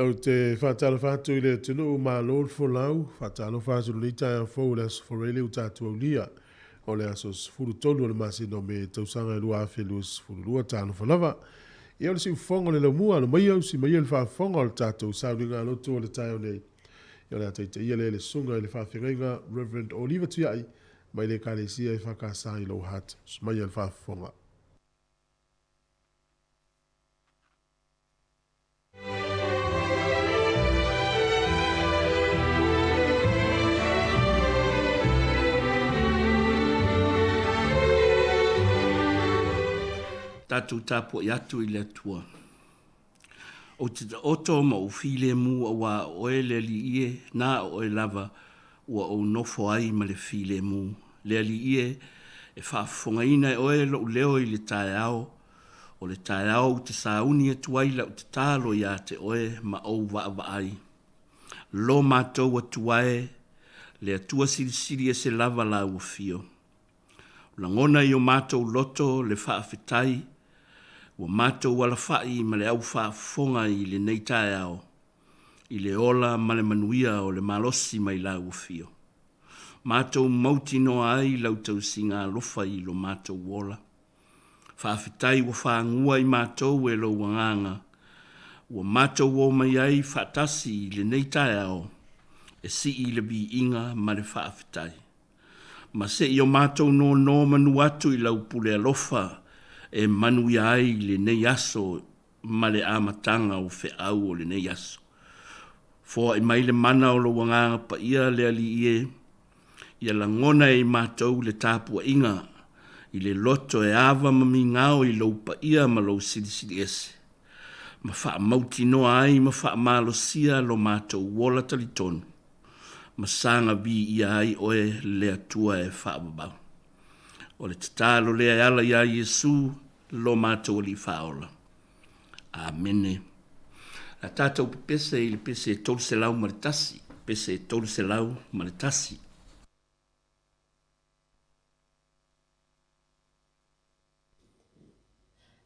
Ou te faatalofa atu i le atunuu, malo le folau, faatalofa atu i lenei taeao fou o le Aso Faraile ua tatou aulia o le aso 13 o le masina o Me tausaga e 2022. Talofa lava. Ia o le siufofoga o le laumua, alo maia usi maia le faafofoga o le tatou sauniga lotu o le taeao nei. Ia o le a taitaia lea e le susuga i le faafeagaiga Reverend Oliva Tuiai mai le Ekalesia EFKS i Lower Hutt. Usi maia le faafofoga. Tatou tapuai atu i le Atua. Ou te taoto ma ou filemu auā o Oe le Alii e, na o Oe lava ua ou nofo ai ma le filemu. Le Alii e, e faafofogaina e Oe lou leo i le taeao, o le taeao ou te sauni atu ai lau tatalo ia te Oe ma ou vaavaai. Lo matou Atua e, le Atua Silisili Ese lava Lau Afio. Lagona i o matou loto le faafetai ua matou alafai ma le au faafofoga i lenei taeao i le ola ma le manuia o le malosi mai Lau Afio. Matou mautinoa ai Lau tausiga alofa i lo matou ola. Faafetai ua fagua i matou e Lou Agaga ua matou o mai ai faatasi i lenei taeao e sii le viiga ma le faafetai. Ma se i o matou nono manu atu i lau pule alofa e manuia ai lenei aso ma le amataga o feau o lenei aso. Foai mai le mana o lou Agaga Paia le Alii e, ia lagona e i matou le tapuaiga i le loto e ava ma migao i lou paia ma lou silisili ese, ma faamautinoa ai ma faamalosia lo matou ola talitonu ma saga viia ai oe le Atua e faavavau. O le tatalo lea e ala iā Iesu lo matou Alii Faaola. Amene. A tatou pepese i le pese 301, pese 301.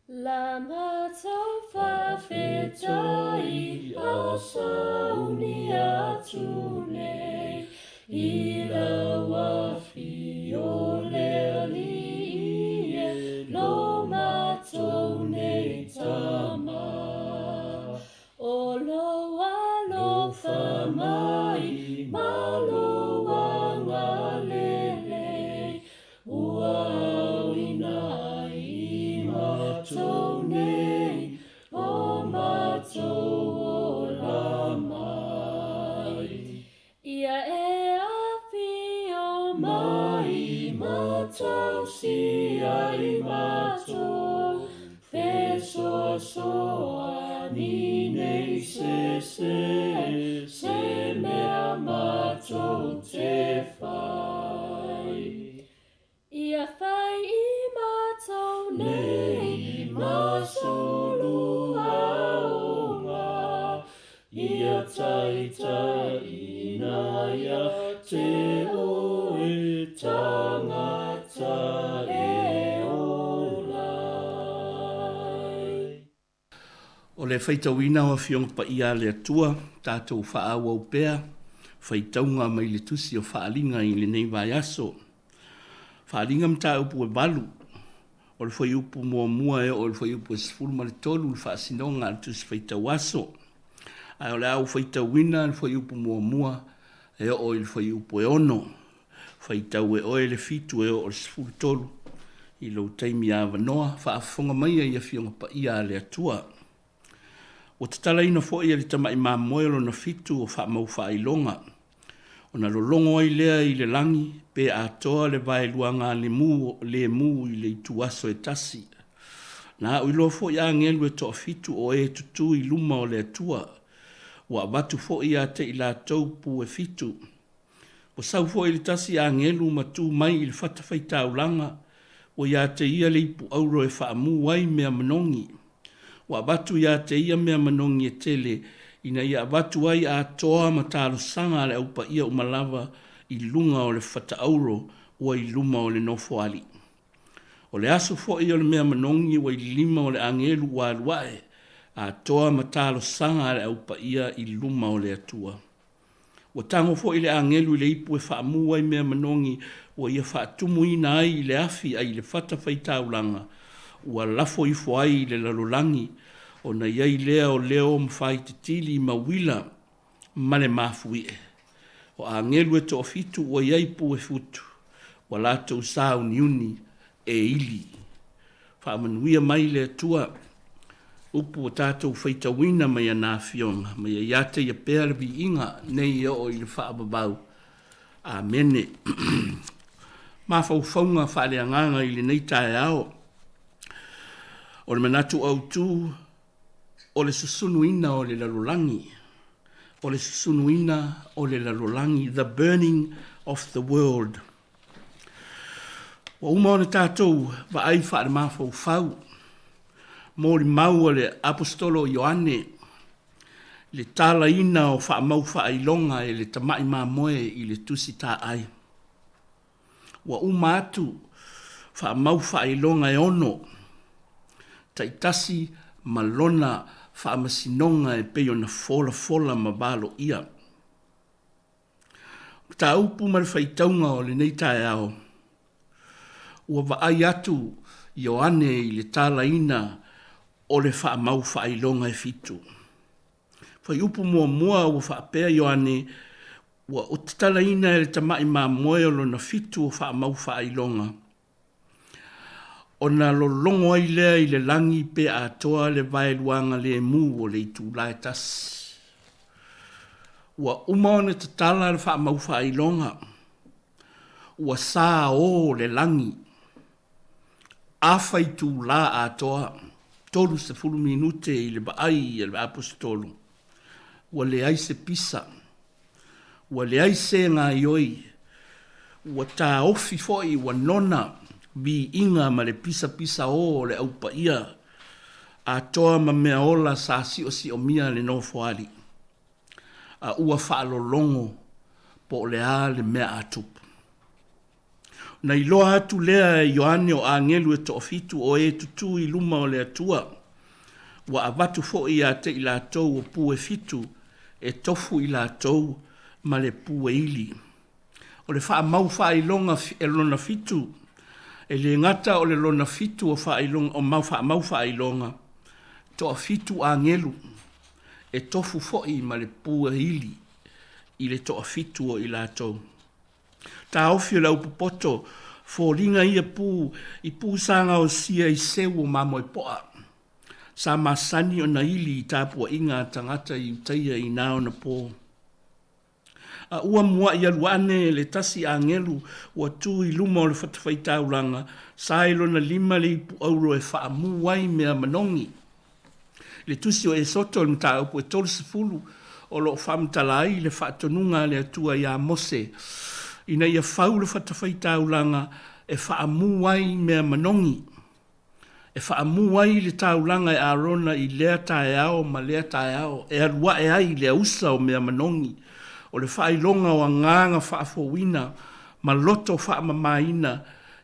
La matou faafetai a sauni atu nei i lau afio le Alii e lo matou nei tama. O lou alofa mai ma lou agalelei Ua aoina ai i matou nei o matou ola mai. Ia e afio mai ma tausia i matou fesoasoani nei sese se mea matou te whai. Ia whai i mātou nei ma sulu aonga, ia taitaina ia te oe tangata e ola ai. O le faitauina o Afioga Paia a le Atua, tatou faaauau pea faitauga mai le Tusi o Faaaliga i lenei vaiaso. Faaaliga mataupu e 8, o le fuaiupu muamua e oo i le fuaiupu e 13 le faasinoga a le Tusi Faitau Aso. Ae o le a ou faitauina le fuaiupu muamua e oo i le fuaiupu e 6. Faitau e oe le 7 e oo i le 13 i lou taimi avanoa, faafofoga maia i Afioga Paia a le Atua. Ua tatalaina foi e le tamai mamoe o lona fitu o faamaufaailoga, ona lologo ai lea i le lagi pe atoa le vaeluaga lemu lemu i le ituaso e tasi. Na au iloa foi agelu e toafitu o e tutū i luma o le Atua, ua avatu foi ia te i latou pu e fitu. Ua sau foi le tasi agelu ma tu mai i le fatafaitaulaga, ua ia te ia le ipu auro e faamu ai mea manogi. Ua avatu ia te ia mea manogi e tele, ina ia avatu ai atoa ma talosaga a le au paia uma lava i luga o le fata auro ua i luma o le nofoalii. O le aso foi o le mea manogi ua i lima o le agelu ua alu ae, atoa ma talosaga a le au paia i luma o le Atua. Ua tago foi le agelu i le ipu e faamu ai mea manogi ua ia faatumuina ai i le afi a i le fatafaitaulaga ua lafo ifo ai i le lalolagi, ona i ai lea o leo ma faaititili ma uila ma le mafuie. O agelu e toafitu ua i ai pu e futu, ua latou sauniuni e ili. Faamanuia mai le Atua upu ua tatou faitauina mai ana Afioga, ma ia ia te Ia pea le viiga nei e oo i le faavavau. Amene. Mafaufauga faaleagaga i lenei taeao. O le manatu autu o le susunuina o le lalolagi, o le susunuina o le lalolagi, the burning of the world. Ua uma ona tatou vaai faalemafaufau, molimau a le Aposetolo o Ioane, le talaina o faamau faailoga e le tamai mamoe i le Tusi Taai. Ua uma atu faamau faailoga e ono, taitasi ma lona faamasinoga e pei ona folafola ma valoia. Mataupu ma le faitauga o lenei taeao, ua vaai atu Ioane i le talaina o le faamau faailoga e fitu. Fuaiupu muamua ua faapea Ioane, ua tatalaina e le tamai mamoe o lona fitu o faamau faailoga, ona lologo ai lea i le lagi pe atoa le vaeluaga lemu o le itula e tasi. Ua uma ona tatala le faamau faailoga, ua sa ō le lagi, afa itula atoa, 30 minute i le vaai a le Aposetolo, ua leai se pisa. Ua leai se gaoioi, ua taofi foi ua nona viiga ma le pisapisaō o le Au Paia atoa ma meaola sa siosiomia le Nofoalii, a ua faalologo po o le a le mea a tupu. Ona iloa atu lea e Ioane o agelu e toafitu o e tutū i luma o le Atua, ua avatu foi ia te i latou o pu e fitu e tofu i latou ma le pu e ili. O le faamau faailoga e lona fitu, e le gata o le lona fitu o faailoga o mau faamau faailoga, toafitu agelu e tofu foi ma le pu e ili i le toafitu o i latou. Taofi o le aupopoto, foliga ia pu i pu sa gaosia i seu o mamoe poa. Sa masani ona ili i tapuaiga a tagata i Utaia i na ona po. A ua muaʻi alu ane le tasi agelu ua tu i luma o le fatafaitaulaga, sa i lona lima le ipu auro e faamu ai mea manogi. I le Tusi o Esoto i le mataupu e 30, o lo o faamatala ai le faatonuga a le Atua iā Mose ina ia fau le fatafaitaulaga e faamu ai mea manogi, e faamu ai le taulaga e Arona i lea taeao ma lea taeao, e alu ae ai le ausa o mea manogi, o le faailoga o agaga faafouina ma loto faamamaina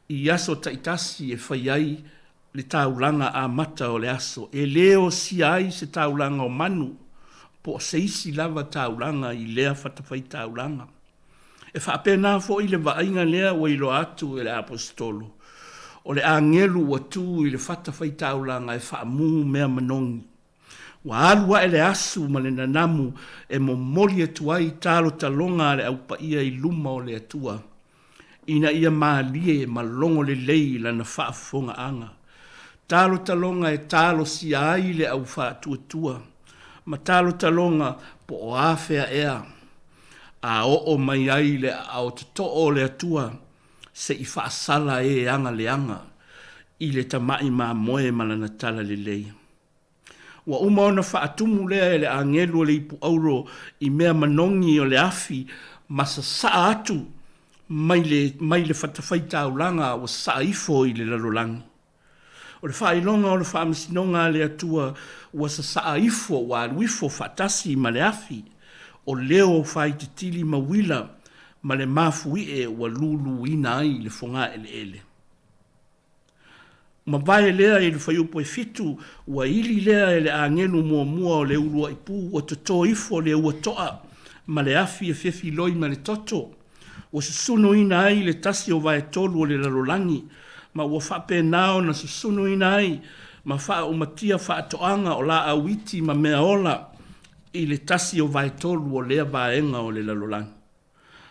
i aso taitasi e fai ai le taulaga amata o le aso, e le osia ai se taulaga o manu po o se isi lava taulaga i lea fatafaitaulaga. E faapena foi le vaaiga lea ua iloa atu e le Aposetolo, o le agelu ua tu i le fatafaitaulaga e faamu mea manogi. Ua alu ae le asu ma le nanamu e momoli atu ai talotaloga a le Au Paia i luma o le Atua, ina ia malie ma logo lelei lana faafofogaaga. Talotaloga e talosia ai le au faatuatua, ma talotaloga po o afea ea a oo mai ai le aao totoo o le Atua se i faasala e aga leaga i le tamai mamoe ma lana talalelei. Ua uma ona faatumu lea e le agelu o le ipu auro i mea manogi o le afi ma sasaa atu mai le, mai le fatafaitaulaga ua sasaa ifo i le lalolagi. O le faailoga o le faamasinoga a le Atua ua sasaa ifo, ua alu ifo faatasi ma le afi, o leo o faititili ma uila ma le mafuie ua luluina ai le fogaeleele. Mavae lea i le fuaiupu e fitu, ua ili lea e le agelu muamua o le uluai pu, ua toto ifo le ua toa ma le afi e fefiloi ma le toto, ua susunuina ai le tasi o vaetolu o le lalolagi, ma ua faapena ona susunuina ai ma faaumatia faatoaga o laau iti ma mea ola i le tasi o vaetolu o lea vaega o le lalolagi.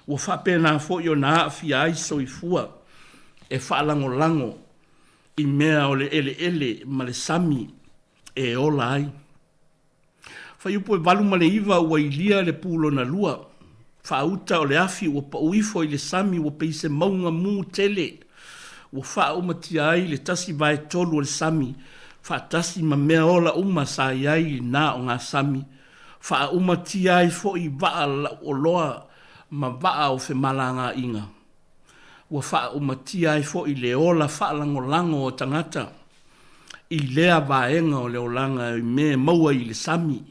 Ua faapena foi ona aafia ai soifua e faalagolago i mea o le eleele ma le sami e ola ai. Fuaiupu e 8 ma le 9 ua ilia le pu lona lua, faauta o le afi ua pau ifo i le sami ua pei se mauga mu tele, ua faaumatia ai le tasi vaetolu o le sami. Faatasi ma mea ola uma sa i ai i na ogasami, faaaumatia ai foi vaa lauoloa ma vaa o femalagaaiga. Ua faaaumatia ai foi le ola faalagolago o tagata i lea vaega o le olaga i mea e maua i le sami.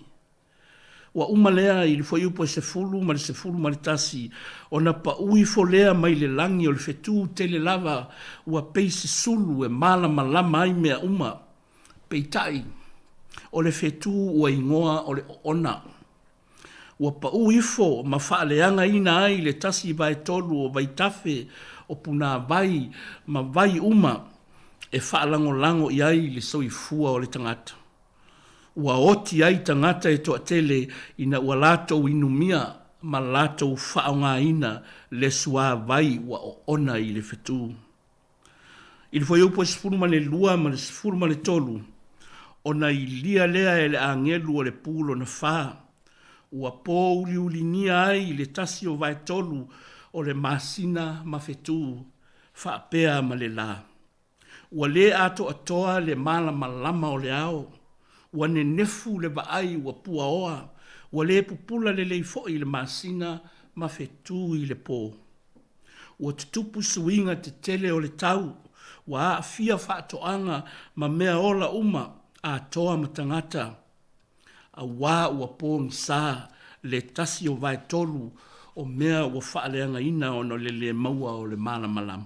Ua uma lea i le fuaiupu e 10 ma le 11, ona pau ifo lea mai le lagi o le fetu tele lava ua pei se sulu e malamalama ai mea uma. Peitai, o le fetu ua igoa o le oona. Ua pau ifo ma faaleagaina ai le tasi vaetolu o vaitafe o punāwai ma vai uma e faalagolago i ai le soifua o le tagata. Ua oti ai tagata e toatele ina ua latou inumia ma latou faaaogaina le suavai ua oona i le fetu. I le fuaiupu e 12 ma le 13, ona ilia lea e le agelu o le pu lona fa, ua pōuliuligia ai le tasi o vaetolu o le masina ma fetu, faapea ma le lā. Ua lē atoatoa le malamalama o le ao, ua nenefu le vaai ua puaoa, ua lē pupula lelei foi le masina ma fetu i le pō. Ua tutupu suiga tetele o le tau, ua aafia faatoaga ma mea ola uma, atoa ma tagata, auā ua pogisa le tasi o vaetolu o mea ua faaleagaina ona o le lē maua o le malamalama.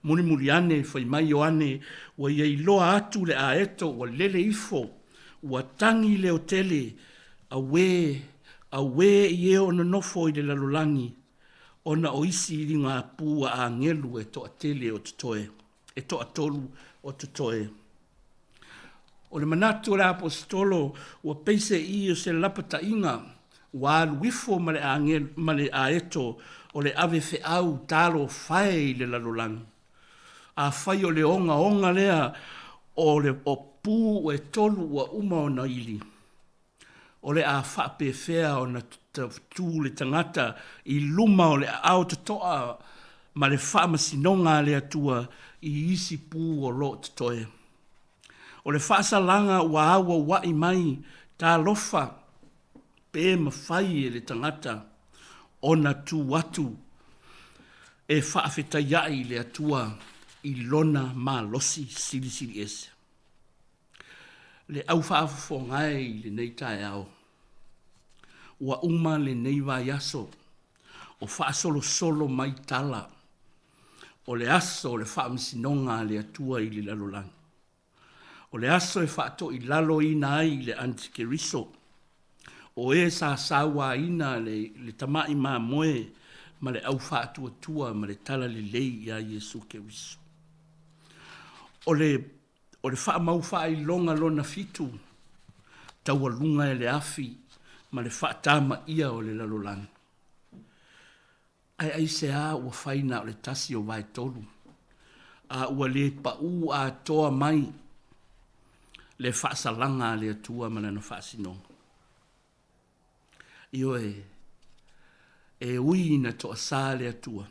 Mulimuli ane, fai mai Ioane, ua ia iloa atu le aeto ua lele ifo, ua tagi leotele, Auē, auē i e o nonofo i le lalolagi, ona o isi iligapū a agelu e toatele o totoe, e toatolu o totoe. O le manatu o le Aposetolo ua peiseai o se lapataiga ua alu ifo ma le agelu, ma le aeto o le ave feau talofae i le lalolagi. Afai o le ogaoga lea o le o pu e tolu ua uma ona ili, o le a faapefea ona tu le tagata i luma o le aao totoa ma le faamasinoga a le Atua i isi pu o lo o totoe. O le faasalaga ua auaua'i mai, talofa, pe mafai e le tagata ona tu atu e faafetaia'i i le Atua i lona malosi silisiliese. Le au faafofoga e i lenei taeao, ua uma lenei vaiaso o faasolosolo mai tala o le aso o le faamasinoga a le Atua i le lalolagi. O le aso e faatoilaloina ai le Antikeriso, o e sa sauaina le, le tama'i mamoe ma le au faatuatua ma le talalelei iā Iesu Keriso. O le, o le faamau faailoga lona fitu, taualuga e le afi ma le faatamaia o le lalolagi. Ae aisea ua fai na o le tasi o vaetolu, a ua le paū atoa mai le faasalaga a le Atua ma Lana faasinoga? Ioe, e ui ina toasā le Atua,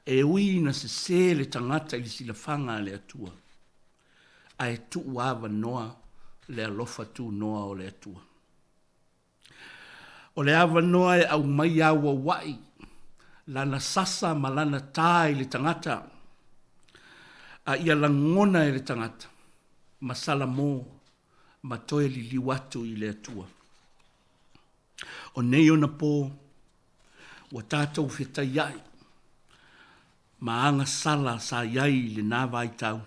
e ui ina sesē le tagata i le silafaga a le Atua, ae tuu avanoa le alofa tunoa o le Atua. O le avanoa e aumai auauai lana sasa ma lana tā i le tagata, a ia lagona e le tagata ma salamo ma toe liliu atu i le Atua. O nei ona pō, ua tātou fetaiai ma agasala sa i ai i lenā vaitau.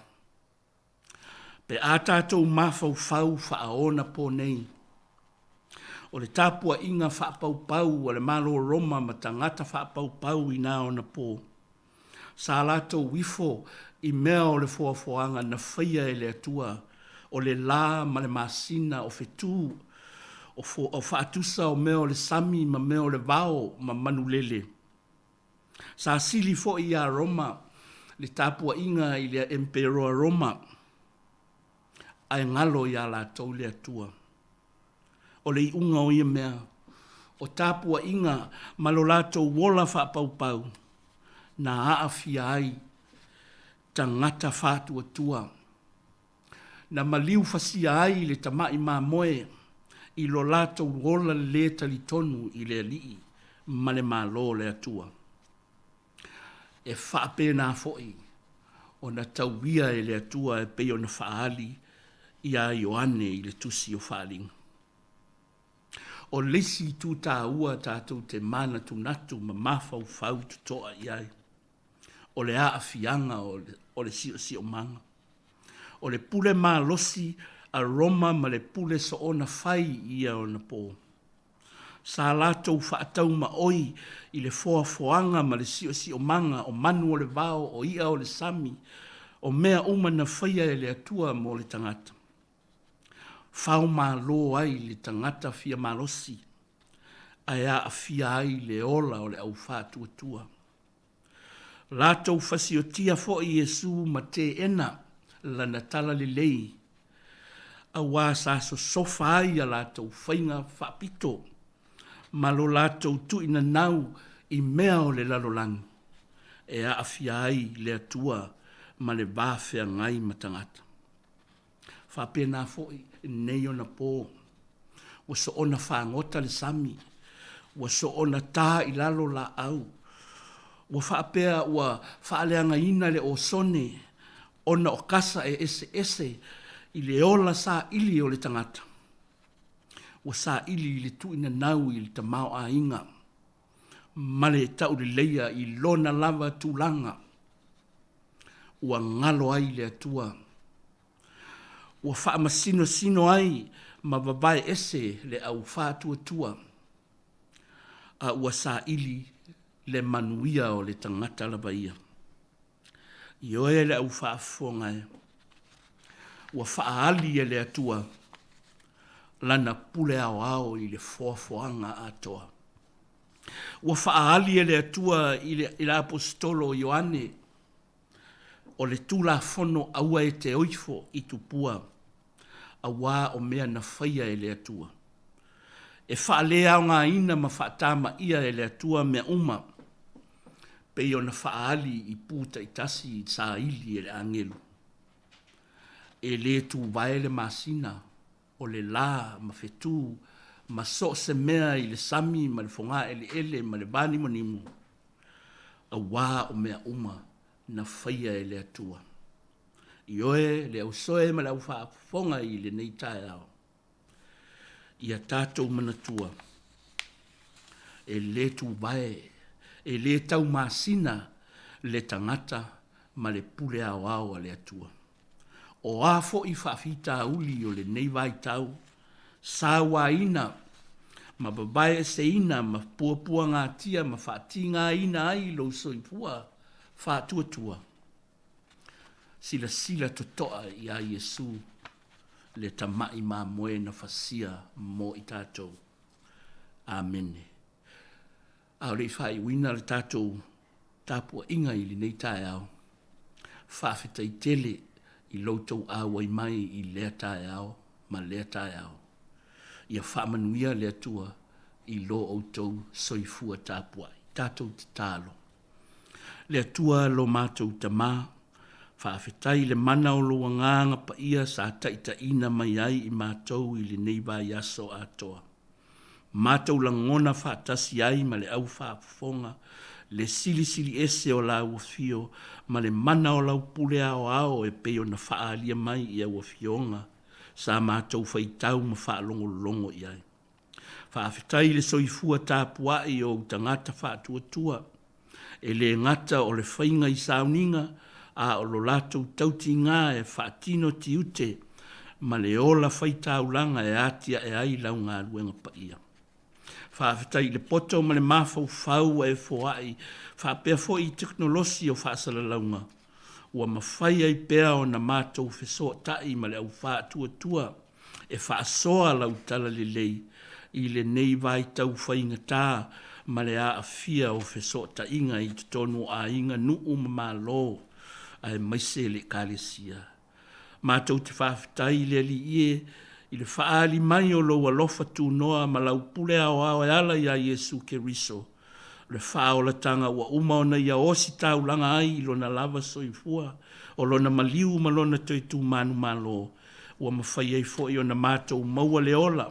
Pe a tātou mafaufau faaonapō nei, o le tapuaiga faapaupau a le Malo Roma ma tagata faapaupau i nā ona pō, sa latou ifo i mea o le foafoaga na faia e le Atua, o le lā ma le masina o fetū, o, fo, o faatusa o mea o le sami ma mea o le vao ma manulele. Sa sili foi iā Roma le tapuaiga i le Emperoa Roma, ae galo iā latou le Atua. O le iuga o ia mea, o tapuaiga ma lo latou ola faapaupau, na aafia ai tagata faatuatua. Na maliu fasia ai le tama'i mamoe i lo latou ola lē talitonu i le Alii ma le Malo o le Atua. E faapena foi ona tauia e le Atua e pei ona faaali iā Ioane i le Tusi o Faaaliga. O le isi itu taua tatou te manatunatu ma mafaufau totoa i ai, o le aafiaga o le siosiomaga. O le pule malosi a Roma ma le pule soona fai i ia ona po. Sa latou faataumaoi i le foafoaga ma le siosiomaga o manu o le vao, o i'a o le sami, o mea uma na faia e le Atua mo le tagata. Fao malo ai le tagata fia malosi, ae aafia ai le ola o le au faatuatua. Latou fasiotia foi Iesu ma teena lana talalelei, auā sa sosofa ai a latou faiga faapito ma lo latou tuuinanau i mea o le lalolagi e aafia ai le Atua ma le va feagai ma tagata. Faapena foi nei ona po, ua soona fagota le sami, ua soona ta i lalo laau, ua faapea ua faaleagaina le osone ona o kasa e eseese i le ola saili o le tagata. Ua saili i le tuuinanau i le tamaoaiga ma le tauleleia i lona lava tulaga ua galo ai le Atua, ua faamasinosino ai ma vavae ese le au faatuatua, a ua saili le manuia o le tagata lava ia. Ioe le au faafofoga e, ua faaali e le Atua lana pule aoao i le foafoaga atoa. Ua faaali e le Atua i le Aposetolo o Ioane, o le Tulafono aua e te oifo i tupua, auā o mea na faia e le Atua. E faaleaogaina ma faatamaia e le Atua mea uma, pei ona faaali i pu taitasi i saili e le agelu. E le tuvae le masina, o le lā ma fetu ma so o se mea i le sami ma le fogaeleele ma le vanimonimo, auā o mea uma na faia e le Atua. Ioe, le ausoe ma le aufaafofoga i lenei taeao, ia tatou manatua, e le tuvae, e le taumasina le tagata ma le pule aoao a le Atua. O a foi faafitauli o lenei vaitau, sauaina ma vavaeeseina ma puapuagatia ma faatigaina ai lou soifua faatuatua, silasila totoa iā Iesu le Tama'i Mamoe na fasia mo i tatou. Amene. A o le i faaiuina le tatou tapuaiga i lenei taeao, faafetai tele i lo outou auai mai i lea taeao ma lea taeao. Ia faamanuia le Atua i lo outou soifua tapuai. Tatou tatalo. Le Atua lo matou Tama, faafetai i le mana o lou Agaga Paia sa taitaiina mai ai i matou i lenei vaiaso atoa. Matou lagona faatasi ai ma le au faafofoga le silisili ese o Lau Afio ma le mana o Lau pule aoao e pei ona faaalia mai i au Afioga sa matou faitau ma faalogologo i ai. Faafetai i le soifua tapuai o ou tagata faatuatua, e le gata o le faiga i sauniga, a o lo latou tautiga e faatino tiute ma le ola faitaulaga e atiae ai lau galuega paia. Faafetai i le poto ma le mafaufau ua e foai faapea foi i tekonolosi o faasalalauga ua mafai ai pea ona matou fesootai ma le au faatuatua e faasoa lau talalelei i lenei vaitau faigata ma le aafia o fesootaiga i totonu o aiga, nuu ma Malo aemaise le Ekalesia. Matou te faafetai i le Alii e i le faaali mai o lou alofa tunoa ma lau pule aoao e ala iā Iesu Keriso, le faaolataga ua uma ona ia ositaulaga ai i lona lava soifua, o lona maliu ma lona toe tu manumalo. Ua mafai ai foi ona matou maua le ola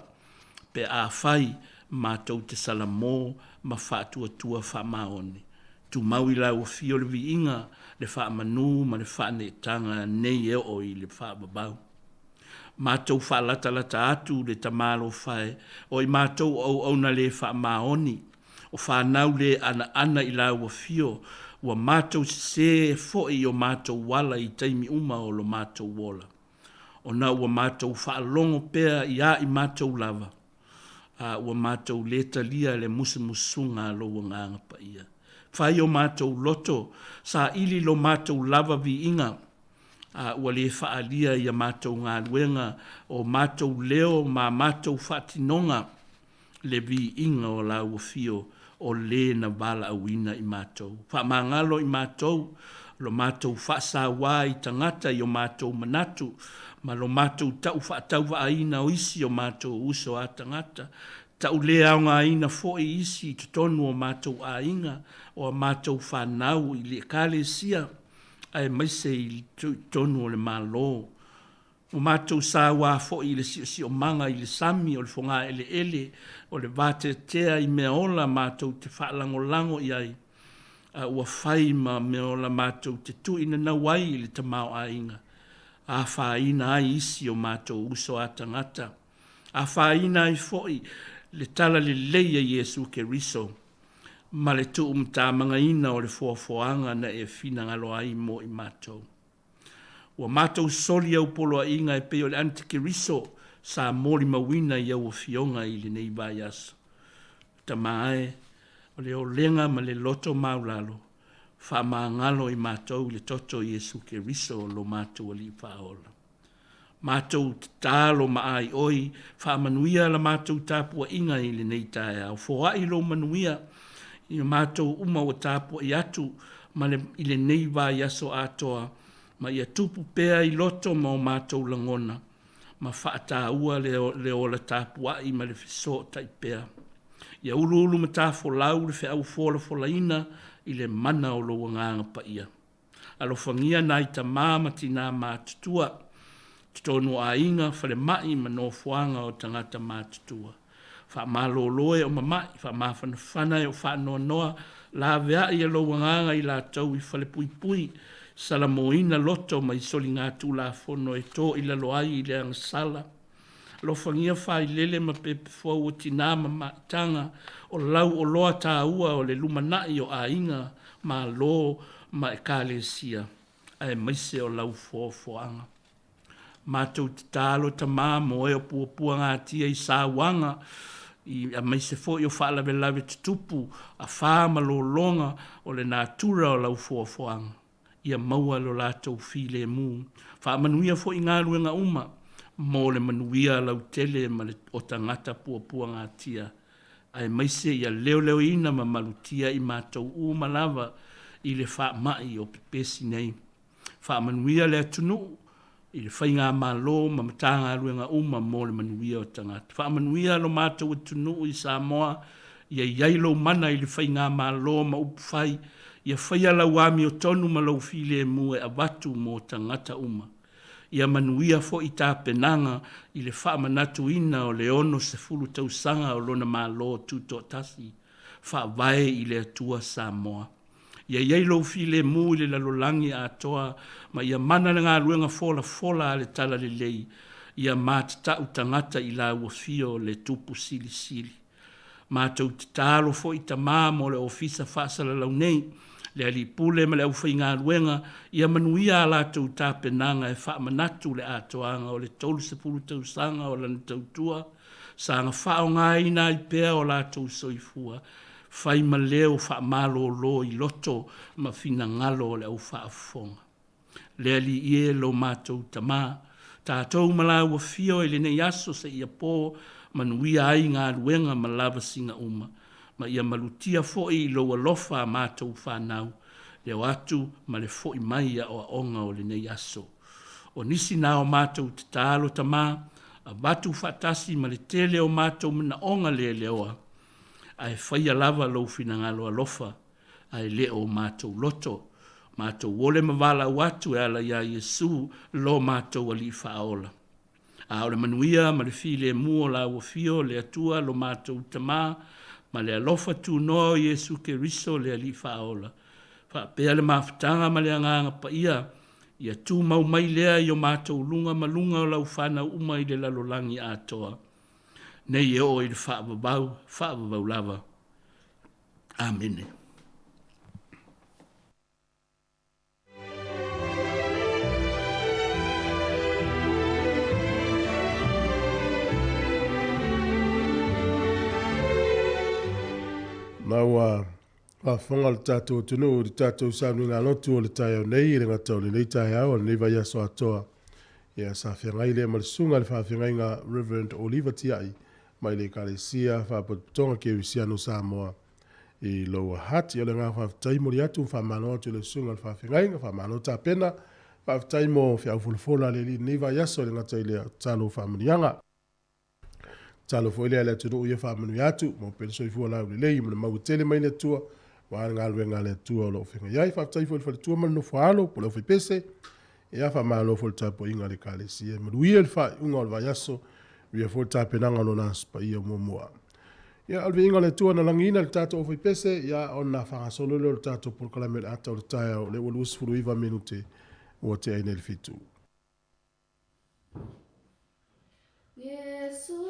pe afai matou te salamo ma faatuatua faamaoni. Tumau i lau afio le viiga, le faamanu ma le faaneetaga nei e oo i le faavavau. Matou faalatalata atu le Tama alofa e, o i matou o auauna le faamaoni, o fanau le anaana i lau afio, ua matou sese foi i o matou ala i taimi uma o lo matou ola, ona ua matou faalogo pea i a i matou lava, a ua matou le talia le musumusuga a lou Agaga Paia. Fai o matou loto, saili lo matou lava viiga, a ua le faaalia i a matou galuega o matou leo ma a matou faatinoga le viiga o lau afio o le na valaauina i matou. Faamagalo i matou lo matou faasauā i tagata i o matou manatu ma lo matou tau faatauvaaina o isi o matou uso a tagata, tau le aogaina foi isi i totonu o matou aiga, o a matou fanau i le Ekalesia aemaise i totonu o le Malo. Ua matou sauā foi i le siosiomaga i le sami o le fogaeleele o le vateatea i meaola matou te faalagolago i ai, a ua fai ma meaola matou te tuuinanau ai i le tamaoaiga, afaina ai isi o matou uso a tagata, afaina ai foi le talalelei a Iesu Keriso ma le tuumatamagaina o le foafoaga na e finagalo ai mo i matou. Ua matou soli au poloaiga e pei o le antikeriso sa molimauina i au afioga i lenei vaiaso. Tama e, o le olega ma le loto maulalo, faamagalo i matou i le toto o Iesu Keriso lo matou Alii Faaola. Matou tatalo ma aioi, faamanuia la matou tapuaiga i lenei taeao. Foai lou manuia i matou uma ua tapuai atu ma le, i lenei vaiaso atoa, ma ia tupu pea i loto ma o matou lagona, ma faataua le, le ola tapuai ma le fesootai pea. Ia uluulu matafolau le feau folafolaina i le mana o lou Agaga Paia. Alofagia nai tama ma tinā matutua, totonu o aiga, falemai ma nofoaga o tagata matutua. Faamalolo e o mama'i, faamafanafana e o faanoanoa, laveai e lou agaga i latou i falepuipui, salamoina loto ma i soligatulafono e to i lalo ai i le agasala. Alofagia failele ma pepefou o tinā ma maitaga, o lau oloa taua o le lumanai o aiga, Malo ma Ekalesia, aemaise o lau foafoaga. Matou tatalo Tama mo e o puapuagatia i sauaga i aemaise foi o faalavelave tutupu, afa ma lologa o le natura o lau foafoaga. Ia maua lo latou filemu. Faamanuia foi galuega uma mo le manuia lautele ma le o tagata puapuagatia, aemaise ia leoleoina ma malutia i matou uma lava i le faamai o pepesi nei. Faamanuia le atunuu i le Faigamalo ma Matagaluega uma mo le manuia o tagata. Faamanuia lo matou atunuu i Samoa, ia i ai lou mana i le Faigamalo ma upufai, ia faia lau amiotonu ma lou filemu e avatu mo tagata uma. Ia manuia foi tapenaga i le faamanatuina o le 60 tausaga o lona Malo Tutoatasi, Faavae i le Atua Samoa. Ia i ai lou filemu i le lalolagi atoa ma ia mana le galuega folafola a le Talalelei, ia matatau tagata i lau afio le Tupu Silisili. Matou tatalo foi Tama mo le Ofisa Faasalalau nei, le Alii Pule ma le aufaigaluega, ia manuia a latou tapenaga e faamanatu le atoaga o le 30 tausaga o lana tautua, saga faaaogaina ai pea o latou soifua, fai ma leo faamalolo i loto ma finagalo o le au faafofoga. Le Alii e, lo matou Tama, tatou ma lau afio i lenei aso seia po manuia ai galuega ma lavasiga uma, ma ia malutia foi i lou alofa a matou fanau, le o atu ma le foi mai i aoaoga o lenei aso. O nisi na o matou tatalo, Tama, avatu faatasi ma le tele o matou manaoga leleoa, ae faia lava lou finagalo alofa, ae le o matou loto, matou ole ma valaau atu e ala iā Iesu lo matou Alii Faaola. A o le manuia ma le filemu o lau Afio le Atua lo matou Tama, ma le alofa tunoa o Iesu Keriso le Alii Faaola, faapea le mafutaga ma le Agaga Paia, ia tumau mai lea i o matou luga ma luga o lau fanau uma i le lalolagi atoa, nei e oo i le faavavau, faavavau lava. Amene. Ma ua faafofoga le tatou atunuu i le tatou sauniga lotu o le taeao nei, i le gata o lenei taeao, o lenei vaiaso atoa. Ia, sa feagai lea ma le susuga i le faafeagaiga Reverend Oliva Tiai mai le Ekalesia Faapotopotoga Kerisiano Samoa i Lower Hutt. Ia, o le agaga faafetai momoli atu ma faamalo atu i le susuga i le faafeagaiga, faamalo tapena, faafetai mo feau folafola a le Alii i lenei vaiaso, i le gata i lea, tatalo faamanuiaga. Tatalo foi lea i le atunuu ia faamanuia atu, maua pea le soifua laulelei ma le mau e tele mai le Atua, aua le galuega a le Atua o lo o feagai ai. Faafetai foi i le faletua ma le nofoaalo po o le aufaipese. Ia, faamalo foi i le tapuaiga a le Ekalesia. Manuia le faaiuga o le vaiaso, manuia foi le tapenaga o lona Aso Paia o muamua. Ia, o le viiga o le Atua na lagiina le tatou aufaipese, ia, ona faagasolo lea o le tatou polokalame o le ata o le taeao, o lea ua 29 minute ua tea ai nei le 7. Iesu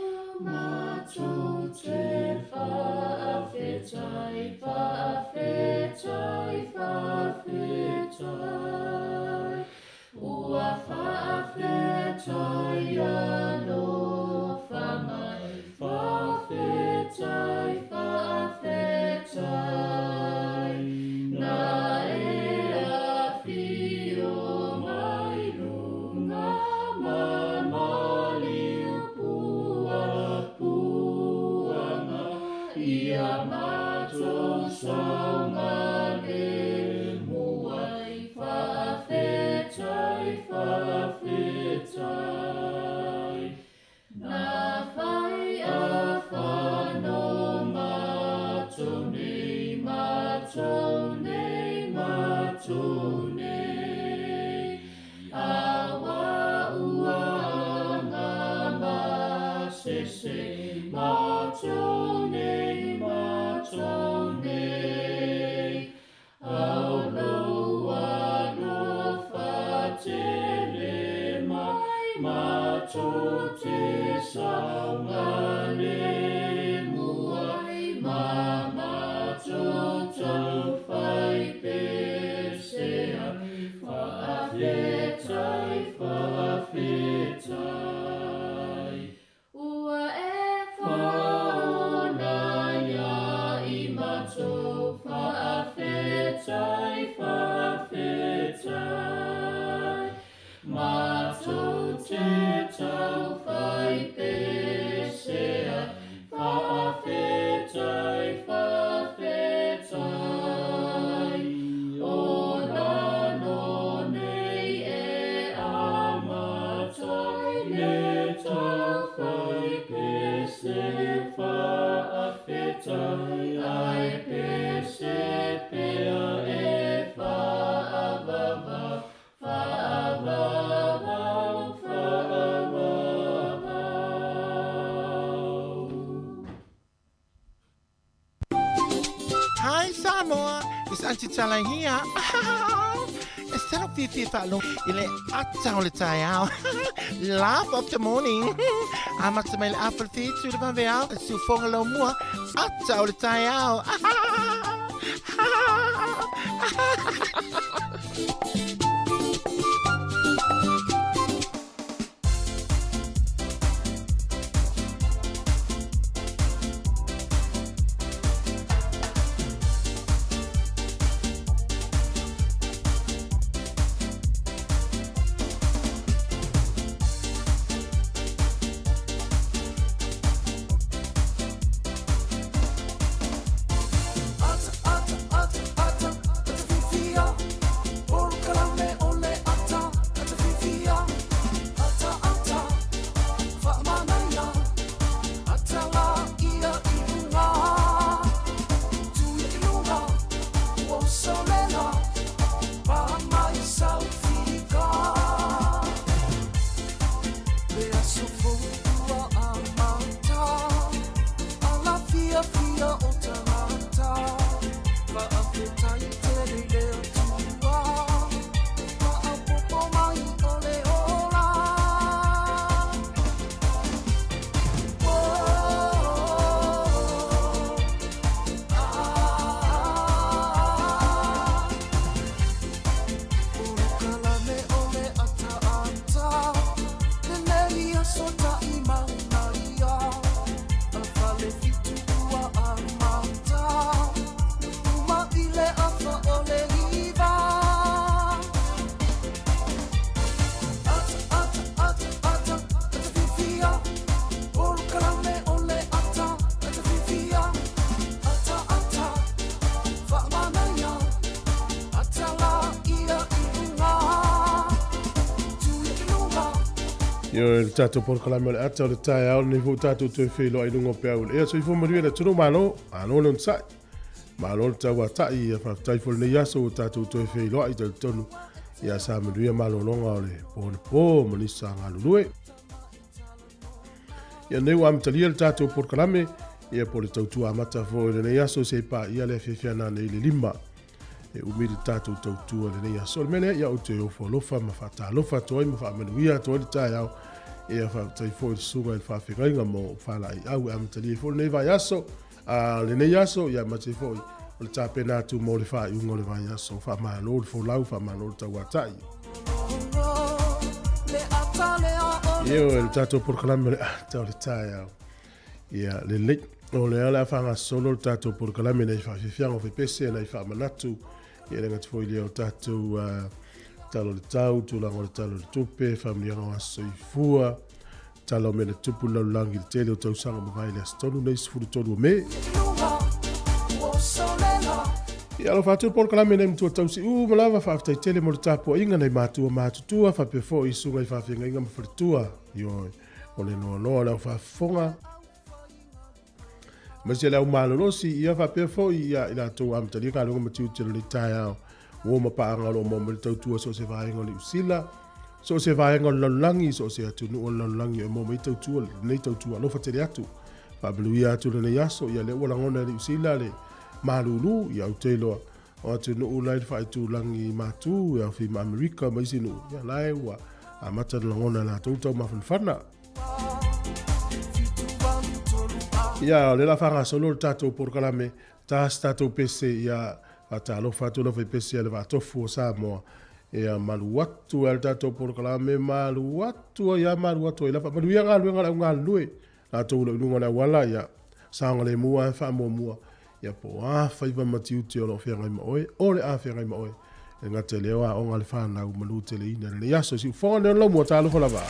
matou te faafetai, faafetai, faafetai. Ua faafetai alofa mai, faafetai, faafetai. Na e afio mai luga ma maliu puapuaga, ia matou saogalemu ai, faafetai, faafetai. Na fai afano matou nei, matou nei, matou nei. Aua ua agamasese, matou nei, matou nei. Ao lou alofa tele mai, matou te saogalemu ai, ma matou taufaipese ai, faafetai, faafetai. Ua e faaola ia i matou, faafetai, faafetai. Matou te taufaipese ai, faafetai, faafetai. O lalo nei e amata ai le taufaipese, faafetai, ai pese pea e faavavau, faavavau, faavavau. Hi Samoa, it's Auntie Tala here. E talo fiafia faalogo i le ata o le taeao. Laugh of the morning. Amata mai le afa le 7 i le vaveao, siufoga lau mua, ata o le taeao. Ioe, le tatou polokalame o le ata o le taeao lenei foi tatou toe feiloai i luga o peau o le ea. Soifua manuia le atunuu, malo, malo le onosai. Malo le tauatai, ia faafetai foi lenei aso ua tatou toe feiloai talitonu. Ia sa manuia malologa o le po le po ma nisi sa galulue. Ia nei ua amatalia le tatou polokalame, ia po le tautua amata foi lenei aso se i paia le afiafi nei le 5. E umi le tatou tautua lenei aso. O le mea lea, ia ou te ofo alofa ma faatalofa atu ai ma faamanuia atu ai le taeao. Ia faafetai foi i le susuga i le faafegaiga mo faalaeiau e amatalia ai foi lenei vaiaso. A lenei aso, ia aemaise foi o le tapena atu mo le faaiuga o le vaiaso. Faamalo le folau, faamalo le tauatai. Ia o le tatou polokalame o le ata o le taeao. Ia lelei. O lea le a faagasolo le tatou polokalame nei faafiafiaga o fepese nei faamanatu. Ia le gata foi lea o tatou tala o le tau, tulaga o le tala o le tupe, faamanuiaga o aso soifua, tala o mea na tupu i le lalolagi i le tele o tausaga mavae i le aso 3 nei 13 o Me. Ia alofa atu le polokalame nei matua tausi uma lava, faafetai tele mo le tapuaiga nei matua matutua, faapea foi i susuga i faafeagaiga ma faletua. Ioe, o le noanoa o le au faafofoga. Aemaise le au malolosi, ia faapea foi ia i latou amatalia galuega ma tiute o lenei taeao. Ua ma paaga o lo o maua mai le tautua so o se vaega o Niu Sila, so o se vaega o le lalolagi, so o se atunuu o le lalolagi e maua mai tautua, lenei tautua alofa tele atu. Faamanuia atu lenei aso, ia lea ua lagona e Niu Sila le malulu, ia ou te iloa o atunuu la i le faaitulagi matu, ia aofia ma Amerika ma isi nuu, ia la e ua amata ona lagona e latou tau mafanafana. Ia, o le la faagasolo le tatou polokalame, ta se tatou pese, ia faatalofa atu le faipese a le Vaatofu o Samoa. Ia malu atu ai le tatou polokalame, malu atu ai, ia malu atu ai lava. Manuia galuega a le au galulue, latou o lo o i luga o le auala, ia saogalemu lava e faamuamua. Ia po o a faiva ma tiute o lo o feagai ma oe, o le a feagai ma oe. E gata i lea o aoga a le fanau manuteleina i lenei aso. Siufofoga lea o le laumua, talofa lava.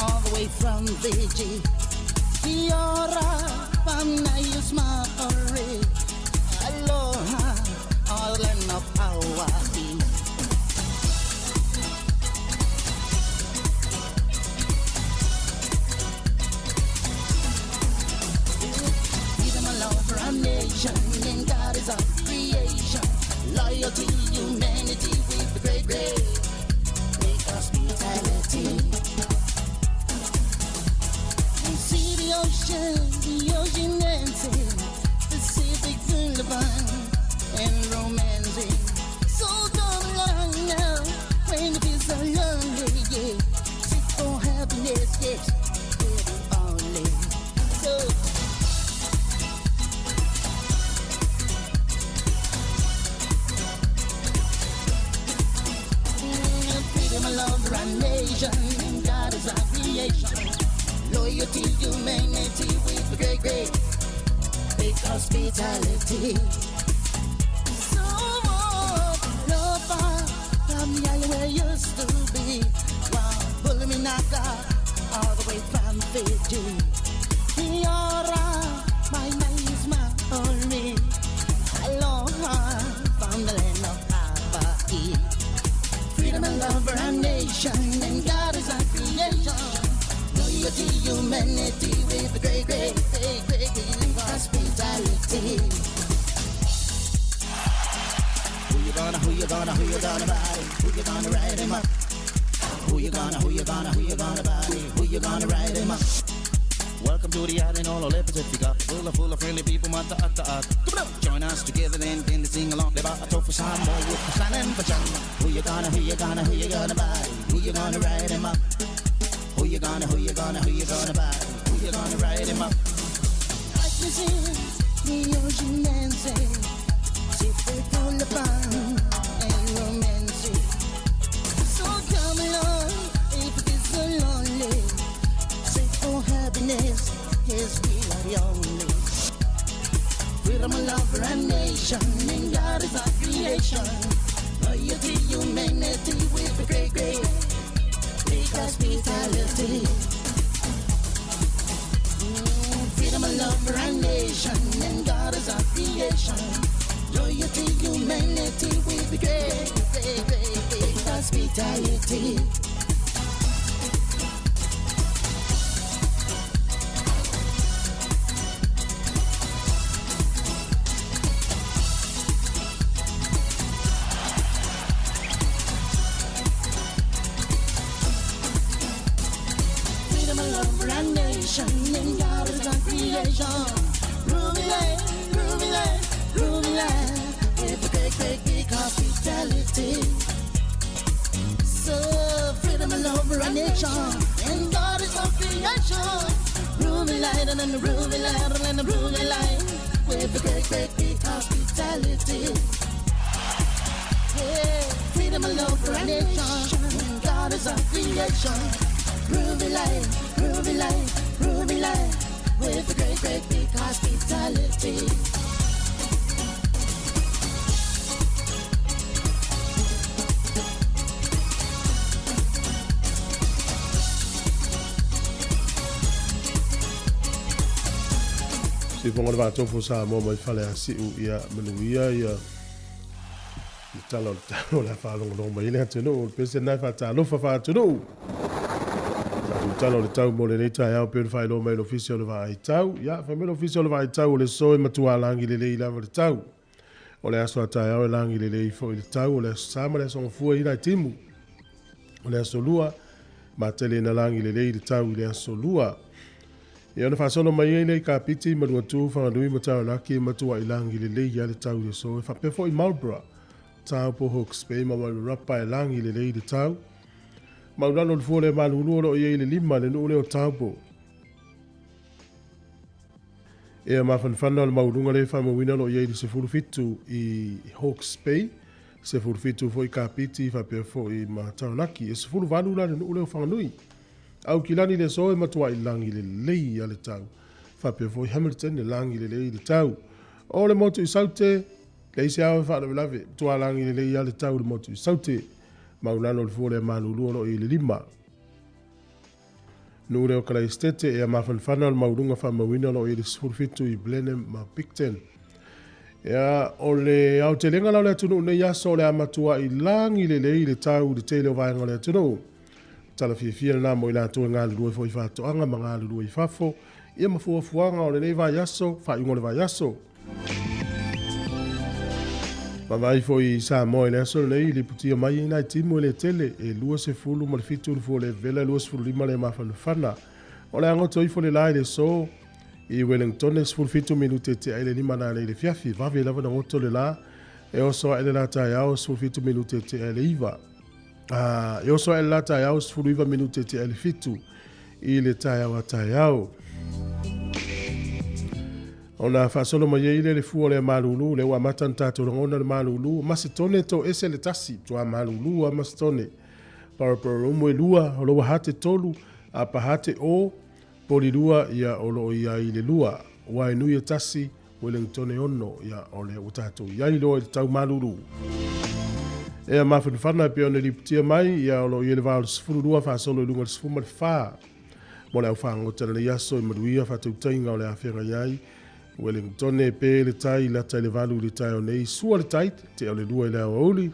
All the way from Fiji. Kia ora, Maori. Aloha, island of Hawaii. Freedom and love for our nation, and God is our creation. Loyalty, humanity with the great, great, great hospitality. We see the ocean dancing, Pacific Boulevard and romancing. So come along now, when it feels so lonely, yeah. Seek for happiness, yes, we're the only. So. Freedom and love for our nation, and God is our creation. Loyalty, humanity with the great, great, big hospitality. So love from the island where you used to be. Wow, Buluminaka, all the way from Fiji. Kia ora, my name is Maori. Aloha, from the land of Hawaii. Freedom and love for our nation, and God is our creation. Loyalty, humanity with the great, great, great, great, great hospitality. Who you gonna, who you gonna, who you gonna body? Who you gonna ride him up? Who you gonna, who you gonna, who you gonna body? Who you gonna ride him up? Welcome to the island, all our Pacifica. Full of friendly people, mata ata ata. Come on, join us together then sing along. Leva a tofu Samoa with the and pajama. Who you gonna, who you gonna, who you gonna body? Who you gonna ride him up? Who you gonna, who you gonna, who you gonna body? Who you gonna ride him up? I can see the ocean dancing, Pacific full of fun and romance. So come along if it is so lonely. Seek for happiness, yes, we are the only. hospitality. Freedom and love for our nation, and God is our creation. Loyalty, humanity, we be great, great, great, great hospitality. Freedom and love for our nation, and God is our creation. Ruby land, Ruby land, Ruby land, with a great, great big hospitality. So freedom and love for our nation, and God is our creation. Ruby light and then the ruby light and then the ruby light, with a great, great big hospitality. Yeah, freedom and love for our nation, and God is our creation. Ruby light, ruby light, ruby light, with a great, great big hospitality. Sifoga o le Vaatofo o Samoa mai Faleasiu, ia manuia ia le tala o le talo o le a faalogologo mai ai le atunuu. O le pese lena e faatalofa faaatunuu. Tatou tala o le tau mo lenei taeao pei ona faailoa mai e le Ofisa o le Vaai Tau. Ia, fai mai le Ofisa o le Vaai Tau o le aso e matua lagi lelei lava le tau. O le aso a taeao e lagi lelei foi le tau, o le aso Sa ma le aso Gafua i Naitimu. O le aso Lua, matele ina lagi lelei le tau i le aso Lua. Ia ona faasolo mai ai lea i Kapiti, Manuatu, Whanganui ma Taranaki e matuai lagi lelei ai le tau i le aso. E faapea foi Marlborough, Taupo, Hawke's Bay ma Wairarapa e lagi lelei le tau. Maulalo le fua le malulu o lo o i ai i le lima le nuu lea o Taupo. Ea mafanafana o le maualuga lea e faamauina o lo o i ai i le 17 i Hawke's Bay, 17 foi i Kapiti faapea foi ma Taranaki. E 18 la le nuu lea o Whanganui. Aukilani le aso e matuai lagi lelei a le tau. Faapea foi Hamilton e lagi lelei le tau. O le motu i Saute, leai se ao e faalavelave, matua lagi lelei a le tau i le motu i Saute. Maulalo le fua lea malulu o lo o i le lima. Nuu lea o Kalaistete, ea mafanafana o le maualuga faamauina o lo o i le 17 i Blenheim ma Picton. Ea, o le aotelega la o le atunuu nei aso o le a matuai lagi lelei le tau i le tele o vaega o le atunuu. Tala fiafia lena mo i latou e galulue foi i faatoaga ma galulue i fafo, ia ma fuafuaga o lenei vaiaso, faaiuga o le vaiaso. Vaavaai foi i Samoa i le aso lenei, i liputia mai ai nai timu e le tele, e 27 le fua o le vela, 25 le mafanafana. O le a goto ifo le la i le aso i Wellington, 17 minute tea i le lima nanei i le fiafi. Vave lava na goto le la, e oso ae le la taeao, 17 minute tea i le iva. Ā, e oso ae le la taeao, 19 minute tea i le fitu i le taeao a taeao. Ona faasolo mai ai lea le fua o lea malulu, lea ua amata ona tatou lagona le malulu, Masetone to ese le tasi, tuā malulu a Masetone. Parapararumu e lua, o loua hate tolu, apa hate o, poli lua, ia o loo i ai le lua. Waenui e tasi, Wellingtone ono, ia o lea ua tatou i ai loa i le tau malulu. Ea mafanafana e pei ona liputia mai, ia o loo i ai le va o le 12 faasolo i luga o le 14. Mo le au fagota lenei aso e manuia faatautaiga o le a feagai ai. Wellingtone pe le tai lata i le valu i le taeao nei, sua le tai, tea o le lua i le aoauli.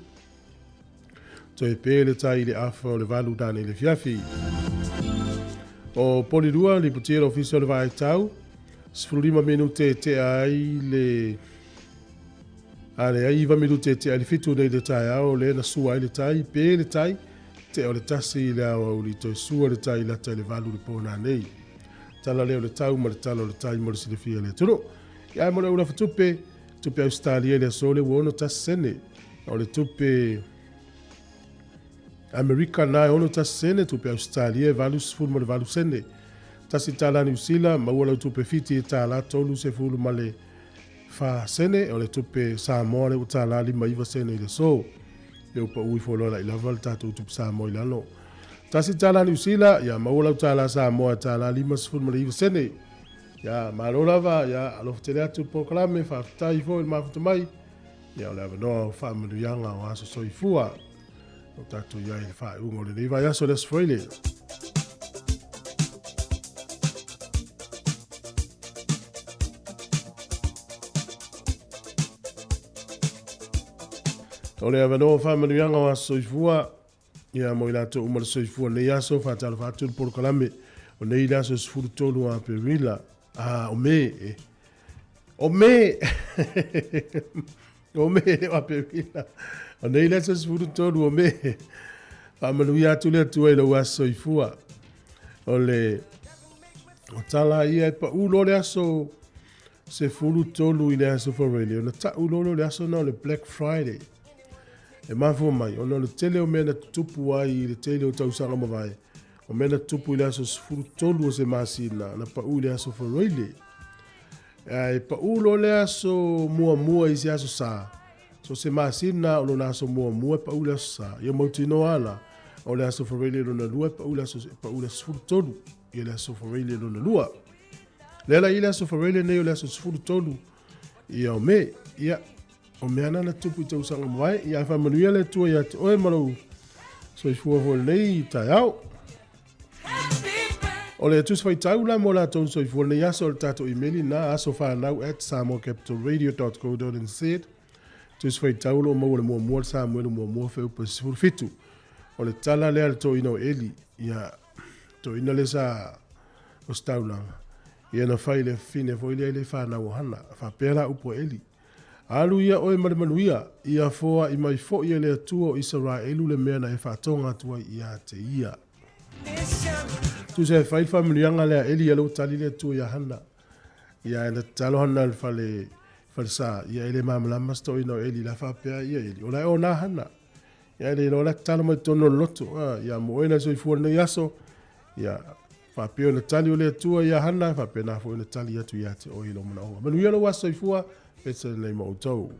Toe pe le tai i le afa o le valu nanei le fiafi. O Polirua, liputia le ofisa o le Vaetau, 15 minute e tea ai le a leai 9 minute e tea ai le fitu nei le taeao, lea na sua ai le tai, pe le tai, tea o le tasi i le aoauli, toe sua le tai lata i le valu le po nanei. Tala lea o le tau ma le tala o le tai mo le silafia e le atunuu. Ia ae mo le ulafa tupe, tupe Ausetalia i le aso le ua 61 sene. O le tupe Amerika na e 61 sene, tupe Ausetalia e 88 sene. Tasi tālā Niu Sila, maua lau tupe Fiti e tālā 34 sene, o le tupe Samoa le ua tālā 59 sene i le aso. E upa ui fo loa lai lava le tātou tupe Samoa i lalo. Tasi tālā Niu Sila, ia maua lau tālā Samoa e tālā 59 sene. Ia, malo lava, ia, alofa tele atu polokalame, faafetai foi le mafuta mai. Ia, o le avanoa o faamanuiaga o aso soifua. O tatou i ai i le faaiuga o lenei vaiaso le Aso Faraile. O le avanoa o faamanuiaga o aso soifua, ia mo i latou uma le soifua lenei aso, faatalofa atu le polokalame o nei le aso 13 o Aperila, a o Me, e. O Me! o Me, le o Aperila. O nei le aso 13 o Me. Faamanuia atu le Atua i lou aso soifua. O le o tala ia e pau loa le aso 13 i le aso Faraile, ona tau loa lea o le aso lena o le Black Friday. E mafua mai, ona o le tele o mea na tutupu ai i le tele o tausaga mavae, o mea na tutupu i le aso 13 o se masina, na pau i le aso Faraile. Ae pau loa le aso muamua i se aso Sa, so se masina o lona aso muamua e pau i le aso Sa, ia mautinoa la, o le aso Faraile lona lua e pau i le aso, e pau i le aso 13, ia le aso Faraile lona lua. Lea la i le aso Faraile nei o le aso 13 ia o Me, ia, o mea na na tupu i tausaga mavae, ia ae faamanuia le Atua ia te oe ma lou soifua foi lenei taeao. O le tusi faitau la mo latou na soifua lenei aso o le tatou imeli na asofanau@samoacapitalradio.co.nz. Tusi faitau o lo o maua le muamua le Samuelu muamua feupa 17. O le tala lea a le toeaina o Eli, ia toeaina lea sa ositaulaga, ia na fai le fine foi lea i le fanau o Hana. Faapea la upu a Eli. Alu ia oe ma le manuia, ia foai mai foi e le Atua o Isaraelu le mea na e faatoga atu ai ia te ia. Tusa e fai le faamanuiaga lea a Eli, ia lea ua tali le Atua ia Hana. Ia e na tatalo Hana i le fale, falesa, ia e le malamalama se toeaina o Eli, la faapea ia Eli, o la e ona Hana. Ia e le iloa la tatalo mai totonu o le loto, ia mo oe na soifua lenei aso, ia faapea ona tali o le Atua ia Hana, faapena foi ona tali atu ia te oe i lou manaoga. Manuia lou aso soifua, pesa lelei ma outou.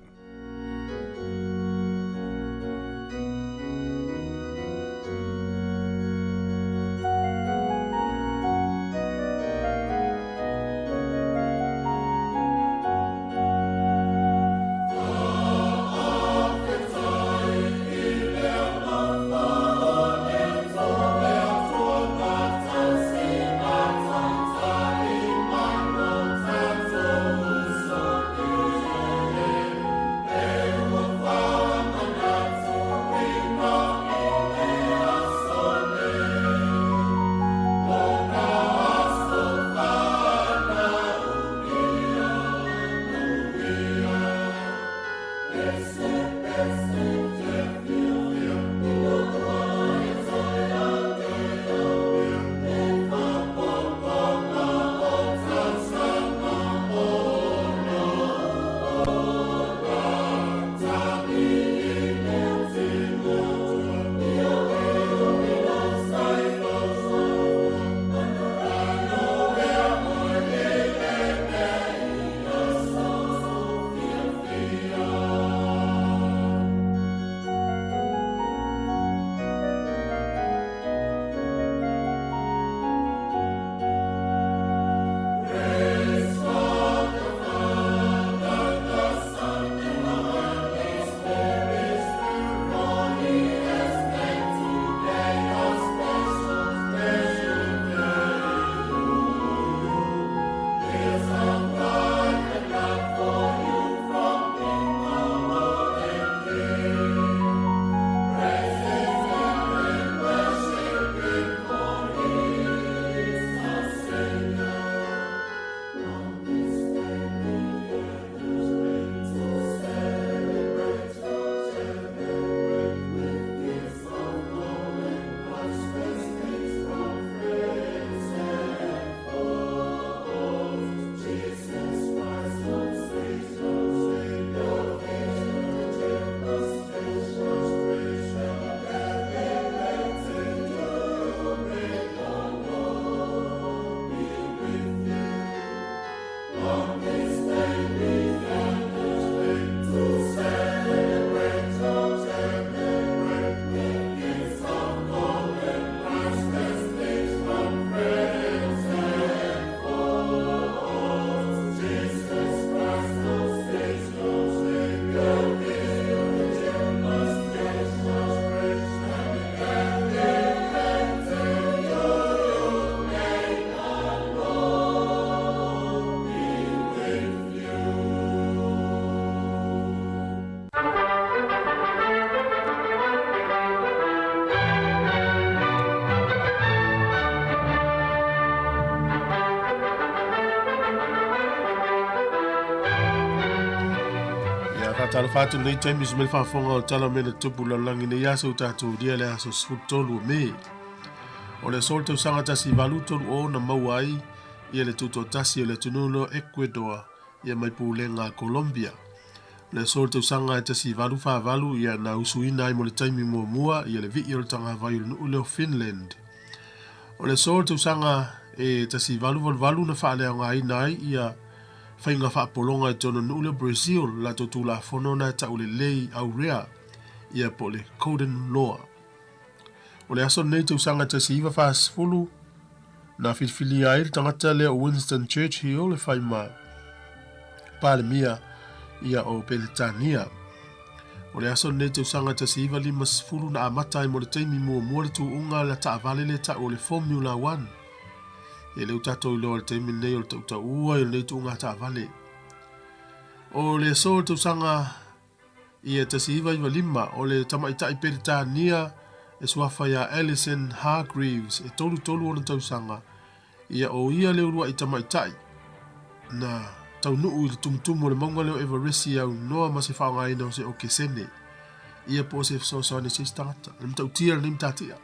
Faatalofa atu lenei taimi se mea le faafofoga o tala o mea na tupu lalolagi nei aso ua tatou ulia le aso 13 o Me. O le aso o le tausaga 1830 na maua ai ia le tutoatasi o le atunuu lea o Ecuador ia mai pulega a Colombia. O le aso o le tausaga 1848 ia na usuina ai mo le taimi muamua ia le vii o le tagavai o le nuu lea o Finland. O le aso o le tausaga e 1888 na faaleaogaina ai ia faiga faapologa i totonu o le nuu lea o Brazil, le latou tulafono na e tau le Lei Aurea ia po o le Codin Law. O le aso lenei tausaga 1940 na filifilia ai le tagata lea o Winston Churchill e fai ma Palemia ia o Peretania. O le aso lenei tausaga 1950 na amata ai mo le taimi muamua le tuuga la taavale lea tau o le Formula One. E leu tatou iloa i le taimi lenei o le tautaua i lenei tuuga taavale. O le aso o le tausaga ia 1995, o le tamaitai Peretania e suafa ia Alison Hargreaves e 33 ona tausaga, ia o ia le uluai tamaitai na taunuu i le tumutumu o le mauga lea o Everesi aunoa ma se faaaogaina o se okesene ia po o se fesoasoani a se isi tagata. O le matautia lenei matatia.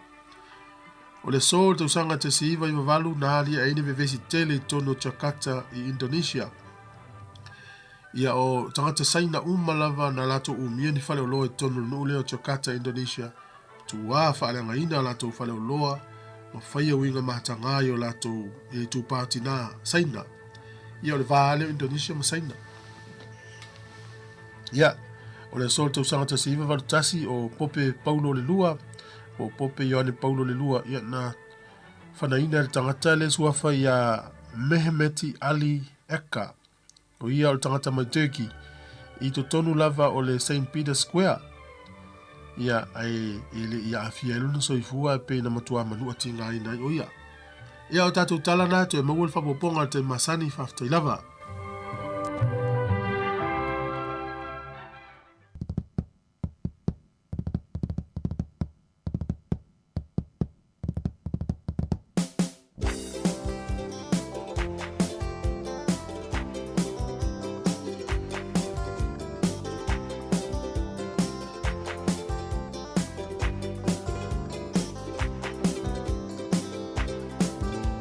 O le aso o le tausaga 1998 na aliae ai le vevesi tele i totonu o Jakarta i Indonesia. Ia o tagata Saina uma lava na latou umia ni faleoloa i totonu o le nuu lea o Jakarta, Indonesia, tuā faaleagaina a latou faleoloa ma faia uiga matagā i o latou i itupa tinā Saina. Ia o le va lea o Indonesia ma Saina. Ia, o le aso o le tausaga 1981 o Pope Paulo le Lua, po o Pope Ioane Paulo le Lua, ia na fanaina e le tagata le suafa iā Mehmeti Ali Eka. O ia o le tagata mai Turkey, i totonu lava o le Saint Peter Square. Ia, ae e le i aafia ai lona soifua e pei na matua manua tigaina ai o ia. Ia, o tatou tala na, toe maua le faaopoopoga i le taimi masani, faafetai lava.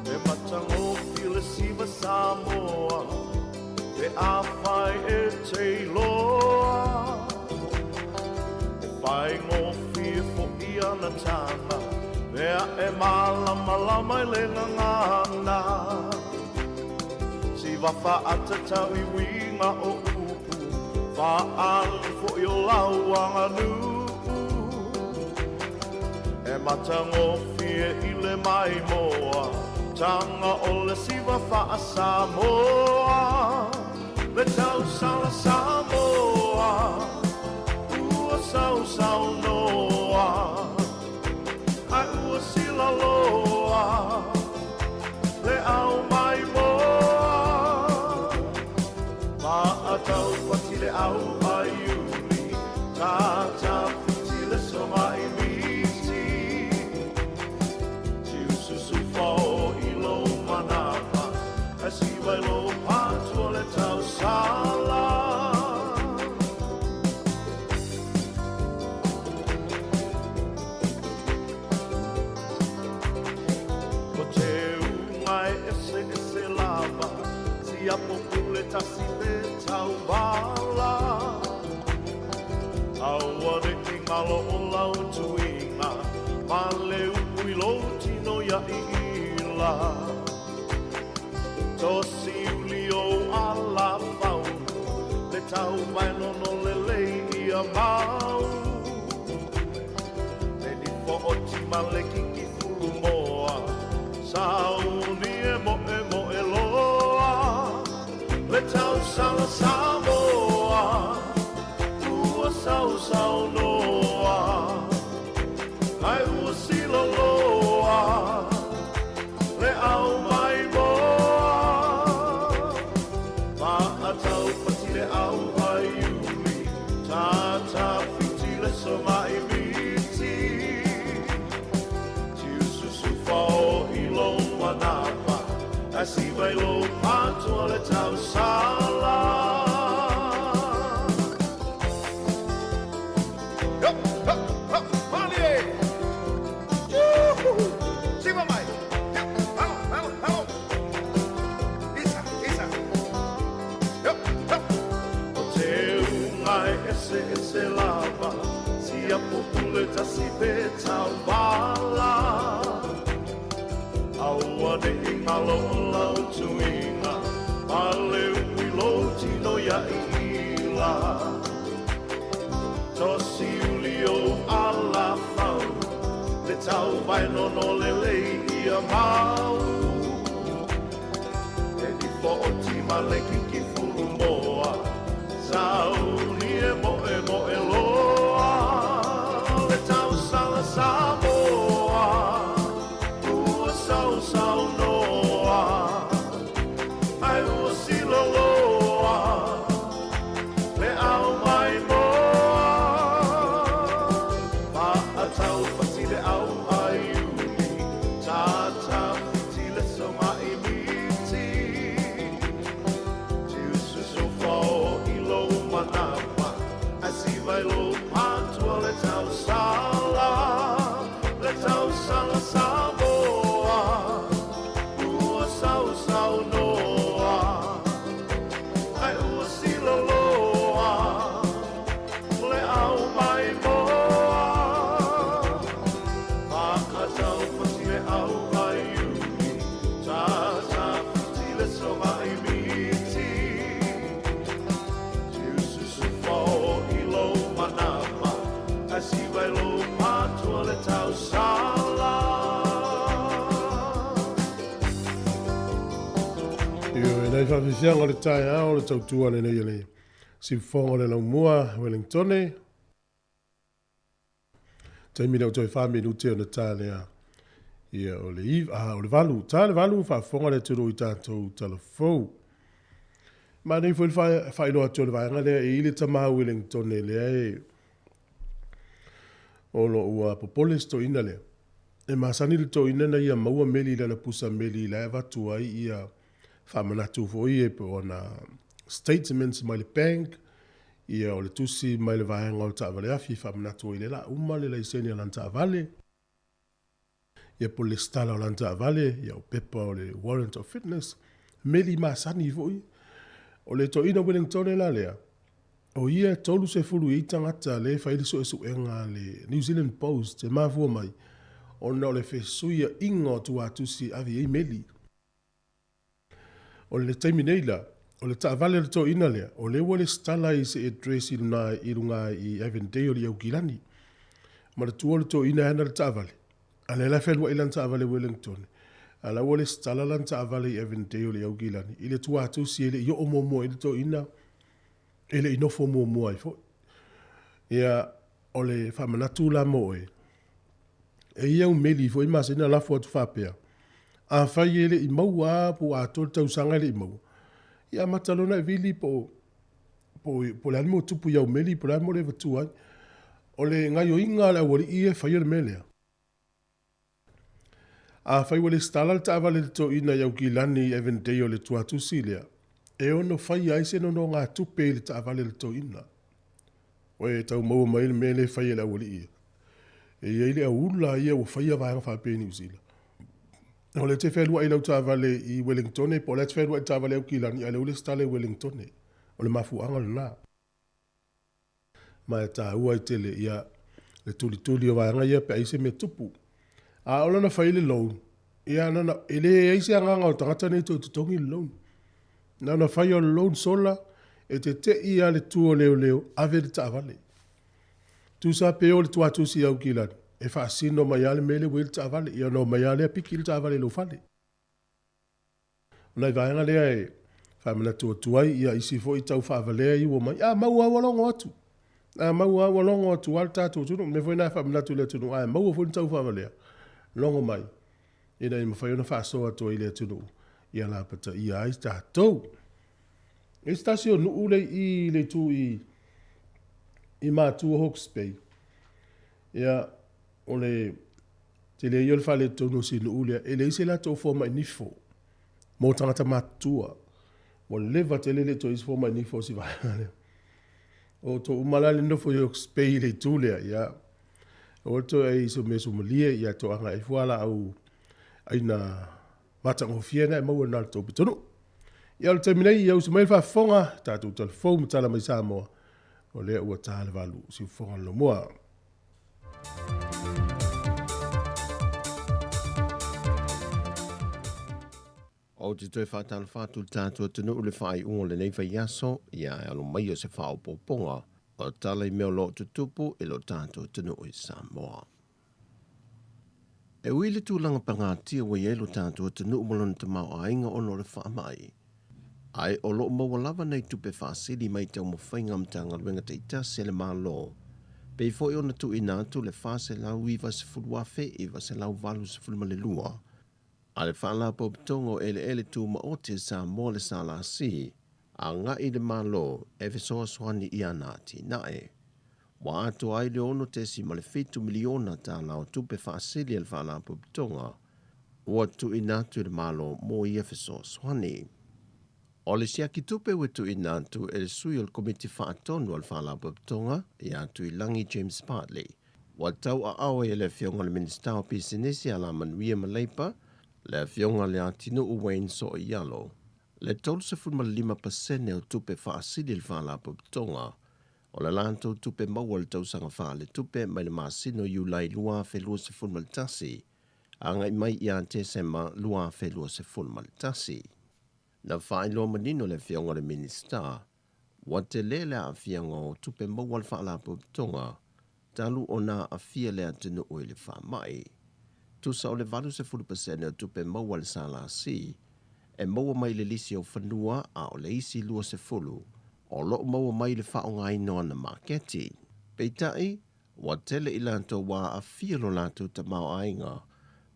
E matagofie le siva Samoa Pe afai e te iloa E faigofie foi ana taga Mea e malamalama i le gagana Siva faatatau i uiga o upu Faaali foi o lau aganuu E matagofie i le maimoa Taga o le siva faa-Samoa Le tausala Samoa Ua sausaunoa Ae ua silaloa Le au maimoa Maataupati le au a Iuli Tatafiti le soga i miti Tiususu fao i lou manava Ae siva i lou patua le tausala. Ko te unga e eseese lava, Tiapo pule tasi le tauvala. Aua ne i ngalo o lau tuiga, Ma le upu i lou tino ia iila. Tosi uli ou ala faunu, Le tau mai nono lelei ia mau. Le nifo o tima le kiki fulu moa, Sauni e moemoe loa, Le tausala Samoa, Ua sausaunoa, Ae ua siloloa, Le au mai moa. Maataupati le au a Iuli, Tatafiti le soga i miti. Tiususu fao i lou manava, Ae siva i lou patoa le tausala. Aua ne i galo o lau tuiga ma le upu i lou tino ia Iila. Tosi uli ou alafau, le tauvae nono lelei ia mau. E nifo o tima le kiki fulumoa, sauni e moe moe loa. Le tausala Samoa, ua sausaunoa, ae ua siloloa le au maimoa. Maatau fati le au aiuli, tata fiti le soma'i miti. Tiususu fao i lou manava, ae siva i lou patua le tausala, le tausala Samoa, ua sausaunoa, ae ua siloloa le au maimoa. Maatau fati le au aiuli, tata fiti le soma'i miti. Tiususu fao i lou manava, ae siva i lou patua le tausala. Ioe, nai faafiafiaga o le taeao le tautua lenei a le siufofoga o le Laumua Wellingtone. Taimi lea ua toe 4 minute ona ta lea ia o le iv, ah, o le 8. Ta le 8 faafofoga le atunuu i tatou talafou. Manaia foi le faailoa atu o le vaega lea e i le tama Wellingtone lea e o lo ua popole si toeaina lea. E masani le toeaina ina ia maua meli i lana pusa meli la e avatu ai ia faamanatu foi ia po o ana statements mai le bank, ia o le tusi mai le vaega o le taavale afi e faamanatu ai lea la uma le laisene o lana taavale, ia po o le lesitala o lana taavale, ia o pepa o le warrant of fitness, meli masani foi. O le toeaina Wellingtone la lea, o ia e 30 i ai tagata lea e fai le suesuega a le New Zealand Post e mafua mai ona o le fesuiaiga o tuatusi e ave i ai meli. O le taimi nei la, o le taavale a le toeaina lea, o lea ua lesitala i se address i luna i luga i Avondale i Aukilani. Manatua o le toeaina e ana le taavale, a lea la e fealuai lana taavale i Wellington, a la ua lesitala lana taavale i Avondale i Aukilani i le tuatusi e le i oo muamua i ai le toeaina, e le i nofo muamua ai foi. Ia, o le faamanatu la mo oe, e i au meli foi masani ona lafo atu faapea, afai e le i maua lava po ua atoa le tausaga e le i maua, ia amata loa ona e vili po o, po o le a le mea ua tupu i au meli, po o le a le mea ua le avatua ai. O le gaioiga a le aualii ia e faia le mea lea. Afai ua lesitala le taavale i le toeaina i Aukilani i Avondale le tuatusi lea, e ono faia ai se nonogatupe i le taavale a le toeaina. Oi, e tau maua mai le mea lea e fai e le aualii ia. E i ai le auula ia ua faia vaega faapea i Niu Sila. O lea e te fealuai i lau taavale i Wellingtone po o lea e te fealuai i le taavale i Aukilani, a o lea ua lesitala i Wellingtone. O le mafuaaga lena. Ma e taua ai tele ia le tulituli o vaega ia pe a i ai se mea tupu. A ola na fai le loan, ia na ona, e leai se agaga o le tagata nei e toe totogi le loan. Na ona fai o le loan sola, e tete'i lava le tu o leoleo, ave le taavale. Tusa pe o le tuatusi i Aukilani, e faasino mai lava le mea lea ua i ai le taavale, ia ona omai lava lea piki le taavale i lou fale. O nai vaega lea e faamanatu atu ai ia isi foi tau faavalea ia ua mai, a maua lava ua logo atu. A maua lava ua logo atu lava le tatou atunuu. O le mea foi lena e faamanatu i le atunuu, a maua foi ni tau faavalea, logo mai ina ia mafai ona faasoa atu ai i le atunuu ia lapataia ai tatou. E i ai se tasi o nuu le i i le itu i i Matua Hawke's Bay. Ia, o le tele ia o le faaletonu o si nuu lea, e leai se latou fomai nifo mo tagata matutua. Ua leva tele le toe i se fomai nifo o si vaega lea. O outou uma la le nofo i Hawke's Bay i le itu lea, ia, aua le toe ai i se mea sumalie, ia toaga ai fualaau aina matagofie na e maua i lena i le tou pitonuu. Ia o le taimi nei, ia usu mai le faafofoga, tatou talafou ma tala mai Samoa, o lea ua ta le 8, siufofoga le laumua. Ou te toe faatalofa atu i le tatou atunuu i le faaiuga o lenei vaiaso, ia e alo mai o se faaopoopoga o tala i mea o lo o tutupu i lo tatou atunuu i Samoa. E ui i le tulaga pagatia ua i ai lo tatou atunuu ma lona tamaoaiga ona o le faamai, ae o lo o maua lava nai tupe faasili mai taumafaiga a Matagaluega taitasi a le Malo, pei foi ona tuuina atu le $490,982 a le Faalapotopotoga o Eleele Tumaoti a Samoa le SLC, agai i le Malo e fesoasoani i ana atinae. Ua atoa ai le $6.7 miliona tala o tupe faasili a le Faalapotopotoga ua tuuina atu i le Malo mo ia fesoasoani. O le siaki tupe ua tuuina atu e le sui o le Komiti Faatonu a le Faalapotopotoga ia Tuilagi James Bartley, ua tauaao ai e le Afioga i le Minisita o Pisinisi, Alamanuia ma Leipa, le Afioga Leatinuu Wayne So'oialo, le 35% o tupe faasili a le Faalapotopotoga o le latou tupe maua i le tausaga faaletupe mai le masina o Iulai 2021 agai mai ia Tesema 2021. Na faailoa manino le Afioga i le Minisita, ua tele le aafiaga o tupe maua a le Faalapotopotoga talu ona aafia le atunuu i le faamai. Tusa o le 80% o tupe maua a le SLC e maua mai le lisi o fanua a o le isi 20 o lo o maua mai le faaaogaina o ana maketi. Peitai, ua tele i latou ua aafia lo latou tamaoaiga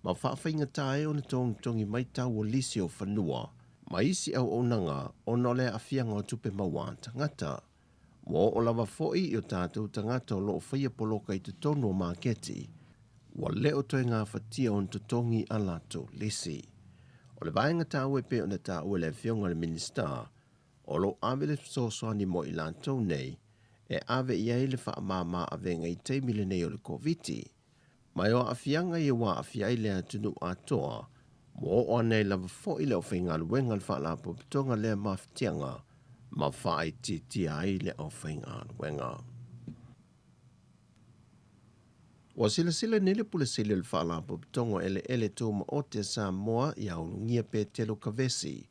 ma faafaigata ai ona togitogi mai tau o lisi o fanua ma isi auaunaga ona o le aafiaga o tupe maua a tagata. Ua oo lava foi i o tatou tagata o lo o faia poloka i totonu o maketi, ua le o toe gafatia ona totogi a latou lisi. O le vaega taua e pei ona taua e le Afioga i le Minisita, o lo o ave le fesoasoani mo i latou nei e ave i ai le faamama avega i taimi lenei o le Koviti. Ma e o aafiaga ia ua aafia ai le atunuu atoa, ua oo ane ai lava foi le aufaigaluega a le Faalapotopotoga lea mafatiaga ma faaitiitia ai le aufaigaluega. Ua silasila nei le Pule Sili o le Faalapotopotoga o Eleele Tumaoti a Samoa ia Ulugia Petelo Kavesi,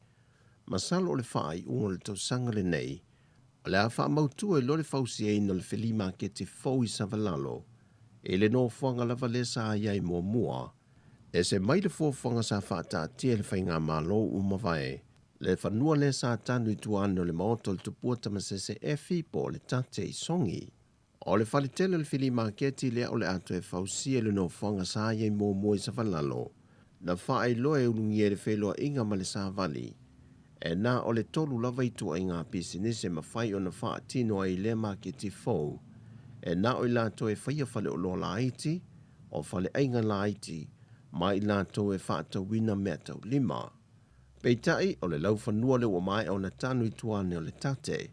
masalo o le faaiuga o le tausaga lenei o le a faamautu ai loa le fausiaina o le feli maketi fou i Savalalo i le nofoaga lava lea sa i ai muamua. Ese mai le fuafuaga sa faataatia e le faigamalo ua mavae, le fanua lea sa tanu i tua ane o le maota o le Tupua Tamasese Efi po o le Tate i Sogi. O le faletele o le fili maketi lea o le a toe fausia i le nofoaga sa i ai muamua i Savalalo, na faailoa e ulugia i le feiloaiga ma le savali, e na o le tolu lava ituaiga pisinisi e mafai ona faatino ai i lea maketi fou, e na o i latou e faia faleoloa laiti, o faleaiga laiti, ma i latou e faatauina meataulima. Peitai, o le laufanua lea ua maea ona tanu i tua ane o le tate.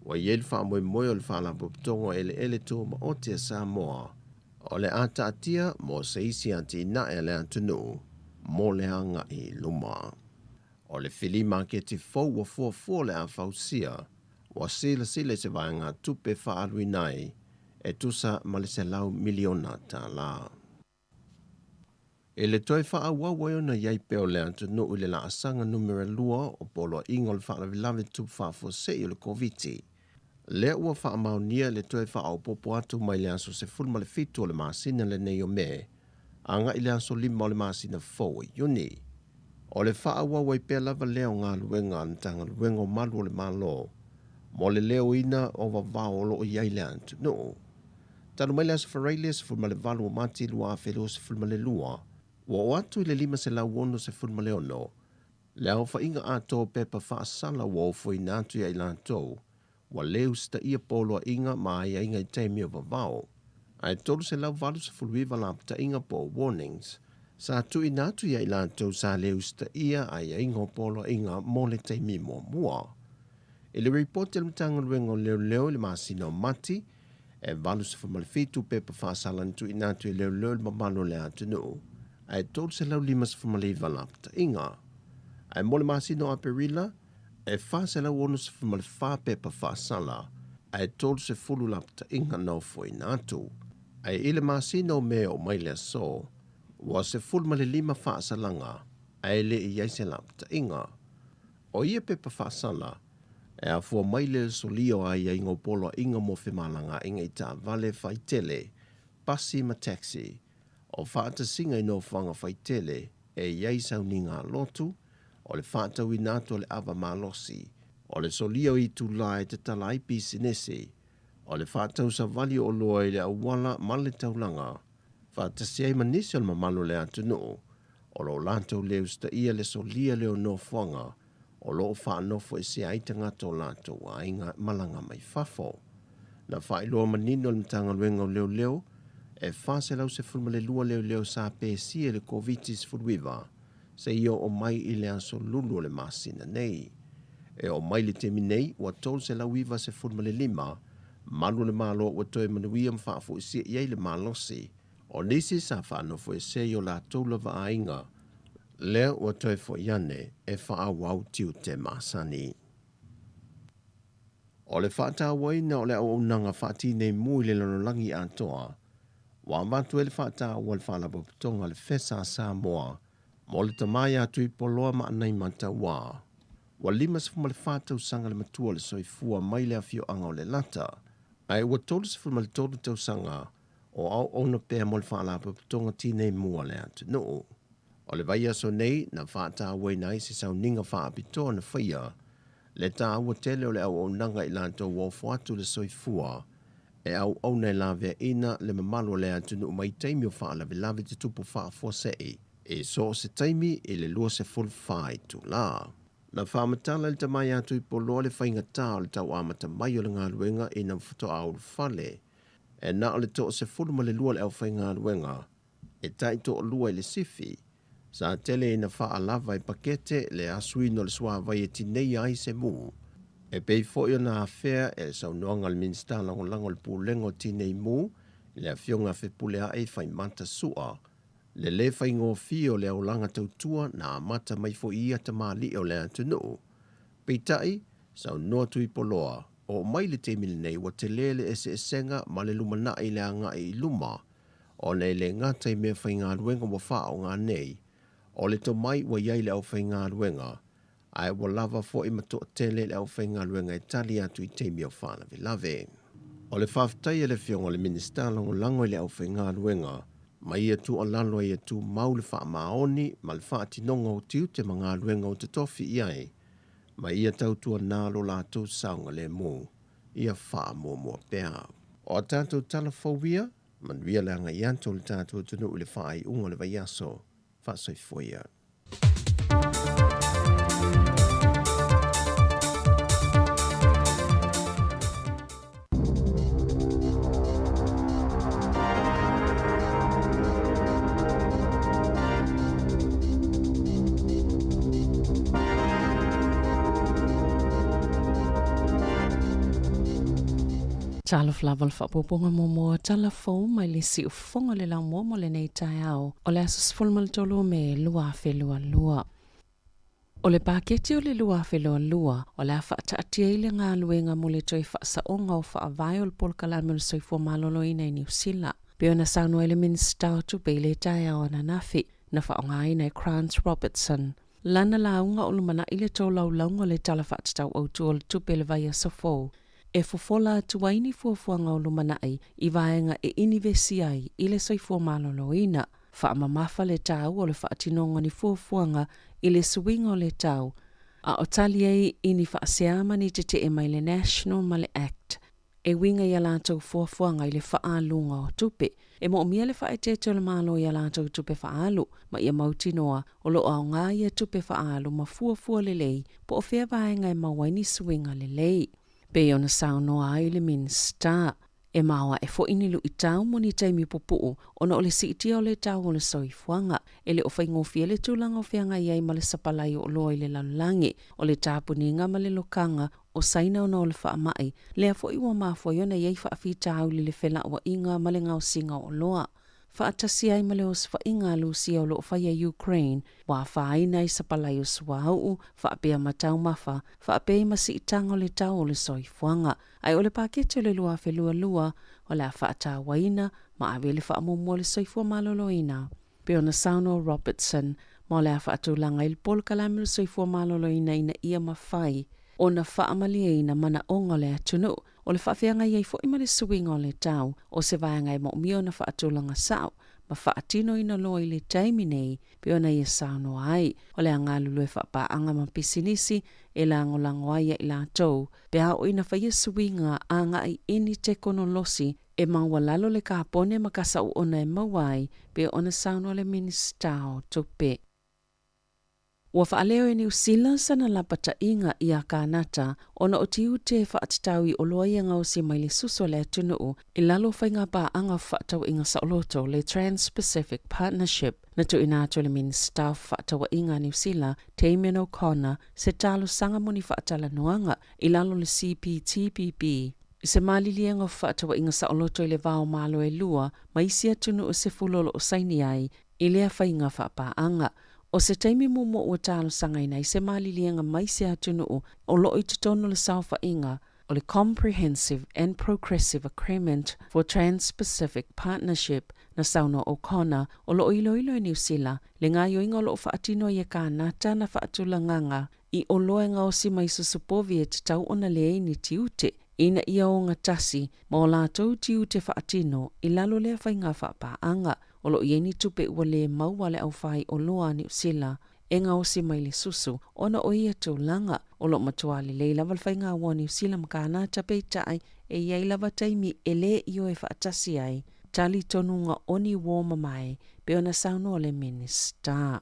Ua i ai le faamoemoe o le Faalapotopotoga o Eleele Tumaoti a Samoa, o le a taatia mo se isi atinae a le atunuu mo le agai i luma. O le fili maketi fou ua fuafua o le a fausia, ua silasila i se vaegatupe faaaluina ai e tusa ma le $100 miliona. I le toe faaauau ai ona i ai pea o le atunuu i le laasaga numera 2 o Poloaiga o le Faalavelave Tupu Faafuasei o le Koviti, lea ua faamaonia le toe faaopoopo atu mai le aso 17 o le masina lenei o Me agai i le aso 5 o le masina fou o Iuni. O le faaauau ai pea lava lea o galuega a le Matagaluega o Malu o le Malo mo le leoina o vavao o lo o i ai le atunuu. Talu mai le Aso Faraile 18 o Mati 2022, ua oo atu i le 566 le aofaiga atoa o pepa faasala ua ofoina atu ia i latou ua le usitaia poloaiga ma aiaiga i taimi o vavao, ae 389 lapataiga po o warnings sa tuuina atu ia i latou sa le usitaia aiaiga o poloaiga mo le taimi muamua. I le ripoti a le Matagaluega o Leoleo i le masina o Mati, e 87 pepa faasala na tuuina atu e leoleo i le mamalu o le atunuu, ae 359 lapataiga. Ae mo le masina o Aperila, e 464 pepa faasala, ae 30 lapataiga na ofoina atu. Ae i le masina o Me oo mai le aso, ua 15 faasalaga ae le i i ai se lapataiga. O ia pepa faasala, e afua mai le solia o aiaiga o poloaiga mo femalagaaiga i taavale faitele, pasi ma taxi, o faatasiga i nofoaga faitele e i ai sauniga lotu, o le faatauina atu o le ava malosi, o le solia o itulā e tatala ai pisinese, o le faatau savali o oloa i le auala ma le taulaga, faatasi ai ma nisi o le mamalu o le atunuu o lo o latou le usitaia le solia lea o nofoaga o lo o faanofoesea ai tagata o latou aiga malaga mai fafo. Na faailoa manino e le Matagaluega o Leoleo, e 412 leoleo sa pesia i le Koviti-19 seia oo mai i le aso Lulu o le masina nei. E oo mai le taimi nei, ua 395 malu o le Malo ua toe manuia ma faafoisia i ai le malosi. O nisi sa faanofoesea i o latou lava aiga, lea ua toe foi ane e faaauau tiute masani. O le faatauaina o le auaunaga faatinei mu i le lalolagi atoa, ua avatu ai le faataua a le Faalapotopotoga a le Fesa a Samoa mo le tama ia Tuipoloa ma Anaimataua. Ua 54 tausaga le matua o le soifua mai le afioaga o Lelata, ae ua 33 tausaga o auauna pea mo le Faalapotopotoga Tinei Mu a le atunuu. O le vaiaso nei na faatauaina ai se sauniga faapitoa na faia le taua tele o le auaunaga i latou ua ofo atu le soifua e auauna e laveaiina le mamalu o le atunuu mai taimi o faalavelave tutupu faafuasei i so o se taimi i le 24 itula. Na faamatala e le tama ia Tuipoloa le faigatā o le tau amata mai o le galuega ina faatoa ulufale e na o le 12 le aufaigaluega e taitoalua i le sifi. Sa tele ina faalava e pakete le asuina o le suavai e tineia ai se mu. E pei foi ona afea e le saunoaga a le Minisita Lagolago o le Pulega o Tinei Mu, le Afioga a Fepuleai Faimata Sua, le lē faigofie o le aulaga tautua na amata mai foi i ia tamalii o le atunuu. Peitai, saunoa Tuipoloa, oo mai le taimi lenei ua telē le eseesega ma le lumanai i le agai i luma ona e le gata i mea faigaluega ua faaaoga nei, o le tomai ua i ai le aufaigaluega, ae ua lava foi ma toatele le aufaigaluega e tali atu i taimi o faalavelave. O le faafetai a le Afioga i le Minisita Lagolago i le aufaigaluega ma ia tuualalo ai ia tumau le faamaoni ma le faatinoga o tiute ma galuega o totofi i ai, ma ia tautuana lo latou saogalemu. Ia faamuamua pea. O a tatou tala fou ia, manuia le agai atu o le tatou atunuu i le faaiuga o le vaiaso. Faasoifua ia. Talofa lava le faaopoopoga muamua tala fou mai le siufofoga o le laumua mo lenei taeao o le aso 13 o Me 2022. O le paketi o le 2022 o le a faataatia ai le galuega mo le toe faasaoga o faavae o le polokalame o le soifua maloloina i Niu Sila. Pei ona saunoa ai le Minisita o Tupe i le taeao ananafi, na faaaogaina e Grant Robertson lana lauga o lumanai le tolaulauga o le Tala Faatatau Autu o le Tupe i le vaiaso fou, e fofola atu ai ni fuafuaga o lumanai i vaega e inivesi ai i le soifua maloloina. Faamamafa le taua o le faatinoga o ni fuafuaga i le suiga o le tau, a o tali ai i ni faasea ma ni tetee mai le National ma le Act e uiga i a latou fuafuaga i le faaaluga o tupe. E moomia le faaeteete o le Malo i a latou tupe faaalu, ma ia mautinoa o lo o aoga ia tupe faaalu ma fuafua lelei po o fea vaega e maua ai ni suiga lelei. Pei ona saunoa ai le Minisita, E maoae foi ni luitau mo ni taimi pupuu ona o le siitia o le tau o le soifuaga. E le o faigofie le tulaga o feagai ai ma le sapalai o oloa i le lalolagi, o le tapuniga ma le lokaga o Saina ona o le faamai, lea foi ua mafua ai ona i ai faafitauli i le felauaiga ma le gaosiga o oloa. Faatasi ai ma le osofaiga a Lusia o lo o faia i Ukraine, ua afaina ai sapalai o suauu, faapea ma taumafa, faapea ai ma siitaga o le tau o le soifuaga. Ae o le paketi o le 2022, o le a faatauaina ma ave le faamuamua i le soifua maloloina. Pei ona saunoa Robertson, ma o le a faatulaga ai le polokalame o le soifua maloloina ina ia mafai ona faamalieina manaoga o le atunuu. O le faafeagai ai foi ma le suiga o le tau, o se vaega e moomia ona faatulaga sao ma faatinoina loa i le taimi nei pei ona ia saunoa ai. O le a galulue faapaaga ma pisinisi e lagolago ai ia i latou pe a oo ina faia suiga agai i ni tekonolosi e maualalo le kapone ma kasa uona e maua ai pei ona saunoa le Minisita o Tupe. Ua faaleo e Niu Sila sana lapataiga iā Kānata ona o tiute e faatatau i oloa ia gaosi mai le susu a le atunuu i lalo o faigapaaga o fefaatauaiga saoloto, le Trans-Pacific Partnership. Na tuuina atu e le Minisita o Fefaatauaiga a Niu Sila, Damien O'Connor, se talosaga mo ni faatalanoaga i lalo o le CPTPP i se maliliega o fefaatauaiga saoloto i le va o Malo e lua ma isi atunuu e 10 o lo o saini ai i lea faiga faapaaga. O se taimi muamua ua talosagaina ai se maliliega mai se atunuu o lo o i totonu o le saofaiga o le Comprehensive and Progressive Agreement for Trans-Pacific Partnership, na saunoa O'Connor, o lo o iloilo e Niu Sila le gaoioiga o lo o faatino ai e Kānata na faatulagaga i oloa e gaosi mai susupovi e tatau ona leai ni tiute ina ia ogatasi ma o latou tiute faatino i lalo lea faiga faapaaga. O lo o i ai ni tupe ua le maua a le aufai oloa a Niu Sila e gaosi mai le susu ona o ia tulaga. O lo o matua lelei lava le faiga ua Niu Sila ma Kānata peitai e i ai lava taimi e le ioe faatasi ai talitonuga o ni uō mamae pei ona saunoa le Minisita.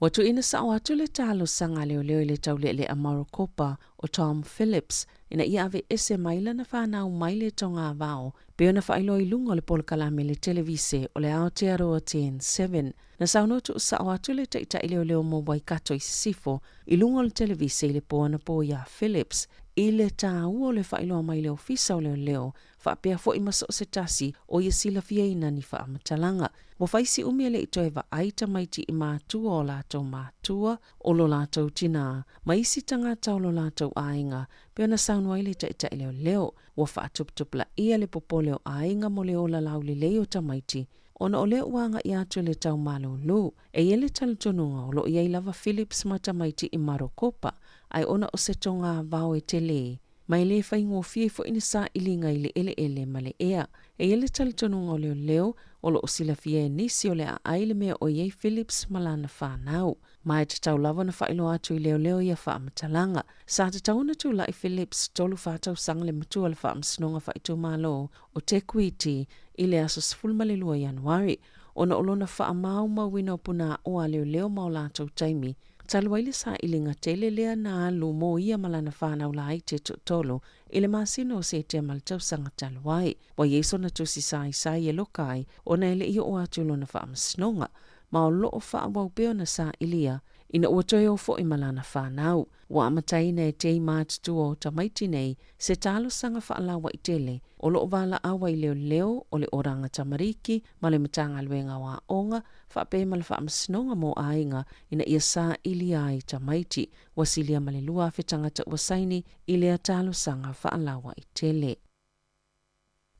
Ua tuuina sao atu le talosaga a leoleo i le taulealea Marokopa o Tom Phillips ina ia aveese mai lana fanau mai le togavao pei ona faailoa i luga o le polokalame le televise o le Aotearoa TN7. Na saunoa tuusao atu le taitai leoleo mo Waikato i Sisifo i luga o le televise i le po anapo iā Phillips i le tāua o le faailoa mai le Ofisa o Leoleo faapea foi ma so o se tasi o ia silafiaina ni faamatalaga. Ua fai si umi e le i toe vaai tamaiti i matua o latou matua, o lo latou tinā, ma isi tagata o lo latou aiga, pei ona saunoa ai le taitai leoleo. Ua faatuputupulaia le popole o aiga mo le ola laulelei o tamaiti, ona o lea ua agai atu i le tau malūlū. E i ai le talitonuga o lo o i ai lava Phillips ma tamaiti i Marokopa, ae ona o se togavao e telē, ma e le faigofie foi ni sailiga i le eleele ma le ea. E i ai le talitonuga o leoleo o lo o silafia e nisi o le aai le mea o i ai Phillips ma lana fanau. Ma e tatau lava ona faailoa atu i leoleo ia faamatalaga. Sa tatau ona tulai Phillips 34 tausaga le matua o le Faamasinoga Faaitumalo o Te Kuiti i le aso 12 Ianuari ona o lona faamaumauina o punaaoa a leoleo ma o latou taimi Talu ai le sailiga tele lea na alu mo ia ma lana fanau laiti e toatolu i le masina o Setema le tausaga talu ai. Ua i ai sona tusi saisai e loka ai ona e le i oo atu i lona faamasinoga, ma o lo o faaauau pea ona sailia ina ua toe o foi ma lana fanau. Ua amataina e Tei matutua o tamaiti nei se talosaga faalauai tele o lo o valaau ai leoleo o le Oranga Tamariki ma le Matagaluega o Aoga faapea ma le Faamasinoga mo Aiga ina ia sailia ai tamaiti ua silia ma le 2,000 tagata ua saini i lea talosaga faalauai tele.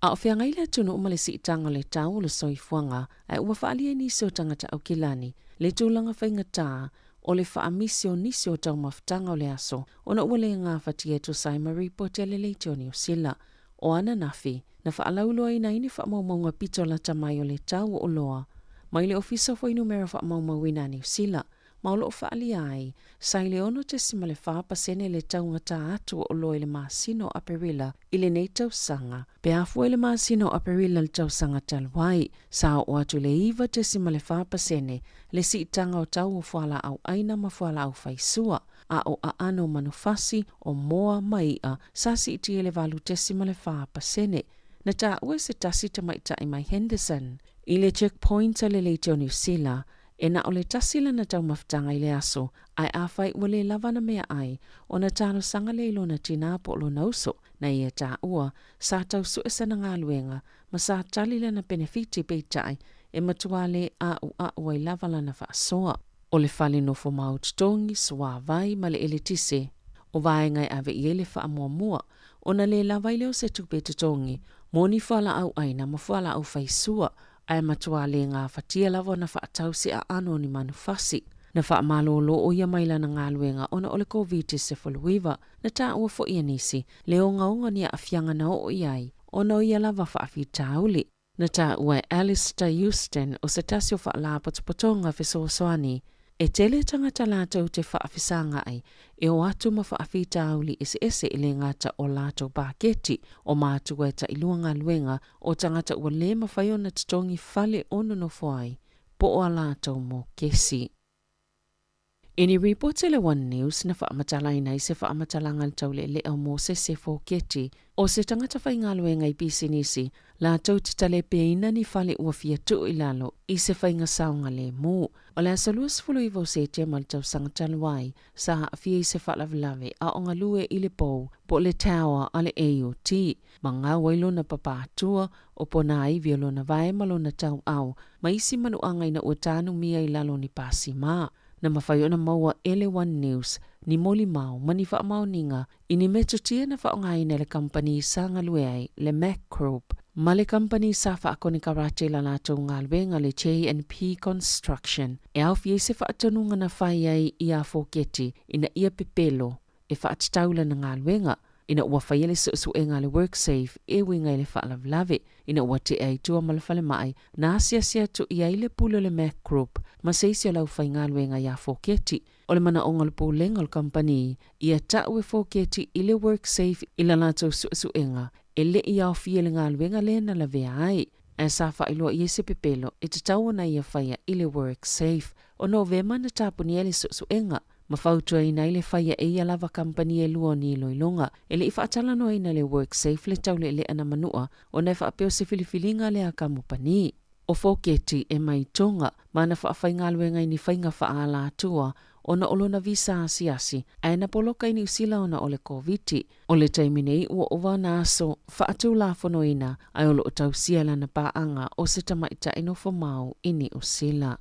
A o feagai le atunuu ma le siitaga o le tau o le soifuaga, ae ua faaalia e nisi o tagata Aukilani le tulaga faigata o le faamisi o nisi o taumafataga o le aso ona ua le gafatia e tusa ai ma ripoti a le Leitio Niu Sila o ananafi na faalauiloaina ai ni faamaumauga pito lata mai o le tau o oloa mai le Ofisa o Fuainumera Faamaumauina a Niu Sila ma o lo o faaalia ai sa i le 6.4% le taugata atu o oloa i le masina o Aperila i lenei tausaga pe a fua i le masina o Aperila i le tausaga talu ai. Sa oo atu i le 9.4% le siitaga o tau o fualaau ʻaina ma fualaau faisua, a o aano o manufasi, o moa ma iʻa, sa siitia i le 8.4%. Na taua e se tasi tamaitai mai Henderson i le checkpoint a le Leitio Niu Sila, e na o le tasi lana taumafataga i le aso, ae afai ua le lava ana meaai, ona talosaga lea i lona tinā po o lona uso. Na ia taua, sa tau sue sana galuega, ma sa tali lana penefiti peitai e matua le ʻaʻuʻaʻu ai lava lana faasoa. O le fale nofo mau totogi, suāwai ma le eletise, o vaega e ave i ai le faamuamua, ona le lava ai lea o se tupe totogi mo ni fualaau ʻaina ma fualaau faisua. Ae matuā le gafatia lava ona faatau se aano o ni manufasi. Na faamalōlō ʻo ia mai lana galuega ona o le Koviti-19. Na taua foi e nisi, le ogaoga o ni aafiaga na oo i ai ona o ia lava faafitauli. Na taua e Alistair Houston o se tasi o faalapotopotoga fesoasoani, E tele tagata latou te faafesagaʻi e o atu ma faafitauli eseese e le gata o latou paketi o matua e tailua galuega o tagata ua le mafai ona totogi fale o nonofo ai po o a latou mokesi. I ni ripoti a le One News na faamatalaina ai se faamatalaga i le taulealea o Mosese Foketi, o se tagata faigaluega i pisinisi latou te talepeina ni fale ua fia tuu i lalo i se faiga saogalemu. O le aso 29 o Setema i le tausaga talu ai, sa aafia i se faalavelave a o galue i le pou po o le tower a le AOT, ma gau ai lona papa atua o ponaivi o lona vae ma lona tauau ma isi manuaga ina ua tanumia i lalo o ni pasima. Na mafai ona maua e le One News ni molimau ma ni faamaoniga i ni metotia na faaaogaina e le kamupani sa galue ai, le Mac Group, ma le kamupani sa faakonekarate i la latou galuega, le J&P Construction, e aofia i se faatonuga na fai ai iā Foketi ina ia pepelo e faatatau lana galuega ina ua faia le suesuega a le WorkSafe e uiga i le faalavelave ina ua tea i tua ma le falemai na asiasi atu i ai le pule o le Mac Group ma se isi o le aufaigaluega iā Foketi. O le manaoga o le pulega o le kamupani ia tau e Foketi i le WorkSafe i la latou suesuega e le i aofia i le galuega lea na lavea ai, ae sa faailoa i ai se pepelo e tatau ona ia faia i le WorkSafe. O Novema na tapunia ai le suesuega ma fautuaina ai le faia e ia lava kamupani e lua o ni iloiloga. E le i faatalanoaina e le WorkSafe le taulealea na manua ona e faapea o se filifiliga lea a kamupani. O Foketi e mai Tonga ma na faafaigaluega i ni faiga faaala atua ona o lona visa asiasi ae na poloka i Niu Sila ona o le Koviti. O le taimi nei ua ova ona aso faatulafonoina ae o lo o tausia lana paaga o se tamaitai nofomau i Niu Sila.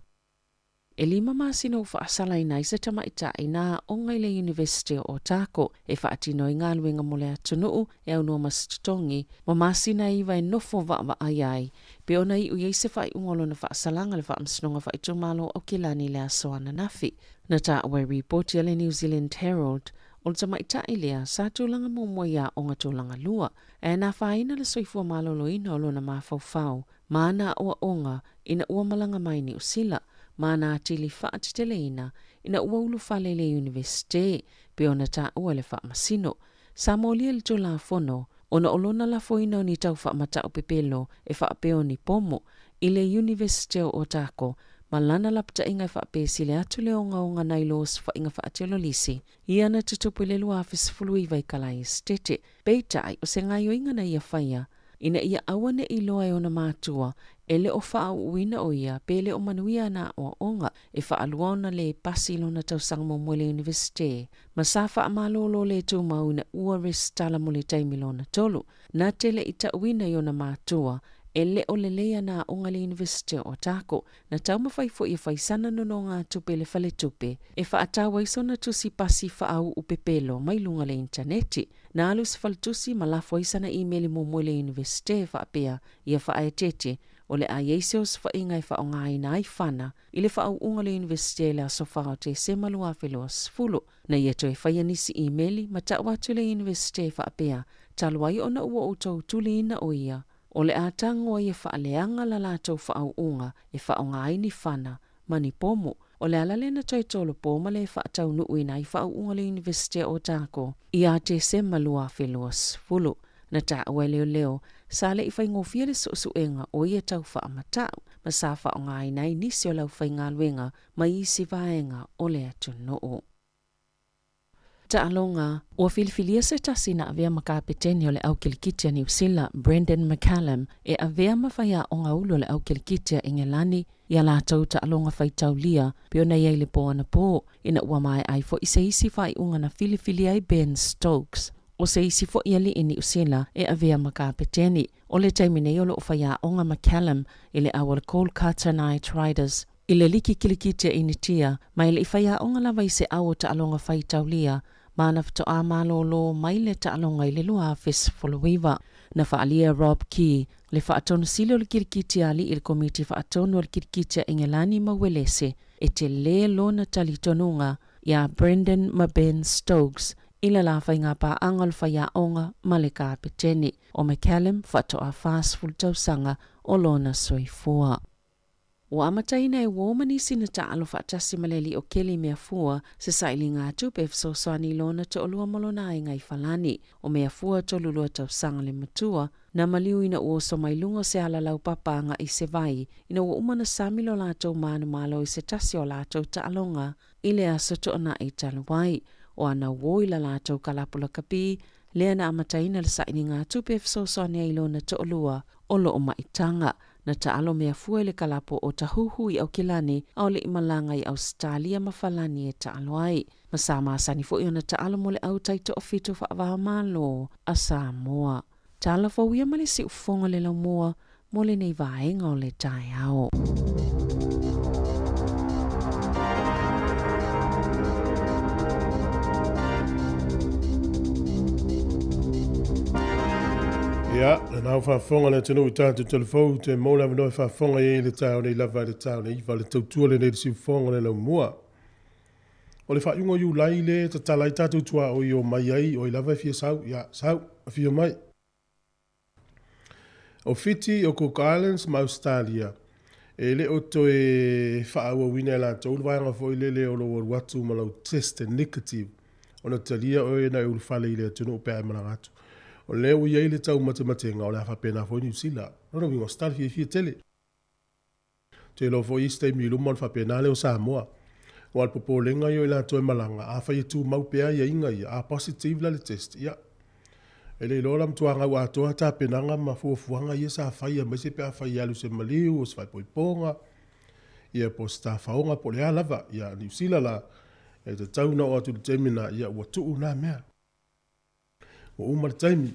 E lima masina ua faasalaina ai se tamaitai na aoga i le Iunivesite o Otago e faatino ai galuega mo le atunuu e aunoa ma se totogi ma masina e iva e nofo vaavaai ai pe ona iu i ai se faaiuga o lona faasalaga i le Faamasinoga Faaitumalo o Aukilani i le aso ananafi. Na taua e ripoti a le New Zealand Herald o le tamaitai lea sa tulaga muamua i aoga tulaga lua ae na afaina le soifua maloloina o lona mafaufau ma ana aoaoga ina ua malaga mai Niu Sila, ma ana atili faateteleina ina ua ulufale i le Iunivesite, pei ona taua e le Faamasino. Sa molia le Tulafono ona o lona lafoina o ni tau faamatau pepelo e faapea o ni pomo i le Iunivesite o Otago ma lana lapataiga e faapesile atu le ogaoga nai lo osofaiga faatelolisi ia na tutupu i le 2019 i Kalaesetete. Peitai, o se gaoioiga na ia faia ina ia aua ne i loa e ona matua e le o faauuina ʻo ia pe le o manuia ana aoaoga e faalua ona lē pasi i lona tausaga muamua i le Iunivesite ma sa faamalōlō le tumau ina ua resitala mo le taimi lona tolu. Na te le i tauina i ona matua e le o lelei ana aoga i le Iunivesite o Otago. Na taumafai foi e fai sana nonogatupe i le faletupe e faatau ai sona tusi pasi faauu pepelo mai luga o le initaneti. Na alu i se faletusi ma lafo ai sana imeli muamua i le Iunivesite e faapea ia faaeteete o le a i ai se osofaiga e faaaogaina ai fana i le faauuga o le Iunivesite i le aso 4 o Tesema 2020. Na ia toe faia nisi imeli ma tau atu i le Iunivesite e faapea, Talu ai ona ua outou tuliina ʻo ia, o le a tago ai e faaleaga la latou faauuga e faaaoga ai ni fana ma ni pomo. O le ala lea na toe tolopo ma le faataunuuina ai faauuga o le Iunivesite o Otago ia Tesema 2020. Na taua e leoleo, sa le i faigofie le suesuega o ia tau faamatau ma sa faaaogaina ai nisi o le aufaigaluega mai isi vaega o le atunuu. Taaloga, Ua filifilia se tasi na avea ma kapeteni o le au kilikiti a Niu Sila, Brendon McCallum, e avea ma faiaoga ulu o le au kilikiti a Engelani i a latou taaloga faitaulia pei ona i ai le po anapō, ina ua maea ai foi se isi faaiuga na filifilia ai Ben Stokes, o se isi foi alii Niu Sila e avea ma kapeteni. O le taimi nei o lo o faiaoga McCallum i le au a le Kolkata Knight Riders, I le liki kilikiti a Initia, ma e le i faiaoga lava i se au o taaloga faitaulia, ma na faatoa malōlō mai le taaloga i le 2019. Na faaalia e Rob Key, le Faatonu Sili o le Kirikiti a Alii i le Komiti Faatonu a le Kirikiti a Engelani ma Uelese, e telē lona talitonuga iā Brendan ma Ben Stokes i le la faigapaaga o le faiaoga ma le kapeteni. O McCallum faatoa 40 tausaga o lona soifua. Ua amataina e uō ma nisi na taalo faatasi ma le alii o Keli Meafua se sailiga tupe e fesoasoani i lona toalua ma lona aiga i Falani. O Meafua 32 tausaga le matua, na maliu ina ua oso mai luga o se ala laupapa agai i se vai ina ua uma ona sami lo latou manumalo i se tasi o a latou taaloga i le aso Toonai talu ai. O ana uō i la latou kalapu lakapi, lea na amataina le sailiga tupe e fesoasoani ai i lona toalua o loo maitaga. Na taalo Meafua i le kalapu o Otahuhu i Aukilani a o le i malaga i Ausetalia ma Falani e taalo ai. Ma sa masani foi ona taalo mo le au taitoafitu faava-o-Malo a Samoa. Tala fou ia ma le siufofoga o le laumua mo lenei vaega o le taeao. Ia, lena ua faafofoga le atunuu i tatou telefou, toe maua le avanoa e faafofoga i ai i le taeao nei lava i le ta o le 9 le tautua lenei i le siufofoga o le laumua. O le faaiuga o Iulai lea e tatala ai tatou tuaoi e omai ai, o ai lava e fia sau, ia, sau, afio mai. O Fiti, o Cook Islands ma Ausetalia, e le o toe faaauauina e latou le vaega foi lele o lou alu atu ma lau test negative ona talia oe na e ulufale i le atunuu pe a e malaga atu. O lea ua i ai le taumatematega o le a faapena foi Niu Sila. Lona uiga, o se tala fiafia tele. Ou te iloa foi isi taimi i luma ona faapena lea o Samoa. Aua o le popolega ia o i latou e malaga, afai e tumau pea aiaiga ia, a positive la le test, ia, e le iloa la matua gau atoa tapenaga ma fuafuaga ia sa fai aemaise pe afai e alu i se maliu o se faaipoipoga, ia po o se tafaoga po o le a lava. Ia, Niu Sila la, e tatau ona oo atu i le taimi lena, ia ua tuu na mea. Ua uma le taimi.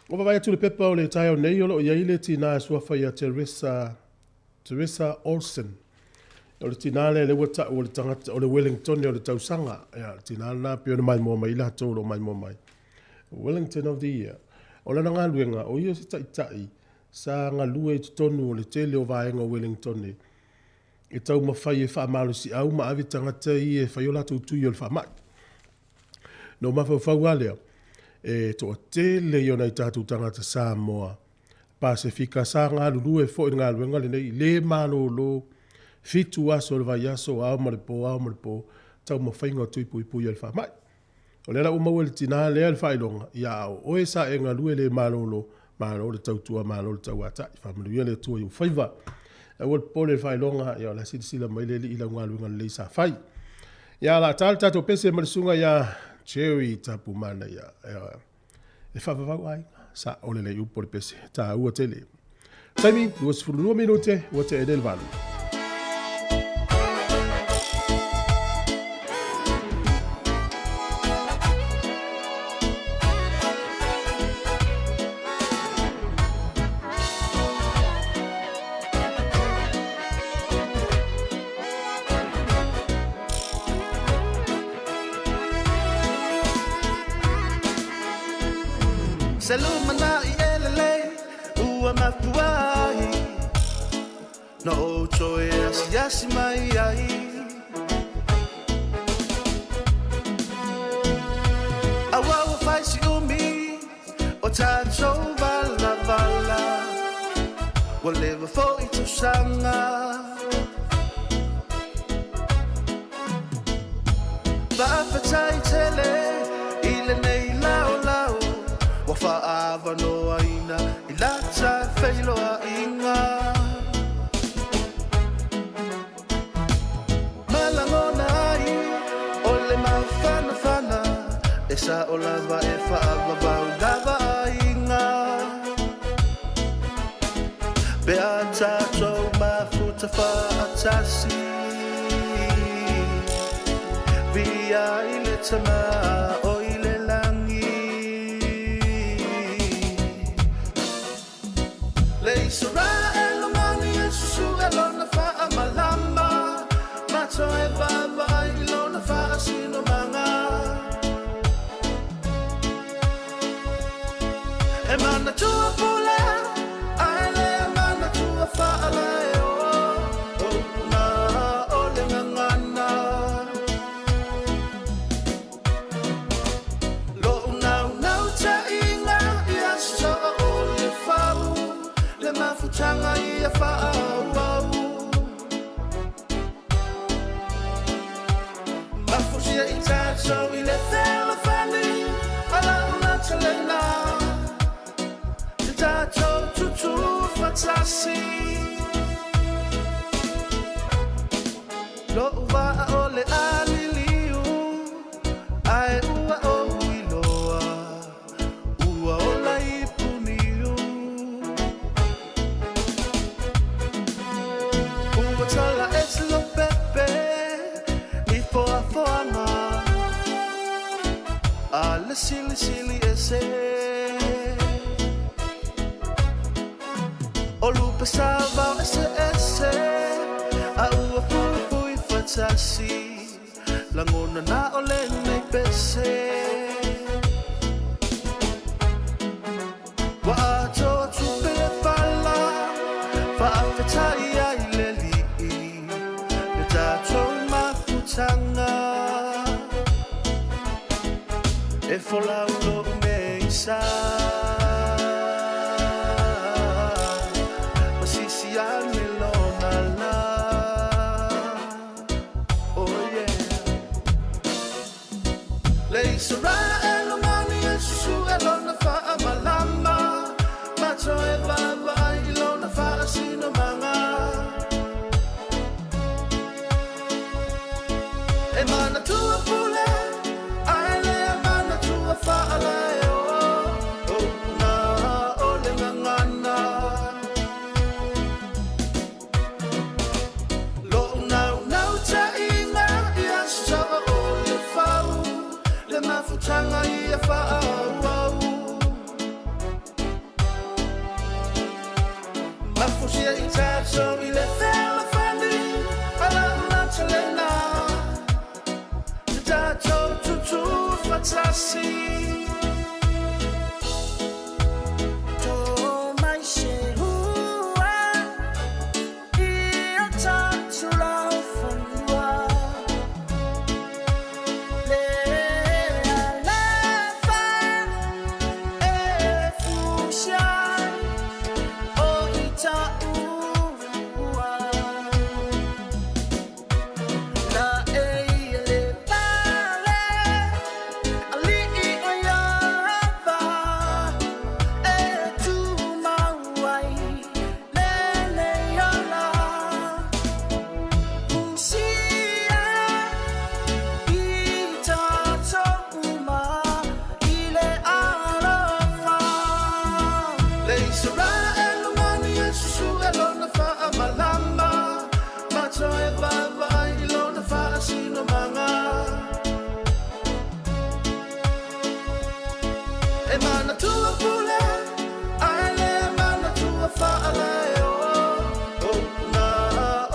Ua vaavaai atu i le pepa o le taeao nei, o lo o i ai le tina e suafa ia Teresa, Teresa Olsen. O le tina lea lea ua tau o le tagata, o le Wellingtone o le tausaga. Ia, le tina lena pei ona maimoa mai ai latou o lo o maimoa mai. Wellington of the Year. O lana galuega, o ia se taitai sa galue i totonu o le tele o vaega o Wellingtone e taumafai e faamalosiau ma ave tagata ia e fai o latou tui o le faamai. Na ou mafaufau lava lea, e toatele ia o nai tatou tagata Samoa, Pasefika sa galulue foi i le galuega lenei, le malolo, fitu aso o le vaiaso, ao ma le po, ao ma le po, taumafaiga o tui puipui ai le faamai. O lea la ua maua e le tina lea le faailoga, ia a o oe sa e galue le malolo, malo le tautua, malo le tauatai. Faamanuia le Atua i ou faiva. Aua le popole i le faailoga, ia o la e silasila mai le Alii i lau galuega lelei sa fai. Ia, o le a ta le tatou pese ma le susuga ia Jerry Tapumanaia. E faavavau aiga, sao lelei upu o le pese, taua tele. Taimi, 22 minute, ua tea nei le 8. Se lumanai e lelei ua mafua ai Na ou toe asiasi mai ai Aua ua fai si umi o tatou valavala Ua leva foi tausaga Faafetai tele i lenei laolao Ua faaavanoaina i lata feiloaiga Ma lagona ai o le mafanafana E sao lava e faavavau lava aiga Pe a tatou mafuta faatasi Viia ai le Tama o i le lagi Le Isaraelu mani e susue lona faamalama Ma toe vaavaai i lona faasinomaga E mana Mafusia i tatou i le fealofani a lau lautalena Te tatou tutū faatasi Lo'u vaa o le a liliu Ae ua ou iloa Ua ola i Puniu Ua tala ese Lopepe I foafoaga A le silisili ese O lupe sa vao ese ese A ua fuifui fatasi Lagona na o lenei pese Ua atoa tupe le pala Faafetai ai le Alii Le tatou mafutaga E folau lou meisa Masisi ane lona la Oh yeah Le Isaraelu mani e susue lona faamalama Ma toe vaavaai i lona faasinomaga E manatua pule ae le manatua faalaeo O upu na o le gagana Lo'u naunautaiga ia saoa o le fau Le mafutaga ia faaauau Mafusia i tatou i le fealofani A lau lautalena Te tatou tutū faatasi To mai se hua i o tatou laufanua Le alofa e fusia o i taua Na e le pale alii o Iava e tumau ai lenei ola Fusia i tatou uma i le alofa Le Isaraelu mani e susue lona faamalama Ma toe vaavaai i lona faasinomaga E manatua pule ae le manatua faalaeo O upu na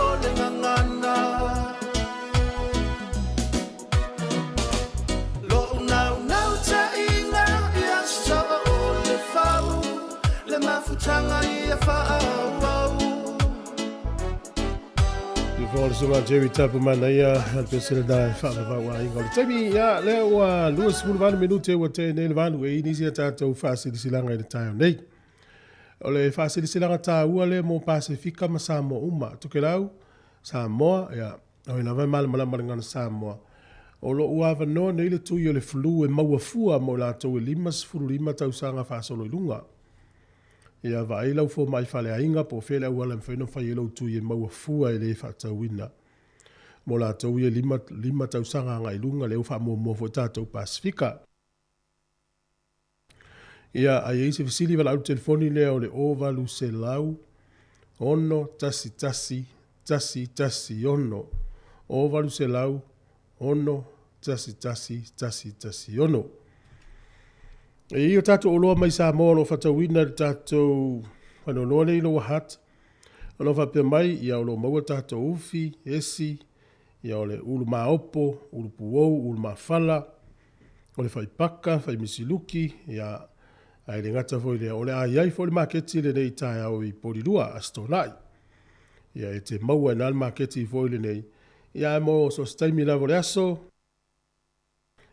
o le gagana Lo'u naunautaiga ia saoa o le fau Le mafutaga ia faaauau Le fo le susuga Jerry Tapumanaia a le pesele na e faavavau aiga o le taimi ia lea ua 28 minute ua tea nei le valu e i nisi a tatou faasilasilaga i le taeao nei. O le faasilasilaga taua lea mo Pasefika ma Samoa uma. Tokelau, Samoa, ia, o ai lava e malamalama i le gagana Samoa. O lo o ua avanoa nei le tui o le flu e maua fua mo i latou e 55 tausaga faasolo i luga. Ia vaai lau fomai faleaiga po o fea le auala e mafai ona fai ai lou tui e maua fua e le faatauina. Mo latou ia 5 tausaga agai i luga, lea ua faamuamua foi tatou Pasefika. Ia, a i ai se fesili, valaau i le telefoni lea o le 0800 611 116, 0800 611 116. E i ai o tatou oloa mai Samoa o lo o faatauina i le tatou faanoanoa lea i Lower Hutt. O lo o faapea mai, ia o lo o maua tatou ufi, esi, ia o le ulu maopo, ulu puou, ulu mafala, o le faipaka, faimisiluki, ia ae le gata foi i lea, o le a i ai foi le maketi lenei i taeao i Polilua, Aso Toonai. Ia e te maua i ina le maketi foi lenei, ia ae mo so o se taimi lava o le aso,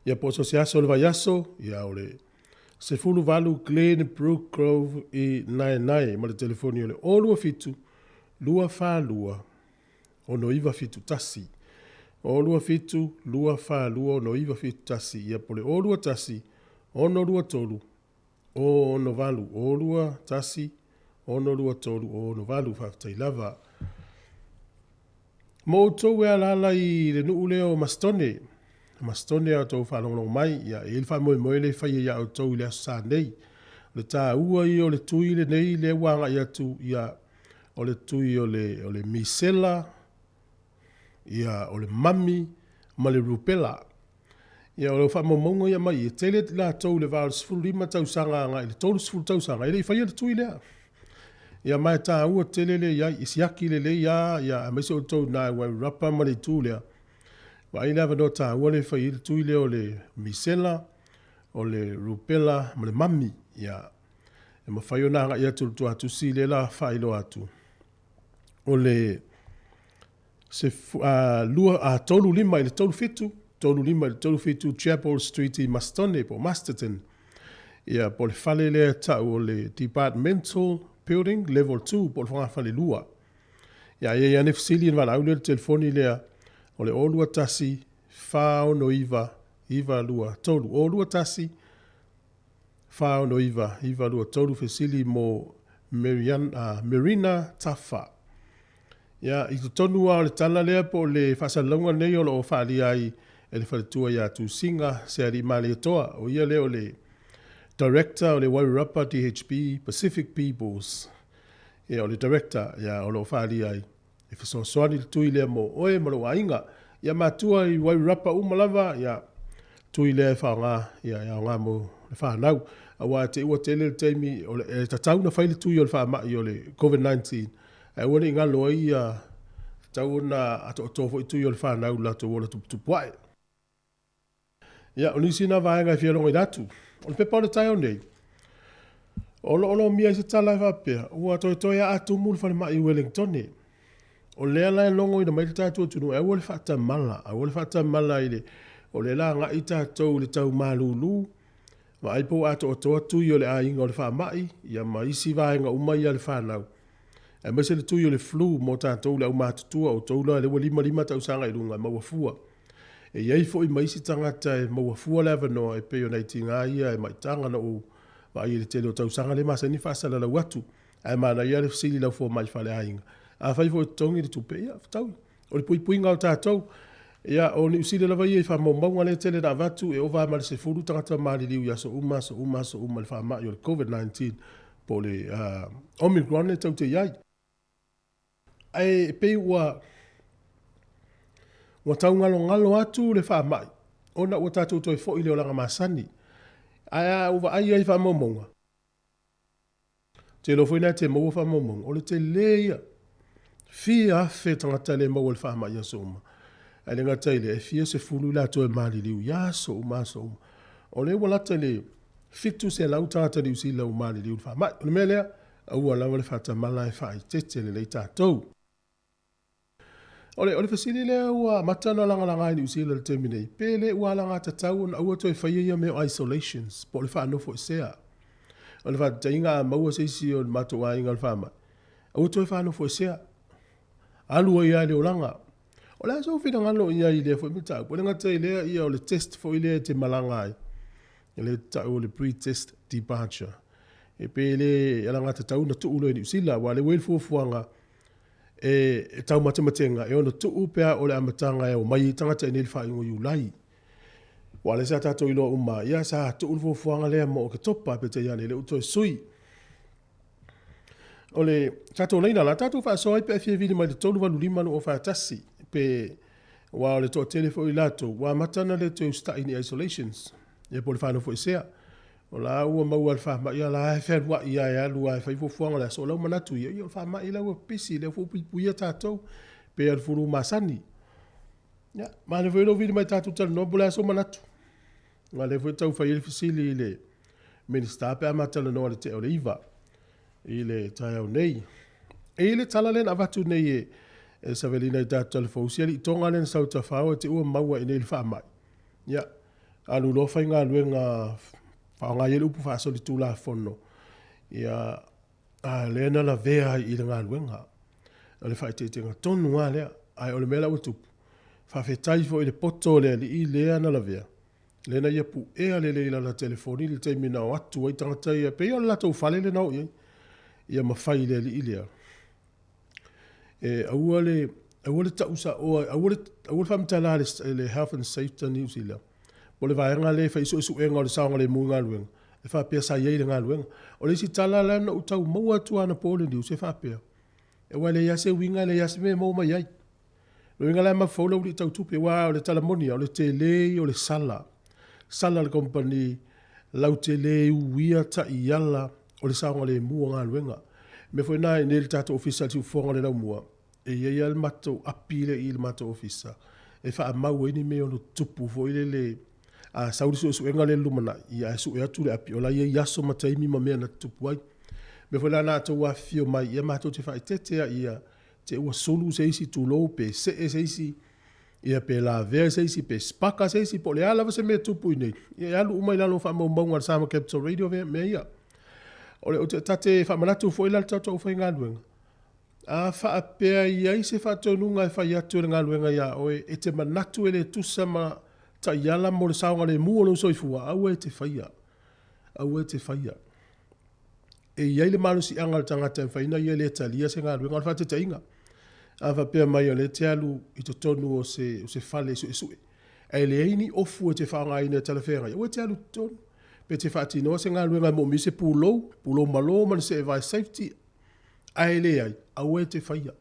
ia po o so o se aso o le vaiaso, ia o le 18 Glenbrook Grove i Naenae ma le telefoni o le 027 242 6971. 0 2 7 2 4 2 6 9 7 1, ia po o le 0 2 1 6 2 3 0 6 8, 0 2 1 6 2 3 0 6 8. Faafetai lava. Mo outou e alaala i le nuu lea o Masitone, Masitone a outou faalogologo mai, ia, e i ai le faamoemoe lea e faia ia outou i le Aso Sa nei. O le taua ia o le tui lenei lea ua agai atu, ia, o le tui o le, o le misela, ia, o le mami ma le rupela. Ia, o lau faamaumauga ia mai, e tele i latou i le va o le 15 tausaga agai i le 30 tausaga e le i faia le tui lea. Ia ma e taua tele le i ai, e siaki lelei lava, ia, aemaise outou i ina i Wairarapa ma le itu lea. Vaai le avanoa taua lea e fai ai le tui lea o le misela, o le rupela ma le mami. Ia, e mafai ona agai atu i le tuatusi lea la faailoa atu. O le 2, 3 5 i le 3 7, 3 5 i le 3 7 Chapel Street i Mastone po o Masterton. Ia, po o le fale lea e tau o le Departmental Building Level 2 po o le fogafale 2. Ia, a i ai lava ni fesili ona valaau lea i le telefoni lea o le 0 2 1 4 6 9 9 2 3. 0 2 1 4 6 9 9 2 3 fesili mo Marian, Marina Tafa. Ia, i totonu lava o le tala lea po o le faasalalauga lenei o lo o faaalia ai e le faletua ia Tusiga Sealiimalietoa, o ia lea o le Director o le Wairarapa DHB Pacific Peoples. Ia, o le Director, ia, o lo o faaalia ai e fesoasoani le tui lea mo oe ma lou aiga. Ia matua i Wairarapa uma lava, ia, tui lea e faaaoga, ia, e aoga mo le fanau. Aua e te i ua tele le taimi, o le, e tatau ona fai le tui o le faamai o le COVID-19, ae aua ne i galo ai ia, tatau ona atoatoa foi tui o le fanau i le latou ola tuputupuae. Ia, o nisi na vaega e fia logoina atu. O le pepa o le taeao nei, o lo o lomia ai se tala e faapea, ua toetoe a atumu le falemai i Wellingtone. O lea la e logoina mai le tatou atunuu e aua le faatamala, aua le faatamala i le, o lea la agai tatou i le tau malulu, vaai po ua atoatoa tui o le aiga o le faamai, ia ma isi vaega uma ia a le fanau. Aemaise le tui o le flu mo tatou le aumatutua, outou la lea ua 55 tausaga i luga e maua fua. E i ai foi ma isi tagata e maua fua le avanoa e pei o nai tiga ia e maitaga na ou vaai i le tele o tausaga lea masani faasalalau atu. Ae manaia le fesili i lau fomai faleaiga. Afai foi e totogi le tupe, ia fetaui. O le puipuiga o tatou. Ia, o Niu Sila lava ia i faamaumauga lea e tele na avatu, e ova ma le 10 tagata maliliu i aso uma, aso uma, aso uma i le faamai o le COVID-19 po o le Omicron e tatou te i ai. Ae pei ua ua taugalogalo atu le faamai ona ua tatou toe foi i le olaga masani. Ae a ou vaai ai i faamaumauga, ou te iloa foi na e te maua faamaumauga, o le tele ia. Fia afe tagata le maua i le faamai i aso uma. Ae le gata i lea, e fia sefulu i latou e maliliu i aso uma, aso uma. O lea ua lata i le 700 tagata Niu Sila ua maliliu i le faamai. O le mea lea, aua lava le faatamala e faaeteete lelei tatou. O le, o le fesili lea ua amata ona lagalaga i Niu Sila i le taimi nei, pe le ua alagatatau ona aua toe faia ia mea o isolations, po o le faanofoesea. O le faataitaiga a maua se isi o le matou aiga i le faamai, aua toe faanofoesea. Alu ai lava i le olaga. O le a sou finagalo i ai i lea foi mataupu? E le gata i lea, ia o le test foi lea e te malaga ai, lea e tau o le pre-test departure. E pe le alagatatau ona tuu loa i Niu Sila, aua o lea ua i ai le fuafuaga e tau matematega e ono tuu pe a o le amataga e omai ai tagata i inei i le faaiuga o Iulai. Aua o lea sa tatou iloa uma, ia sa tuu le fuafuaga lea mo Oketopa, peitai ane lea ua toe sui. O le tatou laina la, tatou faasoa ai pe a fia vili mai le 385 241 pe aua o le toatele foi o i latou ua amata ona le toe usitai i ni isolations, ia po o le faanofoesea. O la ua maua e le faamai, a o la e fealuai lava e alu lava e fai fuafuaga o le aso. O lau manatu ia, ia o le faamai la ua pipisi, lea foi ua puipuia tatou, pei lava o le fulu masani. Ia, manaia foi lou vili mai tatou talanoa po o le a sou manatu. Aua o lea foi e tau fai ai le fesili i le Minisita pe a ma talanoa i le tea o le 9 i le taeao nei. E i ai le tala lea na avatu nei e Savelina i tatou talafou, si alii Toga lea na sau i Tafao e te ua maua i inei i le faamai. Ia, alu loa faigaluega faaaoga ai le upu faasolitulafono, ia, a lea na lavea ai i le galuega. O le faaeteetega tonu lava lea. Ae o le mea la ua tupu, Faafetai foi i le poto o le alii lea na lavea, lea na ia puea lelei i lana telefoni le taimi na o atu ai tagata ia, pei o le latou fale lea na o i ai, ia ma fai i le alii lea, e aua le, aua le tau saoa, aua le, aua le faamatala i le Health and Safety a New Zealand, po o le vaega lea e fai suesuega o le saogalemu i galuega, e faapea sa i ai i le galuega. O le isi tala la na ou tau maua atu anapo i le news e faapea, aua e leai lava se uiga e leai lava se mea e maua mai ai. O le uiga la e mafaufau le aualii tau tupe, aua o le tala moni lava, o le tele ia o le sala, sala a le kamupani latou te le uia taiala o le saogalemu o galuega. O le mea foi lena i inei i le tatou Ofisa i le Siufofoga o le Laumua, e i ai lava le matou api lea e i i le matou Ofisa e faamau ai ni mea e ono tutupu foi lele a sau le suesuega lea i le lumanai, ia ae sue atu le api o la e i ai aso ma taimi ma mea na tutupu ai. O le mea foi la lena a outou afifio mai, ia matou te faaeteete lava ia te i ua sulu se isi tulou, pe see se isi, ia pe lavea se isi, pe sipaka se isi, po o le a lava se mea e tupu i inei, ia e alu uma i lalo o faamaumauga a le Samoa Capital Radio mea ia. O le, ta te faamanatu foi la i le tatou aufaigaluega, a faapea e i ai se faatonuga e fai atu e le galuega ia oe e te manatu e le tusa ma taiala mo le saogalemu o lou soifua, aua e te faia. Aua e te faia. E i ai le malosiaga o le tagata e mafai ona ia le talia se galuega. O le faataitaiga, a faapea mai o lea e te alu i totonu o se, o se fale suesue, ae leai ni ofu e te faaaogaina e talafeagai, aua e te alu i totonu. Pe te faatinoa se galuega e moomia se pulou, pulou malo ma le seevae safety, ae leai, aua e te faia.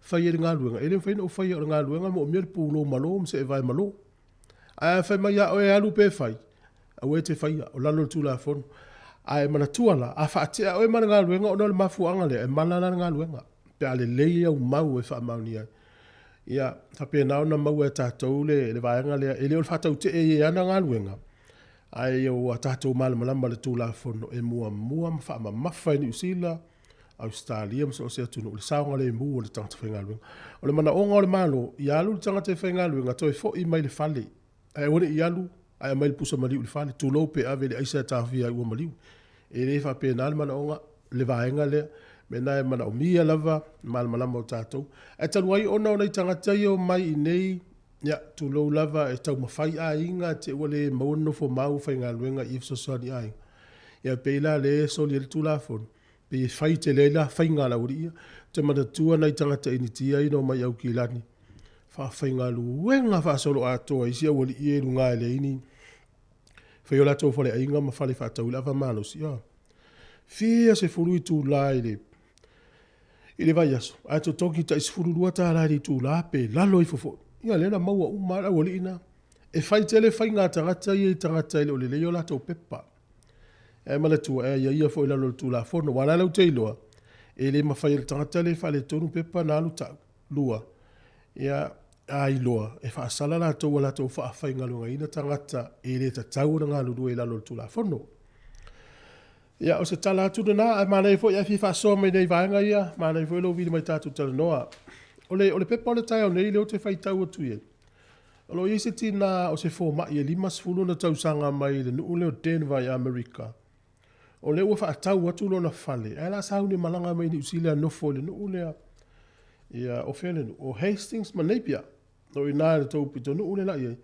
Faia le galuega, e le mafai ona ou faia o le galuega e moomia le pulou malo ma seevae malo. Ae a fai mai ia oe e alu pe fai, aua e te faia, o lalo o le Tulafono. Ae manatua la, a faatea oe ma le galuega ona o le mafuaaga lea, e mala la le galuega, pe a lelei au mau e faamaonia ai. Ia, faapena ona maua e tatou le, le vaega lea, e le o le faatautee i e ana galuega, ae ua tatou malamalama i le Tulafono e muamua ma faamamafa e Niu Sila, Ausetalia ma so o se atunuu le saogalemu o le tagata faigaluega. O le manaoga o le Malo, ia alu le tagata e faigaluega toe foi mai le fale, ae aua ne i alu ae aumai le pusa maliu i le fale, tulou pe ave i le aisa e taofia ai ua maliu. E le faapena le manaoga, le vaega lea. O le mea lena e manaomia lava le malamalama o tatou. Ae talu ai ona o nai tagata ia e omai i inei, ia, tulou lava, e taumafai aiga, te i ua le maua ni nofomau, faigaluega i i e fesoasoani i aiga. Ia pei la lea e soli ai le Tulafono, pei e fai tele ai la faiga a le aualii ia. Ou te manatua nai tagata Initia ia na omai i Aukilani, faafaigaluega faasoloatoa e isi aualii ia i luga e leai ni fai o latou faleaiga ma fale faatau ai le ava malosi. Ioe. Fia sefulu itula i le i le vaiaso, ae totogi tai $12 i le itula pe lalo ifo foi. Ia lea na maua uma lava le aualii na. E fai tele faiga a tagata ia i tagata e le o lelei o latou pepa. Ae manatua, e aiaia foi i lalo o le Tulafono. Aua o la e latou te iloa, e le mafai e le tagata lea e faaletonu pepa ona alu tau. Lua, ia, a iloa, e faasala latou ua latou faafaigaluegaina tagata e le tatau ona galulue i lalo o le Tulafono. Ia, o se tala atu lena, ae manaia foi ae fia faasoa mai nei vaega ia, manaia foi lou vili mai tatou talanoa. O le, o le pepa o le taeao nei lea ou te faitau atu i ai, O lo o i ai se tina o se fomai e 50 ona tausaga mai le nuu lea o Denver i Amerika, o lea ua faatau atu lona fale ae o le a sauni e malaga mai Niu Sila e nofo i le nuu lea. Ia, o fea le nuu? O Hastings ma Napier. O i ina i le tou pitonuu lea la i ai,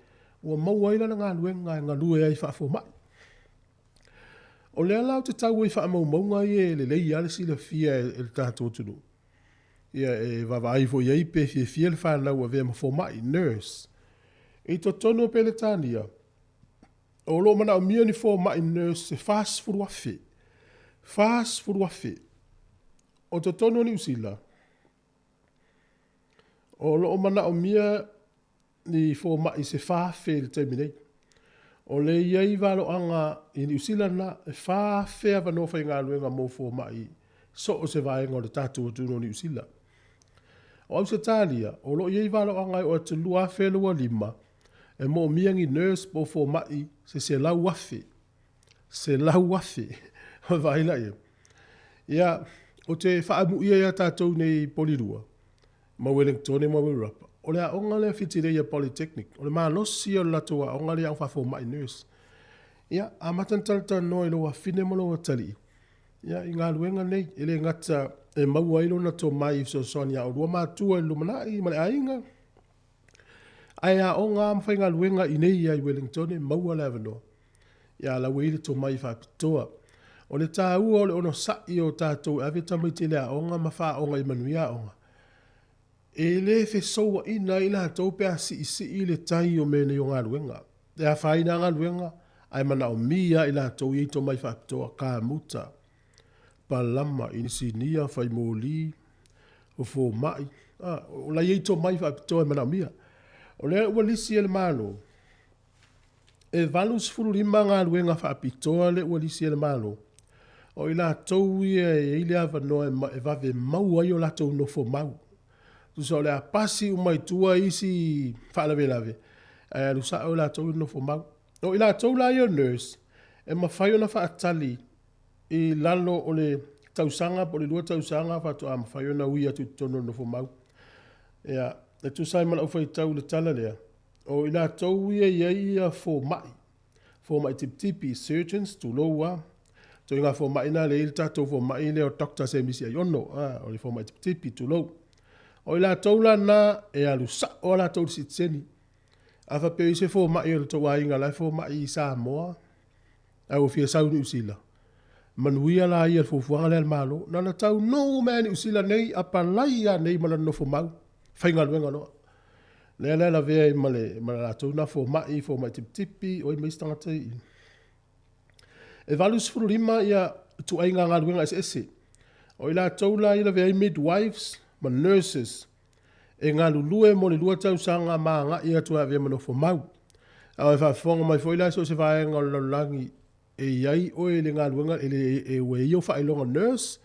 ua maua ai lana galuega e galue ai faafomai. O lea la ou te tau ai i faamaumauga ia e lelei lava le silafia e le tatou atunuu. Ia, e vaavaai foi i ai pe fiafia le fanau avea ma fomai, nurse. I totonu o Peretania, o lo o manaomia ni fomai nurse e 40,000. 40,000. O totonu o Niu Sila, o lo o manaomia ni fomai se 4,000 i le taimi nei. O lea e i ai valoaga i Niu Sila lena, e 4,000 avanoa faigaluega mo fomai i so o se vaega o le tatou atunuu o Niu Sila. O Ausetalia, o lo o i ai valoaga e oo atu i le 2025 e moomia ni nurse po o fomai se 100,000. 100,000! Vaai la i ai. Ia, ou te faaamuia ia tatou nei i Polilua, ma Ueligitone ma Wairarapa. O le aoga lea Whitireia Polytechnic, o le malosi ia o le latou aoga lea faa-fomai nurse. Ia, amata ona talatalanoa i lou afafine ma lou atalii, ia, i galuega nei. E le gata e maua ai lona tomai e fesoasoani ia oulua matua i le lumanai ma le aiga, Ae aoga lava ma faigaluega i inei lava i Wellington e maua le avanoa. Ia a la ua i ai le tomai faapitoa. O le taua o le onosai o tatou e ave tamaiti i le aoga ma faaaoga ia manuia aoga, e le fesouaina ai latou pe a siisii le tai o mea nei o galuega. E afaina lava galuega ae manaomia lava i latou e i ai tomai faapitoa, kamuta, palama, inisinia, faimoli, o fomai, a, o la e i ai tomai faapitoa e manaomia. O lea ua lisi e le Malo, e 85 galuega faapitoa lea ua lisi e le Malo, o i latou ia e i ai le avanoa e vave maua ai o latou nofomau. Tusa o le a pasi uma i tua isi faalavelave, ae alu sao i latou i le nofomau. O i latou la ia o nurse, e mafai ona faatali i lalo o le tausaga po o le 2 tausaga faatoa mafai ona ui atu i totonu o le nofomau. Ia, e tusa ai ma lau faitau i le tala lea, o i latou ia e i ai fomai, fomai tipitipi, surgeons, tulou lava, ituaiga fomai na lea e i ai le tatou fomai lea o Doctor Semisi Aiono, o le fomai tipitipi, tulou. O i latou la na e alu sao lava latou i le sitiseni. A faapea o i ai se fomai o le tou aiga o la e fomai i Samoa, ae ua fia sau i Niu Sila, manuia laia i le fuafuaga lea a le Malo. Na ona taunuu mai lava i Niu Sila nei, apalai lava nei ma lana nofomau, faigaluega loa. Lea la e lavea ai ma le latou lena fomai, fomai tipitipi, o ai ma isi tagata ia e i i. E 85 ituaiga galuega eseese. O i latou la ia e lavea ai midwives ma nurses e galulue mo le 2 tausaga ma agai atu e avea ma nofomau. A o e faafofoga mai foi la i so o se vaega o le lalolagi e i ai oe i le galuega, ua i ai ou faailoga nurse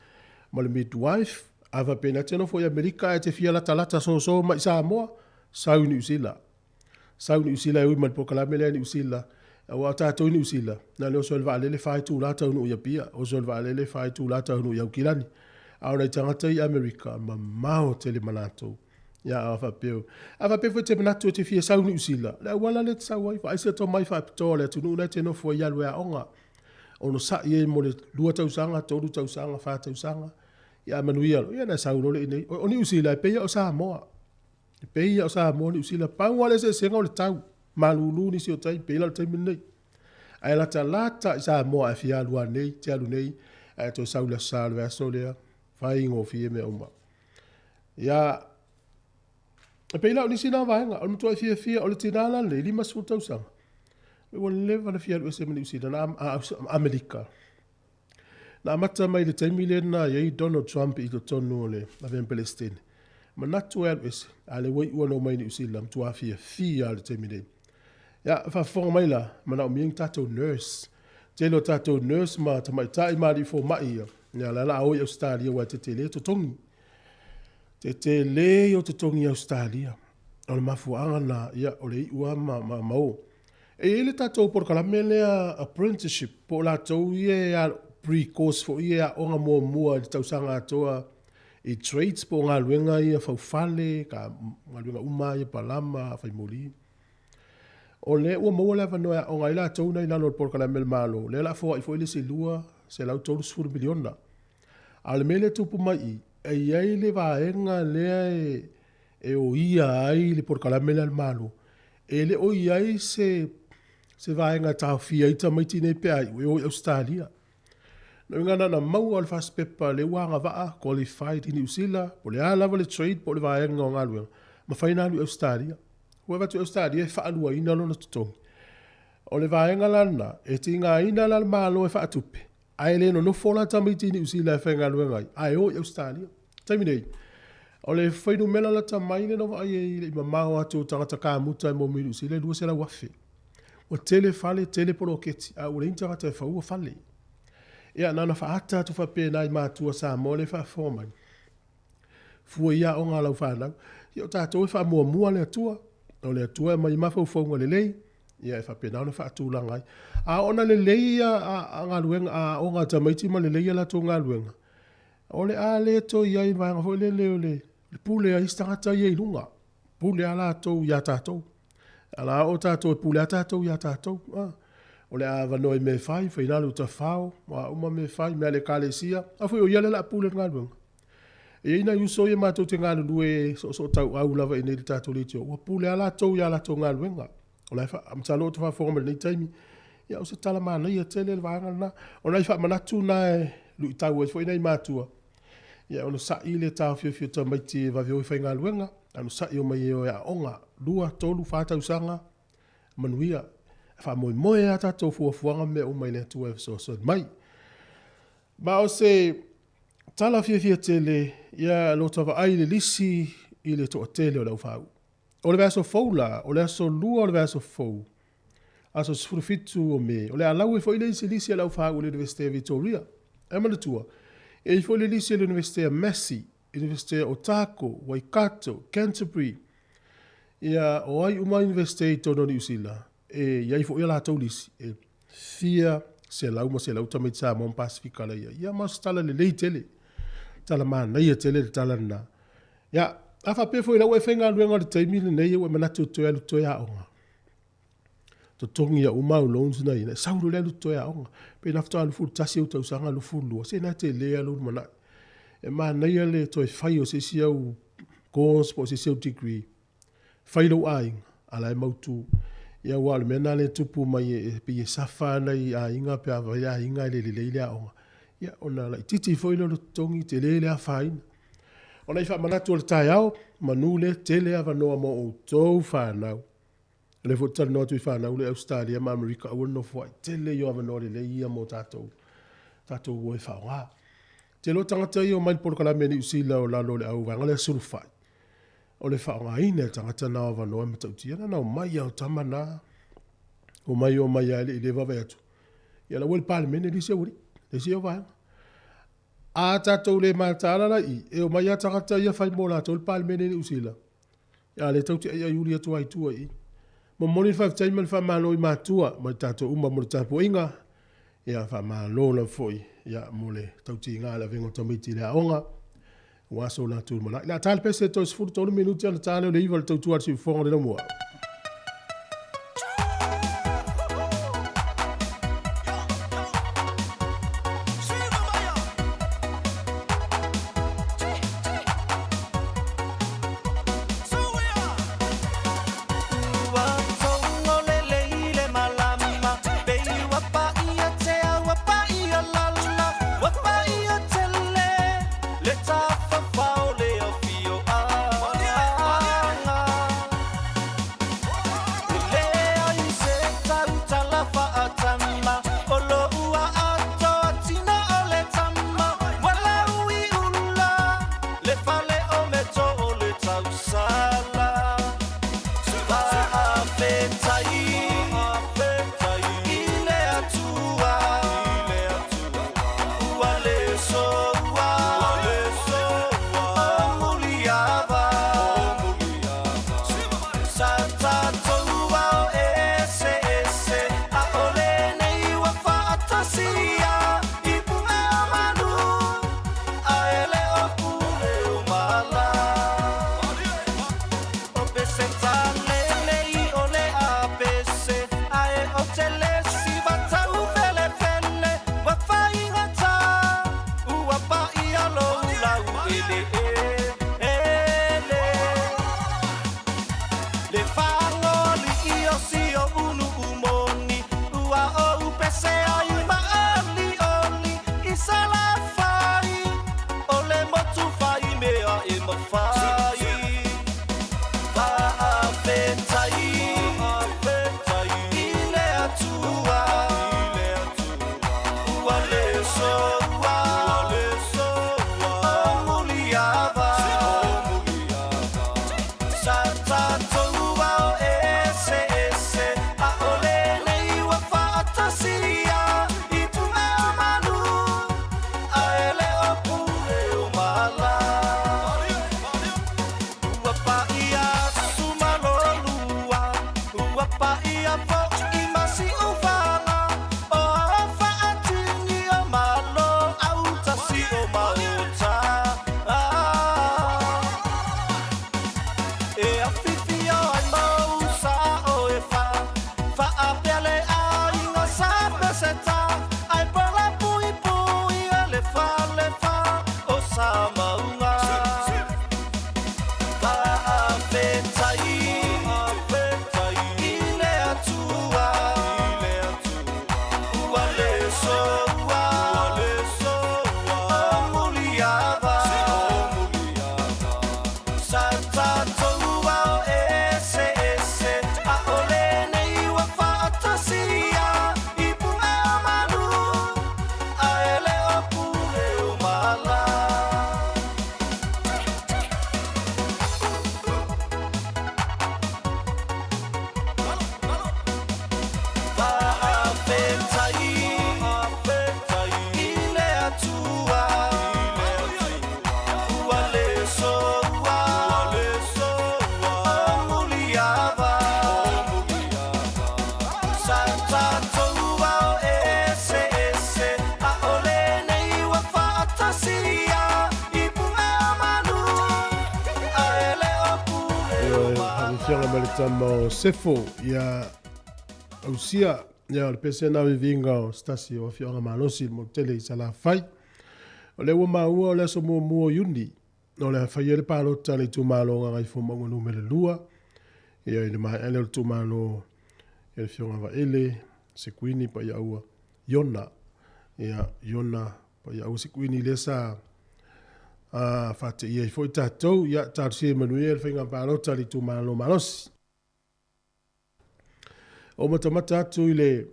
ma le midwife, a faapea na e te nofo i Amerika ae e te fia latalata soso mai i Samoa, sau i Niu Sila. Sau i Niu Sila e ui mai le polokalame lea i Niu Sila, aua o tatou i Niu Sila, na o le oso lava i le vaalele fa itula taunuu i Apia, oso i le vaalele fa itula taunuu i Aukilani. A o nai tagata ia i Amerika, mamao tele ma latou. Ia a faapea, a faapea foi e te manatu e te fia sau i Niu Sila, o le auala lea e te sau ai, vaai se tomai faapitoa o le atunuu la e te nofo ai e alu e aoga. Onosai ai mo le 2 tausaga, 3 tausaga, 4 tausaga, ia a manuia loa, ia ona e sau loa lea i inei. O Niu Sila, e pei lava o Samoa. E pei lava o Samoa Niu Sila, pau lava le eseesega o le tau, malulu nisi o taimi, pei la o le taimi lenei. Ae latalata i Samoa a e fia alu lava nei, e te alu nei, ae toe sau i le Aso Sa o le vaiaso lea, faigofie mea uma. Ia, e pei la o nisi na vaega, o le matuai fiafia, o le tina la lenei, 50 tausaga, ua leva ona fia alu ese ma Niu Sila, na, Amerika. Na amata mai i le taimi lea na i ai Donald Trump i totonu o le avea ma Peresetene, manatu e alu ese, a o lea ua iu lava ina omai i Niu Sila, matua fiafia lava i le taimi nei. Ia, faafofoga mai la, manaomia ni tatou nurse. Tele o tatou nurse ma tamaitai ma alii fomai ia, ia o la e o le a o i Ausetalia aua e tetele totogi. Tetele ia o totogi i Ausetalia. O le mafuaaga lena, ia, o le iu lava ma, ma, ma o. E i ai le tatou polokalame lea apprenticeship po o latou ia e pre-course foi ia e aooga muamua i le tausaga atoa i trades po o galuega ia faufale, galuega uma lava ia palama, faimoli. O lea ua maua le avanoa e aooga ai latou na i lalo o le polokalame a le Malo, lea o le a foai foi le isi $230 miliona. A o le mea lea e tupu mai i i, e i ai le vaega lea e oia ai le polokalame lea a le Malo, E le o i ai se se vaega e taofia ai tamaiti nei pe a iu e o i Ausetalia. O lona uiga na ona maua lava o le fasipepa lea ua agavaa, qualified i Niu Sila, po o le a lava le trade po o le vaega o galuega, mafai ona alu i Ausetalia. Ua avatu i Ausetalia e faaluaina lona totogi. O le vaega la lena, e tigaina la le Malo e faatupe, Ae le nonofo la tamaiti i Niu Sila e faigaluega ai, ae o i Ausetalia. Taimi nei, o le fuainumera lata mai lea na ou vaai ai e le i mamao atu o tagata kamuta e maua mai Niu Sila e 200,000. Ua tele fale, tele poloketi, ae ua leai ni tagata e faua fale. Ia, na ona faaata atu faapena i matua Samoa lea e faafofoga mai, fua i aoga a lau fanau. Ia o tatou e faamuamua le Atua. O le Atua e aumai ai mafaufauga lelei, ia e faapena ona faatulaga ai. A oo ina lelei a galuega, a aoga a tamaiti ma lelei a latou galuega, o le a le toe i ai i le vaega foi lele o le pule a isi tagata ia i luga, pule lava latou ia tatou. A o le a oo tatou e pule lava tatou ia tatou. O le a avanoa i mea e fai, fai lalo i tafao, o a uma mea e fai, mea a le Ekalesia, a foi o ia lea o le a pule i le galuega. E i ai nai uso ia matou te galulue soosootauau lava i inei i le tatou leitio, ua pule lava latou i a latou galuega. O la e fa, masalo o te faafofoga mai i lenei taimi, ia o se tala manaia tele le vaega lena. O nai faamanatu na e luitau ai foi nai matua, ia e onosai le taofiofi o tamaiti e vave o e faigaluega, ae onosai omai e o e aooga, 2, 3, 4 tausaga, manuia. E faamoemoe lava tatou fuafuaga ma mea uma i le Atua e fesoasoani mai. Ma o se tala fiafia tele, ia lo ta vaai i le lisi i le toatele o le aufāu'u. O le vaiaso fou la, o le aso Lua o le vaiaso fou, aso 17 o Me, o le a lau ai foi le isi lisi a le aufāu'u i le Iunivesite o Vitoria. Ae manatua, e i ai foi le lisi a le Iunivesite o Massey, Iunivesite o Otago, Waikato, Canterbury, ia o ai uma Iunivesite i totonu o Niu Sila, e i ai foi a latou lisi, e fia selau ma selau tamaiti Samoa ma Pasefika la e i ai. Ia ma o se tala lelei tele, tala manaia tele le tala lena. Ia, a faapea foi la ua e faigaluega i le taimi lenei ua e manatu e toe alu toe aoga, totogi uma au loans na i ai, sau loa le alu toe aoga. Pe na faatoa 21 ou tausaga, 22, se na tele lava lou lumanai. E manaia le toe fai o se isi au course po o se isi au degree, fai lou aiga, a la e mautu. Ia aua o le mea lena lea e tupu mai e pei e suffer nai aiga pe a vaai aiga e le lelei le aoga, ia ona laitiiti foi lea o le totogi, tele le afaina. O nai faamanatu o le taeao, manu lea, tele avanoa mo outou fanau. O lea foi ou te talanoa atu i fanau lea i Ausetalia ma Amerika, aua le nofoai, tele ia o avanoa lelei ia mo tatou, tatou o e faaaoga. Tele o tagata ia e omai i le polokalame a Niu Sila o lalo o le auvaega lea sulufai, o le faaaogaina e tagata na o avanoa e matautia. Na ona omai lava o tama na, omai omai lava e le i leva vaai atu, ia la ua i le Palemene le isi aualii, le isi vaega. A tatou le mataala la i i, e omai lava tagata ia fai mo latou le Palemene i Niu Sila, a o lea tatou te aiaiuli atu lava i tua i i. Momoli le faafetai ma le faamalo i matua ma i tatou uma mo le tapuaiga, ia faamalo lava foi ia mo le tautiga i le avega o tamaiti i le aoga, aua so latou lumanai. O le a ta le pese toe 13 minute ona ta lea o le 9 i le tautua a le siufofoga o le Laumua. Sa tatou ao eseese, ʻaʻole nei ua faʻatasi ia i puʻe o manu, a e le o pule o Ioe, afioga ma le tama o Sefo, ia ausia, ia o le pese na viviga o se tasi o afioaga malosi i le motu tele i Salafai. O lea ua maua o le aso muamua o Iuni, o le a faia le palota a le itumalo o Gagaifomauga Nu.2, ia i le maea lea o le itumalo ia le afioga Vaele Sekuini Paiaua Iona, ia Iona Paiaua Sekuini lea sa faateia ai foi tatou, ia talosia ia manuia le faiga palota a le itumalo malosi. O matamata atu i le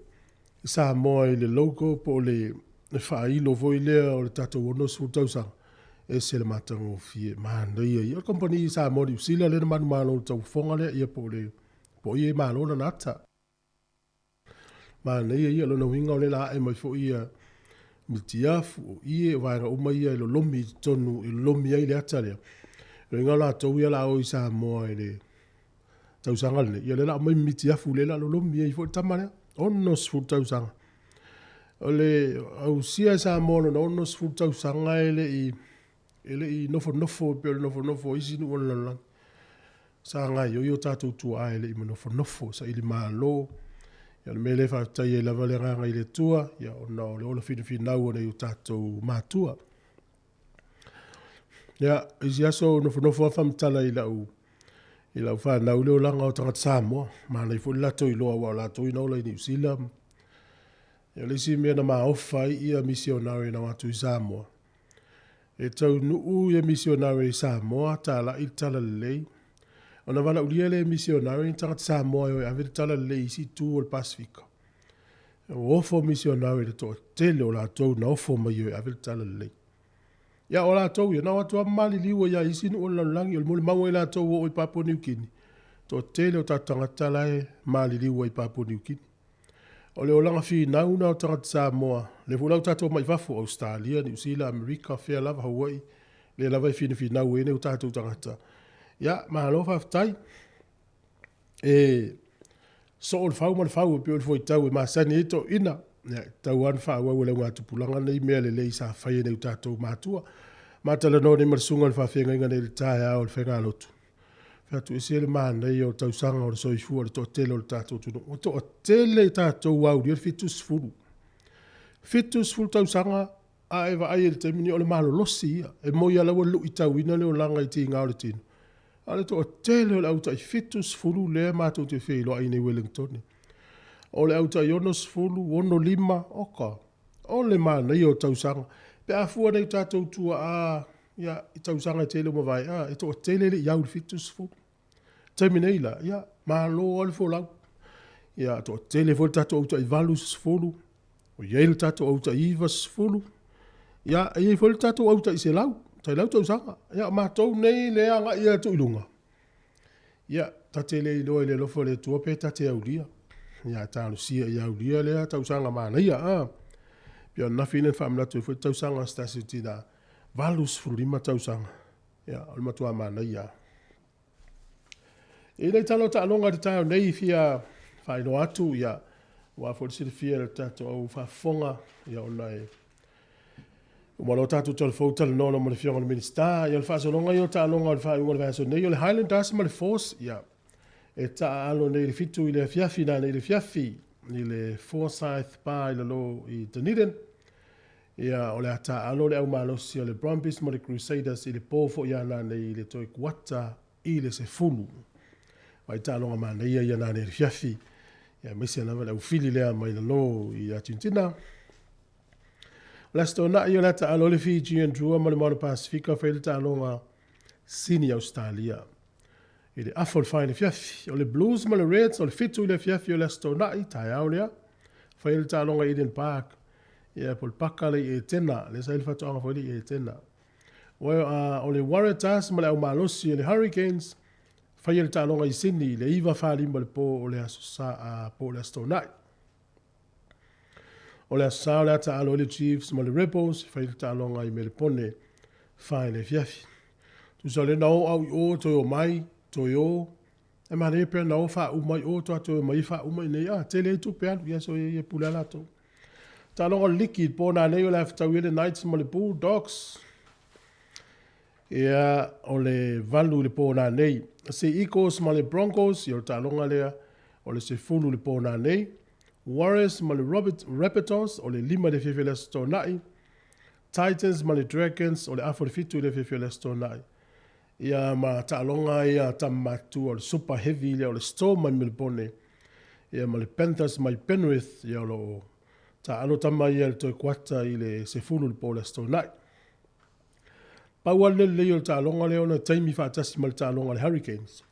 Samoa i le logo po o le faailo foi lea o le tatou 60 tausaga, ese le matagofie, manaia ia. O le kamupani Samoa Niu Sila lea na manumalo i le tauofoga lea, ia po o le po o ia e malo lana ata. Manaia ia, o lona uiga o lea o le a ae mai foi ia mitiafu, o ie, o vaega uma ia e lolomi i totonu, e lolomi ai le ata lea. O lona uiga o latou ia o le a o i Samoa i le tausaga lenei, ia o lea o le a aumai miti afu lea o le a lolomi ai foi le tama lea. 60 tausaga. O le ausia e Samoa o lona 60 tausaga e le i e le i nofonofo pei o le nofonofo o isi nuu o le lalolagi. Sa gaoioi o tatou tuaa e le i manofonofo, saili malo. Ia o le mea lea e faafetai ai lava le agaga i le Atua, ia ona o le ola finafinau o nai o tatou matua. Ia, isi aso nofonofo lava faamatala i lau i lau fanau le olaga o tagata Samoa. Manaia foi le latou iloa aua o latou na ola i Niu Sila. Ia o le isi mea na maofa ai ia misionare na o atu i Samoa, e taunuu ia misionare i Samoa, talai le talalelei, ona valaaulia lea e misionare ni tagata Samoa e o e ave le talalelei i isi itu o le Pasefika. Ua ofo misionare i le toatele o latou na ofo mai e o e ave le talalelei. Ia o latou ia, na o atu lava ma maliliu ai lava i isi nuu o le lalolagi. O le molimau a i latou ua oo i Papua Niu Kini, toatele o tatou tagata la e maliliu ai i Papua Niu Kini. O le olaga finau lena o tagata Samoa, lea foi la ua tatou omai i fafo, Ausetalia, Niu Sila, Amerika, fea lava, Hawaii, lea lava e finafinau ai nai o tatou tagata. Ia, malo faafetai. E soo le fau ma le fau e pei o le fuaitau e masani ai toeaiina. Ia, e tatau lava ona faaauau e le augatupulaga nei mea lelei sa fai e nai o tatou matua. Ma talanoa nei ma le susuga i le faafeagaiga nei i le taeao o le faigalotu. Fai atu, ese le manaia o tausaga o le soifua i le toatele o le tatou atunuu. Ua toatele i tatou ua aulia le 70. 70 tausaga a e vaai i le taimi lenei o le malolosi ia. E moi lava o la ua luitauina le olaga i tiga o le tino, a o le toatele o le au tai 70 lea matou te feiloai nei i Ueligitone. O le au tai 60, 65, oka, o le manaia o tausaga. Pe a fua nei o tatou tuaa ia, i tausaga e tele ua mavae, a, e toatele e le i au i le 70. Taimi nei la, ia, malo lava le folau. Ia, toatele foi le tatou au tai 80, ua i ai le tatou au tai 90, ia, e i ai foi le tatou au tai 100, tai 100 tausaga. Ia, o matou nei lea e agai atu i luga, ia, ta te le iloa i le alofa o le Atua pe ta te aulia. Ia, talosia ia aulia lea tausaga manaia, a. Pei o ananafi lea na faamanatu ai foi le tausaga a se tasi o tina, 85 tausaga. Ia, o le matua manaia lava. I le tala o taaloga i le taeao nei, fia faailoa atu, ia, aua foi le silafia e le tatou au faafofoga, ia, ona e uma loa tatou talafou talanoa loa ma le Afioga i le Minisita. Ia, o le faasologa ia o taaloga o le faaiuga o le vaiaso nei, o le Highlanders ma le Force, ia, e taaalo nei i le 7 i le afiafi nanei i le afiafi i le Forsyth Bar i lalo i Dunedin. Ia, o le a taaalo le au malosi o le Brumbies ma le Crusaders i le po foi a nanei i le toe kuata i le 10. Vaai taaloga manaia ia nanei i le afiafi, ia aemaise lava le aufili lea mai lalo i Argentina. O le Aso Toonai o le a taaalo le Fijian Drua ma le Moana Pasifika fai le taaloga Sini Ausetalia i le afa o le 4 i le afiafi. O le Blues ma le Reds o le 7 i le afiafi o le Aso Toonai, taeao lea, fai le taaloga i Eden Park, ia po o le paka lea i Etena, lea sa i ai le faatoaga foi lea i Etena. O le Waratahs ma le au malosi o le Hurricanes, faia le taaloga i Sydney i le 9:45 i le po o le Aso Sa, po o le Aso Toonai. O le Aso Sa o le a taaalo ai le Chiefs ma le Rebels e fai le taaloga i Melepone 4 i le afiafi. Tusa o lea na o au i o toe omai, toe o. E manaia pe ana o faauma i o faatoa toe omai faauma i inei. A, tele ai tupe alu, ia so ia e pule lava latou. Taaloga o le liki i le po nanei o le a fetaui ai le Knights ma le Bulldogs. Ia, o le 8 i le po nanei. Sea Eagles ma le Broncos, ia o le taaloga lea o le 10 i le po nanei. Warriors ma le Robert Rabbitohs, o le 5 i le afiafi o le Aso Toonai. Titans ma le Dragons, o le afa o le 7 i le afiafi o le Aso Toonai. Ia ma taaloga ia a tama matutua o le Super Heavy lea o le Storm mai Melebone, ia ma le Panthers mai Penrith, ia o lo o taaalo tama ia i le toe kuata i le 10 i le po o le Aso Toonai. Pau lava le lelei o le taaloga lea ona e taimi faatasi ma le taaloga a le Hurricanes.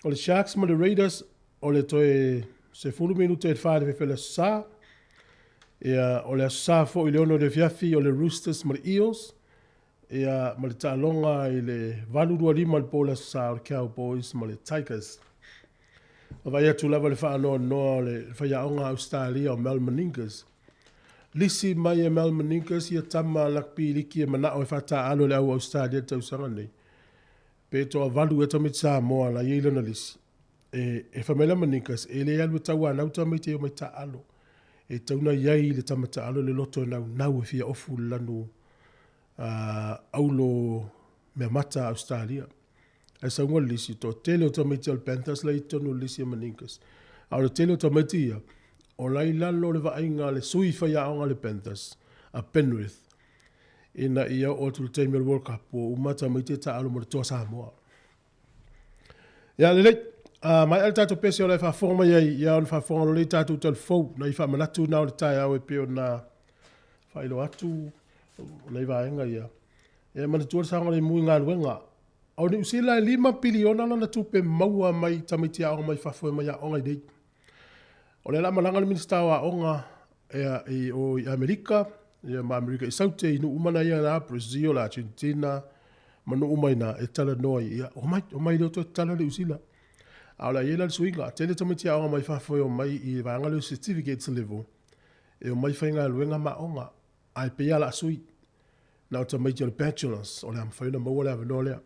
O le Sharks ma le Raiders, o le toe 10 minute i le 4 i le afiafi o le Aso Sa. Ia, o le Aso Sa foi i le 6 i le afiafi o le Roosters ma le Eels. Ia, ma le taaloga i le 8:25 i le po o le Aso Sa o le Cowboys ma le Tigers. Vaavaai atu lava i le faanoanoa o le faiaoga Ausetalia o Mal Meningas. Lisi mai e Mal Meningas ia tama lakpi liki e manao e faataaalo e le au Ausetalia i le tausaga nei. Pe toavalu ea tamaiti Samoa la i ai lana lisi. E, e fai mai la Meningas, e le alu e tauanau tamaiti e omai taaalo. E tatau ona i ai le tama taaalo i le loto e naunau e fia ofu i le lanu aulo meamata a Ausetalia. Ae saunoa le lisi, toatele o tamaiti a le Panthers la i totonu o le lisi a Meningas. A o le tele o tamaiti ia, o la i lalo o le vaaiga a le sui faiaoga a le Panthers, a Penrith, ina ia oo atu i le taimi o le World Cup, ua uma tamaiti e taaalo mo le toa Samoa. Ia lelei, maea le tatou pese o la e faafofoga mai ai, ia ona faafofoga loa lea i tatou talafou, nai faamanatu na o le taeao e pei ona faailoa atu nai vaega ia. Ia manatua le saogalemu i galuega. O Niu Sila e 5 piliona lana tupe maua mai tamaiti aoga mai fafo e omai aoga i nei. O lea la malaga le Minisita o Aoga ia, i, o i Amerika, ia ma Amerika i Saute, i nuu uma na ia na, Brazil, Argentina, ma nuu uma i na, e talanoa i, ia, omai, omai lea toe tatala Niu Sila. A o le a i ai la le suiga, tele tamaiti aoga mai fafo e omai i vaega lea o certificates level, e omai faigaluega ma aoga. Ae pei lava o le a sui. Na o tamaiti o le Bachelors o le a mafai ona maua le avanoa lea.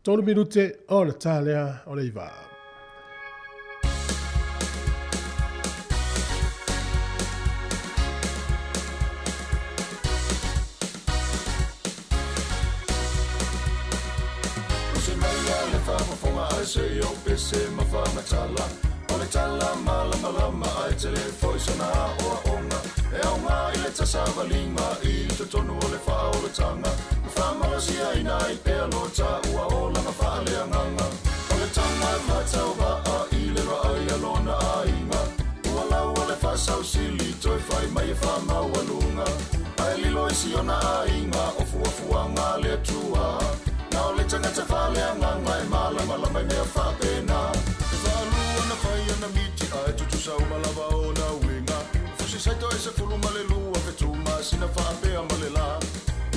3 minute ona ta lea o le 9. Usi mai le faafofoga ae se i ou pese ma faamatala O le tala malamalama ae tele foi sona aoaoga E aoga i le tasavaliga i totonu o le faaolataga Ma faamalosiaina ai pea lo taua olaga faaleagaga O le tama e faatauvaa i le vaai a lona aiga Ua laua le faasausili toe fai mai e faamaualuga Ae lilo i si ona aiga o fuafuaga a le Atua Na o le tagata faaleagaga e malamalama i mea faapena. E faalua na fai ana miti ae tutusa uma lava ona uiga. O fusi saito e 12 fetu masina faapea ma le la.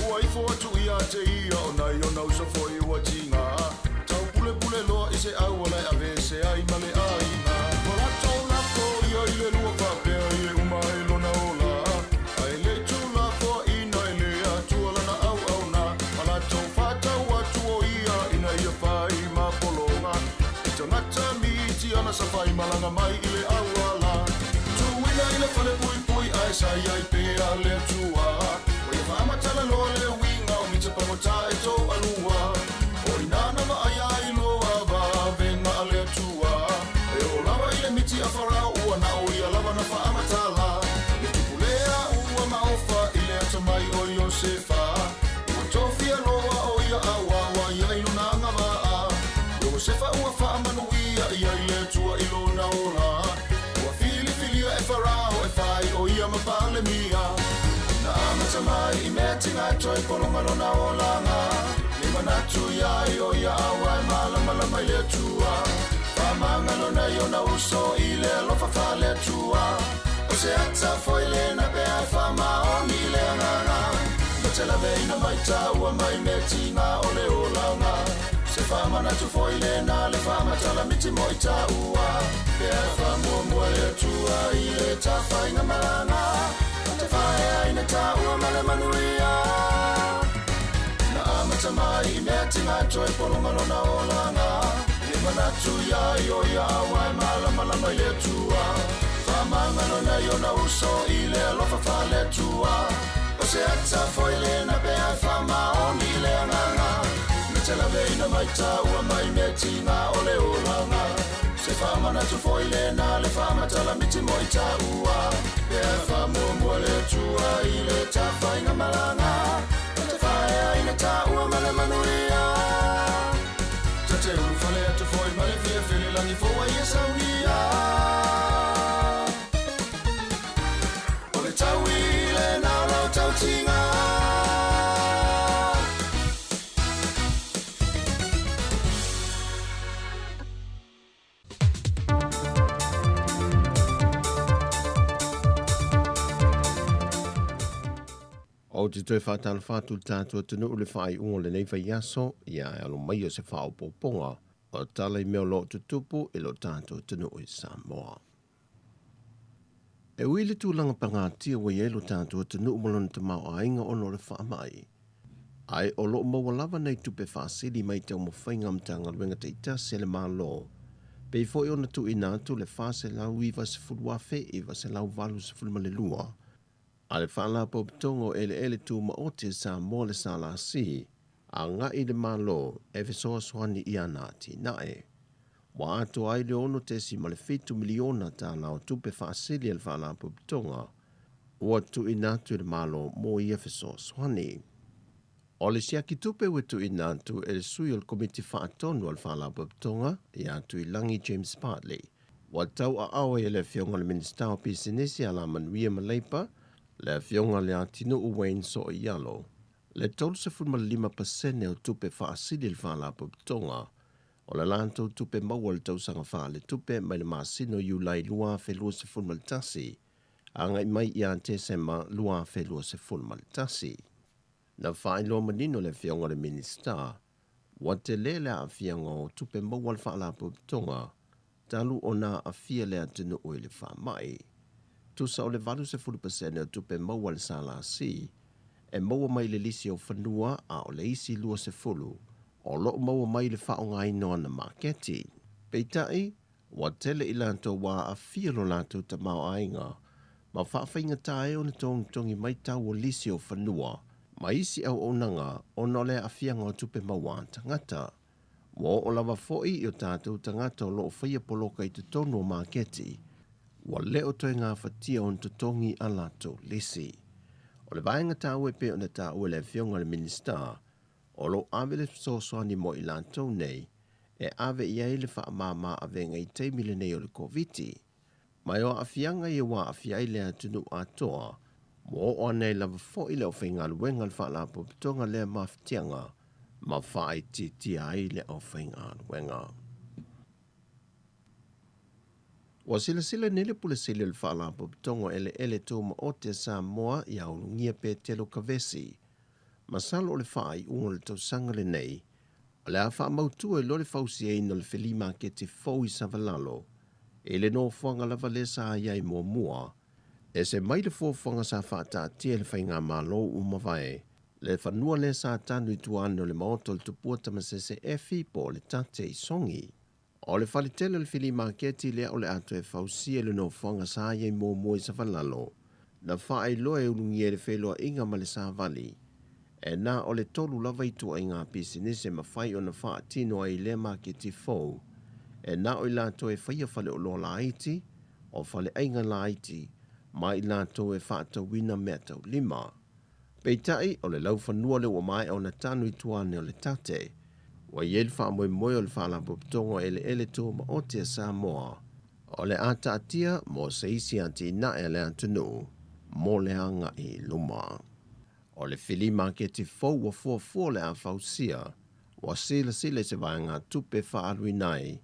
Ua ifo atu ia te ia o nai ona uso foi ua tiga. Taupulepule loa i se auala e aveese ai ma le aiga. Ua latou lafo ia i le lua faapea i e uma ai lona ola. Ae le i tuulafoaina e le Atua lana auauna, ma latou faatau atu o ia ina ia fai ma pologa i tagata miti ana sa faimalaga mai i le auala. Tuuina i le fale puipui ae sa i ai pea le Atua. Ua ia faamatala loa le uiga o mita pagota e toalua. O i ina na vaaia ai loa vavega a le Atua. E oo lava i le miti a Farao ua na o ia lava na faamatala. Le tupu lea ua maofa i le atamai o Iosefa. Ua tofia loa o ia a ua ua ia i lona agavaa. Iosefa ua faamanuia ia i le Atua i lona ola. Ua filifilia e Farao e fai o ia ma Palemia. Na amata mai i mea tiga toe pologa lona olaga. Le manatu ia ai o ia a ua e malamalama i le Atua. Faamagalo nai ona uso i le alofa faale-Atua. O se ata foi lena pe a e faamaoni i le agaga. Na te laveina mai taua mai mea tiga o le olaga. Se faamanatu foi lena le faamatala miti mo i taua. Pe a e faamuamua le Atua i le tafaiga malaga. Na te faaeaina taua ma le manuia. Na amata mai i mea tiga toe pologa lona olaga. Le manatu. atu iā i o ia aua e malamalama i le Atua. Faamagalo nai ona uso i le alofa faale-Atua. O se ata foi lena pe a e faamaoni le agaga, na te laveina mai taua mai mea tiga o le olaga. Se faamanatu foi lena le faamatalamiti mo i taua, pe a e faamuamua le Atua i le tafaiga malaga, na te faaeaina taua ma le manuia. Ta te ulufale atu foi ma le fiafia i le lagi fou ai e saunia. O le taui lena o lau tautiga. Ou te toe faatalofa atu i le tatou atunuu i le faaiuga o lenei vaiaso, ia e alo mai o se faaopoopoga o tala i mea o lo o tutupu i lo tatou atunuu i Samoa. E ui i le tulaga pagatia ua i ai lo tatou atunuu ma lona tamaoaiga ona o le faamai, ae o lo o maua lava nai tupe faasili mai taumafaiga a Matagaluega taitasi a le Malo, pei foi ona tuuina atu le $490,982 a le Faalapotopotoga o Eleele Tumaoti a Samoa le SLC, agai i le Malo e fesoasoani i ana atinae. Ua atoa ai le $6.7 miliona tala o tupe faasili a le Faalapotopotoga ua tuuina atu i le Malo mo ia fesoasoani. O le siaki tupe ua tuuina atu e le sui o le Komiti Faatonu a le Faalapotopotoga ia Tuilagi James Bartley, ua tauaao ai e le Afioga i le Minisita o Pisinisi, Alamanuia ma Leipa, le Afioga Leatinuu Wayne So'oialo, le 35% o tupe faasili a le Faalapotopotoga o le latou tupe maua i le tausaga faaletupe mai le masina o Iulai 2021 agai mai ia Tesema 2021. Na faailoa manino le Afioga i le Minisita, ua tele le aafiaga o tupe maua a le Faalapotopotoga talu ona aafia le atunuu i le faamai. Tusa o le 80% o tupe maua a le SLC e maua mai i le lisi o fanua a o le isi 20 o lo o maua mai i le faaaogaina o ana maketi. Peitai, ua tele i latou ua aafia lo latou tamaoaiga ma faafaigata ai ona togitogi mai tau o lisi o fanua ma isi auaunaga ona o le aafiaga o tupe maua a tagata. Ua oo lava foi i o tatou tagata o lo o faia poloka i totonu o maketi, ua le o toe gafatia ona totogi a latou lisi. O le vaega taua e pei ona taua e le Afioga i le Minisita, o lo o ave le fesoasoani mo i latou nei e ave i ai le faamama avega i taimi lenei o le Koviti. Mai o aafiaga ia ua aafia ai le atunuu atoa, ua oo ane ai lava foi le aufaigaluega a le Faalapotopotoga lea mafatiaga ma faaitiitia ai le aufaigaluega. Ua silasila nei le Pule Sili o le Faalapotopotoga o Eleele Tumaoti a Samoa ia Ulugia Petelo Kavesi, masalo o le faaiuga o le tausaga lenei o le a faamautu ai loa le fausiaina o le feli maketi fou i Savalalo i le nofoaga lava lea sa i ai muamua. Ese mai le fuafuaga sa faataatia e le faigamalo ua mavae, le fanua lea sa tanu i tua ane o le maota o le Tupua Tamasese Efi po o le Tate i Sogi. O le faletele o le fili maketi lea o le a toe fausia i le nofoaga sa i ai muamua i Savalalo, na faailoa e ulugia i le feiloaiga ma le savali, e na o le tolu lava ituaiga pisinisi e mafai ona faatino ai i lea maketi fou, e na o i latou e faia faleoloa laiti, o faleaiga laiti, ma i latou e faatauina meataulima. Peitai, o le laufanua lea ua maea ona tanu i tua ane o le tate. Ua i ai le faamoemoe o le Faalapotopotoga o Eleele Tumaoti a Samoa, o le a taatia mo se isi atinae a le atunuu mo le agai i luma. O le fili maketi fou ua fuafua o le a fausia, ua silasila i se vaegatupe faaaluina ai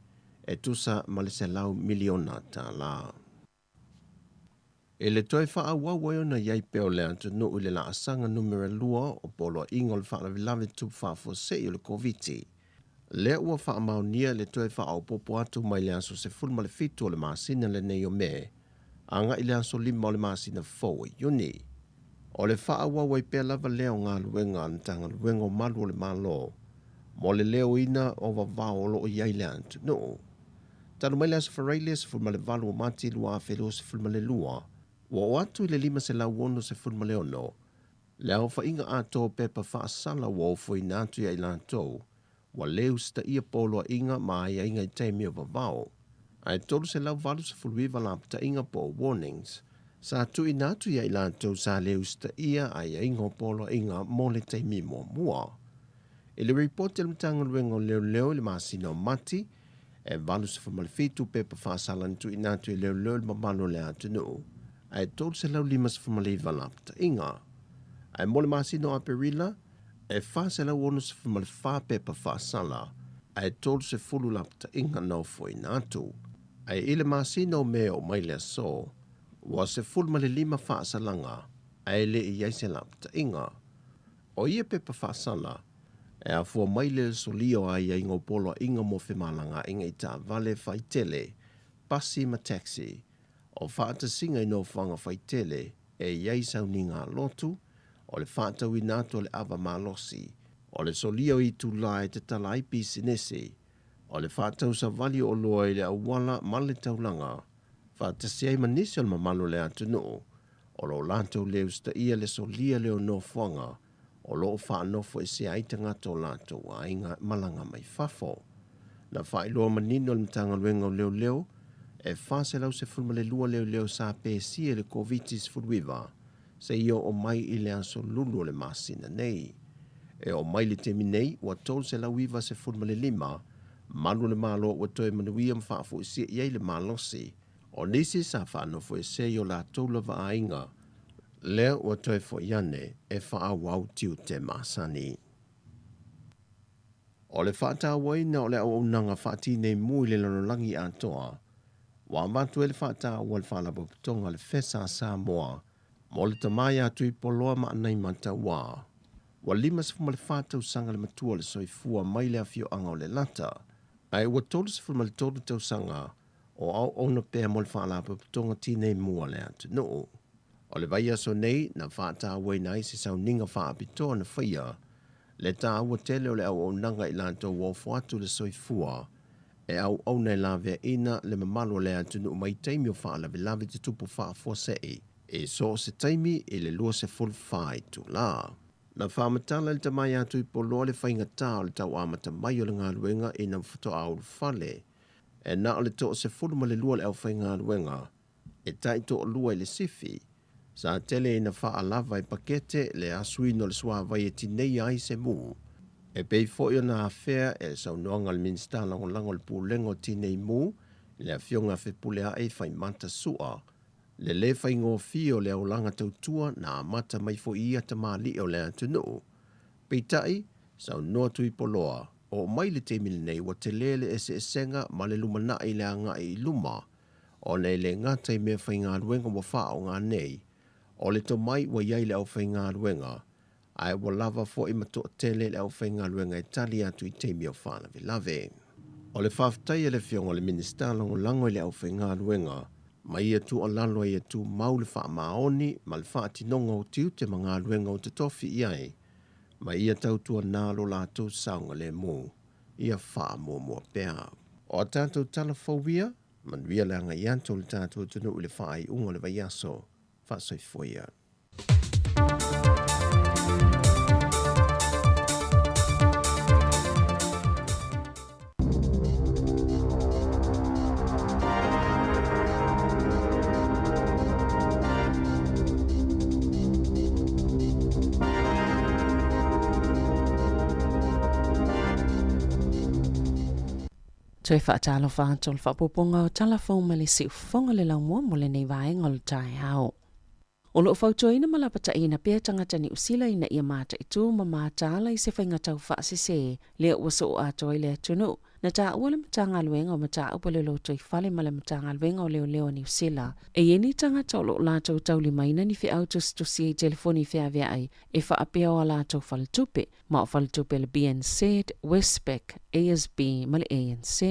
e tusa ma le $100 miliona. I le toe faaauau ai ona i ai pea o le atunuu i le laasaga numera lua o Poloaiga o le Faalavelave Tupu Faafuasei o le Koviti, lea ua faamaonia le toe faaopoopo atu mai le aso 17 o le masina lenei o Me agai i le aso 5 o le masina fou o Iuni. O le faaauau ai pea lava lea o galuega a le Matagaluega o Malu o le Malo mo le leoina o vavao o loo i ai le atunuu. Talu mai le Aso Faraile 18 o Mati 2022, ua oo atu i le 566 le aofaiga atoa o pepa faasala ua ofoina atu ia i latou ua le usitaia poloaiga ma aiaiga i taimi o vavao, ae 389 lapataiga po o warnings sa tuuina atu ia i latou sa le usitaia aiaiga o poloaiga mo le taimi muamua. I le ripoti a le Matagaluega o Leoleo i le masina o Mati, e 87 pepa faasala na tuuina atu e leoleo i le mamalu o le atunuu, ae 359 lapataiga. Ae mo le masina o Aperila, e 464 pepa faasala, ae 30 lapataiga na ofoina atu. Ae i le masina o Me oo mai le aso, ua 15 faasalaga, ae le i i ai se lapataiga. O ia pepa faasala, e afua mai le solia o aiaiga o poloaiga mo femalagaaiga i taavale faitele, pasi ma taxi, o faatasiga i nofoaga faitele e i ai sauniga a lotu, o le faatauina atu o le ava malosi, o le solia o itulā e tatala ai pisinese, o le faatausavali o oloa i le auala ma le taulaga, faatasi ai ma nisi o le mamalu o le atunuu o lo o latou le usitaia le solia lea o nofoaga o lo o faanofoesea ai tagata o latou aiga malaga mai fafo. Na faailoa manino e le Matagaluega o Leoleo, e 412 leoleo sa pesia i le Koviti-19 seia oo mai i le aso Lulu o le masina nei. E oo mai le taimi nei, ua 395 malu o le Malo ua toe manuia ma faafoisia i ai le malosi. O nisi sa faanofoesea i o latou lava aiga, lea ua toe foi ane e faaauau tiute masani. O le faatauaina o le auaunaga faatinei mu i le lalolagi atoa, ua avatu ai le faataua a le Faalapotopotoga a le FESA a Samoa mo le tama ia Tuipoloa ma Anaimataua. Ua 54 tausaga le matua o le soifua mai le afioaga o Lelata, ae ua 33 tausaga o auauna pea mo le Faalapotopotoga Tinei Mu a le atunuu. O le vaiaso nei na faatauaina ai se sauniga faapitoa na faia le taua tele o le auaunaga i latou ua ofo atu le soifua e auauna e laveaina le mamalu o le atunuu mai taimi o faalavelave tutupu faafuasei i so o se taimi i le 24 itula. Na faamatala e le tama ia Tuipoloa le faigatā o le tau amata mai o le galuega ina faatoa ulufale e na o le 12 le aufaigaluega e taitoalua i le sifi. Sa tele ina faalava e pakete le asuina o le suavai e tineia ai se mu. E pei foi ona afea e le saunoaga a le Minisita Lagolago o le Pulega o Tinei Mu, le Afioga a Fepuleai Faimata Sua, le lē faigofie o le aulaga tautua na amata mai foi i ia tamalii o le atunuu. Peitai, saunoa Tuipoloa, oo mai le taimi lenei ua telē le eseesega ma le lumanai i le agai i luma, ona e le gata i meafaigaluega ua faaaoga nei, o le tomai ua i ai le aufaigaluega, ae ua lava foi ma toatele le aufaigaluega e tali atu i taimi o faalavelave. O le faafetai a le Afioga i le Minisita Lagolago i le aufaigaluega, ma ia tuualalo a ia tumau le faamaoni ma le faatinoga o tiute ma galuega o totofi i ai, ma ia tautuana lo latou saogalemu, ia faamuamua pea. O a tatou tala fou ia, manuia le agai atu o le tatou atunuu i le faaiuga o le vaiaso. Faasoifua ia. Toe faatalofa atu o le faaopoopoga o tala fou mai le siufofoga o le laumua mo lenei vaega o le taeao. O lo o fautuaina ma lapataiina pea tagata Niu Sila ina ia mataitu ma mataala i se faiga taufaasese lea ua soo atoa i le atunuu. Na taua le Matagaluega o Mataupu o le Lotoifale ma le Matagaluega o Leoleo a Niu Sila e i ai ni tagata o lo o latou taulimaina ni feau tusitusia i telefoni feaveai e faapea o a latou faletupe ma o faletupe a le BNZ, Westpac, ASB ma le ANZ.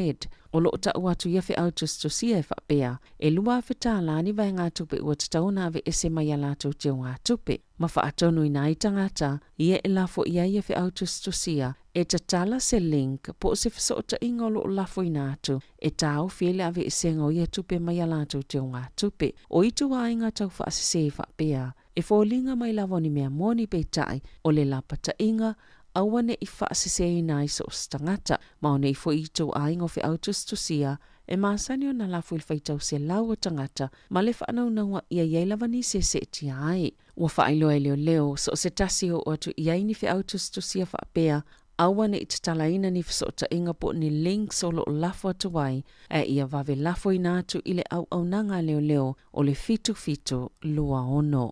O lo o tau atu ia feau tusitusia e faapea, e $2,000 ni vaegatupe ua tatau ona aveese mai a latou teugatupe, ma faatonuina ai tagata ia e lafo i ai ia feau tusitusia. E tatala se link po o se fesootaiga o lo o lafoina atu e taofi ai le aveeseina o ia tupe mai a latou teugatupe. O ituaiga tau faasese faapea, e foliga mai lava o ni mea moni peitai o le lapataiga, aua ne i faaseseina ai so o se tagata, ma o nei foi ituaiga o feau tusitusia e masani ona lafo i le faitau selau o tagata ma le faanaunauga ia i ai lava nisi e seetia ai. Ua faailoa e leoleo, so o se tasi e oo atu i ai ni feau tusitusia faapea, aua ne i tatalaina ni fesootaiga po o ni links o lo o lafo atu ai, ae ia vave lafoina atu i le auaunaga a leoleo o le 7726.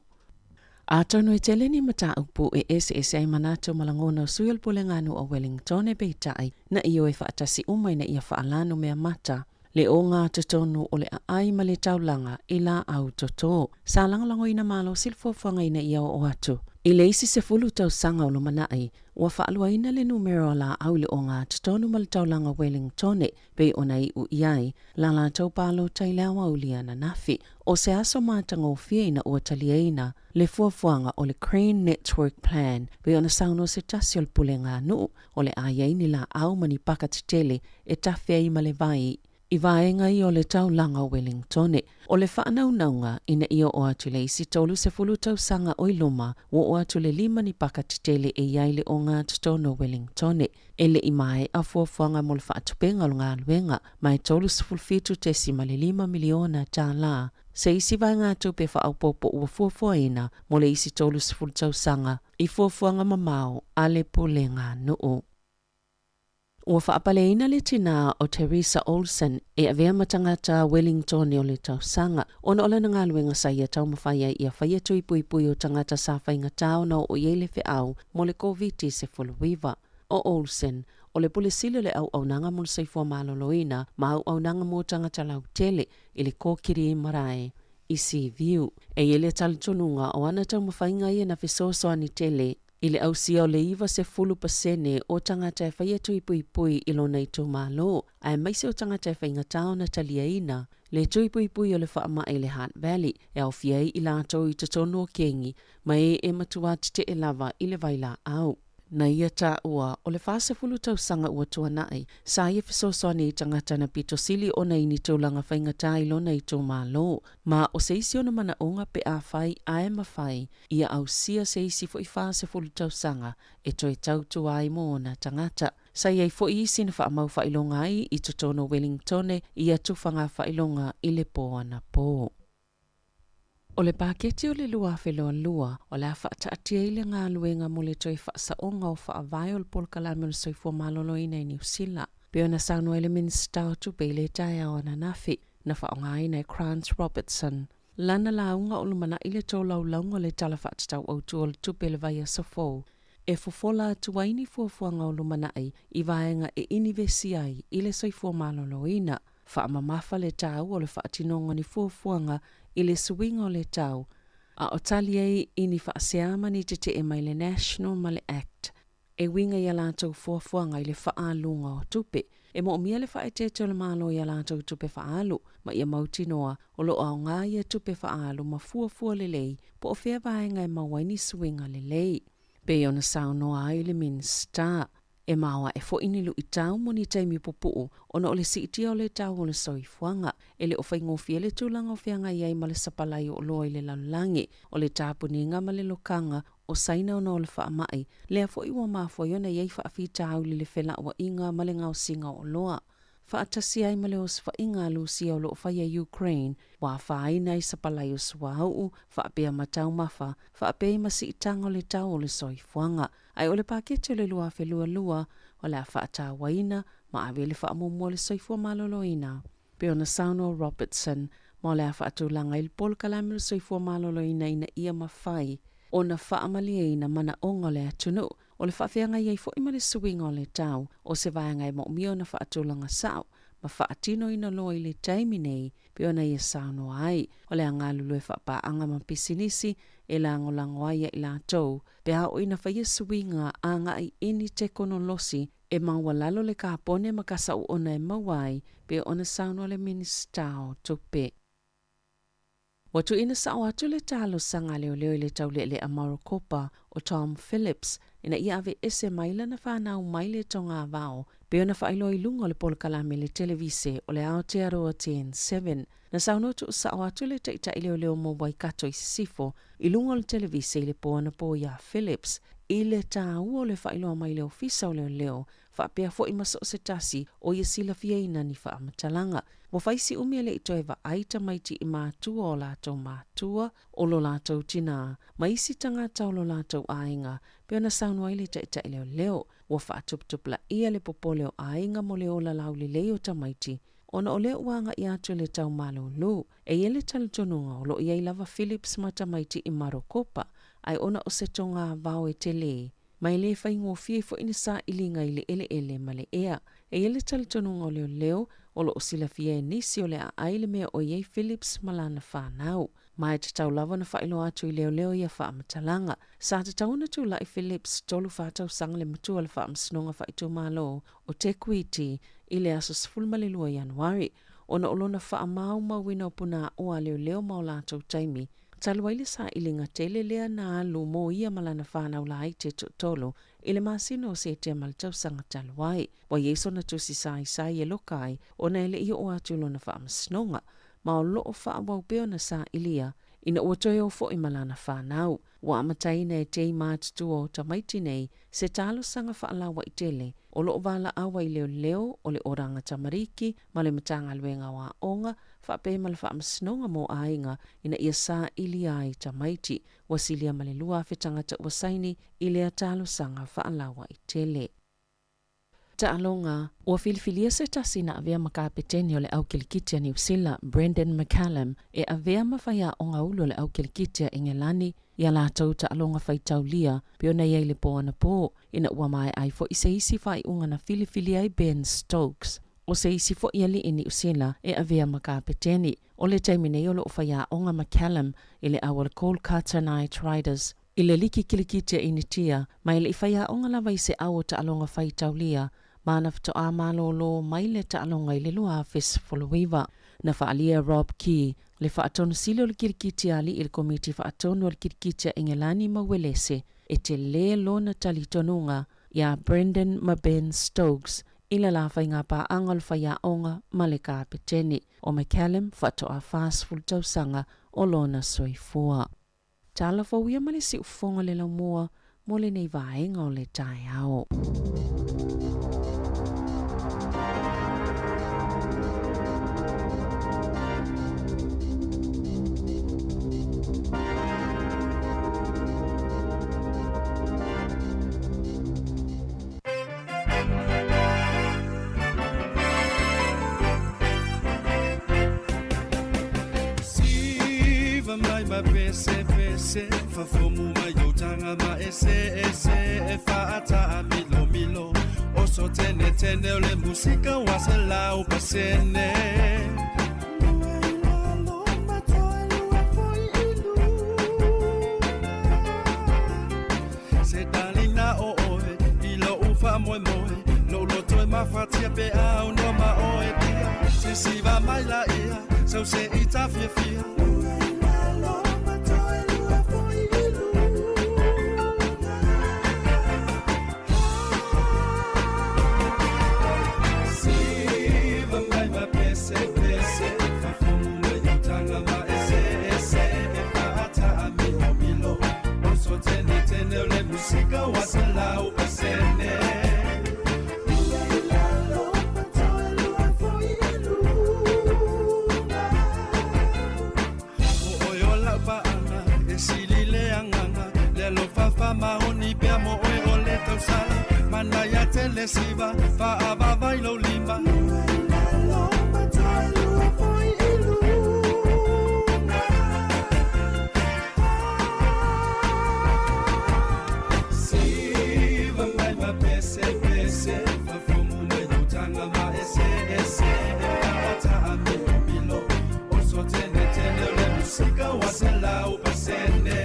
Atonu e tele ni mataupu e eseese ai manatu ma lagona o sui o le Pulega Nuu o Wellington peitai na ioe faatasi uma ina ia faalanu mea mata le ogatotonu o le aai ma le taulaga i laau toto. Sa lagolagoina malosi le fuafuaga ina ia oo atu i le isi 10 tausaga o lumanai, ua faaluaina le numera o laau i le ogatotonu ma le taulaga o Wellington pei ona iu i ai la latou palota i le aoauli ananafi. O se aso matagofie ina ua taliaina le fuafuaga o le Green Network Plan pei ona saunoa se tasi o le pulega nuu o le a i ai ni laau ma ni paka tetele e tafe ai ma le vai i vaega ia o le taulaga o Wellingtone. O le faanaunauga ina ia oo atu i le isi 30 tausaga o i luma, ua oo atu le 5 ni paka tetele e i ai le ogatotonu o Wellingtone. E le i maea fuafuaga mo le faatupega o le galuega, ma e $37.5 miliona tālā se isi vaegatupe faaopoopo ua fuafuaina mo le isi 30 tausaga i fuafuaga mamao a le pulega nuu. Ua faapaleina le tinā o Teresa Olsen e avea ma tagata Wellington o le tausaga ona o lana galuega sa ia taumafai ai ia faia tui puipui o tagata sa faigata ona oo i ai le feau mo le Koviti-19. O Olsen, o le pule sili o le auaunaga mo le soifua maloloina ma auaunaga mo tagata lautele i le kokiri marae i Seaview. E i ai le talitonuga o ana taumafaiga ia na fesoasoani tele i le ausia o le 90% o tagata e faia tui puipui i lona itumalo, aemaise o tagata e faigata ona taliaina le tui puipui o le faamai i le Hutt Valley, e aofia ai i latou i totonu o kengi ma e e matua tetee lava i le vailaau. Na ia taua, o le 40 tausaga ua tuanai, sa ia fesoasoani i tagata na pito sili ona i ni tulaga faigata i lona itumalo, ma o se isi ona manaoga pe afai ae mafai ia ausia se isi foi 40 tausaga e toe tautua ai mo ona tagata. Sa i ai foi isi na faamau faailoga ai i totonu o Wellingtone i ia tufaga faailoga i le po anapo. O le paketi o le 2022, o le a faataatia ai le galuega mo le toe faasaoga o faavae o le polokalame o le soifua maloloina i Niu Sila. Pei ona saunoa ai le Minisita o Tupe i le taeao ananafi, na faaaogaina e Grant Robertson lana lauga o lumanai le tolaulauga o le Tala Faatatau Autu o le Tupe i le vaiaso fou, e fofola atu ai ni fuafuaga o lumanai i vaega e inivesi ai i le soifua maloloina. Faamamafa le taua o le faatinoga o ni fuafuaga i le suiga o le tau, a o tali ai i ni faasea ma ni tetee mai le National ma le Act e uiga i a latou fuafuaga i le faaaluga o tupe. E moomia le faaeteete o le Malo i a latou tupe faaalu, ma ia mautinoa o lo o aoga ia tupe faaalu ma fuafua lelei po o fea vaega e maua ai ni suiga lelei. Pei ona saunoa ai le Minisita, e maoae foi ni luitau mo ni taimi pupuu ona o le siitia o le tau o le soifuaga. E le o faigofie le tulaga o feagai ai ma le sapalai o oloa i le lalolagi, o le tapuniga ma le lokaga o Saina ona o le faamai, lea foi ua mafua ai ona i ai faafitauli i le felauaiga ma le gaosiga o oloa. Faatasi ai ma le osofaiga a Lusia o lo o faia i Ukraine, ua afaina ai sapalai o suauu, faapea ma taumafa, faapea ai ma siitaga o le tau o le soifuaga. Ae o le paketi o le 2022, o le a faatauaina ma ave le faamuamua i le soifua maloloina. Pei ona saunoa Robertson, ma o le a faatulaga ai le polokalame o le soifua maloloina ina ia mafai ona faamalieina manaoga o le atunuu, o le faafeagai ai foi ma le suiga o le tau, o se vaega e moomia ona faatulaga sao ma faatinoina loa i le taimi nei, pei ona ia saunoa ai. O le a galulue faapaaga ma pisinisi e lagolago ai ia i latou, pe a oo ina faia suiga agai i ni tekonolosi e maualalo le kapone ma kasa uona e maua ai, pei ona saunoa le Minisita o Tupe. Ua tuuina sao atu le talosaga a leoleo i le taulealea Marokopa o Tom Phillips ina ia aveese mai lana fanau mai le togavao pei ona faailoa i luga o le polokalame le televise o le Aotearoa TN7. Na saunoa tuusao atu le taitai leoleo mo Waikato i Sisifo i luga o le televise i le po anapo iā Phillips i le tāua o le faailoa mai le Ofisa o Leoleo faapea foi ma so o se tasi o ia silafiaina ni faamatalaga. Ua fai si umi e le i toe vaai tamaiti i matua o latou matua, o lo latou tinā, ma isi tagata o lo latou aiga, pei ona saunoa ai le taitai leoleo. Ua faatuputupulaia le popole o aiga mo le ola laulelei o tamaiti, ona o lea ua agai atu le tau malūlū. E i ai le talitonuga o lo o i ai lava Phillips ma tamaiti i Marokopa, ae ona o se togavao e telē, ma e le faigofie foi ni sailiga i le eleele ma le ea. E i ai le talitonuga o leoleo o lo o silafia e nisi o le aai le mea o i ai Phillips ma lana fanau. Ma e tatau lava ona faailoa atu i leoleo ia faamatalaga. Sa tatau ona tulai Phillips 34 tausaga le matua o le Faamasinoga Faaitumalo o Te Kuiti i le aso 12 Ianuari ona o lona faamaumauina o punaaoa a leoleo ma o latou taimi talu ai le sailiga tele lea na alu mo ia ma lana fanau laiti e toatolu i le masina o Setema le tausaga talu ai. Ua i ai sona tusi saisai e loka ai ona e le i oo atu i lona faamasinoga, ma o lo o faaauau pea ona sailia ina ua toe o foi ma lana fanau. Ua amataina e tei matutua o tamaiti nei se talosaga faalauaitele o lo o valaau ai leoleo o le Oranga Tamariki ma le Matagaluega o Aoga faapea ma le Faamasinoga mo Aiga ina ia sailia ai tamaiti. Ua silia ma le 2,000 tagata ua saini i lea talosaga faalauaitele. Taaloga, Ua filifilia se tasi na avea ma kapeteni o le au kilikiti a Niu Sila, Brendon McCallum, e avea ma faiaoga ulu o le au kilikiti a Engelani i a latou taaloga faitaulia pei ona i ai le po anapo, ina ua maea ai foi se isi faaiuga na filifili ai Ben Stokes, o se isi foi alii Niu Sila e avea ma kapeteni. O le taimi nei o lo o faiaoga McCallum i le au a le Kolkata Knight Riders i le liki kilikiti a Initia, ma e le i faiaoga lava i se au o taaloga faitaulia ma na faatoa malōlō mai le taaloga i le 2019. Na faaalia e Rob Key, le faatonu sili o le kilikiti a alii i le Komiti Faatonu a le Kilikiti a Engelani ma Uelese, e telē lona talitonuga iā Brendon ma Ben Stokes i le la faiga paaga o le faiaoga ma le kapeteni o McCallum faatoa 40 tausaga o lona soifua. Tala fou ia ma le siufofoga o le laumua mo lenei vaega o le taeao. Siva mai ma pese pese Fafomu mai o tanga ma ese ese E faata milo milo Oso tene tene o le musika wa se lau pasene Se dalina o oe I lo ufa moe moe Lo loto e mafatia pe au no ma oe pia Se siva mai la ia Sau se ita fia fia Siva mai ma pese pese Fafomu mai utanga ma ese ese E faata milo milo Oso tene tene o le musika wa se lau pasene O oe o lau paanga e sili le agaga Le alofa faamaoni pea mo oe o le tausala Manaia tele siva faaavava i lou lima Siva mai ma pese pese Fafomu mai utaga ma ese ese E faataa milomilo Oso tene tene o le musika wa se lau pasene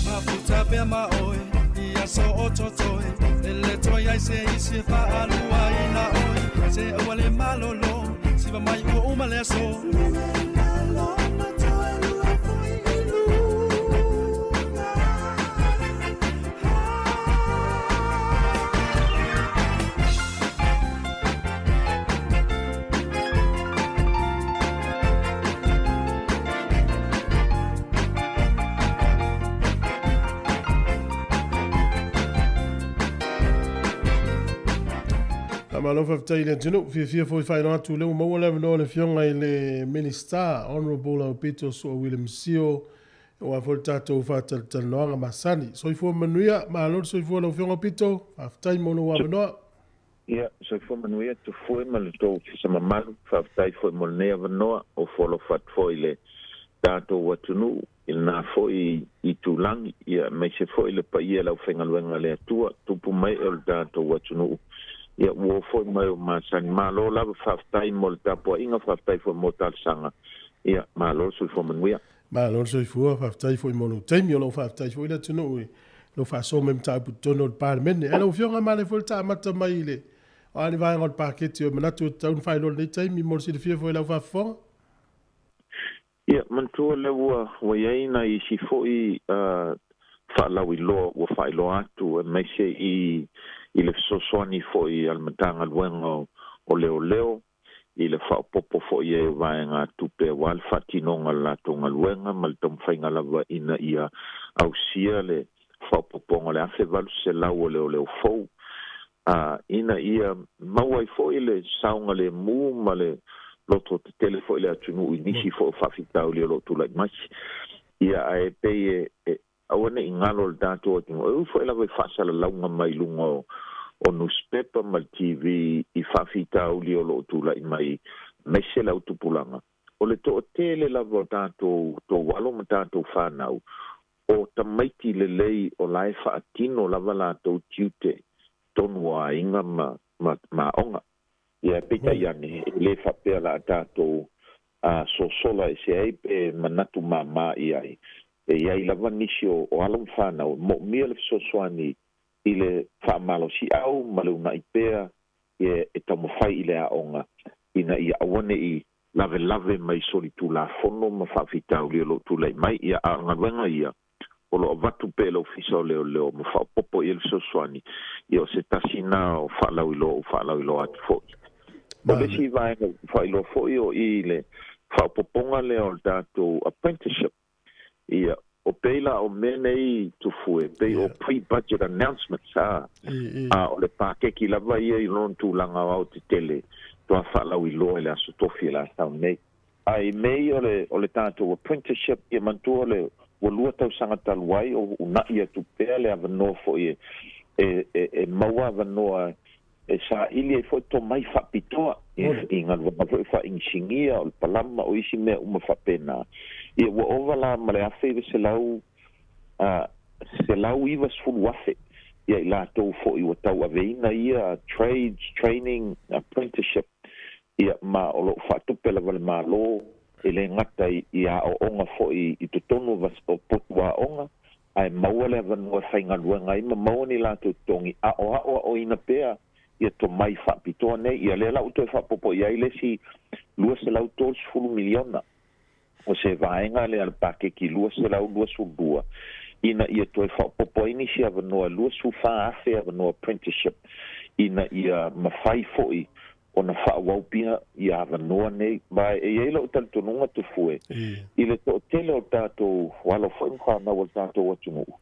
Mafuta pea ma oe ia so o totoe E le toi ai se isi e faalua ina oe Se ua le malolo Siva mai ua aso. Faamalo faafetai i le atunuu. Fiafia foi e faailoa atu o lea ua maua le avanoa o le Afioga i le Minisita, Honourable Aupito Su'a William Sio, aua foi le tatou faatalatalanoaga masani. Soifua manuia, malo le soifua lau Afioga Aupito, faafetai mo lou avanoa. Ia, soifua manuia Tufue ma le tou ofisa mamalu, faafetai foi mo lenei avanoa, ofo alofa atu foi i le tatou atunuu i lena foi itulagi, ia aemaise foi le paia i le aufaigaluega a le Atua, tupu ma ee o le tatou atunuu, ia ua oo foi mai o masani. Malo lava faafetai mo le tapuaiga, faafetai foi mo talosaga, ia malo le soifua manuia. Malo le soifua, faafetai foi mo lou taimi, o lo o faafetai foi le atunuu i lou faasoa mai mataupu i totonu o le Palemene. Ae lau Afioga, manaia foi le ta amata mai i le, o a ni vaega o le paketi o e manatu e tatau ona faailoa i lenei taimi mo le silafia foi e lau faafofoga? Ia, manatua lea ua i ai nai isi foi faalauiloa ua faailoa atu aemaise i le fesoasoani foi a le Matagaluega o Leoleo i le faaopoopo foi i ai o vaegatupe aua le faatinoga o le latou galuega ma le taumafaiga lava ina ia ausia le faaopoopoga o le 1,800 o leoleo fou ina ia maua ai foi le saogalemu ma le loto tetele foi i le atunuu i nisi foi o faafitauli o lo o tulai mai. Ia, ae pei e aua ne i galo i le tatou atunuu, e ui foi lava i faasalalauga mai luga o nusipepa ma le TV i faafitauli o lo o tulai mai aemaise le autupulaga, o le toatele lava o tatou tou alo ma tatou fanau, o tamaiti lelei o la e faatino lava latou tiute tonu o aiga ma ma aoga. Ia, peitai ane, e le faapea la a tatou sosola ese ai pe manatu māmā i ai. E i ai lava nisi o alo ma fanau e moomia le fesoasoani i le faamalosiau ma le uunai pea e taumafai i le aoga ina ia aua ne i lavelave mai solitulafono ma faafitauli o lo o tulai mai. Ia, a o le galuega ia o lo o avatu pea e le Ofisa o Leoleo ma faaopoopo i ai le fesoasoani, ia o se tasi na o faalauiloa ua faalauiloa atu foi. O le isi vaega ua faailoa foi o i i le faaopoopoga lea o le tatou apprenticeship. Ia, o pei la o mea nei Tufue, pei o pre-budget announcements, a, a o le pakeki lava ia i lona tulaga aoaotetele toa faalauiloa i le Aso Tofi o le a sau nei. A i mea ia o le tatou apprenticeship, ia manatua le ua lua tausaga talu ai o uunai atu pea le avanoa foi e maua avanoa e saili ai foi tomai faapitoa i galuega foi faainisinia, o le palama, o isi mea uma faapena. Ia ua ova la ma le 1,900, 190,000 ia i latou foi ua tauaveina ia trades training apprenticeship, ia ma o lo o faatupe lava le Malo e le gata i aoaoga foi i totonu o potu aoga, ae maua le avanoa e faigaluega ai ma maua ni latou totogi a o aoaoina pea ia tomai faapitoa nei. Ia lea la ua toe faaopoopo i ai le isi $230 miliona o se vaega lea a le pakeki 222 ina ia toe faaopoopo ai nisi avanoa e 24,000 avanoa apprenticeship ina ia mafai foi ona faaauau pea ia avanoa nei. Ma e i ai lou talitonuga Tufue i le toatele o tatou alo foi ma fanau o le tatou atunuu,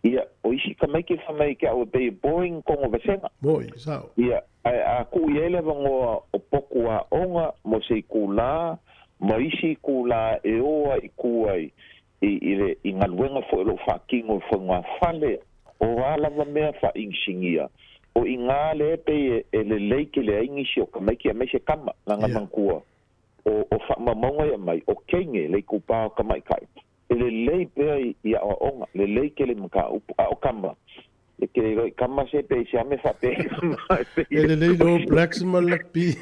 ia, o isi tamaiti e fai mai ke au e pei e boring kogo vasega. Moi, sao. Ia, ae a tuu i ai le avanoa o potu aoga mo se itulā ma isi itulā e o ai i tua i i le i galuega foi o lo o faatino i fogafale, o a lava mea faainisinia, o i ina lea e pei e lelei tele ai nisi o tamaiti aemaise tama, leaga manatua o faamaumauga ia aumai, o teine le itupa o tamaitai, e lelei pea i aoaoga, lelei tele i mataupu, a o tama, e te iloa i tama se pei se a mea faapea i tama e pei E lelei le All Blacks ma le rugby.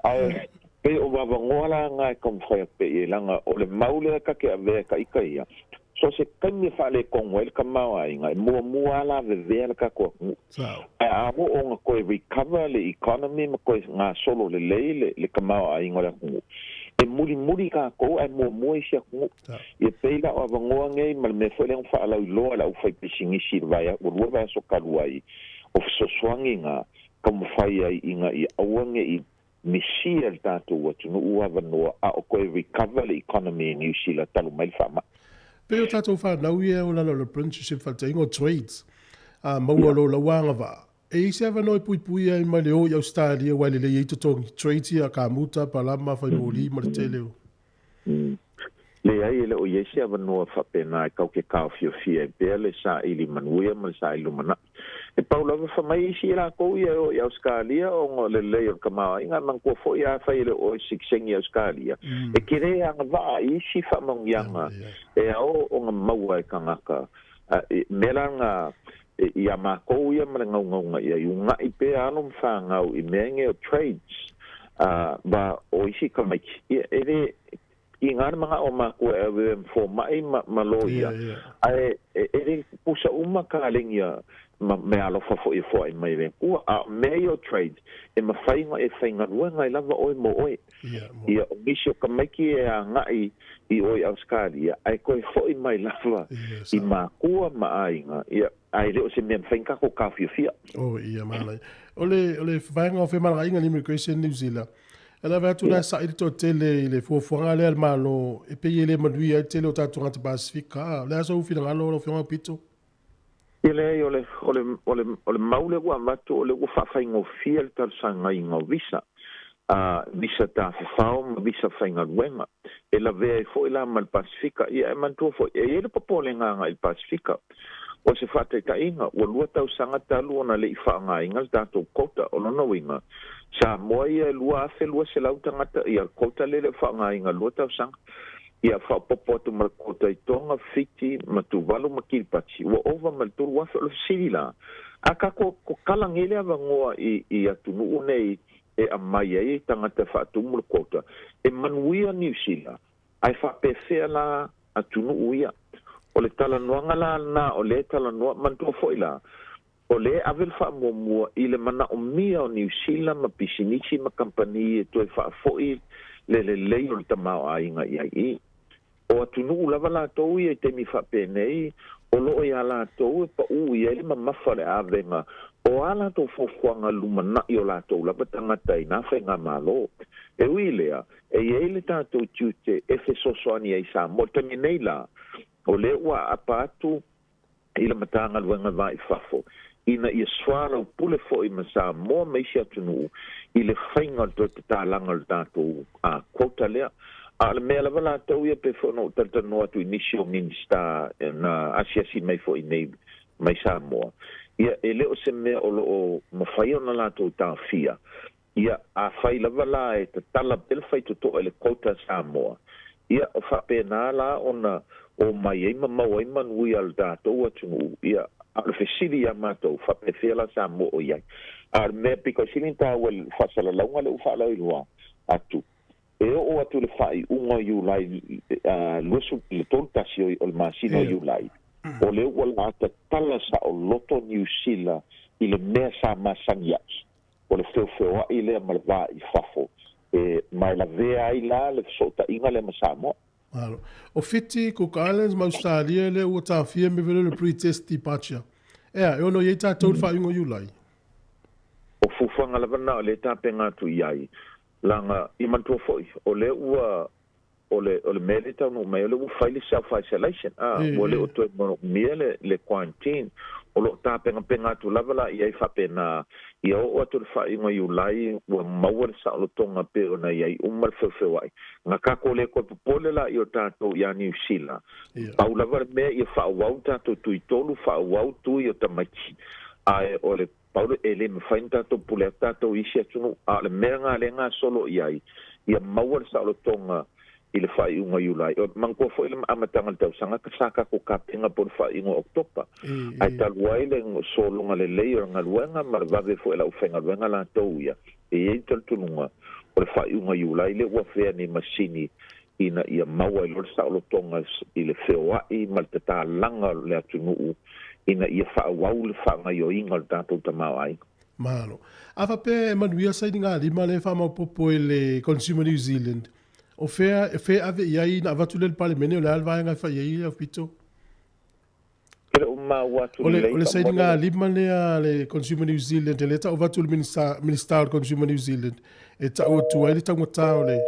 Ae pei o avanoa la na e taumafai atu pea i ai, leaga o le mau lea ta te avea e ta ita ia, So se taimi e faaletonu ai le tamaoaiga e muamua a lavevea le tatou atunuu. Ae a oo ona toe recover le economy ma toe gasolo lelei le, le tamaoaiga o le atunuu, e mulimuli tatou ae muamua isi atunuu. Ia pei la o avanoa nei ma le mea foi lea na faalauiloa e le aufaipisinisi i le vaea ua lua vaiaso talu ai, o fesoasoani na taumafai ai ina ia aua ne i misia le tatou atunuu avanoa a o toe recover le economy i Niu Sila talu mai le faamai. Pei o tatou fanau ia o lalo o le apprenticeship faataitaiga o trades, a maua loa lau agavaa, e i ai se avanoa e puipuia ai mai le o i Ausetalia aua e lelei ai totogi, trades ia a kamuta, palama, faimoli ma le tele o. Leai, e le o i ai se avanoa faapena e tau ke taofiofia ai pea le saili manuia ma le saili lumanai. E pau lava fai mai isi i latou ia e o i Ausetalia ona o le lelei o le tamaoaiga, ae manatua foi afai e le o oe sitiseni i Ausetalia, e te le agavaa i isi faamanuiaga e ao ona maua e tagata. Mea la na iā matou ia ma le naunauga i ai, unaʻi pea alo ma fanau i mea nei o trades, ma o isi tamaiti, ia e le tiga le manaʻo o matua e ave ma fomaʻi ma loia, ae e le tutusa uma kaleni ma meaalofa foi e foaʻi mai e le Atua. A o mea ia o trades, e mafai ona e faigaluega ai lava oe mo oe. Ia, o nisi o tamaiti e agaʻi i o i Ausetalia, ae toe foʻi mai lava i makua ma aiga, ia, ae le o se mea e mafai ona tatou taofiofia. Oh, ia, manaia. O le, o le vaega o femalagaaiga le Immigration New Zealand, e lave atu la saʻi le toatele i le fuafuaga lea a le Malo e pei e le manuia ai le tele o tatou tagata Pasefika. A o le a sou finagalo lau Afioga Aupito? Ia leai, o le, o le, o le, o le mau lea ua avatu, o lea ua faafaigofie le talosagaina o visa, a, visa tafafao ma visa faigaluega, e lavea ai foi la ma le Pasefika. Ia, e manatua foi, e i ai le popolega agai i le Pasefika. O se faataitaiga, ua lua tausaga talu ona le i faaaogaina le tatou quota, o lona uiga, Samoa ia e 2,200 tagata, ia, le quota lea e le o faaaogaina lua tausaga. Ia faaopoopo atu ma le quota i Tonga, Fiti, ma Tuvalu ma Kiribati, ua ova ma le 3,000. O le fesili la, a tatou tatala nei le avanoa i, i atunuu nei e aumai ai tagata e faatumu le quota, e manuia Niu Sila, ae faapefea la atunuu ia? O le talanoaga la lena o lea e talanoa, manatua foi la, o lea e ave le faamuamua i le manaomia o Niu Sila ma pisinisi ma kamupani e toe faafoi le lelei o le tamaoaiga i ai i. O atunuu lava latou ia i taimi faapenei, o lo o iā latou e paʻū i ai le mamafa o le avega o a latou fuafuaga lumanaʻi o latou lava tagata i nā faigamalo. E ui i lea, e i ai le tatou tiute e fesoasoani ai i Samoa. I le taimi nei la, o lea ua aapa atu i le Matagaluega Va i Fafo ina ia soalaupule foi ma Samoa ma isi atunuu i le faiga o le toe tatalaga o le tatou quota lea. A o le mea lava latou ia pei foi ona ou talatalanoa atu i nisi o Minisita na asiasi mai foi nei mai Samoa, ia e le o se mea o lo o mafai ona latou taofia. Ia, afai lava la e tatala pea le faitotoa i le quota a Samoa, ia, o faapena la ona omai ai ma maua ai manuia a le tatou atunuu, ia, a o le fesili ia matou, faapefea la Samoa o i ai? A o le mea pito sili ona taua i le faasalalauga lea ua faalauiloa atu, e oo atu i le faaiuga o Iulai, 20, le 31 o le masina o Iulai, o lea ua la tatala saoloto Niu Sila i le mea sa masani ai. O le feofeoaʻi lea ma le va i fafo e ma e lavea ai la le fesootaiga lea ma Samoa. Malo. O Fiti, Cook Islands ma Ausetalia lea ua taofia me vele o le pre-test departure. Ea, e ono i ai tatou i le faaiuga o Iulai? O fuafuaga lava na o lea e tapena atu i ai, leaga i manatua foi, o lea ua o le o le mea lea e taunuu mai o lea ua fai le self isolation a ua le o toe manaomia le le quarantine. O lo o tapenapena atu lava la i ai faapena ia oo atu le faaiuga Iulai ua maua le saolotoga pei ona i ai uma le feofeoai. Na tatou le toe popole la i o tatou iā Niu Sila. Pau lava le mea ia faaauau tatou tui tolu, faaauau tui o tamaiti. Ae o le Pau le, e le mafai ona tatou pule atu tatou i isi atunuu, a o le mea lena lea e gasolo i ai, ia maua le saolotoga i le faaiuga o Iulai. O, manatua foi le amataga o le tausaga ka sa tatou tapena po o le faaiuga o Oketopa. Ae talu ai le sologa lelei o le galuega ma le vave foi o le aufaigaluega latou ia, e i ai le talitonuga o le faaiuga o Iulai lea ua afea nei masini ina ia maua ai loa le saolotoga i le feoa'i ma le tatalaga o le atunuu ina ia faaauau le faagaioiga o le tatou tamaoaiga. Malo. A faapea e manuia sainigalima lea e faamaopoopo e le Consumer New Zealand, o fea, o fea e ave i ai na avatu lea i le Palemene o le a le vaega e fai ai le aupito? E le o maua atu O le, lelei o le faamolemole. sainigalima lea a le Consumer New Zealand, lea e tau avatu i le Minista, Minista o le Consumer New Zealand, e tau atu ai le taugata o le,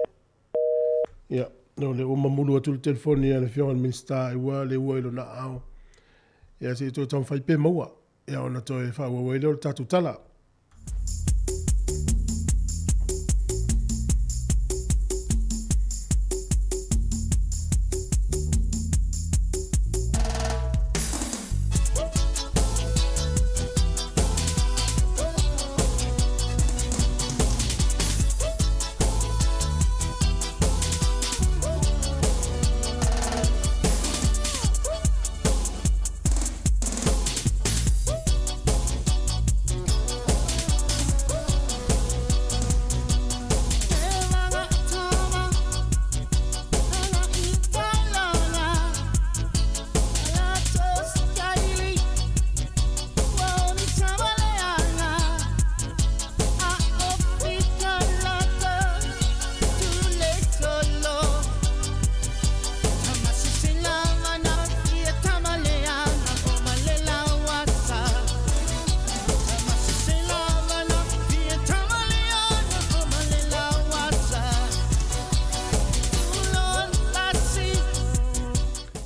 ia, o lea ua mamulu atu le telefoni a le Afioga i le Minista, ua le ua i lona aao. Ia, se i toe taumafai pe maua. Ia ona toe faaauau ai lea o le tatou tala.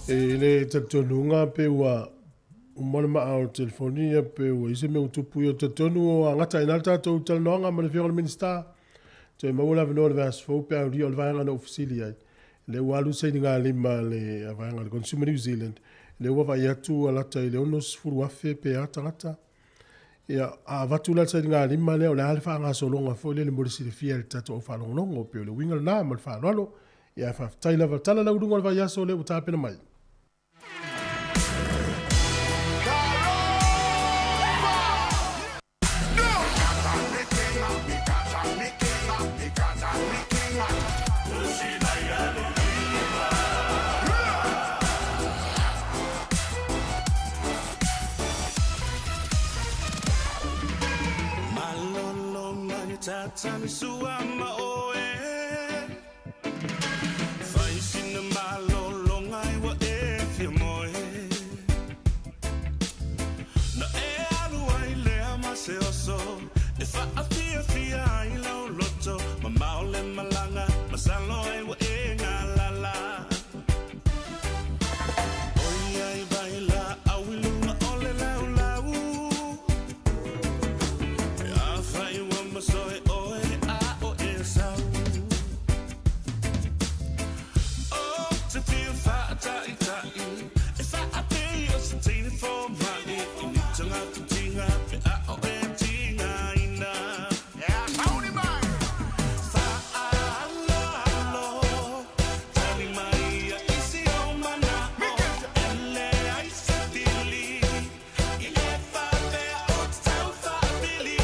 E le talitonuga pe ua uma le maa o le telefoni ia pe ua i se mea ua tupu ia. Talitonu o agata ai ina le tatou talanoaga ma le Afioga i le Minisita. Toe maua le avanoa i le vaiaso fou pe a aulia o le vaega na ou fesili ai. Lea ua alu sainigalima a le vaega a le Consumer New Zealand, lea ua vaai atu ua lata i le 60,000 pe a tagata. Ia, a avatu la le sainigalima lea, o le a le faagasologa foi lele mo le silafia e le tatou au faalogologo, pei o le uiga lena ma le faaaloalo. Ia, ae faafetai lava. Tala lau luga o le vaiaso lea ua tapena mai. Na e alu ai lea ma se oso e faafiafia ai lau loto mamao le malaga masalo ai ua e galala oi ai vai laau i luga o le laulau e afai ua masoe oe a o e sau O te fia faataita'i e faapei o se teine foma'i i ni tagata tiga pe a o e tigaina. Faaaloalo tali mai ia i si ou mana'o e leai se pili i le faapea o te tau faapili.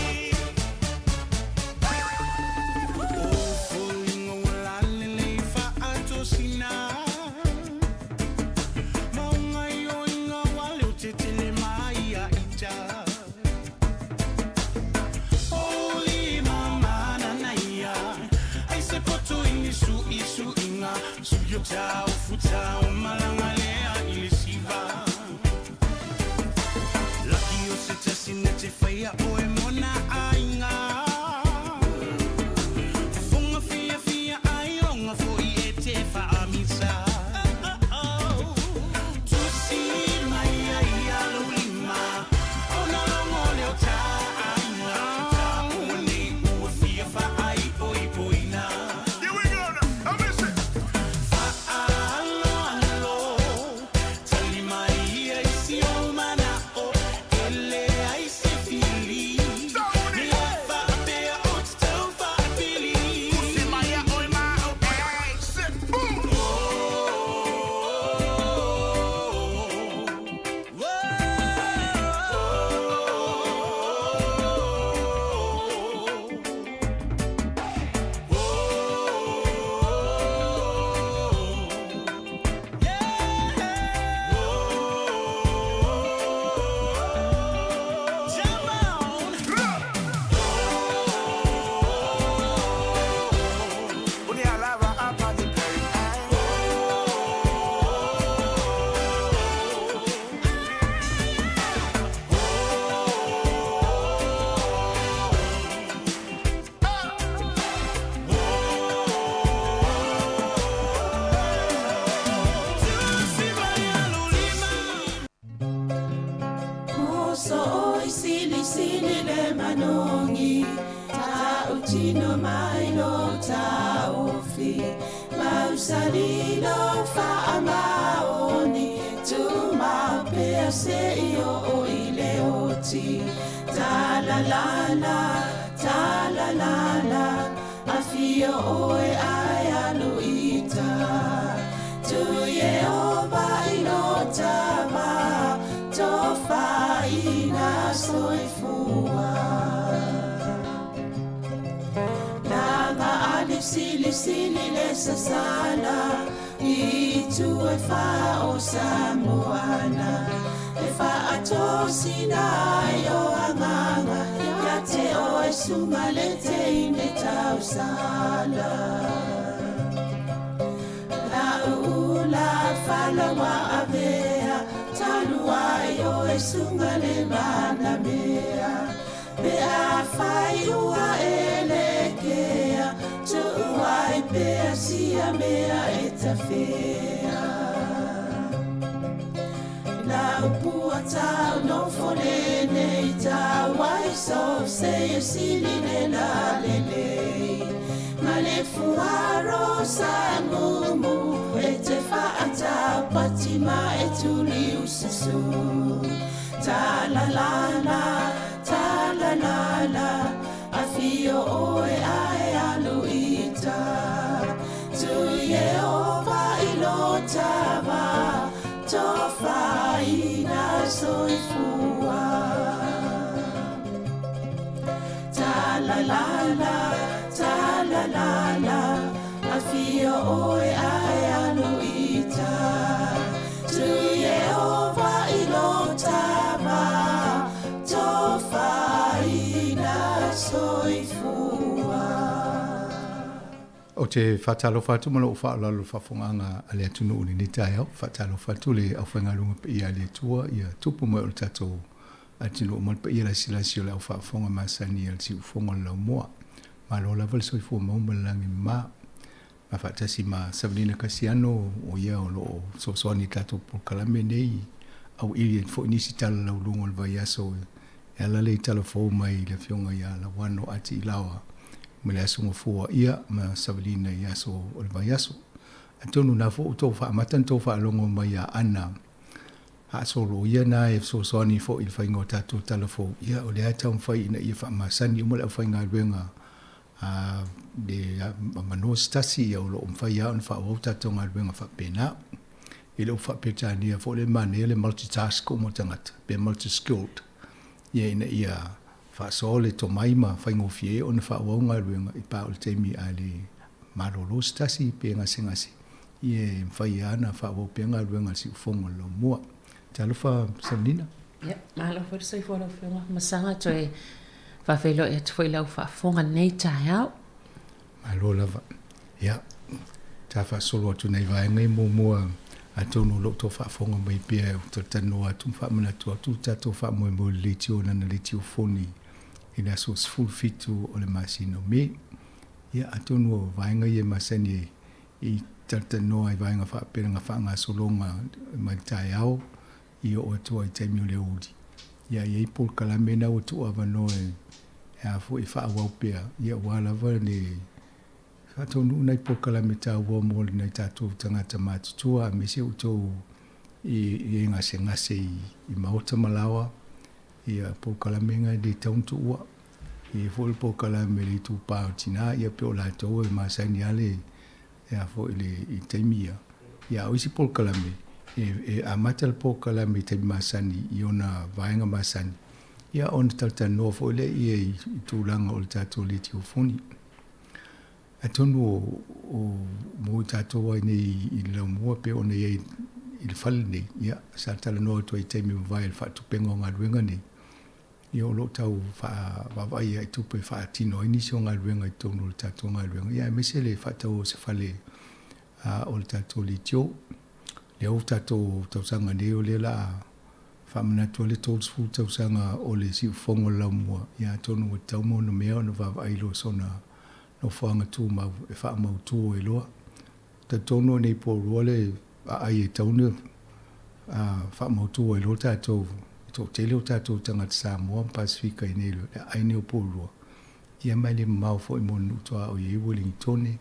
Tino mai lo taofi, mausali lo faamaoni, tumau pea seia oo i le oti. Talalala, talalala, afio oe ae alu i uta. Tu Ieova i lo tava, tofaina soifua. Laga ali sili sili le sasala, i itu e fa o Samoana. E faatosina ai o agaga, ia te oe suga le teine tausala. Lau ula fala ua avea, talu ai oe suga le manamea. Pe afai ua e lekea, tuu ai pea sia mea e tafea. Lau pua tau nofo lenei tau ai so seia sili le lalelei. Ma le fuaro sa mumu e te faataupati ma e tuliususu. Ta la la la, ta la la la, afio oe ae alu i uta. Tu Ieova i lo tava, tofaina soifua. Ta la la la, ta la la la, afio oe ae alu i uta. Tu Ieova i lo tava, tofaina soifua. Ou te faatalofa atu ma lou faaaloalo i le faafofogaaga a le atunuu i lenei taeao. Faatalofa atu le aufaigaluega paia a le Atua, ia tupu mai o le tatou atunuu ma le paia lasilasi o le aufaafofoga masani a le siufofoga o le laumua. Malo lava le soifua maua ma le lagi mama. Ma faatasi ma Savelina Kasiano, o ia o lo o fesoasoani i le tatou polokalame nei, auili ai foi nisi tala lauluga o le vaiaso e ala lea i tala fou mai i le Afioga ia Lauano Atiilaoa mai le Aso Gafua ia ma Savelina i aso o le vaiaso. Atonu na foi ua tou faamata na tou faalogo mai ia Ana Haasolo, o ia na e fesoasoani foi i le faiga o tatou tala fou, ia o lea e taumafai ina ia faamasani uma le aufaigaluega a le avanoa se tasi, ia o lo o mafai lava ona faaauau tatou galuega faapena. I lou faa-Peretania foi lea e manaia le multitask uma o tagata, pe multi-skilled, ia ina ia faasoa le tomai ma faigofie ai ona faaauau galuega i pa o le taimi a le malolo se tasi pe gasegase, ia e mafai lava ona faaauau pea galuega a le siufofoga o le laumua. Talofa Savelina. Ia, malo foi le soifua lau Afioga Masaga, toe faafeiloai atu foi i lau faafofoga lenei taeao. Malo lava. Ia, ta faasolo atu nei vaega i muamua, atonu o lo o tou faafofoga mai pea ou te talanoa atu ma faamanatu atu le tatou faamoemoe i le leitio lana leitiofoni i le aso 17 o le masina o Me. Ia, atonu o vaega ia e masani ai i talatalanoa i vaega faapea na faagasologa mai le taeao i oo atu ai i taimi o le aoauli. Ia, e i ai polokalame na ua tuuavanoa e a foi e faaauau pea, ia aua lava le faataunuu nai polokalame taua mo nai tatou tagata matutua aemaise outou i e gasegase i maota ma laoa, ia polokalame na e le tatau ona tuua. E i ai foi le polokalame i le itupa o tina, ia pei o latou e masani lava le a foi le i taimi ia. Ia a o isi polokalame, e, e amata le polokalame i taimi masani i ona vaega masani, ia ona talatalanoa foi lea ia i, i tulaga o le tatou letiofoni. Atonu o, o mo i tatou ai nei i le laumua pe ona i ai i le fale nei, ia sa talanoa atu ai i taimi mavae i le faatupenga o galuega nei, Ia o lo o tau faavaavaai i tupe e faatino ai nisi o galuega i totonu o le tatou galuega, ia aemaise le faataua o se fale o le tatou leitio. Lea ua tatou tausaga nei o lea o le a faamanatu ai le 30 tausaga o le siufofoga o le laumua, ia atonu ua tatau ma ona mea ona vaavaai loa sona nofoaga tumau e faamautu ai loa. Talitonu o nei Pourua le aai e tatau ona faamautu ai loa tatou, e toatele o tatou tagata Samoa ma Pasefika i nei le aai nei o Pourua. Ia ma e le mamao foi mo le nuu tuaoi i ai Uelingitone,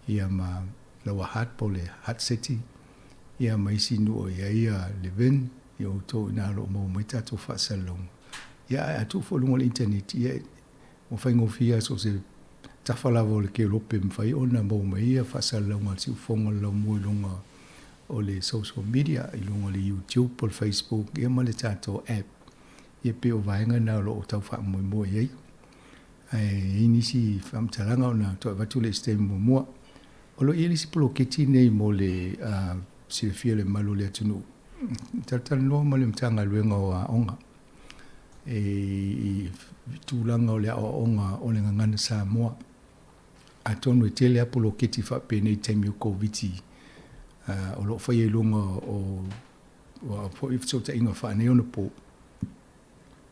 ia ma Lower Hutt po o le Hutt City, ia ma isi nuu o i ai Levin, ia outou i ina o lo o maua mai tatou faasalalauga. Ia ae a tuu foi i luga o le internet, ia ua faigofie lava so o se tafa lava o le kelope e mafai ona maua mai ia faasalalauga a le siufofoga o le laumua i luga o le social media, i luga o le YouTube po o le Facebook, ia ma le tatou app. Ia pei o vaega na o lo o tau faamoemoe i ai. Ae i ai nisi faamatalaga ona toe avatu lea i se taimi muamua. O lo o i ai le isi poloketi nei mo le silafia e le mamalu o le atunuu, talatalanoa ma le Matagaluega o Aoga i tulaga o le aoaoga o le gagana Samoa. Atonu e tele lava poloketi faapenei i taimi o Koviti o lo o faia i luga o foi fesootaiga faaneionapo.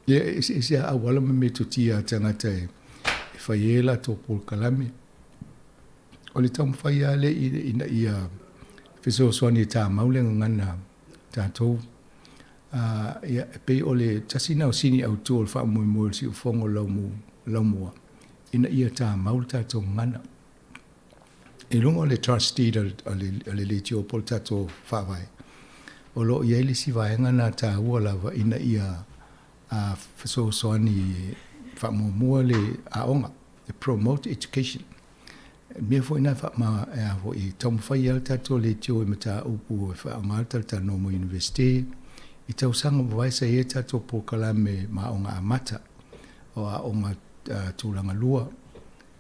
Ia, e eseese lava auala ma metotia a tagata e fai ai a latou polokalame. O le taumafai lava lea ina ia fesoasoani e tamau le gagana tatou. Ia, e pei o le tasi lena o sini autu o le faamoemoe o le siufofoga o Laumua, ina ia tamau le tatou gagana. I luga o le trust deed a le leitio po o le tatou faavae, o lo o i ai le isi vaega lena taua lava ina ia fesoasoani faamuamua le aoga, e promote education. O le mea foi lena e taumafai ai le tatou leitio i mataupu e faaaoga le talatalanoa ma Iunivesite. I tausaga ua mavae sa i ai le tatou polokalame ma aoga amata, o aoga tulaga lua.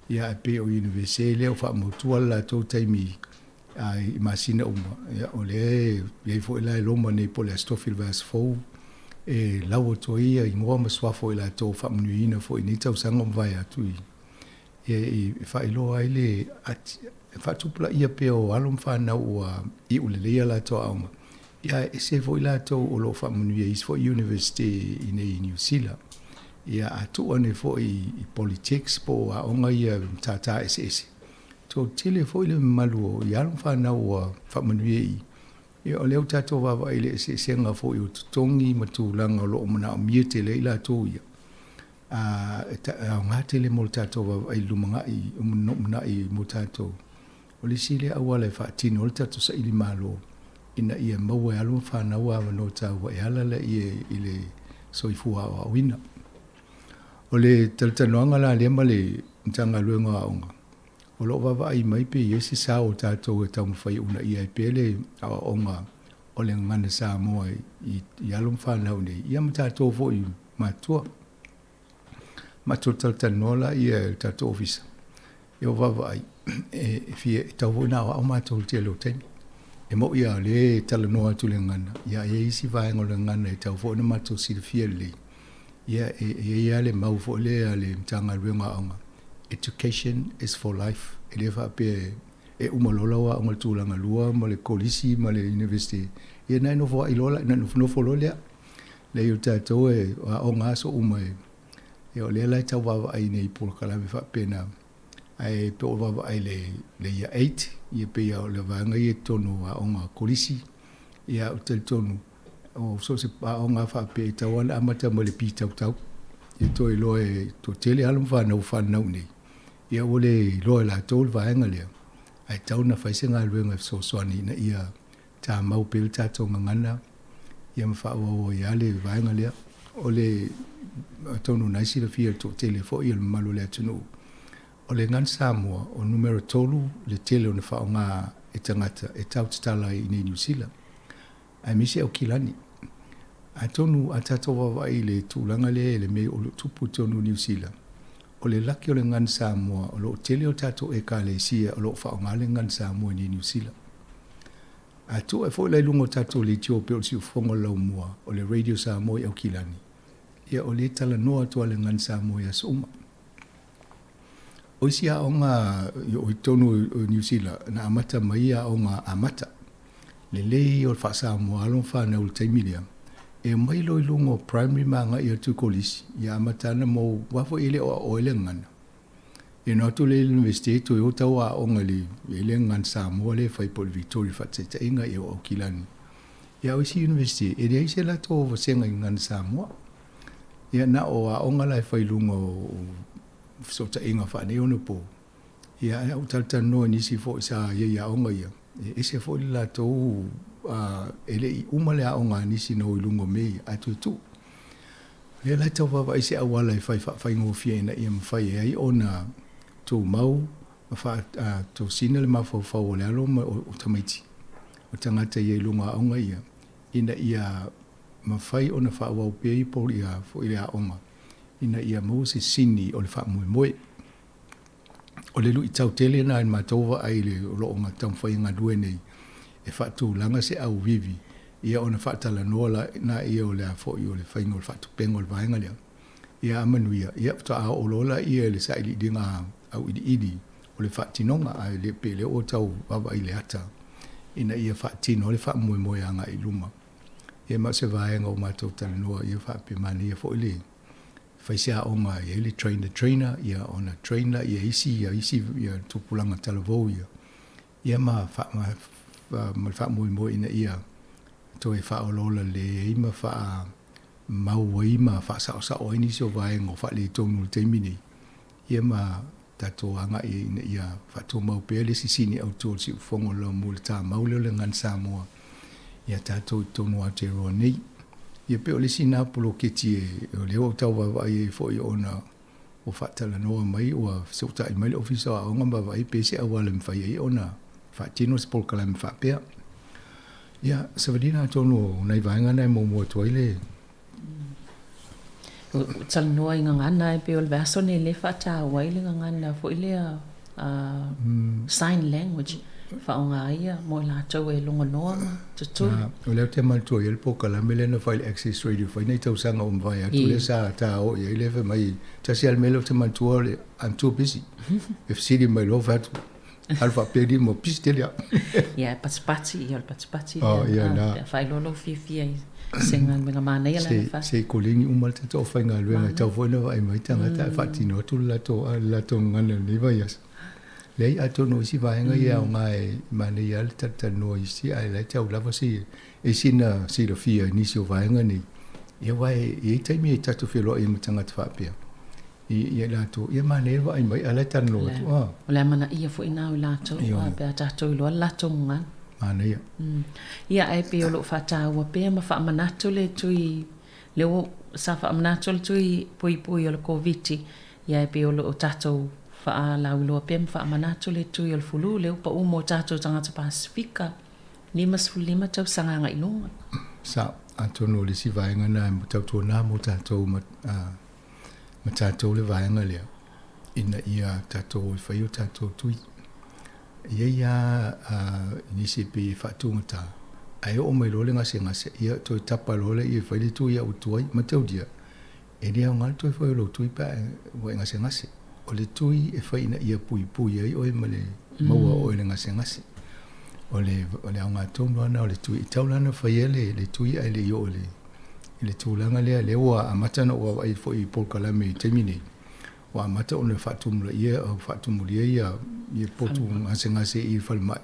Ia ae pei o Iunivesite lea ua faamautua le latou taimi i masina uma, ia o lea e i ai foi la e loma nei po o le Aso Tofi o le vaiaso fou e lau atu ai ia igoa ma suafa o i latou ua faamanuiaina foi i nei tausaga ua mavae atu i e faailoa ai le faatupulaia pea o alo ma fanau ua iu lelei a latou aoga, ia ae ese foi latou o lo o faamanuia i isi foi Iunivesite i inei i Niu Sila. Ia a tuu ane foi i Polytechs po o aoga ia matata eseese, toatele foi le mamalu o i alo ma fanau ua faamanuia i i. Ia o lea ua tatou vaavaai i le eseesega foi o totogi ma tulaga o lo o manaomia tele ai latou ia, a e aoga tele mo le tatou vaavaai i le lumanai, lumanai mo tatou. O le isi lea auala e faatino ai le tatou saili malo ina ia maua e alo ma fanau avanoa taua e ala lea i le soifua aoaoina. O le talatalanoaga la lea ma le Matagaluega o Aoga, o lo o vaavaai mai pe i ai se sao o tatou e taumafai e uunaia ai pea le aoaoga o le gagana Samoa i alo ma fanau nei, ia ma tatou foi matua. Matou talatalanoa laia e le tatou ofisa, ia ua vaavaai, e fia, e tatau foi ona aoao matou i le tele o taimi. E moni lava o lea e talanoa atu i le gagana, ia ae i ai isi vaega o le gagana e tatau foi ona matou silafia lelei. Ia e i ai lava le mau foi lea a le Matagaluega o Aoga, Education is for life. E le faapea e uma loa lau aoga i le tulaga lua ma le kolisi ma le University, ia ona e nofoai loa, ona e nofonofo loa lea. Leai o tatou e aoga aso uma e, ia o lea la e tau vaavaai nei i polokalame faapena, ae pe o vaavaai i le Year 8, ia pei o le vaega ia i totonu o aoga kolisi, ia ou te talitonu, o so o se aoga lava faapea e tatau lava ona amata mai le pitautau. Ia toe iloa e toatele alo ma fanau ua fananau i inei, ia ua le iloa e latou le vaega lea, ae tatau ona fai se galuega e fesoasoani ina ia tamau pea le tatou gagana ia ma faaauau ai lava le vaega lea. O le, atonu o lena e silafia e le toatele foi o le mamalu o le atunuu, o le gagana Samoa, o numera 3 le tele ona faaaoga e tagata e tau tatala ai i inei i Niu Sila, aemaise Aukilani. Atonu a tatou vaavaai i le tulaga lea i le mea o lo o tupu i totonu o Niu Sila, o le laki o le gagana Samoa, o lo o tele o tatou Ekalesia o lo o faaaoga le gagana Samoa i inei i Niu Sila. A tuu ae foi la i luga o tatou leitio pei o le siufofoga o le laumua o le Radio Samoa i Aukilani, ia o lea e talanoa atu lava le gagana Samoa i aso uma. O isi aoga o i totonu o Niu Sila, na amata mai aoga amata. Lelei o le faa-Samoa alo ma fanau i le taimi lea, e omai loa i luga o primary ma agai atu i kolisi, ia amata ana mo, aua foi e le o aoao ai le gagana. Ia ona o atu lea i le Iunivesite toe o tau aoga i le i le gagana Samoa lea e fai po o le Victoria faataitaiga ia o Aukilani. Ia o isi Iunivesite e leai se latou vasega i gagana Samoa. Ia na o aoga la e fai i luga o fesootaiga faaneionapo. Ia, ae a ou talatalanoa i nisi foi sa i ai i aoga ia, e ese foi le latou, e le i uma le aoga a nisi na o i luga o mea ia, ae toe tuu. O lea la e tau vaavaai se auala e fai faafaigofie ina ia mafai ai ona tumau ma faatosina le mafaufau o le alo ma o tamaiti, o tagata ia i luga o aoga ia, ina ia mafai ona faaauau pea ia foi le aoga ina ia maua se sini o le faamoemoe. O le luitau tele lena i le matou vaai i le o lo o taumafai e galue nei e faatulaga se auivi ia ona faatalanoa laia o le a foi o le faiga o le faatupega o le vaega lea. Ia a manuia, ia faatoa oo loa laia i le sailiiliga auiliili o le faatinoga, ae le pe lea ua tau vaavaai i le ata ina ia faatino le faamoemoe agai i luma. Ia ma o se vaega ua matou talanoa ia faapea manaia foi le fai se aoga e i ai le train the trainer, ia ona train laia e isi ia isi ia tupulaga talavou ia, ia ma ma ma le faamoemoe ina ia toe faaolaola lelei ai ma faamau ai ma faasaosao ai nisi o vaega o faaletonu i le taimi nei, ia ma tatou agai ai ina ia faatumau pea le isi sini autu o le siufofoga o le laumua i le tamau lea o le Gagana Samoa ia tatou i totonu o Aotearoa nei. Ia pei o le isi lena poloketi e, o lea ua ou tau vaavaai ai foi ona ua faatalanoa mai, ua fesootai mai le Ofisa o Aoga ma vaai pe se auala e mafai ai ona faatino se polokalame faapea. Ia, savaliina atonu o nai vaega na e muamua atu ai le Ua talanoa i gagana e pei o le vaiaso nei lea e faataua ai le gagana foi lea sign language e faaaoga ai ia mo i latou e logonoa ma tutuli. O lea ou te manatua i ai le polokalame lea na fai i le Access Radio fai nai tausaga ua mavae atu lea sa ta oo i ai lea fai mai tasi lava le mea lea ou te manatua o le I'm too busy. E fesili mai loa fai atu alu faapea lima ua pisi tele au. Ia e patipati, ia o le patipati lea. Oh, ia na. Pe a faailoa lou fiafia i se galuega manaia la na fai. Se koleni uma le tatou aufaigaluega e tatau foi ona vaai mai tagata ae faatino atu le latou le latou gagana i lenei vaiaso. Leai, atonu o isi vaega ia e aoga e manaia lava le talatalanoa i isi ae la e tau lava se e sina silafia i nisi o vaega nei. Ia aua e i ai taimi e tatou feloai ai ma tagata faapea. I ia i latou, ia manaia le vaai mai, a o la e talanoa atu, a. O le amanaia foi lena o i latou, a, pe a tatou iloa le latou gagana. Manaia. Ia, ae pei o lo o faataua pea ma faamanatu le tui, lea ua, sa faamanatu le tui puipui o le Koviti, ia ae pei o lo o tatou faalauiloa pea ma faamanatu le tui o le fulu, lea ua pau mo tatou tagata Pasefika, 55 tausaga agai i luga. Sao, atonu o le isi vaega lena e tautuana mo tatou ma, a, ma tatou le vaega lea ina ia tatou e fai o tatou tui. E i ai lava nisi e pei e faatugata, ae oo mai loa le gasegase, ia toe tapa loa lea e fai le tui a ua tuai. Mataulia, e le aoga le toe fai o lou tui pe a ua e gasegase. O le tui e fai ina ia puipui ai oe ma le maua o oe i le gasegase. O le, o le aoga tonu lava lena o le tui. E tatau la ona faia le, le tui ae le i oo i le I le tulaga lea, lea ua amata ona ou vaavaai foi i polokalame i taimi nei, ua amata ona faatumulaia, faatumulia ia, ia potu gasegase i le falemai.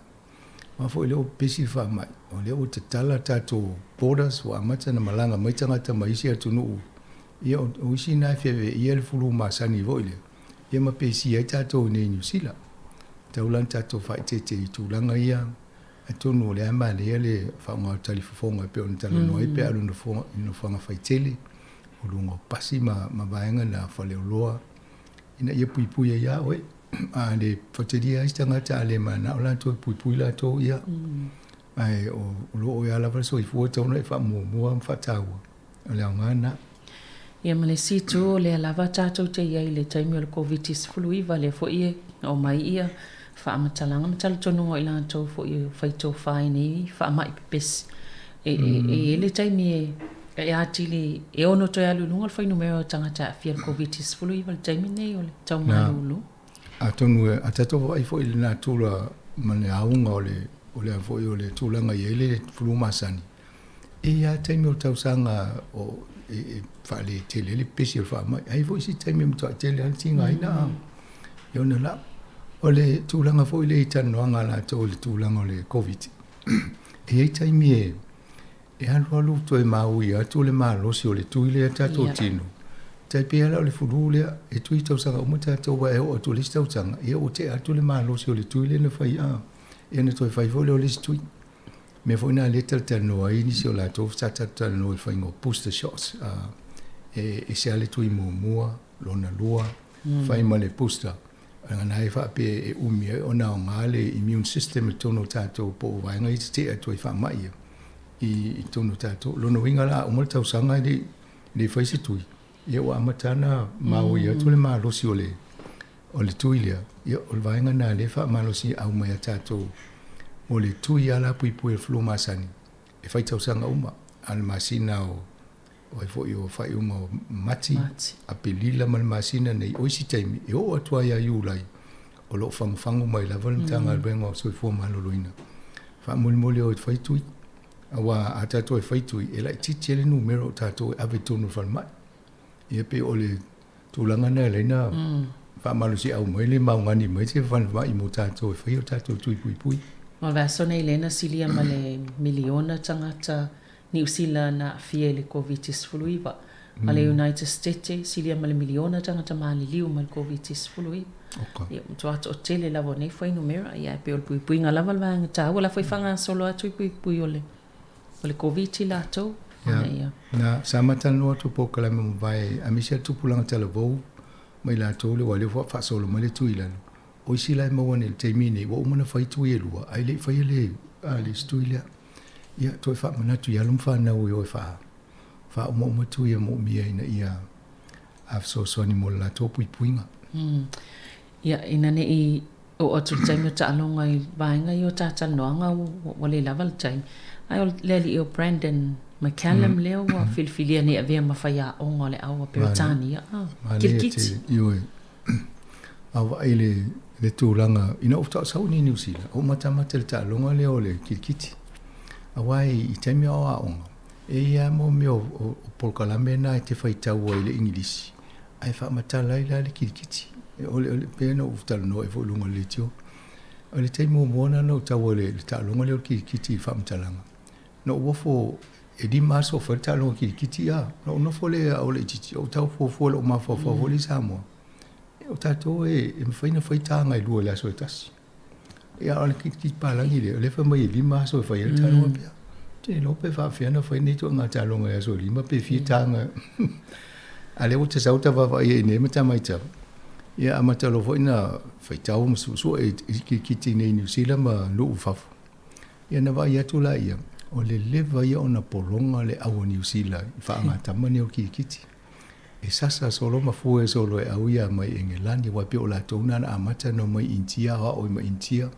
Aua foi o lea ua pepesi le faamai, o lea ua tatala tatou borders, ua amata ona malaga mai tagata mai isi atunuu. Ia o isi na e feaveaia le fulu masani foi lea, ia ma pesia ai tatou i inei i Niu Sila. E tatau la ona tatou faaeteete i tulaga ia. Atonu o lea e manaia le faaaoga o talifofoga e pei ona talanoa ai pe a alu i nofoaga faitele, o luga o pasi ma vaega na faleoloa ina ia puipui ai ia oe. A le faitalia ai se tagata a le mananao latou e puipui latou, ia, ae o lo o oe lava le soifua e tatau ona e faamuamua ma faataua. O le aoga lena. Ia ma le isi itu, o lea lava tatou te i ai i le taimi o le Koviti-19, lea foi e aumai ia faamatalaga ma talitonuga o i latou foi e fai tofa i nei faamai pepesi. E, e, e i ai le taimi e, e atili, e ono toe alu i luga le fuainumera o tagata e aafia i le Koviti-19 i le taimi lenei o le tau malulu. Atonu e, a tatou vaai foi i le natura ma le auga o le, o le a foi o le tulaga e i ai le fulu masani, E i ai lava taimi o le tausaga o, e, e faaletele ai le pepesi o le faamai. Ae i ai foi isi taimi e matuai tele lava le tigaina a e ona la. O le tulaga foi lea i talanoaga a latou i le tulaga o le Koviti, e i ai taimi e, e alualu toe maui atu le malosi o le tui lea tatou tino. Tai pei lava la o le fulu lea, e tui tausaga uma tatou aua e oo atu i le isi tausaga, ia ua tea atu le malosi o le tui lea na fai a, ia ona toe fai foi lea o le isi tui. O mea foi na lea e talatalanoa ai nisi o latou sa talatalanoa i le faiga o booster shots, e ese lava le tui muamua, lona lua, fai ma le booster. Leaga na e faapea e umi ai ona aoga le immune system i totonu o tatou po o vaega ia e tetee atu ai i faamai ia i totonu o tatou. O lona uiga la a uma le tausaga e le i fai se tui, ia ua amata ona maoi atu le malosi o le o le tui lea. Ia o le vaega lena lea e faamalosiau mai ia tatou mo le tui lava la puipui o le flu masani e fai tausaga uma, a o le masina o o ai foi o faaiuga o Mati, Aperila ma le masina nei, o isi taimi e oo atu lava ia Iulai o lo o fagufagu mai lava le Matagaluega o Soifua Maloloina. Faamolemole o e fai tui, aua a tatou e fai tui, e laitiiti ai le numera o tatou e ave i totonu o le falemai. Ia pei o le tulaga lena e ala ai ona faamalosiau mai le maugani mai se falemai mo tatou e fai o tatou tui puipui. O le vaiaso nei lea na silia ma le miliona tagata Niu Sila na aafia i le Koviti-19, a le United Stete, silia ma le miliona tagata maliliu mai le Koviti-19. Ia, matua toatele lava o nei fuainumera, ia ae pei o le puipuiga lava le vaega taua, la foi faagasolo atu i puipui o le o le Koviti latou, ina ia. Na, sa ma talanoa atu polokalame ua mavae aemaise le tupulaga talavou ma i latou lea aua o lea ua faasolo mai le tui i lalo. O isi la e maua nei i le taimi lenei ua uma ona fai tui e lua ae le i faia le isi tui lea. Ia, toe faamanatu i alo ma fanau e o e faaomaoma tui e moomia ina ia fesoasoani mo le latou puipuiga. Ia, ina ne i oo atu i le taimi o taaloga i vaega ia o ta talanoaga ua le lava le taimi, ae o le alii o Brandon McCallum lea ua filifilia nei e avea ma faiaoga o le au a Peretania, kirikiti. Ioe. A vaai i le tulaga, ina ua faatoa sau i Niu Sila, ua matamata i le taaloga lea o le kirikiti. Aua i taimi o aoga, e i ai lava mea o polokalame na e te faitau ai i le Igilisi, ae faamatala ai la le kirikiti. O le pei ona ou talanoa ai foi i luga o le leitio. O le taimi muamua lena na ou tau ai i le taaloga lea o le kirikiti i le faamatalaga, na ou ofo e 5 aso o fai le taaloga kirikiti a, ona ou nofo lea a o laitiiti, ou tau fuafua i lou mafaufau foi lea i Samoa, o tatou e mafai ona fai taga e lua i le aso e tasi. Ia a o le kirikiti palagi lea, o lea e fai mai e 5 aso e fai ai le taaloga pea. Ou te le iloa pe faapefea ona fai nei ituaiga taaloga i aso e 5 pe fia taga. A o lea ua ta sau ta vaavaai ai nei ma ta matau, ia amata loa foi ona faitau ma suesue i kirikiti i inei i Niu Sila ma nuu i fafo. Ia ona vaai atu laia, o le leva ia ona pologa le au a Niu Sila i faagatama nei o kirikiti. E sasa solo ma fue solo e au ia mai Engelani, aua e pei o latou na na amata ona omai i Initia, aoao ai ma Initia,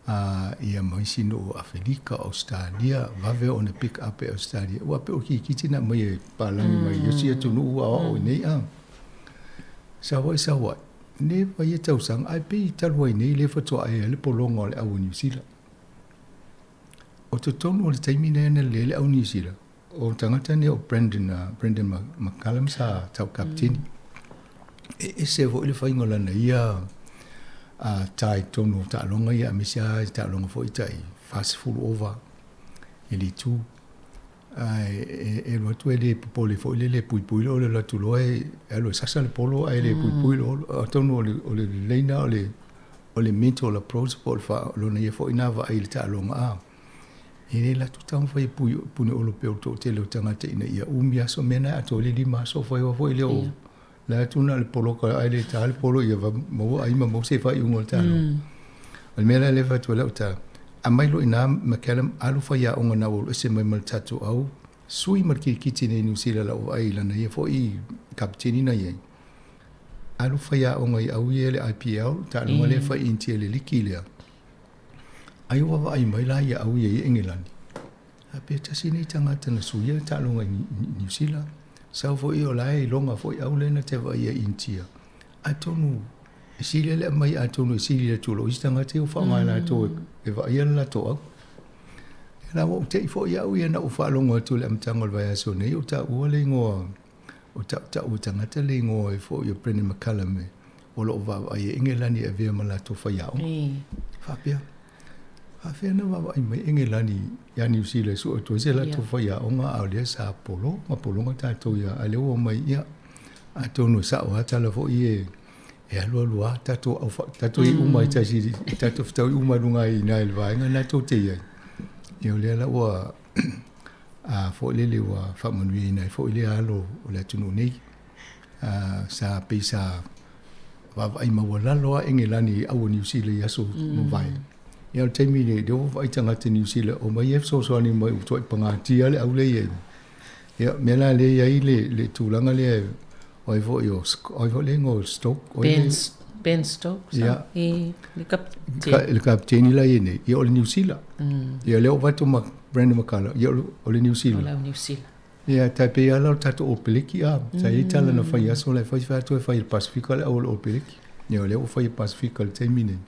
a ia ma isi nuu o Afelika, Ausetalia, vave ona pick up e Ausetalia, aua e pei o kirikiti na aumai e palagi mai isi atunuu aoao i nei a. Sau ai sau ai, leva ia tausaga, ae pei talu ai nei lea faatoa ea ai le pologa o le au a Niu Sila. O totonu o le taimi lea na lelei ai le au Niu Sila, o le tagata lenei o Brandon, Brandon McCallum sa tau kapeteni. E ese foi le faiga o lana ia ta i totonu o taaloga ia, aemaise lava i taaloga foi tai 40 ova i le itu. Ae e alu atu e le popole foi lele e puipui loa le alu atu loa e alu e sasa le polo ae le puipui loa. Atonu o le lelei lena o le mental approach po o le lona ia foi lena vaai i le taaloga a. E le alu atu taumafai e pune olo pea o le toatele o tagata ina ia umi aso mea na e atoa ai le 5 aso fai foi lea o la atu na o le poloka ae le ta le polo ia maua ai ma maua se faaiuga o le taaloga. O le mea la lea e fai atu ai lau tala, aumai loa i ina McCallum alu faiaoga na ua alu ese mai ma le tatou au sui ma le kirikiti nei i Niu Sila lau vaai i lana ia foi kapeteni na i ai. Alu faiaoga i au ia i le IPL, taaloga lea e fai i Initia i le liki lea. Ai ua vaai mai la ia au ia i Engelani. A pe tasi nei tagata na suia le taaloga i Niu Sila. Sau foi o la e iloga foi au lea na te vaai i Initia. Atonu e sili le aumai atonu e sili atu i lou isi tagata ia ua faaaoga e latou e vaaia le latou au. Ia la ua ou te'i foi au ia na ou faalogo atu i le amataga o le vaiaso nei o taua le igoa o tautau e tagata le igoa ai foi o Brendan McCullum e o lo o vaavaai e Engelani e avea ma latou faiaoga. Faapea, faapefea ona vaavaai mai Engelani ia Niu Sila e sue atu ai se latou faiaoga a o lea sa polo ma pologa tatou ia, a o lea ua omai, ia. Atonu e sa'o lava tala foi ia e alualu lava tatou au tatou i uma i tasi tatou fetaui uma i luga i ina i le vaega lena tou te i ai. Ia o lea la ua a foi lele ua faamanuiaina ai foi lea alo o le atunuu nei. Sa pei sa vaavaai maualalo lava Engelani i au o Niu Sila i aso mavae. Ia o le taimi lenei, lea ua vaai tagata Niu Sila, omai e fesoasoani mai ua matuai pagatia le au lea e i ai. Ia, o le mea la lea e i ai le, le tulaga lea, o ai foi o, o ai foi le igoa o Stoke? O ai Ben, Ben Stokes? Ia. I le kapiteni. Le kapiteni la e i ai nei, ia o le Niu Sila. Ia lea ua avatu ma Brendon McCullum, ia o le Niu Sila. O le au Niu Sila. Ia, tai pei lava la o le tatou Opeleki, a. Sa i ai tala na fai i aso la e fai fai atu e fai e le Pasefika le au o le Opeleki. Ia, o lea ua fai e Pasefika i le taimi nei.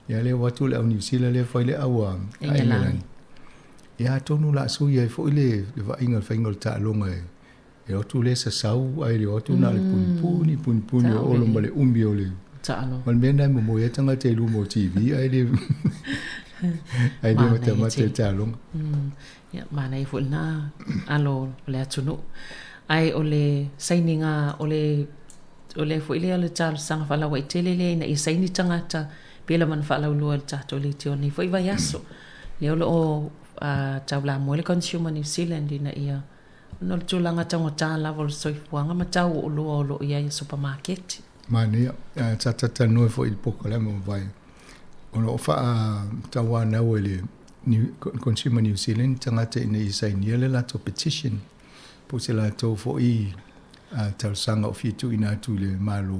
Ia, lea ua atu le au Niu Sila lea e fai le au a Engelani. Ia, atonu o le a sui ai foi le vaaiga i le faiga o le taaloga e e o atu lea sasau ae le o atu na o le punipuni, punipuni o Olo ma le umi o le taaloga. Ma le mea lena e momoe ai tagata i luma o TV ae le ae le matamata i le taaloga. Ia, manaia foi lena alo o le atunuu. Ae o le sainiga, o le o le foi lea o le talosaga faalauaitele lea ina ia saini tagata pei lava ona faalauiloa i le tatou leitio nei foi vaiaso. Lea o lo o taulamua le Consumer New Zealand ina ia ona o le tulaga taugata lava o le soifuaga ma tau o oloa o lo o i ai i supamaketi. Manaia, sa talatalanoa foi i le polokalame ua mavae, o lo o faatauanau e le Consumer New Zealand tagata ina ia sainia le latou petition po o se latou foi talosaga o fia tuuina atu i le Malo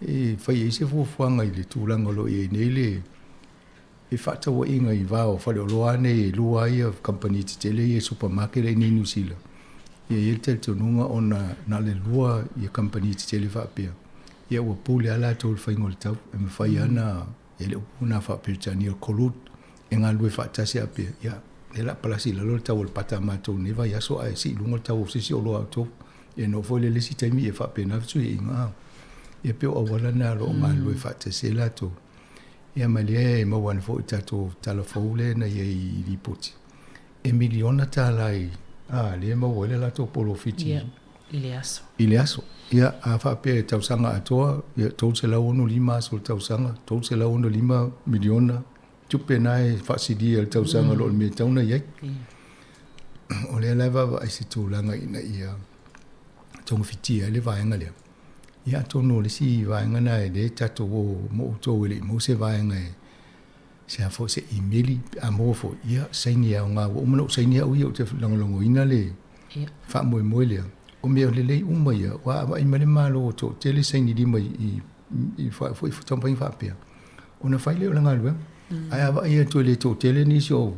e fai ai se fuafuaga i le tulaga o lo o i ai nei le fefaatauaiga i va o faleoloa nei e lua ai kamupani tetele ia supermarket i nei Niu Sila. Ia e i ai le talitonuga ona na o le lua kamupani tetele faapea, ia ua pule lava latou i le faiga o le tau e mafai lava ona E le upu lena faa-Peretania o le collude, e galulue faatasi a pea, ia, lea o le a palasi i lalo le tau o le pata a matou i lenei vaiaso ae sii i luga le tau o se isi oloa a outou. Ia na oo foi lea i le isi taimi ia faapena fesuiaiga, a. Ia pei o auala na o lo o galulue faatasi ai latou. Ia ma lea e maua ane foi i tatou tala fou lea na i ai i lipoti, e miliona tala i, a, lea e maua ai le latou polofiti. Ia. I le aso. I le aso. Ia, a faapea e tausaga atoa, ia, 365 aso o le tausaga, 365 miliona tupe na e faasilia i le tausaga mm. lo o le mea e tatau ona i ai. Yeah. O lea la e vaavaai se tulaga ina ia togafitia ai le vaega lea. Ia atonu o le isi vaega na e le tatou o mo outou e le i maua se vaega e se a foi se imeli pe a maua foi, ia saini aoga ua uma ona ou saini au ia ou te lagolagoina le faamoemoe lea. O mea lelei uma ia, ua vaai mai le Malo ua toatele saini lima i i foi taumafaiga faapea, ona fai lea o le galuega. Ae a vaai atu e le toatele nisi o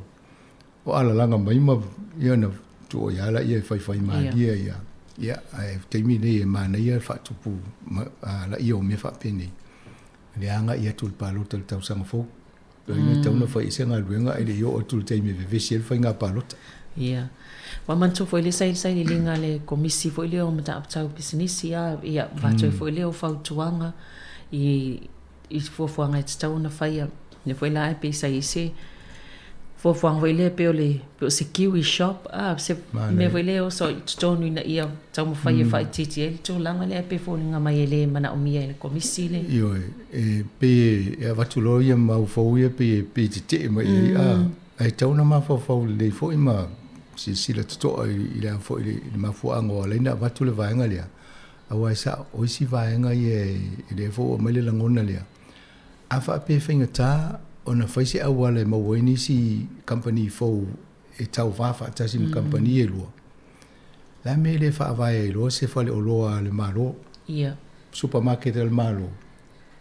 o alalaga mai ma ia ona tuu ai lava lea e faifai malie ia. Ia, ae taimi nei e manaia le faatupu laia o mea faapenei. Le agai atu i le palota i le tausaga fou. Lona uiga e tatau ona fai ai se galuega ae le i oo atu i le taimi e vevesi ai le faiga palota. Ia. Ua manatua foi le sailisaililiga a le Komisi foi lea o Mataupu Tau Pisinisi, a, ia, avatu ai foi lea o fautuaga i i fuafuaga e tatau ona faia. Lea foi la e pei sa i ai se fuafuaga foi lea pei o le pei o se kiwi shop, a, se mea foi lea e oso i totonu ina ia taumafai e faaitiitia ai le tulaga lea e pei e foliga mai e le manaomia e le Komisi le. Ioe, e pei e avatu loa ia mau fou ia pei e pei e tetee mai i ai, a, ae tatau ona mafaufau lelei foi ma silasila totoa i le a foi le mafuaaga ua ala ai ona avatu le vaega lea, aua e sao, o isi vaega ia e le foi ua aumai le lagona lea. A faapea e faigata ona fai se auala e maua ai nisi kamupani fou e tauva faatasi ma kamupani e lua, le a mea e le faavae ai loa se faleoloa a le Malo, supermarket a le Malo,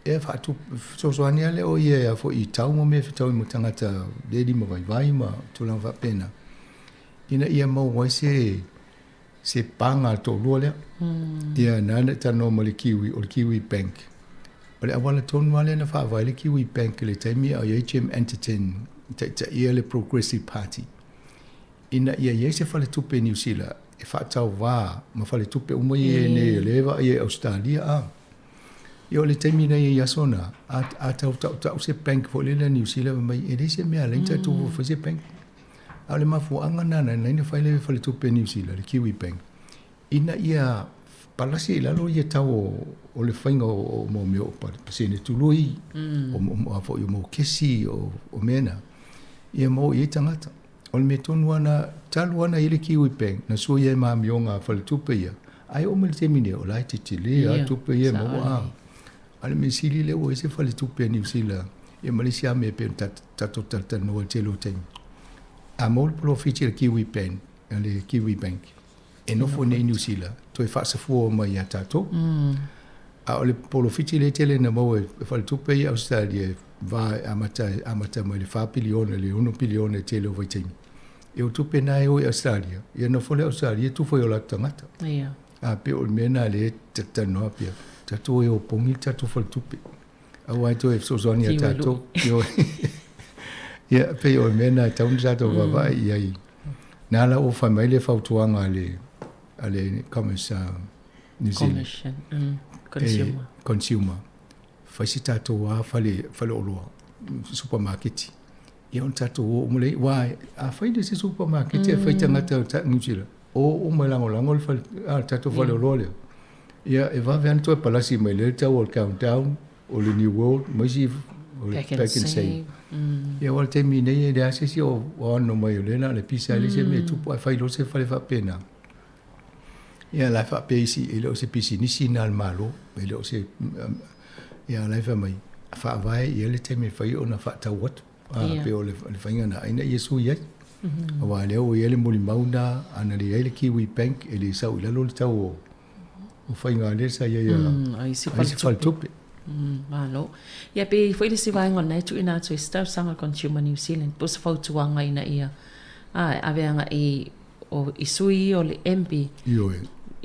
e fesoasoani lava lea o ia foi i tau ma mea e fetaui ma tagata le lima vaivai ma tulaga faapena, ina ia maua ai se se paga a le toalua lea. Ia, na ala ona talanoa ma le Kiwi, o le Kiwi Bank. O le auala tonu lava lea na faavae ai le Kiwi Bank i le taimi a o i ai Jim Anderton e taitaia le Progressive Party, ina ia i ai se faletupe i Niu Sila e faatauva ma faletupe uma ia nei o lea e vaaia i Ausetalia. A ia o le taimi na i ai i aso na, a, a tau tautau se bank foi lele a Niu Sila, fai mai, e leai se mea e ala ai ona tatou fai se bank. A o le mafuaaga lena na ala ai ona fai le faletupe a Niu Sila, le Kiwi Bank, ina ia palasi i lalo ia tau o, o le faiga o, o mo mea o pasene tului, mm. o, o, a foi o mokesi, o, o mea na, ia mo i tagata. O le mea tonu ana, talu ana i le Kiwi Bank, na sui ai ma amioga a faletupe ia, ai oo mai le taimi nei, o la e tetele lava tupe ia e maua a. A o le mea sili lea ua i ai se faletupe a Niu Sila, ia ma le isi lava mea e pei ona tatou talatalanoa i le tele o taimi. A maua le polofiti a le Kiwi Bank, a le Kiwi Bank, e nofo nei i Niu Sila, toe faasafua mai ia tatou. A o le polofiti lea tele na maua e faletupe ia Ausetalia e va e amata, amata mai le 4 piliona i le 6 piliona i le tele o vaitaimi. Ia o tupe na e o i Ausetalia, ia nofo lea Ausetalia tufa i o latou tagata. Ia. A pei o le mea na lea e talatalanoa pea, tatou e opogi le tatou faletupe. Aua e toe fesoasoani ia tatou. Ia, pei o le mea na e tatau ona tatou vaavaai i ai. Na la ua fai mai le fautuaga a le, a le Commerce New Zealand. Commission, consumer. E, consumer. Fai se tatou lava fale, faleoloa, supamaketi. Ia ona tatou o uma lea, aua a fai le isi supamaketi e fai tagata o New Zealand, o uma e lagolago le fale, a, le tatou faleoloa lea. Ia, e vave lava ona toe palasi mai lea le tau o le Countdown, o le New World, ma isi o le Pack and Save. Ia, aua o le taimi nei e leai se isi o ano mai o lea na o le pisa e leai se mea e tupu ae fai loa se fale faapena. Ia, la e faapea isi, e le o se pisinisi lena a le Malo, e le o se, ia, la e fai mai, faavae i ai le taimi e fai ona faatau atu. A, pei o le faiga lena ina ia sui ai. Aua lea ua i ai le molimau lena, a na leai le Kiwi Bank e le sau i lalo le tau o o faiga lea sa i ai a isi faletupe. Malo. Ia pe i ai foi le isi vaega o lena e tuuina atu ai se talosaga a le Consumer New Zealand po o se fautuaga ina ia a e ave agai o i sui ia o le MB. Ioe.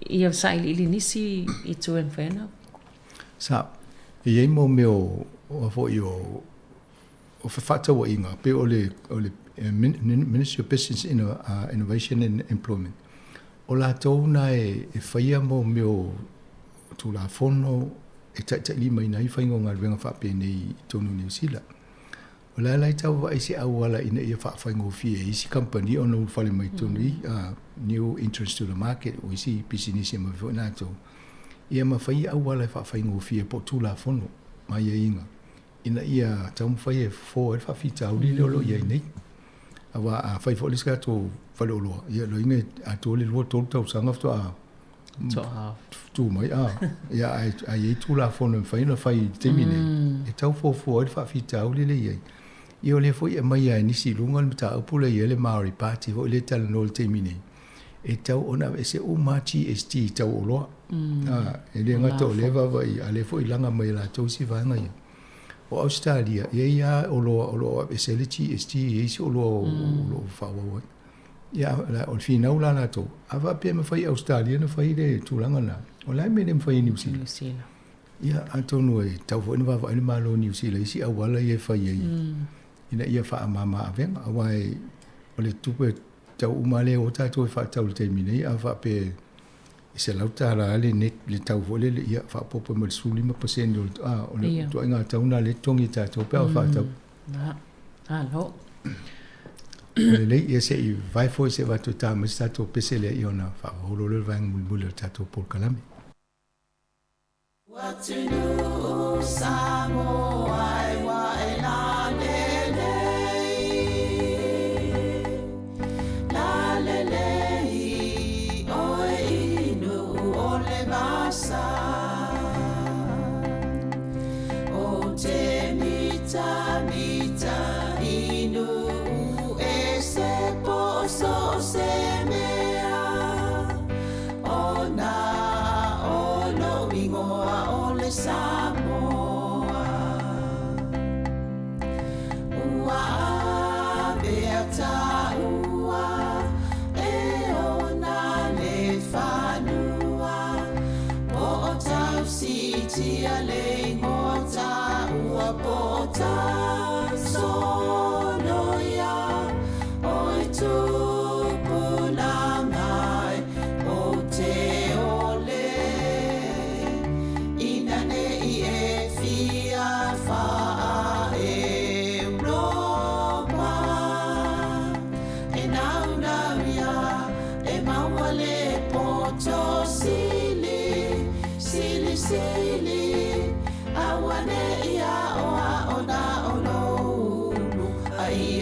Ia sailiili nisi itu e mafai ona. Sa, e i ai mo mea o, o foi o o fefaatauaiga pei o le o le Ministry of Business Innovation and Employment, o latou na e faia mo mea o Tulafono e taitailimaina ai faiga o galuega faapenei i totonu o Niu Sila. O le a la e tau vaai se auala ina ia faafaigofie ai isi kamupani ona ulufale mai totonu i new entrants to the market o isi pisinisi e maua foi latou, ia ma fai auala e faafaigofie po o Tulafono ma aiaiga ina ia taumafai e fofo ai le faafitauli lea o lo o i ai nei. Aua a fai foi le isi tatou faleoloa, ia loiga e atoa le 2 3 tausaga faatoa tu mai a ia ae a i ai Tulafono e mafai ona fai i le taimi nei e tau fuafua ai le faafitauli lea e i ai. Ia o lea foi e aumai lava e nisi i luga le mataupu lea e i ai le Māori Party foi lea e talanoa i le taimi nei, e tatau ona aveese uma lava GST i tau oloa. E le gata o lea vaavaai, a o lea foi e laga mai e latou isi vaega ia. O Ausetalia, e i ai lava oloa o lo o aveese ai le GST, e i ai isi oloa o lo o faaauau ai. Ia, o le finau la latou, a faapea e mafai e Ausetalia ona fai le tulaga lena, o le a le mea e le mafai e Niu Sila? Niu Sila. Ia, atonu e tatau foi ona vaavaai le Malo o Niu Sila i isi auala ia e fai ai ina ia faamama avega, aua o le tupe tau uma lea ua tatou e faatau i le taimi nei, a faapea e $100 le net le tau foi lele, ia faaopoopo ma le 15% o le, a, o le ituaiga tau lena lea e totogi e tatou pe a faatau. Malo. Ua lelei, ia se i vae foi se avatu e ta mai se tatou pese lea ia ona faaholo lea o le vaega mulimuli o le tatou polokalame. Atunuu Samoa e ua e lalelei, lalelei oe i nuu o le vasa. O te mitamita i nuu e se po o so o se mea. Ona o lou ingoa o le Samoa. Ua avea taua e ona le fanua. Po o tausitia le ingoa taua po o tausoloia. Oi tupulaga e ou te ole, ina nei e fia faa Europa. E naunau ia e maua le poto sili.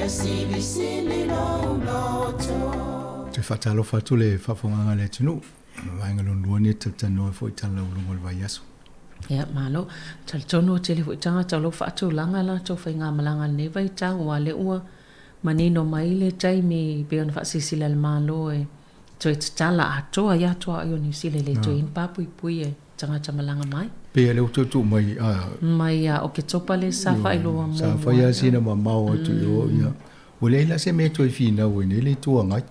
Ia silisili lou loto. Toe faatalofa atu le faafofogaaga a le atunuu, vaega lona lua lenei e talatalanoa ai foi i tala lauologo o le vaiaso. Ia, malo. Talitonu ua tele foi tagata o lo o faatulaga a latou faigamalaga i lenei vaitau aua o lea ua manino mai le taimi pei ona faasilasila e le Malo e toe tatala atoa ai atoa o Niu Sila e le toe i ai ni papuipui e tagata malaga mai. Pei o lea ua toe tuu mai a. Mai ia Oketopa lea sa faailoa muamua. Sa fai lava sina mamao atu i o, ia. Ua leai la se mea e toe finau ai nei le Itu Agai.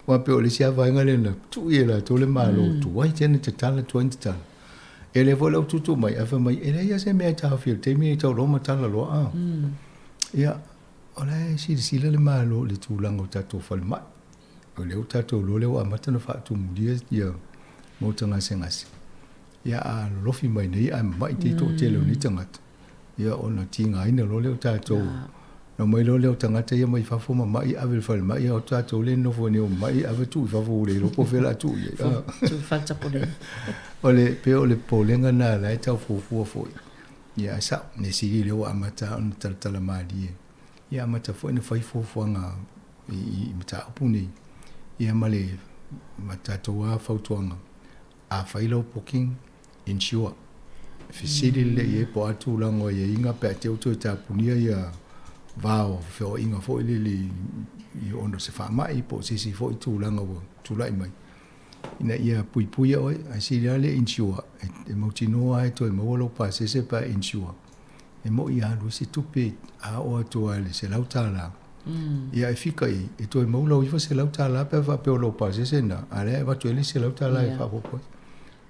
Aua pei o le isi lava vaega lea na tuu e latou le Malo, tuai tele na tatala, tuai na tatala. Ia lea foi la ua tuutuu mai, ae fai mai, e leai lava se mea e taofia i le taimi lenei tau loa ma tala loa a. Ia, o la e silasila le Malo i le tulaga o tatou falemai. O lea ua tatou iloa lea ua amata ona faatumulia ia maota gasegase. Ia a lolofi mai nei ae mamai te toatele o nei tagata, ia ona tigaina loa lea o tatou. Na omai loa lea o tagata ia mai fafo mamai ave i le falemai, a o tatou lea e nonofo ai nei o mamai ave tuu i fafo ua le iloa po o fea o le a tuu i ai. Tuu i fale. O le, pei o le popolega lena o la e tau fuafua foi. Ia ae sao, mea sili lea ua amata ona talatala malie. Ia amata foi ona fai fuafuaga i mataupu nei. Ia ma le ma tatou lava fautuaga, a fai lau booking, insure. Fesili lelei i ai po o a tulaga o aiaiga pe a te i ua toe tapunia ia va o feoaiga foi lele i ona o se faamai po o se isi foi tulaga ua tulai mai ina ia puipuia oe. Ae sili lava le insure e mautinoa lava e toe maua lou pasese pe a insure. E moni a alu ai se tupe a oo atu lava i le $100, ia e fika i ai, e toe maua lau $900 pe a faapea o lou pasese lena, a o lea e avatu ai le isi $100 e faaopoopo ai.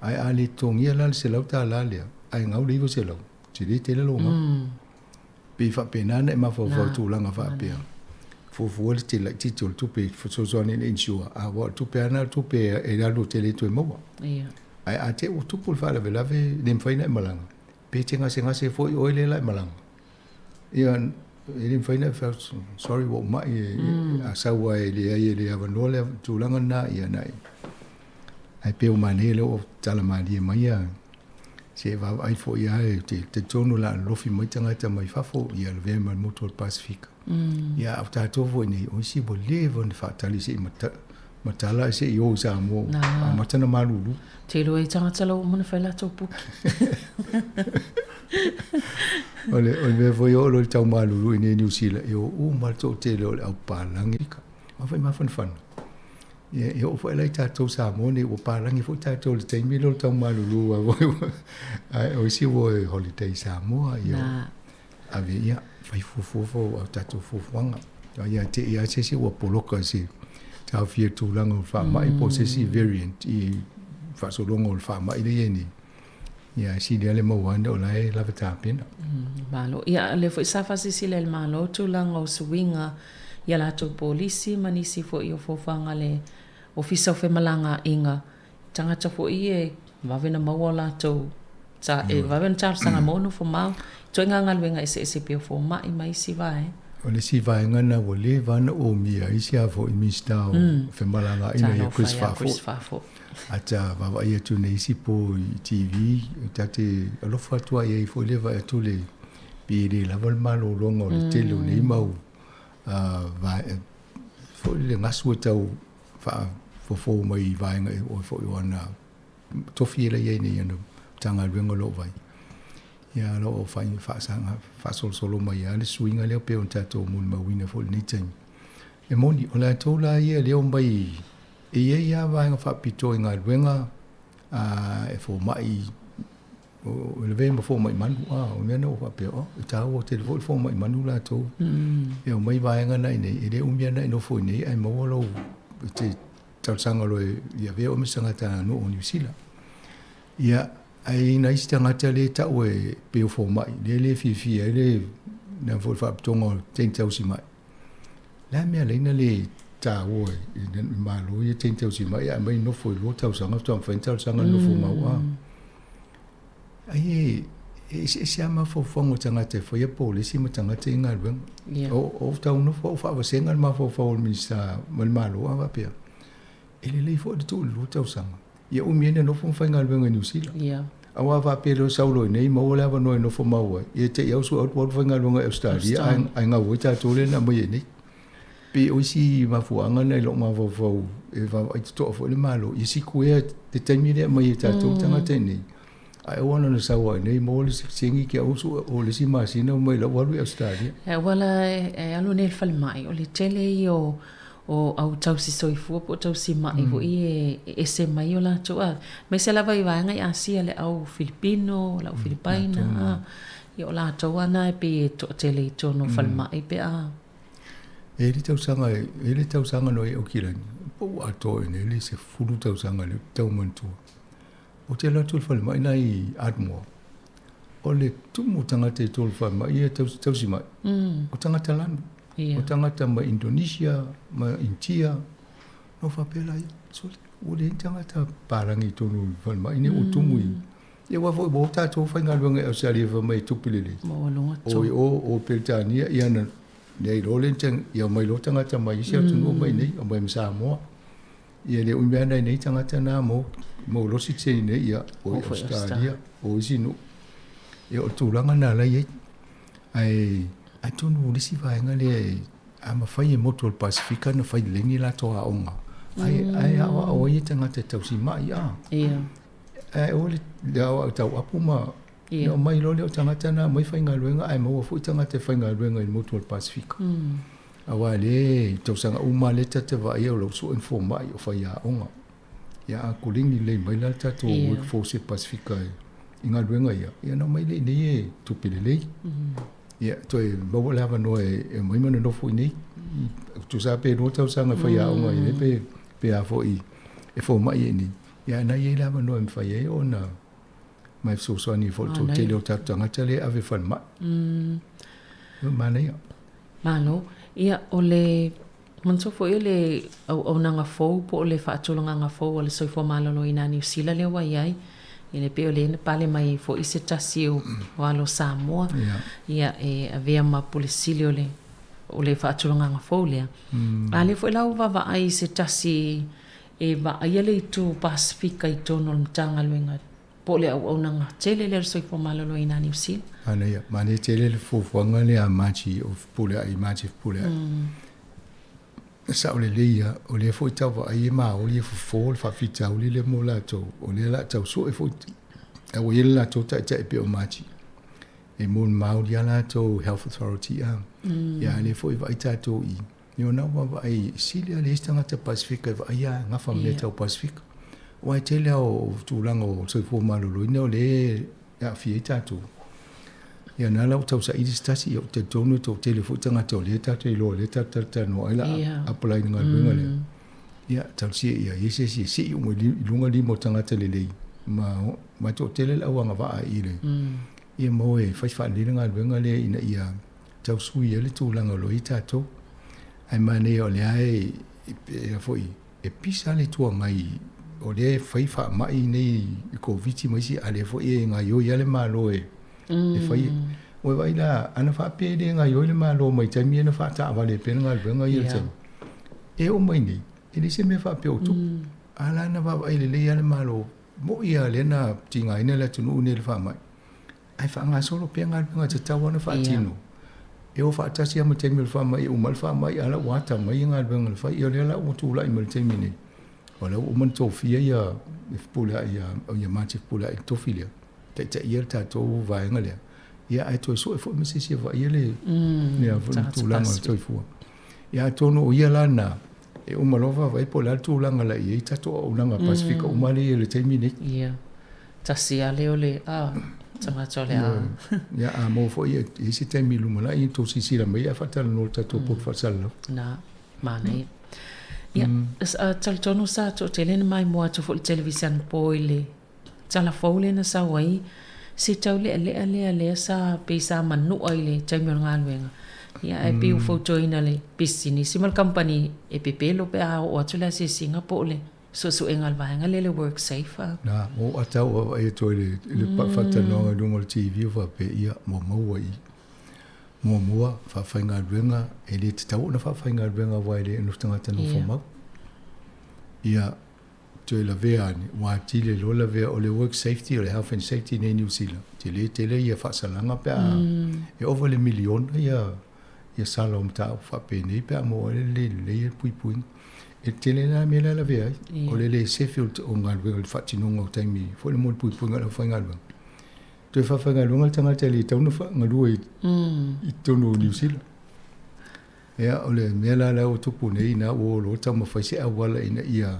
Ae a le totogia la le $100 lea, ae gau le 900, tele tele lou gau. Pei faapena ona e mafaufau i tulaga faapea. Fuafua le tele laitiiti o le tupe e fesoasoani ai i le insure, aua o le tupe lava lena o le tupe e alu e te le toe maua. Ae a te i ua tupu le faalavelave, le mafai ona e malaga, Pe te gasegase foi oe lea la e malaga. Ia, e le mafai ona e fai atu, sorry ua ou mai, a sau lava e leai e le avanoa le tulaga lena, ia na e. Ae pei ua manaia lea ua tala malie mai ia, se i vaavaai foi lava, ou te talitonu o le a lolofi mai tagata mai fafo, ia lavea ma le motu o le Pasefika. Ia a o tatou foi nei, o isi ua leva ona faatali se i matala ae se i o i Samoa ua amata ona malulu. Te iloa i tagata la ua uma ona fai latou puki. O le o le mea foi e oo loa i le tau malulu i inei i Niu Sila, e o uma le toatele o le au palagi. Aua foi e mafanafana. Ia e oo foi la i tatou Samoa nei ua palagi foi tatou i le taimi lea o le tau malulu ae o isi ua o e holiday i Samoa. Ia Ave ia, fai fuafua fo a tatou fuafuaga. A ia te i a se isi ua poloka i se taofia i le tulaga o le faamai po o se isi variant i faasologa o le faamai lea e i ai nei. Ia ae sili lava le maua ane o la e lava tapena. Malo. Ia, o lea foi sa faasilasila e le Malo tulaga o suiga i a latou polisi ma nisi foi o fuafuaga a le Ofisa o Femalagaaiga Tagata foi ia e vave ona maua o latou e vave ona talosaga maua nofo mau, ituaiga galuega eseese pei o fomai ma isi vaega. O le isi vaega lena ua leva ona omia ai si a foi Minisita o Femalagaaiga ia Chris Faafoi. A ta vaavaai atu nei isi po i TV, ta te alofa atu lava i ai foi lea vaai atu le pe le lava le malologa o le tele o nei mau foi le gasu e tau faafofo mai i vaega o foi o ana tofi e i ai nei ana Matagaluega o lo o vai. Ia o lo o fai faasaga faasolosolo mai lava le suiga lea pei ona tatou molimauina foi i lenei taimi. E moni, o latou la ia lea omai e i ai lava vaega faapitoa i galuega e fomai O le lavea ma fomai manu, a, o mea na ua faapea, oh, e taua tele foi le fomai manu latou. E omai vaega na i inei, e le umi lava ona e nofo i inei ae maua lou, e te talosaga loa e avea oe ma se tagata nuu o Niu Sila. Ia, ae i ai nai isi tagata lea e tau e pei o fomai, lea le fiafia ai le, le foi faalapotopotoga o teine tausimai. O le a le mea e ala ai ona le taua i le Malo ia teine tausimai ae aumai nofo i 2 tausaga faatoa mafai ona talosaga le nofo mau a. Ai e eseese lava mafaufauga o tagata e faia polisi ma tagata ia i galuega. Yeah. O, o tau nofo au faavasega le mafaufau o le Minisita ma le Malo a faapea, e lelei foi le tuu i le 2 tausaga. Ia umi ai ona nofo ma faigaluega i Niu Sila. Yeah. Aua a faapea loa sau loa i inei maua le avanoa e nofo mau ai, ia te i au sue alu alu faigaluega i Ausetalia ae, ae gau ai tatou lea na aumai ai nei. Pe o isi mafuaaga na i lou mafaufau e vaavaai totoa foi le Malo ia sikuea te taimi lea aumai e tatou tagata iinei, ae aua na ona sau lava iinei maua le sikisengi ke aua sue o le isi masina mai la ua alu i Ausetalia. E aua la e alu nei i le falemai, o le tele ia o o au tausi soifua po o tausi ma'i foi e ese mai o latou a, aemaise lava i vaega i Asia le au Filipino, le au Filipaina a, ia o latou lava na e pei e toatele i totonu o falemai pe a. E i ai le tausaga, e i ai le tausaga na i Aukilani, po ua atoa i inei le 10 tausaga lea ou te tau manatua. Ou te alu atu i le falemai la i Ardmore, o le tumu o tagata i totonu o le falemai ia e tausi mai, o tagata lanu, o tagata mai Indonesia, ma Initia. Na ou faapea la, sole, ua leai ni tagata palagi i totonu o le falemai nei ua tumu i... Ia aua foi ua o tatou faigaluega i Ausetalia fai mai e tupe lelei. O i o, o Peretania, ia na leai loa le ia omai loa tagata mai isi atunuu omai iinei, omai ma Samoa. Ia le umi lava nai nei tagata na mo mo losi tse nei ia o i Australia o isi nuu. Ia o le tulaga na la i ai. Ae atonu o le isi vaega lea e a mafai e motu o le Pasefika ona fai lelei ni latou aoga. Ae ae aoao ai tagata e tausi mai a. Ia. Ae o le aoao tau apu ma Ia omai loa lea o tagata na aumai faigaluega ae maua foi tagata e faigaluega i le motu o le Pasefika. Aua o lea i tausaga uma lava lea ta te vaaia o lau sue ni fomai o faiaoga. Ia a koleni lelei mai la le tatou workforce i le Pasefika i galuega ia, ia ona omai lea i inei e tupe lelei. Ia toe maua le avanoa e omai ma nonofo i inei. Tusa lava pe 2 tausaga e faiaoga i inei pe a foi e fomai ai i inei. Ia a na i ai le avanoa e mafai ai ona ma e fesoasoani foi i le toatele o tatou tagata lea e ave i falemai. Manaia. Malo. Ia, o le manatua foi o le auaunaga fou po o le faatulagaga fou a le Soifua Maloloina a Niu Sila lea ua i ai, ia pei o lea na pale mai ai foi se tasi o alo Samoa, ia, e avea ma Pule Sili o le o le faatulagaga fou lea. A lea foi la ua vaavaai i se tasi e vaaia le itu Pasefika i totonu o le Matagaluega po o le auaunaga tele lea o le soifua maloloina a Niu Sila. Manaia, manaia tele le fuafuaga lea a Margie o Fepuleai, Margie Fepuleai. E sao lelei lava, o lea foi tau vaai e maoli e fofo le faafitauli lea mo latou, o lea o le a tau sue foi, a ua i ai le latou taitai pei o Margie. E mo le maoli lava latou Health Authority a. Ia a lea foi e vaai tatou i Ia ona ua vaai sili lava le isi tagata Pasefika e vaai lava e gafa ma mea tau Pasefika. Aua e tele lava o tulaga o soifua maloloina o lea e aafia ai tatou. Ia na la ua tausaili se tasi, ia ou te talitonu e toatele foi tagata o lea tatou te iloa o lea tatou te talatalanoa ai la apply i le galuega lea. Ia talosia ia i ai se isi e sii uma i luga lima o tagata lelei ma e toatele le au agavaa i le ia mo e fai faalelei le galuega lea ina ia tau sui ai le tulaga o lo o i ai tatou. Ae manaia o lea e, e, foi, e pisa le Itu Agai o lea e fai faamai nei i Koviti ma isi, a lea foi e gaoioi lava le Malo e, e fai. Ua vaai la, ana faapea e le gaoioi le Malo mai taimi ia na faataavale ai pea le galuega ia i le taimi. E oo mai nei, e leai se mea faapea o tupu. A la na vaavaai lelei lava le Malo, mo'i lava lea na tigaina le atunuu nei i le faamai. Ae faagasolo pea galuega e tatau lava ona faatino. E o faatasi lava ma taimi o le faamai, e uma le faamai, a la ua ata mai galuega na fai. Ia o lea la ua tulai mai i le taimi nei, o lea ua uma ona tofia ia Fepuleai ia, ia Martin Fepuleai i le tofi lea, taitaia le tatou vaega lea. Ia ae toe sue foi ma se isi e vaaia le, le a foi le tulaga o le soifua. Ia atonu o ia la na, e uma loa vaavaai po o le a le tulaga la i ai tatou auaunaga Pasefika uma lea e i ai i le taimi nei. Ia. Tasi lava lea o le a, tagata o le a. Ia, a maua foi i ai se taimi i lumanai, ia tou silasila mai ae faatalanoa i le tatou poto faasalalau. Na, manaia. Ia, talitonu sa toatele na maimoa atu foi i le televise anapo i le tala fou lea na sau ai, se tau lealea lea lea sa pei sa manua i le taimi o le galuega. Ia, ae pei ua fautuaina le pisinisi ma le kamupani e pepelo pe a oo atu le asiasiga po o le suesuega a le vaega lea le WorkSafe. Na, ua ou ata au vaavaai atu ai i le faatalanoaga i luga o le TV o faapea, ia, ua maua i. Muamua, faafaigaluega, e le tatau ona faafaigaluega aua e le o tagata nofomau. Ia, toe lavea ane, ua atili ai loa lavea o le work safety, o le health and safety nei i Niu Sila, tele tele ia faasalaga pe a e ova i le miliona ia ia sala o mataupu faapenei pe a maua ai le lē lelei le puipuiga. E tele la mea la e lavea ai, o le lē sefe o galuega i le faatinoga o taimi foi lea mo le puipuiga o le aufaigaluega. Toe faafaigaluega le tagata e le tatau ona galue i totonu o Niu Sila. Ia, o le mea la lea ua tupu nei, ina ua o loa taumafai se auala ina ia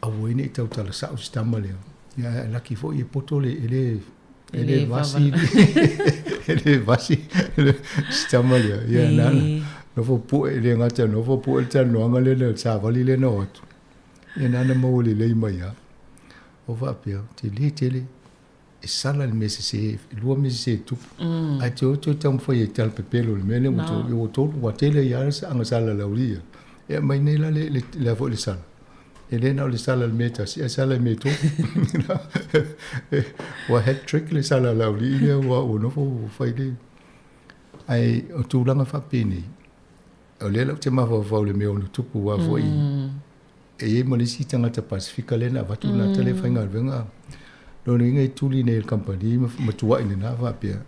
aua ai ne i tautala sao si tama lea. Ia, ae laki foi e poto le, e le, e le vasi, e le vasi si tama lea. Ia, na, nofo pue, e le gata, nofo pue le talanoaga lea, le savali lea na o atu. Ia, na na maua lelei mai lava. O faapea, tele tele. E sala le mea sese, e lua mea sese e tupu. Ae te o toe taumafai e talapepelo i le mea lea ua to, ua tolu, ua tele ai lava aga sala a le aualii ia. E aumai nei la le, le, le a foi le sala. E le na o le sala i le mea e tasi, ae sala i mea e tolu. Ua hat trick le sala a le aualii lea ua, ua nofo ua fai le. Ae o tulaga faapenei, o lea la ou te mafaufau i le mea ono tupu aua foi e i ai ma le isi tagata Pasefika lea na avatu lena tala e faigaluega. Lona uiga e tuli nei e le kamupani ma tuuai lena faapea,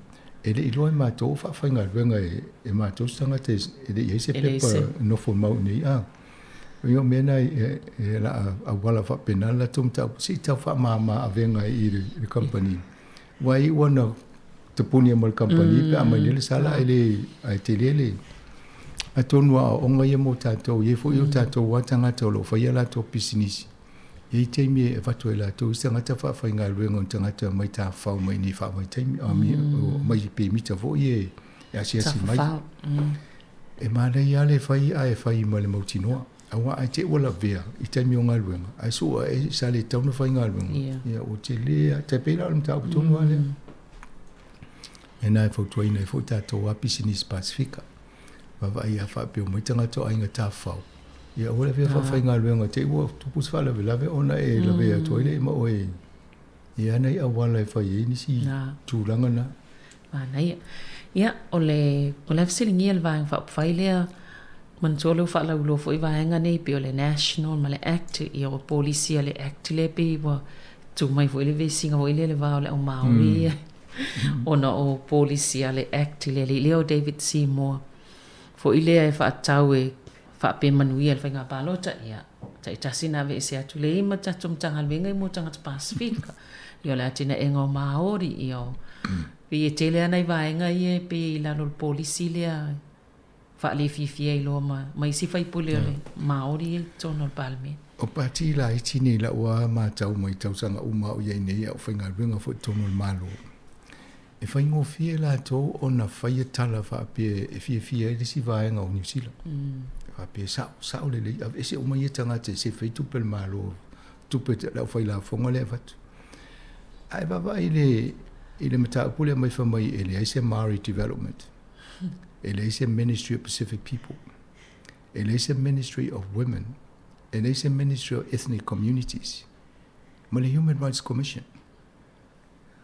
e le i iloa e matou o faafaigaluega e matou se tagata e le i i ai se pepa e nofo mau i inei. A o mea na e o le a auala faapena le latou mataupu se i tau faamama avega ai i le kamupani. Aua e iu lava ina tapunia ma le kamupani pe a aumai nei le sala ae le ae tele le atonu o aoaoga ia mo tatou. E i ai foi o tatou lava tagata o lo o faia a latou pisinisi, e i ai taimi e avatu ai e latou isi tagata faafaigaluega o ni tagata mai tafafao mai i faavaitaimi mai pemita foi e asiasi mai. E manaia lava le fai ae fai ma le mautinoa. Aua a te i ua lavea i taimi o galuega, ae sua e sa le tatau ona faigaluega, ia ua tele lava, tai pei la o le mataupu tonu lava lea. Lena e fautuaina ai foi tatou lava pisinisi Pasefika. Vaavaai a faapea omai tagata o aiga tafafao, ia aua le avea faafaigaluega te i ua tupu se faalavelave ona e lavea atu ai lea ma oe i ana i auala e fai ai nisi tulaga na. Manaia. Ia, o le, o le a fesiligia le Vaega Faaupufai lea, manatua o lea ua faalauiloa foi vaega nei pei o le National ma le Act, ia ua polisi a le Act lea pei ua tu mai foi le vesiga foi lea i le va o le au Māori ia, ona o polisi a le Act i le alii lea o David Seymour foi lea e faatatau e faapea manuia le faiga palota, ia, taitasi na aveese atu le i ma tatou Matagaluega mo tagata Pasefika, ia o le atinaega o Māori, ia o, pei e tele lava nai vaega ia e pei e i lalo o le polisi lea faalefiafia ai loa ma, ma isi faipule o le Māori ia i totonu o le Palemene. O pati laiti nei lau lava matau mai tausaga uma a o i ai nei a o faigaluega foi i totonu o le Malo, E faigofie latou ona faia tala faapea e fiafia ai le isi vaega o Niu Sila. Faapea e sao, sao lelei, aveese uma ia tagata e sefe ai tupe a le Malo, tupe a le aufailafoga lea e avatu. Ae vaavaai i le, i le mataupu lea mai fai mai e leai se Maori Development, e leai se Ministry of Pacific People, e leai se Ministry of Women, e leai se Ministry of Ethnic Communities, ma le Human Rights Commission.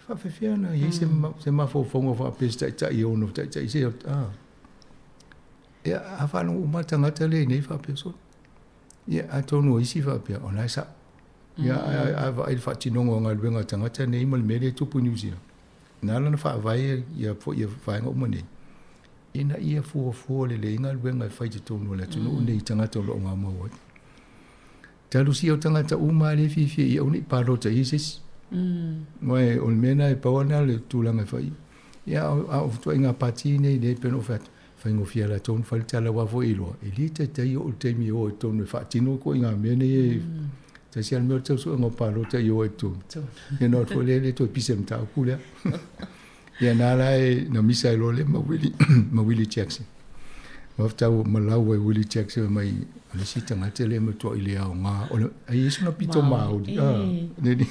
Faafefea ona i ai se, mm. se mafaufauga faapea se taitai e ono taitai se a. Ia, a faalogo uma le tagata lea i nei faapea solo. Ia, atonu o isi faapea, o la e sao. Ia, a, a vaai le faatinoga o galuega a tagata nei ma le mea lea e tupu i Niu Sila. Na ala ona faavae ia foi ia vaega uma nei, ina ia fuafua lelei galuega e fai i totonu o le atunuu nei i tagata o lo o gaumau ai. Talu sia o tagata uma lava lea e fiafia ia aua ne i palota i ai se isi. Aua o le mea lena e pau lava lena o le tulaga e fai. Ia a o ituaiga pati nei lea e pei ona ou fai atu, faigofie lava latou ona fai le tala aua foi e iloa, e le taitai oo i le taimi e o ai i totonu e faatino ituaiga mea nei e tasi lava le mea o le tau suega o palota i o ai i totonu. Ia ona o atu foi lea e le toe pisa i le mataupu lea. Ia na la e na misa ai loa lea ma Willie, ma Willie Jackson. Mafatau ma lau ai Willie Jackson mai o le isi tagata lea e matuai le aoga. O le, ai e sona pito Māori. Ah, ne,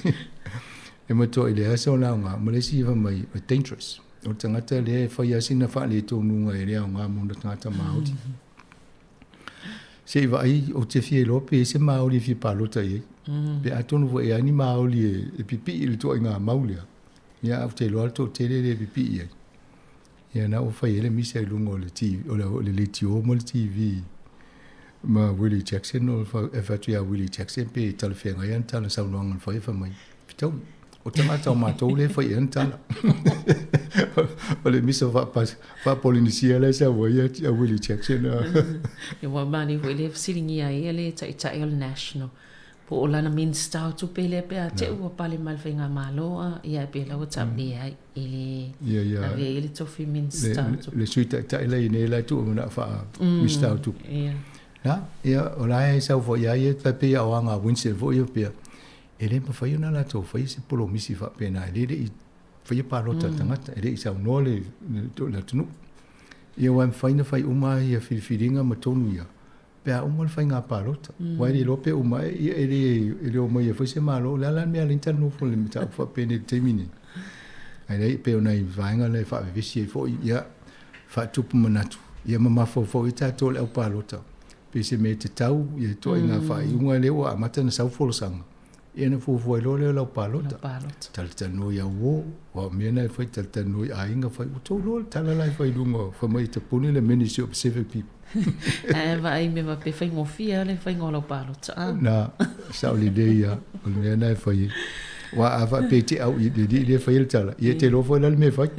e matuai le asa o le aoga. Ma le isi fai mai, o dangerous. O le tagata lea e fai lava sina faaleetonuga e le aoga mo ona tagata Māori. Se i vaai, ou te fia iloa pe i ai se Māori e fia palota i ai. Pe atonu foi e ai ni Māori e, e pipii i le ituaiga mau lea. Ia, ou te iloa le toatele lea e pipii ai. Ia, na ua fai ai le misa i luga o le TV, o le, o le leitio ma le TV ma Willie Jackson, o e fai atu ia Willie Jackson pe talafeagai ana tala saunoaga na fai, fai mai, fetaui. O tagata o matou lea e fai i ai ana tala. O le misa faa-Polynesia la e sau ai a Willie Jackson. Ia ua manaia foi lea fesiligia ai le Taitai o le National po o lana Minista o Tupe lea pe a te ua pale mai le Faigamalo a ia pe la ua taavili ai i le ave ai le tofi Minista o Tupe. Le Sui Taitai la i nei la e tuu manao faa-Minista o Tupe. Ia. Na, ia o la e sau foi ia ia tai pei o aga a Winston foi ia pea. E le mafai ona latou faia se polomisi faapena e le le i faia palota a le tagata, e le i saunoa le le atunuu. Ia aua e mafai ona fai uma ia filifiliga ma tonu ia pe a uma le faiga palota. Aua e le iloa pe uma ae, ia e le e le omai e fai se Malo. O le a la le mea e ala ai ona talanoa le mataupu faapenei i le taimi lenei. Ae leai, e pei o nai vaega na e faavevesi ai foi, ia faatupu manatu, ia ma mafaufau ai tatou le au palota, pe se mea e tatau ia ituaiga faaiuga lea ua amata ona sau folasaga, ia ona fuafua ai loa lea o lau palota. Talatalanoa i au uo, aua o mea na e fai, talatalanoa i aiga fai, ua tou iloa le tala la e fai i luga, fai mai e tapuni le Ministry of Pacific People. Ae vaai mea faapea faigofie lava le faiga o lau palota. Na, sao lelei lava, o le mea lena e fai ai. Aua a faapea e te au i le alii lea e faia le tala, ia e te iloa foi la le mea e fai.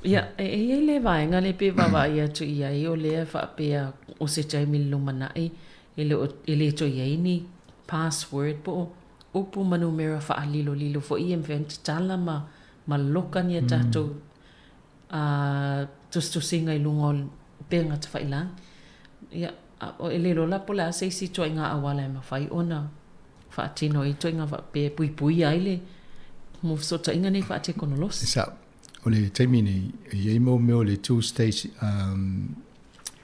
Ia, e i ai le vaega lea pei e vaavaai atu i ai, o lea e faapea o se taimi i le lumanai e le o, e le toe i ai ni password po o upu ma numera faalilolilo foi ia e mafai ona tatala ma ma loka ni a tatou a tusitusiga i luga o upega tafailagi. Ia, e le iloa la po o le a se isi ituaiga auala e mafai ona faatino ai ituaiga faapea e puipuia ai le mo fesootaiga nei faatekonolosi. Sao. O le taimi nei, e i ai mau mea o le two stage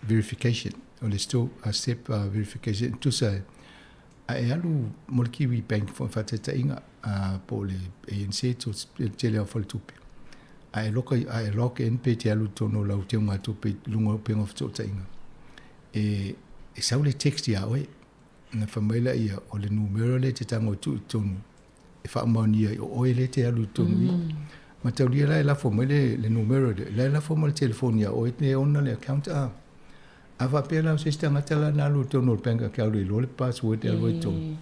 verification, o le step verification, e tusa e, a e alu mo le Kiwi Bank foi faataitaiga, po o le ANZ o le tele o faletupe, a e loka, a e log in pe te alu i totonu o lau teugatupe i luga o upega o fesootaiga, e, e sau le text iā oe, ona fai mai lea, o le numera lea e te tago e tuu i totonu, e faamaonia ai o oe lea e te alu i totonu i. Mataulia la e lafo mai le, le numera lea, la e lafo ma le telefoni iā oe e ona le account a. A faapea la o se isi tagata la na alu i totonu o le bank account e iloa le password e alu ai i totonu,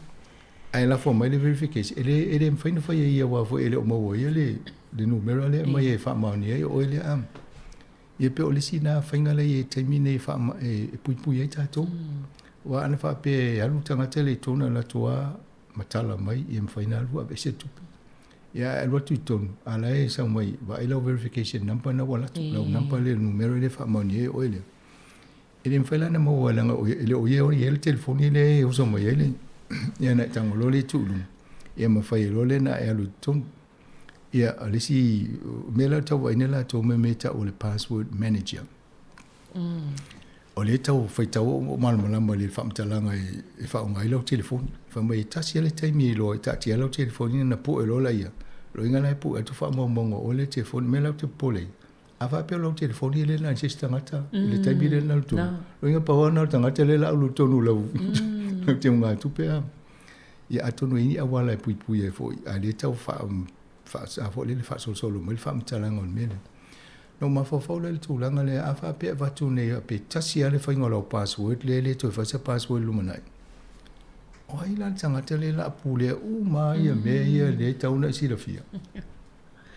ae lafo mai le verification, e le, e le mafai ona fai e ia aua foi e le o maua e ia le, le numera lea e aumai e faamaonia ai o oe lea a. Ia pei o le isi lena faiga lea e i ai i le taimi lenei e faama, e puipui ai tatou. Aua ana faapea e alu le tagata lea i totonu ae alu atu lava matala mai, ia mafai ona alu aveese le tupe. Ia ae alu atu i totonu, a o la e sau mai, vaai lau verification number lena ua alu atu, lau number lea, le numera lea e faamaonia ai o oe lea. E le mafai la ona maua leaga e le o ia e i ai le telefoni lea e oso mai ai le, ia ona e tago loa lea e tuu i luga, ia ma fai ai loa lea ona e alu i totonu. Ia, o le isi mea la e tau vaai nei latou ma mea e tau o le password manager. O lea e tau faitau ou malamalama i le faamatalaga e faaaoga ai lau telefoni. Fai mai e tasi lava le taimi e iloa ai e taatia ai lau telefoni ona pue loa laia. Loiga la e pue atu faamaumauga o oe le telefoni. O le mea la ou te popole ai, a faapea o lau telefoni e le na i se isi tagata i le taimi lea na alu tonu, loiga pau lava na o le tagata lea o le a alu i totonu o lau teugatupe. Ia atonu e i ai ni auala e puipui ai foi, a o lea e tau faa a foi lele faasolosolo mai le faamatalaga o le mea lea. Na ou mafaufau la i le tulaga lea, a faapea e avatu nei pe tasi lava le faiga o lau password lea e le toe fai se password i le lumanai, o ai la le tagata lea o le a pulea uma lava ia mea ia lea e tatau ona e silafia?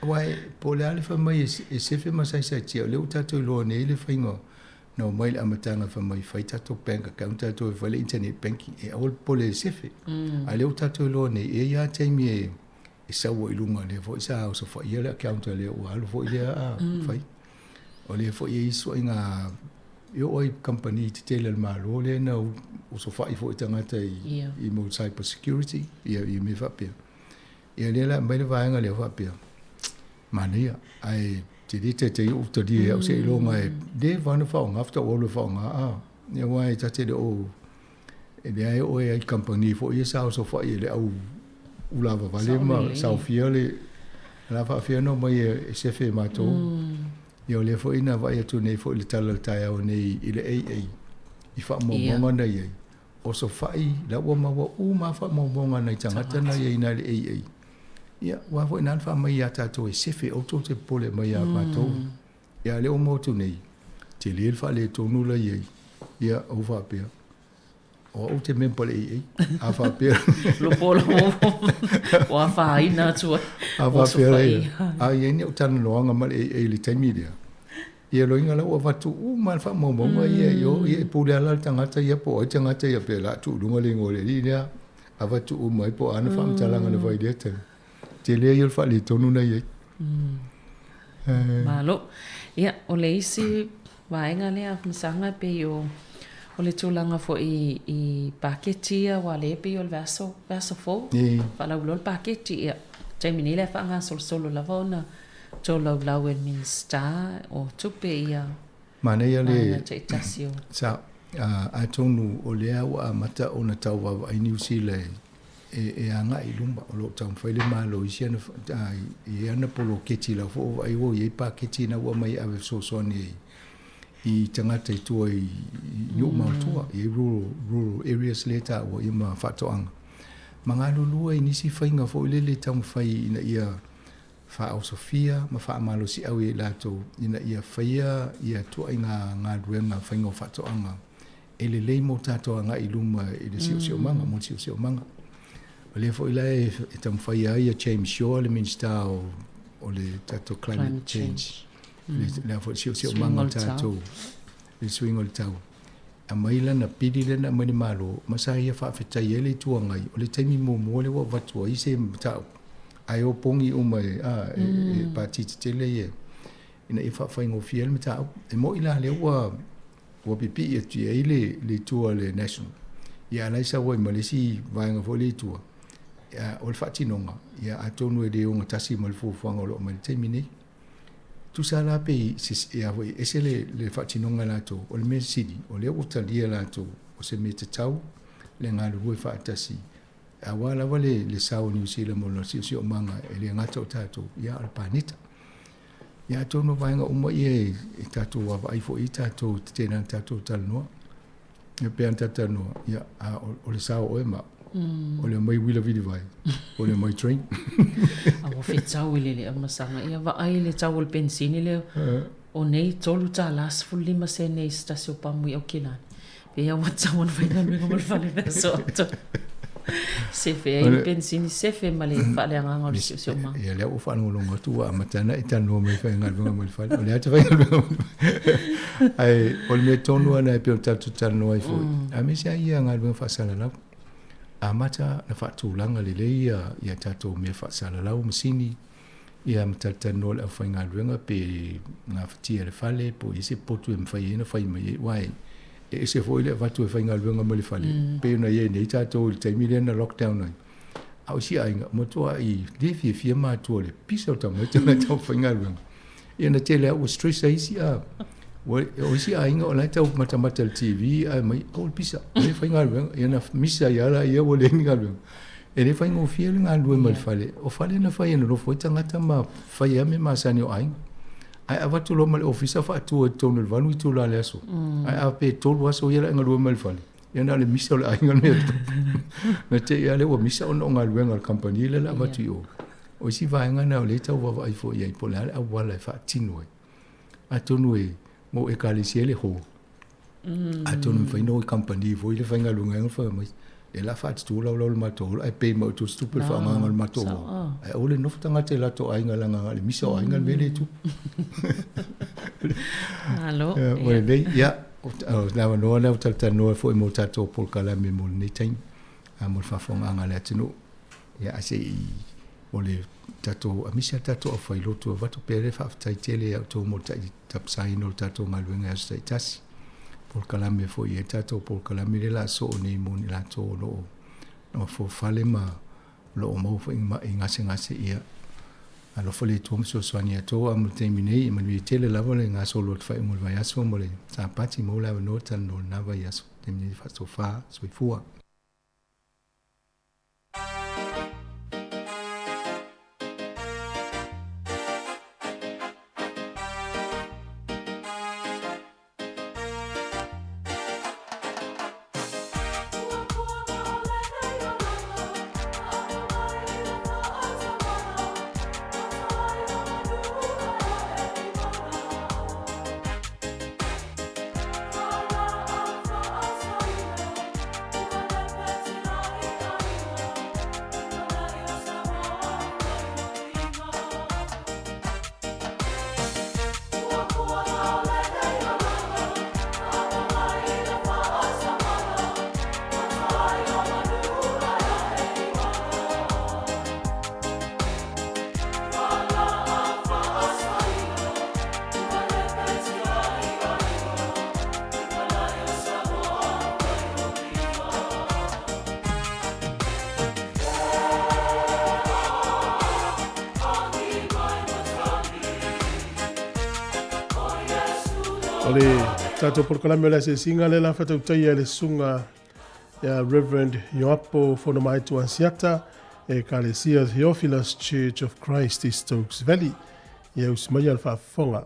Aua po o le a le fai mai e sefe ma saisaitia, o lea ua tatou iloa nei le faiga na omai i le amataga fai mai fai tatou bank account tatou e fai le internet banking, e aua le popole e sefe. A o lea ua tatou iloa nei, e i ai lava taimi e e sau ai i luga, lea foi sa osofaia le account a lea ua alu foi lea a fai. O lea foi e i ai ituaiga e oo ai i kamupani tetele a le Malo lea na osofai foi tagata i i mo cyber security ia ia mea faapea. Ia lea la aumai le vaega lea faapea, manaia ae te le taitai ou talia e au seiloga e leva ona faaaoga faatoa ou alu e faaaoga a. Ia aua e ta te le o E leai e oo ai i kamupani foi ia sa osofai e le au ulavavale ma saofia le la faafia ona omai e sefe e matou. Ia o lea foi na vaai atu nei foi i le tala o le taeao nei i le AA i faamaumauga na i ai. Osofai la ua maua uma lava faamaumauga a nai tagata na i ai i ina i le AA. Ia aua foi na ala faamai ia tatou e sefe aua tou te popole mai ia matou. Ia a o lea ua maua atu nei, tele le faaletonu la i ai. Ia ou faapea. O au ou te member i le AA. A faapea. Lopo ua afaina atu ai. A faapea la ia. A i ai ni au talanoaga ma le AA i le taimi lea, ia loiga la ua avatu uma le faamaumauga ia i o, ia e pule lava la le tagata ia po o ai tagata ia pe o le a tuu i luga le igoa o le alii lea, avatu uma ai po o a ana faamatalaga na fai i lea taimi. Tele ia o le faaletonu na i ai. Malo. Ia, o le isi vaega lea Masaga e pei o o le tulaga foi i paketi ia aua lea e pei o le vaiaso vaiaso fou faalauiloa le paketi. Ia, taimi nei la e faagasolosolo lava ona tolaulau e le Minisita o Tupe ia Manaia le vaega taitasi o Sa, atonu o lea ua amata ona tau vaavaai Niu Sila e agai i luma. O lo o taumafai le Malo i isi ana, i ana poloketi la foi ua vaai ua i ai paketi na ua aumai e ave fesoasoani ai i tagata i tua i nuu ma tua, i rural, rural areas lea e taua ia ma faatoaga. Ma galulue i nisi faiga foi lele e taumafai ina ia faaosofia ma faamalosiau i ai latou ina ia faia ia tuaiga galuega faiga o faatoaga e lelei mo tatou agai i luma i le siosiomaga, mo le siosiomaga. O lea foi la e taumafai ai ia James Shaw, le Minisita o, o le tatou climate change, le, le foi siosiomaga o tatou, le suiga o le tau. Aumai lana pili lea na aumai le Malo, ma sa ia faafetai ai le Itu Agai, o le taimi muamua lea ua avatu ai se mataupu, ae o pogi uma e, a, e, e pati tetele ia, ina ia faafaigofie ai le mataupu. E moni la lea ua, ua pipii atu i ai le, le itu a le National, ia a la e sau ai ma le isi vaega foi lea i tua, ia, o le faatinoga, ia atonu e le ogatasi ma le fuafuaga o lo o aumai i le taimi nei. Tusa la pe ia foi ese le, le faatinoga e latou, o le mea sili, o lea ua talia latou, o se mea tatau le galulue faatasi, aua lava le, le sao o Niu Sila mo lona siosiomaga e le gata o tatou, ia a o le paneta. Ia atonu o vaega uma ia e, e tatou vaavaai foi i tatou e tetena na tatou talanoa. Ia pe ana tatou talanoa, ia a o, o le sao o oe ma au. O le omai uila vili vai, o le omai train. A ua fetau i le le amasaga. Ia vaai le tau o le penisini lea, o nei $3.15 sene i se tasi o pamu i Aukilani. Pei ua tatau ona faigaluega ma le fale feasoato. Sefe ai le penisini, sefe ma le faaleagaga o le siosiomaga. Ia lea ua faalogologo atu ua amata ona e talanoa mai faigaluega ma le fale. O lea e te faigaluega ma le fale. Ae o le mea tonu lava lena e pei ona tatou talanoa ai foi. Aemaise lava ia galuega faasalalau. Amata na faatulaga lelei ia ia tatou mea faasalalau, masini, ia ma talatalanoa le aufaigaluega pe gafatia e le fale po o i ai se potu e mafai ai ona fai mai ai aua e ese foi le avatu e faigaluega mai le fale mm. pei ona i ai nei tatou i le taimi lea na lockdown ai. A o isi aiga, matuai le fiafia matua le pisa o tamaiti ona tau faigaluega. Ia na tele lava ua stress ai isi a o isi aiga o la e tau matamata i le TV ae mai o le pisa, o lea e faigaluega. Ia na misa ai lava laia ua leai ni galuega. E le faigofie le galulue ma le fale. O fale na fai e nonofo ai tagata ma fai ai mea masani o aiga. Ae avatu loa ma le ofisa faatu ai i totonu i le 8 itula o le aso. Ae a pe 3 aso ia la e galue mai le fale, ia na o le misa o le aiga le mea e tupu. Na te i lava lea ua misa ona o galuega a le kamupani lea la avatu i o. O isi vaega na o lea e tau vaavaai foi i ai po o le a le auala e faatino ai. Atonu e mo ekalesia le hall. Atonu e mafai ona o i kamupani foi le faigaluega ai ona fai mai, e la faatutu laulau le matou hall ae pay mai outou se tupe le faaaogaina o le matou hall. Ae aua le nofo tagata i latou aiga leaga na o le misa o aiga le mea lea e tupu. Malo. Ua lelei. Ia, o le avanoa lea ua talatalanoa ai foi mo tatou polokalame mo lenei taimi, mo le faafofogaaga a le atunuu. Ia, ae se i o le tatou aemaise lava le tatou aufailotu e avatu pea le faafetai tele ia outou mo le tapasaina o le tatou galuega i aso taitasi. Polokalame foi e i ai le tatou polokalame lea o le a soo nei mo i latou o lo o nofofale ma o lo o maua foi i ma'i gasegase ia alofa le Atua ma fesoasoani ia outou. A mo le taimi nei, e manuia tele lava le gasolo o le faaiuga o le vaiaso mo le Sapati, maua le avanoa talanoa i lena vaiaso. Taimi nei, faasofa, soifua. O le tatou polokalame o le asiasiga lea la faatautaia e le susuga ia Reverend Ioapo Fonomaetu Asiata e Ekalesia Theophilus Church of Christ i Stokes Valley. Ia usi maia le faafofoga.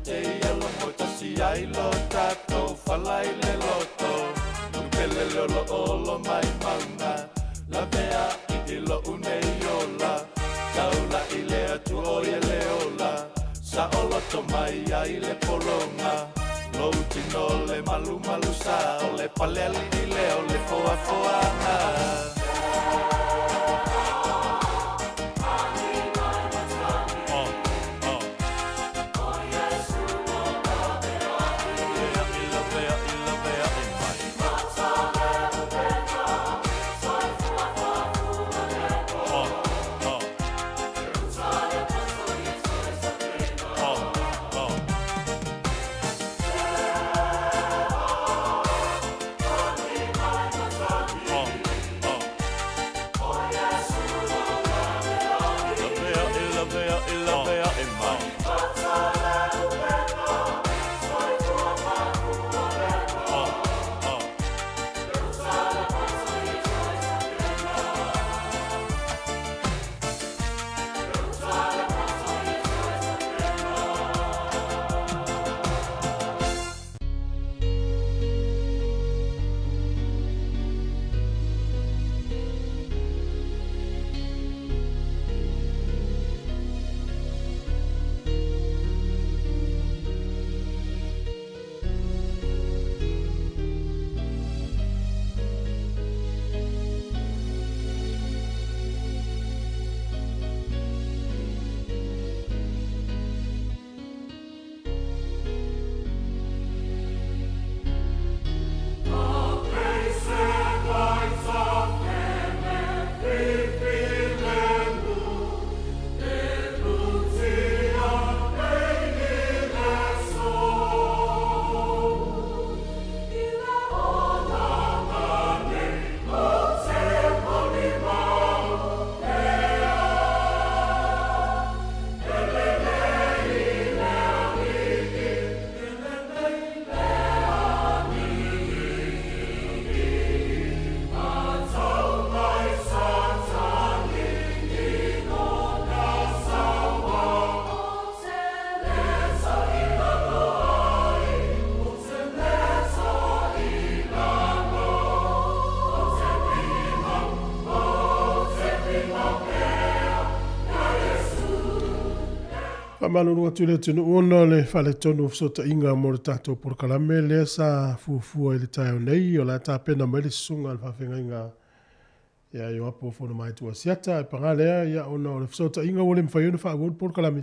te ia logo tasi ai lo tatou fala i le loto Nupele lolo olo mai mauna Lavea i i lo'u nei ola Taula i le atu o ia le ola Sa oloto mai ai le pologa Lou tino le malu malu sa O le pale alii le o le foafoaga Faamalulu atu i le atunuu ona o le faaletonu o fesootaiga mo le tatou polokalame lea sa fuafua i le taeao nei o le a tapena mai le susuga a le faafeagaiga ia Ioapo Fonomaitu Asiata ae paga lea ia ona o le fesootaiga ua le mafai ona faaauau le polokalame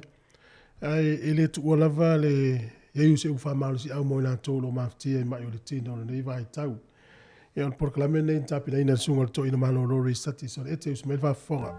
ae e le tuua lava le iai o se upu faamalosiau mo i latou o lo o mafatia i mai o le tino o lenei vaitau. Ia o le polokalame lenei na tapenaina e le susuga o le Toeaina Malolo Rees Sati Solete usu mai le faafofoga.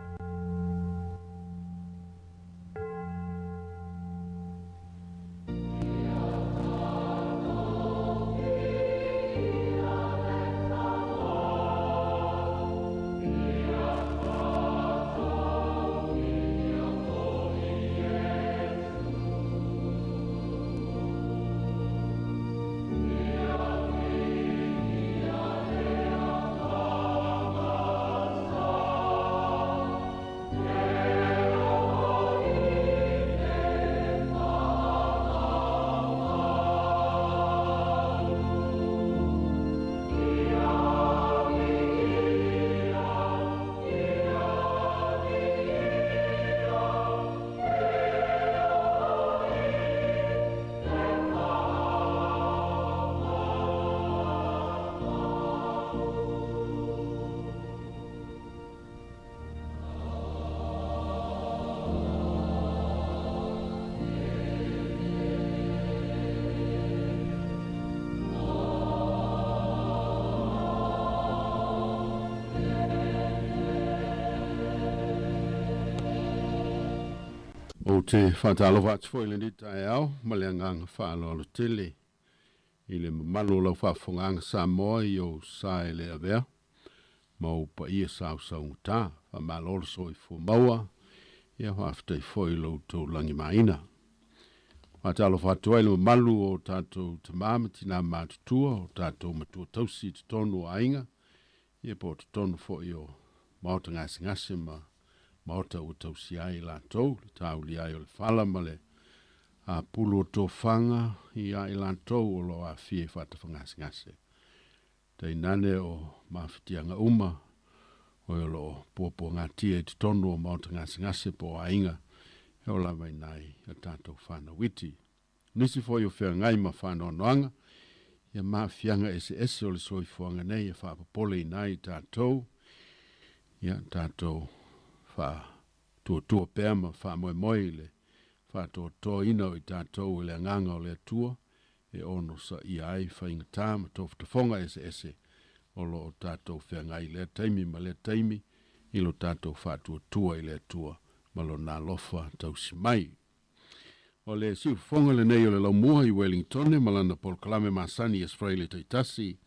Ou te faatalofa atu foi i lenei taeao ma le agaga faaaloalo tele i le mamalu o lau faafofogaaga Samoa i ou sa e le avea ma ou paia sausaugata faamalo le soifua maua ia faafetai foi i lo outou lagimaina. Faatalofa atu ai le mamalu o tatou tamā ma tinā matutua o tatou matua tausi i totonu o aiga ia po o totonu foi o maota gasegase ma maota ua tausia ai latou le taulia ai o le fala ma le Apulu o tofaga ia i latou o lo o aafia i faatafagasegase. Tainane o mafatiaga uma o e o lo o puapuagatia i totonu o maota gasegase po o aiga e oo lava i nai a tatou fanau iti. Nisi foi o feagai ma faanoanoaga ia ma aafiaga eseese o le soifuaga nei e faapopoleina ai i tatou, ia tatou faatuatua pea ma faamoemoe i le faatoatoaina o i tatou e le Agaga o le Atua e onosaia ai faigata ma tofotofoga eseese o lo o tatou feagai i lea taimi ma lea taimi i lo tatou faatuatua i le Atua ma Lona alofa tausi mai. O le siufofoga lenei o le laumua i Wellingtone ma lana polokalame masani e Sfraile taitasi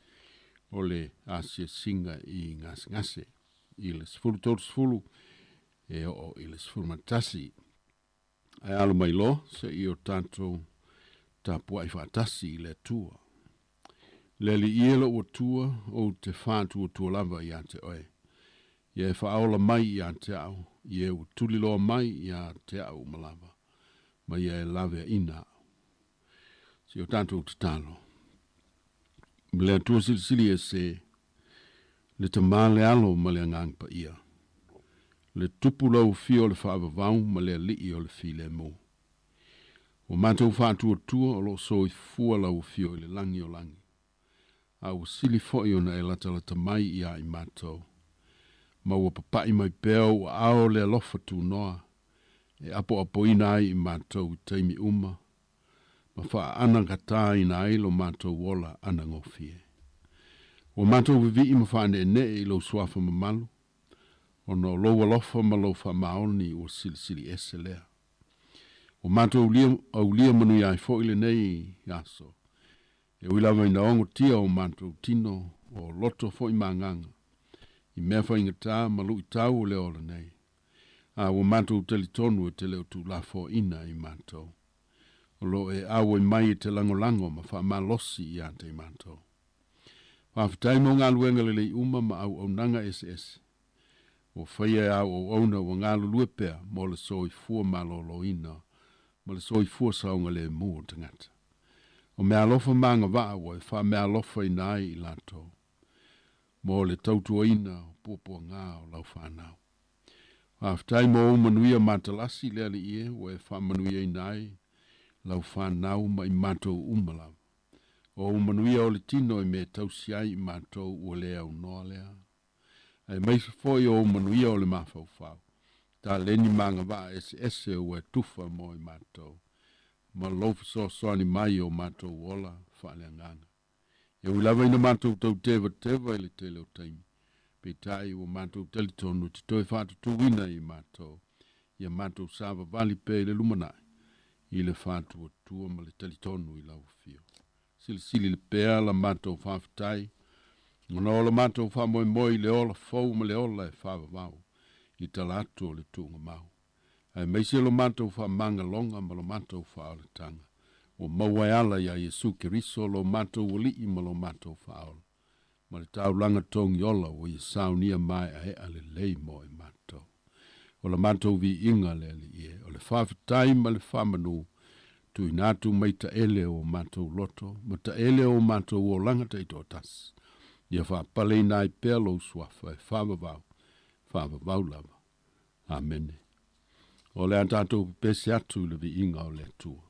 o le asiasiga i gasegase i le 13:30 e oo i le 11. Ae alo mai loa se i o tatou tapuai faatasi i le Atua. Le Alii e lou Atua, ou te faatuatua lava ia te oe. Ia e faaola mai ia te au, i e ua tuliloa mai ia te au uma lava, ma ia e laveaina au. Se i o tatou tatalo. Le Atua Silisili Ese, le Tama le Alo ma le Agaga Paia, le Tupu lauafia o le faavavau ma le Alii o le Filemu. Ua matou faatuatua o lo o soifua lau Afio i le lagi o lagi, a ua sili foi ona e latalata mai ia i matou, ma ua papai mai pea ou aao le alofa tunoa e apoapoina ai i matou i taimi uma ma faaanagataina ai lo matou ola anagofie. Ua matou vivii ma faaneenee i lou suafa mamalu, ona o lou alofa ma lou faamaoni ua silisili ese lea. Ua matou aulia manuia ai foi lenei aso, e ui lava ina ogotia o matou tino, o loto foi ma agaga, i mea faigata ma luitau o le ola nei, a ua matou talitonu e te le o tuulafoaiina i matou. O lo o e auai mai e te lagolago ma faamalosi ia te i matou. Faafetai mo galuega lelei uma ma auaunaga eseese ua faia e au auauna ua galulue pea mo le soifua maloloina ma le soifua saogalemu o tagata. O meaalofa ma agavaa ua e faameaalofaina ai i latou mo le tautuaina o puapuaga o lau fanau. Faafetai mo ou manuia matalasi le Alii e ua e faamanuiaina ai lau fanau ma i matou uma lava. O ou manuia o le tino e mea tausi ai i matou ua le aunoa lea. Aemaise foi o ou manuia o le mafaufau, taleni ma agavaa eseese ua e tufa mo i matou, ma lou fesoasoani mai i o matou ola faaleagaga. E ui lava ina matou tau tevateva i le tele o taimi, peitai ua matou talitonu e te toe faatutuina i matou ia matou savavali pea i le lumanai i le faatuatua ma le talitonu i lau Afio. Silisili pea la matou faafetai ona o la matou faamoemoe i le ola fou ma le ola e faavavau i tala atu o le tuugamau, aemaise lo matou faamagaloga ma lo matou faaolataga ua maua e ala iā Iesu Keriso lo matou Alii ma lo matou Faaola, ma le taulaga togiola ua ia saunia maeaea lelei mo i matou. O la matou viiga le Alii e, o le faafetai ma le faamanu tuuina atu mai taele o matou loto ma taele o matou olaga taitoatasi, ia faapaleina ai pea lou suafa e faavavau, faavavau lava. Amene. O le a tatou pepese atu i le viiga o le Atua.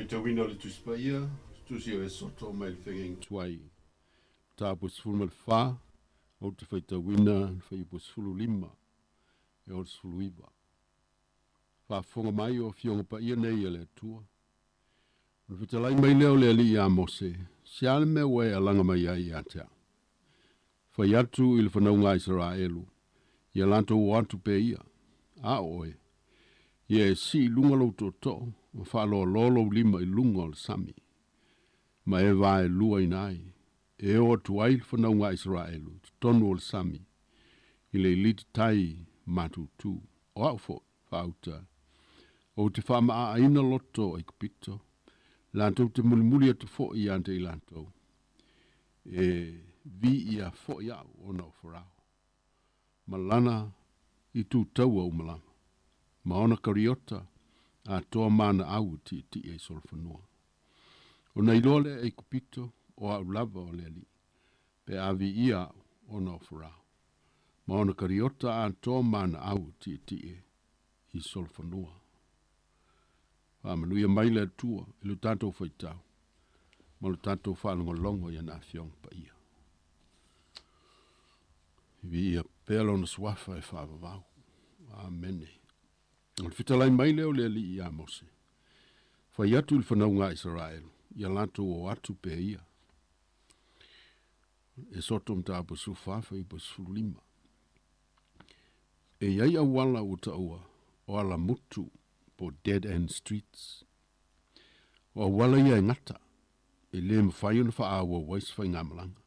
Faitauina o le Tusi Paia, Tusi o Esoto mai le Feagaiga Tuai, Mataupu 14, ou te faitauina le Fuaiupu 15 e oo i le 19. Faafofoga mai o Afioga Paia nei a le Atua. Ona fetalai mai lea o le Alii ia Mose, Se a le mea ua e alaga mai ai ia te au? Fai atu i le fanauga a Isaraelu, ia latou o atu pea ia, a o oe, ia e sii i luga lou tootoo ma faaloalo lou lima i luga o le sami, ma e vaeluaina ai, e o atu ai le fanauga a Isaraelu i totonu o le sami, i le iliti tai matutu. O au foi, faauta, ou te faamaa-aaina loto o Aikupito, latou te mulimuli atu foi ia te i latou, e viia foi au ona o Farao, ma lana itu taua uma lava, ma ona kariota atoa ma ana au e tietie i solofanua. Ona iloa lea e Aikupito o au lava o le Alii, pe a viia au ona o Farao, ma ona kariota atoa ma ana au e tietie i solofanua. Faamanuia mai le Atua i lo tatou faitau ma lo tatou faalogologo i ana Afioga Paia. Viia pea lona suafa e faavavau. Amene. O le fetalai mai lea o le Alii ia Mose, fai atu i le fanauga a Isaraelu, ia latou o atu pea ia. Esoto mataupu 14 fuaiupu 15. E i ai auala ua taua o alamutu po o dead end streets. O auala ia e gata, e le mafai ona faaauau ai se faigamalaga.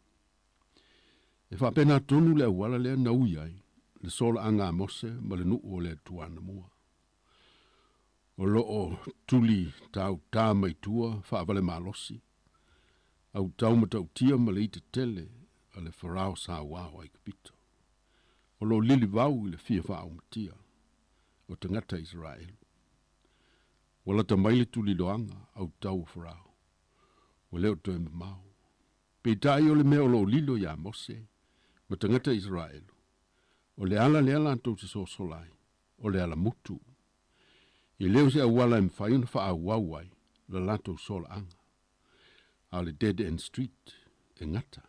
E faapena tonu le auala lea na ui ai le solaaga a Mose ma le nuu o le Atua anamua. O lo o tuli tautā mai tua faavale malosi, autau matautia ma le ita tele a le Farao sauā o Aikupito. O lo o lilivau i le fia faaaumatia o tagata Isaraelu. Ua lata mai le tuliloaga autau o Farao, ua le o toe mamao. Peitai o le mea o lo o lilo iā Mose ma tagata Isaraelu, o le ala lea latou te sosola ai, o le alamutu. E le o se auala e mafai ona faaauau ai la latou solaaga, a o le dead end street e gata.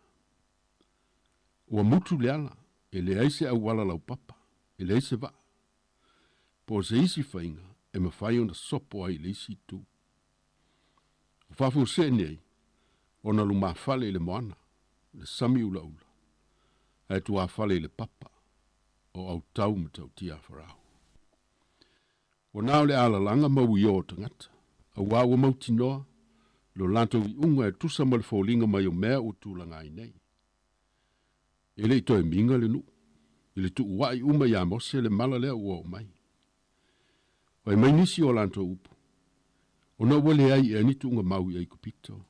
Ua mutu le ala, e leai se auala laupapa, e leai se vaa, po o se isi faiga e mafai ona sopo ai i le isi itu. O faafuasei nei, ona lumafale i le moana, le sami ulaula, ae tuafale i le papa o autau matautia a Farao. Ua na o le alalaga ma uiō o tagata, auā ua mautinoa lo latou iuga e tusa ma le foliga mai o mea ua tulaga ai nei. E le i toe miga le nuu, i le tuuaʻi uma iā Mose le mala lea ua oo mai. Fai mai nisi o latou upu, Ona ua leai ea ni tuuga mau i Aikupito,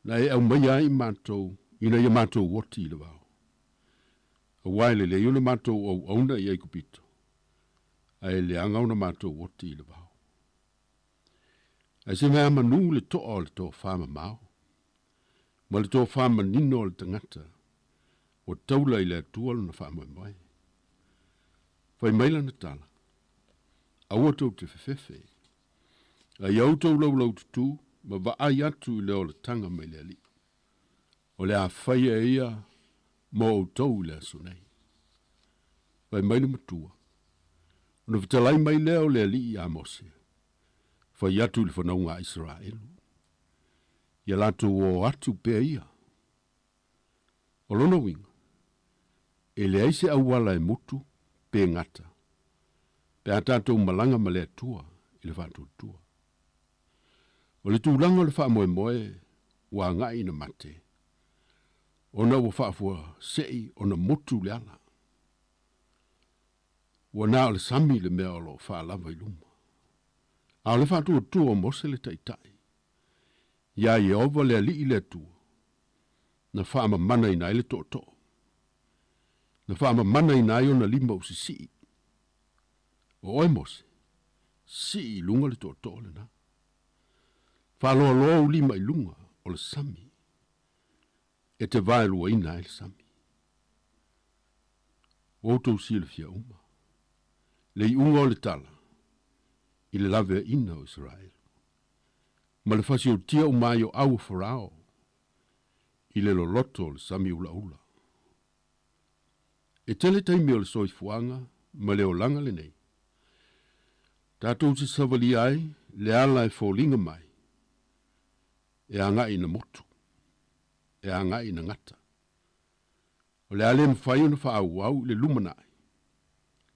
na e aumaia ai matou ina ia matou oti i le vao. Auā e lelei ona matou auauna i Aikupito, ae leaga ona matou oti i le vao. Ae se mea manu le toa o le tofa mamao, ma le tofa manino o le tagata ua taula i le Atua lona faamoemoe. Fai mai lana tala, Aua tou te fefefe, a ia outou laulaututū ma vaai atu i le olataga mai le Alii, o le a faia e ia mo outou i le aso nei. Fai mai le matua, ona fetalai mai lea o le Alii iā Mose, fai atu i le fanauga a Isaraelu, ia latou o atu pea ia. O lona uiga, e leai se auala e mutu pe gata, pe a tatou malaga ma le Atua i le faatuatua. O le tulaga o le faamoemoe ua agai ina mate, ona ua faafuasei ona mutu le ala. Ua na o le sami le mea o lo o faalava i luma. A o le faatuatua o Mose le taitai, iā Ieova le Alii le Atua, na faamamanaina ai le tootoo, na faamamanaina ai ona lima usisii. O oe Mose, sii i luga le tootoo lena. Faaloaloa ou lima i luga o le sami, e te vaeluaina ai le sami. Ua outou silafia uma le iuga o le tala i le laveaiina o Isaraelu. ma le fasiotia uma ai o au o Farao i le loloto o le sami ulaula. E tele taimi o le soifuaga ma le olaga lenei, tatou te savalia ai le ala e foliga mai e agai ina motu, e agai ina gata. O le a le mafai ona faaauau i le lumanai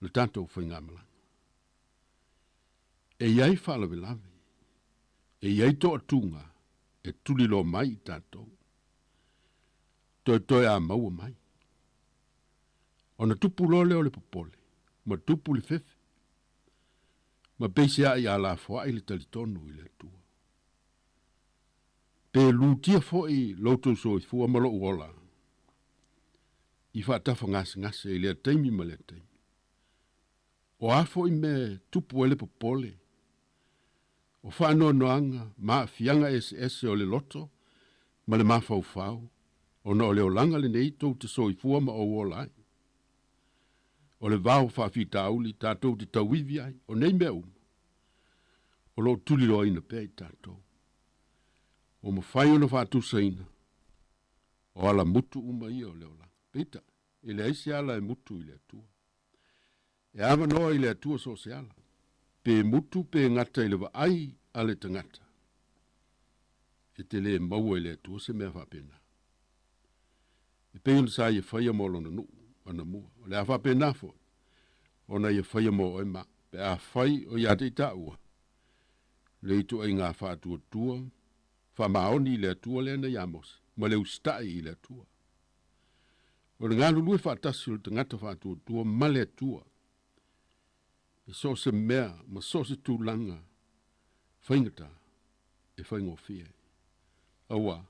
le tatou faigamalaga. E i ai faalavelave, e i ai toatuga e tuliloa mai i tatou, toetoe a maua mai. Ona tupu loa lea o le popole, ma tupu le fefe, ma peiseai a lafoai le talitonu i le Atua. Pe lutia foi lo outou soifua ma lou ola i faatafagasegase i lea taimi ma lea taimi. O a foi mea e tupu ai le popole, o faanoanoaga ma aafiaga eseese o le loto ma le mafaufau, ona o le olaga lenei tou te soifua ma ou ola ai. O le vao faafitauli tatou te tauivi ai, o nei mea uma, o lo o tuliloaina pea i tatou. Ua mafai ona faatusaina, o ala mutu uma ia o le olaga. Peitai, e leai se ala e mutu i le Atua. E avanoa i le Atua so o se ala, pe mutu pe gata i le vaai a le tagata, e te le maua i le Atua se mea faapena. E pei ona sa ia faia mo lona nuu anamua, o le a faapena foi ona ia faia mo oe ma au, pe afai o ia te i taua le ituaiga faatuatua faamaoni i le Atua lea na ia Mose, ma le usitai i le Atua. O le galulue faatasi o le tagata faatuatua ma le Atua i so o se mea ma so o se tulaga faigata e faigofie ai. Aua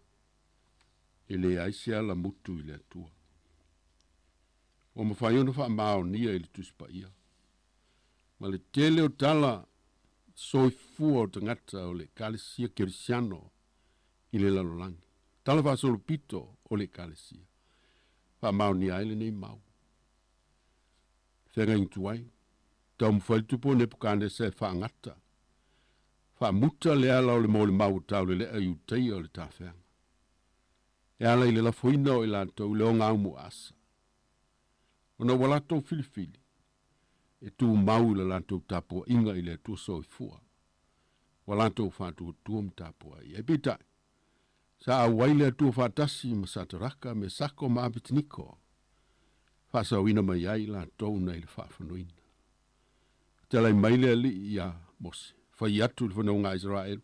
e leai se ala mutu i le Atua. Ua mafai ona faamaonia i le Tusi Paia ma le tele o tala soifua o tagata o le Ekalesia Kerisiano i le lalolagi, tala faasolopito o le Ekalesia, faamaonia ai lenei mau. Feagaiga tuai, taumafai le tupu o Nepukanesa e faagata, faamuta le ala o le molimau o taulelea i Utaia o le tafeaga, e ala i le lafoina o i latou i le ogaumu asa, ona ua latou filifili e tumau i le latou tapuaiga i le Atua soifua, ua latou faatuatua ma tapuai ai. Peitai, sa auai le Atua faatasi ma Sataraka, Mesako ma Apeteniko, faasaoina mai ai latou nai le faafonoina. Talai mai le Alii iā Mose, fai atu i le fanauga a Isaraelu,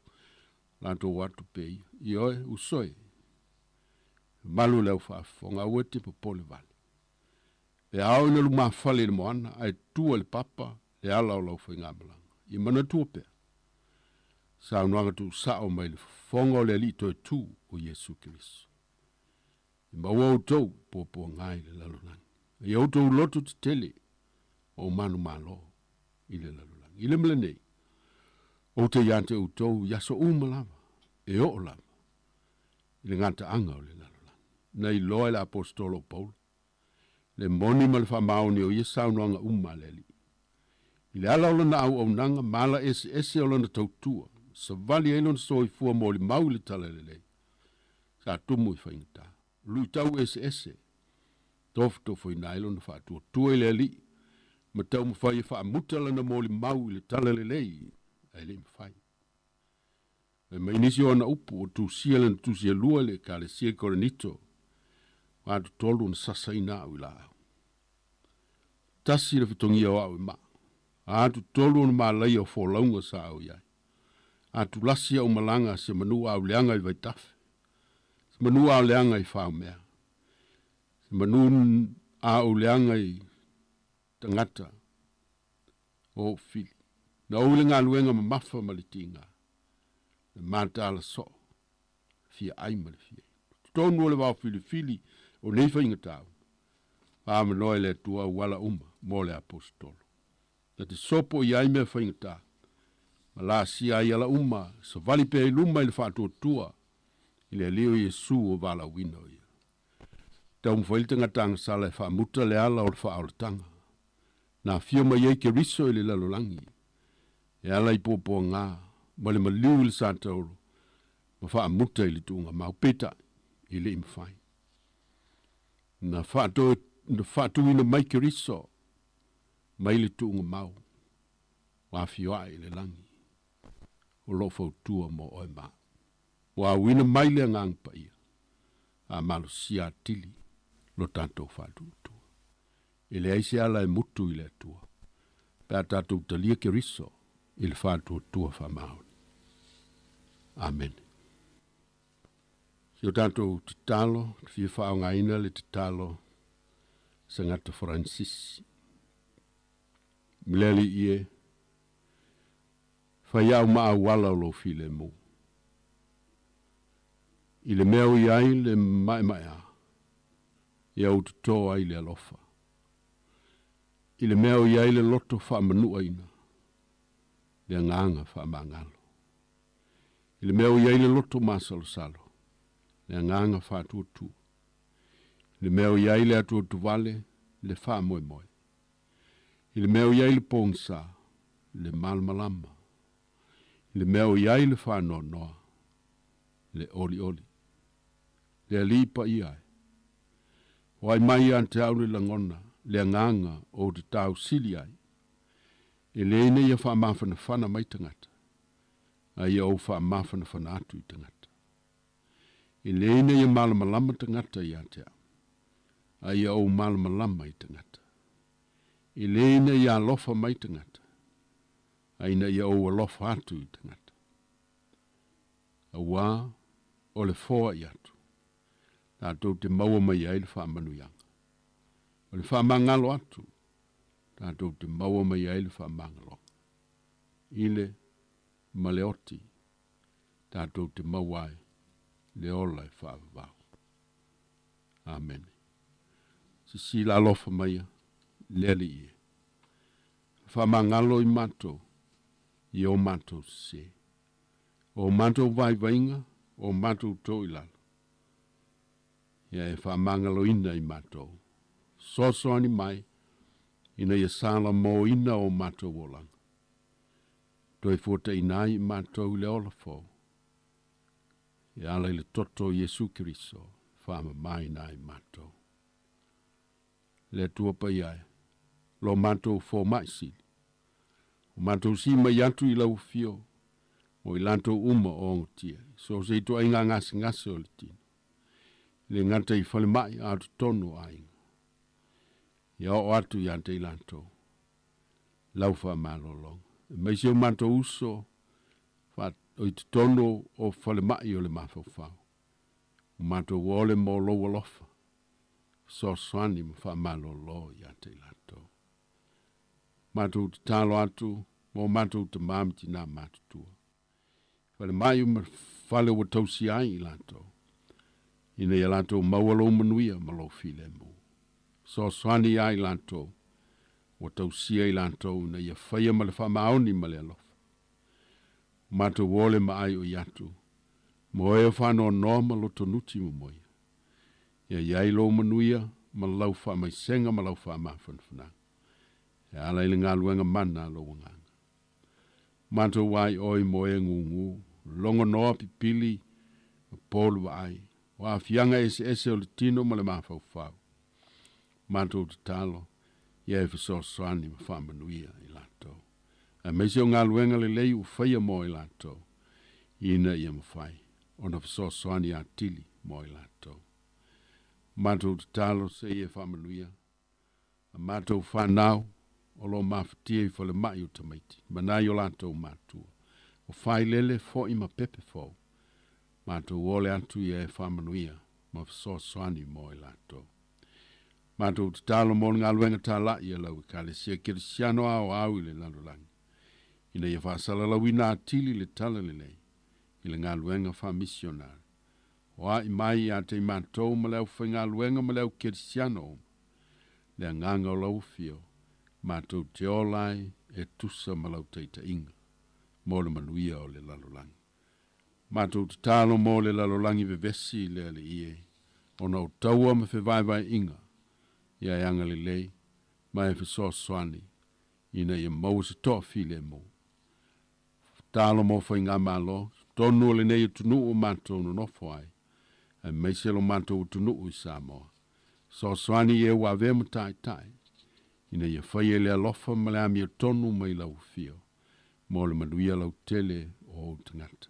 latou o atu pēia, Ioe, uso e, malu le au faafofoga, aua e te popole vale. E ao ina lumafale i le moana, ae tua i le papa le ala o lau faigamalaga. Ia manatua pea, saunoaga tuusao mai le fofoga o le Alii Toetū o Iesu Keriso. E maua outou i puapuaga i le lalolagi. Ia outou loto tetele o manumalo i le lalolagi. I le mea lenei, ou te ia te outou i aso uma lava, e oo lava i le gataaga o le lalolagi. Na iloa e le Aposetolo o Paulo le moni ma le faamaoni o ia saunoaga uma a le Alii. I le ala o lana auaunaga ma ala eseese o lana tautua, savali ai lona soifua molimau i le talalelei, sa tumu i faigata, luitau eseese, tofotofoina ai lona faatuatua i le Alii ma taumafai e faamuta lana molimau i le talalelei, ae le i mafai. Fai mai nisi o ana upu, ua tusia lana tusi e lua i le Ekalesia i Korinito, ua atu ona sasaina au i laau. Tasi le fetogia o au e maa. Atu tolu ona malaia o folauga sa au i ai. Atu lasi au malaga se manu au leaga i Vaitafe. Se manu au leaga i Faumea. Se manu au leaga i tagata o ou fili. Na ou i le galuega mamafa ma le tiga, le mataala soo, fia ai ma le fia inu. Totonu o le vaofilifili o nei faigatau, faamanoa i le Atua auala uma mo le Aposetolo. Na te sopo i ai mea faigata, ma lasia ai ala uma, savali pea i luma i le faatuatua, i le Alii o Iesu o valaauina o ia. Taumafai le tagata agasala e faamuta le ala o le faaolataga. Na afio mai ai Keriso i le lalolagi, e ala i puapuaga ma le maliu i le satauro, Ma faamuta i le tuugamau peitai e leʻi mafai. Na faatoe na faatuina mai Keriso mai le tuugamau ua afioaʻe i le lagi o loo fautua mo oe ma ua auina mai le agaga paia a malosia atili lo tatou faatuatua. E leai se ala e mutu i le Atua pe a tatou talia Keriso i le faatuatua faamaoni. Amene. Si o tatou tatalo, te fia faaaogaina le tatalo Sagata Faranisisi. Le Alii e, fai au ma auala o lou filemu. I le mea o i ai le maemaea, ia ou totō ai le alofa. I le mea o i ai le loto faamanuaina, le agaga faamagalo. I le mea o i ai le loto masalosalo, le agaga faatuatua. I le mea o i ai le atuatuvale, le faamoemoe. I le mea o i ai le pogisa, le malamalama. I le mea o i ai le faanoanoa, le olioli. Le Alii paia e, Hoai mai ia te au le lagona, le agaga ou te tausili ai, e le ina ia faamafanafana mai tagata, a ia ou faamafanafana atu i tagata. E le ina ia malamalama tagata ia te au, a ia ou malamalama i tagata. E le ina ia alofa mai tagata, a ina ia ou alofa atu i tagata. Auā o le foai atu, tatou te maua mai ai le faamanuiaga. O le faamagalo atu, tatou te maua mai ai le faamagaloga. I le ma le oti, tatou te maua ai le ola e faavavau. Amene. Sisila alofa maia le Alii e. Faamagalo i matou i o matou sesē. O matou vaivaiga, o matou to i lalo. Ia e faamagaloina i matou. Soasoani mai ina ia salamoina o matou olaga. Toe fuataina ai i matou i le ola fou. E ala i le toto o Iesu Keriso, faamamaina ai matou. Le Atua paia e, lo matou fomai sili. O matou sii mai atu i lau afio, mo i latou uma o ogotia, so o se ituaiga gasegase o le tino. E le gata i falemai a o totonu o aiga. Ia oo atu ia te i latou lau faamalologa. Aemaise o matou uso fa, o i totonu o falemai o le mafaufau. O matou ole mo lou alofa, fesoasoani ma faamalolo ia te i latou. Matou tatalo atu mo matou tamā ma tinā matutua. Falemai ma fale ua tausia ai i latou, ina ia latou maua lou manuia ma lou filemu. Fesoasoani ia i latou ua tausia i latou ina ia faia ma le faamaoni ma le alofa. O matou ole ma aioi atu, mo e o faanoanoa ma lotonuti momoia. Ia i ai lou manuia ma lau faamaisega ma lau faamafanafanaga, e ala i le galuega mana a lou agaga. Matou aioi mo e gugu, logonoa pipili ma po le vaai, o aafiaga eseese o le tino ma le mafaufau. Matou tatalo, ia e fesoasoani ma faamanuia i latou, aemaise o galuega lelei ua faia mo i latou, ina ia mafai ona fesoasoani atili mo i latou. Matou tatalo se i e faamanuia a matou fanau o lo o mafatia i falemai o tamaiti ma nai o latou matua, o failele foi ma pepe fou. Matou ole atu ia e faamanuia ma fesoasoani mo i latou. Matou tatalo mo le galuega talai a lau Ekalesia Kerisiano aoao i le lalolagi, ina ia faasalalauina atili le talalelei i le galuega faamisionare. O aʻi mai ia te i matou ma le aufaigaluega ma le au kerisiano uma, le agaga o lau afio, matou te ola ai e tusa ma lau taitaiga mo le manuia o le lalolagi. Matou tatalo mo le lalolagi vevesi i le Alii e, ona o taua ma fevaevaeaiga, ia e agalelei ma e fesoasoani ina ia maua se toafilemu. Tatalo mo faigamalo, totonu o lenei atunuu o matou nonofo ai, aemaise lo matou atunuu i Samoa. Fesoasoani i e ua avea ma taitai, ina ia faia le alofa ma le amiotonu mai lau afio, mo le manuia lautele o ou tagata.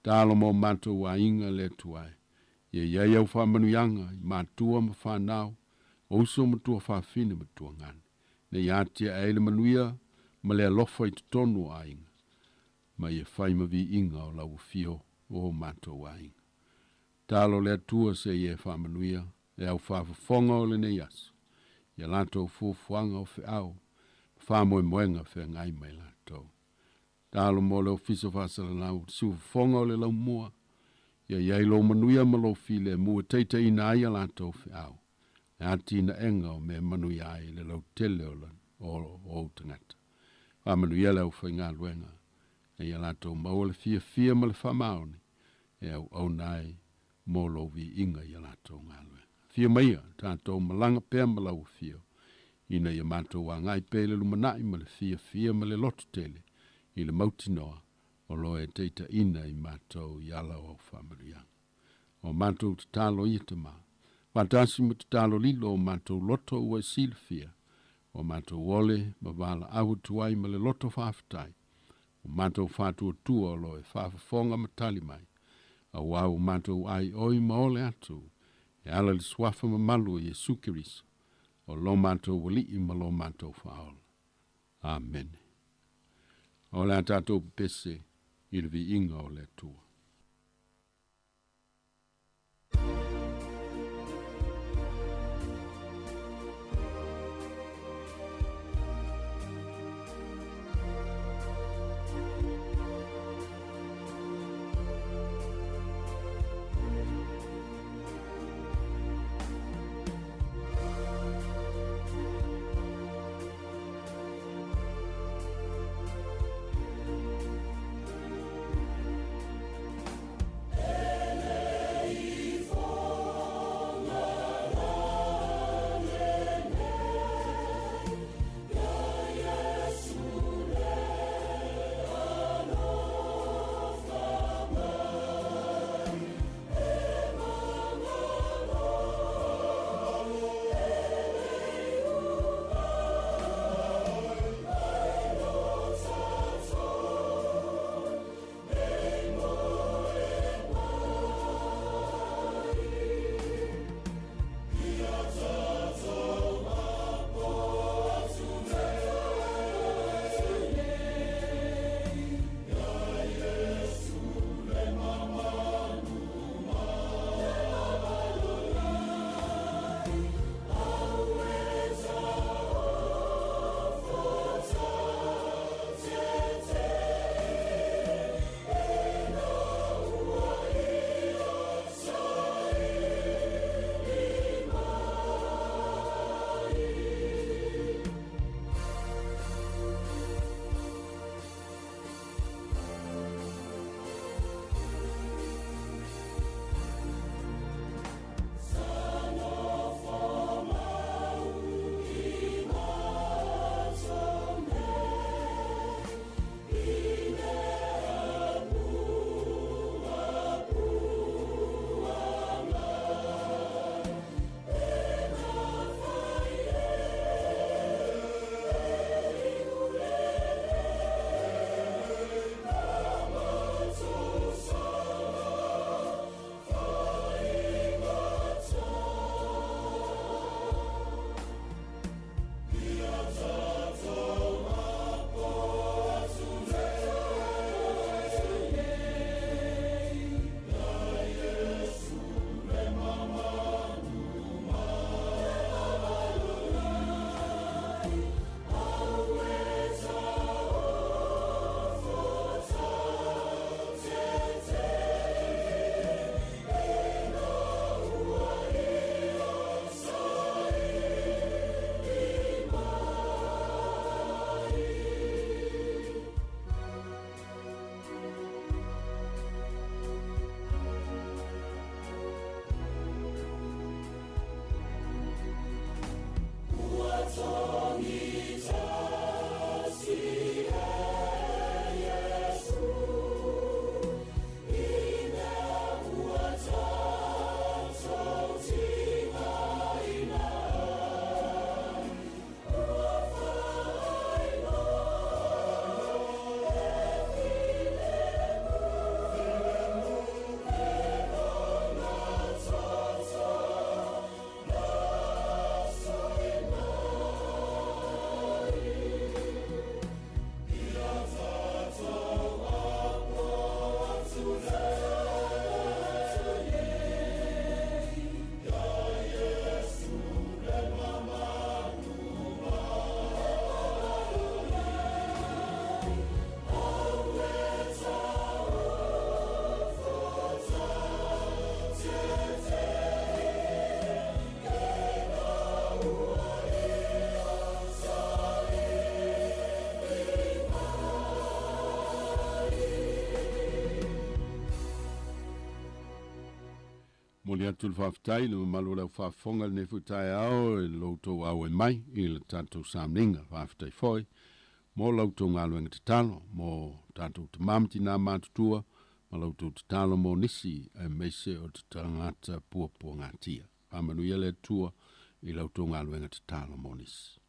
Tatalo mo matou aiga le Atua e, ia i ai au faamanuiaga i matua ma fanau, o uso ma tuafafine ma tuagane, ina ia atiae ai le manuia ma le alofa i totonu o aiga, ma ia fai ma viiga o lau afio o matou aiga. Tatalo le Atua se i e faamanuia le au faafofoga o lenei aso, i a latou fuafuaga o feau ma faamoemoega feagai ma i latou. Tatalo mo le Ofisa Faasalalau, le siufofoga o le laumua, ia i ai lou manuia ma lou filemu e taitaiina ai a latou feau, le atinaega o mea e manuia ai le lautele o ou tagata. Faamanuia le aufaigaluega, ina ia latou maua le fiafia ma le faamaoni e auauna ai mo lou viiga i a latou galuega. Afio maia, tatou malaga pea ma lau afio, ina ia matou agai pea i le lumanai ma le fiafia ma le loto tele i le mautinoa o lo e taitaiina i matou i ala o au faamanuiaga. O matou tatalo ia Tama, faatasi ma tatalo lilo o matou loto ua e silafia, ua matou ole ma valaau atu ai ma le loto faafetai, ua matou faatuatua o lo e faafofoga ma tali mai, auā ua matou aioi ma ole atu e ala i le suafa mamalu o Iesu Keriso, o lo matou Alii ma lo matou Faaola. Amene. O le a tatou pepese i le viiga o le Atua. Momoli atu le faafetai i le mamalu o le aufaafofoga i lenei foi taeao i lo outou auai mai i le tatou sauniga. Faafetai foi mo la outou galuega tatalo mo tatou tamā ma tinā matutua ma la outou tatalo mo nisi aemaise o tagata puapuagatia. Faamanuia le Atua i la outou galuega tatalo mo nisi.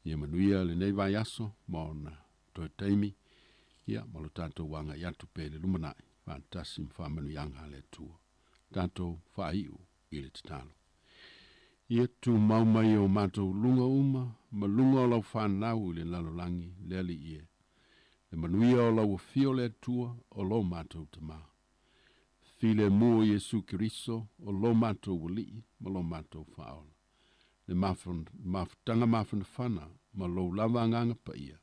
Ia manuia lenei vaiaso ma ona toe taimi, ia ma lo tatou agai atu pea i le lumanai, faatasi ma faamanuiaga a le Atua. Tatou faaiu i le tatalo. Ia tumau mai o matou luga uma ma luga o lau fanau i le lalolagi, le Alii e, le manuia o lau afio le Atua o lo matou Tamā. Filemu o Iesu Keriso o lo matou Alii ma lo matou Faaola. Le mafutaga mafanafana ma lou lava Agaga Paia,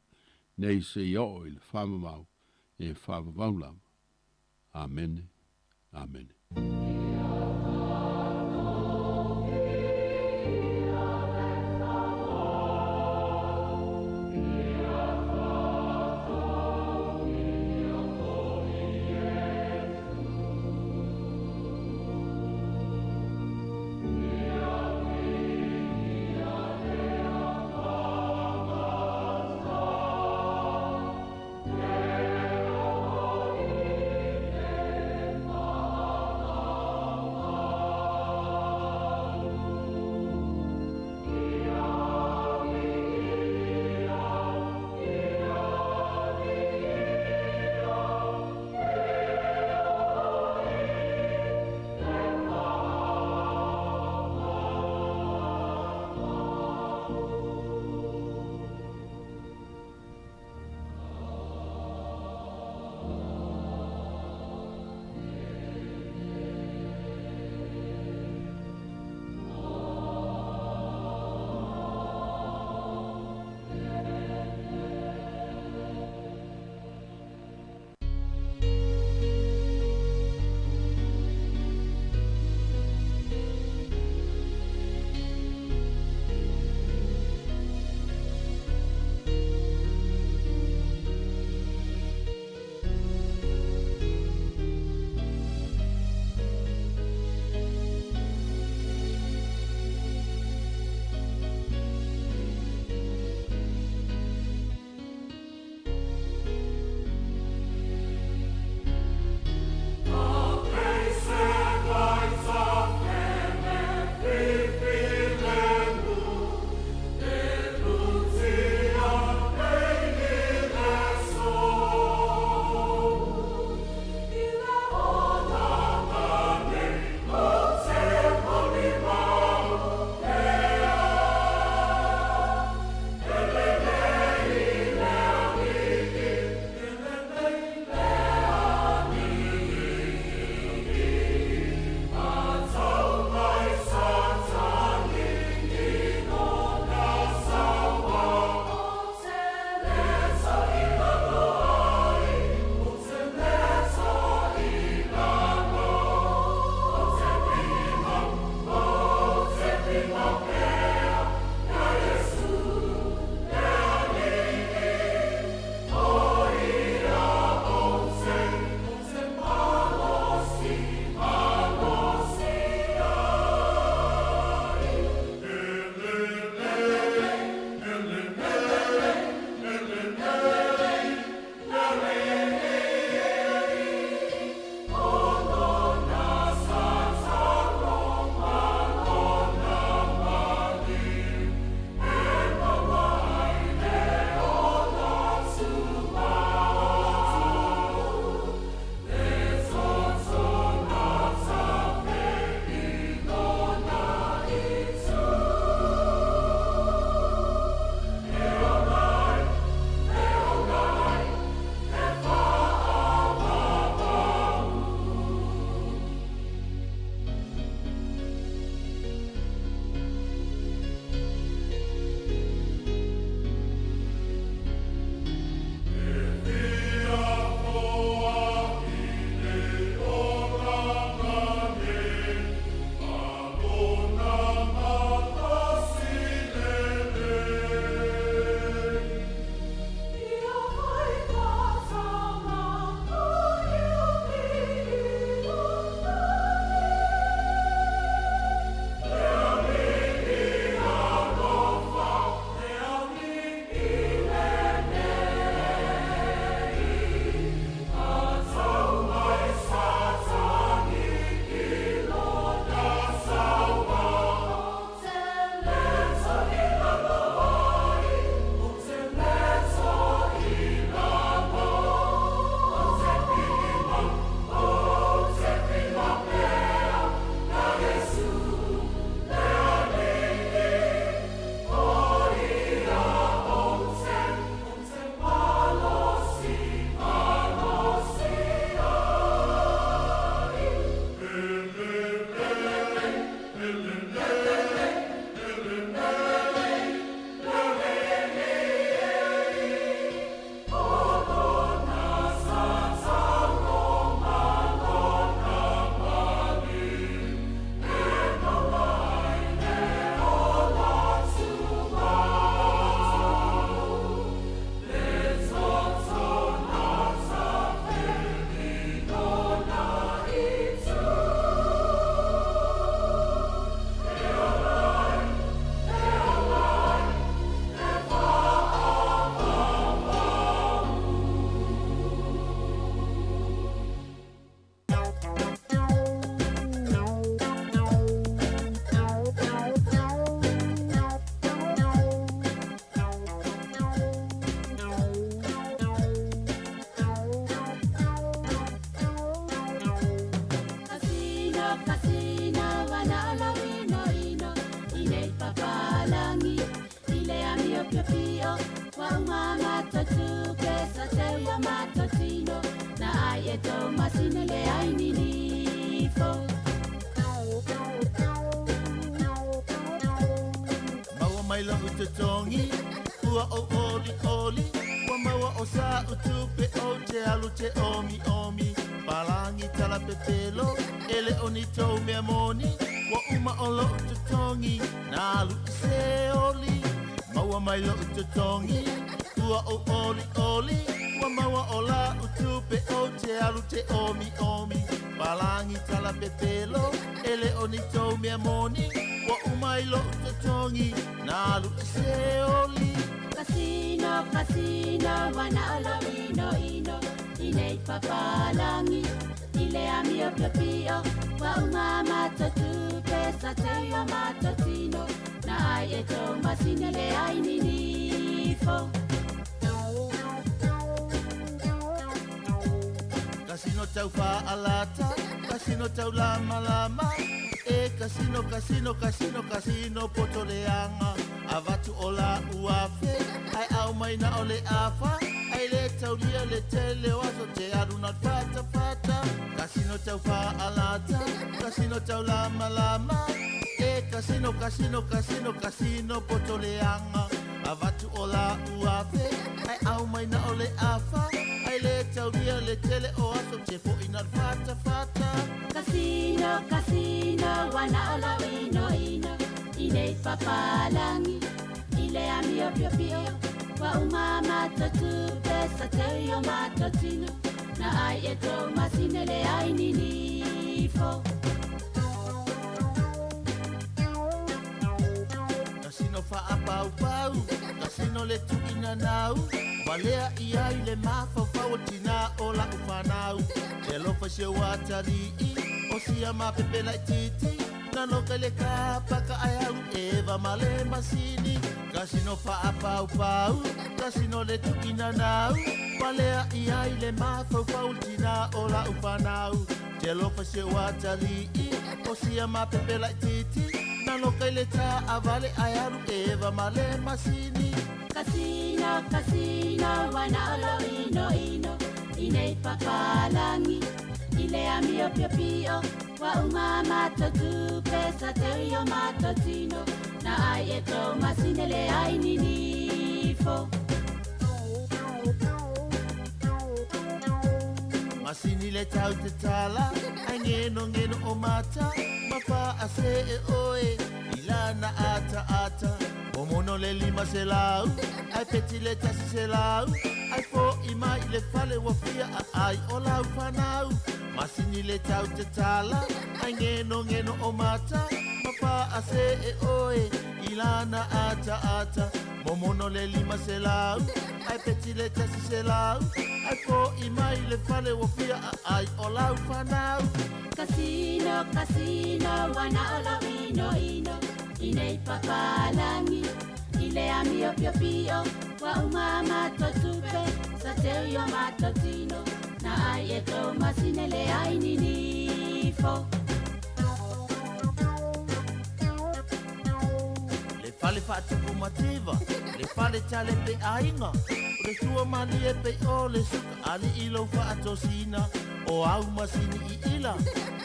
nei seia oo i le faavavau e faavavau lava. Amene. Amene. mai lo'u totogi ua ou olioli ua maua o sa'u tupe ou te alu te omiomi palagi talapepelo e le o ni tou mea moni ua uma o lo'u totogi na alu i se oli maua mai lo'u totogi ua ou olioli ua maua o la'u tupe ou te alu te omiomi palagi talapepelo e le o ni tou mea moni ua uma i lo'u totogi na alu i se oli. Kasino, kasino, wana o lou inoino I nei papalangi, i le amio piopio Ua uma matou tupe, sa teu o matou tino Na ai e tou masine le ai ninifo. Kasino tau fa'alata, kasino tau lamalama E kasino, kasino, kasino, kasino poto leaga Avatu o la'u afe, ae au mai na o le afa Ai le taulia le tele o aso te alu na fatafata Kasino tau fa'alata, kasino tau lamalama E kasino, kasino, kasino, kasino poto leaga Avatu o la'u afe, ae au mai na o le afa Ai le taulia le tele o aso te fo'i na fatafata. Kasino, kasino, wana o lou inoino I nei papalangi, i le amio piopio Ua uma matou tupe, sa teu i o matou tino Na ai e tou masine le ai ninifo. Kasino fa'apaupau, kasino le tu'inanau Valea i ai le mafaufau o tinā o la'u fanau Te alofa si ou atali'i, o sia mapepe laitiiti Na loka i le kapaka ae alu eva ma le masini Kasino fa'apaupau, kasino le tu'inanau Valea i ai le mafaufau o tinā o la'u fanau Te alofa si ou atali'i, o sia mapepe laitiiti Na loka i le ta'avale ae alu eva ma le masini. Kasino, kasino, wana o lou inoino I nei papalangi, i le amio piopio Ua uma matou tupe, sa teu i o matou tino Na ai e tou masine le ai ninifo. Masini le tau te tala, ai ngeno ngeno o mata Ma fa'ase e oe, i lana ata ata Momono le lima se lau, ai peti le tasi se lau Ai fo'i mai i le fale ua fia a'ai o lau fanau Masini le tau te tala, ai ngeno ngeno o mata Ma fa'ase e oe, i lana ata ata Momono le lima se lau, ai peti le tasi se lau Ai fo'i mai i le fale ua fia a'ai o lau fanau. Kasino, kasino, wana o lou inoino I nei papalangi, i le amio piopio Ua uma matou tupe, sa teu i o matou tino Na ai e tou masine le ai ninifo. Le fale fa'atupu mativa, le fale tale pe aiga O le sua malie pei o le suka ali'i lou fa'atosina O au masini i ila,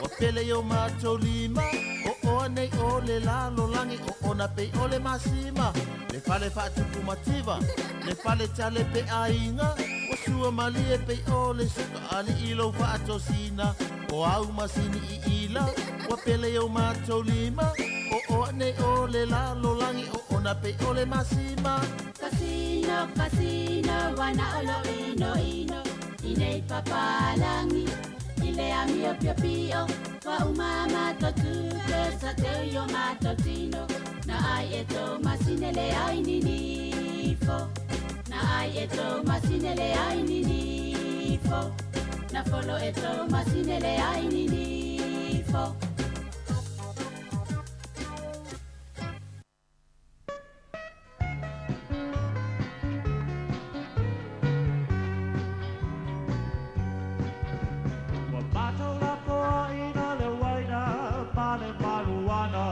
ua pele i o matou lima O oa nei o le lalolagi o ona pei o le masima Le fale fa'atupu mativa, le fale tale pe aiga Ua sua malie pei o le suka ali'i lou fa'atosina O au masini i ila, ua pele i o matou lima O oa nei o le lalolagi o ona pei o le masima. Kasino, kasino, wana o lou inoino I nei papalangi, i le amio piopio Ua uma matou tupe, sa teu i o matou tino Na ai e tou masine le ai ninifo. Na ai e tou masine le ai ninifo. Na folo e tou masine le ai ninifo. Ua matou lafoaʻina le uaina ma le maluana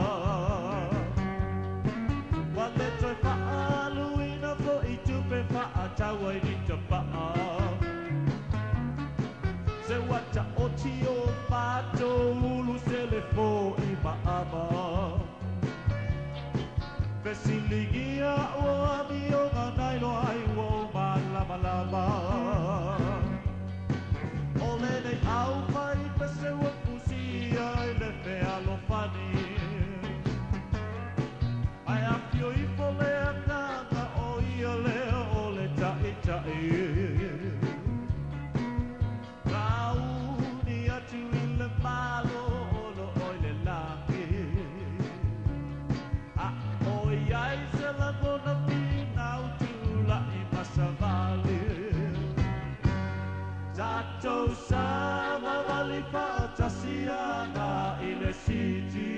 Ua le toe fa'aaluina fo'i tupe fa'atau ai ni tapa'a Se ua ta'oti o matou ulu se le Fesiligia ua amioga nai loa ai ua ou malamalama. O lenei au fai pese ua fusia i le fealofani. Ae afio ifo le Agaga o ia lea o le Taitai. Sauni atu i le Malo o loo i le lagi. A o iai se lagona finau tula'i ma savali. Tatou savavali faatasi agai le Siti.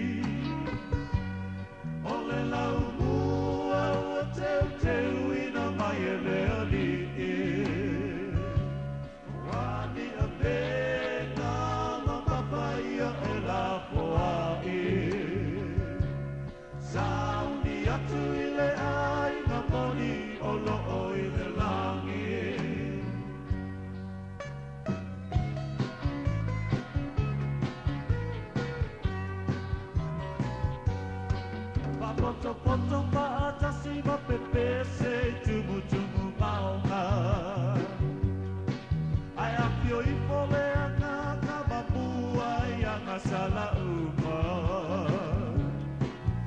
O le laumua ua teuteuina mai e le Alii. Ua ni avega mamafa ia e lafoai. Sauni atu i le aiga moni o loo i le lagi. Faapotopoto faatasi ma pepese i tumutumu maoga. Ae afio ifo le Agaga ma mua i agasala uma.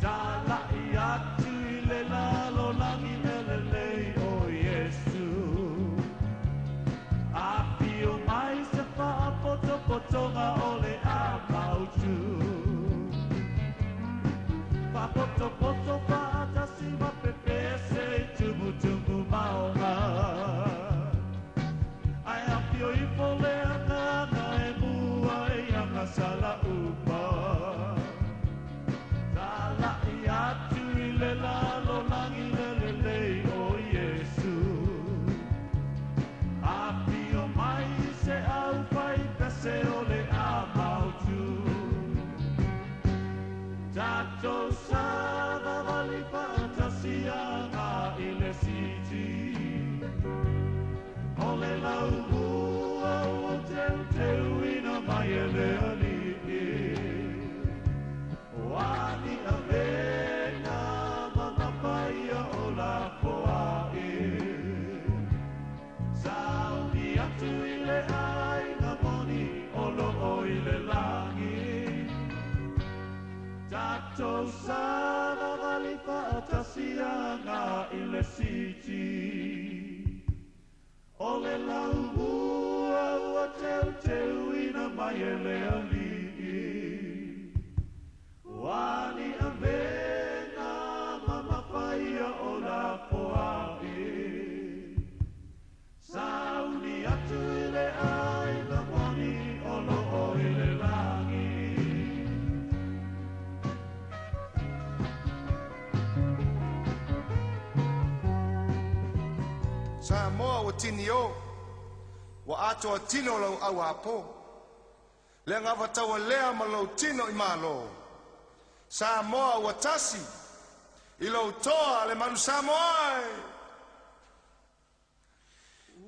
Tala'i atu i le lalolagi e lelei o Iesu. Afio mai se faapotopotoga o le amautu. Faapotopoto faatasi ma pepese i tumutumu maoga. Ae afio ifo le Agaga e mua i agasala uma. Tala'i atu i le lalolagi le lelei o Iesu. Afio mai se au fai pese o le amautu. Tatou savavali faatasi agai le Siti. O le laumua ua teuteuina mai e le Alii. Ua ni avega mamafa ia o lafoai. Sauni atu i le aiga moni o loo i le lagi. Tatou savavali faatasi agai le Siti. O le laumua ua teuteuina mai e le Alii. Ua ni avega mamafa ia o lafoai. Sauni atu i le aiga moni o loo i le lagi. Samoa ua tini o, ua atoa tino lau auapo. Le agavataua lea ma lou tino i Malo. Samoa ua tasi, i lou toa le manu Samoa e.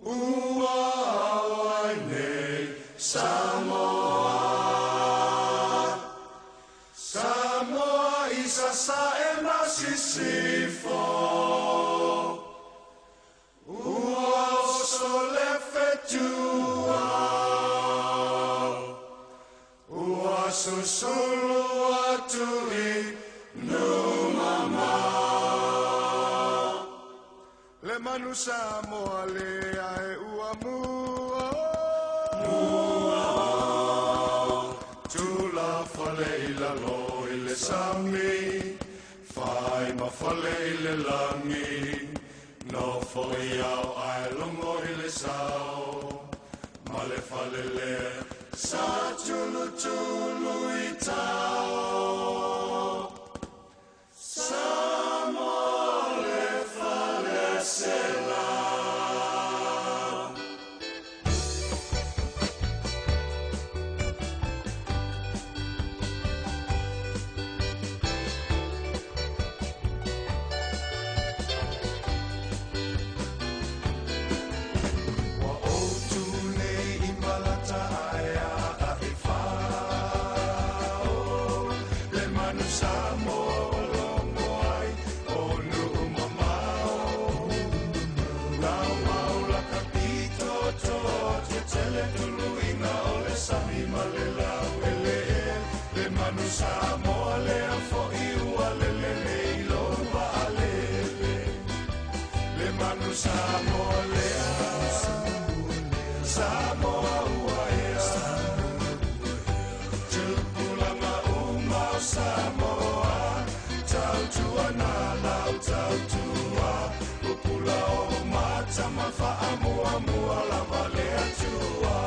Ua ao ai nei Samoa, Samoa i sasae ma sisifo. Ua oso le fetua, ua susulu atu i numama. Le manu Samoa lea e ua mua, mua. Tula fale i lalo i le sami, fai ma fale i le lagi. Nofo i ao ae logo i le sao, ma le fale lea sa tulutulu i tao. Samoa le fale sela. Ua ou tu nei i malata ai a i fao. Le manu Samoa ua logo ai o Tautuana lau tautua, pupula o mata ma faamuamua lava le Atua.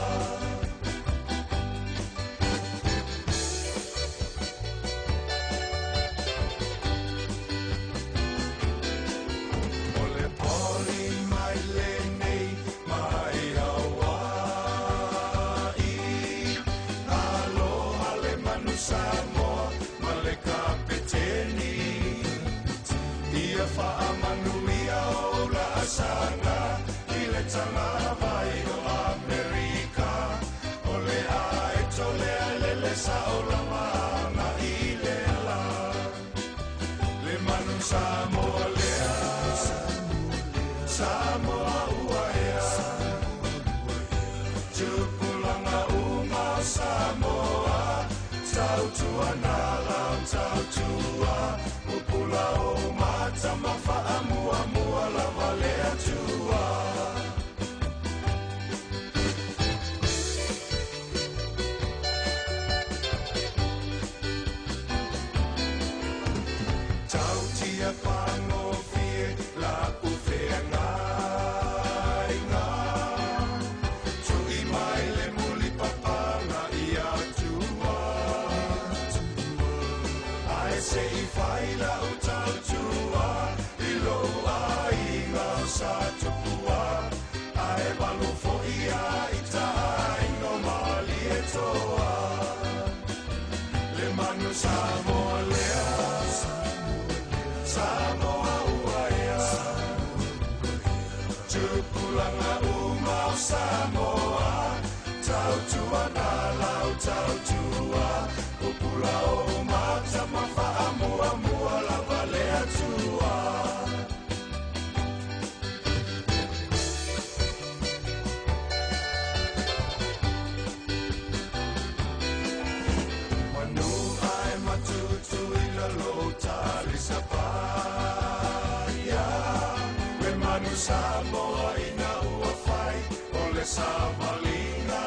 O le poli mai lenei mai Hawaii, aloha le manu Samoa ma le kapeteni. Ia faamanuia o laasaga i le tagavai o Amerika. O le aeto lea lele sao lava agai i le la. Le manu Samoa lea, Samoa ua ea. Tupulaga uma o Samoa, tautuana lau tautua, pupula o mata ma faamuamua lava le Atua. Tautia fagofie la'u feagaiga, tu'i mai le mulipapaga ia Atua. Ae se'i fai la'u tautua i lou aiga o sa tupua, ae valu fo'i ia i taaiga o Malietoa. Le manu Samoa lea, Samoa ua ea. Tupulaga uma o Samoa, tautuana lau tautua, pupula o mata ma faamuamua lava le Atua. Manu ae matutu i lalo talisapaia, le manu Samoa ina ua fai o le savaliga.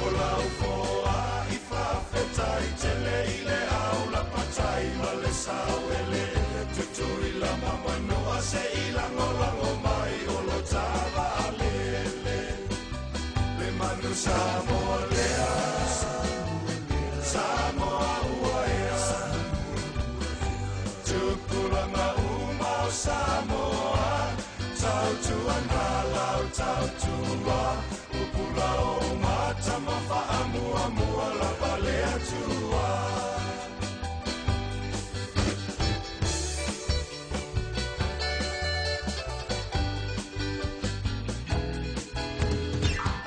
O lau foa i faafetai tele i le au lapatai ma le sauele. Tutui la mamanua se i lagolago mai o lo tavaalele. Le manu Samoa lea, Samoa ua ea. Tupulaga uma o Samoa, tautuana lau tautua, pupula o mata ma faamuamua lava le Atua.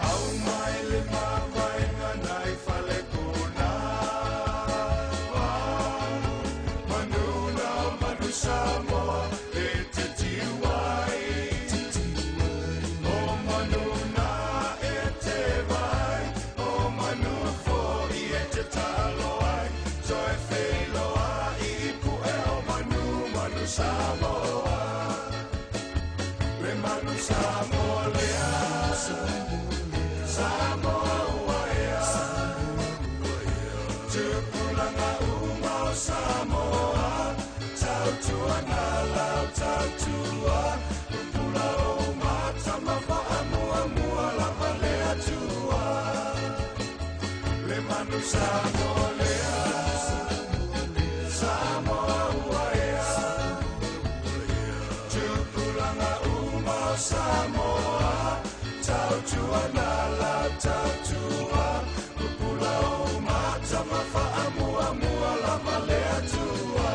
Au mai le mavaega nai falekuna, manuna o manu Samoa e te tiu ai. O manuna e te vai, o manu fo'i e te talo ai. Toe feiloai i pu'e o manu, manu Samoa. Le manu Samoa lea, Samoa ua ea. Tupulaga uma o Samoa, tautuana lau tautua, pupula o mata ma faamuamua lava le Atua. Le manu Samoa lea, Samoa ua ea. Tupulaga uma o Samoa, tautuana lau tautua, pupula o mata ma faamuamua lava le Atua.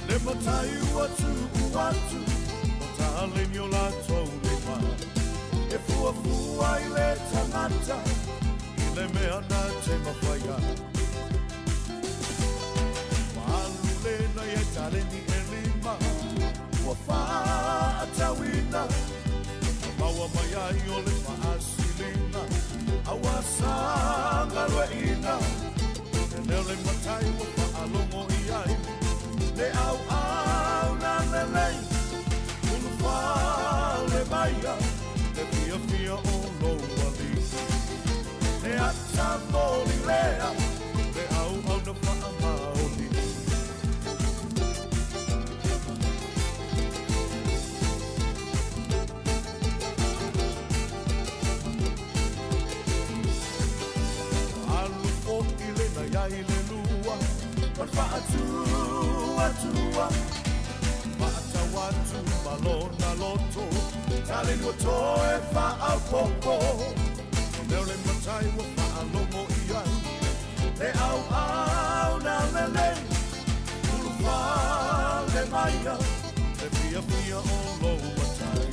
Le matai ua tu'u atu o taleni o latou lima e fuafua i le tagata i le mea na te mafaia. Ua alu lena ia i taleni e lima ua fa'atauina na maua mai ai o le fa'asiliga a ua sagalue'ina. E leo le matai ua fa'alogo i ai le auau na lelei ulufale maia le fiafia o lou alii. Le ata moli lea le auau na fa'amaoni. Alu fo'i lena iai le lua ma le fa'atuatua fa'atau atu ma lona loto taleni ua toe fa'aopopo. Leo le matai ua fa'alogo i ai le auau na lelei ulufale maia le fiafia o lou matai.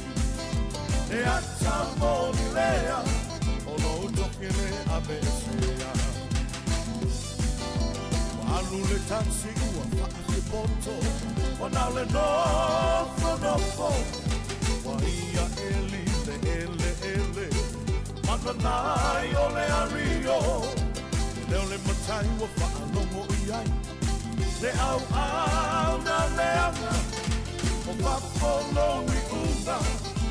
Le ata moli lea o lou tokele aveesea. Ua alu le taxi ua fa'afipoto ona o le nofonofo ua ia eli le eleele mananai o le ario. Leo le matai ua fa'alogo i ai le auau na leaga o fafo lou i'uga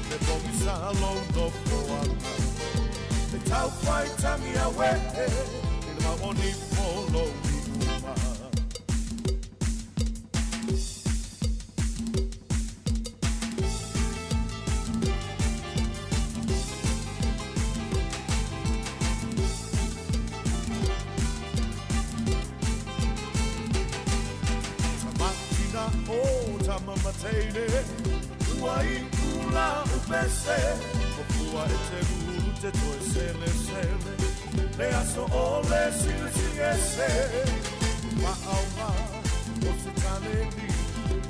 le pogisa lou nofoaga. Le taufaitagi aue'e i le mauonifo lou i'uga. Tamatina o tamamateine ua i'u la upese o fua e te ulu te toe selesele le aso o le silisiliese. Fa'aoga o se taleni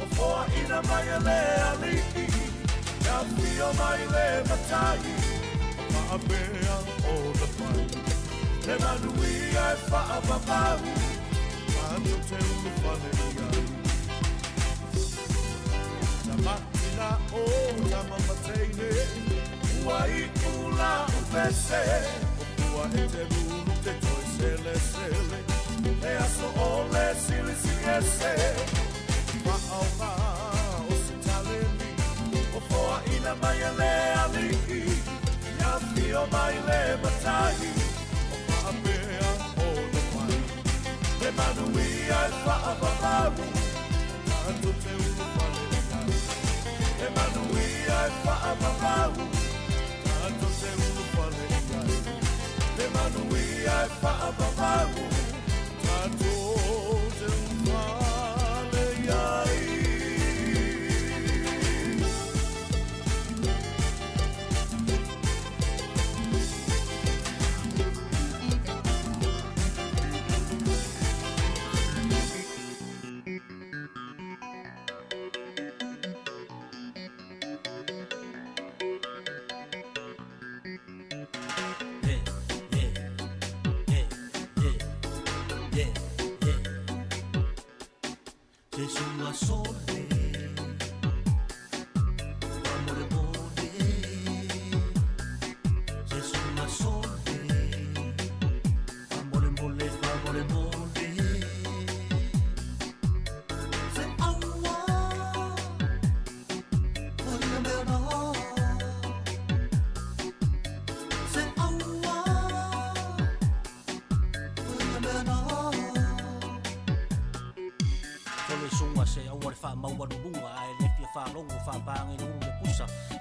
o foa'ina mai e le ali'i e afio mai le matai o fa'apea ona fai le manuia e fa'avavau tatou te ulufale i ai. Tamatina o tamamateine ua i'u la upese o pua e te lulu te toe selesele le aso o le silisiliese. Fa'aoga o se taleni o foa'ina mai e le ali'i e afio mai le matai o fa'apea ona fai le manuia e fa'avavau tatou te ulufale i ai. Le manuia e fa'avavau tatou te ulufale i ai. Le manuia e fa'avavau tatou te ulufale i ai.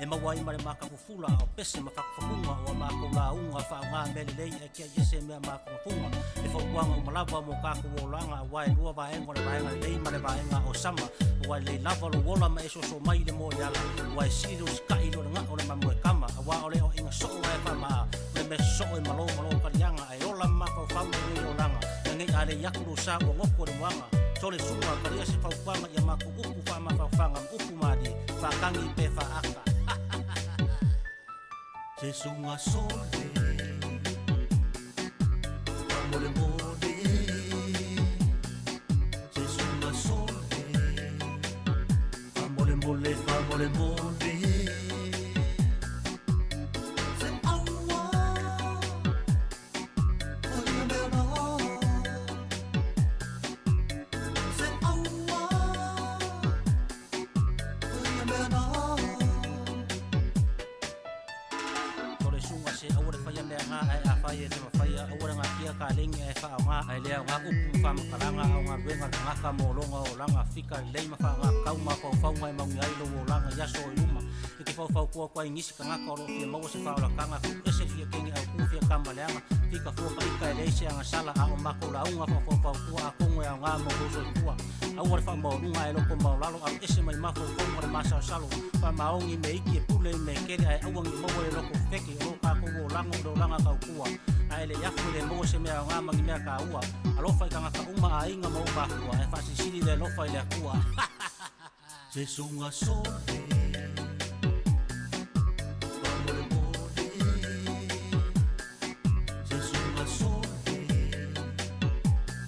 E maua ai ma le makafufula o pese ma fakufakuga o a makou lauga fa'aogā mea lelei ae kia ia se mea mafugafuga e fautuaga uma lava mo kakou olaga auā e lua vaega o le vaega lelei ma le vaega o sama ua lelei lava lou ola ma e soso mai le moe ala ua e sili le usika'i lo le ga'o le mamoe kama auā o le oa'iga so'o ae fa'ama'a o le mea so'o e malo malo kaliaga ae ola ma mafaufau lenei olaga e nei a lei atu lou sa ua goto le moaga. Sole suga kalia se fautuaga ia makou upu faamafaofaga ma upu malie faakagi pe faaaka. Se suga sole faamolemole, se suga sole faamolemole, faamolemole. Se aua o ia mea na, se aua o ia mea na. Tole suga se aua le faia mea gā ae afai e le mafaia, aua le gatia kalegi ae faaaogā ae lea aogā upu ma faamatalaga aogaluega le tagata mo loga olaga fika lelei ma faagakau mafaufauga e mauni ai lou olaga i aso o i luma. E te faufautua atu ai nisi tagata o loo fia maua se faaolataga tuu ese fia kege autū fia kamaleaga fika fua kaika e leai se agasala a o makou lauga faafaufautua atonu e aogā mo lou soifua. Aua le faamaualuga ae loko maolalo alu ese mai mafaufauga le masalosalo faamaogi me iki e pule i me kele ae aua ni maua le loko feke o loo tatou olaga o le olaga tautua ae le afu i le maua se mea aogā ma ni mea kāua. Alofa i tagata uma aiga ma ou makua ae faasilisili le alofa i le Atua. Se suga sole faamolemole, se suga sole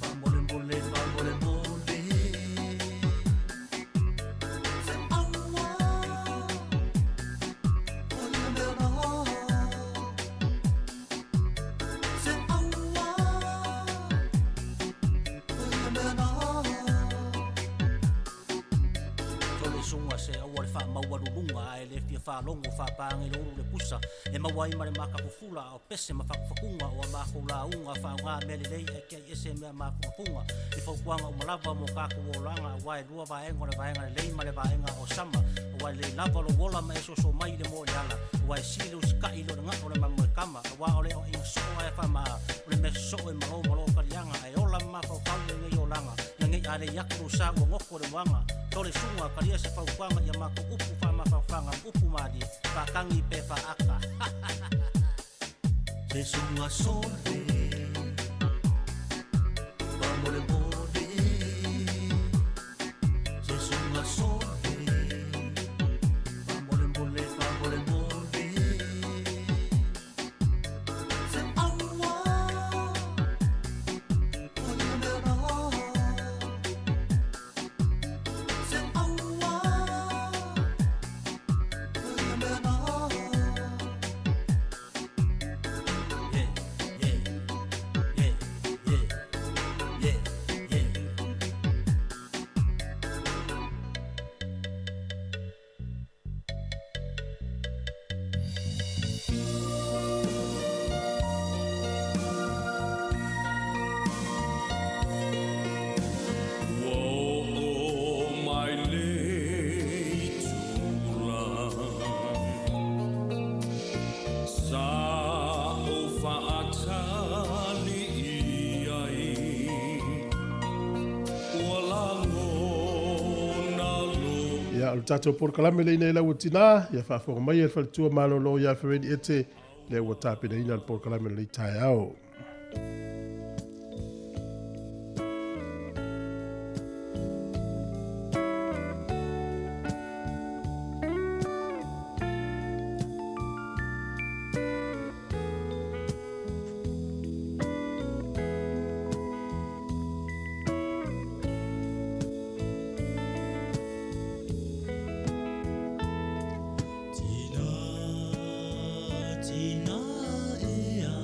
faamolemole, faamolemole. Se aua o ia mea na, se aua o ia mea na. Tole suga se aua le faamaualuluga ae le fia faalogo faapāga i le ulu le pusa e maua ai ma le makafufula o pese ma fakufakuga o a makou lauga faaaogā mea lelei ae tiai ese mea mafugafuga i fautuaga uma lava mo tatou olaga auā e lua vaega o le vaega lelei ma le vaega o sama auā e lelei lava lou ola ma e soso mai i le moe le ala auā e sili le usika'i lo le ga'o le mamoekama auā o le oaiga soo ae faamaa o le mea sosoo e malo ma loo kaliaga ae ola ma mafaufau lenei olaga ina nei alei atu lou sa ua goko le moaga. Tole suga kalia se fautuaga ia makou upu faamafaofaga ma upu malie faakagi pe faaaka. Se suga sole faamolemole, se suga sole faamolemole, faamolemole. Se aua o ia mea na, se aua o ia mea na. Yeah, yeah, yeah, yeah, yeah, yeah. Ua oo mai le itula sa ou faatali i ai, ua lagona lo Ia, o le tatou polokalame leinei lau tinā, ia faafofoga mai e le faletua malolo ia Fereni Ete, lea ua tapenaina le polokalame lenei taeao. Tina, tina ea.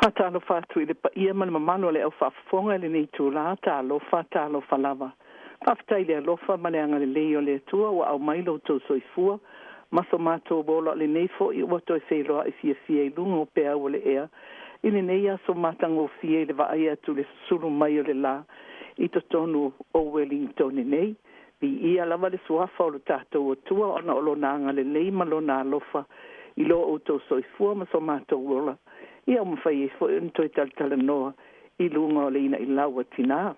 Faatalofa atu i le paia ma le mamalu o le au faafofoga i lenei itulā. Talofa, talofa lava. Faafetai le alofa ma le agalelei o le Atua ua aumai lo outou soifua ma so matou ola o lenei fo'i ua toe feiloa'i fiafia i luga o peau o le ea i lenei aso matagofie i le vaai atu le susulu mai o le lā i totonu o Wellington nei. Viia lava le suafa o lo tatou Atua ona o lona agalelei ma lona alofa i lo outou soifua ma so matou ola. Ia ua mafai ai foi ona toe talatalanoa i luga o le ina'ilau a tinā.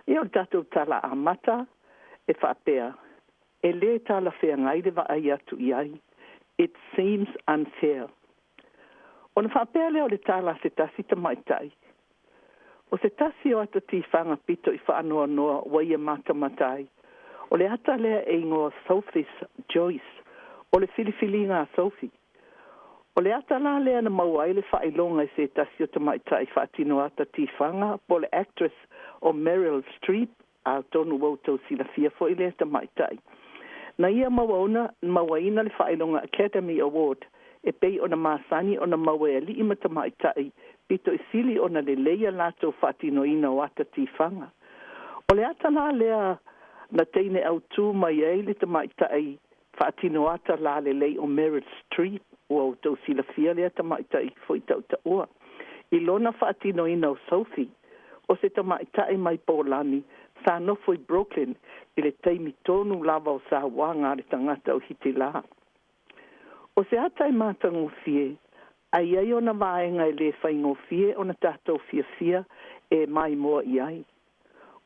Ia o le tatou tala amata e faapea, e lē talafeagai le vaai atu i ai. It seems unfair. Ona faapea lea o le tala a se tasi tamaitai, O se tasi o ata tifaga pito i faanoanoa ua ia matamata ai, o le ata lea e igoa Sophie's Choice, o le filifiliga a Sophie. O le ata la lea na maua ai le faailoga i se tasi o tamaitai faatino ata tifaga po o le actress o Meryl Streep, atonu ua outou silafia foi lea tamaitai. Na ia mauaina le faailoga Academy Award e pei ona masani ona maua e alii ma tamaitai pito i sili ona lelei a latou faatinoina o ata tifaga. O le ata la lea na teine autū mai ai le tamaitai faatino ata lalelei o Meryl Streep, ua outou silafia lea tamaitai foi tautaua, i lona faatinoina o Sophie, o se tamaitai mai Polani sa nofo i Brooklyn i le taimi tonu lava o sauaga a le tagata o Hitilā. O se ata e matagofie, ae i ai ona vaega e le faigofie ona tatou fiafia e maimoa i ai.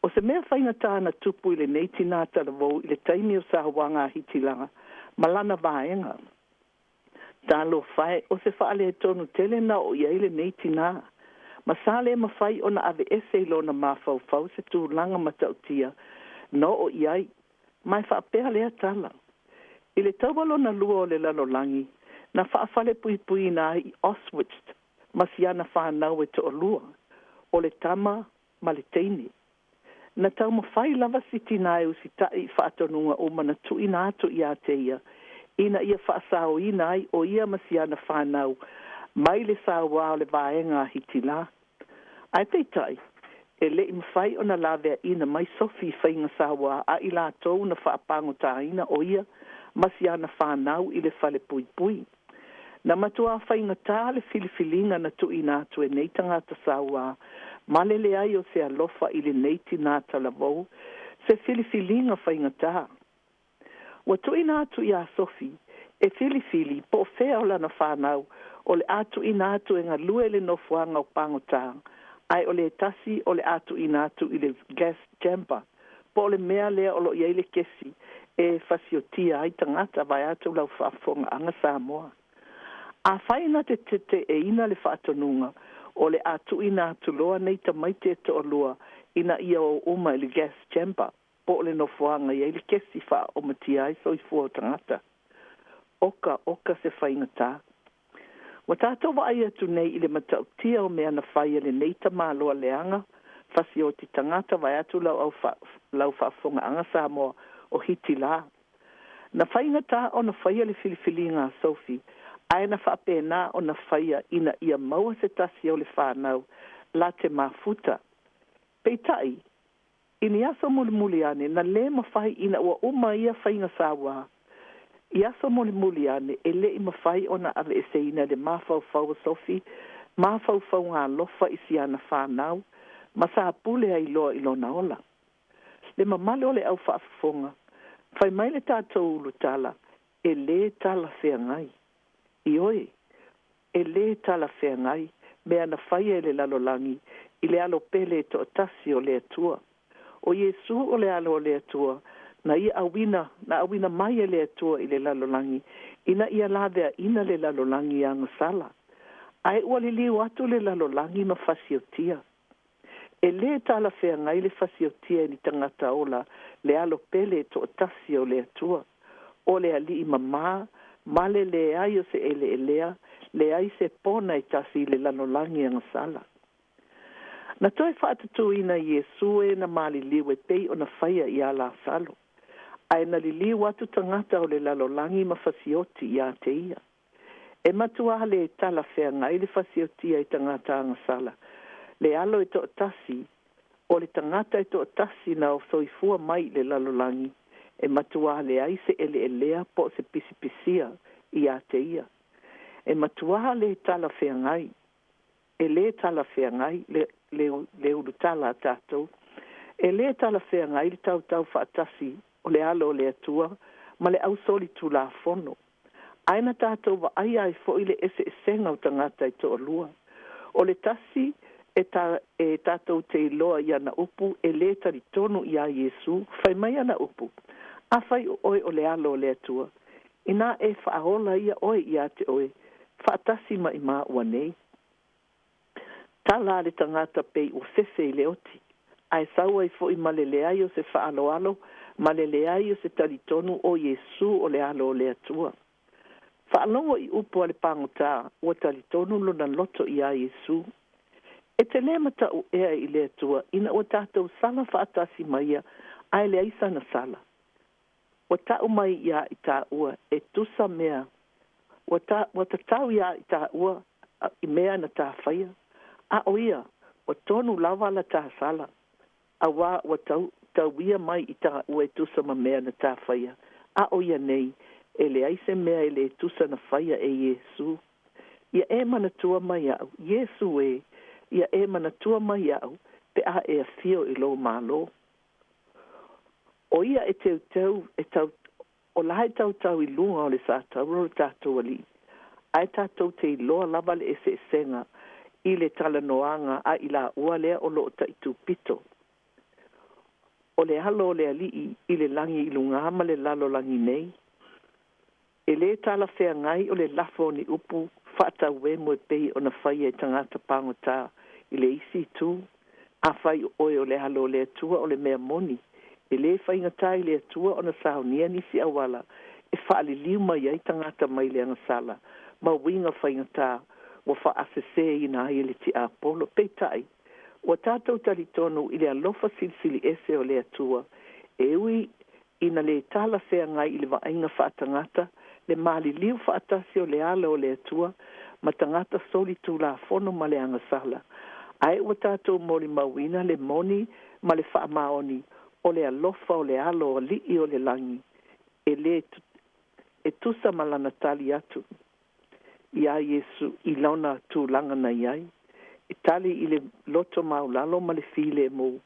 O se mea faigata na tupu i lenei tinā talavou i le taimi o sauaga a Hitilā ma lana vaega. Talofa e, o se faaletonu tele na oo i ai lenei tinā, ma sa le mafai ona aveese i lona mafaufau se tulaga matautia na oo i ai, ma e faapea lea tala. I le taua lona lua o le lalolagi, na faafalepuipuiina ai i Auschwitz ma si ana fanau e toalua, o le tama ma le teine. Na taumafai lava si tinā e usitaʻi i faatonuga uma na tuuina atu ia te ia, ina ia faasaoina ai o ia ma si ana fanau mai le sauā o le vaega a Hitilā. Ae peitai, e le i mafai ona laveaina mai Sofi i faiga sauā a i latou na faapagotāina o ia ma si ana fanau i le falepuipui. Na matuā faigata le filifiliga na tuuina atu e nei tagata sauā ma le leai o se alofa i lenei tinā talavou, se filifiliga faigata. Ua tuuina atu iā Sofi e filifili po o fea o lana fanau o le a tuuina atu e galue i le nofoaga o pagotā, ae o le tasi o le a tuuina atu i le gas chamber, po o le mea lea o lo o i ai le kesi e fasiotia ai tagata vaeatu lau faafofogaaga Samoa. Afai na te teteeina le faatonuga, o le a tuuina atu loa nei tamaiti e toalua ina ia o uma i le gas chamber, po o le nofoaga e i ai le kesi faaomatia ai soifua o tagata. Oka oka se faigata. Ua tatou vaai atu nei i le matautia o mea na fai e lenei tamaloa leaga fasioti tagata vaeatu lau lau faafofogaaga Samoa o Hitilā. Na faigata ona faia le filifiliga a Sophie, ae na faapena ona faia ina ia maua se tasi o le fanau la te mafuta. Peitai, i ni aso mulimuli ane, na lē mafai ina ua uma ia faiga sauā. I aso mulimuli ane, e le i mafai ona aveeseina le mafaufau o Sophie mafaufauga alofa i si ana fanau, ma sa pule ai loa i lona ola. Le mamalu o le au faafofoga, fai mai le tatou ulutala, e lē talafeagai. Ioe, e lē talafeagai mea na faia e le lalolagi i le Alo pele e toatasi o le Atua. O Iesu o le Alo o le Atua, na ia auina, na auina mai e le Atua i le lalolagi, ina ia laveaina le lalolagi i agasala. Ae ua liliu atu le lalolagi ma fasiotia. E lē talafeagai le fasiotia e ni tagata ola le Alo pele e toatasi o le Atua, o le Alii mamā ma le leai o se eleelea, leai se pona e tasi i le lalolagi agasala. Na toe faatutūina Iesu e na maliliu e pei ona faia iā Lasalo, ae na liliu atu tagata o le lalolagi ma fasioti iā te ia. E matuā lē talafeagai le fasiotia e tagata agasala, le Alo e toatasi, o le tagata e toatasi na soifua mai i le lalolagi, e matuā leai se eleelea po o se pisipisia iā te ia. E matuā lē talafeagai, e lē talafeagai le, le, le ulutala a tatou, e lē talafeagai le tautau faatasi o le Alo o le Atua ma le ausolitulafono. Ae na tatou vaaia ai foi le eseesega o tagata e toalua. O le tasi e, ta, e tatou te iloa i ana upu e lē talitonu iā Iesu, fai mai ana upu, Afai o oe o le Alo o le Atua, inā e faaola ia oe iā te oe, faatasi ma i maua nei. Tala a le tagata pei ua fefe i le oti, ae sau ai foi ma le leai o se faaaloalo ma le leai o se talitonu o Iesu o le Alo o le Atua. Faalogo i upu a le pagota ua talitonu lona loto iā Iesu. E te lē mataʻu ea i le Atua ina ua tatou sala faatasi ma ia ae leai sana sala. Ua taʻu mai iā i tāua e tusa mea ua ta ua tatau iā i tāua i mea na tā faia, a o ia ua tonu lava la tā sala, auā ua tau tauia mai i tāua e tusa ma mea na tā faia, a o ia nei e leai se mea e lē tusa na faia e Iesū. Ia e manatua mai iaʻu, Iesū ē, ia e manatua mai iaʻu pe a e afio i lou Malo. O ia e teuteu e tau o la e tautau i luga o le satauro o le tatou Alii, ae tatou te iloa lava le eseesega i le talanoaga a i laua lea o loo taʻitupito. O le alo o le Alii i le lagi i lugā ma le lalolagi nei, e lē talafeagai o le lafo o ni upu faatauemu e pei ona faia e tagata pagotā i le isi itu. Afai o oe o le Alo o le Atua o le mea moni, e lē faigata i le Atua ona saunia nisi auala e faaliliu mai ai tagata mai le agasala ma uiga faigata ua faaseseina ai e le tiapolo. Peitai, ua tatou talitonu i le alofa silisili ese o le Atua, e ui ina lē talafeagai i le vaaiga faatagata le maliliu faatasi o le Alo o le Atua ma tagata soli tulafono ma le agasala, ae ua tatou molimauina le moni ma le faamaoni o le alofa o le Alo Alii o le lagi e lē e tusa ma lana tali atu iā Iesu i lona tulaga na i ai, e tali i le loto maulalo ma le filemu,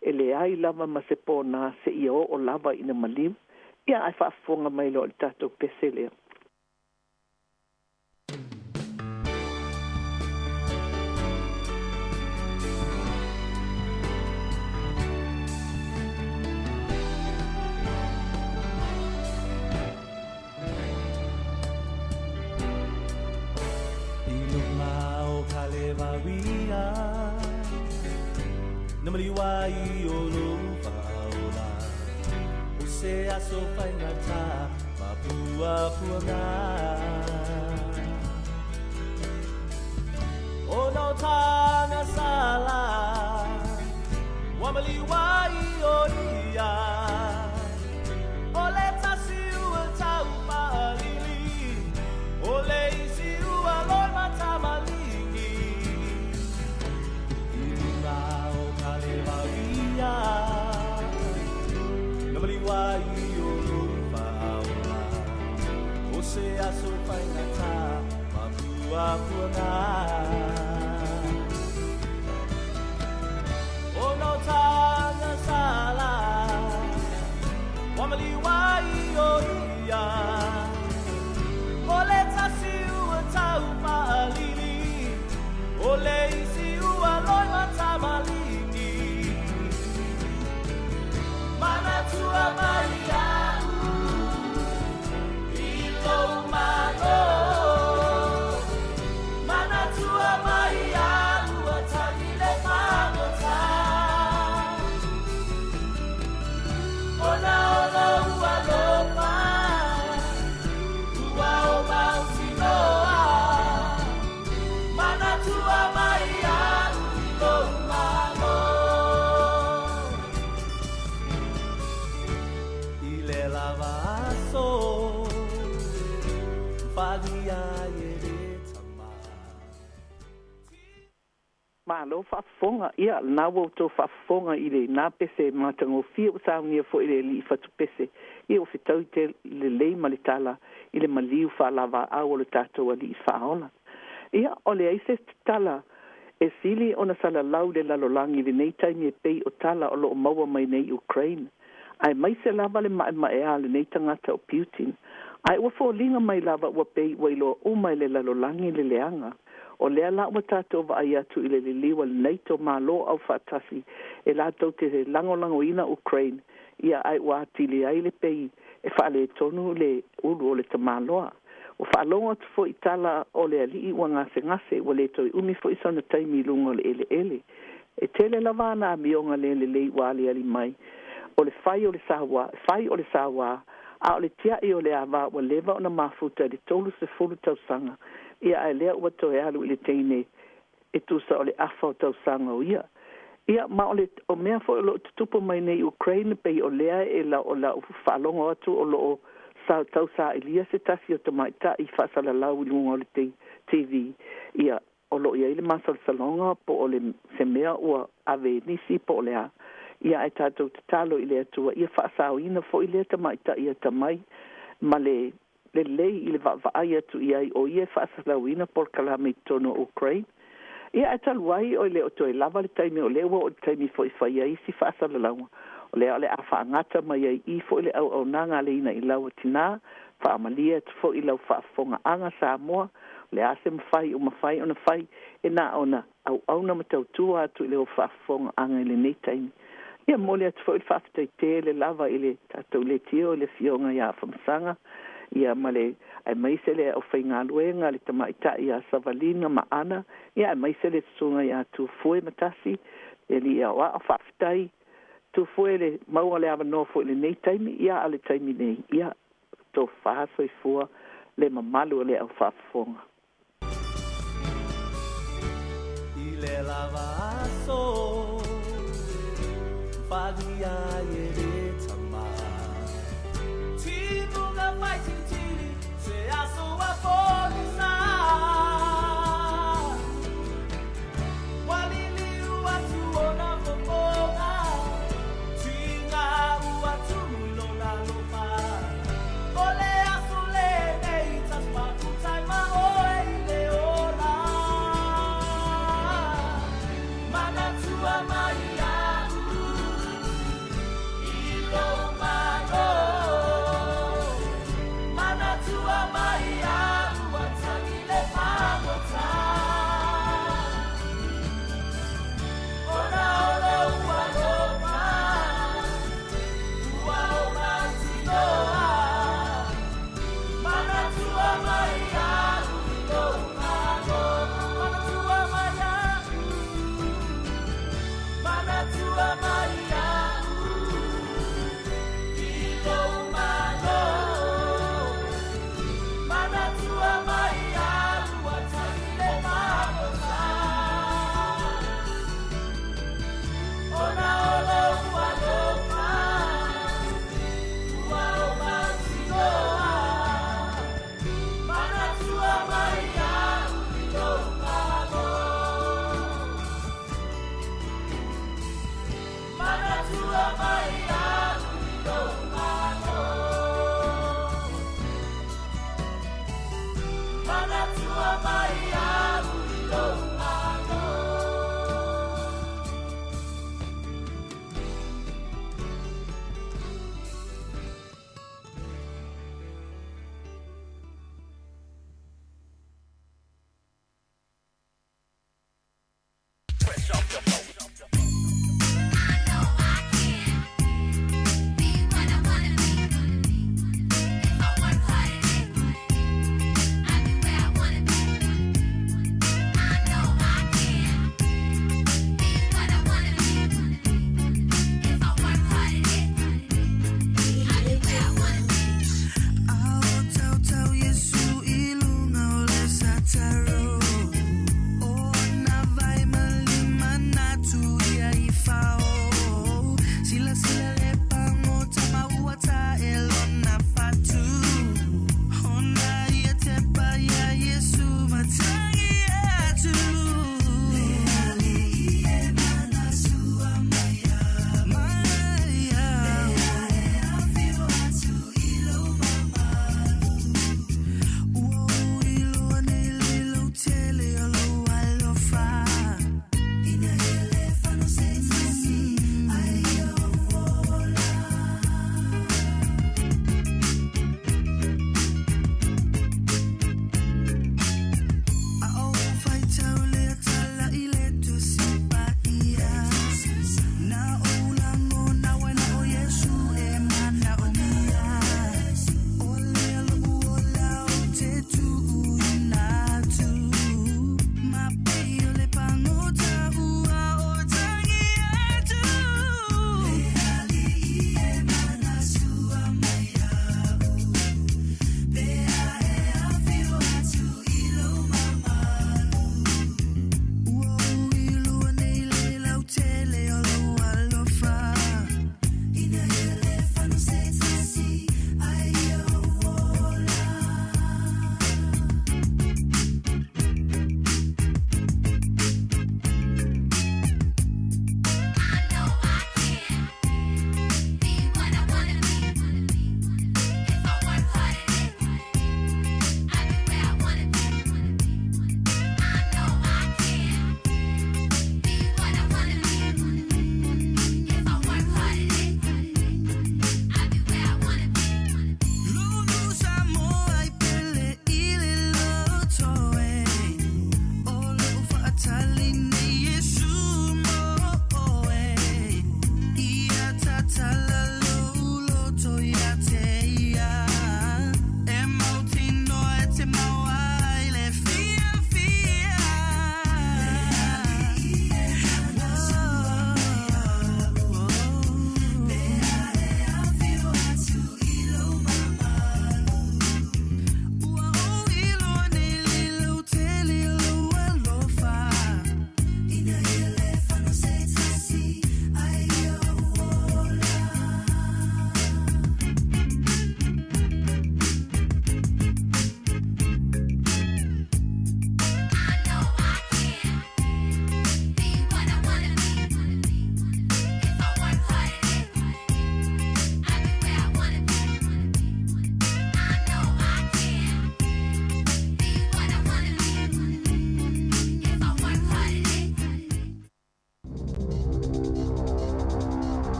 e leai lava ma se ponā seia oo lava ina maliu. Ia, ae faafofoga mai loa i le tatou pese lea. I luga o Kalevaria Na maliu ai o lou faaola O se aso faigata Mapuapuaga Ona o tana sala Ua maliu ai o ia O le tasi ua tau faalili O le isi ua loi matamaligi I luga o Kalevaria Na maliu ai o lou faaola O se aso faigata Mapuapuaga Ona o tana sala Ua maliu ai o ia O le tasi ua tau faalili O le isi ua loi matamaligi Manatua mai iaʻu i lou Malo Manatua mai iaʻu ua tagi le pagota Ona o lou alofa ua o mautinoa Manatua mai iaʻu i lou Malo I le lava aso Faaalia ai e le Tama. Malo faafofoga. Ia, lena ua outou faafofoga i le na pese matagofie ua saunia foi e le alii fatupese. Ia ua fetaui te lelei ma le tala i le maliu faalavaau o le tatou Alii Faaola. Ia, o leai se tala e sili ona salalau i le lalolagi i lenei taimi e pei o tala o loo maua mai nei i Ukraine, aemaise lava le maemaea a lenei tagata o Putin. Ae ua foliga mai lava ua pei ua iloa uma e le lalolagi le leaga o lea la ua tatou vaai atu i le liliu a le NATO, Malo Aufaatasi e latou te lagolagoina Ukraine, ia ae ua atili ai le pei e faaletonu le ulu o le tamaloa. Ua faalogo atu foi i tala o le alii ua gasegase, ua le toe umi foi sona taimi i luga o le eleele. E tele lava ana amioga le lelei ua aliali mai, o le fai o le sauā, fai o le sauā, a o le tia'i o le ava ua leva ona mafuta i le 30 tausaga, ia ae lea ua toe alu i le teine e tusa o le afa o tausaga o ia. Ia ma o le o mea foi o loo tutupu mai nei i Ukraine, pei o lea e la o lau faalogo atu o loo sa tausailia se tasi o tamaitai faasalalau i luga o le TV. Ia, o loo i ai le masalosaloga po o le se mea ua ave e nisi po o le a. Ia ae tatou tatalo i le Atua ia faasaoina foi lea tamaitai atamai ma le lelei i le vaavaai atu i ai o ia e faasalalauina polokalame i totonu o Ukraine. Ia ae talu ai o le o toe lava le taimi, o lea ua oo i le taimi foi e fai ai isi faasalalauga, o lea o le a faagata mai ai i foi le auaunaga a le ina i lau tinā. Faamalie atu foi i lau faafofogaaga Samoa, o le a se mafai ua mafai ona fai e na ona auauna ma tautua atu i le faafofogaaga i lenei taimi. Ia momoli atu foi le faafetai tele lava i le tatou leitio i le afioga ia Afamasaga, ia ma le aemaise le aufaigaluega le tamaitai ia Savalina ma Ana, ia aemaise le susuga ia Tufue Matasi le alii aoao. Faafetai Tufue le maua le avanoa foi i lenei taimi, ia a o le taimi nei, ia tofa soifua le mamalu o le au faafofoga. I le lava aso whalia ai e le tama Timuga whai titiri se aso a polisa Waliliu atu ona fofoga Tinga ua tumu i lona alofa O le aso lenei tas mafutai ma oe i le ola.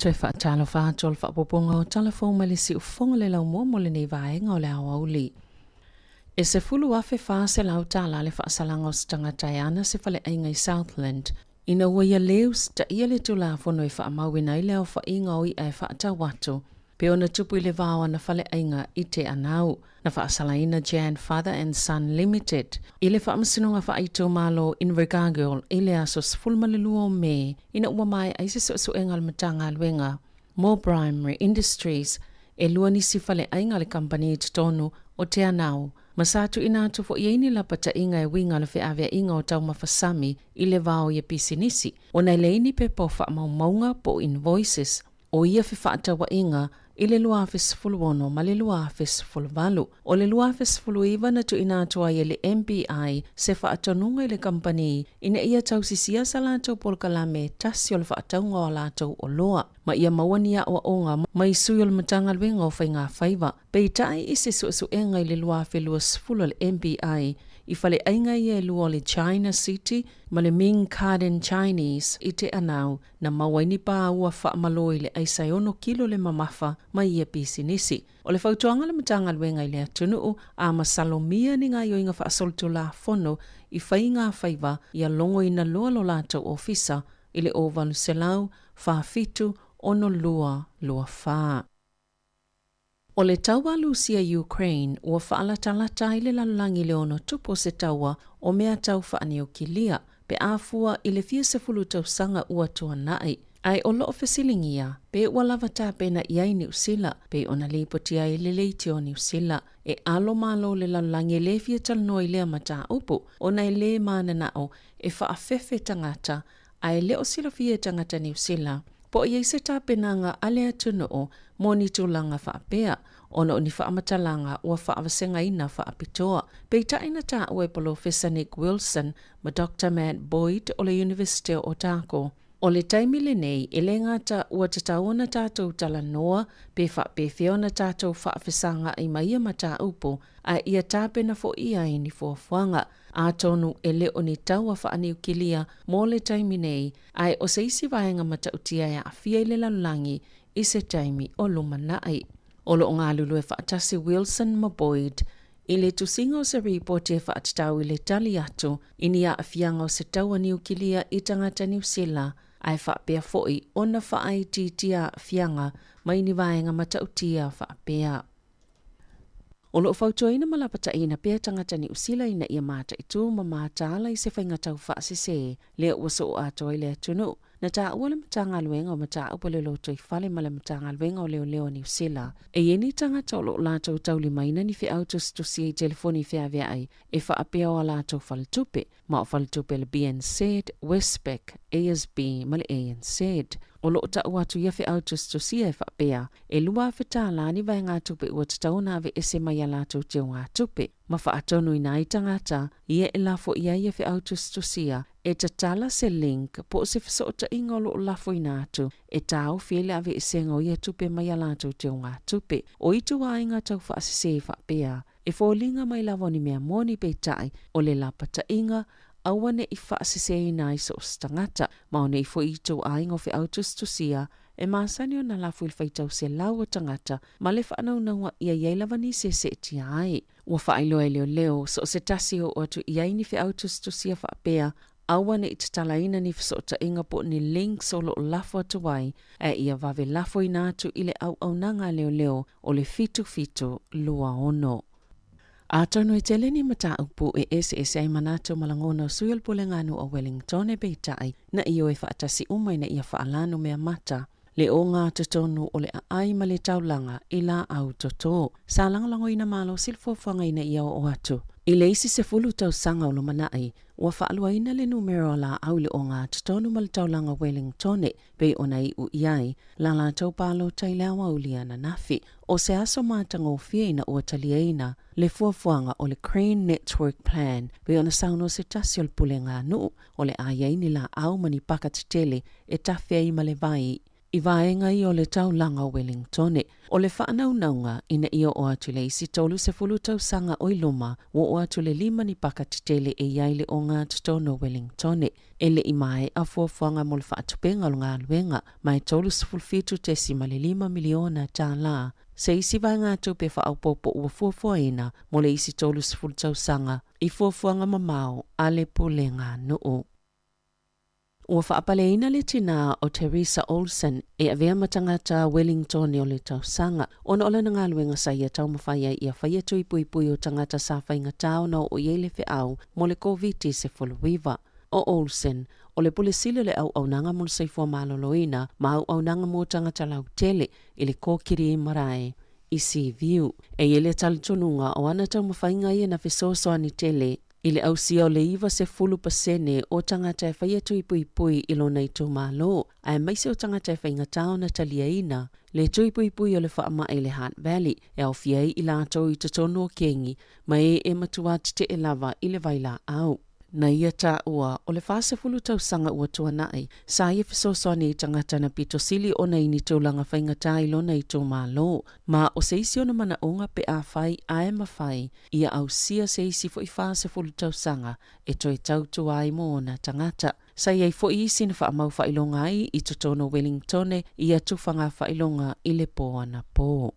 Toe faatalofa atu o le faaopoopoga o tala fou mai le siufofoga le laumua mo lenei vaega o le aoauli. E $10,400 le faasalaga o se tagata e ana se faleaiga i Southland ina ua ia lē usitaia le Tulafono e faamauina ai le aofaiga o i'a e faatau atu pei ona tupu i le va o ana faleaiga i Te Anau. Na faasalaina Jan Father and Son Limited i le Faamasinoga Faaitumalo Invercargill i le aso 12 o Me ina ua maea ai se suesuega a le Matagaluega mo Primary Industries e lua nisi faleaiga a le kamupani i totonu o Te Anau ma sa tuuina atu foi ai ni lapataiga e uiga le feaveaiga o taumafa sami i le va o ia pisinisi ona e leai ni pepa o faamaumauga po o invoices o ia fefaatauaiga i le 2016 ma le 2018. O le 2019 na tuuina atu ai e le MBI se faatonuga i le kamupani ina ia tausisia sa latou polokalame tasi o le faatauga o a latou oloa ma ia maua ni aoaoga mai sui o le Matagaluega o Faigafaiva. Peitai i se suesuega i le 2020 a le MBI i faleaiga ia e lua o le China City ma le Ming Garden Chinese i Te Anau, na maua ai ni pāua faamalo i le aisa e ono kilo le mamafa mai ia pisinisi. O le fautuaga a le Matagaluega i le atunuu, a masalomia ni gaoioiga faasolitulafono i faiga faiva ia logoina loa lo latou ofisa i le 0800 47 62 24. O le taua Lusia-Ukraine ua faalatalata ai le lalolagi i le ono tupu o se taua o mea tau faaniukilia pe a fua i le fia sefulu tausaga ua tuanai. Ae o lo o fesiligia pe ua lava tapena i ai Niu Sila pei ona lipoti ai le leitio Niu Sila e alo malo le lalolagi e le fia talanoa i lea mataupu ona e le mananao e faafefe tagata ae le o silafia e tagata Niu Sila po o i ai se tapenaga a le atunuu mo ni tulaga faapea ona o ni faamatalaga ua faavasegaina faapitoa. Peitai na taua e Polofesa Nick Wilson ma Doctor Matt Boyd o le Iunivesite o Otago, o le taimi lenei e le gata ua tatau ona tatou talanoa pe faapefea ona tatou faafesagaai ma ia mataupu, ae ia tapena foi i ai ni fuafuaga. Atonu e le o ni taua faaniukilia mo le taimi nei, ae o se isi vaega matautia e aafia i le lalolagi i se taimi o lumanai. O lo o galulue faatasi Wilson ma Boyd i le tusiga o se ripoti e faatatau i le tali atu i ni aafiaga o se taua niukilia i tagata Niu Sila, ae faapea foi ona faaitiitia aafiaga mai ni vaega matautia faapea. O lo o fautuaina ma lapataiina pea tagata Niu Sila ina ia mataitu ma mataala i se faiga taufaasese lea ua soo atoa ai le atunuu. Na taua le Matagaluega o Mataupu a le Lotoifale ma le Matagaluega o Leoleo a Niu Sila e i ai ni tagata o lo o latou taulimaina ni feau tusitusia i telefoni feaveai e faapea o a latou faletupe ma o faletupe a le BNZ, Westpac, ASB ma le ANZ. O lo o tau atu ia feau tusitusia e faapea e $2,000 ni vaegatupe ua tatau ona aveese mai a latou teugatupe ma faatonuina ai tagata ia e lafo i ai ia feau tusitusia e tatala se link po o se fesootaiga o lo o lafoina atu e taofi ai le aveesega o ia tupe mai a latou teugatupe. O ituaiga taufaasese faapea e foliga mai lava o ni mea moni peitai o le lapataiga aua ne i faaseseina ai so o se tagata ma o nei foi ituaiga o feau tusitusia e masani ona lafo i le faitau selau o tagata ma le faanaunauga ia i ai lava nisi e seetia ai. Ua faailoa e leoleo so o se tasi e oo atu i ai ni feau tusitusia faapea, aua ne i tatalaina ni fesootaiga po o ni links o lo o lafo atu ai, ae ia vave lafoina atu i le auaunaga a leoleo o le 7726. Atonu e tele ni mataupu e eseese ai manatu ma lagona o sui o le Pulega Nuu o Wellington peitai na ioe faatasi uma ina ia faalanu mea mata le ogatotonu o le aai ma le taulaga i laau toto. Sa lagolagoina malosi le fuafuaga ina ia oo atu i le isi 10 tausaga o lumanai, ua faaluaina le numera o laau i le ogatotonu ma le taulaga Wellingtone pei ona iu i ai la latou palota i le aoauli ananafi. O se aso matagofie ina ua taliaina le fuafuaga o le Crane Network Plan pei ona saunoa se tasi o le pulega nuu o le a i ai ni laau ma ni paka tetele e tafe ai ma le vai. i vaega ia o le taulaga o Welingtone. O le faanaunauga ina ia oo atu i le isi 30 tausaga o i luma, ua oo atu le lima ni paka tetele e i ai le ogatotonu o Welingtone. E le i maea fuafuaga mo le faatupega o le galuega, ma e $37.5 miliona tālā se isi vaegatupe faaopoopo ua fuafuaina mo le isi 30 tausaga i fuafuaga mamao a le pulega nuu. Ua faapaleina le tinā o Teresa Olsen e avea ma tagata Wellingtone o le tausaga, ona o lana galuega sa ia taumafai ai ia faia tui puipui o tagata sa faigata ona oo i ai le feau mo le Koviti-19. O Olsen, o le Pule Sili o le Auaunaga mo le Soifua Maloloina ma Auaunaga mo Tagata Lautele i le Kōkiri Marae i Seaview. E i ai le talitonuga o ana taumafaiga ia na fesoasoani tele i le ausia o le 90% o tagata e faia tui puipui i lona itumalo, aemaise o tagata e faigata ona taliaina le tui puipui o le faamai i le Hutt Valley, e aofia ai i latou i totonu o kengi ma e e matua tetee lava i le vailaau. Na ia taua, o le 40 tausaga ua tuanai, sa ia fesoasoani i tagata na pito sili ona i ni tulaga faigata i lona itumalo, ma o se isi ona manaoga pe afai ae mafai ia ausia se isi foi 40 tausaga e toe tautua ai mo ona tagata. Sa i ai foi isi na faamau faailoga ai i totonu o Wellingtone i ia tufaga faailoga i le po anapō.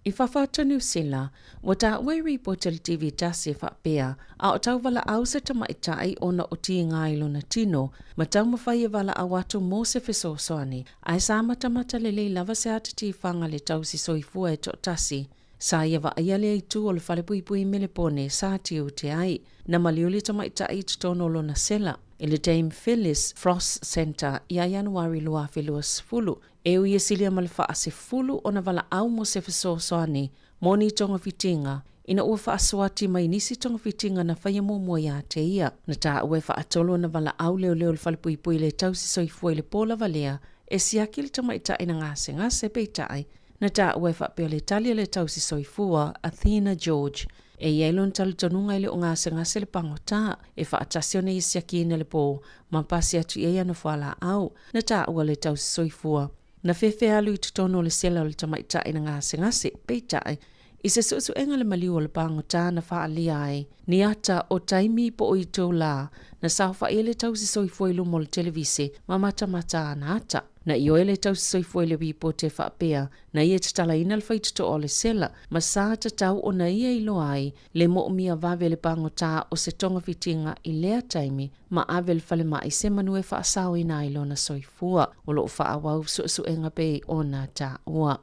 I fafo atu o Niu Sila, ua taua i ripoti a le TV tasi e faapea, a o tau valaau se tamaitai ona o tiga i lona tino, ma taumafai e valaau atu mo se fesoasoani, ae sa matamata lelei lava se ata tifaga le tausi soifua e toatasi. Sa ia vaaia lea itu o le falepuipui i Melepone sa tiute ai. Na maliu le tamaitai i totonu o lona sela i le Dame Phyllis Frost Centre ia Ianuari 2020, e ui e silia ma le faasefulu ona valaau mo se fesoasoani mo ni togafitiga ina ua faasoati mai nisi togafitiga na faia muamua iā te ia. Na taua e faatolu ona valaau leoleo o le falepuipui i le tausi soifua i le po lava lea e siaki le tamaitai na gasegase peitai na taua e faapea o le tali a le tausi soifua Athena George e i ai lona talitonuga e le o gasegase le pagotā e faatasi ona ia siakiina le po ma pasi atu i ai ana fualaau. Na taua le tausi soifua na fefe alu i totonu o le sela o le tamaitai na gasegase, peitai, i se suesuega le maliu o le pagotā na faaalia ai ni ata o taimi po o itulā na saofai ai le tausi soifua i luma o le televise ma matamata ana ata. Na ioe le tausi soifua i le ripoti e faapea na ia tatalaina le faitotoa o le sela ma sa tatau ona ia iloa ai le moomia vave le pagotā o se togafitiga i lea taimi ma ave i le falemai se manu e faasaoina ai lona soifua. O loo faaauau suesuega pei ona taua.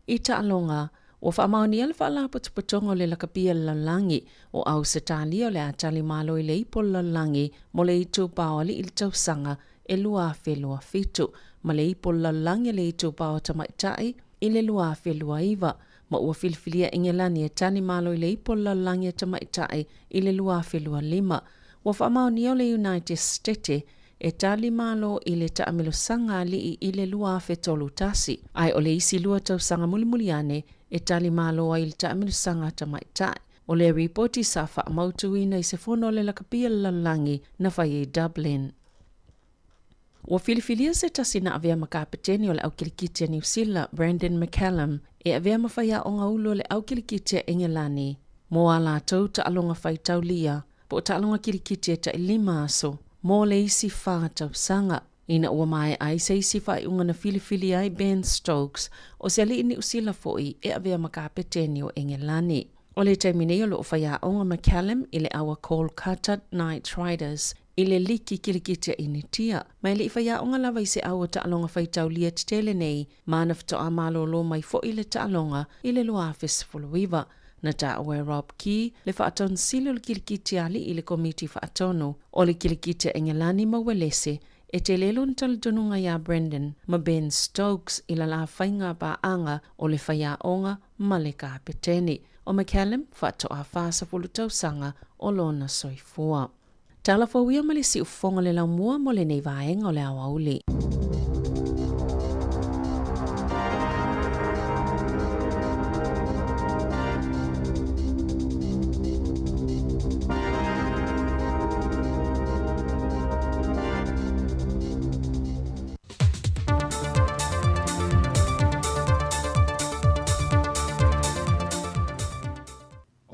I taaloga, ua faamaonia le Faalapotopotoga o le Lakapi a le Lalolagi o Ausetalia o le a tali malo i le ipo o le lalolagi mo le itupa o alii i le tausaga e 2027 ma le ipo o le lalolagi a le itupa o tamaitai i le 2029 ma ua filifilia Engelani e tali malo i le ipo o le lalolagi a tamaitai i le 2025. Ua faamaonia o le United Stete e tali malo i le taamilosaga alii i le 2031, ae o le isi lua tausaga mulimuli ane e tali malo ai i le taamilosaga tamaitai. O lea ripoti sa faamautuina i se fono a le lakapi a le lalolagi na fai i Dublin. Ua filifilia se tasi na avea ma kapeteni o le au kilikiti a Niu Sila, Brendon McCallum, e avea ma faiaoga ulu o le au kilikiti a Engelani mo a latou taaloga faitaulia po o taaloga kilikiti e tailima aso mo le isi 4 tausaga. Ina ua maea ai se isi faaiuga na filifili ai Ben Stokes o se alii Niu Sila foi e avea ma kapeteni o Engelani. O le taimi nei o loo faiaoga McCallum i le aua Kolkata Knight Riders i le liki kilikiti a Initia, ma e lei faiaoga lava i se au o taaloga faitaulia tetele nei ma na faatoa malōlō mai foi le taaloga i le 2019. Na taua e Rob Key le faatonisili o le kilikiti a alii i le komiti faatonu o le kilikiti a Engelani ma Uelese e tele lona talitonuga iā Brendon ma Ben Stokes i le la faiga paaga o le faiaoga ma le kapeteni. O McCallum faatoa 40 tausaga o lona soifua. Tala fou ia ma le siufofoga o le laumua mo lenei vaega o le aoauli.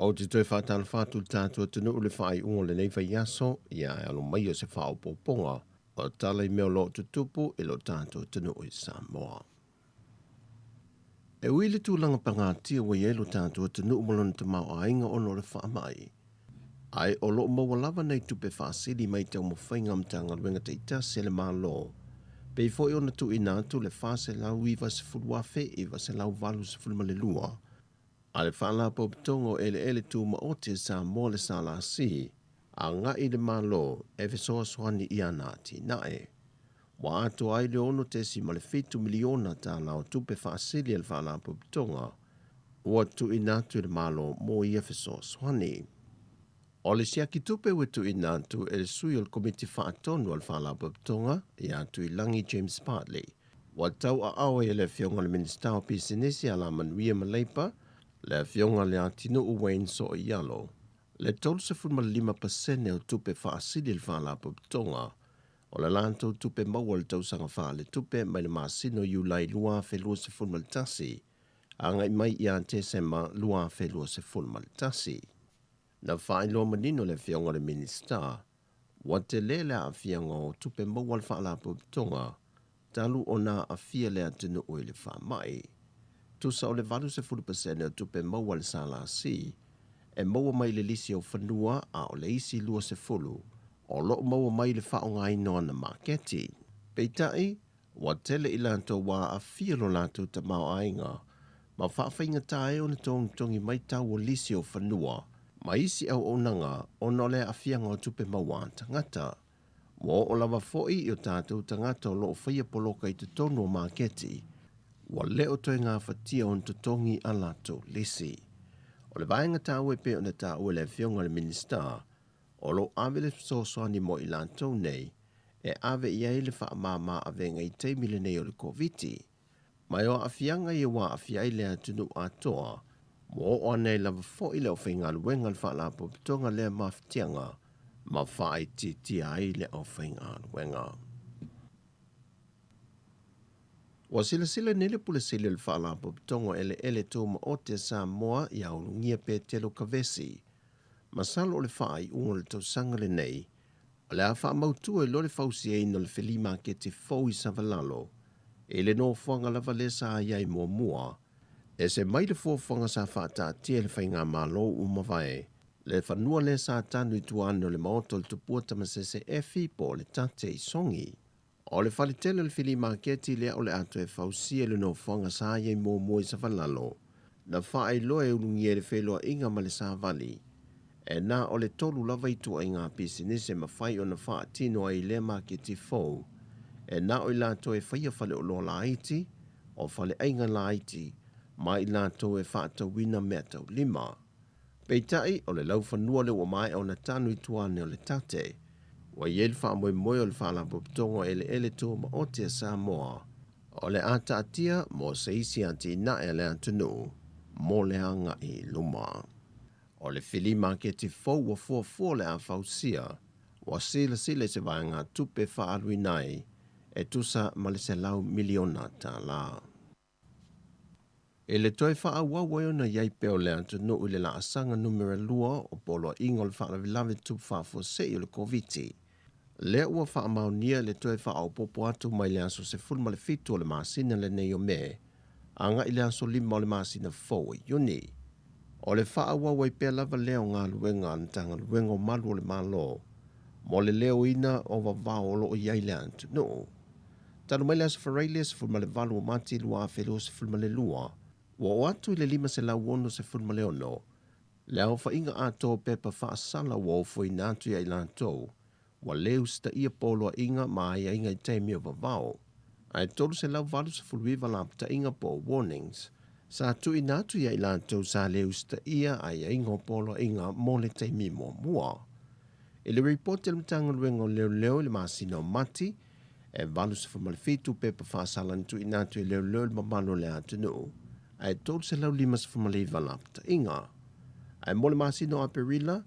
Ou te toe faatalofa atu i le tatou atunuu i le faaiuga o lenei vaiaso, ia e alo mai o se faaopoopoga o tala i mea o lo o tutupu i lo tatou atunuu i Samoa. E ui i le tulaga pagatia ua i ai lo tatou atunuu ma lona tamaoaiga ona o le faamai, ae o lo o maua lava nai tupe faasili mai taumafaiga a Matagaluega taitasi a le Malo, pei foi ona tuuina atu le $490,982 a le Faalapotopotoga o Eleele Tumaoti a Samoa le SLC, agai i le Malo e fesoasoani i ana atinae. Ua atoa ai le $6.7 miliona tala o tupe faasili a le Faalapotopotoga ua tuuina atu i le Malo mo ia fesoasoani. O le siaki tupe ua tuuina atu e le sui o le Komiti Faatonu a le Faalapotopotoga ia Tuilagi James Bartley, ua tauaao ai e le Afioga i le Minisita o Pisinisi, Alamanuia ma Leipa, le Afioga Leatinuu Wayne So'oialo, le 35% o tupe faasili a le Faalapotopotoga o le latou tupe maua i le tausaga faaletupe mai le masina o Iulai 2021 agai mai ia Tesema 2021. Na faailoa manino le Afioga i le Minisita, ua tele le aafiaga o tupe maua a le Faalapotopotoga talu ona aafia le atunuu i le faamai. Tusa o le 80% o tupe maua a le SLC e maua mai i le lisi o fanua a o le isi 20 o lo o maua mai i le faaaogaina o ana maketi. Peitai, ua tele i latou ua aafia lo latou tamaoaiga ma faafaigata ai ona togitogi mai tau o lisi o fanua ma isi auaunaga ona o le aafiaga o tupe maua a tagata. Ua oo lava foi i o tatou tagata o lo o faia poloka i totonu o maketi, ua le o toe gafatia ona totogi a latou lisi. O le vaega taua e pei ona taua e le Afioga i le Minisita, o lo o ave le fesoasoani mo i latou nei e ave i ai le faamama avega i taimi lenei o le Koviti. Ma e o aafiaga ia ua aafia ai le atunuu atoa, ua oo ane ai lava foi le aufaigaluega a le Faalapotopotoga lea mafatiaga ma faaitiitia ai le aufaigaluega. Ua silasila nei le Pule Sili o le Faalapotopotoga o Eleele Tumaoti a Samoa ia Ulugia Petelo Kavesi, masalo o le faaiuga o le tausaga lenei o le a faamautu ai loa le fausiaina o le flea maketi fou i Savalalo, i le nofoaga lava lea sa i ai muamua. Ese mai le fuafuaga sa faataatia e le faigamalo ua mavae, le fanua lea sa tanu i tua ane o le maota o le Tupua Tamasese Efi po o le Tate i Sogi. O le faletele o le flea maketi lea o le a toe fausia i le nofoaga sa i ai muamua i Savalalo, na faailoa e ulugia i le feiloaiga ma le savali, e na o le tolu lava ituaiga pisinisi e mafai ona faatino ai i lea maketi fou, e na o i latou e faia faleoloa laiti, o faleaiga laiti, ma i latou e faatauina meataulima. Peitai, o le laufanua lea ua maea ona tanu i tua ane o le tate, ua i ai le faamoemoe o le Faalapotopotoga o Eleele Tumaoti a Samoa, o le a taatia mo se isi atinae a le atunuu mo le agai i luma. O le flea maketi fou ua fuafua o le a fausia, ua silasila i se vaegatupe faaaluina ai e tusa ma le $100 miliona. I le toe faaauau ai ona i ai pea o le atunuu i le laasaga numera 2 o Poloaiga o le Faalavelave Tupu Faafuasei o le Koviti, lea ua faamaonia le toe faaopoopo atu mai le aso 17 o le masina lenei o Me agai i le aso 5 o le masina fou o Iuni. O le faaauau ai pea lava lea o galuega a le Matagaluega o Malu o le Malo mo le leoina o vavao o lo o i ai le atunuu. Talu mai le aso Faraile 18 o Mati 2022, ua oo atu i le 566 le aofaiga atoa o pepa faasala ua ofoina atu ia i latou ua le usitaia poloaiga ma aiaiga i taimi o vavao, ae 389 lapataiga po o warnings sa tuuina atu ia i latou sa le usitaia aiaiga o poloaiga mo le taimi muamua. I le ripoti a le Matagaluega o Leoleo i le masina o Mati, e 87 pepa faasala na tuuina atu e leoleo i le mamalu o le atunuu, ae 359 lapataiga. Ae mo le masina o Aperila,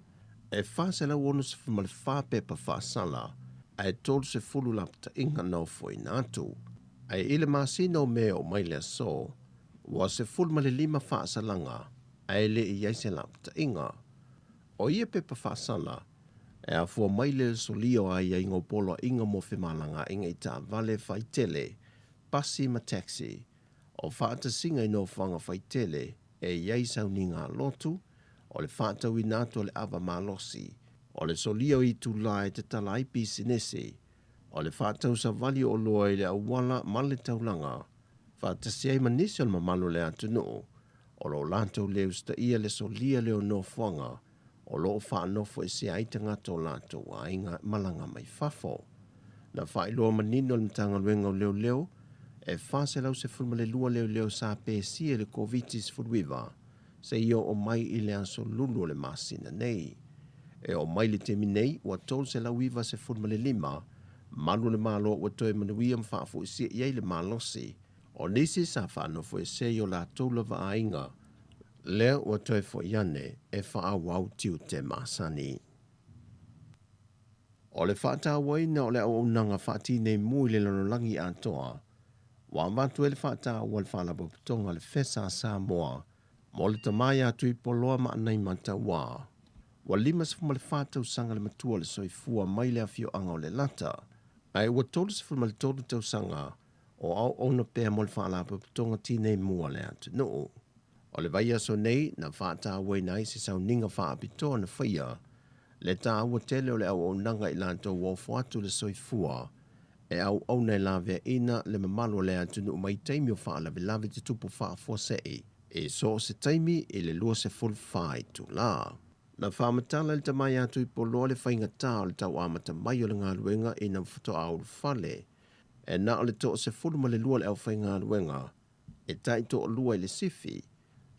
e 464 pepa faasala, ae 30 lapataiga na ofoina atu. Ae i le masina o Me oo mai le aso, ua 15 faasalaga ae le i ai se lapataiga. O ia pepa faasala, e afua mai le solia o aiaiga o poloaiga mo femalagaaiga i taavale faitele, pasi ma taxi, o faatasiga i nofoaga faitele e i ai sauniga a lotu, o le faatauina atu o le ava malosi, o le solia o itulā e tatala ai pisinese, o le faatausavali o oloa i le auala ma le taulaga, faatasi ai ma nisi o le mamalu o le atunuu o lo o latou le usitaia le solia lea o nofoaga o lo o faanofoesea ai tagata o latou aiga malaga mai fafo. Na faailoa manino e le Matagaluega o Leoleo, e 412 leoleo sa pesia i le Koviti-19 seia oo mai i le aso Lulu o le masina nei. E oo mai le taimi nei, ua 395 malu o le Malo ua toe manuia ma faafoisia i ai le malosi. O nisi sa faanofoesea i o latou lava aiga, lea ua toe foi ane e faaauau tiute masani. O le faatauaina o le auaunaga faatinei mu i le lalolagi atoa, ua avatu ai le faataua a le Faalapotopotoga a le Fesa a Samoa mo le tama ia Tuipoloa ma Anaimataua. Ua 54 tausaga le matua o le soifua mai le afioaga o Lelata, ae ua 33 tausaga o auauna pea mo le Faalapotopotoga Tinei Mu a le atunuu. O le vaiaso nei na faatauaina ai se sauniga faapitoa na faia le taua tele o le auaunaga i latou ua ofo atu le soifua e auauna e laveaina le mamalu o le atunuu mai taimi o faalavelave tutupu faafuasei i so o se taimi i le 24 itulā. Na faamatala e le tama ia Tuipoloa le faigatā o le tau amata mai o le galuega ina faatoa ulufale e na o le 12 le aufaigaluega e taitoalua i le sifi.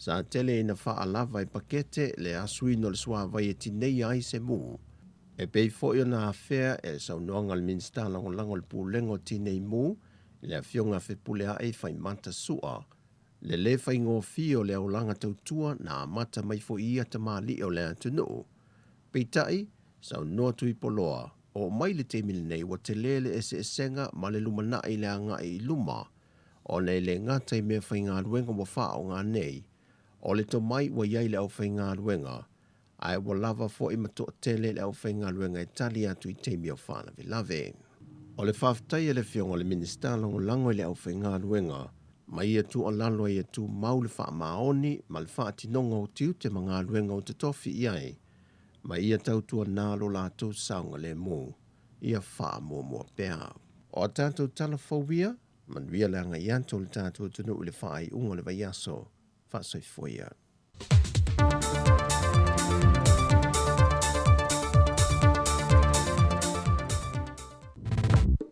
Sa tele ina faalava e pakete le asuina o le suavai e tineia ai se mu. E pei foi ona afea e le saunoaga a le Minisita Lagolago o le Pulega o Tinei Mu, le Afioga a Fepuleai Faimata Sua, le lē faigofie o le aulaga tautua na amata mai foi i ia tamalii o le atunuu. Peitai, saunoa Tuipoloa, oo mai le taimi lenei ua telē le eseesega ma le lumanai i le agai i luma, ona e le gata i meafaigaluega ua faaaoga nei, o le tomai ua i ai le aufaigaluega, ae ua lava foi ma toatele le aufaigaluega e tali atu i taimi o faalavelave. O le faafetai a le Afioga i le Minisita Lagolago i le aufaigaluega, ma ia tuualalo a ia tumau le faamaoni ma le faatinoga o tiute ma galuega ua totofi i ai, ma ia tautuana lo latou saogalemu, ia faamuamua pea. O a tatou tala fou ia, manuia le agai atu o le tatou atunuu i le faaiuga o le vaiaso. Faasoifua ia.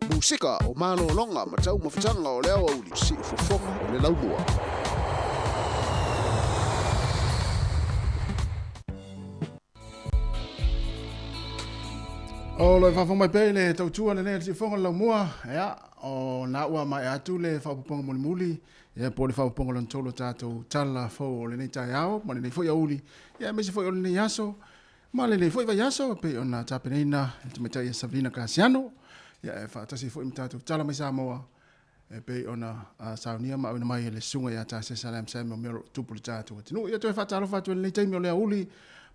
Musika o malologa ma taumafataga o le aoauli siufofoga o le laumua. O lo e faafofoga mai pea i le tautua lenei a le Siufofoga o le Laumua, ia, o na ua maea atu le faaopoopoga mulimuli, ia, po o le faaopoopoga lona tolu o tatou tala fou o lenei taeao ma lenei foi aoauli, ia, aemaise foi o lenei aso, ma lenei foi vaiaso, e pei ona tapenaina e le tamaitai ia Savelina Kasiano, ia, e faatasi foi ma tatou tala mai Samoa, e pei ona saunia ma auina mai e le susuga ia Tasesa Lam Samuel mea o lo o tupu i le tatou atunuu. Ia toe faatalofa atu i lenei taimi o le aoauli,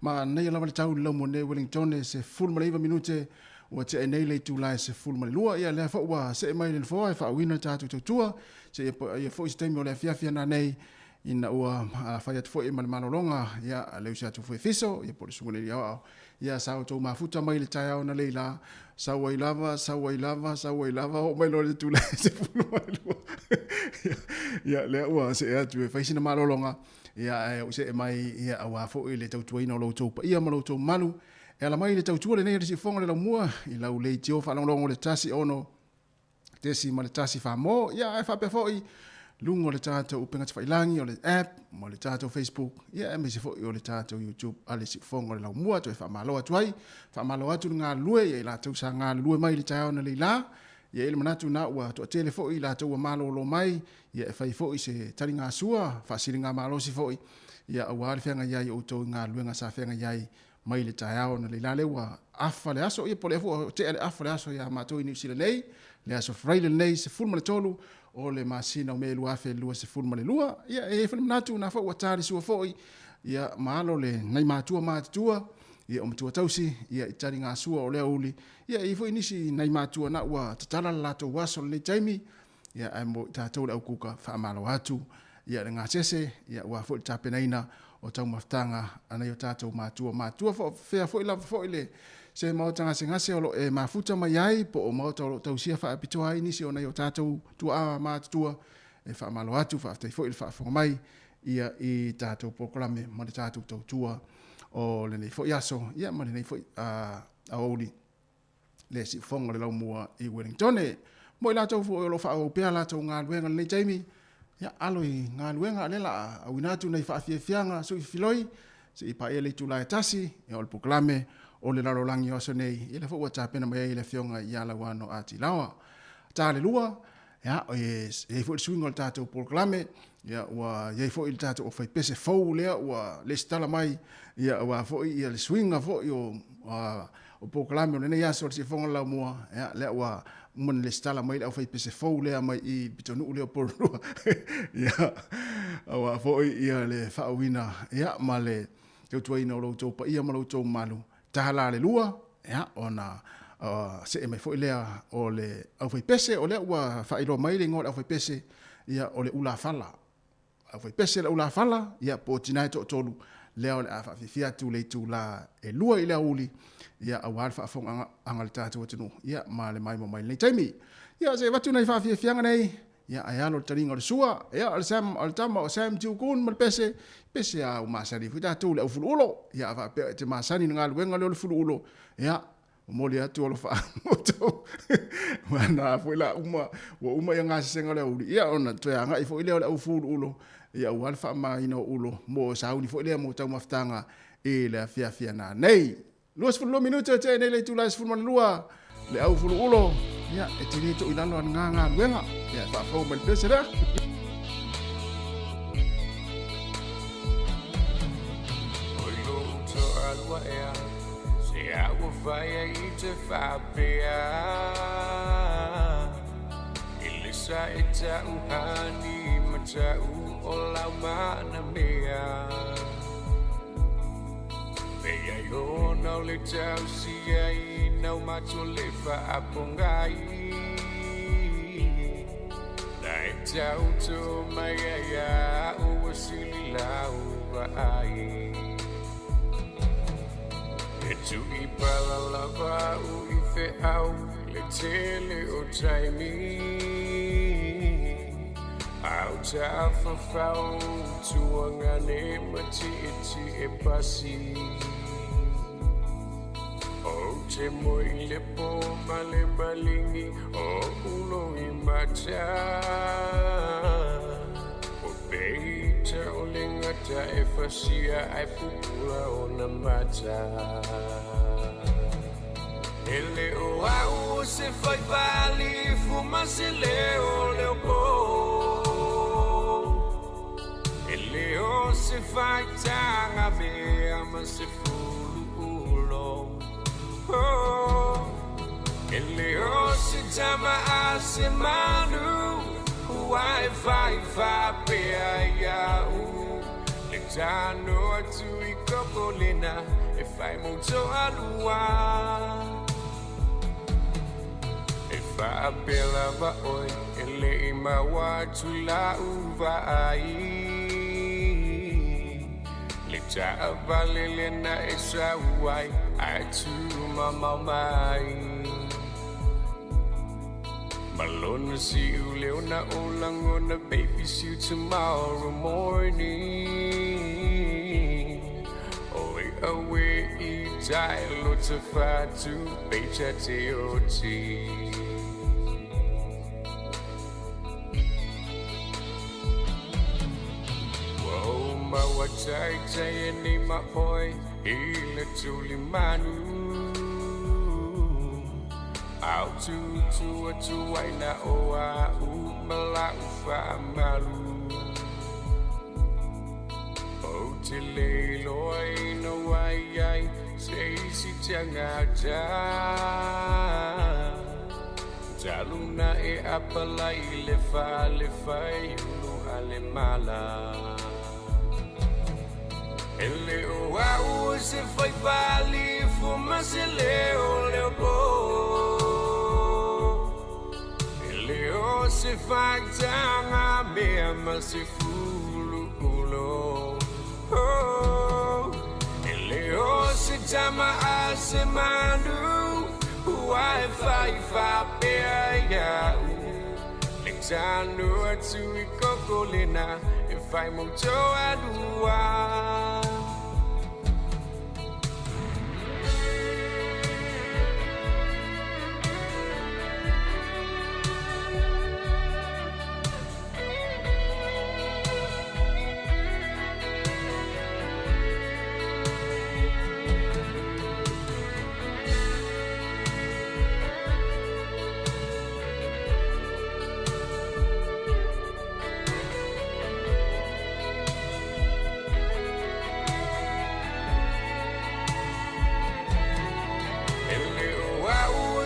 manaia lava le tau i le laumua nei Wellington e 19 minute ua tea nei le itula e 12. Ia lea foi ua see mai le nofoa e faauuina le tatou tautua seia paia foi se taimi o le afiafi ana nei ina ua fai atu foi ma le malologa ia le usi atu foi fiso ia po o le susuga i le alii aoao ia sa outou mafuta mai le taeao na leila sau ai lava sau ai lava sau ai lava oo mai loa le itula e 12. Ia lea ua see atu e fai sina malologa ia ae ou see mai ia aua foi le tautuaina o lo outou paia ma lo outou mamalu e ala mai i le tautua lenei a le Siufofoga o le Laumua i lau leitio faalogologo le 16 .1 famo ia ae faapea foi luga o le tatou upega tafailagi o le app ma le tatou Facebook ia aemaise foi o le tatou YouTube a le Siufofoga o le Laumua. Toe faamalo atu ai, faamalo atu le galulue ia i latou sa galulue mai i le taeao na leila. Ia i le manatu na ua toatele foi i latou ua malolo mai ia e fai foi se taligasua faasiligamalosi foi ia aua le feagai ai o outou i galuega sa feagai ai mai le taeao na leila lea ua afa le aso, ia po o lea foi ua tea le afa le aso ia matou i Niu Sila nei, le aso Faraile lenei 13 o le masina o Me 2022. Ia e i ai foi le manatu na foi ua ta le sua foi ia ma alo le nai matua matutua ia o matua tausi ia i taligasua o le aoauli ia e i ai foi nisi nai matua na ua tatala le latou aso i lenei taimi ia ae mo i tatou le aukuka faamalo atu ia le gasese ia aua foi le tapenaina o taumafataga a nai o tatou matua matua fea foi lava foi le se maota gasegase o lo o e mafuta mai ai po o maota o lo o tausia faapitoa ai nisi o nai o tatou tuaa matutua e faamalo atu faafetai foi le faafofoga mai ia i tatou polokalame ma le tatou tautua o lenei foi aso ia ma lenei foi aoauli le siufofoga o le laumua i Wellingtone. Mo i latou foi o lo o faaauau pea latou galuega i lenei taimi, ia alo i galuega, lea la a auina atu nei faafiafiaga sui filoi, se i paia le itula e 1, ia o le polokalame o le lalolagi o aso nei, ia lea foi ua tapena mai ai le afioga ia Lauano A. Tilaoa. Ta le 2, ia, e i ai foi le suiga o le tatou polokalame, ia, ua i ai foi le tatou aufaipese fou lea ua lesitala mai, ia, aua foi ia le suiga foi o, o polokalame o lenei aso o le Siufofoga o le Laumua, ia, lea ua uma ona lesitala mai le aufaipese fou lea mai i pitonuu lea o Pololua, ia, aua foi ia le faauuina, ia, ma le tautuaina o lo outou paia ma lo outou mamalu, tala le 2, ia, ona see mai foi lea o le aufaipese, o lea ua faailoa mai le igoa o le aufaipese, ia, o le Ulafala. Aufaipese le Ulafala, ia, po o tina e toatolu, lea o le a faafiafia atu le itula e 2 i le aoauli, ia, aua le faafofoga a le tatou atunuu, ia, ma le maimoa mai lenei taimi. Ia, se i avatu nai faafiafiaga nei, ia, ae alo le taliga o le sua, ia, o le Sam, o le tama o Sam Tiukun ma le pese, pese a ua masani foi tatou i le aufuluulo, ia, a faapea e te masani i le galuega lea o le fuluulo, ia, momoli atu alofa outou na foi la uma ua uma ia gasesega o le aoauli, ia, ona toe agai foi lea o le aufuluulo, ia, aua le faamamaina o ulo mo sauni foi lea mo taumafataga i le afiafi a nanei. 22 minute o tea nei le itula e 12 le aufuluulo, ia, e te le toʻi lalo a lena galuega, ia, e faafou mai le pese lea. Oi lou toalua ea, se a ua fai ai i te faapea. I le sa e tau hani ma tau o lau mana mea. Leai ona o le tausia i nau matua le faapogai. Na e tauto mai ai au ua sili lau vaai. E tui pala lava au i feau i le tele o taimi. Au tafafao tuagane ma tietie pasi. Ou te moe i le pō ma le maligi o ulo i mata. O peita o le gata e fasia ai pupula ona mata. E le o au o se fai faalifu ma se leo leo po. E le o se faitaga mea ma se fuluulo. Oh, e le o se tama a se manu ua e fai faapea ia'u. Le tano atu i kokolena e fai mo toalua. E faapea lava oe e le i maua atu lau vaai. Le taavale lena e sau ai ae tumamao mai. Malona siu leo na o lagona, baby, see you tomorrow morning. Oi awe i tai lo te fatu peita te oti. Ua maua taitai e nei ma oe i le tuli manu. Au tutu atu ai na o au ma lau faamalu. O te le iloa ina wai ai se isi tagata. Talu na e apalai le fale fai ulu ale mala. E le o au se fai pali fu ma se leo leo po. E le o se whaktanga mea ma se fulu ulo. Oh, e le o se tama a se manu, ua e whai whapea ia u. Le tanu atu i koko lena, e whai mauto alua.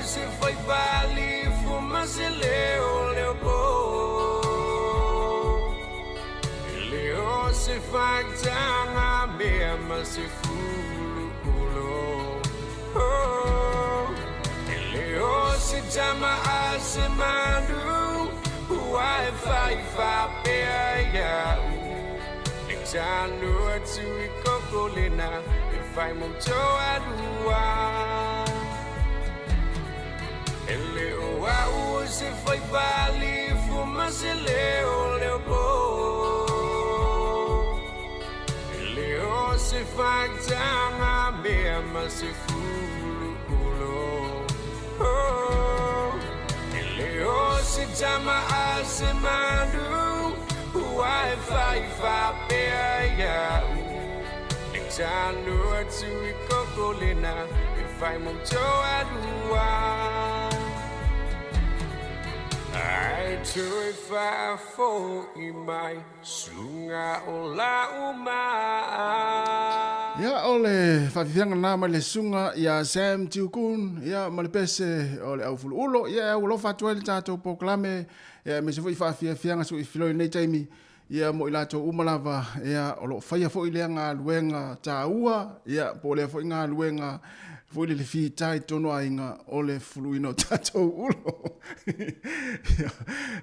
Se fai pali fu ma se leo leo po. E le o se whaktanga mea ma se fulu ulo. Oh, e le o se tama a se manu, ua e whai whapea ia u. Le tanu atu i koko lena, e whai mauto alua. E le o au se fai pali fu ma se leo leo po. E le o se whaktanga mea ma se fulu ulo. Oh, e le o se tama a se manu, ua e whai whapea ia u. Le tanu atu i koko lena, e whai mauto alua. Ai tui whaafo i mai, sunga o la uma. Ia o le whawhiwhianga nā mai le sunga ia Sam Tiukun, ia ma le pese o le au fulu ulo, ia au lofa atu ai le tātou pōkalame, ia me se fo i whawhiwhianga su i filoi nei taimi, ia mo i lātou uma lava, ia o lo whaia fo i lea ngā luenga tāua, ia po lea fo i ngā luenga fo i le whitai tono ainga o le fuluina o tātou ulo. Ia,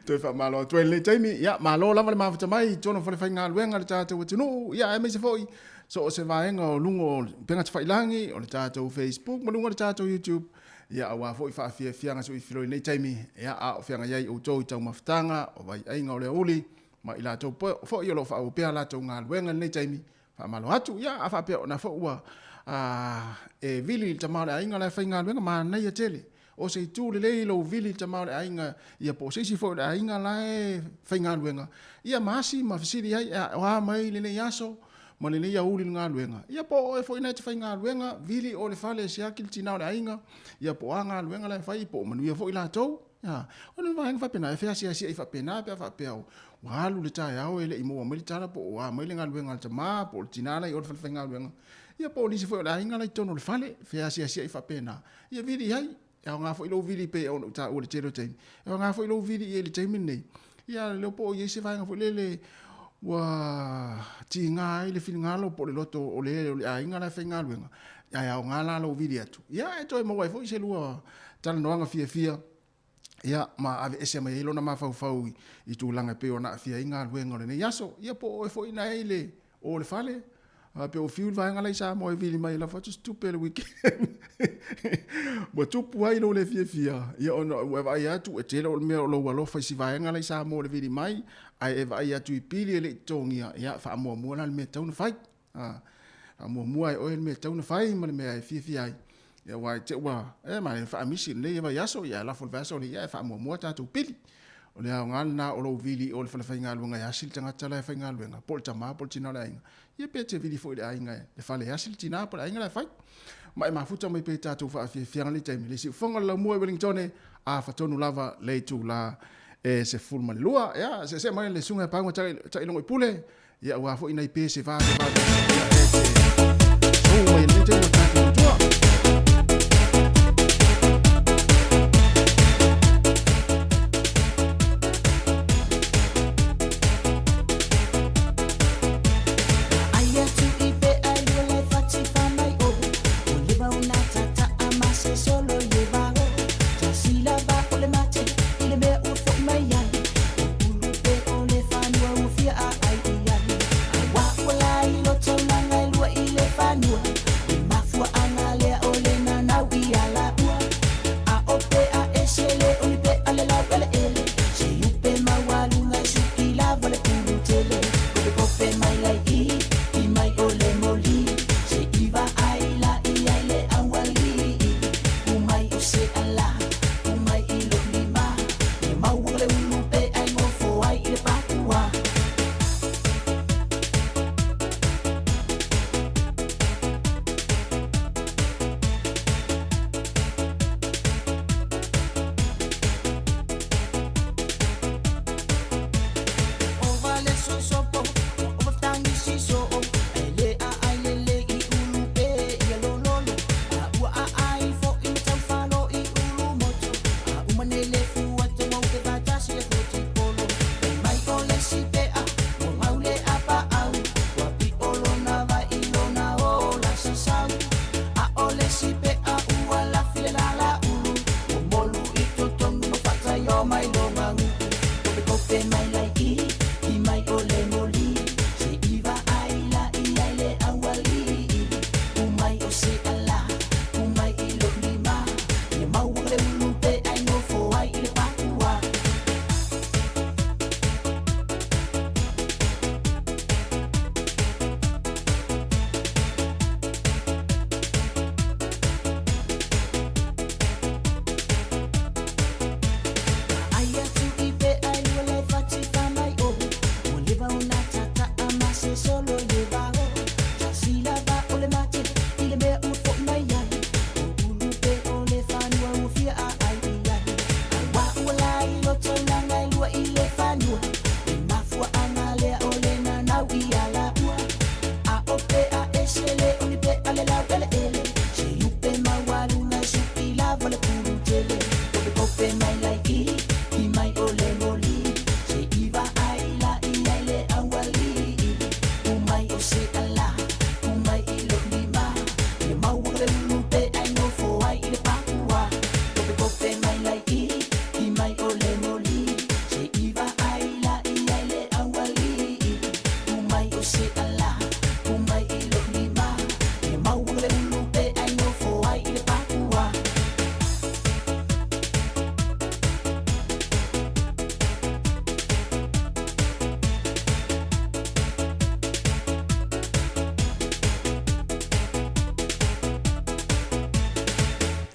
toi wha malo atu ai le taimi, ia malo lava le mafuta mai, tono fo le whai ngā luenga le tātou atunuu, ia e me se fo i so o se vaenga o lungo o penga te whailangi, o le tātou Facebook, ma lungo o le tātou YouTube, ia awa fo i whaafiafianga so i filoi nei taimi, ia a o whianga iai o tō i tau mafutanga, o vai ainga o le uli, ma i lātou fo i o lo whaopea lātou ngā luenga nei taimi, wha malo atu, ia a whaapea o nā fo ua e vili i tamao le ainga lai whai ngā luenga, ma nei a tele. O se tū le lei lo vili i tamao le ainga, ia po seisi fo le ainga lai whai ngā luenga. Ia maasi ma fisiri ai, o a mai le nei aso, ma le nei auli ngā luenga. Ia po e fo ina te whai ngā luenga, vili o le whale se akil tinao le ainga, ia po a ngā luenga lai whai, po manuia fo i lātou. Ia, o ne vaenga whapena, e whea sia sia i whapena, pea whapea o walu le tae au e le i mua mai le tala, po o a mai le ngā luenga le tamā, po o le tinala i o le whale whai ngā luenga. Ia po o nisi fo o le ainga lai tono le whale, whea sia sia i whapena. Ia vili hai, e au ngā fo i lou vili pe o ta o le telo teimi. E au ngā fo i lou vili i e le teimi nei. Ia leo po o iese vaenga fo lele, ua ti ngā ai le whingalo po le loto o le ainga lai whai ngā luenga. Ia au ngā la lou vili atu. Ia e toi mawai fo i se lua talanoanga fia fia. Ia ma ave ese mai lona mafaufau i tulaga pe ona afia i galuega o lenei aso. Ia po o e foʻi na ai le o le fale pe o fiu le vaega lai sa mo e vili mai la fatu tupe le weekend. Ua tupu ai lo le fiafia. Ia ona ua e vaai atu e tele o le mea o lou alofa i si vaega lai sa mo le vili mai, ae e vaai atu i pili e leʻi totogia. Ia faamuamua la le mea tatau ona fai. Faamuamua e oe le mea tatau ona fai ma le mea e fiafia ai. Ia wai te ua e ma e faamisi lenei e vaiaso, ia lafo le vaiaso le ia e faamuamua tatou pili. O le aoga lena o lou vili o le falefaigaluega e asi le tagata la e faigaluega, po o le tamā po o le tinā o le aiga. Ia pe te vili foi le aiga le fale e asi le tinā po o le aiga la e fai. Ma e mafuta mai pe tatou faafiafiaga le taimi. Le siufoga le laumua e Wellingtone, a fatonu lava le itulā e 12. Ia, seesee mai le suga e pauga taʻilogo i pule, ia ua foʻi nai pe se vave vave, ia e te sou mai lenei taimi o le tatou tautua. Ai atu i pea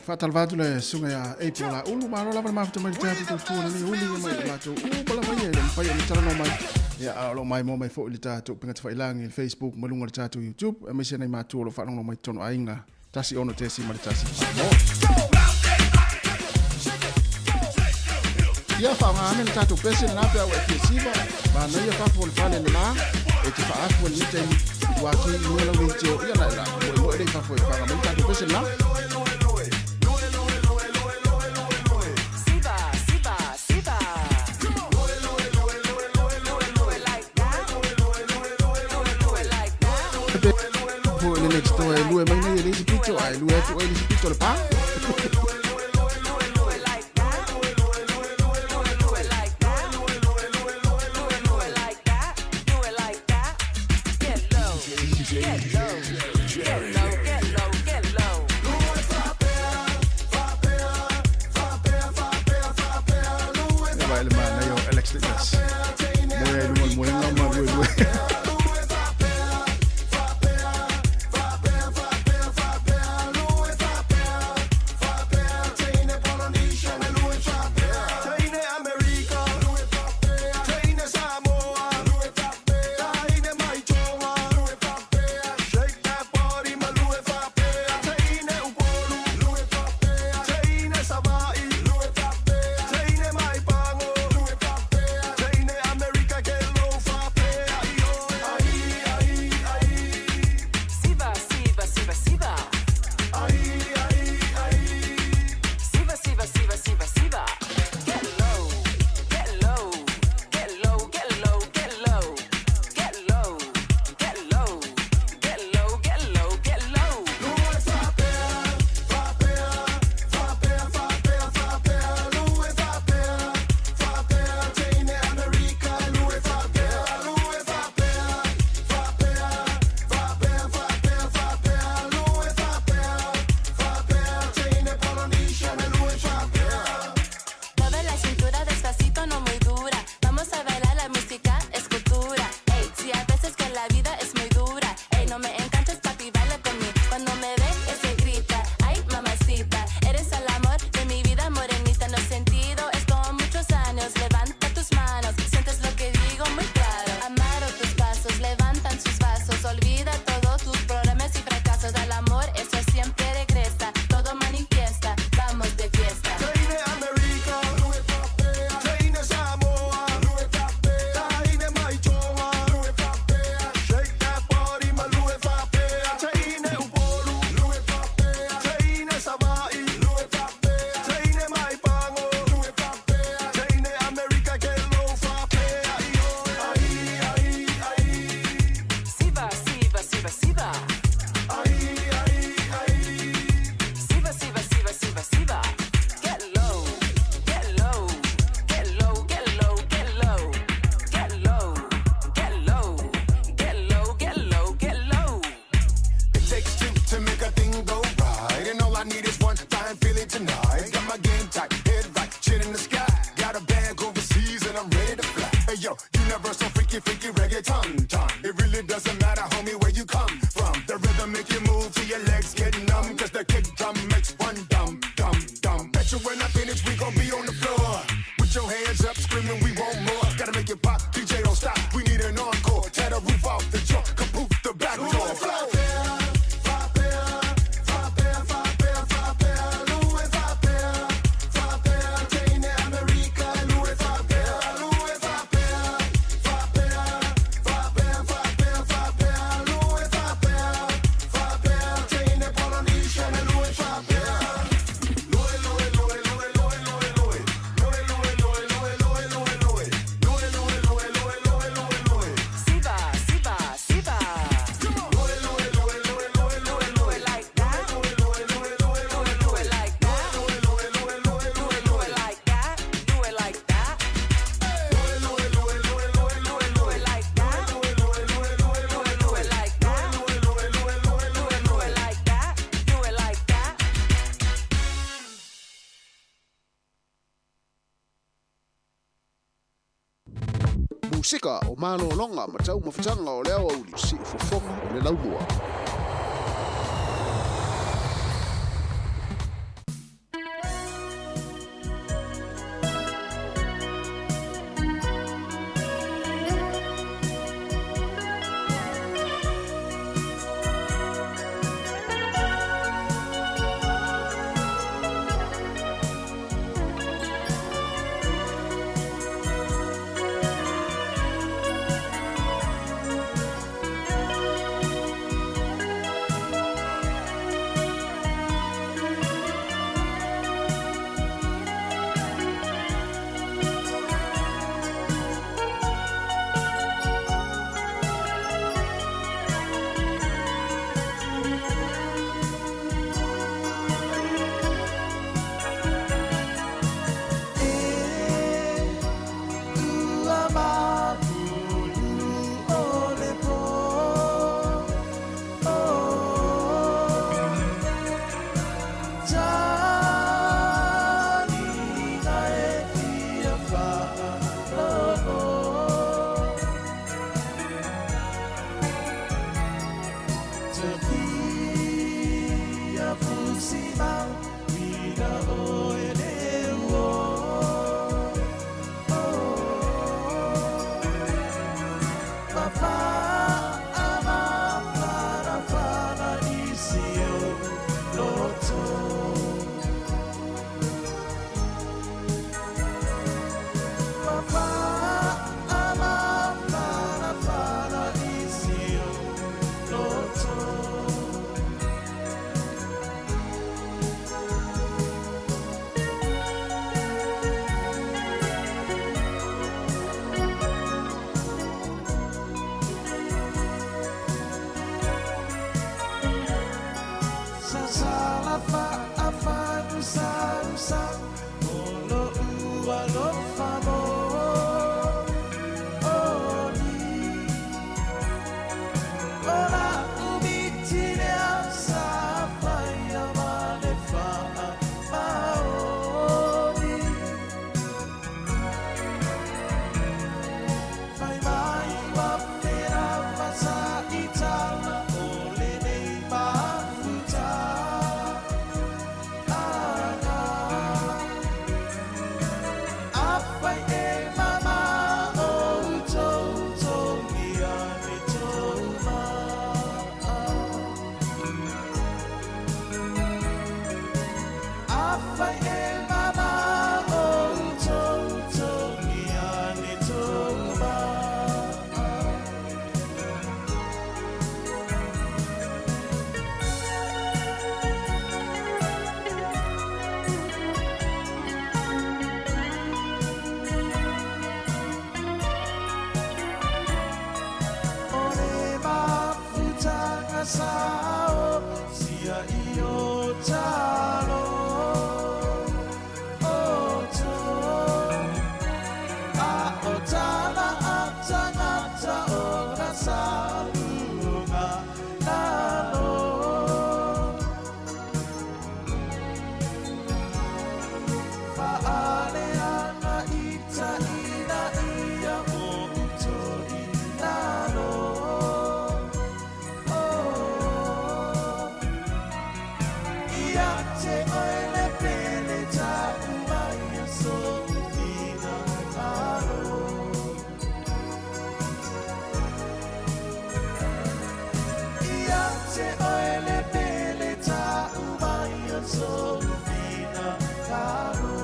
Faatalofa atu le susuga ia April Laulu, malo lava le mafuta mai le tatou tautua lenei uli ma i latou uma lava ia e le mafai ona talanoa mai. Ia, a o lo o maimoa mai foi le tatou upega tafailagi i le Facebook ma luga o le tatou YouTube, aemaise nai matua o lo o faalogologo mai totonu aiga 16.1 Samoa. Ia faaaoga ane le tatou pese lena pe a ua e fia siva, manaia fafo o le fale le la, e te faaafu ai lenei taimi, ua atu i luga lau leitio, ia la e la, moemoe lea i fafo e faaaoga mai le tatou pese lena. Foi le next door e lue mai nei e le isi pito, a e lue atu oe i le isi pito o le pa. E vai le manaia o Alex Litness. Moe ai luga o le moega ma luelue. Musika o malologa ma taumafataga o le aoauli siufofoga o le laumua. alofa mo Oni O la umiti lea sa whaia ma le whaa maoni Whai mai wa whera wasa i tala o le nei mafuta Aga A whai e mama o tautongia ni tō maa A whai e mama o tautongia ni tō maa O le mafutanga sa o sia i o talo o tō A o tala a tangata o ka salunga lalo Faaleanga ita ina ia o uto i lalo Oh Ia te oe le pele tapu mai a so ina alo Ia te oe le pele tapu mai a so ina alo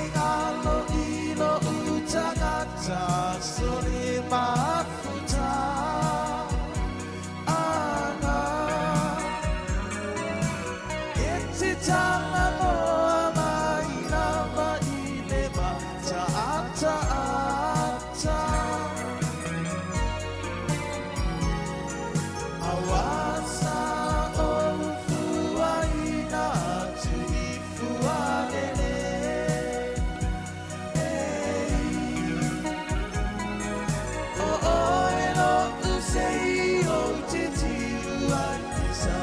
Ngalo ilo utangata sole mafuta Aga E te tanga moa mai lava i le mata ata ata Awasa o fuaina atu i fualele O oe lo usei o te tiu ai i sa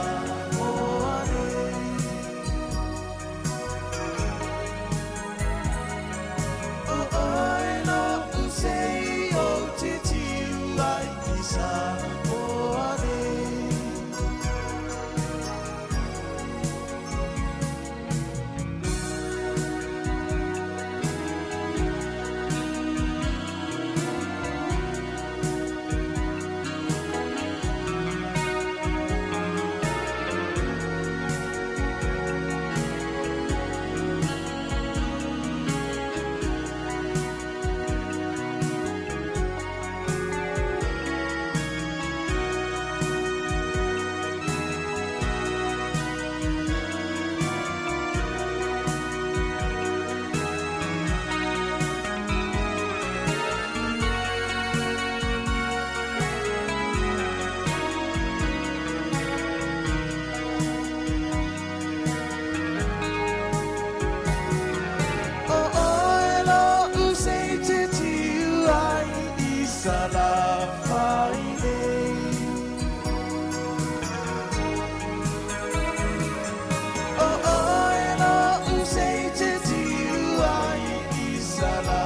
moa nei O oe lo usei o te tiu ai i sa moa nei O oe lo usei te tiu ai i sa la whai nei O oe lo usei te tiu ai i sa la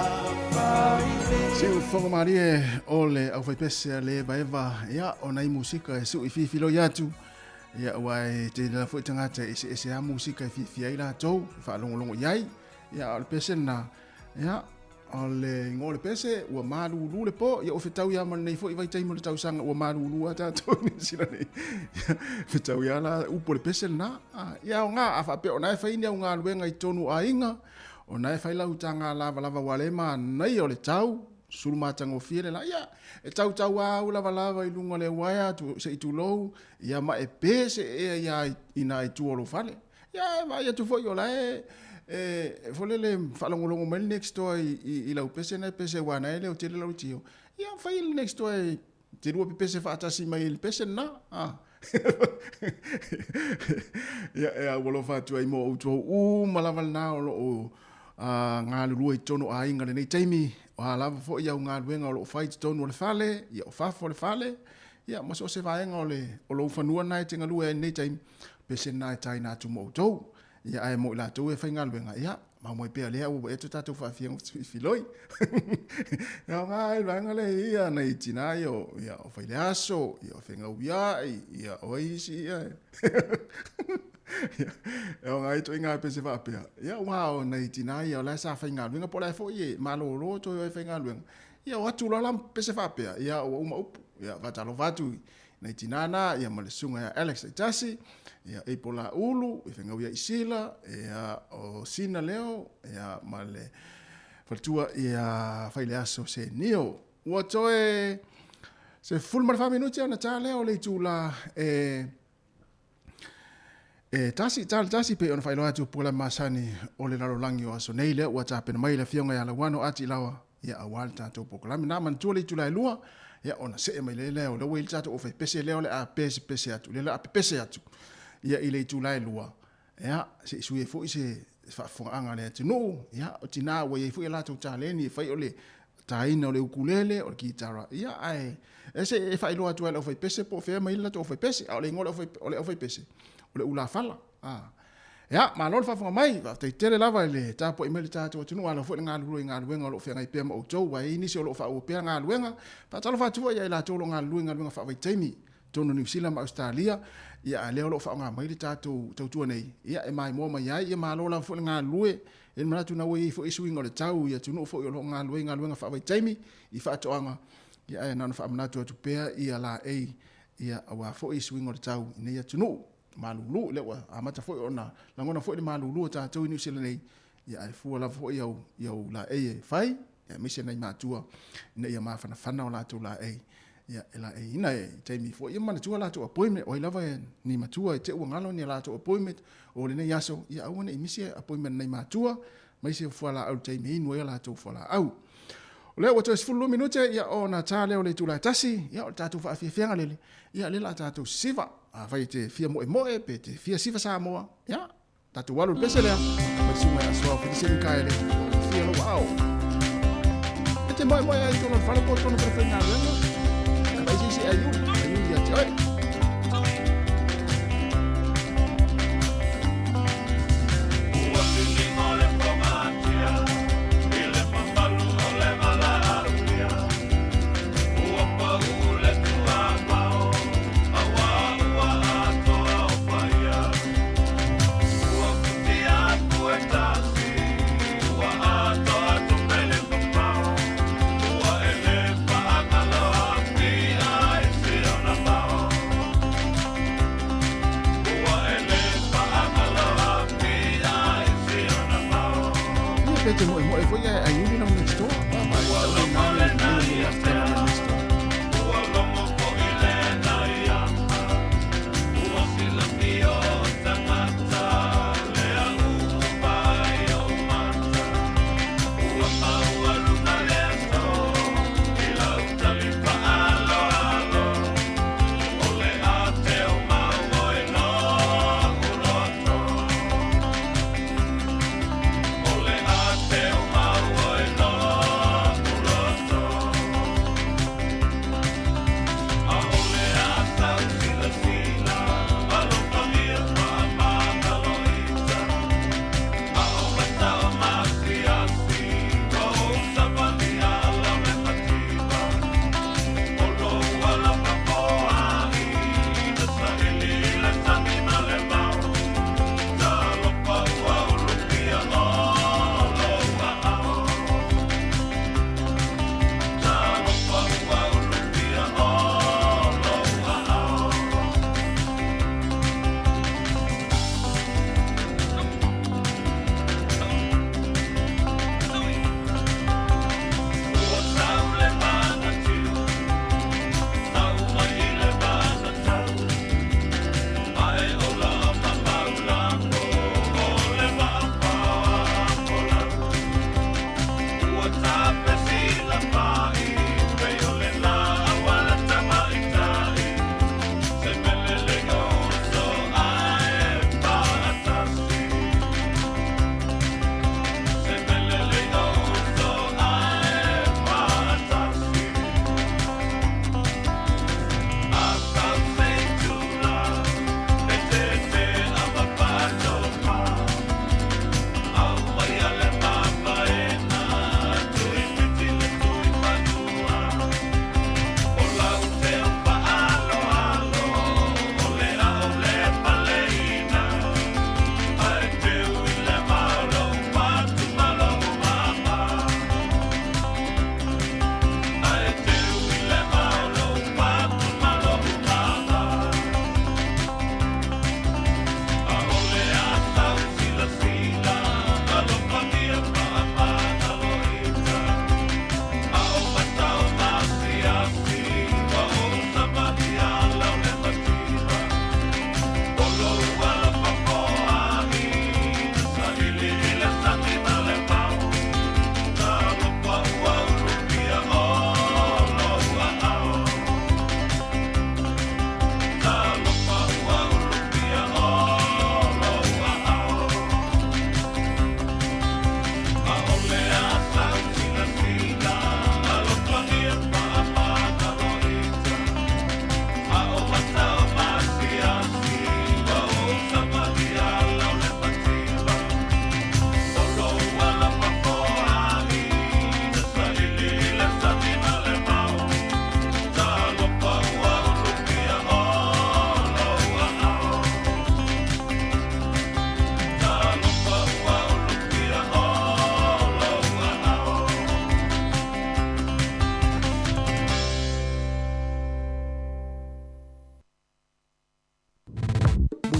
whai nei Siu fongo marie o le au whaipese a le vaeva ia o nai musika e sui fifilo i atu ia ua e te la foi tangata e se ese a musika e fifi ai la tou e whaalongolongo i ai ia o le pese na ia o le ingoa o le pese ua malulu le po ia o fetau ia ma nei foi vai taimi o le tausaga ua malulu a tatou i sila nei ia fetau ia la upu o le pese lena ia o ngā a faapea o na e fai ni au galuega i tonu aiga o na e fai lau taga lavalava ua le manaia o le tau sulu matagofie le la ia e tautau au lavalava i luga o le uaea se i tulou ia ma e pe se ea ia i nā i tua o lou fale ia e vaai atu foi o la e E foi le faalogologo mai le next door i lau pese na e pese uā na e le o tele lau tio. Ia fai le next door e te lua pepese faatasi mai i le pese lena. A. Ia e au alofa atu ai mo outou uma lava lena o loo galulue i totonu o aiga i lenei taimi, o a lava foi au galuega o loo fai i totonu o le fale, ia o fafo o le fale, ia ma so o se vaega o le o lou fanua lena e te galue ai i lenei taimi, pese lena e taina atu mo outou. Ia ae mo i latou e faigaluega, ia, mau mai pea lea ua ea tatou faafiaga filoi. Ia o ngā ai vaega le ia nei tina ia o ia o Faileaso, ia o Fegauiai, ia o ai isi ia. Ia o ngā i toi ngā pese faapea. Ia ua o nei tina ia o la sa faigaluega po o la foi e malolo toi o faigaluega. Ia o atu loa la pese faapea, ia ua uma upu. Ia faatalofa atu nai tinā na, ia ma le susuga ia Alex Aitasi, ia April Laulu, i Fegauia i Sila, ia o Sina Leo, ia ma le faletua ia Faileaso Senio. Ua toe 14 minuti ona ta lea o le itula e 1, ta le 1 pei ona faailoa atu polokalame masani o le lalolagi o aso nei lea ua tapena mai le afioga ia Lauano Ati Laoa ia aua le tatou polokalame. Na manatua le itula e 2, ia ona see mai le lea o lea ua i le tatou ofaipese lea o le a pesepese atu, lea o le a pepese atu ia i le itula e 2, ia se i sui ai foi se faafofogaaga a le atunuu, ia o tinā ua i ai foi a latou taleni e fai o le taina o le ukulele, o le kitara, ia ae e se e faailoa atu ai le aufaipese po o fea mai le latou aufaipese, a o le igoa o le aufaipese, o le ulafala. A. Ia, malo le faafofoga mai, faafetai tele lava i le tapuai mai le tatou atunuu, ala foi le galulue i galuega o lo o feagai pea ma outou, aua e i ai nisi o lo o faaauau pea galuega. Faatalofa atu foi ia i latou o lo o galulue i galuega faavaitaimi i totonu o Niu Sila ma Ausetalia, ia a o lea o lo o faaaoga mai le tatou tautua nei, ia e maimoa mai ai, ia malo lava foi le galulue. E i ai le manatu na ua i ai foi suiga o le tau i atunuu foi o lo o galulue i galuega faavaitaimi i faatoaga, ia ae na ona faamanatu atu pea ia laei, ia aua foi suiga o le tau i nei atunuu. Malulu, lea ua amata foi ona lagona foi le malulu o tatou i Niu Sila nei, ia ae fua lava foi au i au laei e fai, ia aemaise nai matua ina ia mafanafana o latou laei, ia e laeiina i taimi foi ia manatua latou appointment, o ai lava e ni matua e te ua galo ni latou appointment o lenei aso, ia aua ne i misi appointment nai matua, maise o fualaau i le taimi e inu ai a latou fualaau. O lea ua toe 12 minute ia ona ta lea o le itula e 1, ia o le tatou faafiafiaga lele, ia lea la tatou sisiva. Afai e te fia moemoe pe te fia siva Samoa, ia tatou alu i le pese lea, mai le susuga ia Asoa Felise Mikaele, fia lou ao. E te moemoe ai i totonu o le fale po o totonu o le falefaigaluega, ae vaai se isi e aiuli, aiuli ia te oe. Ia pe te moemoe foi ae aiuli lau next door. Ua logo le naia.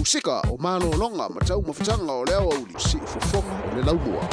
Pasika o malologa ma taumafataga o le aoauli siufofoga o le laumua.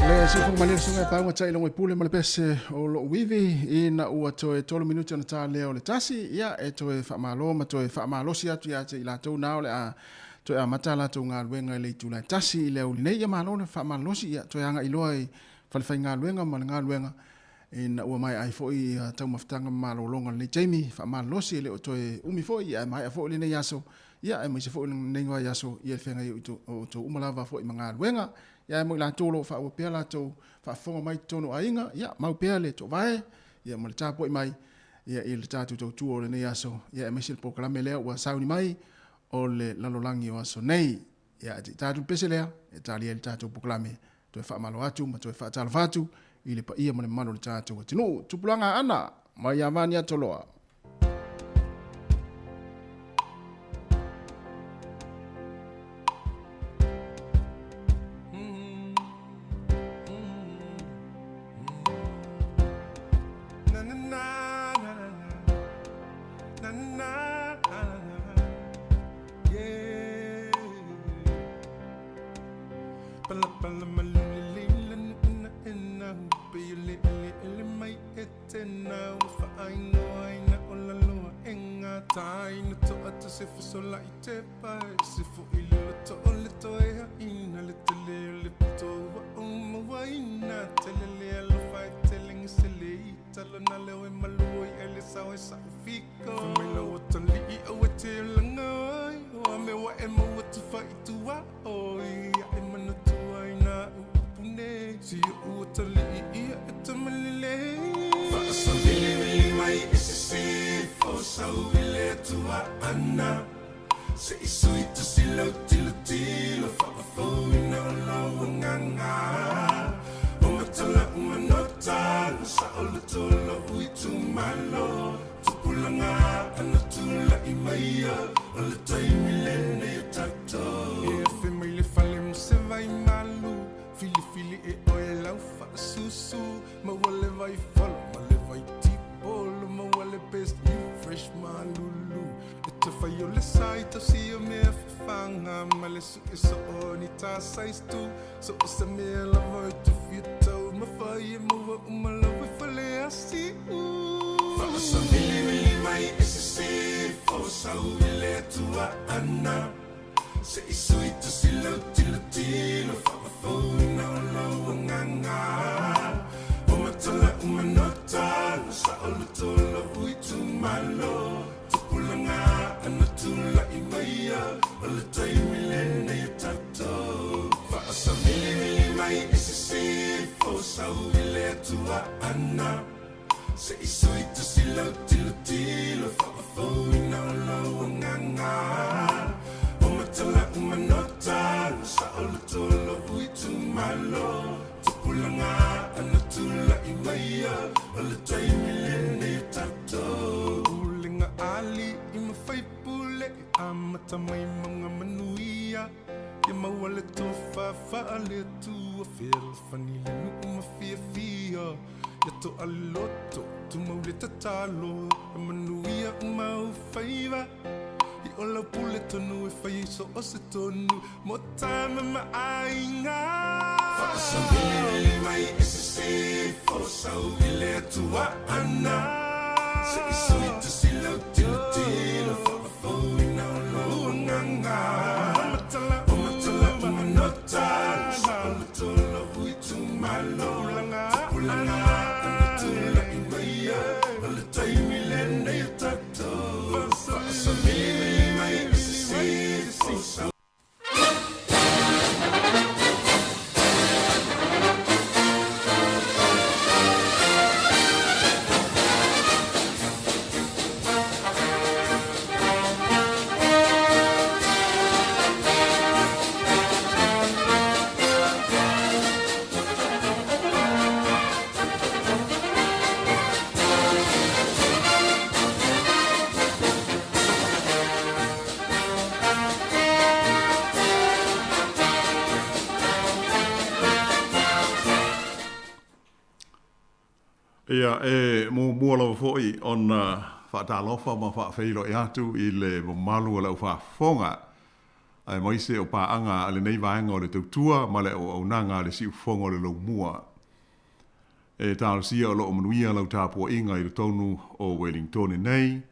Le siufoga malie le susuga e pauga taʻilogo i pule ma le pese o loʻu ivi ina ua toe tolu minute ona tā lea o le tasi ia e toe faamālō ma toe faamalosi atu iā te i latou na o le a toe amata a latou galuega i le itula e tasi i le auli nei. Ia malo le faamalosi ia toe agaʻi loa i falefaigaluega ma le galuega Ina ua maea ai foi taumafataga ma malologa o lenei taimi, faamalolosi e le o toe umi foi ae maea foi lenei aso, ia aemaise foi lenei vaiaso i le feagai ai o outou uma lava foi ma galuega. Ia ae mo i latou o lo o faaauau pea latou faafofoga mai i totonu o aiga, ia mau pea le toovae ia ma le tapuai mai ia i le tatou tautua o lenei aso, ia aemaise le polokalame lea ua sauni mai o le lalolagi o aso nei. Ia ae te i tatou le pese lea e talia ai le tatou polokalame, toe faamalo atu ma toe faatalofa atu i le paia ma le mamalu o le tatou atunuu. Tupulaga Aana mai ia Vaniatoloa. Ia, e muamua lava foi ona faatalofa ma faafeiloai atu i le mamalu o le aufaafofoga, aemaise o paaga a lenei vaega o le tautua ma le auaunaga a le siufofoga o le Laumua. E talosia o lo o manuia lau tapuaiga i totonu o Welingtone nei,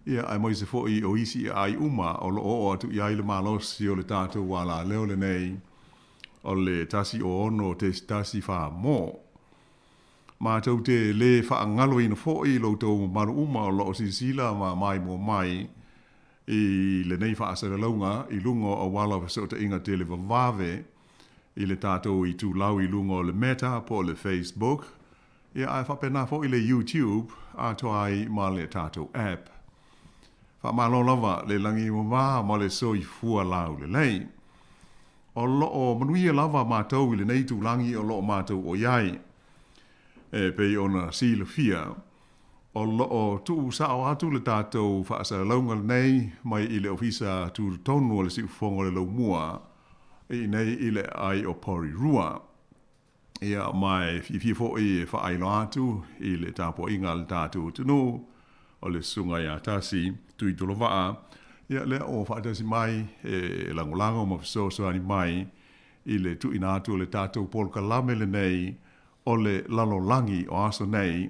ia, aemaise foi o isi aai uma o lo o oo atu i ai le malosi o le tatou alaleo lenei o le 1 6 1 4 mo. Matou te lē faagaloina foi lo outou mamalu uma o lo o silasila ma maimoa mai i lenei faasalalauga i luga o auala o fesootaiga televavave i le tatou itulau i luga o le Meta po o le Facebook, ia ae faapena foi le YouTube atoa ai ma le tatou app. Faamalo lava le lagi e mama ma le soifua laulelei. O lo o manuia lava matou i lenei itulagi o lo o matou o i ai. E pei ona silafia, o lo o tuusao atu le tatou faasalalauga lenei mai i le Ofisa Tutotonu o le Siufofoga o le Laumua i inei i le aai o Porirua. Ia, ma e fiafia foi e faailoa atu i le tapuaiga a le tatou atunuu, o le Susuga ia Tasi Tuitolovaa, ia lea ua faatasi mai e lagolago ma fesoasoani mai i le tuuina atu o le tatou polokalame lenei o le lalolagi o aso nei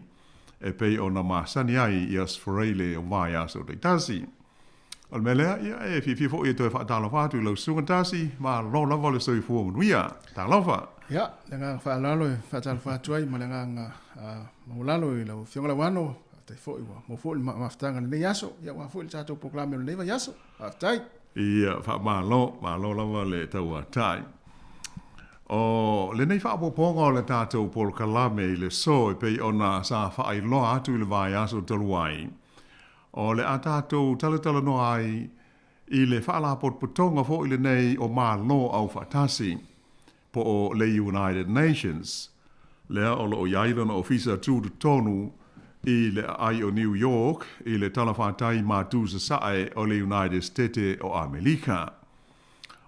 e pei ona masani ai i Aso Faraile o vaiaso taitasi. O le mea lea, ia, e fiafia foi e toe faatalofa atu i lau Susuga Tasi, malo lava le soifua manuia. Talofa! Ia, le agaga faaaloalo e faatalofa atu ai ma le agaga maualalo i lau Afioga Lauano, faafetai foi ua maua foi le mafutaga i lenei aso, ia aua foi le tatou polokalame o lenei vaiaso. Faafetai! Ia, faamalo, malo lava le tauatai. O lenei faaopoopoga o le tatou polokalame i le so e pei ona sa faailoa atu i le vaiaso talu ai, o le a tatou talatalanoa ai i le faalapotopotoga foi lenei o Malo Aufaatasi, po o le United Nations, lea o lo o i ai lona ofisa tutotonu i le aai o New York i le talafatai matu sasae o le United Setete o Amelika.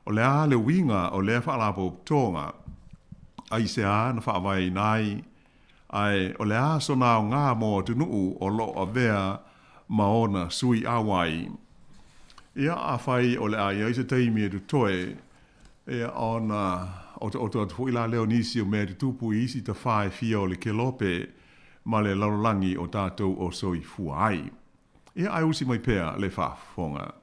O le a le uiga o lea faalapotopotoga? Aisea na faavaeina ai? Ae o le a sona aoga mo atunuu o lo o avea ma ona sui auai? Ia, afai o le a i ai se taimi e totoe, ia, ona otooto atu foi la lea o nisi o mea e tutupu i isi tafā e fia o le kelope ma le lalolagi o tatou o soifua ai. Ia, ae usi mai pea le faafofoga.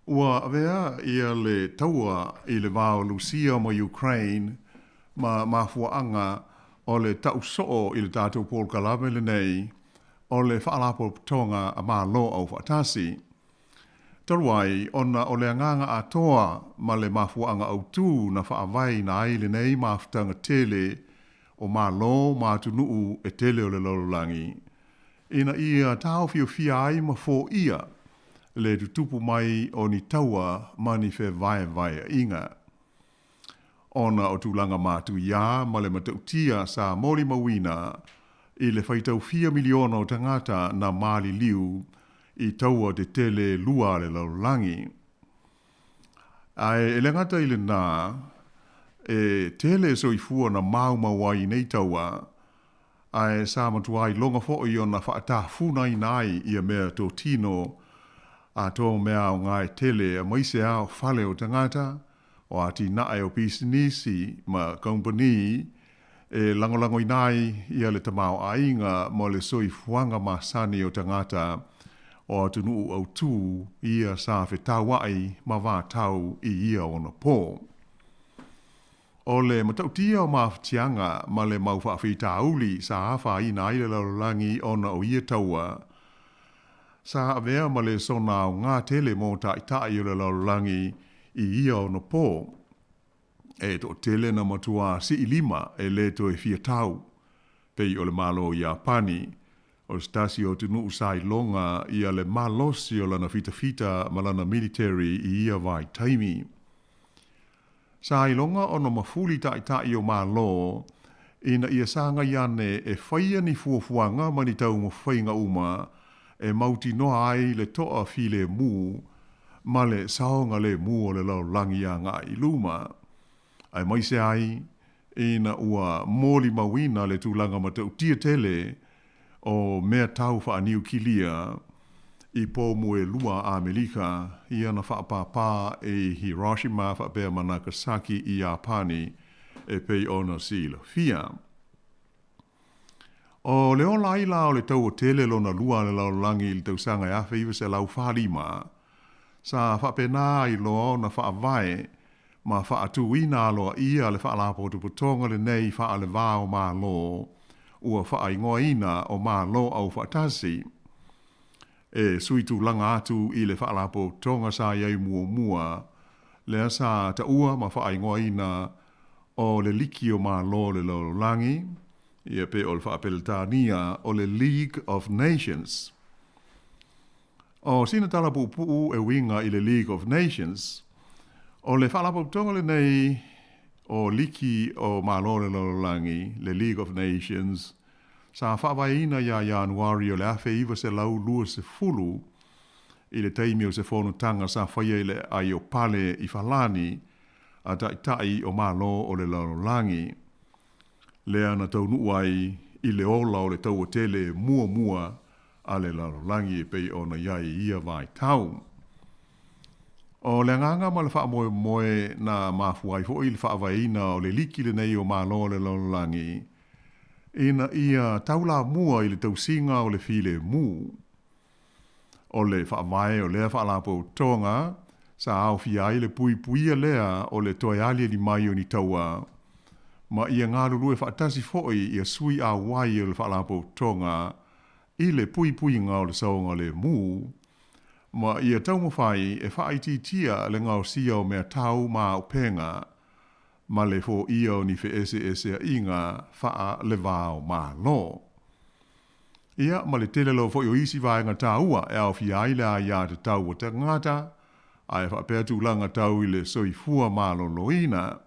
Ua avea ia le taua i le va o Lusia ma Ukraine ma mafuaaga o le tau soo i le tatou polokalame lenei o le Faalapotopotoga a Malo Aufaatasi. Talu ai ona o le agaga atoa ma le mafuaaga autu na faavaeina ai lenei mafutaga tele o Malo ma atunuu e tele o le lalolagi, ina ia taofiofia ai ma foia le tutupu mai o ni taua ma ni fevaevaeaiga. Ona o tulaga matuia ma le matautia sa molimauina i le faitau fia miliona o tagata na maliliu i taua tetele lua a le lalolagi. Ae e le gata i lenā, e tele soifua na maumau ai i nei taua, ae sa matua iloga foi ona faatafunaina ai ia mea totino atoa ma mea aoga e tele aemaise a o fale o tagata, o atinae o pisinisi ma kamupani e lagolagoina ai ia le tamaoaiga ma le soifuaga masani o tagata o atunuu autū ia sa fetauai ma vatau i ia ona pō. O le matautia o mafatiaga ma le mau faafitauli sa afaina ai le lalolagi ona o ia taua, sa avea ma le sona aoga tele mo taitai o le lalolagi i ia ona pō. E toatele na matua sii lima e lē toe fia tau, pei o le Malo o Iapani, o se tasi o atunuu sa iloga ia le malosi o lana fitafita ma lana military i ia vaitaimi. Sa iloga ona mafuli taitai o Malo ina ia sagai ane e faia ni fuafuaga ma ni taumafaiga uma e mautinoa ai le toafilemu ma le saogalemu o le lalolagi agai i luma, aemaise ai ina ua molimauina le tulaga matautia tele o mea tau faaniukilia i pomu e lua a Amerika ia na faapāpā i Hiroshima faapea ma Nagasaki i Iapani e pei ona silafia. O le ola ai la o le Taua Tele Lona Lua a le Lalolagi i le tausaga e 1945, sa faapena ai loa ona faavae ma faatuina aloaia le Faalapotopotoga lenei faale-va o Malo ua faaigoaina o Malo Aufaatasi, e sui tulaga atu i le Faalapotopotoga sa i ai muamua, lea sa taua ma faaigoaina o le Liki o Malo o le Lalolagi, ia pe o le Faapeletania o le League of Nations. O sina tala puupuu e uiga i le League of Nations, o le faalapotopotoga lenei o Liki o Malo o le Lalolagi, le League of Nations, sa faavaeina ia Ianuari o le 1920 i le taimi o se fonotaga sa faia i le aai o Pale i Falani a Taitai o Malo o le Lalolagi, lea na taunuu ai i le ola o le Taua Tele muamua a le lalolagi e pei ona i ai i ia vaitau. O le agaga ma le faamoemoe na mafua ai foi le faavaeina o le liki lenei o Malo o le Lalolagi ina ia taulamua i le tausiga o le filemu. O le faavae o lea faalapotopotoga sa aofia ai le puipuia lea o le toe aliali mai o ni taua ma ia galulue faatasi foi ia sui auai o le faalapotopotoga i le puipuiga o le saogalemu ma ia taumafai e faaitiitia le gaosia o mea tau ma auupega ma le foia o ni feeseeseaiga faale-va o Malo. Ia, ma le tele lava foi o isi vaega taua e aofia ai le aiatatau a tagata, ae faapea tulaga tau i le soifua maloloina.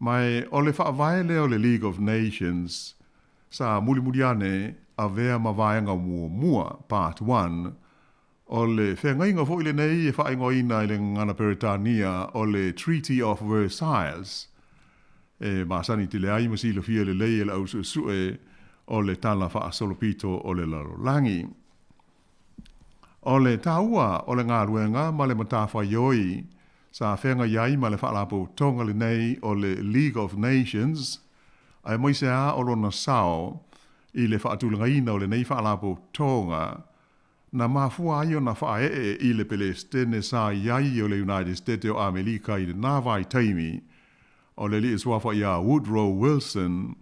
Ma o le faavae lea o le League of Nations sa mulimuli ane avea ma vaega muamua, Part 1, o le feagaiga foi lenei e faaigoaina i le gagana Peretania o le Treaty of Versailles, e masani tele ai ma silafia lelei e le ausuesue o le Tala Faasolopito o le Lalolagi. O le taua o le galuega ma le matafaioi sa feagai ai ma le Faalapotopotoga lenei o le League of Nations, aemaise lava o lona sao i le faatulagaina o lenei Faalapotopotoga, na mafua ai ona faaee i le Pelesitene sa i ai o le United Stete o Amerika i lena vaitaimi, o le alii suafa ia Woodrow Wilson,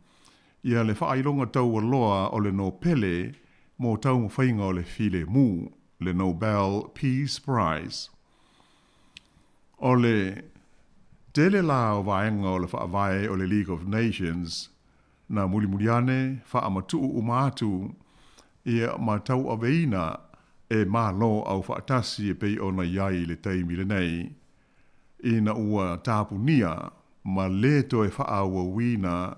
ia le faailoga taualoa o le Nopele mo taumafaiga o le filemu, le Nobel Peace Prize. O le tele la o vaega o le faavae o le League of Nations na mulimuli ane faamatuu uma atu ia ma tauaveina e Malo Aufaatasi e pei ona i ai i le taimi lenei, ina ua tapunia ma lē toe faaauauina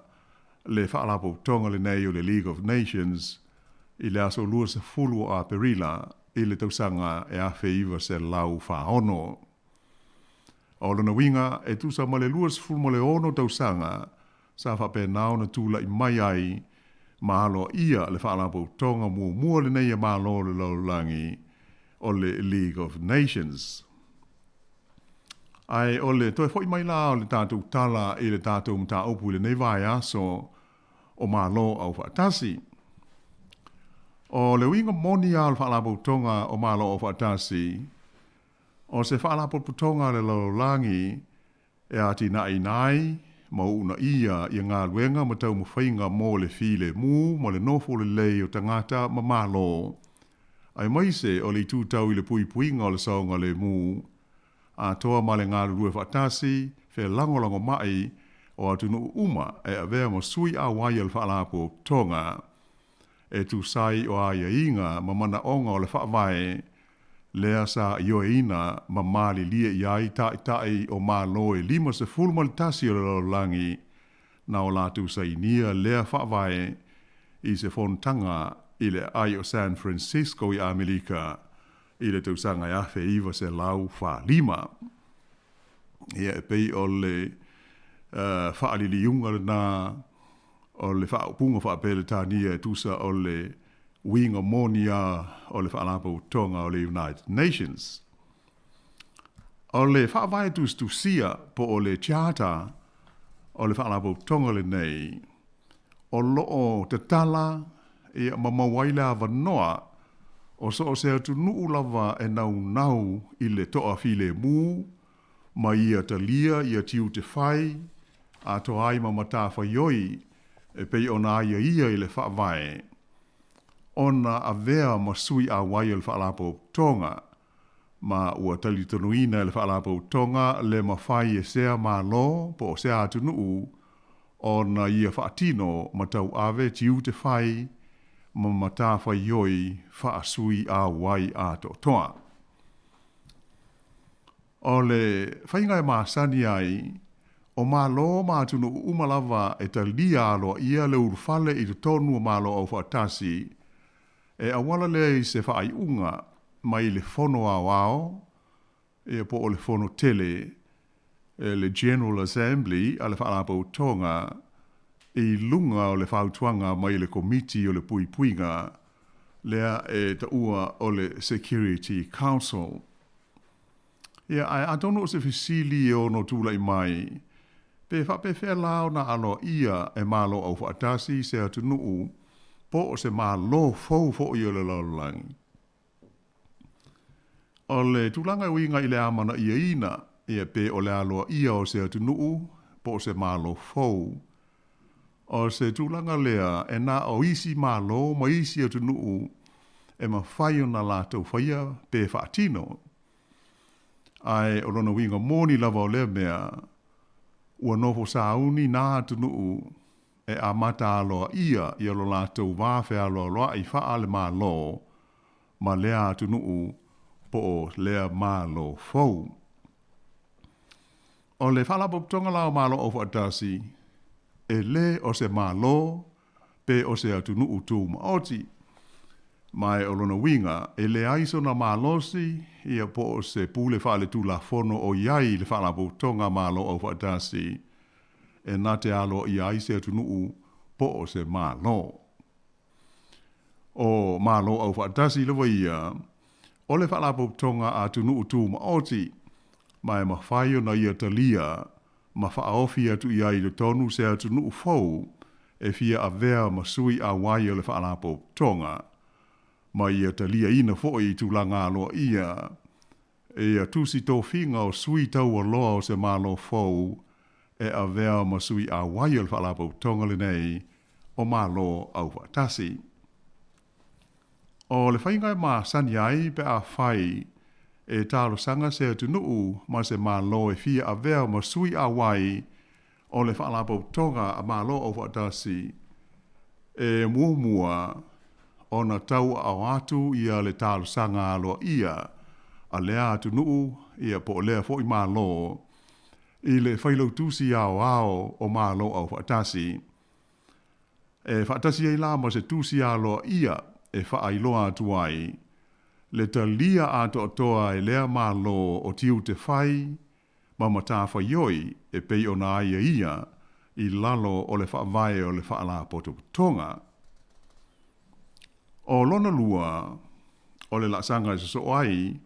le Faalapotopotoga lenei o le League of Nations i le aso 20 o Aperila i le tausaga e 1946. O lona uiga e tusa ma le 26 tausaga sa faapena ona tulai mai ai ma aloaia le Faalapotopotoga muamua lenei a Malo o le Lalolagi o le League of Nations. Ae o le toe foi mai la o le tatou tala i le tatou mataupu i lenei vaiaso o Malo Aufaatasi. O le uiga moni lava o le Faalapotopotoga o Malo Aufaatasi, o se Faalapotopotoga a le lalolagi e atinaeina ai ma uunaia ia galuega ma taumafaiga mo le filemu ma le nofo lelei o tagata ma Malo, aemaise o le itu tau i le puipuiga o le saogalemu, atoa ma le galulue faatasi felagolagomai o atunuu uma e avea ma sui auai o le Faalapotopotoga e tusa ai o aiaiga ma manaoga o le Faavae lea sa ioeina ma malilie i ai taitai o Malo e 51 o le lalolagi na o latou sainia lea Faavae i se fonotaga i le aai o San Francisco i Amerika i le tausaga e 1945. Ia, e pei o le faaliliuga lena o le faaupuga faa-Peretania e tusa o le uiga moni lava o le Faalapotopotoga o le United Nations. O le faavae tusitusia po o le Charter o le Faalapotopotoga lenei, o lo o tatala ia ma maua ai le avanoa o so o se atunuu lava e naunau i le toafilemu ma ia talia ia tiute fai atoa ai ma matafaioi e pei ona aiaia i le Faavae, ona avea ma sui auai o le Faalapotopotoga, ma ua talitonuina e le Faalapotopotoga le mafai e sea Malo po o sea atunuu ona ia faatino ma tauave tiute fai ma matafaioi faasui auai atoatoa. O le faiga e masani ai, o Malo ma atunuu uma lava e talia aloaia le ulufale i totonu o Malo Aufaatasi, e auala lea i se faaiuga mai le Fono Aoao, ia po o le Fono Tele, le General Assembly a le Faalapotopotoga, i luga o le fautuaga mai le Komiti o le Puipuiga, lea e taua o le Security Council. Ia, ae atonu o se fesili e ono tulai mai, pe faapefea lā ona aloaia e Malo Aufaatasi se atunuu po o se Malo fou foi o le lalolagi? O le tulaga e uiga i le amanaiaina, ia pe o le aloaia o se atunuu po o se Malo fou, o se tulaga lea e na o isi Malo ma isi atunuu e mafai ona latou faia pe faatino. Ae o lona uiga moni lava o lea mea, ua nofo sauni nā atunuu e amata aloaia ia lo latou va fealoaloa'i faale-Malo ma lea atunuu po o lea Malo fou. O le Faalapotopotoga la o Malo Aufaatasi, e lē o se Malo pe o se atunuu tumaoti. Ma o lona uiga, e leai sona malosi, ia po o se pule faaletulafono o i ai i le Faalapotopotoga a Malo Aufaatasi e na te aloaia ai se atunuu po o se Malo. O Malo Aufaatasi lava ia, o le Faalapotopotoga a atunuu tumaoti, ma e mafai ona ia talia ma faaofi atu i ai i totonu se atunuu fou e fia avea ma sui auai o le Faalapotopotoga, ma ia taliaina foi i tulaga aloaia ia tusi tofiga o sui taualoa o se Malo fou e avea ma sui auai o le Faalapotopotoga lenei o Malo Aufaatasi. O le faiga e masani ai pe afai e talosaga se atunuu ma se Malo e fia avea ma sui auai o le Faalapotopotoga a Malo Aufaatasi, e muamua ona tauaao atu ia le talosaga aloaia a lea atunuu ia po o lea foi Malo i le Failautusi Aoao o Malo Aufaatasi, e faatasi ai la ma se tusi aloaia e faailoa atu ai le talia atoatoa e lea Malo o tiute fai ma matafaioi e pei ona aiaia i lalo o le Faavae o le Faalapotopotoga. O lona lua, o le laasaga e sosoo ai,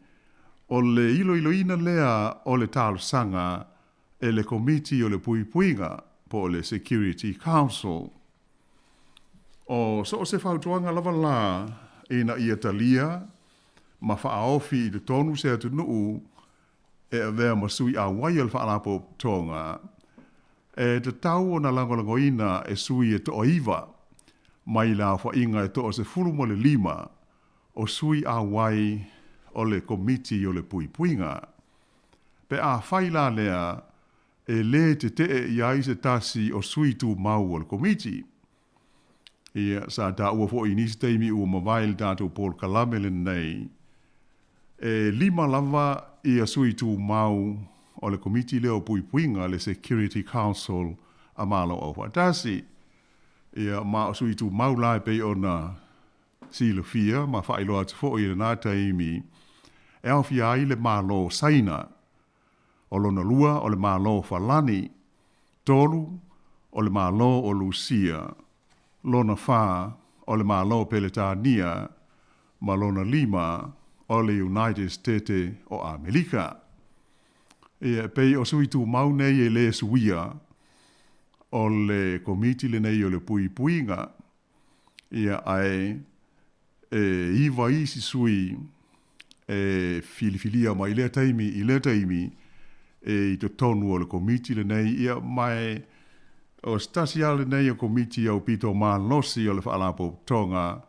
o le iloiloina lea o le talosaga e le Komiti o le Puipuiga po o le Security Council. O so o se fautuaga lava la ina ia talia ma faaofi i totonu se atunuu e avea ma sui auai o le Faalapotopotoga, e tatau ona lagolagoina e sui e toaiva mai le aofaiga e 15 o sui auai o le Komiti o le Puipuiga. Pe afai la lea e lē tetee i ai se tasi o sui tumau o le Komiti. Ia, sa taua foi i nisi taimi ua mavae i le tatou polokalame lenei, e lima lava ia sui tumau o le Komiti lea o Puipuiga, le Security Council a Malo Aufaatasi. Ia, ma o sui tumau la e pei ona silafia ma faailoa atu foi i lenā taimi e aofia ai le Malo o Saina. O lona lua o le Malo o Falani, tolu o le Malo o Lusia, lona fā o le Malo o Peletania ma lona lima o le United State o Amerika. Ia, e pei o sui tumau nei e lē suia o le Komiti lenei o le Puipuiga. Ia, ae e iva isi sui e filifilia mai lea taimi i lea taimi e i totonu o le Komiti lenei. Ia, ma e o se tasi lava lenei o Komiti aupito malosi o le Faalapotopotoga,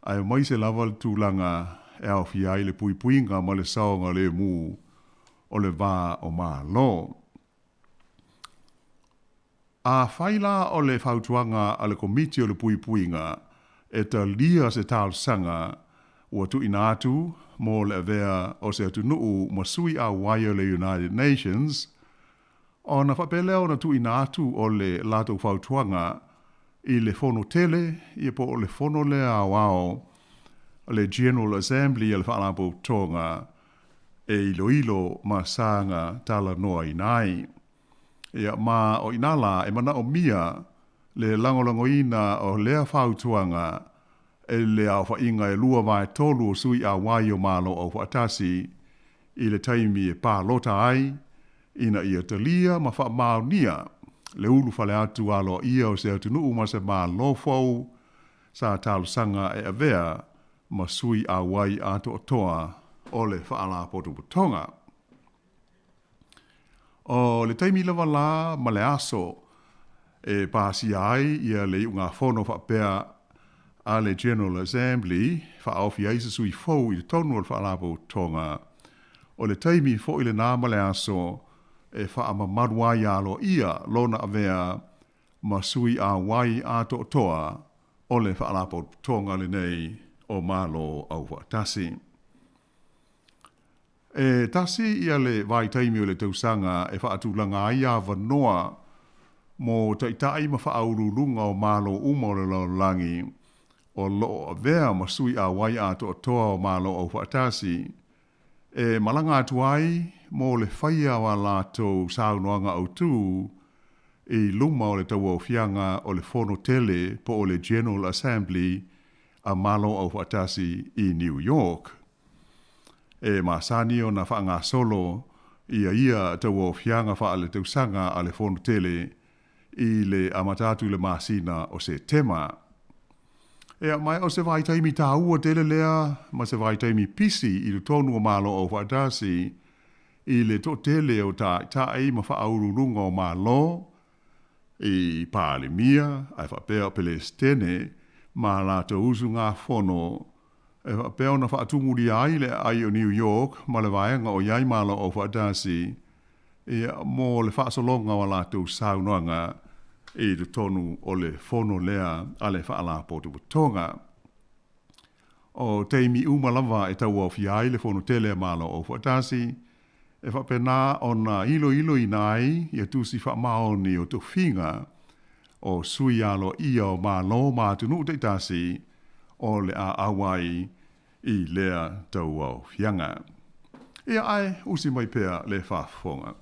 aemaise lava le tulaga e aofia ai le puipuiga ma le saogalemu o le va o Malo. Afai la o le fautuaga a le Komiti o le Puipuiga e talia se talosaga ua tuuina atu mo le avea o se atunuu ma sui auai o le United Nations, ona faapea lea ona tuuina atu o le latou fautuaga i le Fono Tele, ia po o le Fono lea Aoao, le General Assembly a le Faalapotopotoga, e iloilo ma saga talanoaina ai. Ia, ma o i inā lā e manaomia le lagolagoina o lea fautuaga e le aofaiga e 2/3 o sui auai o Malo Aufaatasi i le taimi e palota ai ina ia talia ma faamaonia le ulufale atu aloaia o se atunuu ma se Malo fou sa talosaga e avea ma sui auai atoatoa o le Faalapotopotoga. O le taimi lava la ma le aso e pasia ai ia le iugafono faapea a le General Assembly faaofi ai se sui fou i totonu o le Faalapotopotoga, o le taimi foi lenā ma le aso e faamamalu ai aloaia lona avea ma sui auai atoatoa o le Faalapotopotoga lenei o Malo Aufaatasi. E tasi ia le vaitaimi o le tausaga e faatulaga ai avanoa mo taitai ma faauluuluga o Malo uma o le lalolagi o lo o avea ma sui auai atoatoa o Malo Aufaatasi e malaga atu ai mo le faia o a latou saunoaga autū i luma o le tauaofiaga o le Fono Tele po o le General Assembly a Malo Aufaatasi i New York. E masani ona faagasolo ia ia tauaofiaga faaletausaga a le Fono Tele i le amata atu i le masina o Setema. Ea, ma o se vaitaimi tāua tele lea ma se vaitaimi pisi i totonu o Malo Aufaatasi i le toatele o taitai ma faauluuluga o Malo i Palemia ae faapea o Pelesitene ma latou usugafono e faapea ona faatumulia ai le aai o New York ma le vaega o i ai Malo Aufaatasi ia, mo le faasologa o a latou saunoaga i totonu o le fono lea a le Faalapotopotoga. O taimi uma lava e tauaofia ai le Fono Tele a Malo Aufaatasi, e faapena ona iloiloina ai ia tusi faamaoni o tofiga o sui aloaia o Malo ma atunuu taitasi o le a auai i lea tauaofiaga. Ia ae usi mai pea le faafofoga.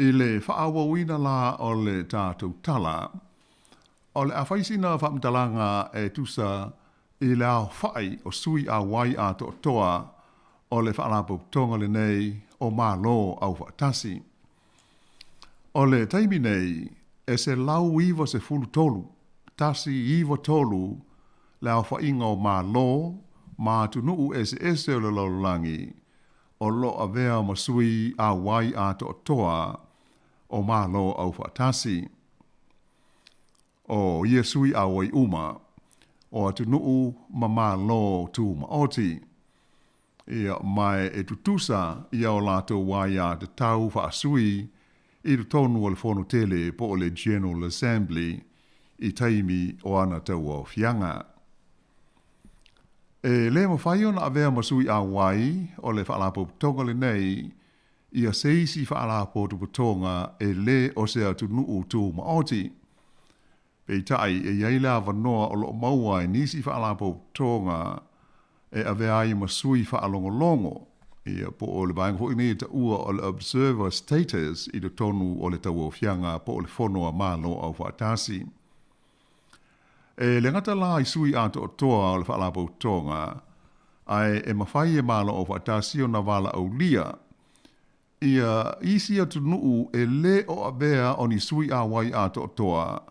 I le faaauauina la o le tatou tala, o le a fai sina faamatalaga e tusa i le aofai o sui auai atoatoa o le Faalapotopotoga lenei o Malo Aufaatasi. O le taimi nei, e 193, 193 le aofaiga o Malo ma atunuu eseese o le lalolagi o lo o avea ma sui auai atoatoa o Malo Aufaatasi. O ia sui auai uma, o atunuu ma Malo Tumaoti, ia, ma e tutusa ia o latou aiatatau faasui i totonu o le Fono Tele po o le General Assembly i taimi o ana tauaofiaga. E le mafai ona avea ma sui auai o le Faalapotopotoga lenei ia se isi Faalapotopotoga e le o se atunuu tumaoti. Peitai, e i ai le avanoa o lo o maua e nisi faalapotopotoga e avea ai ma sui faalogologo, ia, po o le vaega foi lenei e taua o le observer status i totonu o le tauaofiaga po o le Fono a Malo Aufaatasi. E le gata la i sui atoatoa o le faalapotopotoga, ae e mafai e Malo Aufaatasi ona valaaulia ia isi atunuu e lē o avea o ni sui auai atoatoa,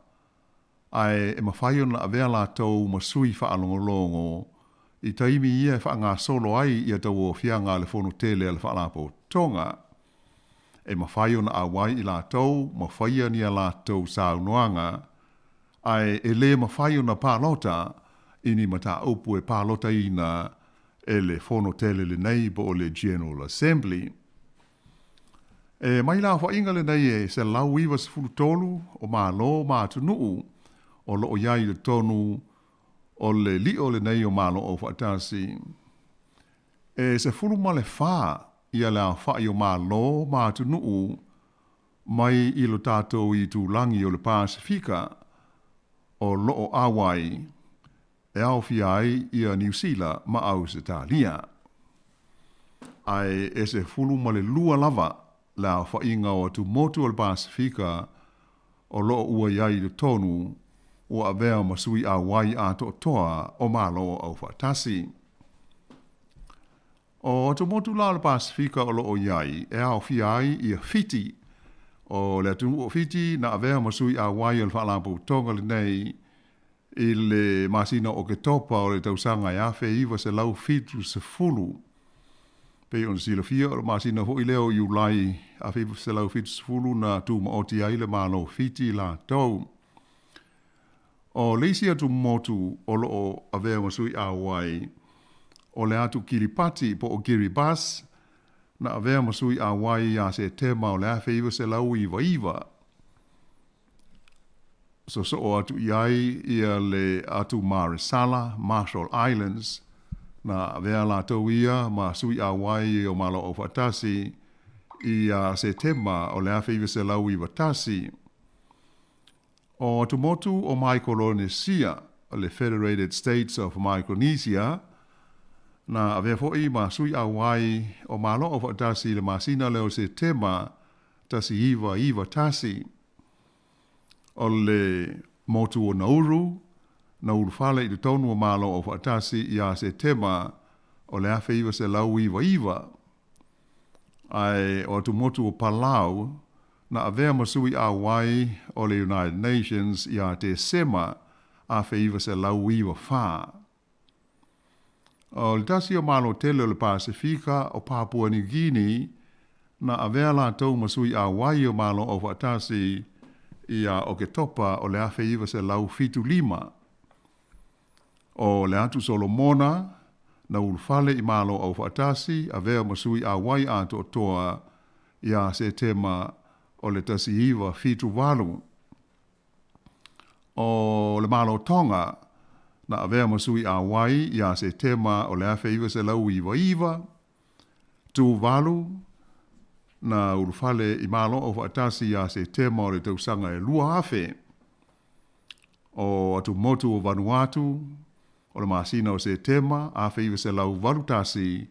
ae e mafai ona avea latou ma sui faalogologo i taimi ia e faagasolo ai ia tauaofiaga a le Fono Tele a le Faalapotopotoga. E mafai ona auai i latou ma faia ni a latou saunoaga, ae e lē mafai ona palota i ni mataupu e palotaina e le Fono tele lenei po o le General Assembly. E mai le aofaiga lenei e 193 o Malo ma atunuu o lo o i ai i totonu o le lio lenei o Malo Aufaatasi. E 14 ia le aofai o Malo ma atunuu mai i lo tatou itulagi o le Pasefika o lo o auai e aofia ai ia Niu Sila ma Ausetalia. Ae e 12 lava le aofaiga o atumotu o le Pasefika o lo o ua i ai i totonu ua avea ma sui auai atoatoa o Malo Aufaatasi. O atumotu la o le Pasefika o lo o i ai e aofia ai ia Fiti. O le atunuu o Fiti na avea ma sui auai o le Faalapotopotoga lenei i le masina o Oketopa o le tausaga e 1970. Pei ona silafia, o le masina foi lea o Iulai 1970 na tumaoti ai le Malo o Fiti latou. O le isi atumotu o lo o avea ma sui auai o le atu Kiripati po o Kiribati na avea ma sui auai ia Setema o le 1999. Sosoo atu i ai ia le atu Maresala, Marshall Islands, na avea latou ia ma sui auai o Malo Aufaatasi ia Setema o le 1991. O atumotu o Maikolonesia, le Federated States of Micronesia, na avea foi ma sui auai o Malo Aufaatasi i le masina lea o Setema 1991. O le motu o Nauru, na ulufale i totonu o Malo Aufaatasi ia Setema o le 1999. Ae o atumotu o Palau, na avea ma sui auai o le United Nations ia Tesema 1994. O le tasi o Malo tele o le Pasefika o Papua New Guinea, na avea latou ma sui auai o Malo Aufaatasi ia Oketopa o le 1975. O le atu Solomona, na ulufale i Malo Aufaatasi, avea ma sui auai atoatoa ia Setema o le 1978. O le Malo Tonga, na avea ma sui auai ia Setema o le 1999. Tuvalu, na ulufale i Malo Aufaatasi ia Setema o le tausaga e 2000. O atumotu o Vanuatu, o le masina o Setema 1981,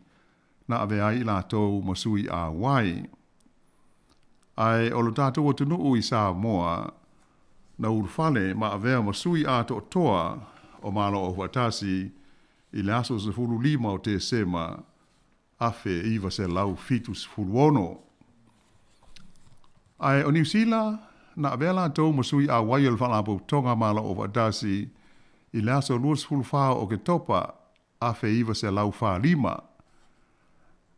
na avea ai i latou ma sui auai. Ae o lo tatou atunuu i Samoa, na ulufale ma avea ma sui atoatoa o Malo Aufaatasi i le aso 15 o Tesema 1976. Ae o Niu Sila, na avea latou ma sui auai o le Faalapotopotoga a Malo Aufaatasi i le aso 24 o Oketopa 1945,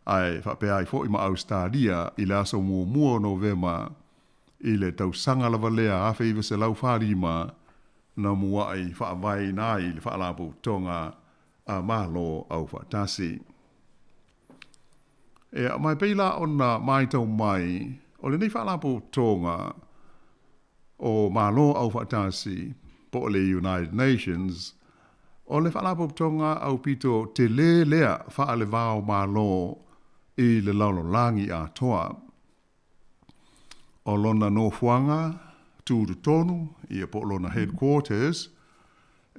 ae faapea ai foi ma Ausetalia i le aso 1 o Novema i le tausaga lava lea 1945 na mua'i faavaeina ai le Faalapotopotoga a Malo Aufaatasi. Ea, ma e pei la ona maitau mai, o lenei Faalapotopotoga o Malo Aufaatasi, po o le United Nations, o le Faalapotopotoga aupito telē lea faale-va-o-Malo i le lalolagi atoa. O lona nofoaga tutotonu, ia po o lona headquarters,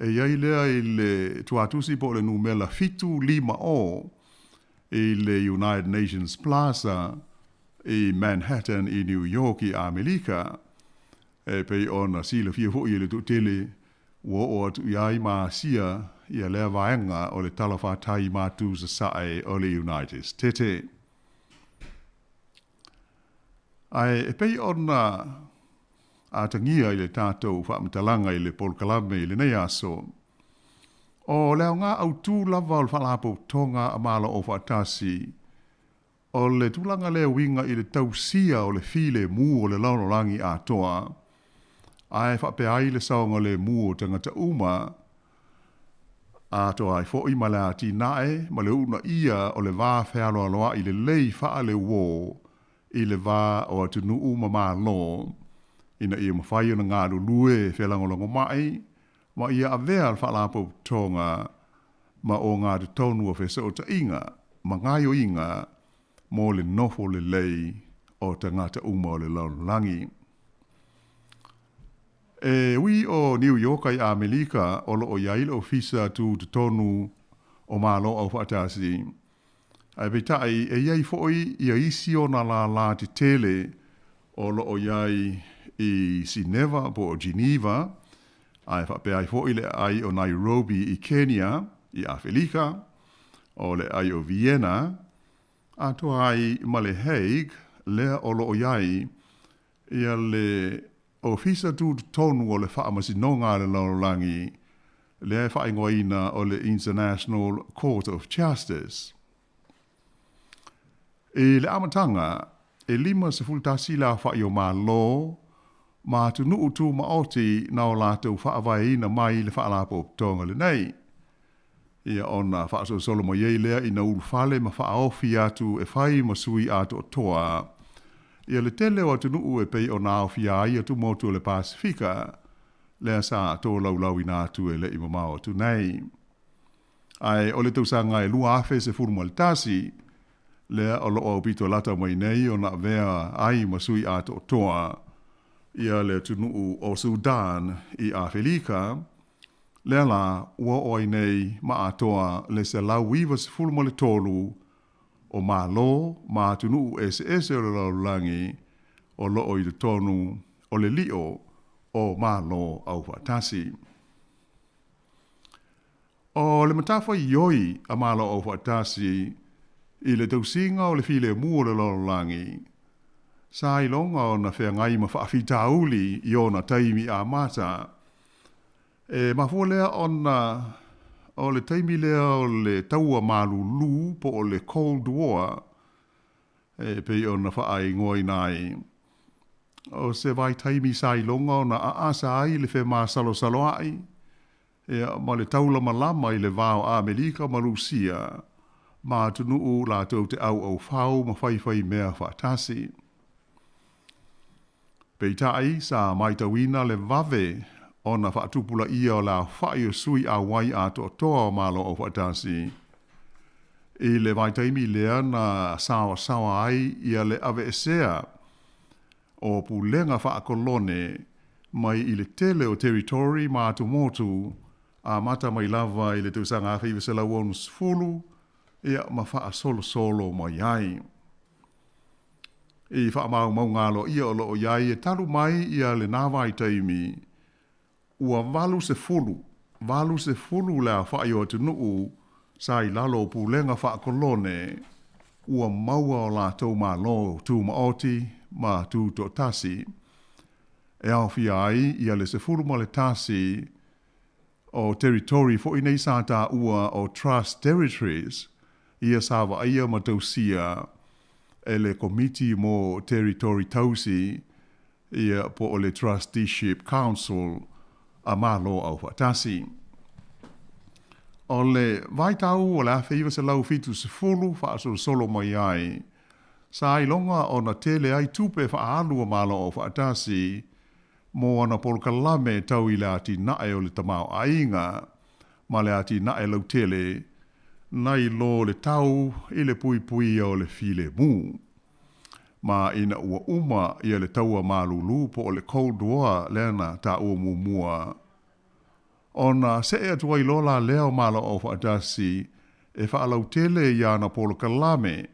e i ai lea i le tuatusi po o le numela 750 i le United Nations Plaza i Manhattan i New York i Amerika. E pei ona silafia foi e le toatele, ua oo atu i ai ma Asia ia lea vaega o le talafatai matu sasae o le United Stete. Ae e pei ona atagia i le tatou faamatalaga i le polokalame i lenei aso, o le aoga autū lava o le Faalapotopotoga a Malo Aufaatasi, o le tulaga lea e uiga i le tausia o le filemu o le lalolagi atoa, ae faapea ai le saogalemu o tagata uma, atoa ai foi ma le atinae ma le uunaia o le va fealoaloa'i lelei faale-uō i le va o atunuu ma Malo, ina ia mafai ona galulue felagolagomai ma ia avea le Faalapotopotoga ma ogatotonu o fesootaiga ma gaoioiga mo le nofo lelei o tagata uma o le lalolagi. E ui o Niu Ioka i Amerika o lo o i ai le Ofisa Tutotonu o Malo Aufaatasi, ae peitai e i ai foi ia isi ona lālā tetele o lo o i ai i Sineva po o Geneva, ae faapea ai foi le aai o Nairobi i Kenya i Afelika, o le aai o Vienna, atoa ai ma le Hague lea o lo o i ai ia le Ofisa Tutotonu o le Faamasinoga a le Lalolagi, lea e faaigoaina o le International Court of Justice. I le amataga, e 51 le aofa'i o Malo ma atunuu tumaoti na o latou faavaeina mai le Faalapotopotoga lenei. Ia ona faasolosolo mai ai lea ina ulufale ma faaofi atu e fai ma sui atoatoa ia le tele o atunuu e pei ona aofia ai atumotu o le Pasefika, lea sa tolaulauina atu e le i mamao atu nei. Ae o le tausaga e 2011, lea o lo o aupito lata mai nei ona avea ai ma sui atoatoa ia le atunuu o Sudan i Afelika, Lea la, ua oo ai nei ma atoa le 193 o Malo ma atunuu eseese o le lalolagi o lo o i totonu o le lio o Malo Aufaatasi. O le matafaioi a Malo Aufaatasi i le tausiga o le filemu o le lalolagi, sa iloga ona feagai ma faafitauli i ona taimi amata. E mafua lea ona o le taimi lea o le taua malūlū po o le Cold War e pei ona faaigoaina ai. O se vaitaimi sa iloga ona aasa ai le femasalosaloaʻi ia, ma le taulamalama i le va o Amerika ma Rusia ma atunuu latou te auaufau ma faifaimea faatasi. Peitai, sa maitauina le vave ona faatupulaia o le aofaʻi o sui auai atoatoa o Malo Aufaatasi i le vaitaimi lea na saoasaoa ai ia le aveesea o pulega faakolone mai i le tele o territory ma atumotu amata mai lava i le tausaga 1960 ia ma faasolosolo mai ai. I faamaumauga aloaia o lo o i ai e talu mai ia lena vaitaimi, ua 80, 80 le aofaʻi o atunuu sa i lalo o pulega faakolone. ua maua o latou Malo Tumaoti ma Tutoatasi, e aofia ai ia le 11 o Territory foi nei sa taua o Trust Territories, ia sa vaaia ma tausia e le Komiti mo Territory Tausi, ia po o le Trusteeship Council a Malo Aufaatasi. O le vaitau o le 1970 faasolosolo mai ai, sa iloga ona tele ai tupe faaalu a Malo Aufaatasi mo ana polokalame tau i le atinae o le tamaoaiga ma le atinae lautele nai lo le tau i le puipuia o le filemu. Ma ina ua uma ia le taua malūlū po o le Cold War lea na taua muamua, ona see atu ai loa la lea o Malo Aufaatasi e faalautele i ana polokalame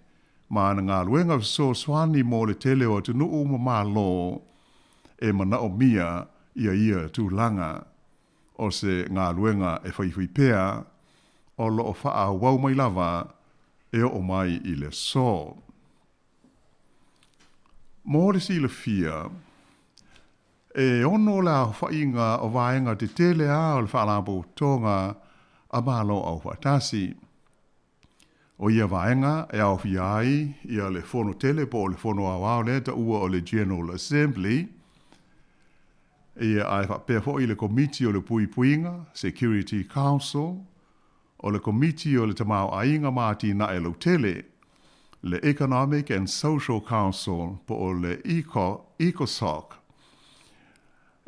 ma ana galuega fesoasoani mo le tele o atunuu ma Malo e manaomia ia ia tulaga. O se galuega e faifai pea, o lo o faaauau mai lava e oo mai i le aso. Mo le silafia, e ono le aofaiga o vaega tetele a o le Faalapotopotoga a Malo Aufaatasi. O ia vaega e aofia ai ia le Fono Tele po o le Fono Aoao lea taua o le General Assembly, ia ae faapea foi le Komiti o le Puipuiga, Security Council, o le Komiti o le Tamaoaiga ma Atinae Lautele, le Economic and Social Council po o le ECOSOC.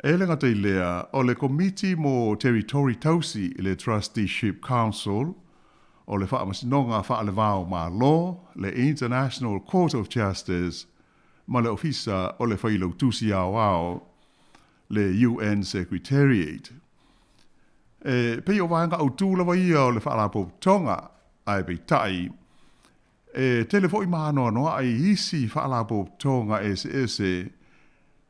E le gata i lea, o le Komiti mo Territory Tausi, le Trusteeship Council, o le Faamasinoga Faale-va o Malo, le International Court of Justice, ma le Ofisa o le Failautusi Aoao, le UN Secretariat. E pei o vaega autū lava ia o le Faalapotopotoga, ae peitai, e tele foi ma anoanoai isi Faalapotopotoga eseese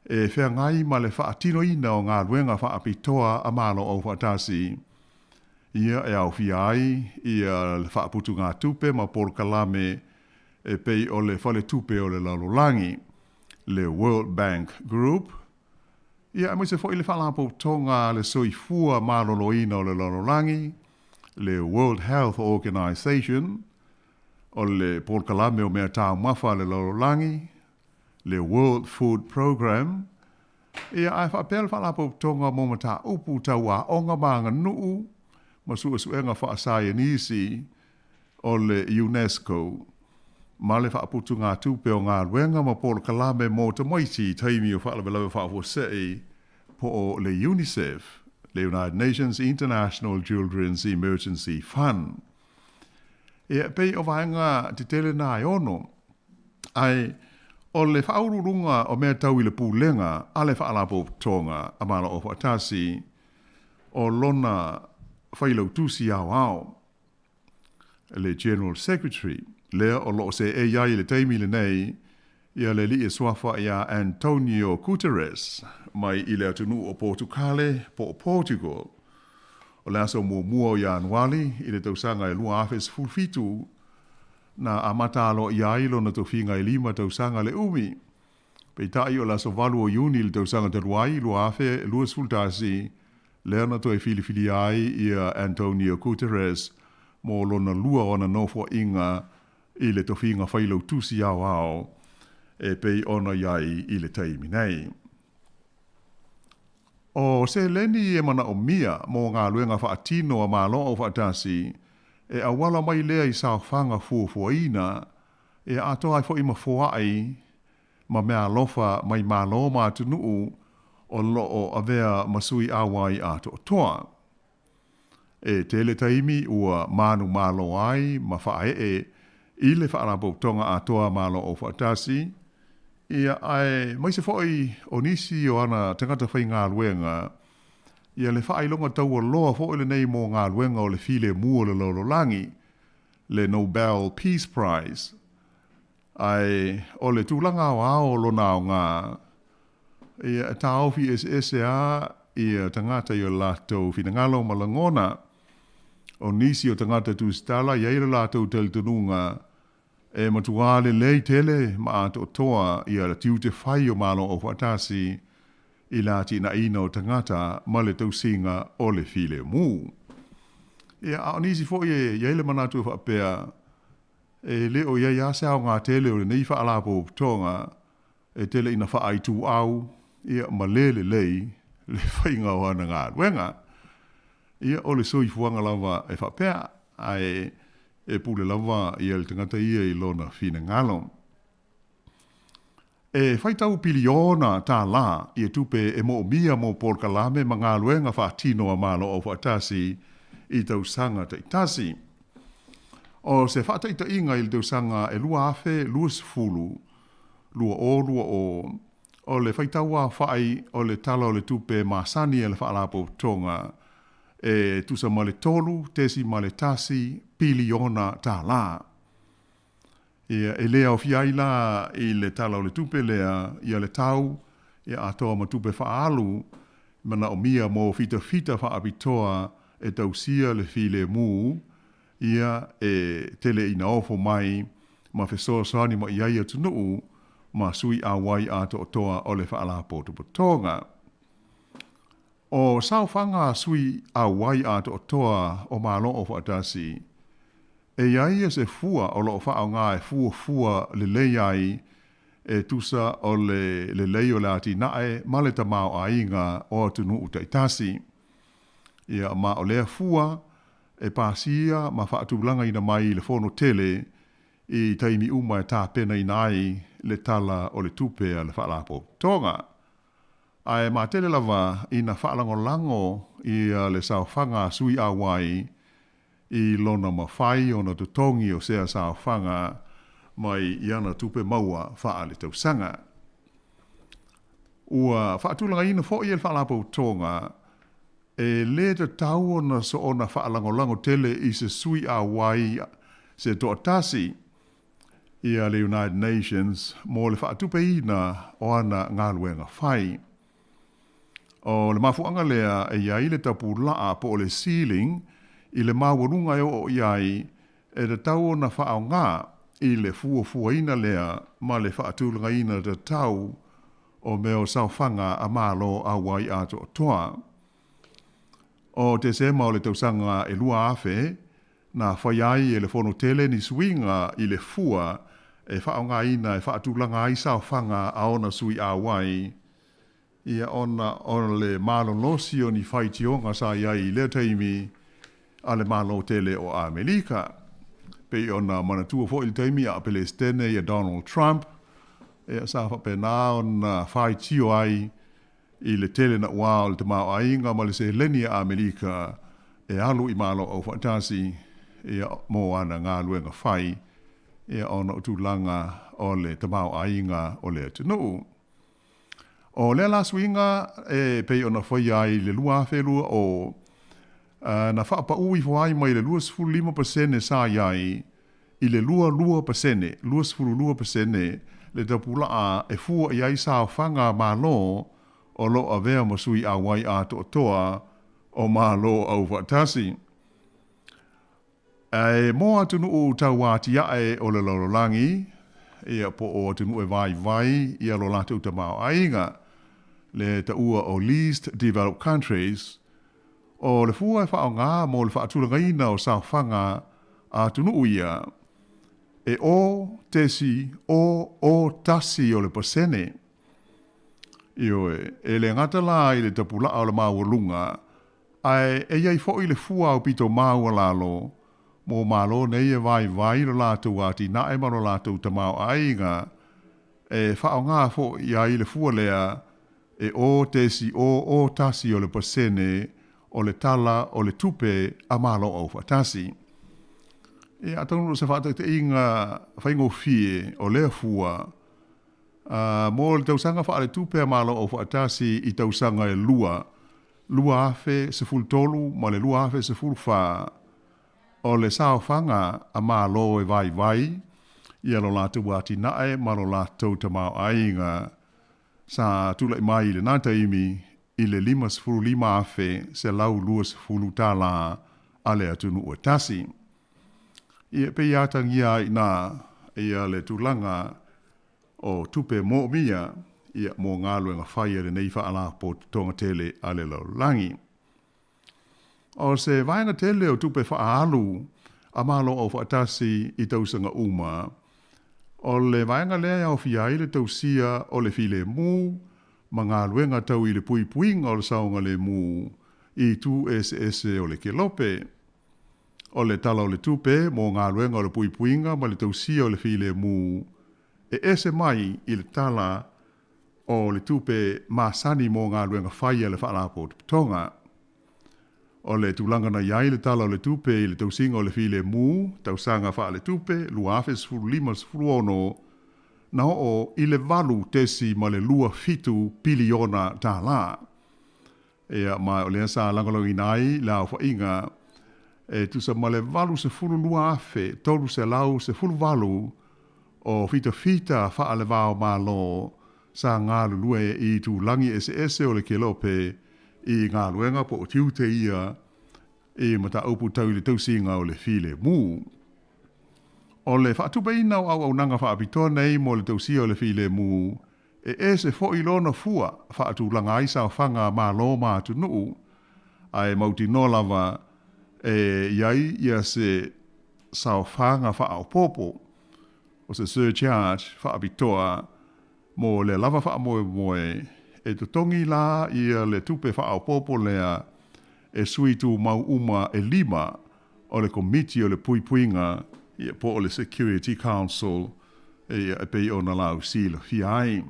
e feagai ma le faatinoina o galuega faapitoa a Malo Aufaatasi, ia e aofia ai ia le faaputugatupe ma polokalame e pei o le Faletupe o le Lalolagi, le World Bank Group, ia aemaise foi le Faalapotopotoga a le Soifua Maloloina o le Lalolagi, le World Health Organization, o le Polokalame o Mea Taumafa a le Lalolagi, le World Food Programme, ia ae faapea le Faalapotopotoga mo Mataupu Tau Aoga ma Aganuu ma Suesuega Faasaienisi o le UNESCO, ma le faaputugatupe o galuega ma polokalame mo tamaiti i taimi o faalavelave faafuasei po o le UNICEF, le United Nations International Children's Emergency Fund. Ia, e pei o vaega tetele nā e ono, ae o le faauluuluga o mea tau i le pulega a le Faalapotopotoga a Malo Aufaatasi o lona Failautusi Aoao, le General Secretary, lea o lo o seei ai i le taimi lenei ia le alii e suafa iā Antonio Guterres mai i le atunuu o Potukale po o Portugal. O le aso muamua o Ianuali i le tausaga e 2017 na amata aloaia ai lona tofiga e lima tausaga le umi. Peitai o le aso 8 o Iuni i le tausaga talu ai, 2021, lea na toe filifilia ai ia Antonio Guterres mo lona lua o ana nofoaiga i le tofiga failautusi aoao e pei ona i ai i le taimi nei. O seleni e manaomia mo galuega faatino a Malo Aufaatasi e auala mai lea i saofaga fuafuaina e atoa ai foi ma foai ma meaalofa mai Malo ma atunuu o lo o avea ma sui auai atoatoa. E tele taimi ua manumalo ai ma faaee i le Faalapotopotoga Atoa a Malo Aufaatasi, ia aemaise foi o nisi o ana tagata faigaluega, ia le faailoga taualoa foi lenei mo galuega o le filemu o le lalolagi, le Nobel Peace Prize. Ae o le tulaga aoao o lona aoga, ia e taofi eseese a ia tagata i o latou finagalo ma lagona. O nisi o tagata tusitala i ai lo latou talitonuga E matuā lelei tele ma atoatoa ia le tiute fai o Malo Aufaatasi i le atinaeina o tagata ma le tausiga o le filemu. Ia, a o nisi foi e i ai le manatu e faapea, e le o i ai lava se aoga tele o lenei faalapotopotoga e tele ina faaituau ia ma le lelei le faiga o ana galuega. Ia, o le soifuaga lava e faapea, ae e pule lava ia le tagata ia i lona finagalo. E faitau piliona tālā ia tupe e moomia mo polokalame ma galuega faatino a Malo Aufaatasi i tausaga taitasi. O se faataitaiga i le tausaga e 2020, 2020, o le faitau aofai o le Tala o le Tupe masani a le Faalapotopotoga e tusa ma le $3.1 piliona tālā. Ia, e le aofia ai la i le Tala o le Tupe lea ia le tau ia atoa ma tupe faaalu manaomia mo fitafita faapitoa e tausia le filemu ia e tele ina ofo mai ma fesoasoani mai ai atunuu ma sui auai atoatoa o le Faalapotopotoga. O saofaga sui auai atoatoa o Malo Aufaatasi, e i ai se fua o lo o faaaoga e fuafua lelei ai e tusa o le lelei o le atinae ma le tamaoaiga o atunuu taitasi. Ia, ma o lea fua e pasia ma faatulagaina mai i le Fono tele i taimi uma e tapenaina ai le Tala o le Tupe a le Faalapotopotoga. Ae matele lava ina faalagolago ia le saofaga a sui auai i lona mafai ona totogi o sea saofaga mai i ana tupe maua faaletausaga. Ua faatulagaina foi e le Faalapotopotoga e lē tatau ona soona faalagolago tele i se sui auai se toatasi ia le United Nations mo le faatupeina o ana galuega fai. O le mafuaaga lea e i ai le tapulaa po o le ceiling i le maualuga e oo i ai e tatau ona faaaoga i le fuafuaina lea ma le faatulagaina tatau o mea o saofaga a Malo auai atoatoa. O Tesema o le tausaga e 2000, na fai ai e le Fono Tele ni suiga i le fua e faaaogaina e faatulaga ai saofaga a ona sui auai, ia ona o le malolosi o ni faitioga sa i ai i lea taimi a le Malo tele o Amerika. Pei ona manatua foi le taimi a o Pelesitene ia Donald Trump, ia sa faapena ona faitio ai i le tele naʻuā o le tamaoaiga ma le seleni a Amerika e alu i Malo Aufaatasi ia mo ana galuega fai ia ona o tulaga o le tamaoaiga o le atunuu. O lea la suiga e pei ona faia ai i le 2020, na faapaū ifo ai mai le 25% sa i ai i le 22%, 22%, le tapulaa e fua i ai saofaga a Malo o lo o avea ma sui auai atoatoa o Malo Aufaatasi. Ae mo atunuu tauatiae o le lalolagi, ia po o atunuu e vaivai ia lo latou tamaoaiga, le taua o Least Developed Countries, o le fua e faaaoga mo le faatulagaina o saofaga a atunuu ia, e 0.01 o le pasene. Ioe, e le gata la i le tapulaa o le maualuga, Ae e i ai foi le fua aupito maualalo mo Malo nei e vaivai lo latou atinae ma lo latou tamaoaiga, e faaaoga foi ai le fua lea e 0.01 o le pasene o le Tala o le Tupe a Malo Aufaatasi. Ia, atonu o se faataitaiga faigofie o lea fua, mo le tausaga faaletupe a Malo Aufaatasi i tausaga e lua, 2013 ma le 2014, o le saofaga a Malo e vaivai ia lo latou atinae ma lo latou tamaoaiga sa tulai mai i lena taimi i le $55,120 tālā a le atunuu e tasi. Ia, pei e atagia ai i ina ia le tulaga o tupe moomia ia mo galuega fai a lenei Faalapotopotoga tele a le lalolagi. O se vaega tele o tupe faaalu a Malo Aufaatasi i tausaga uma, o le vaega lea e aofia ai le tausia o le filemu ma galuega tau i le puipuiga o le saogalemu i itu eseese o le kelope. O le Tala o le Tupe mo galuega o le puipuiga ma le tausia o le filemu e ese mai i le Tala o le Tupe masani mo galuega fai a le Faalapotopotoga. O le tulaga na i ai le Tala o le Tupe i le tausiga o le filemu, tausaga faaletupe 2015/16, na oo i le 8.27 piliona tālā. Ia, ma o lea sa lagolagoina ai le aofaiga e tusa ma le 82,318 o fitafita faale-va-o-Malo sa galulue i itulagi eseese o le kelope i galuega po o tiute ia i mataupu tau i le tausiga o le filemu. O le faatupeina o auaunaga faapitoa nei mo le tausia o le filemu e ese foi lona fua faatulaga ai saofaga a Malo ma atunuu, ae mautinoa lava e i ai ia se saofaga faaopoopo, o se surcharge faapitoa mo lea lava faamoemoe e totogi la ia le tupe faaopoopo lea e sui tumau uma e lima o le Komiti o le Puipuiga ia po o le Security Council ia e pei ona lausilafia ai.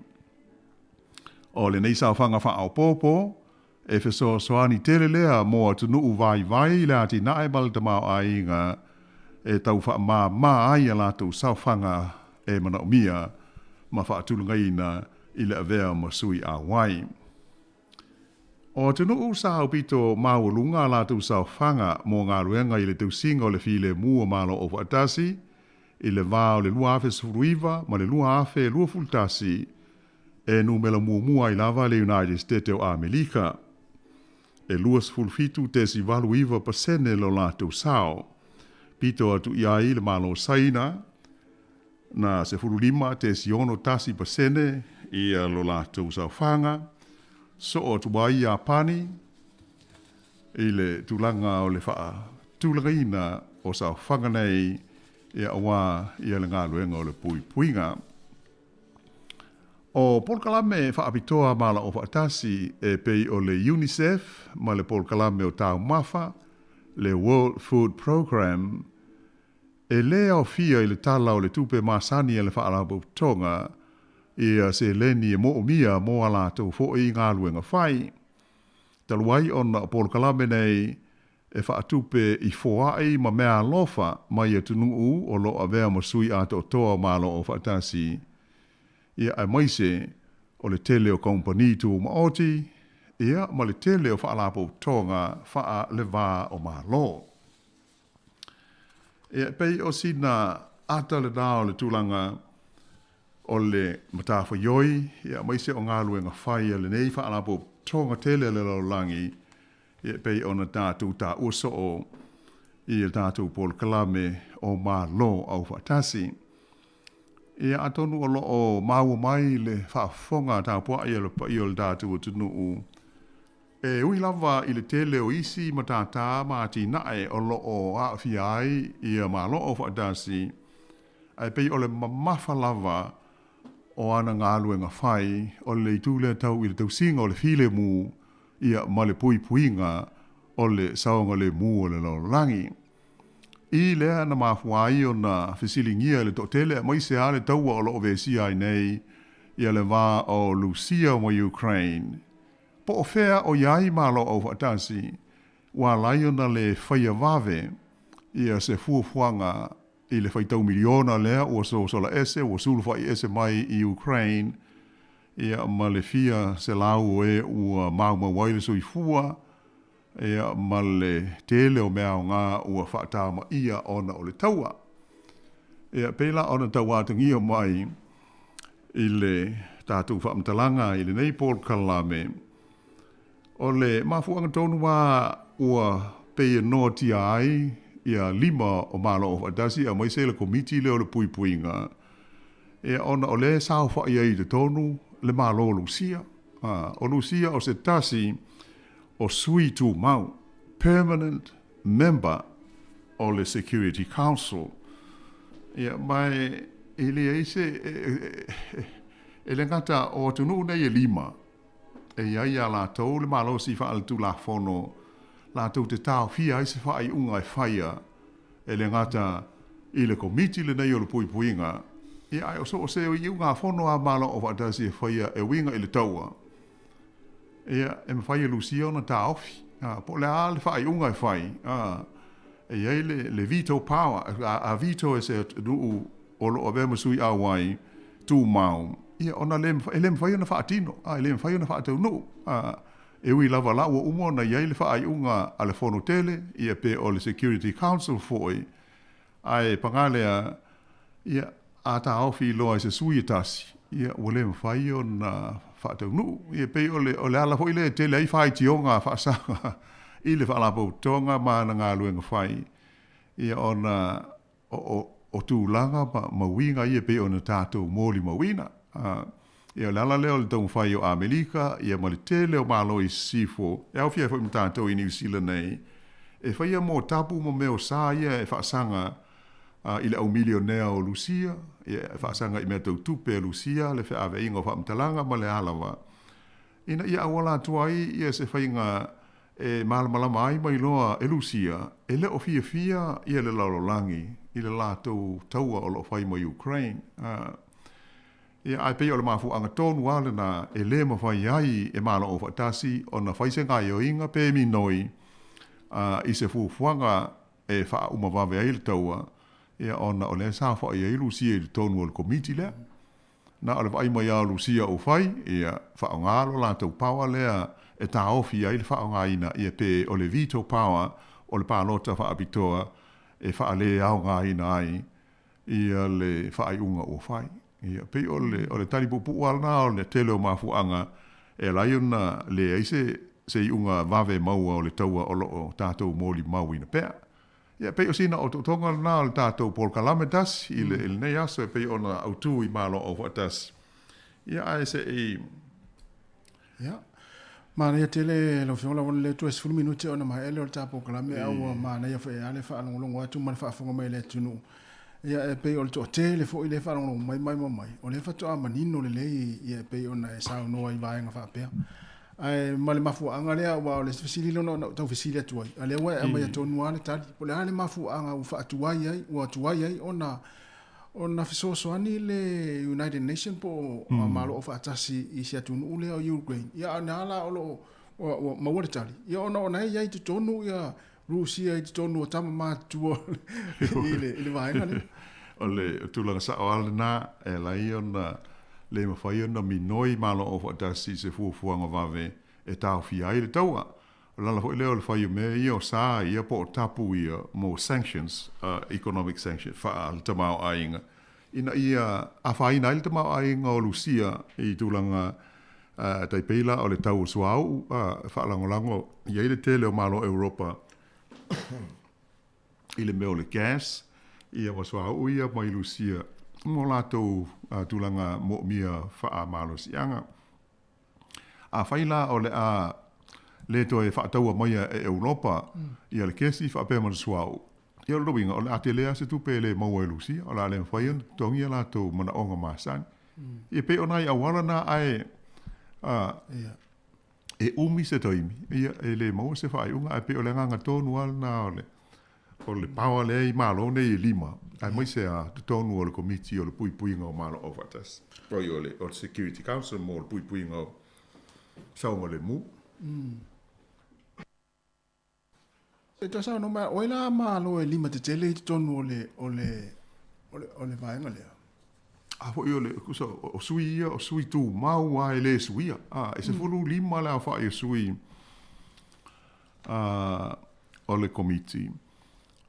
O lenei saofaga faaopoopo e fesoasoani tele lea mo atunuu vaivai i le atinae ma le tamaoaiga e tau faamāmā ai a latou saofaga e manaomia ma faatulagaina i le avea ma sui auai. O atunuu sa aupito maualuga a latou saofaga mo galuega i le tausiga o le filemu o Malo Aufaatasi i le va o le 2019 ma le 2021, e numera muamua ai lava le United State o Amerika, e 27.89 pasene lo latou sao. Pito atu i ai le Malo o Saina, na 15.61 pasene ia lo latou saofaga, soo atu ai Iapani i le tulaga o le faatulagaina o saofaga nei ia auā ia le galuega o le puipuiga. O polokalame faapitoa malao faatasi e pei o le UNICEF ma le polokalame o taumafa, le World Food Programme, e lē aofia i le Tala o le Tupe masani a le Faalapotopotoga ia seleni e moomia mo a latou foi galuega fai. Talu ai ona o polokalame nei e faatupe i foai ma meaalofa mai atunuu o lo o avea ma sui atoatoa o Malo Aufaatasi, ia aemaise o le tele o kamupani tumaoti, ia ma le tele o faalapotopotoga faale-va o Malo. Ia, e pei o sina ata lenā o le tulaga o le matafaioi, ia aemaise o galuega fai a lenei faalapotopotoga tele a le lalolagi, ia e pei ona tatou taua soo i le tatou polokalame o Malo Aufaatasi. Ia atonu o lo o maua mai le faafofoga tapuai a le paia o le tatou atunuu, e ui lava i le tele o isi matata ma atinae o lo o aafia ai ia Malo Aufaatasi, ae pei o le mamafa lava o ana galuega fai o le itu lea tau i le tausiga o le filemu ia ma le puipuiga o le saogalemu o le lalolagi. I lea na mafua ai ona fesiligia e le toatele aemaise lava le taua o lo o vesia ai nei ia le va o Lusia ma Ukraine. Po o fea o i ai Malo Aufaatasi ua ala ai ona le faia vave ia se fuafuaga i le faitau miliona lea ua sosola ese, ua sulufai ese mai i Ukraine, ia ma le fia selau o e ua maumau ai le soifua, ia ma le tele o mea aoga ua faatamaia ona o le taua. Ia pei la ona tauatagia mai i le tatou faamatalaga i lenei polokalame, o le mafuaaga tonu lava ua pei e noatia ai ia lima o Malo Aufaatasi aemaise le Komiti lea o le Puipuiga, ia ona o lea e saofai ai i totonu le Malo o Lusia. O Lusia o se tasi o sui tumau, permanent member, o le Security Council. Ia, ma e leai se, e le gata o atunuu nei e lima, e i ai iā latou le malosi faaletulafono latou te taofia ai se faaiuga e faia e le gata i le Komiti lenei o le Puipuiga, ia ae o so o se iugafono a Malo Aufaatasi e faia e uiga i le taua, ia e mafai e Lusia ona taofi. Po o le a le faaiuga e fai, e i ai le veto power, a veto e se atunuu o lo o avea ma sui auai tumau, ia ona le, e le mafai ona faatino, a, e le mafai ona faataunuu. A, e ui lava la ua uma ona i ai le faaiuga a le Fono Tele, ia pe o le Security Council foi, ae paga lea, ia, a taofi loa e se sui e tasi, ia, ua le mafai ona faataunuu. Ia, pei o le, o le ala foi lea e tele ai faitioga a faasaga i le Faalapotopotoga ma ana galuega fai, ia, ona o tulaga ma uiga ia e pei ona tatou molimauina. Ia, o le ala lea o le taumafai o Amerika ia ma le tele o Malo i Sisifo, e aofia ai foi ma tatou i Niu Sila nei, e faia mōtapu ma mea o sa ia e faasaga i le au milionea o Lusia, ia, e faasaga i mea tau tupe a Lusia, le feaveaiga o faamatalaga ma le a lava, ina ia auala atu ai ia se faiga e malamalama ai ma iloa e Lusia e le o fiafia ia le lalolagi i le latou taua o lo o fai ma Ukraine. Ia, ae pei o le mafuaaga tonu lava lena e le mafai ai e Malo Aufaatasi ona fai se gaoioiga pe minoi i se fuafuaga e faauma vave ai le taua, ia, ona o lea e saofai ai Lusia i totonu o le Komiti lea. Na o le vaai mai lava o Lusia ua fai, ia, faaaoga lo latou power lea e taofi ai le faaaogaina, ia, pe o le veto power o le palota faapitoa e faaleaogaina ai ia le faaiuga ua fai. Ia, pei o le, o le tali puupuu lava lena o le tele o mafuaaga e ala ai ona leai se, se iuga vave maua o le taua o lo o tatou molimauina pea. Ia, pei o sina otootoga lena o le tatou polokalame tasi i le, i lenei aso e pei ona autū i Malo Aufaatasi. Ia, ae se i. Ia, manaia tele lau Afioga ua lelei toe 10 minute ona maea lea o le ta polokalame, a ua manaia foi lava le faalogologo atu ma le faafofoga mai a le atunuu. Ia, e pei o le toatele foi lea e faalogologo mai mai ma mai, o lea faatoa manino lelei ia e pei ona e saunoa i vaega faapea. Ae ma le mafuaaga lea, aua o le fesili lea na ou tau fesili atu ai, a lea ua e aumaia tonu lava le tali, po o le a le mafuaaga ua faatuai ai, ua tuai ai ona ona fesoasoani le United Nation po o Malo Aufaatasi i se atunuu lea o Ukraine. Ia a o lena la o lo o ua maua le tali, ia ona o na e i ai i totonu ia Rusia i totonu o tama matutua i le, i le vaega lea. O le tulaga sao lava lena e ala ai ona le mafai ona minoi Malo Aufaatasi i se fuafuaga vave e taofia ai le taua. O le ala foi lea o le fai o mea ia o sa ia po o tapu ia mo sanctions, economic sanctions, faa-tamaoaiga, ina ia afaina ai le tamaoaiga o Lusia i tulaga tai pei la o le tau o suauu, e faalagolago i ai le tele o Malo o Europa i le mea o le gas, ia ma suauu ia mai Lusia mo latou tulaga moomia faamalosiaga. Afai la o le a le toe faataua maia e Europa ia le kesi faapea ma le suauu, ia o lona uiga o le a tele lava se tupe e le maua e Lusia, o le a le mafai ona totogi a latou manaoga masani. Ia pei o nai auala na ae e umi se taimi, ia e le maua se faaiuga, ae pei o le agaga tonu lava lena o le O le power lea i Malo nei e lima, aemaise a totonu o le Komiti o le Puipuiga o Malo Aufaatasi, oi o le Security Council mo le puipuiga o saogalemu. E toe saunoa mai, o ai la Malo e lima tetele i totonu o le, o le, o le, o le vaega lea? A foi o le, kusa, o sui ia, o sui tumau lava e le suia. A, e 15 le aofai o sui a, o le Komiti.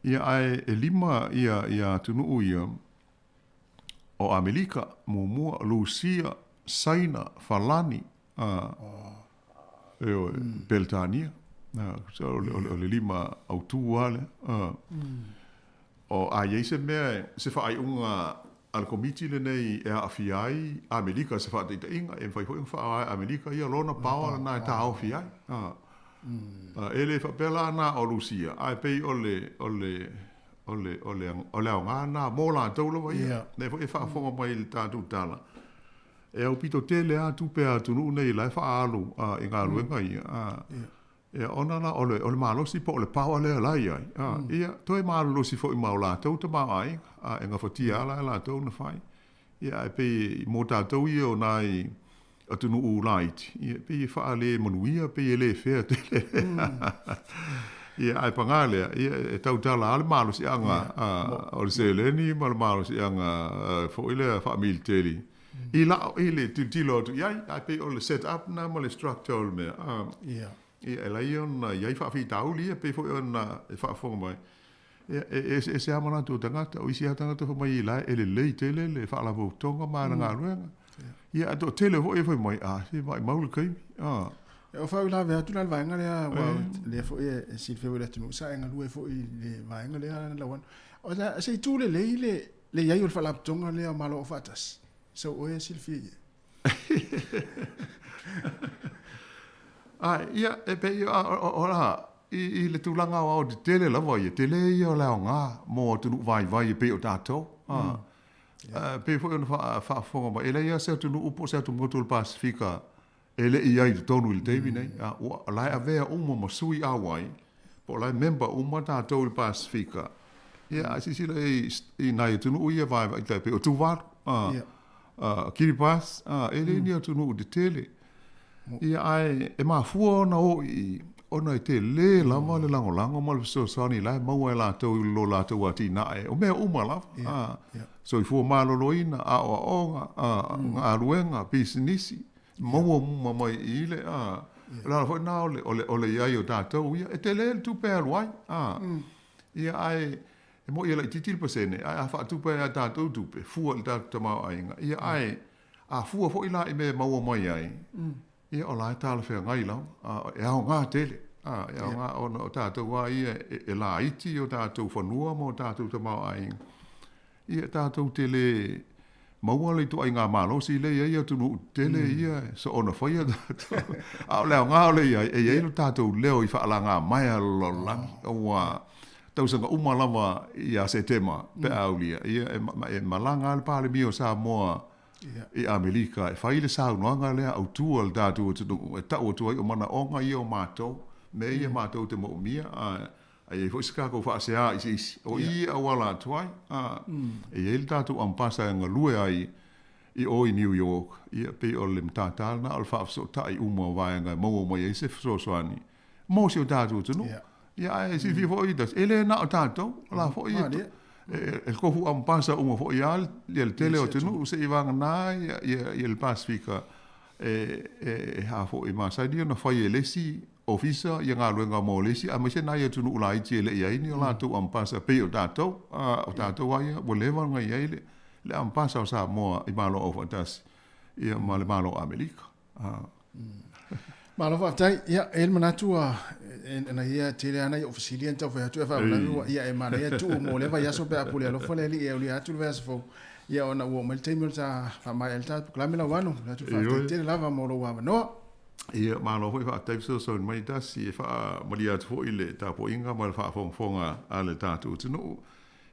Ia, ae e lima ia, ia atunuu ia, o Amelika, muamua, Lusia, Saina, Falani, a, ioe, Peretania. So o le lima autū lava lea. O a i ai se mea, se faaiuga a le Komiti lenei e aafia ai Amerika se faataitaiga, e mafai foi ona faaaoga e Amerika ia lona power lena e taofi ai. E le faapea la na o Rusia, ae pei o le, o le, o le, o le, o le aoga lena mo latou lava ia. Lea foi e faafofoga mai i le tatou tala, e aupito tele lava tupe a atunuu nei la e faaalu i galuega ia. Ia, ona la o le, o le malosi po o le power lea la e i ai, ia, toe malolosi foi ma o latou tamaoaiga, e gafatia lava la e latou ona fai. Ia, ae pei mo tatou ia o nai atunuu laiti, ia, pei e faalemanuia, pei e le fair tele. Ia, ae paga lea, ia, e tautala lava le malosiaga o le seleni ma le malosiaga foi lea faamiliteli i lau, i le tilotilo atu i ai, ae pei o le set up lena ma le structure o le mea, ia, e lai ona i ai faafitauli ia, pei foi ona e faafofoga mai, ia, e eseese lava manatu o tagata. O isi lava tagata fai mai la e lelei tele le faalapotopotoga ma ana galuega. Ia, ae toatele foi e fai mai, a, se maumau le taimi. E o faauilavea atu la le vaega lea, aua lea foi e silafia foi e le atunuu sa e galue foi i le vaega lea Lauano. O se itu lelei le le i ai o le faalapotopotoga lea o Malo Aufaatasi, sau oe e silafia i ai. Ae, ia, e pei o la, i le tulaga aoaotetele lava ia, tele ia o le aoga mo atunuu vaivai e pei o tatou. E pei foi ona faafofoga mai, e leai lava se atunuu po o se atumotu o le Pasefika e le i ai i totonu i le taimi nei. Ua, o la e avea uma ma sui auai, po o la e member uma tatou i le Pasefika. Ia, a silasila i i nai atunuu ia vaivai tai pei o Tuvalu, Kiribati, e le ni atunuu tetele. Ia, ae e mafua ona o i i, ona e tele lava le lagolago ma le fesoasoani la e maua e latou i lo latou atinae, o mea uma lava, soifua maloloina, aoaoga, galuega, pisinisi, maua uma mai i i le, o le ala foi lena o le i ai o tatou ia, e tele le tupe e alu ai, Ia, ae e moni e laitiiti le pasene, ae a faatupe ai a tatou tupe, fua i le tatou tamaoaiga, ia, ae a fua foi la i mea e maua mai ai, ia, o la e talafeagai lava, a, e aoga tele, a, e aoga ona o tatou lava ia e laiti o tatou fanua ma o tatou tamaoaiga, ia, tatou te le maua le ituaiga malosi lea e i ai atunuu tetele ia e soona faia tatou. A o le aoga o lea e i ai, e i ai lo tatou leo i faalagamaea le lalolagi, aua tausaga uma lava ia Setema pe a aulia, ia e malaga lava le Palemia o Samoa i Amerika e fai le saunoaga lea autu a le tatou atunuu e tau atu ai o manaoga ia o matou, mea ia matou te moomia, a A i ai foi se tatou faasea i se isi, o i e auala atu ai. A, e i ai le tatou ampasa e galue ai i o i New York, ia, pei o le matata lena o le faafesootai uma o vaega e maua mai ai se fesoasoani mo si o tatou atunuu. Ia, ae silafia foi e tasi, e le na o tatou, o la foi e, e tofu ampasa uma foi lava le tele o atunuu seivagana ia le Pasefika e a foi e masani ona fai e le isi Ofisa ia galuega mo le isi aemaise nai atunuu laiti e le i ai ni o latou ampasa pei o tatou. O tatou lava ia ua leva ona i ai le ampasa o Samoa i Malo Aufaatasi ia ma le Malo o Amerika. Malo faafetai. Ia, e i ai le manatu ua na ia tele lava nai ou fesili ia na tau fai atu e faalavelave ua ia e manaia tuu mo lea vaiaso pe a pule alofa le Alii e aulia atu le vaiaso fou. Ia ona ua oo mai le taimi o le ta faamaea ai le ta polokalame Lauano. Le atu faafetai tele lava mo lou avanoa. Ia, malo foi faafetai fesoasoani mai tasi e faamalie atu foi le tapuaiga ma le faafogafoga a le tatou atunuu.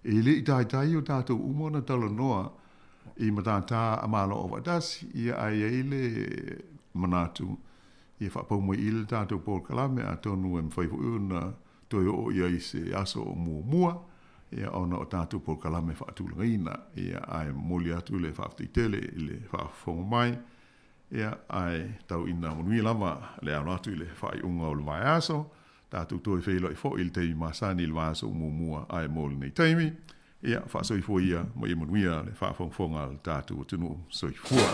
E le i taitai o tatou uma ona talanoa i matata a Malo Aufaatasi, ia ae i ai le manatu ia faapau mai i le tatou polokalame atonu e mafai foi ona toe oo i ai i se aso o muamua, ia ona o tatou polokalame faatulagaina. Ia ae momoli atu le faafetai tele i le faafofoga mai. Ia, ae tau ina manuia lava le alo atu i le faaiuga o le vaiaso, tatou toe feiloai foi i le taimi masani i le vaiaso muamua ae mo lenei taimi, ia, faasoifua ia ma ia manuia le faafogafoga a le tatou atunuu. Soifua.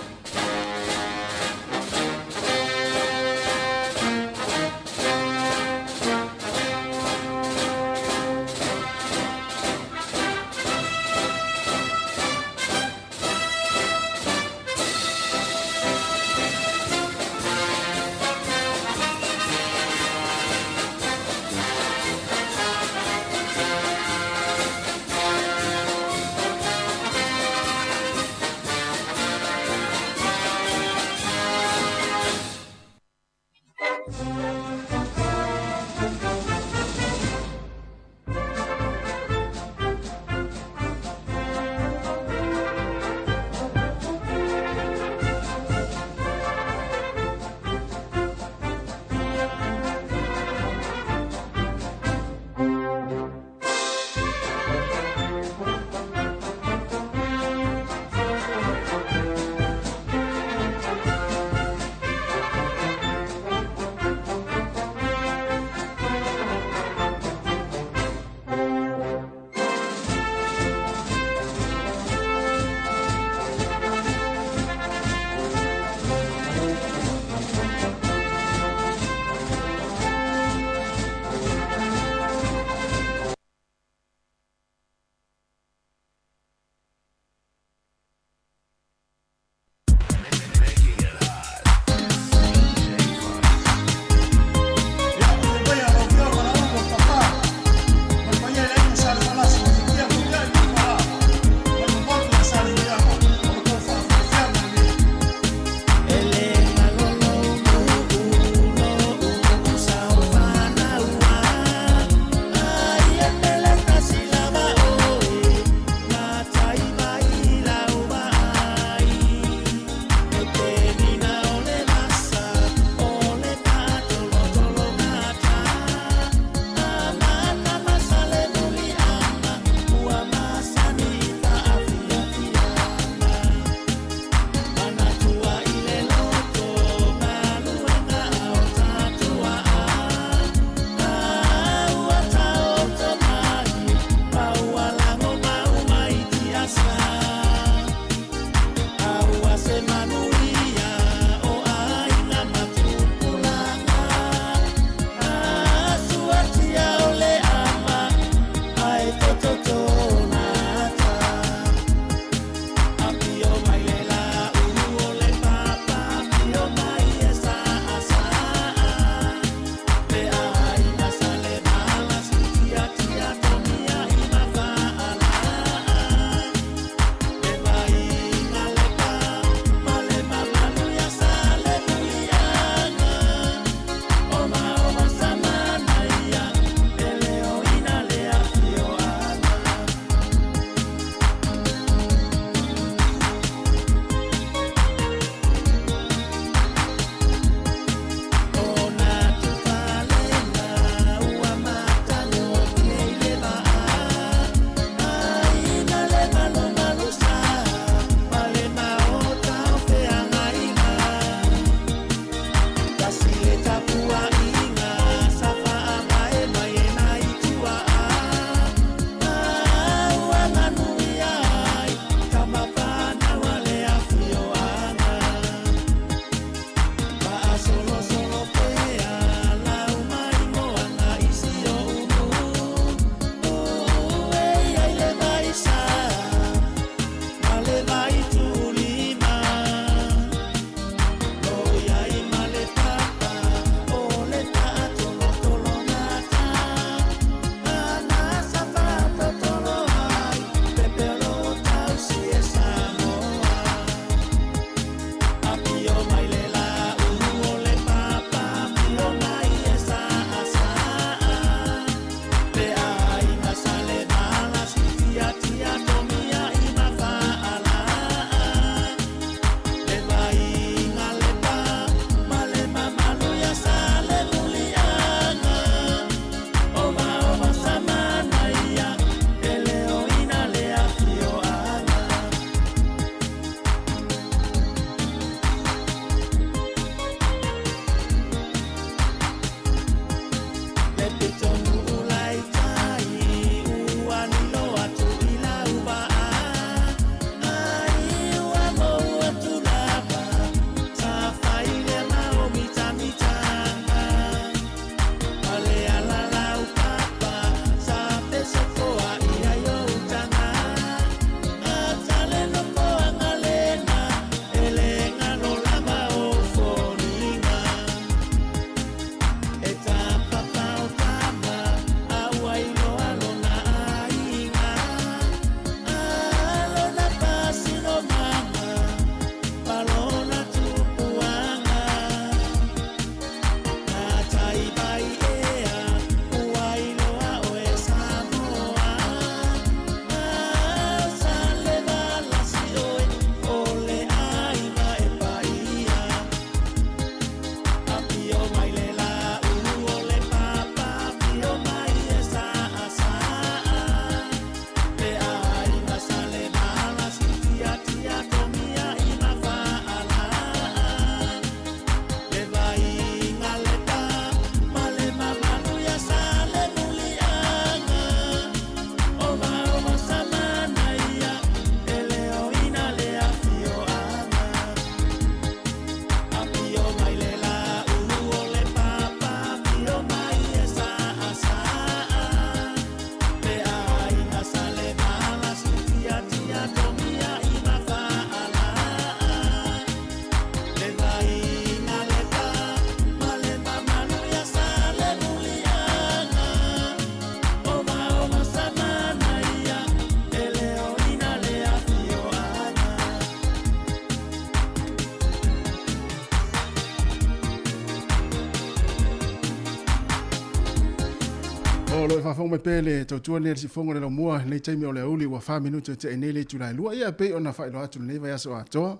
Faafofoga mai pea le tautua lenei a le Siufofoga o le Laumua i lenei taimi o le aoauli ua 4 minute o te'i nei le itula e 2. Ia e pei ona faailoa atu i lenei vaiaso atoa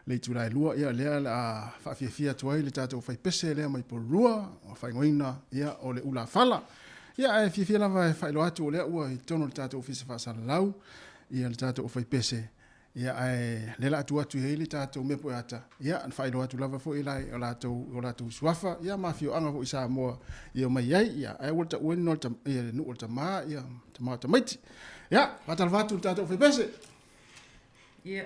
le itula e 2, ia lea o le a faafiafia atu ai le tatou faipese lea mai Porirua, ua faaigoaina ia o le Ulafala. Ia ae fiafia lava e faailoa atu o lea ua i totonu o le tatou Ofisa Faasalalau ia le tatou faipese. Ia ae lea la a tuu atu i ai le tatou mea poeata, ia na faailoa atu lava foi la i o latou o latou suafa, ia ma afioaga foi i Samoa i omai ai, ia ae aua le tauina o le ia le nuu o le tama, ia tama o tamaiti. Ia, faatalofa atu i le tatou faipese. Ia,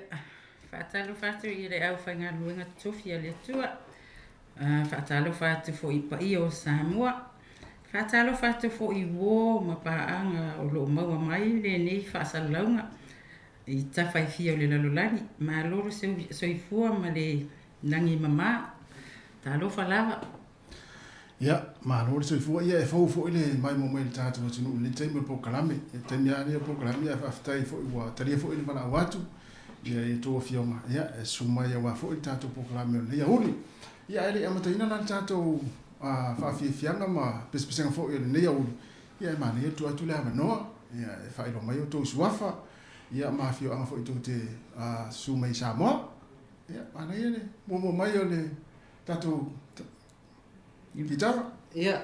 faatalofa atu i le aufaigaluega totofi a le Atua. Faatalofa atu foi i paia o Samoa. Faatalofa atu foi i uo ma paaga o lo o maua mai lenei faasalalauga i tafa e fia o le lalolagi. Malo le soifua ma le lagi mama. Talofa lava. Ia, malo le soifua. Ia, e fou foi le maimoa mai i le tatou atunuu i lenei taimi o le polokalame. Ia, taimi lava lenei o le polokalame, ae faafetai foi ua talia foi le valaau atu ia i a outou afioga, ia, e susu mai aua foi le tatou polokalame o lenei aoauli. Ia, ae le i amataina la le tatou faafiafiaga ma pesepesega foi o lenei aoauli, ia, e manaia le tuu atu le avanoa, ia, e faailoa mai outou suafa, ia, ma afioaga foi tou te susu mai i Samoa. Ia, manaia le muamua mai o le tatou kitara. Ia,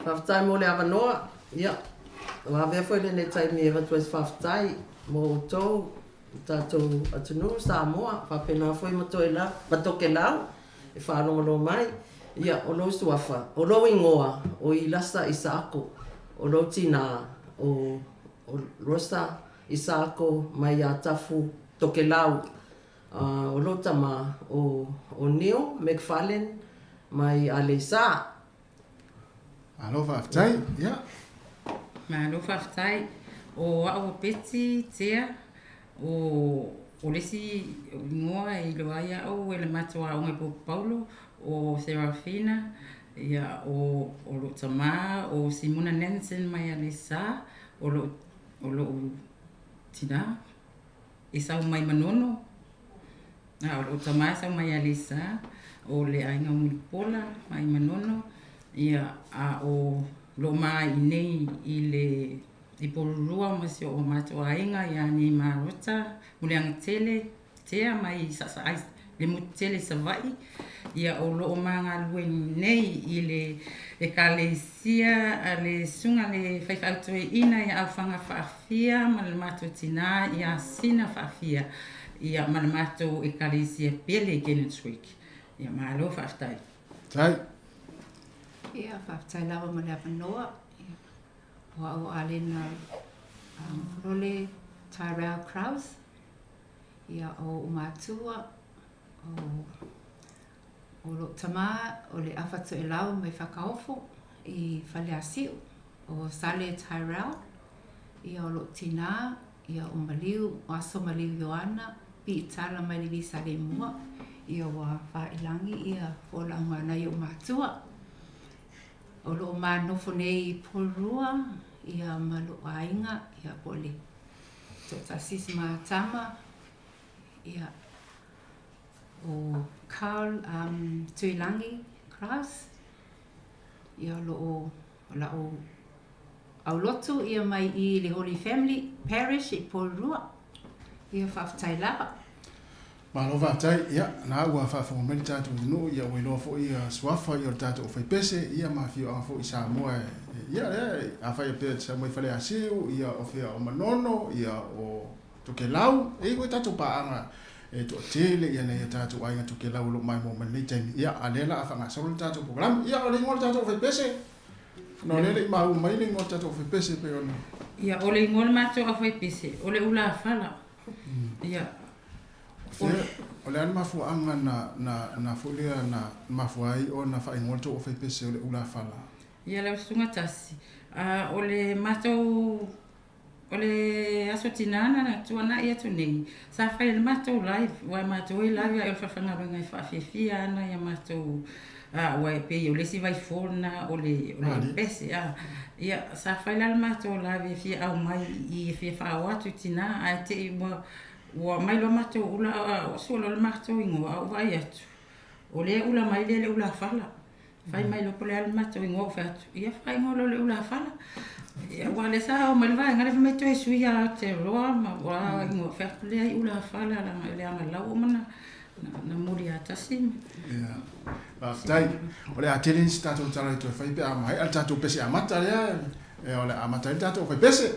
faafetai mo le avanoa. Ia, ua avea foi lenei taimi e avatu ai se faafetai mo outou, le tatou atunuu Samoa, faapena foi ma Toelau, ma Tokelau e faalogologo mai. Ia, o lou suafa, o lou igoa o Ilasa Isaako, o lou tinā o Rosa Isaako mai Atafu, Tokelau. O lou tama o Neil McFarlane mai Aleisa. Malo faafetai. Ia. Malo faafetai. O a'u o Betty Tea, o o le isi igoa e iloa ai a'u e le matou aoga i Pope Paulo o Serafina, ia o o lo'u tamā o Simona Nansen mai Aleisa, o lo'u o lo'u tinā e sau mai Manono, a o lo'u tamā e sau mai Aleisa, o le aiga o Mulipola mai Manono, ia a o lo'u ma iinei i le i Porirua ma si o'u matou aiga ia Nei Marota, Muliagatele Tea mai Sa'asa'ai le motu tele i Savaii, ia o lo o ma galulue nei i le Ekalesia a le Susuga le Faifeau Toeaina ia Aufaga Faafia ma le matou tinā ia Sina Faafia, ia ma le matou Ekalesia pele i Gannets Creek. Ia malo faafetai. Faafetai. Ia, faafetai lava mo le avanoa. Ia, o a'u o Alena Role Tyrell Krause. Ia, o o'u matua, o, o lo'u tamā, o le Afa Toelau mai Fakaofo i Faleasiu, o Sale Tyrell, ia, o lo'u tinā, ia, o Maliu, o Aso Maliu Ioana, Piitala mai le Saleimua, ia, ua faailagi ia folauga a nai o'u matua. O loo ma nofo nei i Porirua, ia, ma lo'u aiga, ia, po o le toatasi si ma tama, ia, o Carl Tuilangi Krause, ia, o loo o la'u aulotu ia mai i le Holy Family Parish i Porirua. Ia, faafetai lava. Malo faafetai. Ia, na ua faafofoga mai le tatou atunuu, ia ua iloa foi ia suafa ia o le tatou aufaipese, ia ma afioaga foi i Samoa e, ia lea, afai faapea e te sau mai Faleasiu, ia o fea o Manono, ia o Tokelau, e i ai foi tatou paaga e toatele ia nai o tatou aiga Tokelau o lo o maimoa mai lenei taimi. Ia, a lea la a faagasolo le tatou polokalame. Ia, o le igoa o le tatou aufaipese, ona o lea e le i maua mai le igoa o le tatou aufaipese e pei ona. Ia, o le igoa o le matou aufaipese, o le Ulafala. Ia. O le a le mafuaaga na, na, na foi lea na mafua ai ona faaigoa le tou aufaipese o le Ulafala? Ia lau Susuga Tasi, a o le matou, o le Aso Tinā na tuanai atu nei, sa fai e le matou live, aua e matou e live ae o le falefaigaluega e faafiafia ana ia matou, a aua e pei o le isi vaifo lena o le, o le pese, a. Ia, sa fai la le matou live e fia aumai i i e fia faaoo atu i tinā, ae te i ua Ua aumai loa matou ula a o sua loa le matou igoa a ou vaai atu, o lea e ula mai lea le ulafala. Fai mai loa po o le a le matou igoa ou fai atu, ia faaigoa loa o le Ulafala. Ia aua o lea sa oo mai le vaega lea fai mai toe sui ia Aotearoa ma o a igoa, fai atu leai Ulafala leaga la ua uma ona na muliatasi ma. Ia, faafetai. O le a tele nisi tatou tala e toe fai pe a maea le tatou pese amata lea, o le a amata ai le tatou faipese.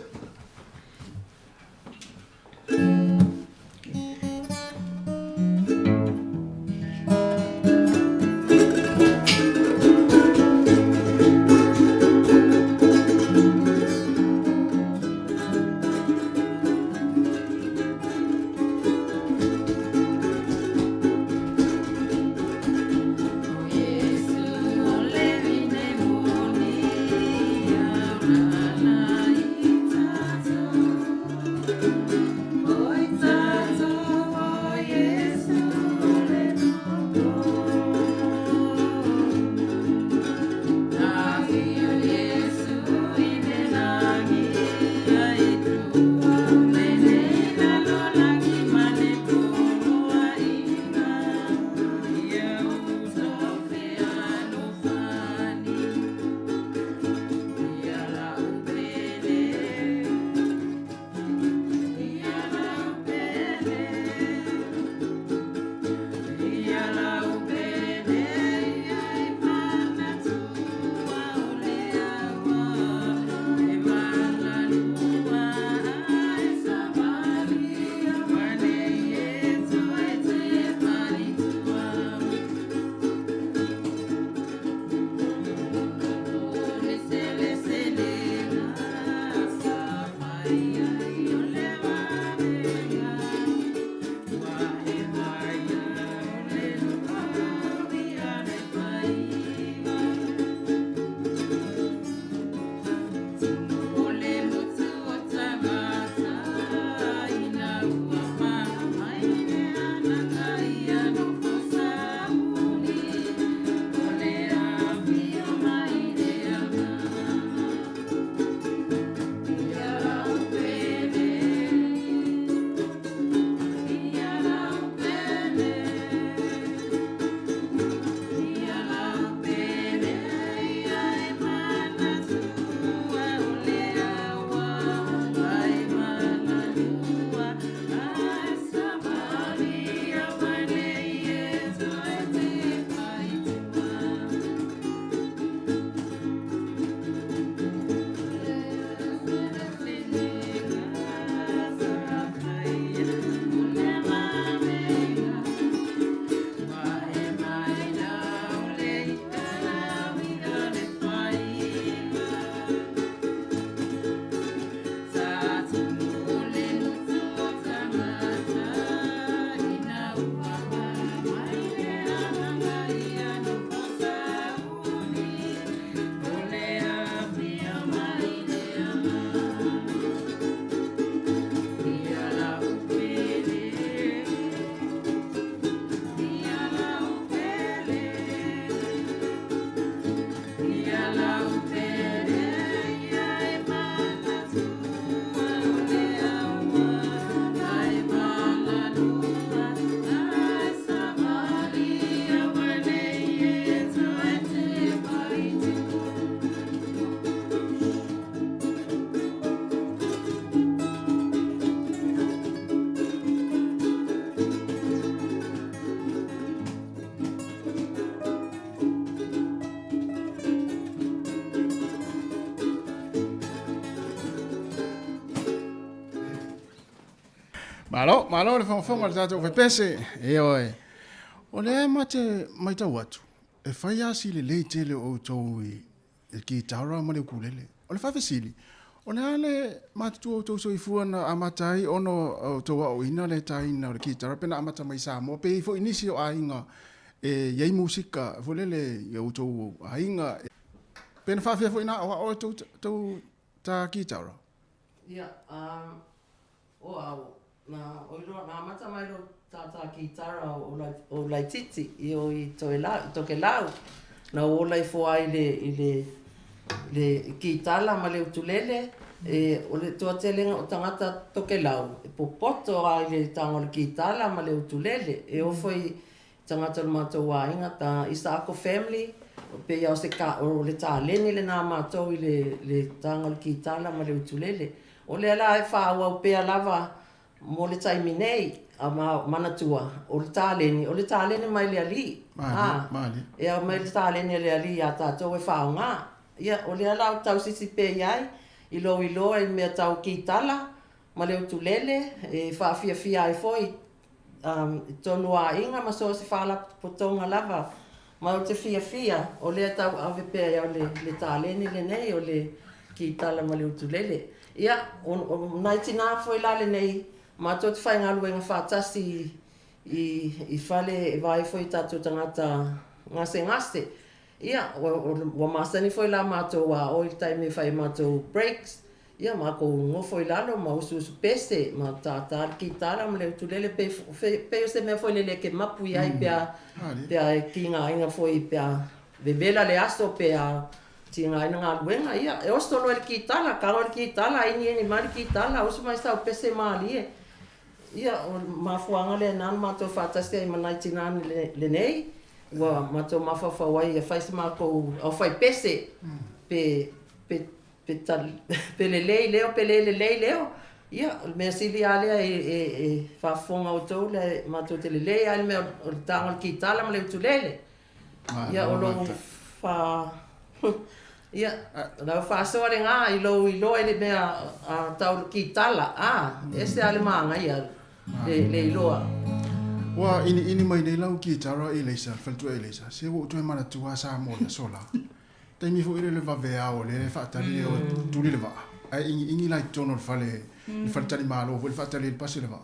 Malo, malo le fogafoga o le tatou faipese. Ioe. O lea ma te matau atu, e fai lava si lelei tele o outou i le kitara ma le ukulele. O le faafesili, o le a le matutua o outou soifua na amata ai ona outou aoaoina le taina o le kitara pe na amata mai i Samoa pe i ai foi nisi o aiga e i ai musika foi lele i outou aiga. Pe na faafia foi na aoao e tou ta kitara? Ia, O au, na oi loa, na amata mai lou tātā kītara o, o Laititi i o i Toelau, i Tokelau. Na ou ola ifo ai i le, i le, le kītala ma le utulele, e, o le toatelega o tagata Tokelau, e popoto lava i le taga o le kītala ma le utulele. E oo foi i tagata o le matou aiga, ta Isaako family, Pei lava o se ka, o le taleni lenā a matou i le, le taga o le kitara ma le utulele. O lea la e faaauau pea lava mo le taimi nei, a ma manatua, o le taleni, o le taleni mai le Alii. A, e ao mai le taleni a le Alii iā tatou e faaaoga. Ia, o lea la ou te tausisi pea i ai, i lou iloa i mea tau kitara ma le utulele, e faafiafia ai foi i totonu o aiga ma so o se faalapotopotoga lava. Ma ou te fiafia, o lea e tauave pea e au le taleni lenei o le kitara ma le utulele. Ia, o nai tinā foi la lenei, matou te faigaluega faatasi i fale e vaai foi i tatou tagata gasegase. Ia, ua masani foi la matou aooi i le taimi e fai ai matou breaks, Ia makou nofo i lalo ma usuusu pese ma tātā le kitara ma le utulele pei pei o se mea foi lele e ke mapu i ai pea pea e tigaina foi pea vevela le aso pea tigaina galuega. Ia e oso loa i le kitara, kago i le kitara, iniini mai le kitara, usu mai sau pese malie. Ia o le mafuaaga lea na na matou faatasi ai ma nai tinā lenei ua matou mafaufau ai ia fai se makou aufai pese pe pe Pe tali, pe lelei leo pe le lelei leo, ia, o le mea sili lava lea e faafofoga outou le matou te lelei lava i le mea o le taga o le kitara ma le utulele. Ia, o lou fa, ia, o lau faasoa lena i lou iloa i le mea tau le kitara, a, ese lava le manaia le iloa. Ua iniini mai nei lau kitara i Leisa, le faletua i Leisa, se ua ou toe manatua Samoa i aso la. Taimi foi lea le vaveao lea e faatali e tuli le vaa ae igiigi la i totonu o le fale le faletalimalo foi le faatali ai le pasi o le vaa.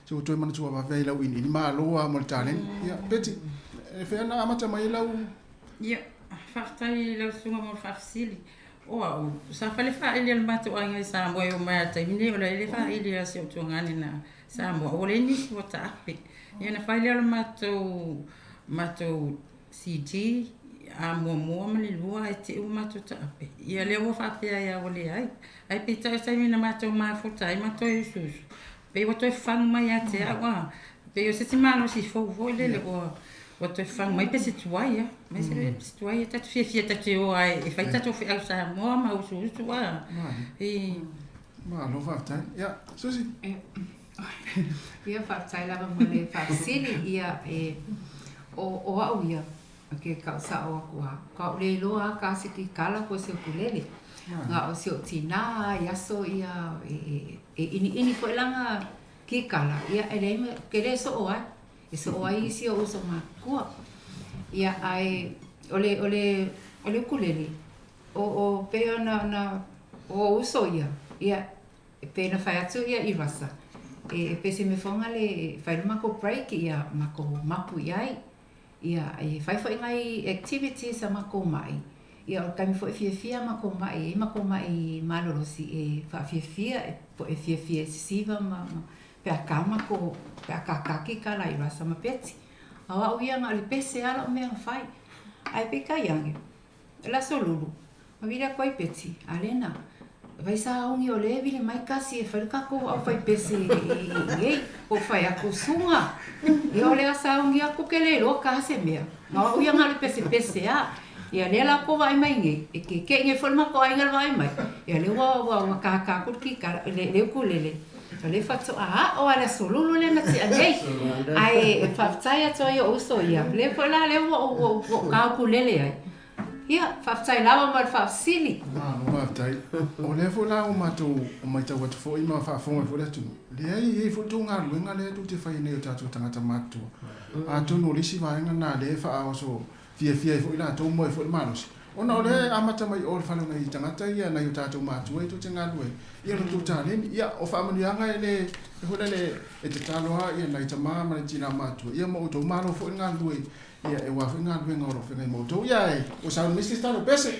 Se ua toe manatua vave ai lau iniini malo lava mo le taleni. Ia Betty, e fea na amata mai ai lau. Ia, faafetai i lau susuga mo le faafesili. O au, sa fale faaili a le matou aiga i Samoa e oo mai lava i le taimi nei, o la e le faaili lava si ou tuagane na Samoa, ua leai nisi ua taape. Ia na fai lea o le matou matou CD a muamua ma le lua ae te i ua matou taape. Ia lea ua faapea ai lava ua leai. Ae peitai o le taimi na matou mafuta ai ma toe usuusu, pei ua toe fagu mai ia te au a. Pei o se isi malosi fou foi lele ua ua toe fagu mai pe se tuai a. Mai se se tuai e tatou fiafia tatou te o lava e fai tatou feau Samoa ma usuusu a. I. Malo faafetai. Ia, Susi. Ia, faafetai lava mo le faafesili. Ia, e, o, o au ia, ke kau sa'o aku a, ka ou le iloa a ka se kikala po o se ukulele. Ga o si o'u tinā i aso ia e, e, e ʻiniʻini foi lana kikala, ia e leai ma, ke le so'o ai. E so'o ai isi o'u uso matutua. Ia, ae, o le, o le, o le ukulele, o, o, pei ona, ona, o o'u uso ia, ia, E pei ona fai atu ia i Rasa, e pei se mea foga le e fai le makou break ia makou mapu i ai. Ia e fai foi nai activities a makou ma'i. Ia o le taimi foi e fiafia makou ma'i, e i ai makou ma'i malolosi e faafiafia e po e fiafia e sisiva ma ma pe a kā makou pe a kākā kikala i Rasa ma Beti. A o a'u ia na o le pese a la'u mea na fai. Ae peitai ane, Le aso lulu, ma vili aku ai Beti, a lena, vai sa ongi o le vili mai kasi e fai le kakou au fai pese i ei, o fai aku sunga. Ia o le asa ongi aku ke le iloa ka se mea. Ma o ia nga le pese pese a. Ia lea la ko vaai mai nei, e ke ke nge foi le matou aiga le vaai mai. Ia le ua ua ua kaka aku le kikala, le le ukulele. O le faatoa a'o a le aso lulu lea na tea nei. Ae e faafetai atu ai i o'u uso ia, lea foi la lea ua ou ua ou kāukulele ai. Ia, faafetai lava mo le faafesili. Malo faafetai. O lea foi la ua matou matau atu foi ma faafofoga ai foi le atunuu, leai e i ai foi le tou galuega lea tou te faia nei o tatou tagata matutua. Atonu o le isi vaega lena lea e faaoso fiafia ai foi latou ma ai foi le malosi, ona o lea e amata mai o le fale o nai tagata ia, nai o tatou matua ia tou te galulue ai, ia lo tou taleni. Ia, o faamanuiaga e le, e foi lele, e tatalo lava ia nai tama ma nai tina matua, ia ma outou malo foi le galulue, ia e aua foi galuega o lo o feagai ma outou. Ia e, ua sauni mai se isi talo pese.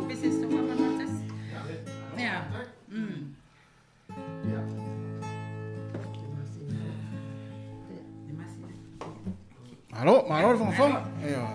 pese so fa ma tasi. Ia. Malo, malo le fogafoga. Ioe.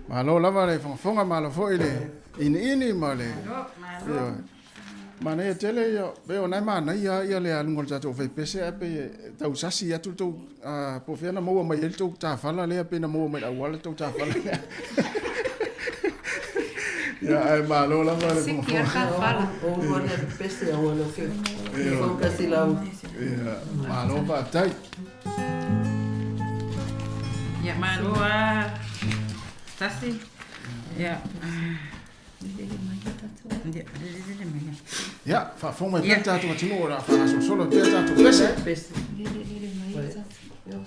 Malo lava le fogafoga, malo foi le iniini ma le. Ioe. Manaia tele ia, pe o nai manaia ia le aluga o le tatou faipese ae pe tausasi atu le tou po o fea na maua mai ai le tou tafala lea pe na maua mai le auala le tou tafala lea. Ia ae malo lava le fogafoga. O ua le pese au le ke. Focus lau. Ia, malo faafetai. Ia malo a tasi. Ia. Ia, faafofoga mai pea le tatou atunuu o le a faagasolosolo pea tatou pese. Pese. Ia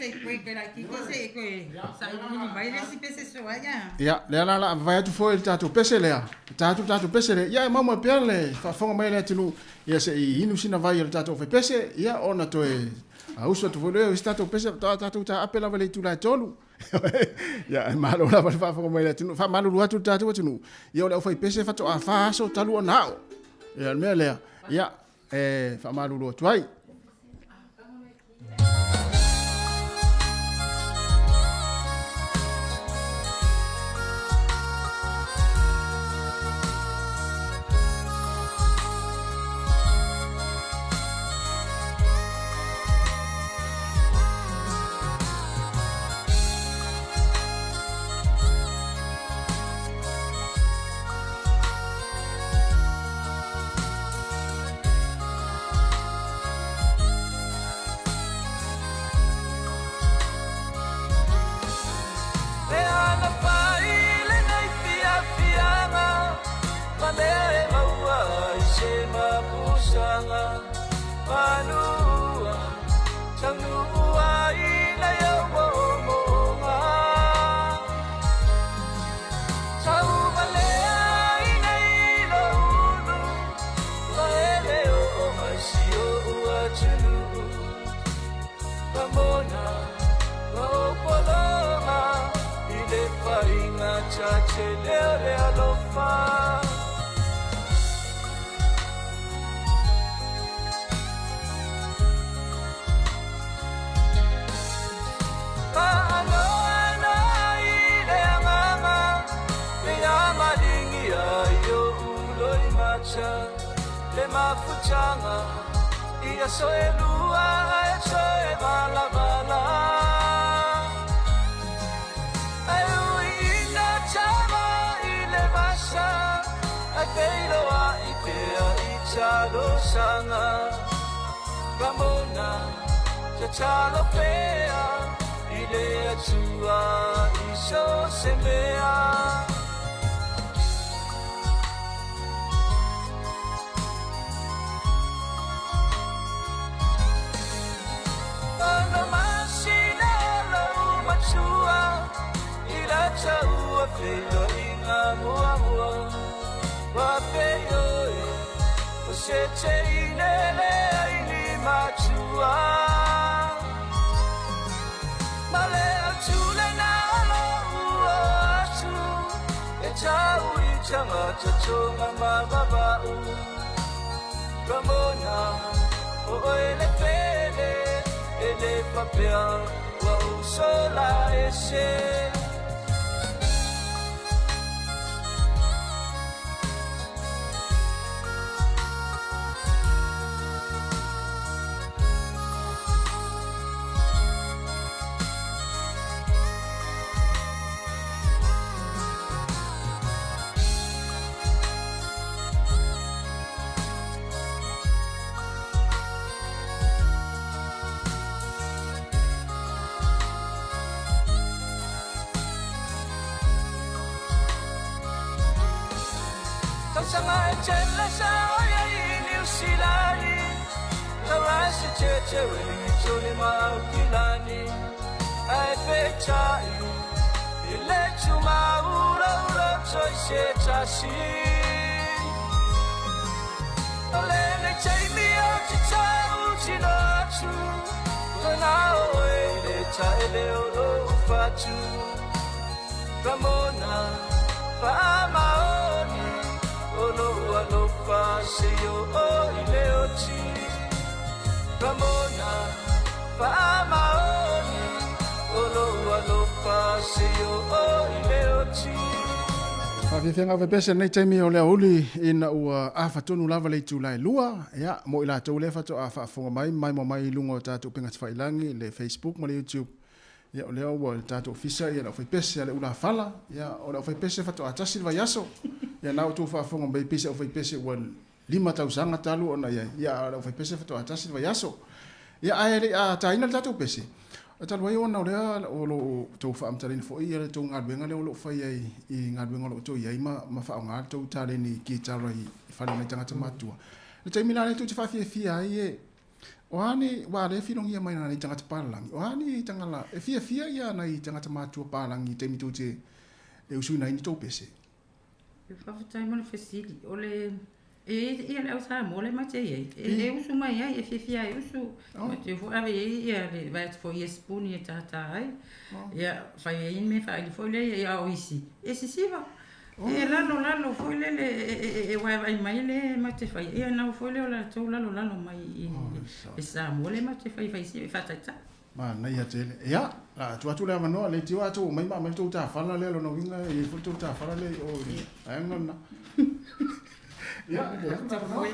Se i koe koe laitiiti se i koe sailiili mai le isi pese soa ia. Ia, lea la la vaai atu foi i le tatou pese lea. E ta atu le tatou pese lea. Ia, e maumau pea le faafofoga mai a le atunuu, ia se i inu sina vai a le tatou aufaipese, ia ona toe usu atu foi lea o isi tatou pese, faatoa tatou taape lava i le itula e 3. Ia, e malo lava le faafofoga mai a le atunuu. Faamalulu atu i le tatou atunuu, ia o le aufaipese faatoa fa aso talu ona ao. Ia, o le mea lea, ia, e faamalulu atu ai. E ana fai lenei fiafiaga ma mea e maua ai se mapusaga manua taunuu ai nai au moomooga. Tauvalea i nei loulu ma e le oo mai si o'u atunuu. Ramona ma ou pologa i le faiga tatele o le alofa. Faanoano i le agaga pe a maligia i o'u loimata le mafutaga i aso e lua ae toe valavala. Ae ui ina tama i le vasa ae feiloai pea i talosaga. Ramona tatalo pea i le Atua i so se mea. Ono masina lou matua i la taua feiloaiga muamua. Ua feioe o se teine leai ni matua. Ma le autule na lou o atu e tau i tagata tonga ma vava'u. Ramona o oe le pele e le faapea ua ou sola ese. Tausaga e tele sa oi ai i Niu Silani, taua se tete Wellington ma Aukilani. Ae peitai i le tumaulaula toi se tasi. O lenei taimi o te tau tino atu, lana oe i le taele o lou fatu. Ramona faamaoni o lou alofa se i o i le oti. Ramona faamaoni o lou alofa se i o i le oti. Faafiafiaga aufaipese lenei taimi o le aoauli ina ua afatonu lava le itula e lua, ia, mo i latou lea faatoa faafofoga mai ma maimoa mai i luga o tatou upega tafailagi, le Facebook ma le YouTube, ia, o lea ua i le tatou ofisa ia le aufaipese a le ulafala, ia, o le aufaipese faatoa tasi le vaiaso, ia, na outou faafofoga mai pei se aufaipese ua 5 tausaga talu ona i ai, ia, a o le aufaipese faatoa tasi le vaiaso. Ia, ae le i ataina le tatou pese, talu ai ona o lea o lo o outou faamatalaina foi le tou galuega lea o lo o fai ai i galuega o lo o outou i ai ma ma faaaoga le tou taleni kitara i fale o nai tagata matutua. Le taimi la lea tou te faafiafia ai e O a ni, uā lea e filogia mai nai tagata palalagi, o a ni tagala e fiafia ia nai tagata matutua palagi i taimi tou te e usuina ai ni tou pese? Faafetai mo le fesili. O le e i ai ia le au Samoa lea matou te i ai, e usu mai ai, e fiafia e usu. Matou foi ave i ai ia le vae atu foi ia sipuni e tātā ai. Ia fai ai ni mea faaili foi lea, a o isi, e sisiva. E lalo lalo foi lele e vaevaai mai le matou te fai, ia ona o foi lea o latou lalolalo mai i le Samoa lea matou te fai fai e faataitai. Manaia tele. Ia, la tuu atu le avanoa, leitioa tou omai ma aumai le tou tafala lea, lona uiga e i ai foi le tou tafala lea i o i le vaega lena. Ia, tuu atu le avanoa.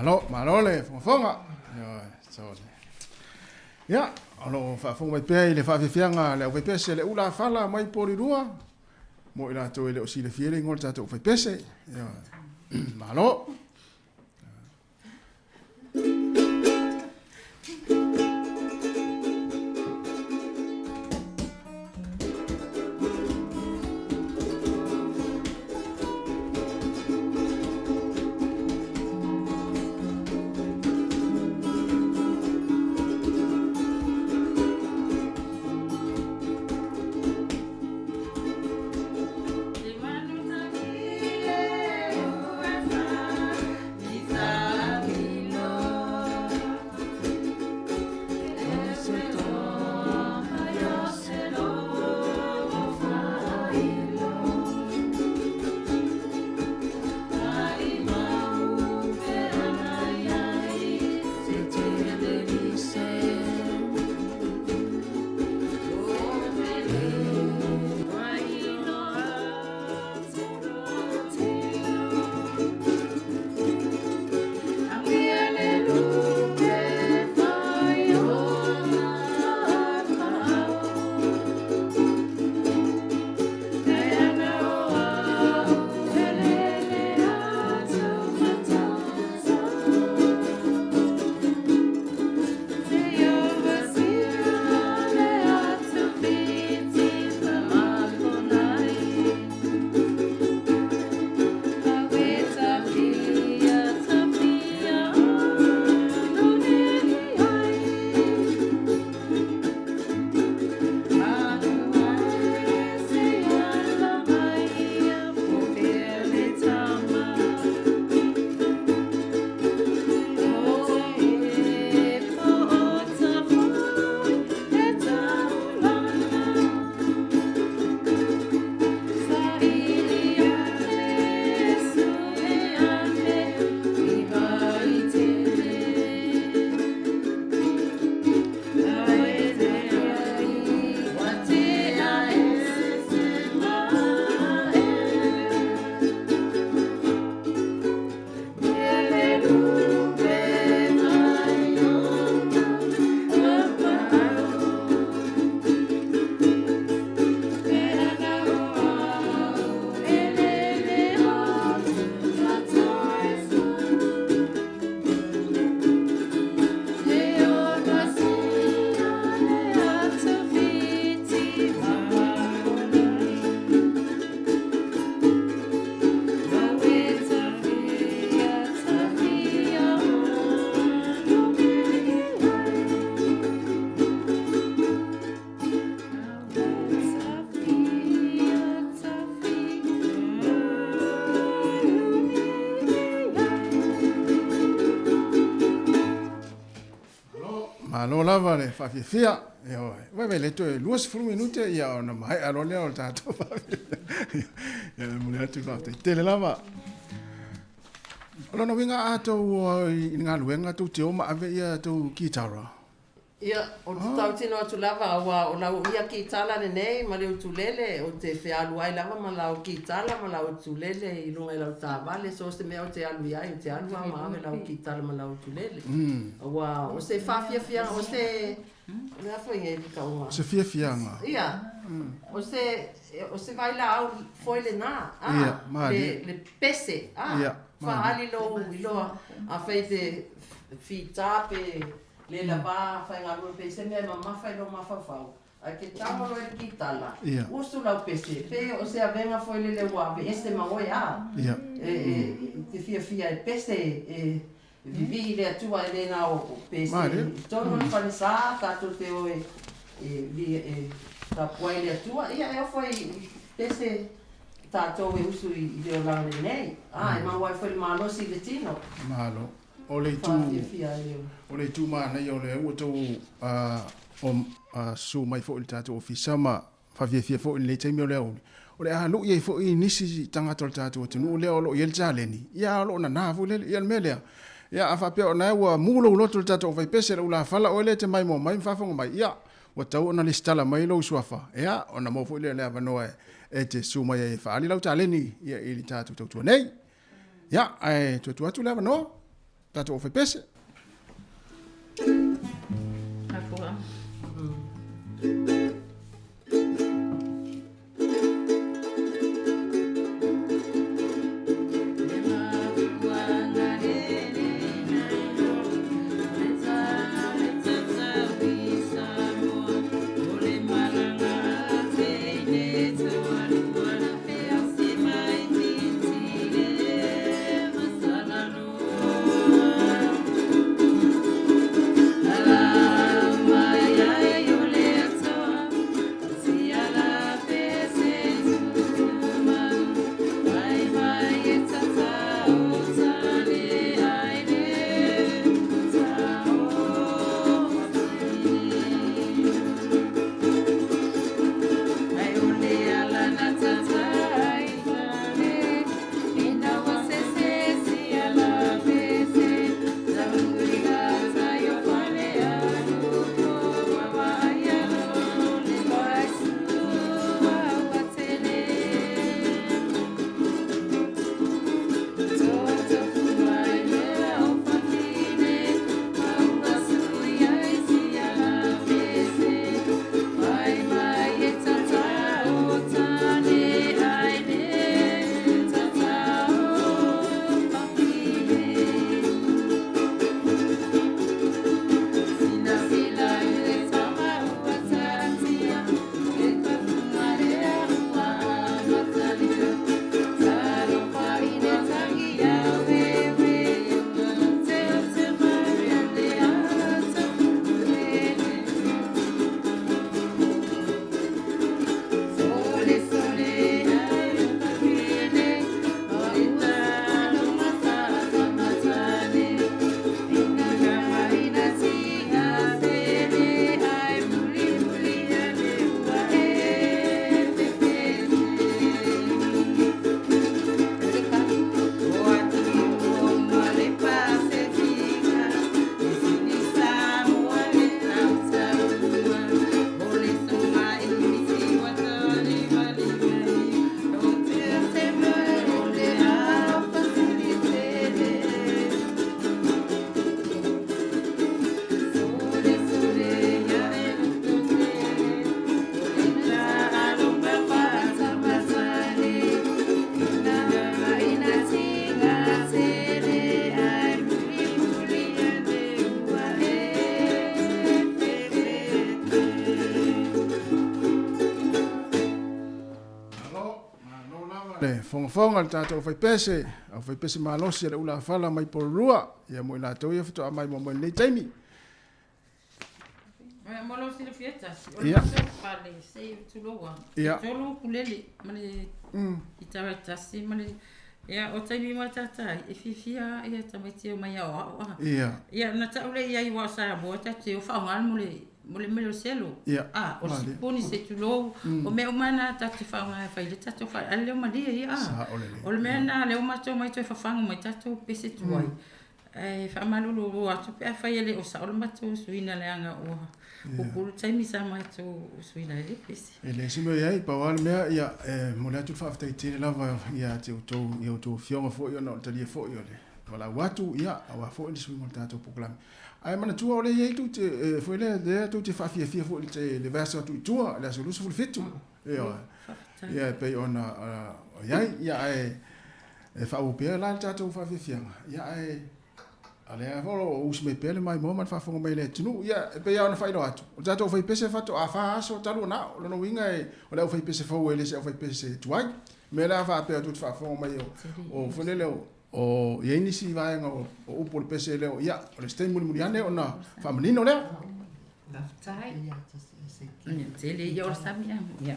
Malo, malo le fogafoga. Ioe, sole. Ia, o lo o faafofoga mai pea i le faafiafiaga a le aufaipese le ula fala mai Polilua, mo i latou e le o silafia le igoa o le tatou aufaipese. Ioe. Malo. Malo lava le faafiafia. Ioe. Vaivai le toe 20 minute ia ona maea loa lea o le tatou faafiafia. Ia e momoli atu le faafetai tele lava. O lona uiga a tou o i le galuega tou te o ma ave ia tou kitara. Ia, ou te tautino atu lava, aua o lau ia kitala lenei ma le utulele, ou te fealu ai lava ma lau kitala ma lau utulele i luga i lau taavale, so o se mea ou te alu i ai, ou te alu lava ma ave lau kitala ma lau utulele. Aua o se faafiafiaga, o se, o le a foi nei le tauga? Se fiafiaga. Ia, o se, o se vailaau foi lena, a, le, le pese, a, faaali lou iloa, afai e te fita pe Le lava faigaluega pe se mea e mamafa i lou mafaufau, ae ke tago loa i le kitala, usu lau pese, pe o se avega foi lele ua aveese ma oe a, e, e te fiafia e pese, e vivii i le Atua e le na o pese i totonu o le falesa, tatou te o e, e, e tapuai i le Atua, ia e ofo i pese tatou e usu i le olaga lenei, a, e maua ai foi le malosi i le tino. Malo. O le itu, o le itu manaia o lea ua outou susu mai foi i le tatou ofisa ma faafiafia foi i lenei taimi o le aoauli, o le a lui ai foi nisi tagata o le tatou atunuu lea o lo o i ai le taleni, ia a o lo o nana foi lele. Ia o le mea lea, ia a faapea o lena ua mu lou loto i le tatou aufaipese, le ulafala oe lea e te maimoa mai ma faafofoga mai, ia ua tatau ona lesitala mai lou suafa, ia ona maua foi lea o le avanoa e te susu mai ai e faaali lau taleni ia i le tatou tautua nei. Ia, ae toe tuu atu le avanoa, tatou aufaipese. Afua. Le fogafoga le tatou aufaipese, aufaipese malosi a le ulafala mai Porirua, ia mo i latou ia faatoa maimoa mai i lenei taimi. Mo lou silafia tasi, o le matou fale, se i tuloua, e tolu ukulele ma le kitara e tasi ma le Ia, o taimi matata e fiafia ia tamaiti e omai aoao a. Ia. Ia, na ta'u lea i ai aua o Samoa tatou te o fa'aaogā mo le mo le mea o le selo. A, o le sipuni se tulou, o mea uma na tatou te fa'aaogā e fai ai le tatou fale, a o le leo malie ia a. Sa'o lelei. O le mea lena lea ua matou omai toe fafagu mai tatou pese tuai. Ae faamalulu atu pe afai e le o sao le matou suiina leaga ua pupulu taimi sa matou suiina ai le pese. E leai se mea o i ai, pau lava le mea, ia, e momoli atu le faafetai tele lava ia te outou, i a outou afioga foi ona o le talia foi o le valaau atu, ia, aua foi le suiga o le tatou polokalame. Ae manatua o lea e i ai tou te, e, foi lea, lea tou te faafiafia foi i le, le vaiaso atu i tua, le aso 27. Ioe. Ia, e pei ona o i ai, ia, ae e faaauau pea la le tatou faafiafiaga, ia, ae a lea lava o lo o usi mai pea le maimoa ma le faafofoga mai a le atunuu. Ia, e pei lava ona faailoa atu, o le tatou aufaipese faatoa fa aso talu ona ao. O lona uiga e, o le aufaipese fou e le se aufaipese tuai. O le mea lea a faapea tou te faafofoga mai o, o foi lele o, o i ai nisi vaega o, o upu o le pese lea o, ia, o le se taimi mulimuli ane ona faamanino lea. Faafetai. Ia, tele ia o le sami a. Ia.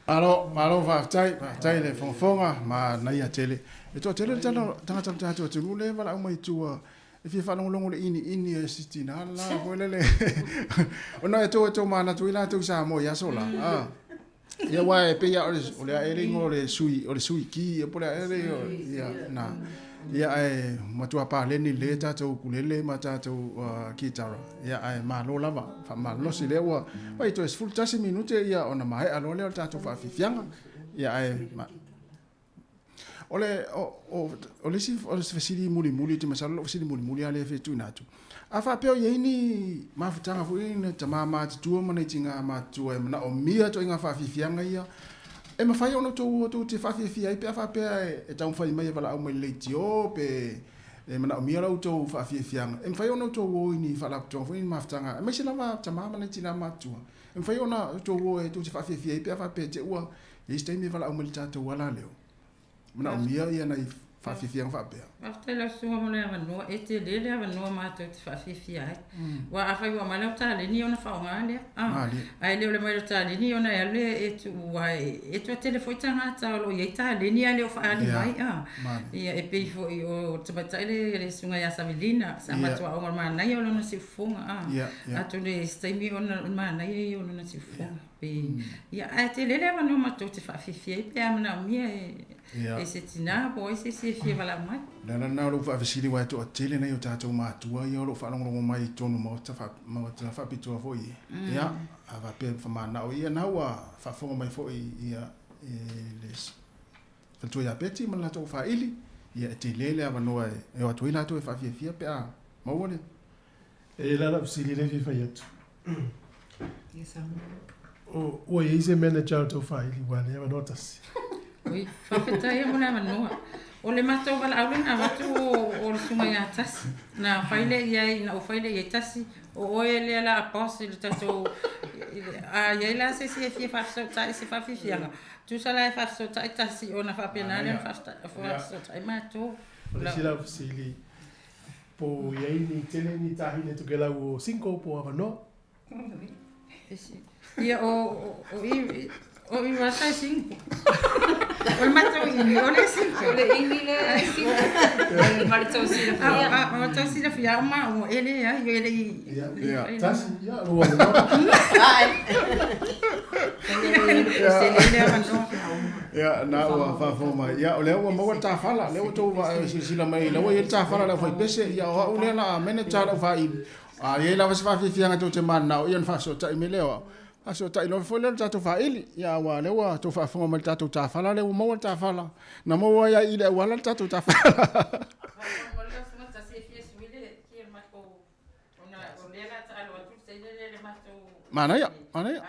Malo, malo faafetai, faafetai le fogafoga manaia tele. E toatele le tala tagata o le tatou atunuu lea e valaau mai i tua e fia faalogologo i le iniini a si tina la foi lele. Ona e tou e tou manatu ai latou i Samoa i aso la. Ah. Ia aua e pei lava o le ae le igoa o le sui, o le sui ki, ia po o le ae le igoa, ia, na. Ia ae matua paleni lelei a tatou ukulele ma tatou kitara. Ia ae malo lava, faamalolosi lea ua fai toe 11 minute ia ona maea loa lea o le tatou faafiafiaga. Ia ae ma, o le o, o, o le isi o le fesili mulimuli, ou te masalo o lou fesili mulimuli lava lea e fia tuuina atu. A faapea o i ai ni mafutaga foi nai tama matutua ma nai tina matutua e manaomia ituaiga faafiafiaga ia, e mafai ona outou tou te faafiafia ai pe a faapea e taumafai mai e valaau mai i le leitio pe e manaomia la outou faafiafiaga, e mafai ona outou o i ni faalapotopotoga foi ni mafutaga, aemaise lava tama ma nai tina matutua, e mafai ona outou o e tou te faafiafia ai pe a faapea te ua i ai se taimi e valaau mai i le tatou ala leo, manaomia ia nai faafiafiaga faapea. Faafetai lau susuga mo le avanoa, e tele le avanoa matou te faafiafia ai. Aua afai ua aumai lau taleni ona faaaoga lea, ae le o le aumai o le taleni ona e alu lea e tuu aua e toatele foi tagata o lo o i ai taleni ae le o faaali mai. Ia e pei foi o le tamaitai lea le susuga ia Savelina sa matou aoga o le manaia o lona siufofoga. Atonu e i ai se taimi ona o le manaia ia o lona siufofoga. Pei, ia ae tele le avanoa matou te faafiafia ai pe a manaomia e e se tinā po o ai se isi e fia valaau mai. O le ala lena o lou faafesili aua e toatele nai o tatou matua ia o lo o faalogologo mai i totonu o maota maota faapitoa foi ia. Ia, a faapea e famanao ia na ua faafofoga mai foi ia e le faletua ia Beti ma le latou faili, ia e tele le avanoa e o atu ai latou e faafiafia pe a maua le E la lau fesili lea e fia fai atu. Ua i ai se manager o le tou faili ua le avanoa tasi. Oi, faafetai mo le avanoa. O le matou valaau lea na avatu o le susuga ia Tasi. Na fai lea i ai, na ou fai lea i ai, Tasi, o oe lea la a boss i le tatou, a i ai la se isi e fia faafesootai i se faafiafiaga, tusa la e faafesootai Tasi ona faapena lea ona faafesootai matou. O le isi lau fesili, Po o i ai ni tele ni tahine Tokelau o single po o avanoa? Ia o o i o i wasa e single. O le matou ini o le single. O le ini le single. Ma le tou silafia. A o tou silafia o maua e leai e le i. Ia tasi ia lou avanoa. Le avanoa. Ia, na ua faafofoga mai. Ia, o lea ua maua le tafala, lea ua outou silasila mai, la ua i ai le tafala a le aufaipese. Ia, o au lea la a manager le aufaili. A i ai lava se faafiafiaga tou te mananao, ia ona faafesootai mai lea o au. Faafesootai loa foi lea o le tatou faili. Ia, aua o lea ua outou faafofoga mai i le tatou tafala lea ua maua le tafala. Na maua ai lava i i le auala le tatou tafala. Manaia, manaia.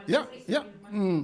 Ia, ia. Ia.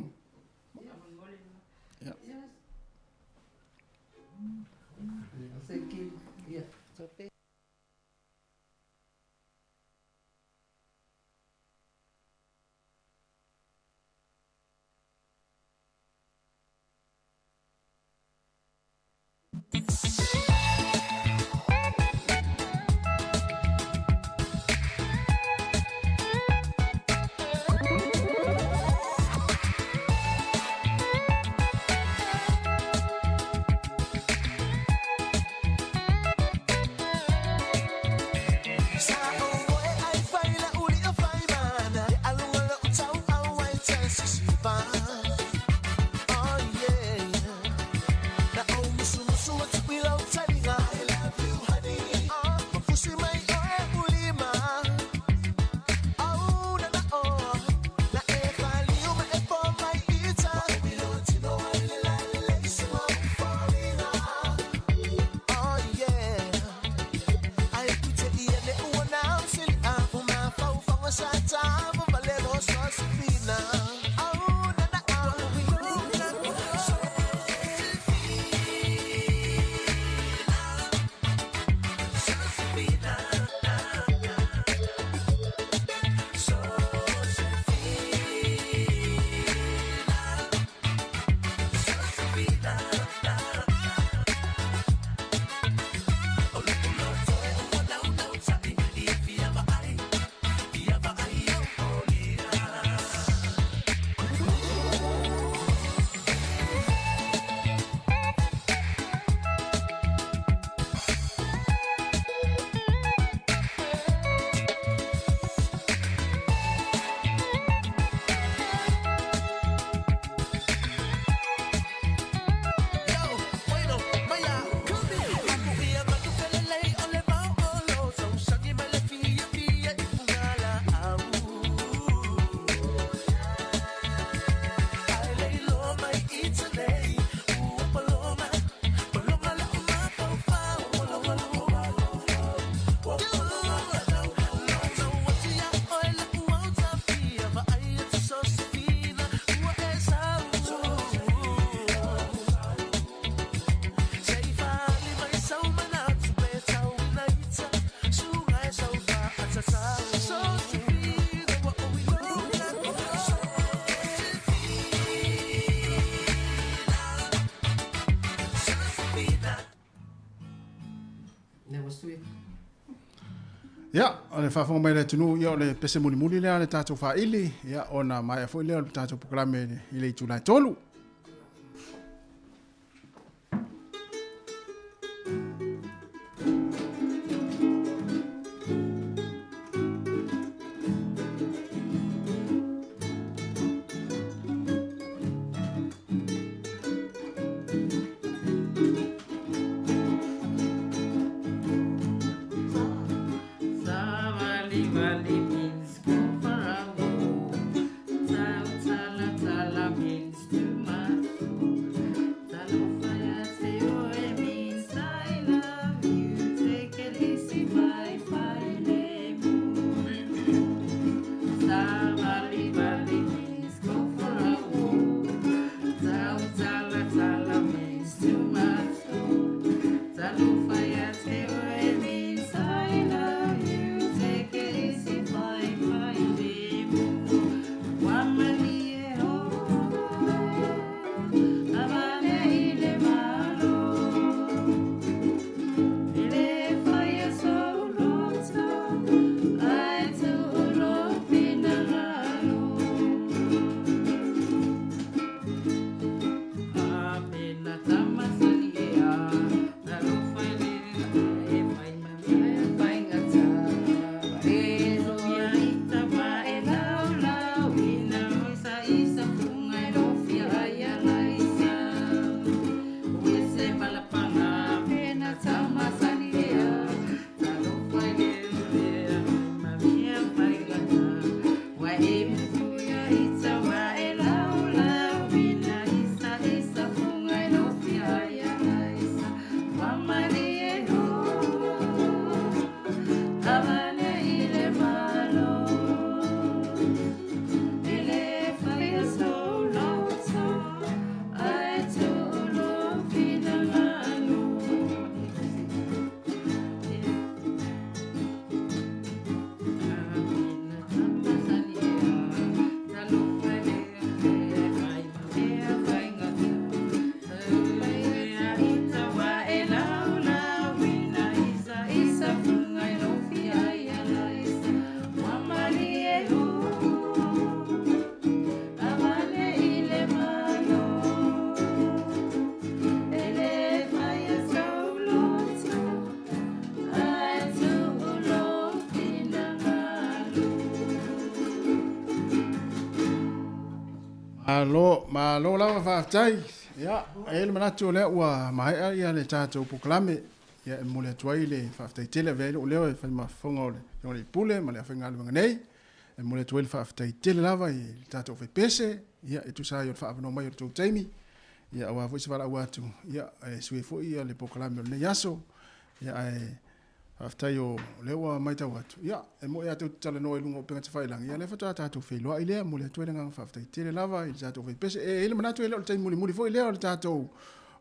Ia, o le faafofoga mai a le atunuu, ia o le pese mulimuli lea a le tatou faili, ia ona maea foi lea o le tatou polokalame i le itula e 3. Malo, malo lava faafetai. Ia, e i ai le manatu o lea ua maea ia le tatou polokalame. Ia, e momoli atu ai le faafetai tele avea ai lou leo e fai ma fofoga o le Afioga i le Pule ma le afaigaluega nei. E momoli atu ai le faafetai tele lava i le tatou faipese, ia, e tusa ai o le faaavanoa mai o le tou taimi. Ia, aua foi se valaau atu, ia, e sui ai foi ia le polokalame o lenei aso. Ia, ae Faafetai o lea ua matau atu, ia, e moni a tou te talanoa i luga o upega tafailagi, ia lea faatoa tatou feiloai lea, momoli atu ai le agaga faafetai tele lava i le tatou faipese. E i ai le manatu e le o le taimi mulimuli foi lea o le tatou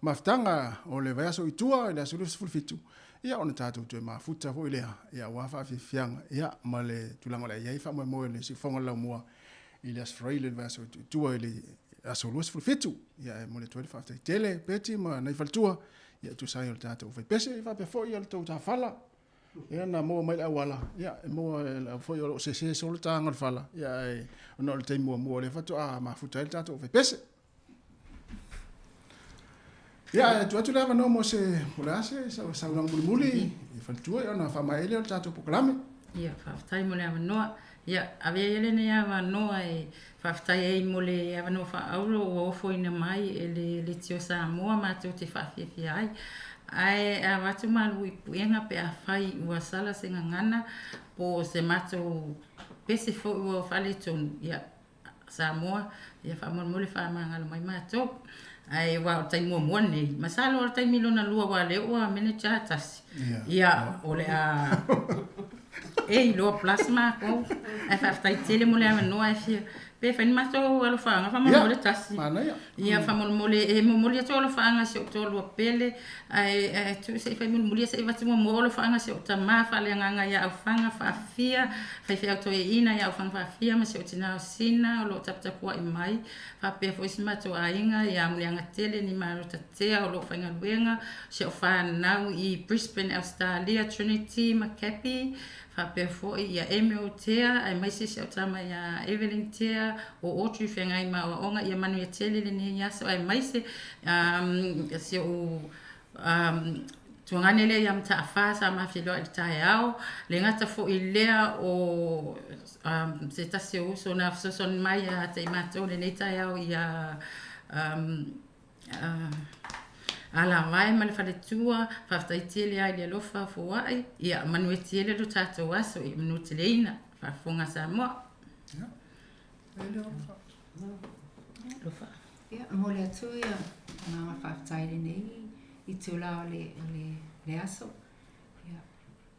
mafutaga o le vaiaso i tua i le aso 27, ia ona tatou toe mafuta foi lea, ia aua faafiafiaga, ia, ma le tulaga o le a i ai faamoemoe o le siufofoga o le laumua i le Aso Faraile le vaiaso i tua i le aso 27. Ia, e momoli atu ai le faafetai tele Peti ma nai faletua, Ia e tusa ai o le tatou faipese, ia faapea foi le tou tafala. Ia na maua mai le auala, ia e maua foi o lo o sese solo taga o le fala, ia ae ona o le taimi muamua lea faatoa mafuta ai le tatou faipese. Ia e tuu atu le avanoa mo se, po o le a se saunoaga mulimuli i faletua ona faamaea lea o le tatou polokalame. Ia, faafetai mo le avanoa. Ia, avea ia lenei avanoa e faafetai ai mo le avanoa faaauro ua ofoina mai e le Leitio Samoa matou te faafiafia ai. Ae avatu malu i puega pe afai ua sala se gagana po o se matou pese foi ua faaletonu, ia, Samoa, ia faamolemole faamagalo mai matou. Ae aua o le taimi muamua lenei, masalo o le taimi lona lua aua o lea ua manager tasi. Ia, o le a e iloa plus matou. Ae faafetai tele mo le avanoa e fia pe fai ni matou alofaaga faamolemole tasi. Ia faamolemole e momoli atu alofaaga i si ou toalua pele ae ae tuu se i fai mulimuli se i avatu muamua alofaaga i si ou tama faaleagaga ia Aufaga Faafia, faifeau toeaina ia Aufaga Faafia ma si ou tina o Sina o lo o taputapuai mai faapea foi si matou aiga ia Muliagatele ni Marota Tea o lo o faigaluega, si au fanau i Brisbane Australia, Trinity ma Cappy. Faapea foi ia Emil Tea aemaise si au tama ia Evelyn Tea, o Audrey feagai ma aoaoga, ia manuia tele lenei aso aemaise um, si ou um, tuagane lea ia Mataafa sa ma feiloai i le taeao. Le gata foi lea o um, se tasi o uso na fesoasoani mai ia te i matou lenei taeao ia um, Alavae ma le faletua, faafetai tele lava i le alofa foai, ia manuia tele lo tatou aso, ia manuteleina, faafofoga a Samoa. Alofa. Ia, momoli atu ia agaga faafetai i lenei itula o le, o le, le aso. Ia,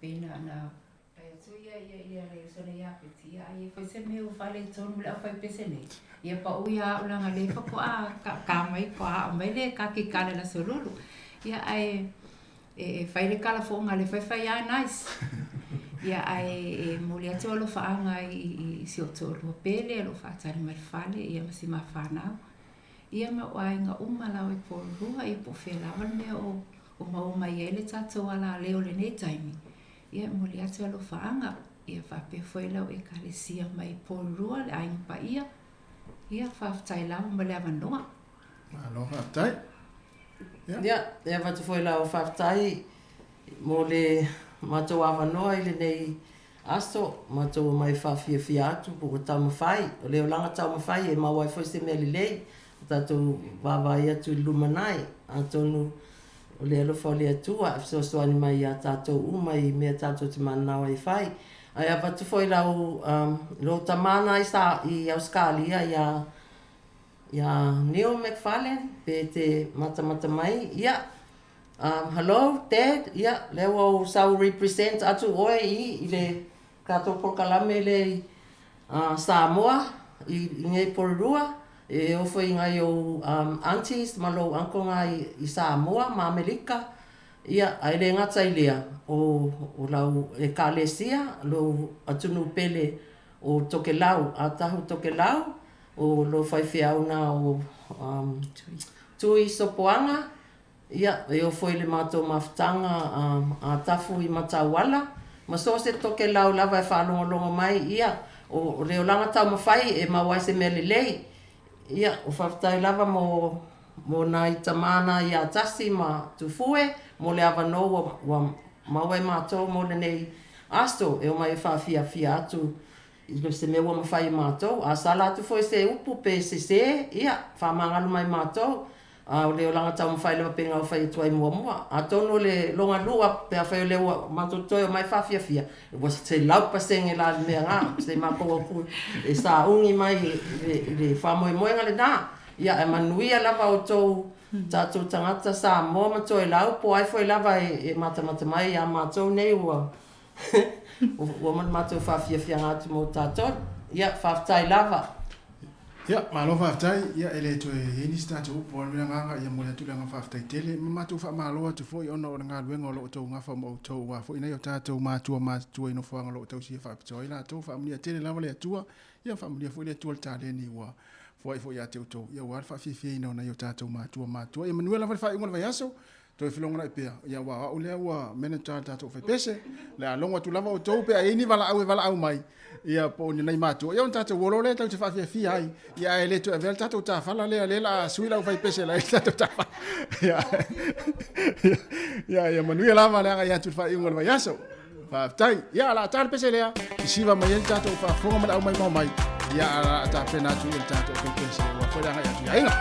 pei na, na Fai atu ia ia ia le uso nei ia Peti, ia ai e fai se mea ua faaletonu le aufaipese nei. Ia pau ia au leaga lea faatoa ka ka mai pa ao mai le kaki kale le aso lulu. Ia ae e e fai le kala fo'oga le faifai a nice. Ia ae e momoli atu alofaaga i i si ou toalua pele o loo faatali mai le fale ia ma si ma fanau. Ia ma o aiga uma lava i Porirua ia po o fea lava le mea o o maua mai ai le tatou alaleo i lenei taimi. Ia e momoli atu alofaaga, ia faapea foi lau Ekalesia mai Porirua, le Aiga Paia. Ia, faafetai lava mo le avanoa. Malo faafetai. Ia, ia e avatu foi lau faafetai mo le matou avanoa i lenei aso, matou omai faafiafia atu po ua taumafai. O le olaga taumafai e maua ai foi se mea lelei, o tatou vaavaai atu i le lumanai. Atonu O le alofa o le Atua e fesoasoani mai iā tātou uma i mea tātou te mananao ai e fai. Ae avatu foi lau lou tama na i sa i Ausekalia iā iā Neil McFarlane pe te matamata mai ia hello Dad ia lea ua ou sau represent atu oe i i le tatou polokalame lea i Samoa i nei Porirua e ofo i nai ou aunties ma lou uncle na i Samoa ma Amerika, ia, ae le gata i lea, o lau Ekalesia, lou atunuu pele o Tokelau, Atahu Tokelau, o lou faifeau na o Tui Sopoaga, Ia, e ofo i le matou mafutaga a Tafu i Matauala, ma so o se Tokelau lava e faalogologo mai, ia, o le olaga taumafai e maua ai se mea lelei. Ia, o faafetai lava mo, mo nai tamā na iā Tasi ma Tufue, mo le avanoa ua, ua maua e matou mo lenei aso, e omai e faafiafia atu i se mea ua mafai e matou. A sala atu foi se upu pe sesē, ia, faamagalo mai matou. A o le olaga taumafai lava pe gau fai atu ai muamua. Atonu o le logalua pe afai o lea ua matou toe omai faafiafia, ua 100% la le mea na, se matou o atu e sauni mai i le faamoemoega lena. Ia ae manuia lava outou tatou tagata Samoa ma Toelau po o ai foi lava e matamata mai ia matou nei ua ua uma le matou faafiafiaga atu mo tatou. Ia, faafetai lava. Ia, malo faafetai. Ia, e le toe i ai nisi tatou upu, pau le agaga ia momoli atu le agaga faafetai tele ma matou faamalo atu foi ona o le galuega o lo o outou gafa ma outou aua foi nai o tatou matua matutua i nofoaga o lo o tausia faapitoa ai latou. Faamanuia tele lava le Atua. Ia, faamanuia foi le Atua i le taleni ua foai foi ia te outou, ia aua le faafiafiaina o nai o tatou matua matutua. Ia manuia lava le faaiuga o le vaiaso. Toe felogonai pea, ia aua o au lea ua manager le tatou faipese, le a logo atu lava outou pe a i ai ni valaau e valaau mai, ia po o ni nai matua, ia ona tatou o loa lea tatou te faafiafia ai, ia ae le toe avea le tatou tafala lea, lea la a sui lau faipese la i le tatou tafala. Ia, ia, ia manuia lava le agai atu i le faaiuga o le vaiaso. Faafetai. Ia, o le a ta le pese lea, sisiva mai ai le tatou faafofoga ma le aumaimao mai. Ia, o le a tapena atu i le tatou faipese ua foi le agai atu i aiga.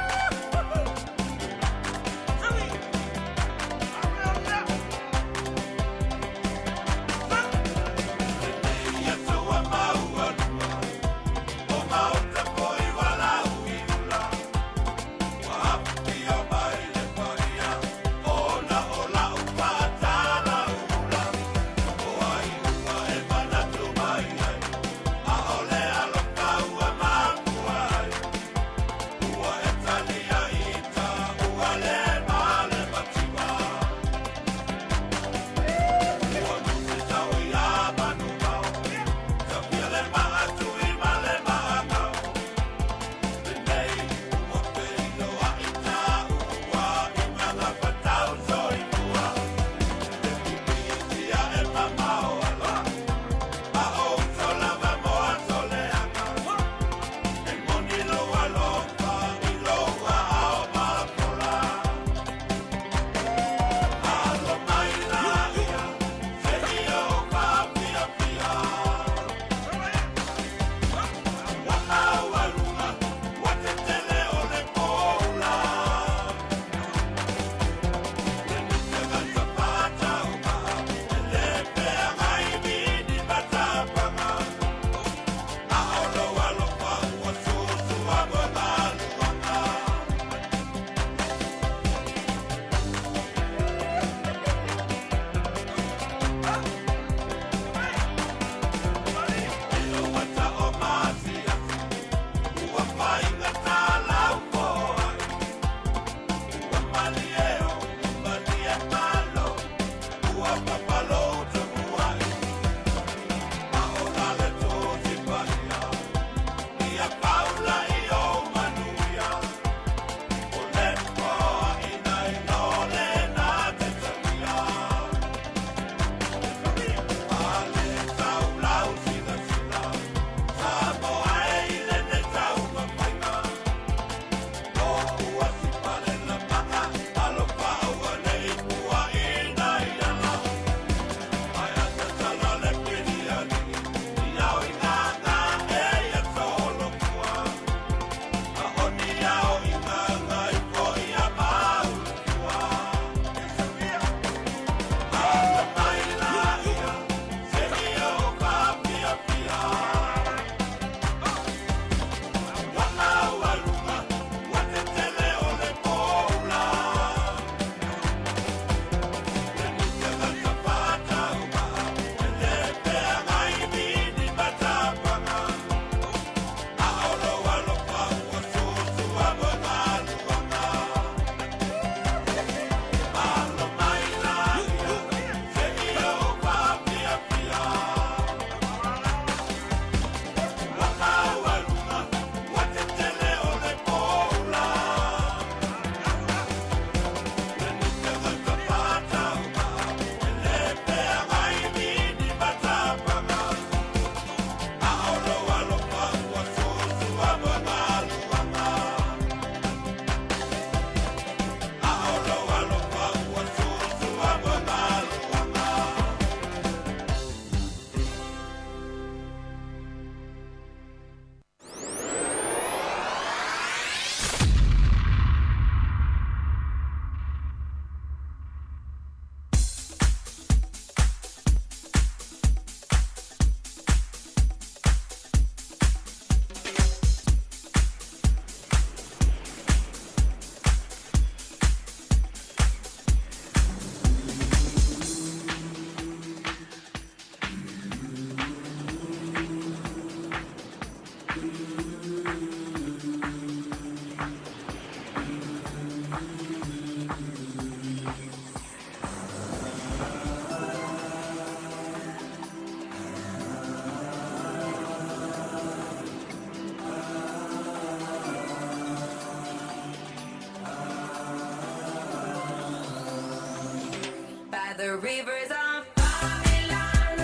the rivers of Babylon,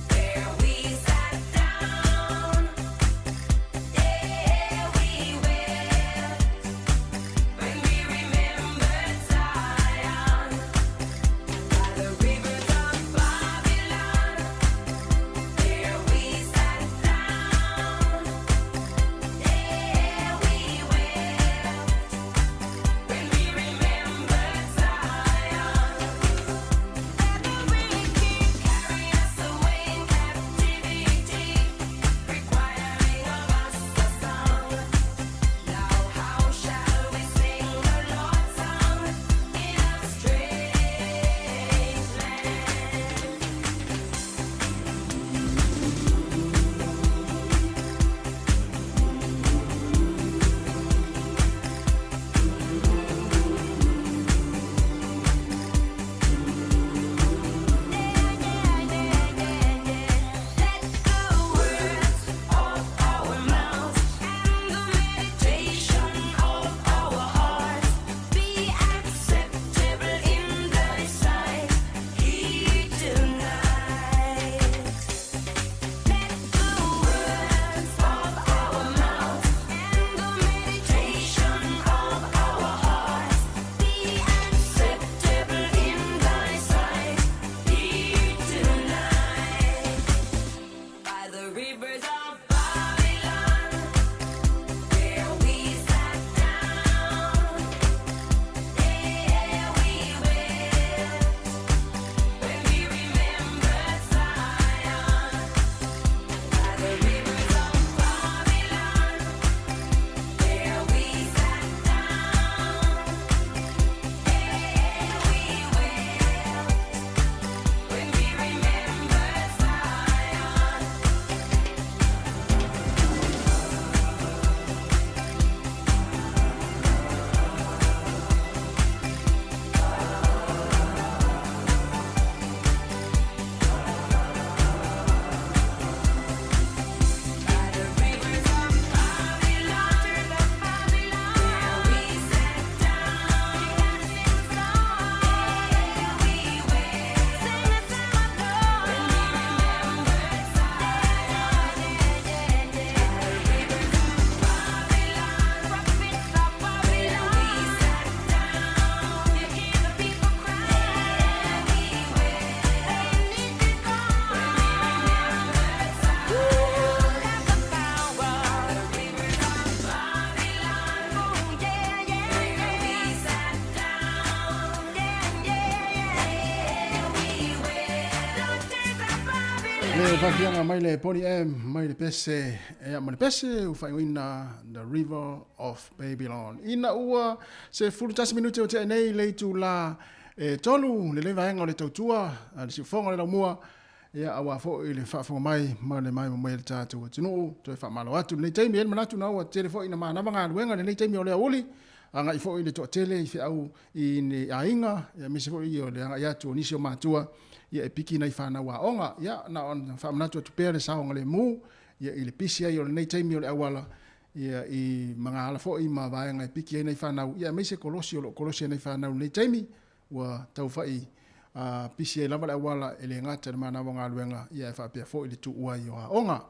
there we sat down. Yeah, we wept when we remembered Zion. By the rivers of Babylon, there we sat down. Yeah, we wept when we remembered Zion. Let the wicked carry us away in captivity, requiring of us a song. Now how shall we sing the Lord's song in a strange land? Let the words of our mouths and the meditation of our hearts be acceptable in thy sight here tonight. Let the words of our mouths and the meditation of our hearts be acceptable in thy sight here tonight. By the rivers of Babylon, there we sat down. Yeah, we wept when we remembered Zion. By the rivers of Babylon, there we sat down. Yeah, we wept when we remembered Zion. By the rivers of Babylon, there we sat down. Yeah, we wept when we remembered Zion. By the rivers of Babylon, there we sat down. You hear the people cry. Yeah, we wept when we remembered Zion. Le faafiaga mai le Pony M mai le pese ea ma le pese ua faaigoaina The River of Babylon. Ina ua se 11 minute o tea nei le itulā e tolu le le vaega o le tautua a le siufoga o le laumua ia auā foi le faafofoga mai ma le maimoa mai a le tatou atunuu. Toe faamalo atu i lenei taimi e i ai le manatu na ua tele foi ina manava galuega i lenei taimi o le aoauli agai foi le toatele i feau i ni aiga, aemaise foi o le agai atu o nisi o matua ia e piki nai fanau aoga. Ia, na ona faamanatu atu pea le saogalemu ia i le pisi ai o lenei taimi o le auala ia i magaala foi ma vaega e piki ai nai fanau, ia aemaise kolosi o lo o kolosi ai nai fanau i lenei taimi, ua taufai pisi ai lava le auala e le gata i le manava o galuega, ia ae faapea foi le tuua ai o aoga.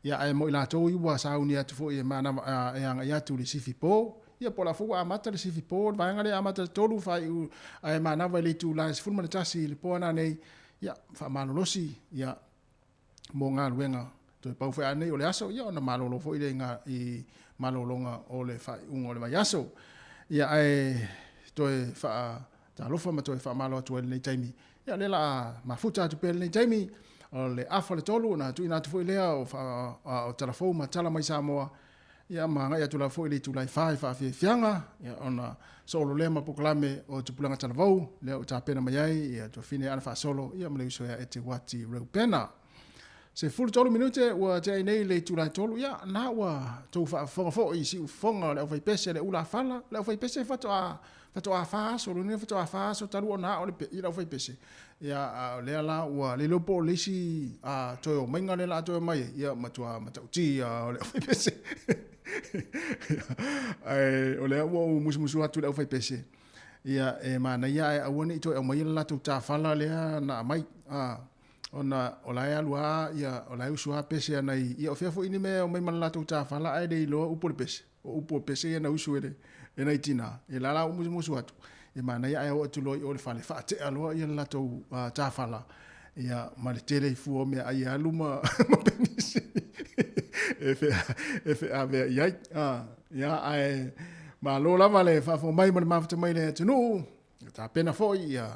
Ia ae mo i latou i ua sauni atu foi e manava e agai atu i le sifi po, ia po o le a foi ua amata le sifi po, le vaega lea e amata i le 3 faaiu ae manava i le itula e 11 i le po ana nei, ia faamalolosi ia mo galuega. Toe pau foi anei o le aso, ia ona malolo foi lea i ngā i malologa o le faaiuga o le vaiaso. Ia ae toe faatalofa ma toe faamalo atu ai i lenei taimi. Ia o lea la a mafuta atu pea i lenei taimi, o le afa le tolu ona tuuina atu foi lea o, fa, o talafou ma tala mai Samoa, ia ma agai atu lava foi i le itula e fa i faafiafiaga, ia ona soolo lea ma polokalame o Tupulaga Talavou, lea ua tapena mai ai ia tuafine Ana Faasolo, ia ma le uso ia Ete Wati Reupena. 13 minute ua tea ai nei le itula e tolu, ia na ua tou faafofoga foi i siufofoga o le aufaipese le ulafala, le aufaipese faatoa faatoa fa aso, lona uiga faatoa fa aso talu ona ao le i le aufaipese. Ia a o lea la ua le iloa po o le isi a toe omaiga lea la a toe omai ai, ia matua matautia o le aufaipese. Ae o lea ua ou musumusu atu i le aufaipese. Ia e manaia ae aua nei toe aumaia le latou tafala lea na aumai a ona o la e alu lava ia o la e usu lava pese a nai ia o fea foi ni mea e omai ma le latou tafala ae le iloa upu o le pese. O upu o pese ia na usu e le e nai tina e la la ou musumusu atu e manaia ae oo atu loa i o i le fale faatea loa ia le latou tafala ia ma le tele i fua o meaai e alu ma ma penisini e fe e feavea i ai. Ia ae malo lava le faafofoga mai ma le mafuta mai le atunuu. Tapena foi ia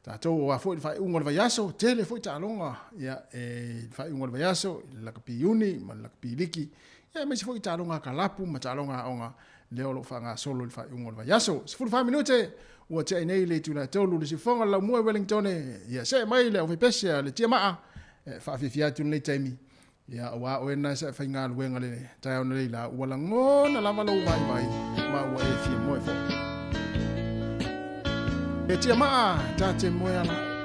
tatou aua foi le faaiuga o le vaiaso, tele foi taaloga ia e le faaiuga o le vaiaso, le lakapi iuni ma le lakapi liki, ia aemaise foi taaloga a kalapu ma taaloga aoga lea o lo o faagasolo i le faaiuga o le vaiaso. 14 minute ua tea nei le itula e 3 le siufofoga o le laumua i Wellington, ia see mai le aufaipese a le Tiamaa e faafiafia atu lenei taimi. Ia, aua oe na sa e faigaluega le taeao nei la, ua lagona lava lou vaivai ma ua e fia moe foi. E tia maa, ta te moe ala.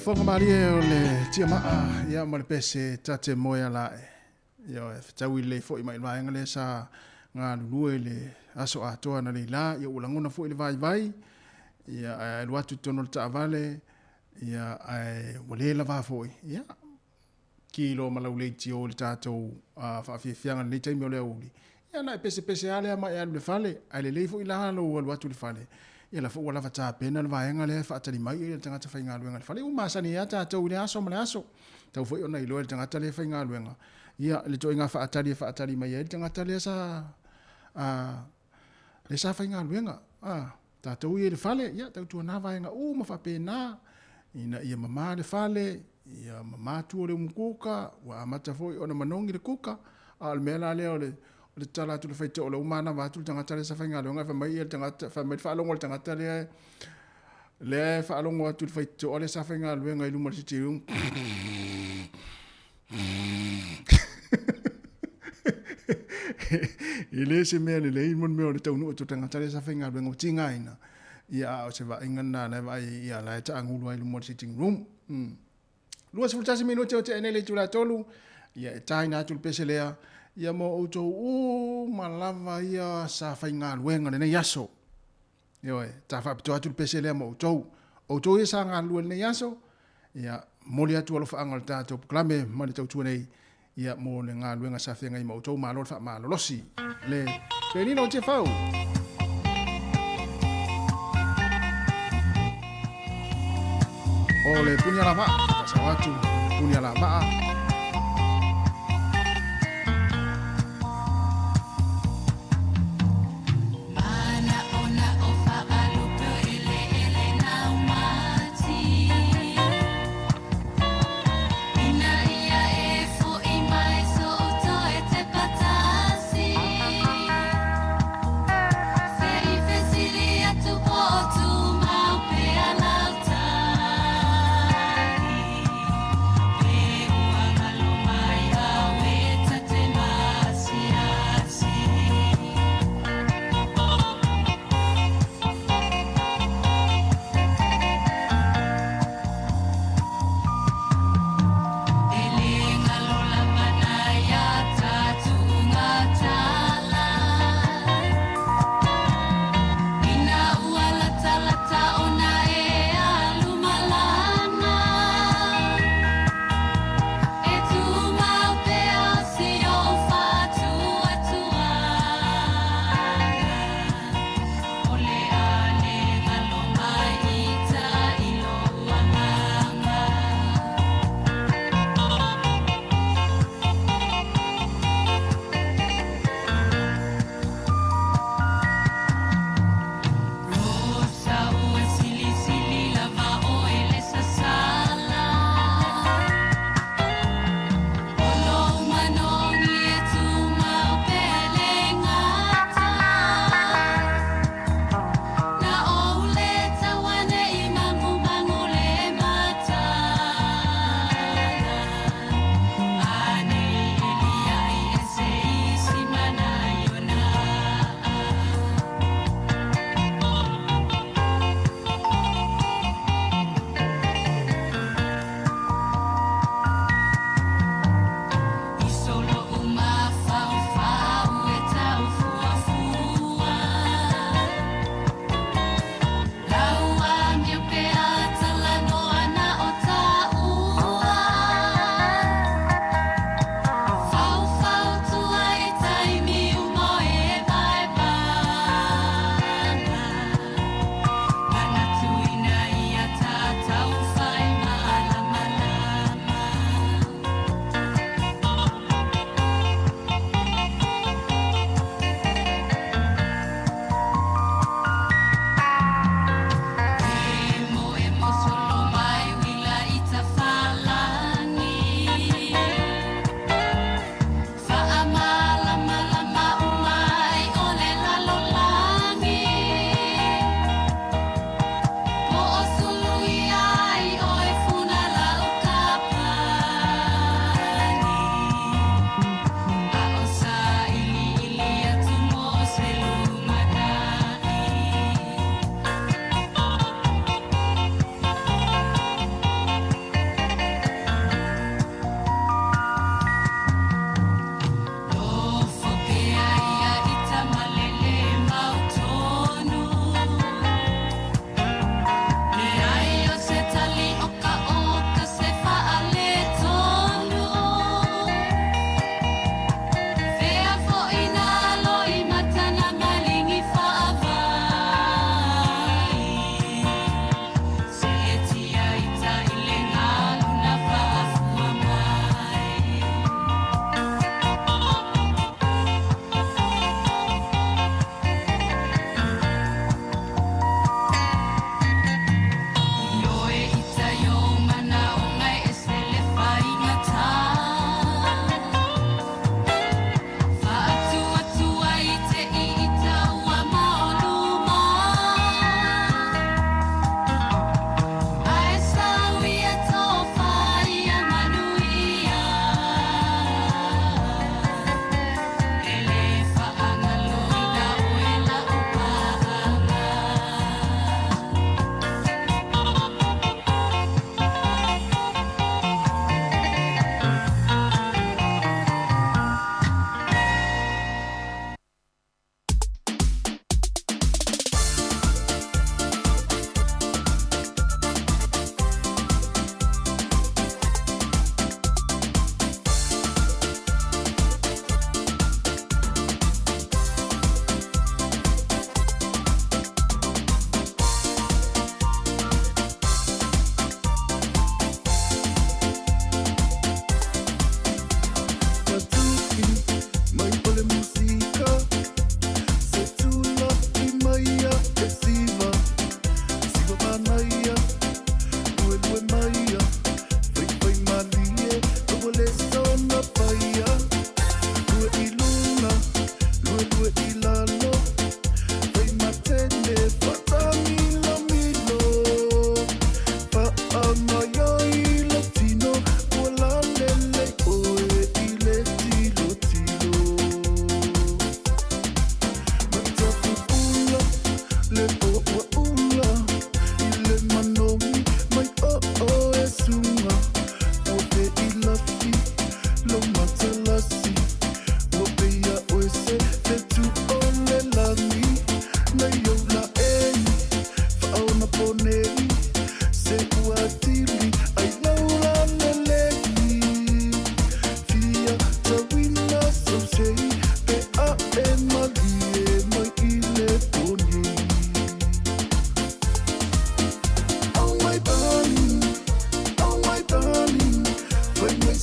Fofoga malie o le tiamaa ia ma le pese tate moe ala e. Ia e fetaui lelei fo'i mai le vaega lea sa galulue i le aso atoa na leilā ia ua lagona fo'i le vaivai ia ae alu atu i totonu o le taavale ia ae ua lē lavā fo'i ia kilo ma lauleitio i le tatou faafiafiaga lenei taimi o le auli ia na e pesepese lava lea ma e alu i le fale ae lelei fo'i la lou alu atu i le fale ia la foi ua lava tapena le vaega lea e faatali mai le tagata faigaluega i le fale. Ua masani ai lava tatou i le aso ma le aso. Tau foi ona iloa e le tagata lea e faigaluega. Ia le ituaiga faatali e faatali mai ai le tagata lea sa a lea sa faigaluega. A tatou ia i le fale, ia tautuana vaega uma faapena ina ia mamā le fale, ia mamā tua o le umukuka, ua amata foi ona manogi le kuka, a o le mea la lea o le o le tatala atu le faitoo o le uma manava atu le tagata lea sa faigaluega ae fai mai le tagata fai mai le faalogo a le tagata lea lea e faalogo atu i le faitotoa lea sa faigaluega i luma o le sitting room. E le se mea lelei mo le mea o le taunuu atu o le tagata lea sa faigaluega ua tigaina. Ia a o se vaaiga lena la e vaai ia la e taagulu ai i luma o le sitting room. 21 minute o tea nei le itula e 3, ia e taina atu le pese lea, ia mo outou uma lava ia sa faigaluega lenei aso. Ioe, ta faapitoa atu le pese lea mo outou. Outou ia sa galulue lenei aso, ia momoli atu alofaaga o le tatou polokalame ma le tautua nei, ia mo le galuega sa feagai ma outou. Malo le faamalolosi. Le Penina o Tiafau. O le puni alavaa, faasao atu, puni alavaa.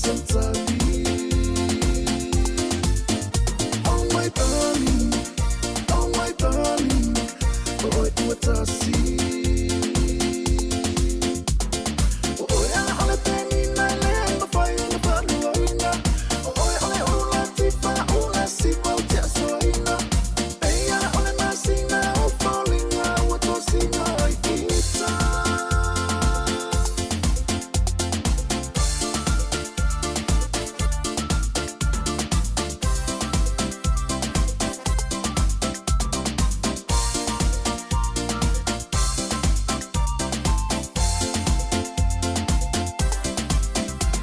sau tali. Oh my darling, oh my darling, o oe ua tasi. O oe a ole penina e le mawhai na whaluaina. O oe ole ula tifa ula siwa o te asoaina. Eia ole masina o faulinga ua tosina ai ita.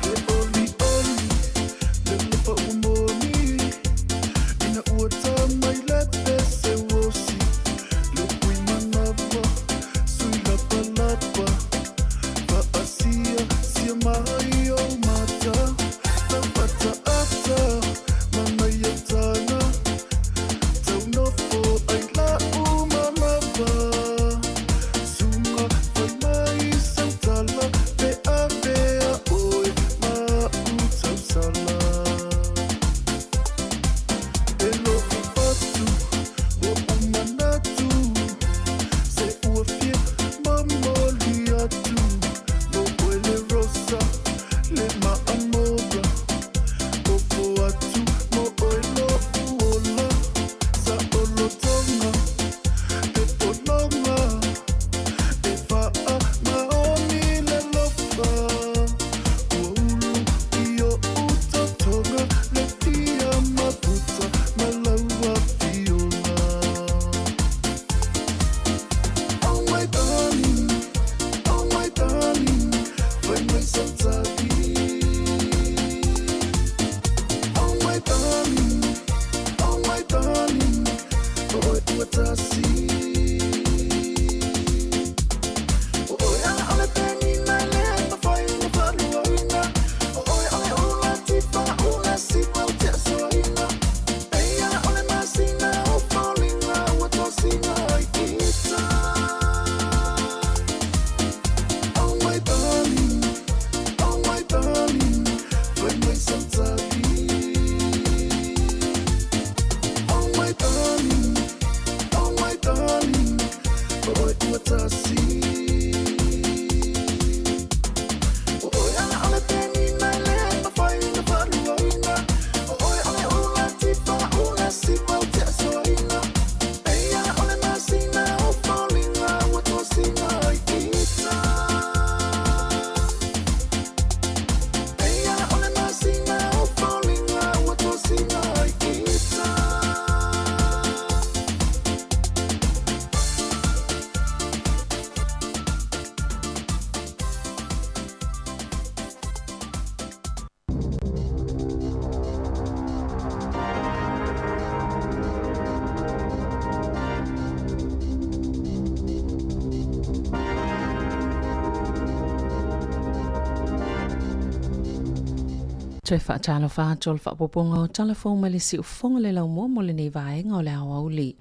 Le oli oli, le lefa umoni. Ina ua tā mai le pese wosi. Le pui manawa, sui lapa lapa. Faasia, sia mai o mata. Taupata ata, mana ia tana. Taunofo ai la umanawa. Sunga fai mai sautala, pe avea oe ma utausala. E lo'u fatu, o umanatu, se ua fia momoli atu. Mo oe le rosa, le maamora. Popo atu, mo oe lo'u ola. Sa olotoga, te pologa. E faa maoni le lofa. Ua ulu i o utotoga, le fia mafuta ma laua fioga. Oh my darling, oh my darling, fai mai sau tali. Oh my darling, oh my darling, o oe ua tasi. O oe a ole penina e le mawhai na whaluaina. O oe ole ula tifa ula siwa o te asoaina. Eia ole masina o faulinga ua tosina ai ita. Oh my darling, oh my darling, fai mai sau tali. Oh my darling, oh my darling, o oe ua tasi. O oe a ole penina e le mawhai na whaluaina. O oe ole ula tifa ula siwa o te asoaina. Eia ole masina o faulinga ua tosina ai ita. Eia ole masina o faulinga ua tosina ai ita. Toe faatalofa atu o le faapopoga o tala fou mai le siufofoga le laumua mo lenei vaega o le aoauli.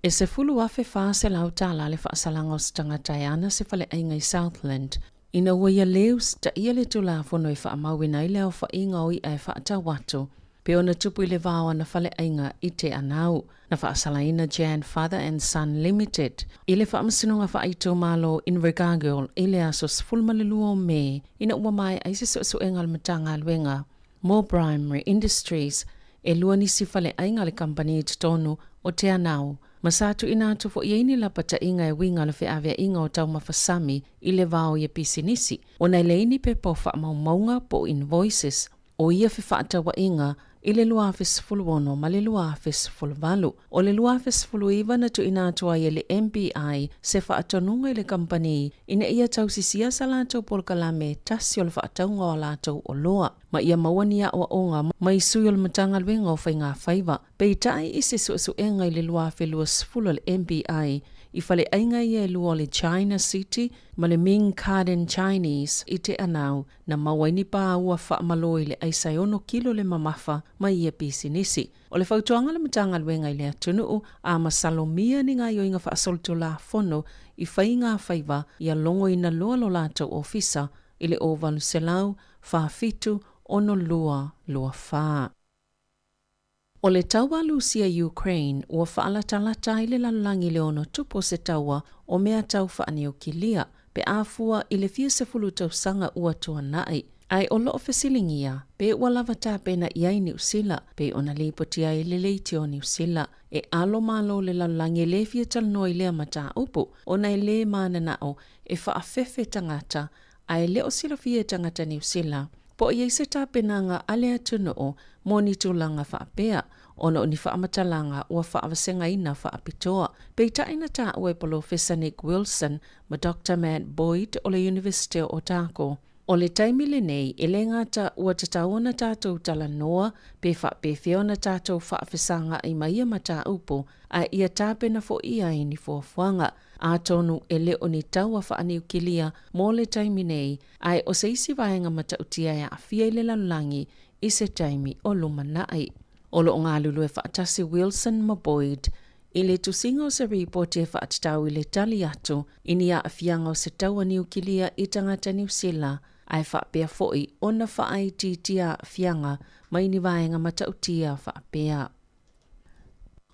E 10,400 tālā le faasalaga o se tagata e ana se faleaiga i Southland ina ua ia lē usitaia le Tulafono e faamauina ai le aofaiga o i'a e faatau atu pe ona tupu i le va o ana faleaiga i Te Anau. Na faasalaina Jan Father and Son Limited i le Faamasinoga Faaitumalo Invercargill i le aso 12 o Me ina ua maea ai se suesuega a le Matagaluega mo Primary Industries e lua nisi faleaiga a le kamupani i totonu o Te Anau ma sa tuuina atu foi ai ni lapataiga e uiga le feaveaiga o taumafa sami i le va o ia pisinisi ona e leai ni pepa o faamaumauga po o invoices o ia fefaatauaiga i le 2016 ma le 2018. O le 2019 na tuuina atu ai e le MBI se faatonuga i le kamupani ina ia tausisia sa latou polokalame tasi o le faatauga o a latou oloa ma ia maua ni aoaoga mai sui o le Matagaluega o Faiga Faiva. Peitai i se suesuega i le 2020 a le MBI i faleaiga ia e lua o le China City ma le Ming Garden Chinese i Te Anau na maua ai ni pāua faamalo i le aisa e ono kilo le mamafa mai ia pisinisi. O le fautuaga a le Matagaluega i le atunuu, a masalomia ni gaoioiga faasolitulafono i faiga faiva ia logoina loa lo latou ofisa i le 0800 47 6 2 4. O le taua a Lusia i Ukraine ua faalatalata ai le lalolagi i le ono tupu o se taua o mea tau faaniukilia pe a fua i le fia sefulu tausaga ua tuanai. Ae o lo o fesiligia pe ua lava tapena i ai Niu Sila pei ona lipoti ai le leitio Niu Sila e alo malo le lalolagi e le fia talanoa i lea mataupu ona e le mananao e faafefe tagata ae le o silafia e tagata Niu Sila po o i ai se tapenaga a le atunuu mo ni tulaga faapea ona o ni faamatalaga ua faavasegaina faapitoa. Peitai na taua e Polofesa Nick Wilson ma Doctor Matt Boyd o le Iunivesite o Otago, o le taimi lenei e le gata ua tatau ona tatou talanoa pe faapefea ona tatou faafesagaai ma ia mataupu, ae ia tapena foi i ai ni fuafuaga. Atonu e le o ni taua faaniukilia mo le taimi nei, ae o se isi vaega matautia e aafia i le lalolagi i se taimi o lumanai. O lo o galulue faatasi Wilson ma Boyd i le tusiga o se ripoti e faatatau i le tali atu i ni aafiaga o se taua niukilia i tagata Niu Sila, ae faapea foi ona faaitiitia aafiaga mai ni vaega matautia faapea.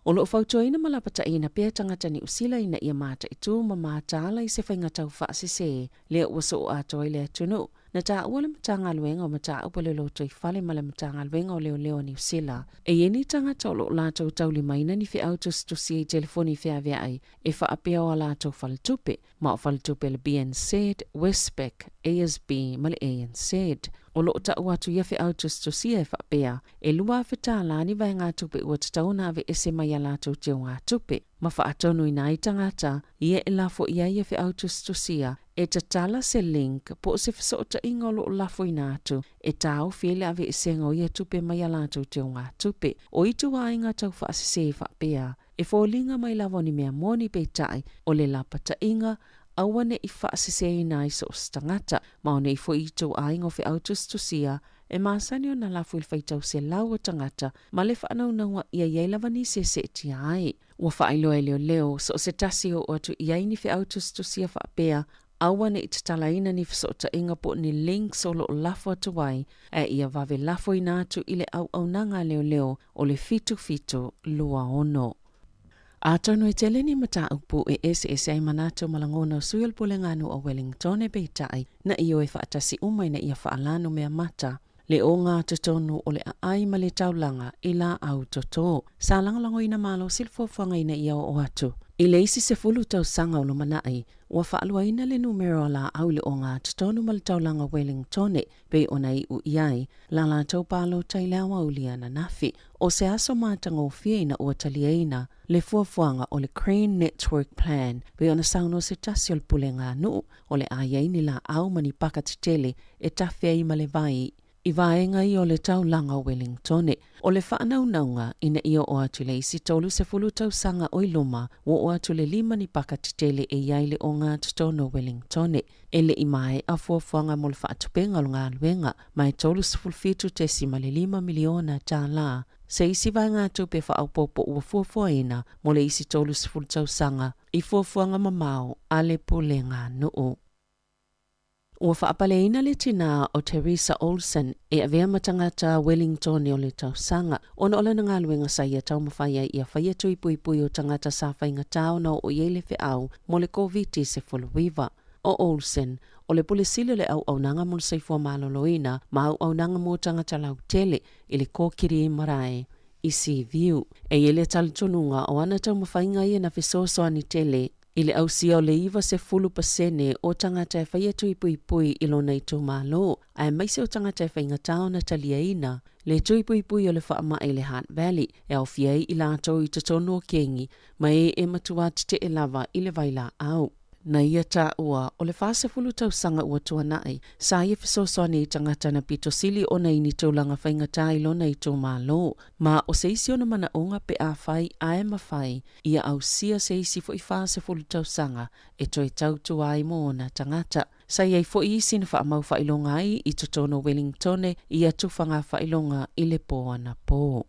O lo o fautuaina ma lapataiina pea tagata Niu Sila ina ia mataitu ma mataala i se faiga taufaasese lea ua soo atoa ai le atunuu. Na taua le Matagaluega o Mataupu a le Lotoifale ma le Matagaluega o Leoleo a Niu Sila e i ai ni tagata o lo o latou taulimaina ni feau tusitusia i telefoni feaveai e faapea o a latou faletupe, ma o faletupe a le BNZ, Westpac, ASB ma le ANZ. O lo o tau atu ia feau tusitusia e faapea, e $2,000 ni vaegatupe ua tatau ona aveese mai a latou teugatupe, ma faatonuina ai tagata ia e lafo i ai ia feau tusitusia e tatala se link po o se fesootaiga o lo o lafoina atu e taofi ai le aveesega o ia tupe mai a latou teugatupe. O ituaiga taufaasese faapea, e foliga mai lava o ni mea moni peitai o le lapataiga, aua ne i faaseseina ai so o se tagata, ma o nei foi ituaiga o feau tusitusia e masani ona lafo i le faitau selau o tagata ma le faanaunauga ia i ai lava nisi e seetia ai. Ua faailoa e leoleo, so o se tasi e oo atu i ai ni feau tusitusia faapea, aua ne i tatalaina ni fesootaiga po o ni links o lo o lafo atu ai, ae ia vave lafoina atu i le auaunaga a leoleo o le 7726. Atonu e tele ni mataupu e eseese ai manatu ma lagona o sui o le Pulega Nuu o Wellington e peitai na ioe faatasi uma ina ia faalanu mea mata le ogatotonu o le aai ma le taulaga i laau toto. Sa lagolagoina malosi le fuafuaga ina ia oo atu i le isi 10 tausaga o lumanai, ua faaluaina le numera o laau i le ogatotonu ma le taulaga o Wellington pei ona iu i ai la latou palota i le aoauli ananafi. O se aso matagofie ina ua taliaina le fuafuaga o le Crane Network Plan pei ona saunoa se tasi o le pulega nuu o le a i ai ni laau ma ni paka tetele e tafe ai ma le vai i vaega ia o le taulaga o Wellingtone. O le faanaunauga ina ia oo atu i le isi 30 tausaga o i luma, ua oo atu le lima ni paka tetele e i ai le ogatotonu o Wellingtone. E le i maea fuafuaga mo le faatupega o le galuega, ma e $37.5 miliona tala se isi vaegatupe faaopoopo ua fuafuaina mo le isi 30 tausaga i fuafuaga mamao a le pulega nuu. Ua faapaleina le tinā o Teresa Olsen e avea ma tagata Wellingtone o le tausaga ona o lana galuega sa ia taumafai ai ia faia tui puipui o tagata sa faigata ona oo i ai le feau mo le Koviti-19. O Olsen, o le pule sili o le auaunaga mo le soifua maloloina ma auaunaga mo tagata lautele i le kokiri marae i Seaview. E i ai le talitonuga o ana taumafaiga ia na fesoasoani tele i le ausia o le 90% o tagata e faia tui puipui i lona itumalo, aemaise o tagata e faigata ona taliaina le tui puipui o le faamai i le Hutt Valley e aofia ai i latou i totonu o kengi ma e e matua tetee lava i le vailaau. Na ia taua, o le 40 tausaga ua tuanai, sa ia fesoasoani i tagata na pito sili ona i ni tulaga faigata i lona itumalo, ma o se isi ona manaoga pe afai ae mafai ia ausia se isi foi 40 tausaga e toe tautua ai mo ona tagata. Sa i ai foi isi na faamau faailoga ai i totonu o Wellingtone i ia tufaga faailoga i le po anapo.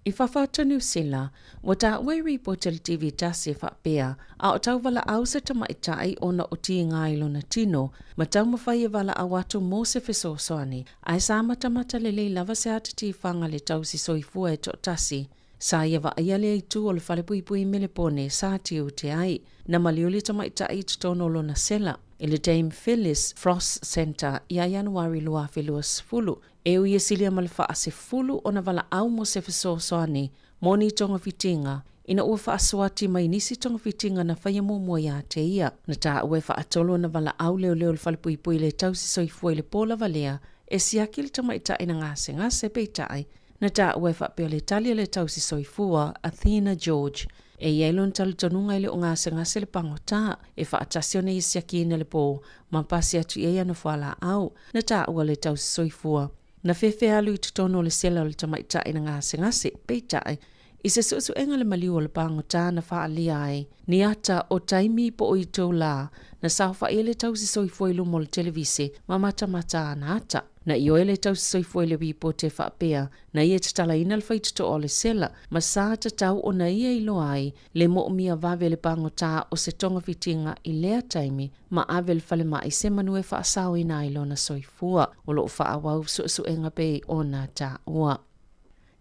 I fafo atu o Niu Sila, ua taua i ripoti a le TV tasi e faapea, a o tauvalaau se tamaitai ona o tiga i lona tino, ma taumafai e valaau atu mo se fesoasoani, ae sa matamata lelei lava se ata tifaga le tausi soifua e toatasi. Sa ia vaaia lea itu o le falepuipui i Melepone sa tiute ai. Na maliu le tamaitai i totonu o lona sela i le Dame Phyllis Frost Centre ia Ianuari 2020, E ui e silia ma le faasefulu ona valaau mo se fesoasoani mo ni togafitiga, ina ua faasoati mai nisi togafitiga na faia muamua iā te ia. Na taua e faatolu ona valaau leoleo o le falepuipui le tausi soifua i le po lava lea e siaki le tamaitai na gasegase, peitai, na taua e faapea o le tali a le tausi soifua, Athena George, E i ai lona talitonuga e le o gasegase le pagota, e faatasi ona ia siakiina le po ma pasi atu i ai ana fualaau. Na taua le tausi soifua. Na fefe alu i totonu o le sela o le tamaitai na gasegase, peitai, i se suesuega le maliu o le pagota na faaalia ai ni ata o taimi po o itulā na saofai ai le tausi soifua i luma o le televise ma matamata ana ata. Na ioe le tausi soifua i le ripoti e faapea, Na ia tatalaina le faitotoa o le sela, ma sa tatau ona ia iloa ai le moomia vave le pagotā o se togafitiga i lea taimi ma ave le falemai se manu e faasaoina ai lona soifua. O loo faaauau suesuega pei ona taua.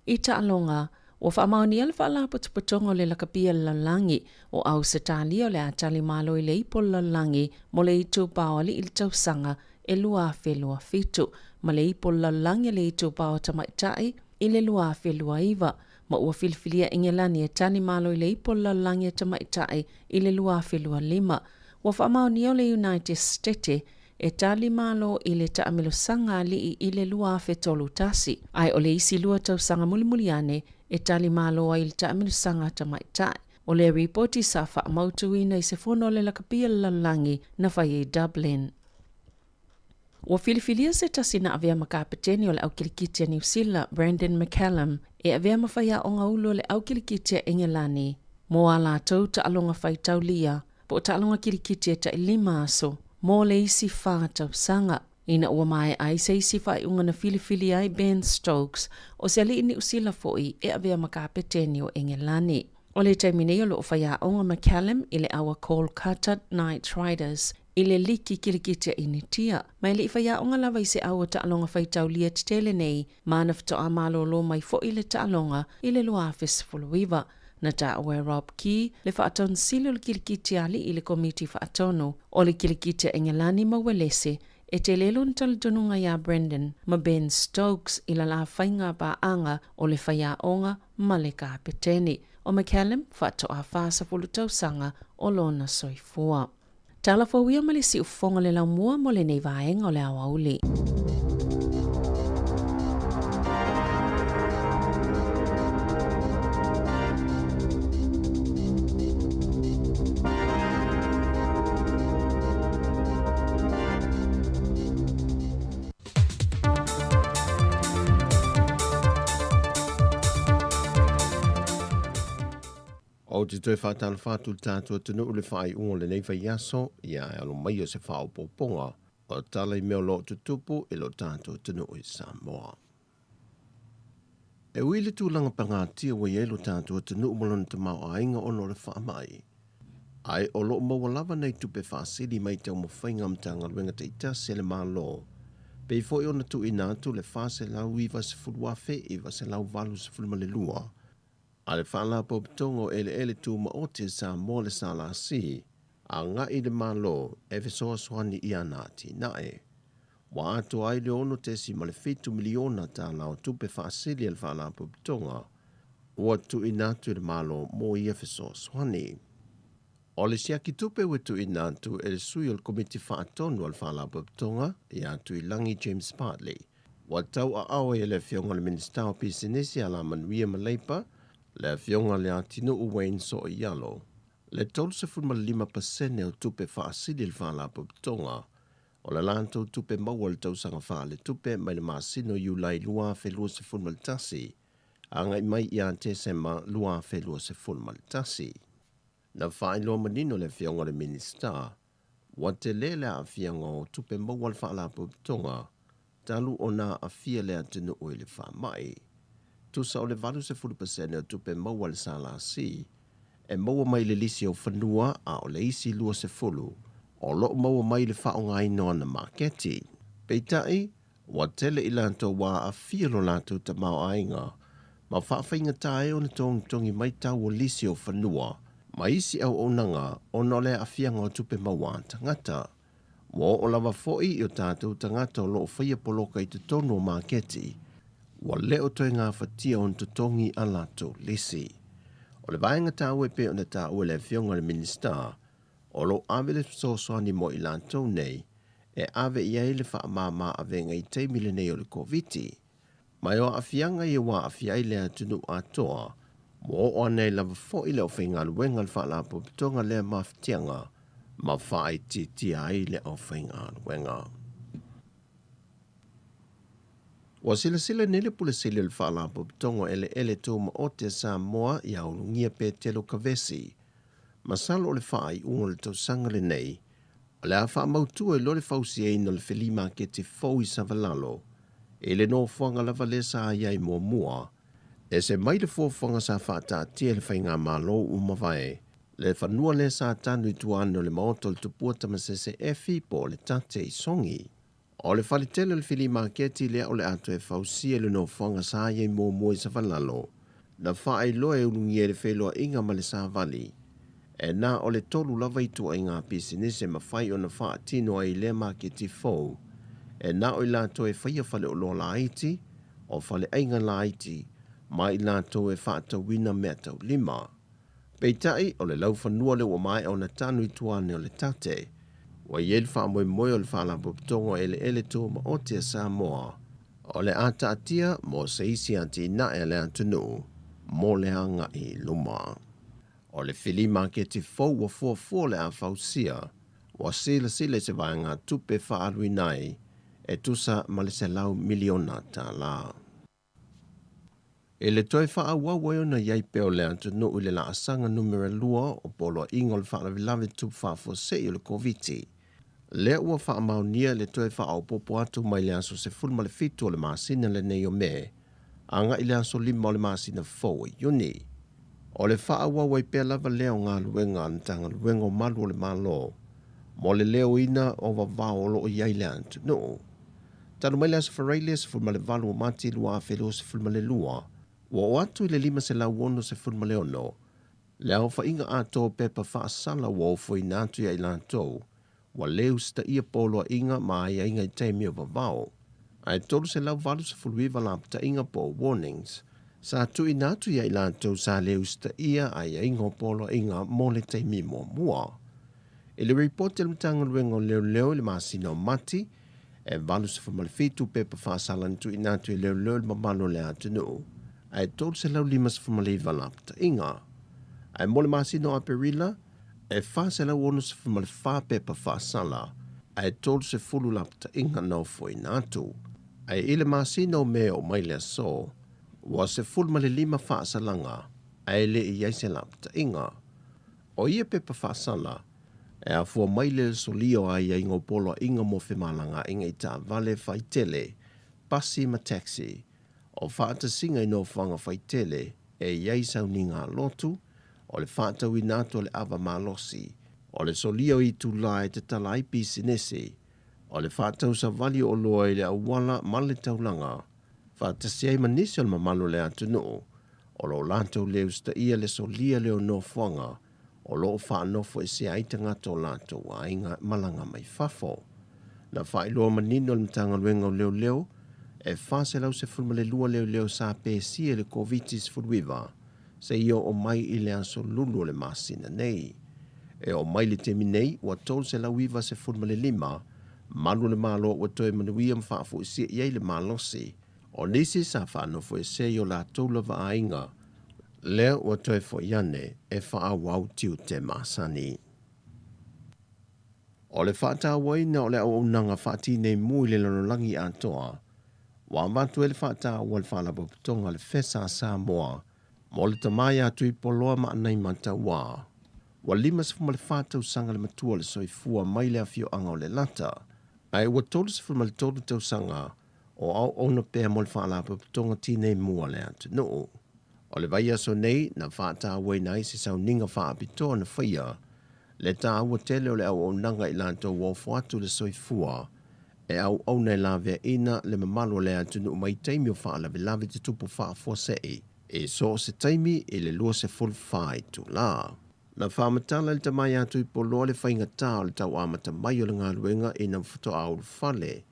I taaloga, ua faamaonia le faalapotopotoga o le lakapi a le lalolagi o Ausetalia o le a tali malo i le ipo o le lalolagi mo le itupa o alii i le tausaga e 2027, ma le ipo o le lalolagi a le itupa o tamaitai i le 2029, ma ua filifilia Engelani e tali malo i le ipo o le lalolagi a tamaitai i le 2025. Ua faamaonia o le United Stete e tali malo i le taamilosaga alii i le 2031, ae o le isi lua tausaga mulimuli ane e tali malo ai i le taamilosaga a tamaitai. O lea ripoti sa faamautuina i se fono a le lakapi a le lalolagi na fai i Dublin. Ua filifilia se tasi na avea ma kapeteni o le au kilikiti a Niu Sila, Brandon McCallum, e avea ma faiaoga ulu o le au kilikiti a Engelani mo a latou taaloga faitaulia po o taaloga kilikiti e tailima aso mo le isi 4 tausaga. Ina ua maea ai se isi faaiuga na filifili ai Ben Stokes, o se alii Niu Sila foi, e avea ma kapeteni o Engelani. O le taimi nei o loo faiaoga McCallum i le aua Kolkata Knight Riders i le liki kilikiti a Initia, ma e lei faiaoga lava i se au o taaloga faitaulia tetele nei, ma na faatoa malōlō mai foi le taaloga i le 2019. Na taua e Rob Key, le faatonosili o le kilikiti a alii i le komiti faatonu o le kilikiti a Engelani ma Uelese, e tele lona talitonuga iā Brandon ma Ben Stokes i la la faiga paaga o le faiaoga ma le kapeteni. O McCallum, faatoa 40 tausaga o lona soifua. Tala fou ia ma le siufofoga le laumua mo lenei vaega o le aoauli. Ou te toe faatalofa atu i le tatou atunuu i le faaiuga o lenei vaiaso, ia e alo mai o se faaopoopoga o tala i mea o lo o tutupu i lo tatou atunuu i Samoa. E ui i le tulaga pagatia ua i ai lo tatou atunuu ma lona tamaoaiga ona o le faamai, ae o lo o maua lava nai tupe faasili mai taumafaiga a Matagaluega taitasi a le Malo, pei foi ona tuuina atu le $490,982 a le Faalapotopotoga o Eleele Tumaoti a Samoa le SLC, agai i le Malo e fesoasoani i ana atinae. Ua atoa ai le $6.7 miliona tala o tupe faasili a le Faalapotopotoga ua tuuina atu i le Malo mo ia fesoasoani. O le siaki tupe ua tuuina atu e le sui o le Komiti Faatonu a le Faalapotopotoga ia Tuilagi James Bartley, ua tauaao ai e le Afioga i le Minisita o Pisinisi, Alamanuia ma Leipa, le Afioga Leatinuu Wayne So'oialo, le 35% o tupe faasili a le Faalapotopotoga o le latou tupe maua i le tausaga faaletupe mai le masina o Iulai 2021 agai mai ia Tesema 2021. Na faailoa manino le Afioga i le Minisita, ua tele le aafiaga o tupe maua a le Faalapotopotoga talu ona aafia le atunuu i le faamai. Tusa o le 80% o tupe maua a le SLC e maua mai i le lisi o fanua a o le isi 20 o lo o maua mai i le faaaogaina o ana maketi. Peitai, ua tele i latou ua aafia lo latou tamaoaiga ma faafaigata ai ona togitogi mai tau o lisi o fanua ma isi auaunaga ona o le aafiaga o tupe maua a tagata. Ua oo lava foi i o tatou tagata o lo o faia poloka i totonu o maketi, ua le o toe gafatia ona totogi a latou lisi. O le vaega taua e pei ona taua e le Afioga i le Minisita, o lo o ave le fesoasoani mo i latou nei e ave i ai le faamama avega i taimi lenei o le Koviti. Ma e o aafiaga ia ua aafia ai le atunuu atoa, ua oo ane ai lava foi le aufaigaluega a le Faalapotopotoga lea mafatiaga ma faaitiitia ai le aufaigaluega. Ua silasila nei le Pule Sili o le Faalapotopotoga o Eleele Tumaoti a Samoa ia Ulugia Petelo Kavesi, masalo o le faaiuga o le tausaga lenei o le a faamautu ai loa le fausiaina o le feli maketi fou i Savalalo i le nofoaga lava lea sa i ai muamua. Ese mai le fuafuaga sa faataatia e le faigamalo ua mavae, le fanua lea sa tanu i tua ane o le maota o le Tupua Tamasese Efi po o le Tate i Sogi. O le faletele o le fili maketi lea o le a toe fausia i le nofoaga sa i ai muamua i Savalalo, na faailoa e ulugia i le feiloaiga ma le savali, e na o le tolu lava ituaiga pisinisi e mafai ona faatino ai i lea maketi fou, e na o i latou e faia faleoloa laiti, o faleaiga laiti, ma i latou e faatauina meataulima. Peitai, o le laufanua lea ua maea ona tanu i tua ane o le tate. Ua i ai le faamoemoe o le Faalapotopotoga o Eleele Tumaoti a Samoa o le a taatia mo se isi atinae a le atunuu mo le agai i luma. O le fili maketi fou ua fuafua o le a fausia, ua silasila i se vaegatupe faaaluina ai e tusa ma le $100 miliona. I le toe faaauau ai ona i ai pea o le atunuu i le laasaga numera lua o Poloaiga o le Faalavelave Tupu Faafuasei o le Koviti, lea ua faamaonia le toe faaopoopo atu mai le aso 17 o le masina lenei o Me agai i le aso 5 o le masina fou o Iuni. O le faaauau ai pea lava lea o galuega a le Matagaluega o Malu o le Malo mo le leoina o vavao o lo o i ai le atunuu. Talu mai le Aso Faraile 18 o Mati 2022, ua oo atu i le 566 le aofaiga atoa o pepa faasala ua ofoina atu ia i latou ua le usitaia poloaiga ma aiaiga i taimi o vavao, ae 389 lapataiga po o warnings sa tuuina atu ia i latou sa le usitaia aiaiga o poloaiga mo le taimi muamua. I le ripoti a le Matagaluega o Leoleo i le masina o Mati, e 87 pepa faasala na tuuina atu e leoleo i le mamalu o le atunuu, ae 359 lapataiga. Ae mo le masina o Aperila, e 464 pepa faasala, ae 30 lapataiga na ofoina atu. Ae i le masina o Me oo mai le aso, ua 15 faasalaga, ae le i i ai se lapataiga. O ia pepa faasala, e afua mai le solia o aiaiga o poloaiga mo femalagaaiga i taavale faitele, pasi ma taxi, o faatasiga i nofoaga faitele e i ai sauniga a lotu, o le faatauina atu o le ava malosi, o le solia o itulā e tatala ai pisinisi, o le faatau savali o oloa i le auala ma le taulaga, faatasi ai ma nisi o le mamalu o le atunuu o lo o latou le usitaia le solia lea o nofoaga o lo o faanofoesea ai tagata o latou aiga malaga mai fafo. Na faailoa manino e le Matagaluega o Leoleo e 412 leoleo sa pesia i le Koviti-19 seia oo mai i le aso Lulu o le masina nei. E oo mai le taimi nei, ua 395 malu o le Malo ua toe manuia ma faafoisia i ai le malosi. O nisi sa faanofoesea i o latou lava aiga, lea ua toe foi ane e faaauau tiute masani. O le faatauaina o le auaunaga faatinei mu i le lalolagi atoa, ua avatu ai le faataua a le Faalapotopotoga a le FESA a Samoa mo le tama ia Tuipoloa ma Anaimataua. Ua 54 tausaga le matua o le soifua mai le afioaga o Lelata, ae ua 33 tausaga o auauna pea mo le Faalapotopotoga Tinei Mu a le atunuu. O le vaiaso nei na faatauaina ai se sauniga faapitoa na faia le taua tele o le auaunaga i latou ua ofo atu le soifua e auauna e laveaina le mamalu o le atunuu mai taimi o faalavelave tutupu faafuasei i so o se taimi i le 24 itula. Na faamatala e le tama ia Tuipoloa le faigatā o le tau amata mai o le galuega ina ua faatoa ulufale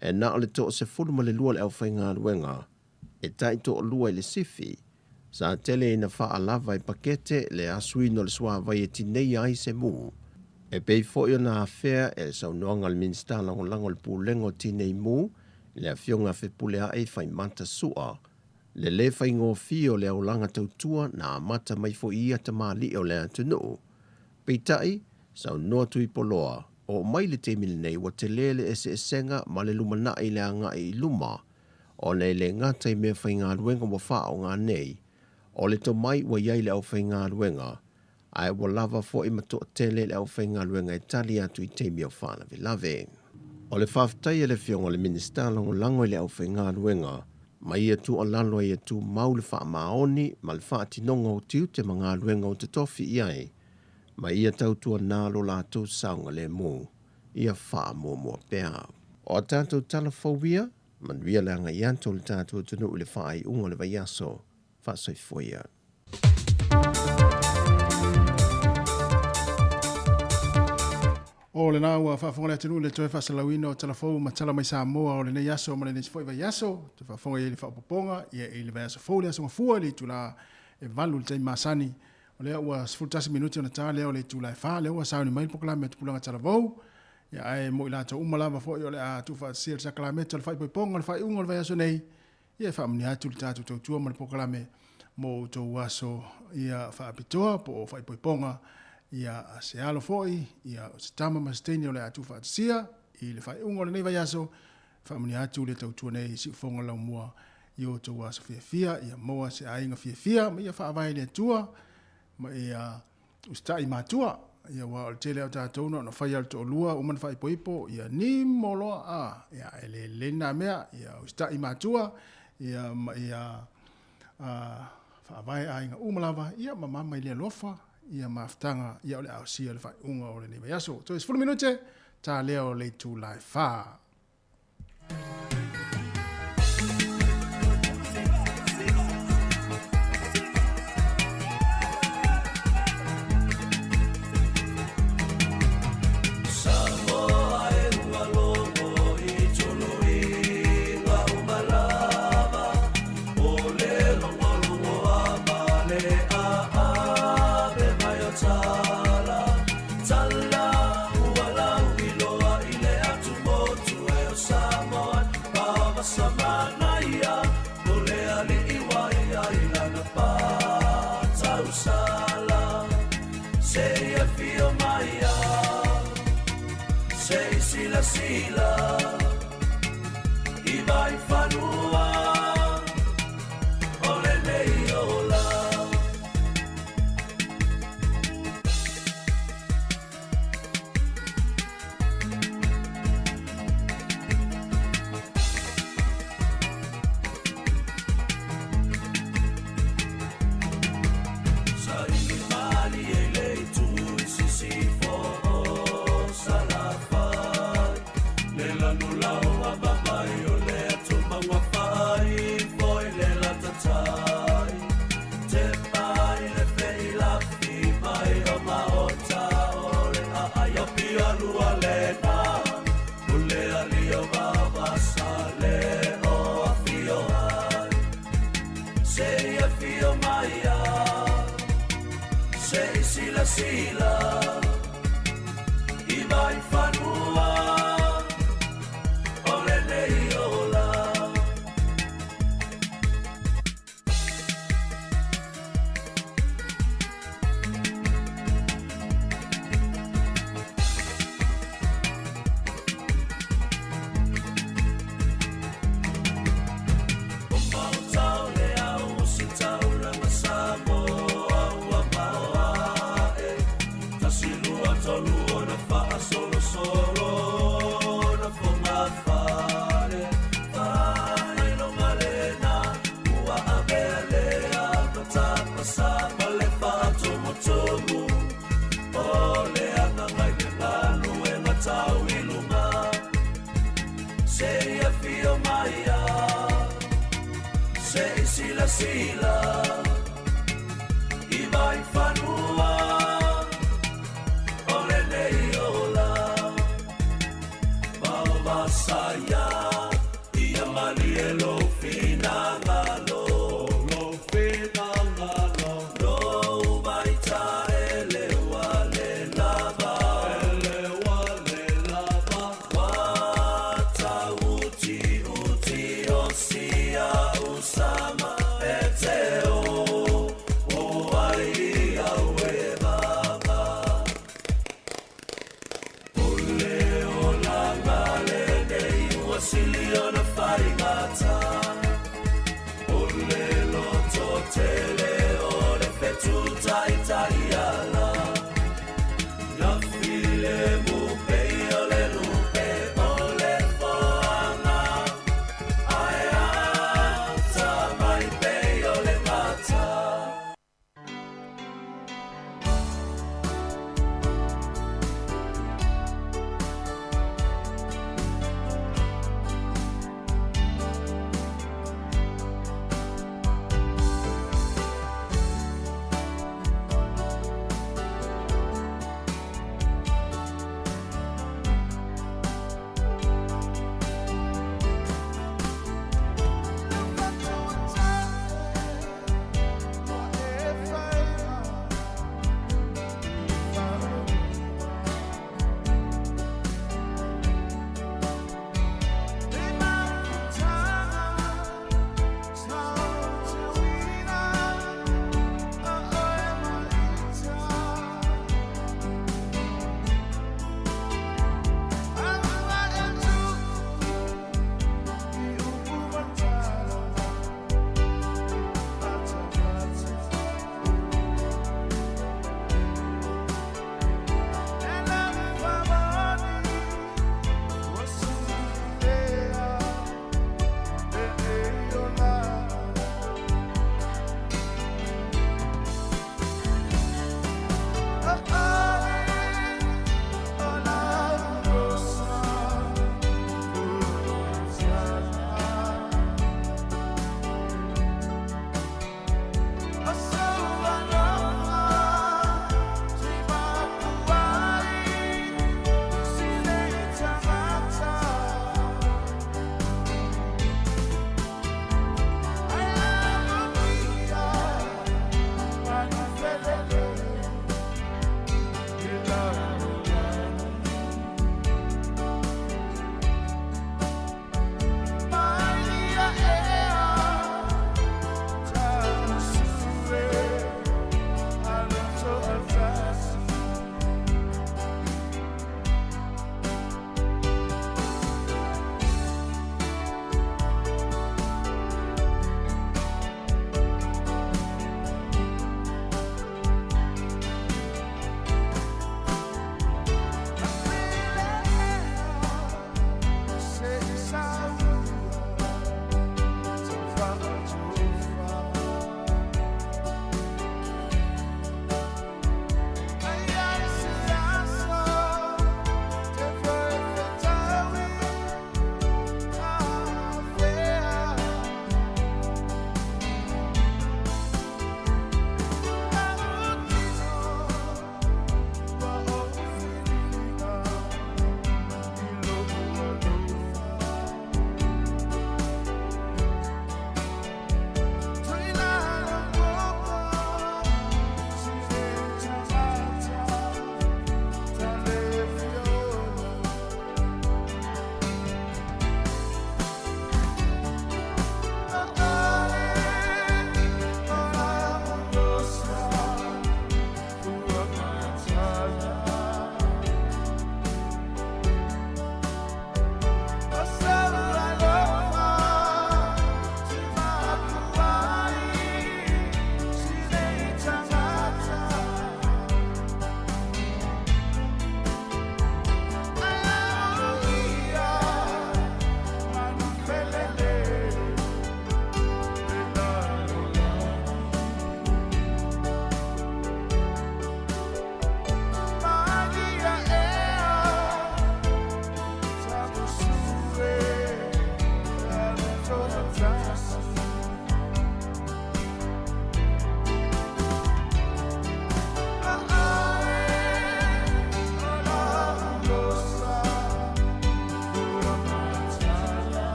e na o le 12 le aufaigaluega e taitoalua i le sifi. Sa tele ina faalava e pakete le asuina o le suavai e tineia ai se mu. E pei foi ona afea e le saunoaga a le Minisita Lagolago o le Pulega o Tinei Mu, le Afioga a Fepuleai Faimata Sua, le lē faigofie o le aulaga tautua na amata mai foi i ia tamalii o le atunuu. Peitai, saunoa Tuipoloa, oo mai le taimi lenei ua telē le eseesega ma le lumanai i le agai i luma, ona e le gata i meafaigaluega ua faaaoga nei, o le tomai ua i ai le aufaigaluega, ae ua lava foi ma toatele le aufaigaluega e tali atu i taimi o faalavelave. O le faafetai a le Afioga i le Minisita Lagolago i le aufaigaluega, ma ia tuualalo ai e tumau le faamaoni ma le faatinoga o tiute ma galuega ua totofi i ai, ma ia tautuanā lo latou saogalemu, ia faamuamua pea. O a tatou tala fou ia, manuia le agai atu o le tatou atunuu i le faaiuga o le vaiaso. Faasoifua ia. O lena ua faafofoga le atunuu i le toe faasalalauina o tala fou ma tala mai Samoa o lenei aso ma lenei foi vaiaso. Toe faafofoga i ai i le faaopoopoga ia i le vaiaso fou le aso Gafua i le itula e 8 i le taimi masani. O lea ua 11 minute ona ta lea o le itula e 4, lea ua sauni mai le polokalame a Tupulaga Talavou. Ia ae mo i latou uma lava foi o le a tuufaatasia le sakalameta o le faaipoipoga o le faaiuga o le vaiaso nei, ia e faamanuia atu le tatou tautua ma le polokalame mo outou aso ia faapitoa po o faaipoipoga ia se alo foi ia o se tama ma se teine o le a tuufaatasia i le faaiuga o lenei vaiaso. Faamanuia atu le tautua nei i siufofoga laumua i outou aso fiafia, ia maua se aiga fiafia ma ia faavae i le Atua ma ia usitai matua. Ia aua o le tele o tatou na ona fai lava o le toalua uma ona faaipoipo ia nimo loa a ia e le lelei lena mea ia usitai matua ia ma ia faavae aiga uma lava ia ma mama i le alofa ia mafutaga ia o le a osia le faaiuga o lenei vaiaso. Toe 10 minute ta lea o le itula e 4. Silasila i mai fanua o lenei ola ma o vasaia ia malie lou finagalo lou finagalo lou vaitaele ua le lava ele ua le lava ua tauutiuti o sia usama e te o o ai au e vava O le olaga lenei ua sili ona faigata O le lototele o le fetutaitaiala Na filemu pei o le lupe o le foaga Ae atamai pei o le gata.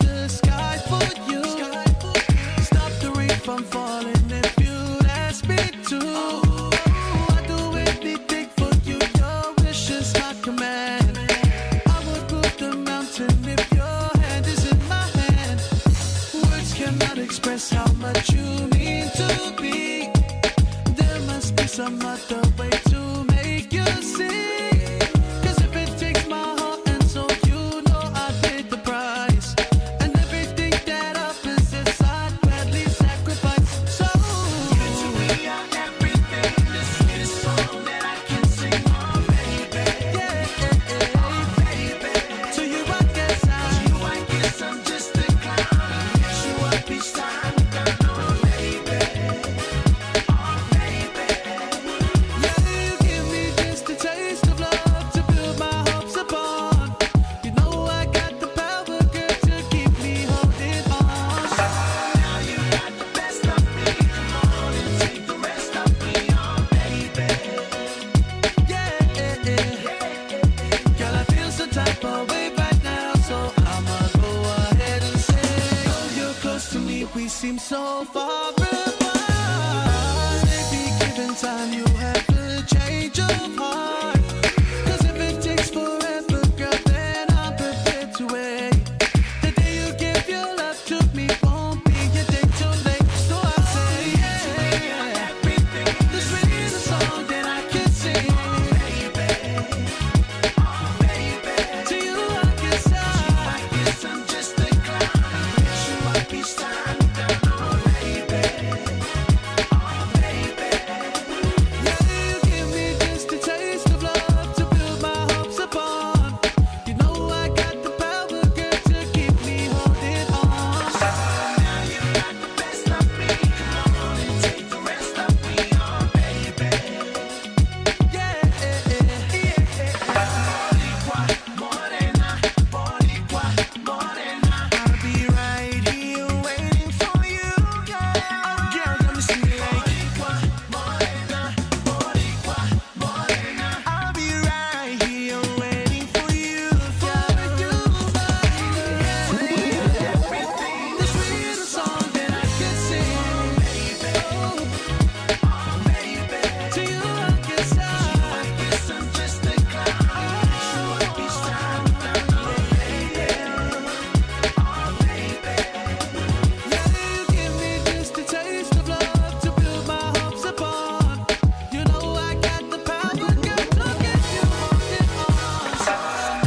the sky for you. Stop the rain from falling if you'd ask me to. I'd do anything for you. Your wish is my command. I would move the mountain if your hand is in my hand. Words cannot express how much you mean to me. There must be some other way to make you see. 'Cause if it takes my heart and soul, you know I paid the price. And everything that I possess, I'd gladly sacrifice. So you to me are everything, the sweetest song that I can sing, oh baby. Yeah, oh baby. To you I guess I, to you I guess I'm just a clown. Yes, you up each time, oh baby, oh baby. Yeah, you give me just a taste of love to build my hopes upon. You know I got the power, girl, to keep me holding on. So now you got the best of me. Come on and take the rest of me on, baby. Yeah, girl, I feel some type of way right now, so I'ma go ahead and say, oh, you're close to me, we seem so far apart. Maybe given time, you have a change of heart. 'Cause if it takes forever, girl, then I'm prepared to wait. The day you give your love to me won't be a day too late. So I say, yeah, the sweetest song that I can sing, baby. To you, I guess I, guess I'm just a clown. I you up each time, oh baby, oh baby. Yeah, you give me just a taste of love to build my hopes upon. You know I got the power, girl, to keep me holding on. So now you got the best of me. Come on and take the rest of me on, baby. Yeah, yeah. Boricua, morena, Boricua, morena. I'll be right here waiting for you, girl. Oh, girl, let me see you like Boricua, morena, Boricua, morena. I'll be right here waiting for you, for you, baby. The sweetest song that I can sing, baby. Oh, baby. To you, I guess I, guess I'm just a clown. You up each time, oh baby, oh baby. Yeah, you give me just a taste of love to build my hopes upon. You know I got the power, girl, to get you holding on. So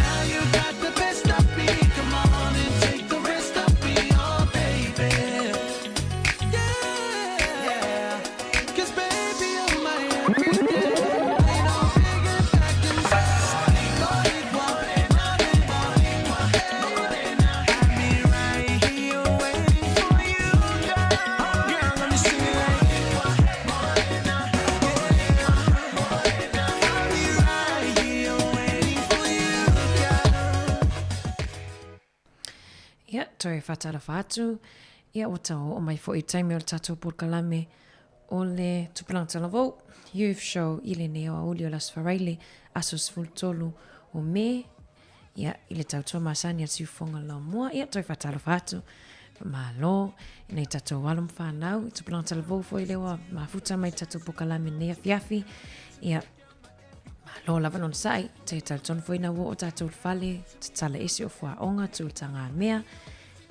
now you got the best of me. Come on and take the rest of me, oh baby. Yeah, 'cause baby, you're my everything. Ain't no bigger back and Boricua, Boricua, morena. I'll be right here waiting for you, girl. Oh, girl, let me see you like morena, morena. I'll be right here waiting for you, girl. Ia, toe faatalofa atu, ia ua tau oo mai foi i taimi o le tatou polokalame o le Tupulaga Talavou Youth Show i lenei aoauli o le Aso Faraile, aso 13 o Me, ia, i le tautua masani a le Siufofoga o le Laumua. Ia, toe faatalofa atu, faamalo i nai tatou alo ma fanau i Tupulaga Talavou foi lea ua mafuta mai i le tatou polokalame i lenei afiafi. Ia, Malo lava lona sa'i, te talitonu foi ina ua oo tatou i le fale, tatala ese o fuaoga, tuu le tagamea,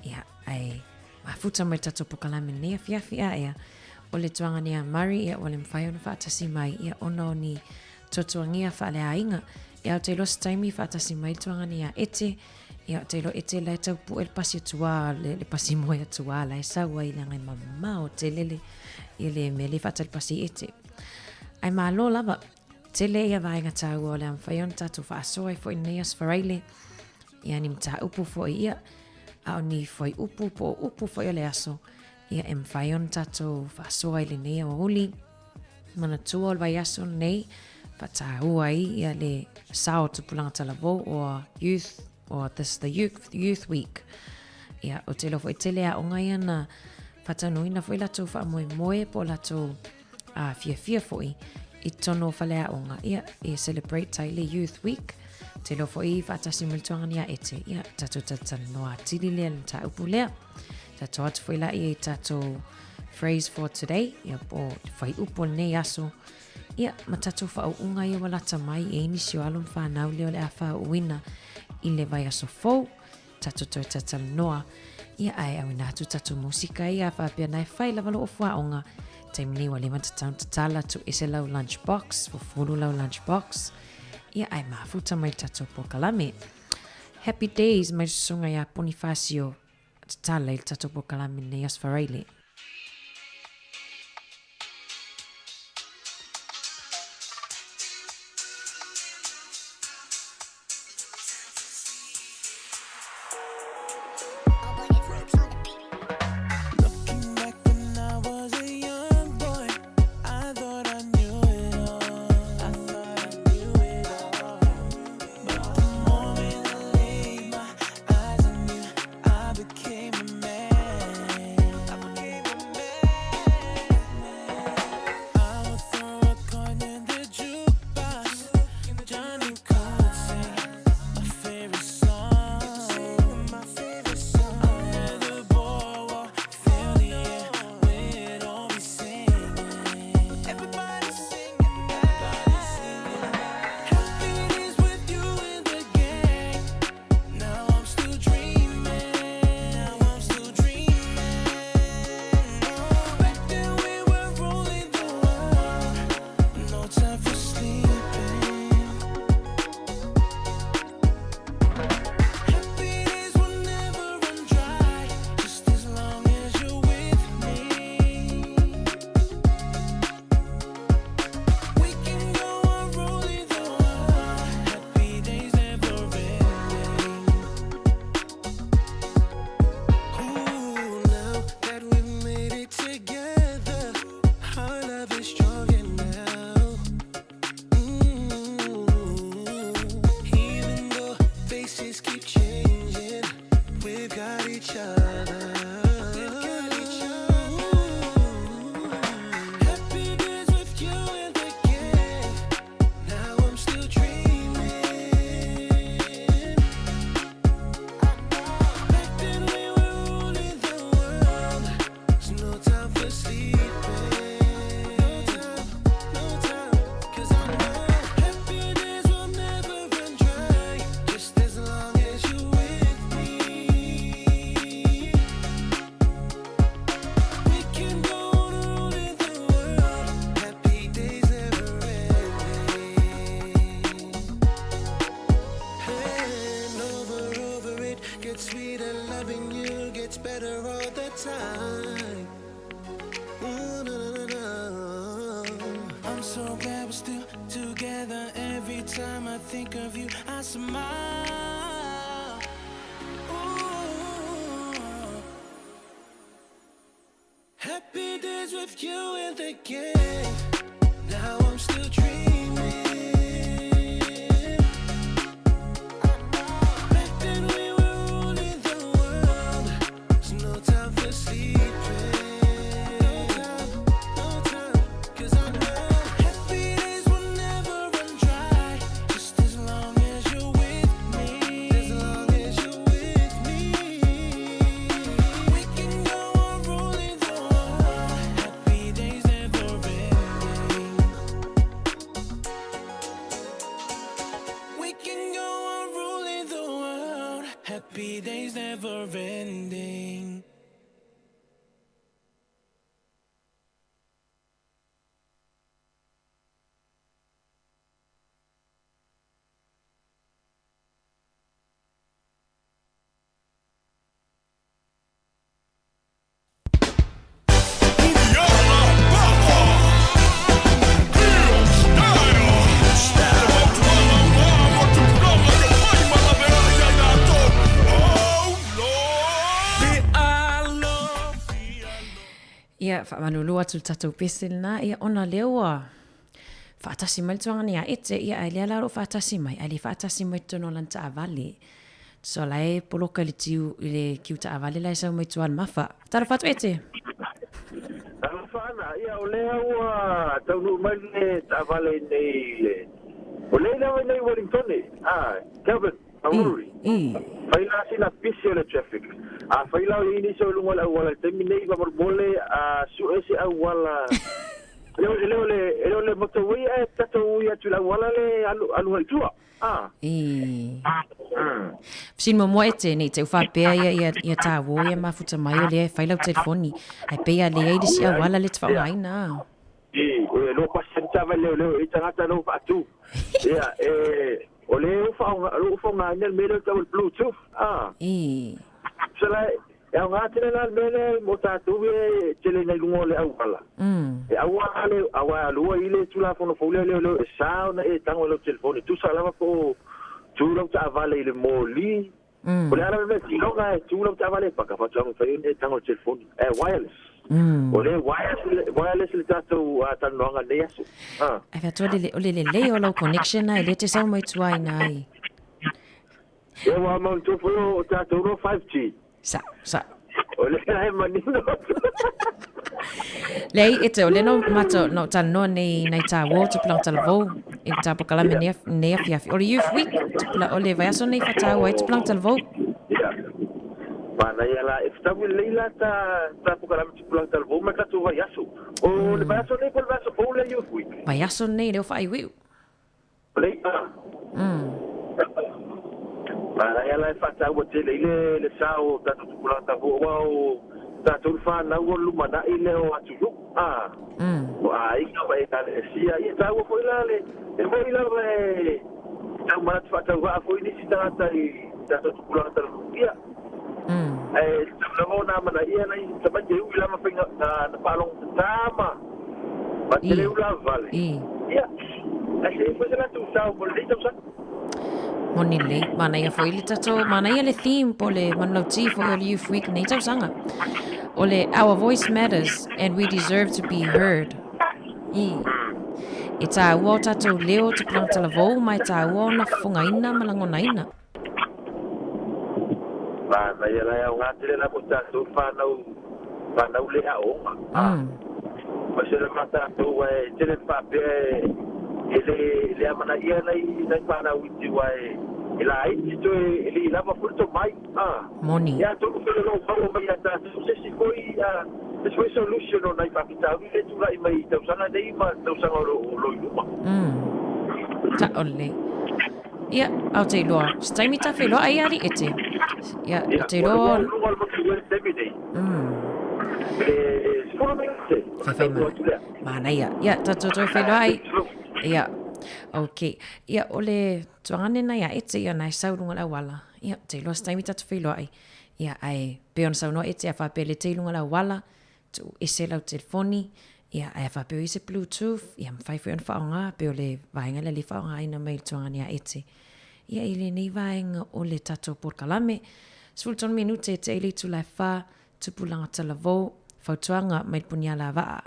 ia, ae mafuta mai le tatou polokalame i lenei afiafi, a ea, o le tuaga nei a Murray, ia, ua le mafai ona faatasi mai, ia, ona o ni tuatuagia faaleaiga, ia, ou te iloa se taimi faatasi mai le tuaga nei a Ete, ia, ou te iloa Ete la e tau pue le pasi atuā, le pasi moe atuā la e sau ai leaga e mamao tele le, ia le mea lea e faatali pasi Ete. Ae malo lava, tele ia vaega tāua o le a mafai ona tatou faasoa ai foi i lenei Aso Faraile, ia ni mataupu foi ia, a o ni fuaiupu po o upu foi o le aso, ia e mafai ona tatou faasoa i lenei aoauli. Manatua o le vaiaso lenei, faataua ai ia le sao o Tupulaga Talavou or Youth or this the youth, youth week. Ia, o te iloa foi tele aoga ia na faataunuuina foi latou faamoemoe po o latou a fiafia foi i totonu o faleaoga, ia, e celebrate ai le Youth Week. Te iloa foi faatasi ma le tuagani ia Ete, ia, tatou talatalanoa atili lea le mataupu lea. Tatou atu foi laia i tatou phrase for today, ia po o fuaiupu o lenei aso, ia, ma tatou faauuga ia ua lata mai, e i ai nisi o alo ma fanau lea o le a faauuina i le vaiaso fou. Tatou toe talatalanoa, ia ae auina atu tatou musika ia faapea na e fai lava lou fuaoga. Taimi nei ua leva ona tatau ona tatala, tuu ese lau lunch box, fufulu lau lunch box, ia ae mafuta mai le tatou polokalame. Happy days mai le susuga ia Ponifasio tatala i le tatou polokalame lenei Aso Faraile. Ia, faamalulu atu le tatou pese lena, ia ona lea ua faatasi mai le tuaga ia Ete, ia ae lea la o lo o faatasi mai, ae le faatasi mai totonu o lana taavale. So la e poloka i le tiu, i le kiu taavale la e sau mai tua i le mafa. Talofa atu Ete! Talofa Ana, ia o lea ua taunuu mai le taavale nei i le O le lava nei Wellington, ah, Kelvin, Aurori. Fai la sina pisi o le traffic. A fai la o ini so lunga la wala te mi nei va mole a su ese a wala. Leo leo le leo le motorway e tatou ia tu la wala le alu alu hai tua. Ah. I. Sin mo mo ete nei te ufa pea ia ia ia tā wō ia mafuta mai o lea e whai lau telefoni. Ai pea le ei lisi au wala le te whaongaina. I, o le lo pa senta va leo leo i tangata lo fa tu. Ia e o le o fa o fa nga ne me le tau Bluetooth. Ah. I. Sala e au ngā tele la mele mo tātou e tele nei lunga o le auala. E aua le aua lua i le tulafono fou lea leo leo e sa ona e tango i lau telefoni. Tusa lava po o tu lau taavale i le moli. O le ala mea tiloga e tu lau taavale paka faatoa mafai ona e tango i le telefoni. E wireless. O le wireless, wireless le tātou talanoaga nei aso. Ah. Ai whatua le, o le lelei o lau connection ai, le te sau mai tua ina ai. E ua mau foi o tātou no 5G. Sa, sa. O le e manino. Lei, e te o le no mato no talanoa nei nei tā wō tupulaga talavou i le tāpokalame nei nei afiafi. O le Youth Week, tupula o le vaiaso nei whatāua ai tupulaga talavou. Ia. Manaia la e fetaui lelei la ta tāpokalame tupulaga talavou ma tatou vaiaso. O le vaiaso nei po le vaiaso fou le Youth Week. Vaiaso nei leo whaaiwiu. O le a. Manaia la e whātaua tele i le le sa o tātou tupulaga talavou aua o tātou le whānau o lumanai le o atunuu. Ah. O aiga ma ekalesia. Ia tāua foi la le e moi lava e tau manatu faatauvaa foi nisi tagata i tātou tupulaga talavou. Ia. E tau lava ona amanaia nai tamaiti e ui lava faiga na na faalogotata ma ma tele ula vale. Ia. Ae se i foi se latou sao mo lenei tausaga. Moni lelei, manaia foi le tatou, manaia le theme po o le manulauti foi o le Youth Week lenei tausaga. O le Our Voice Matters and We Deserve to be Heard. I. E tāua o tātou leo tupulaga talavou ma e tāua ona fofogaina ma lagonaina. Manaia la e aoga tele la mo tātou whānau, whānau le aoga. Ah. Ma se le ma tātou e tele whapea e e le le amanaia nai nai whānau iti wa e e laiti toe e le i lava foi le tomai. Ah. Moni. Ia atonu foi le lou maua mai ia tātou se isi foi ah, se isi foi solution o nai faafitauli le tulai mai i tausaga nei ma tausaga o lo o lo i luma. Ta'o lelei. Ia, a o te iloa, se taimi ta whailoa ai ali e te. Ia, o te Ia, ua iloa... lua luga o le motu i le taimi nei. E 10 minute, ona Whaiwhai tau atu lea. Manaia. Ia, tātou toe whailoa ai. Ia, ok. Ia, o le tuagane nei a ete ia nai sau lunga le auala. Ia, te iloa se taimi tātou whailoa ai. Ia, ae, pe ona saunoa ete a whapea le te i lunga le auala, tuu ese lau telefoni, ia, ae a whapea o i se Bluetooth, ia, mawhai foi ona whaonga, pe o le vaenga lea le whaongaina mai i le tuagane a ete. Ia, i lenei vaenga o le tātou porokalame, 13 minute e te i le itula e wha, tupulaga talavou, fautuaga mai le punialavaa.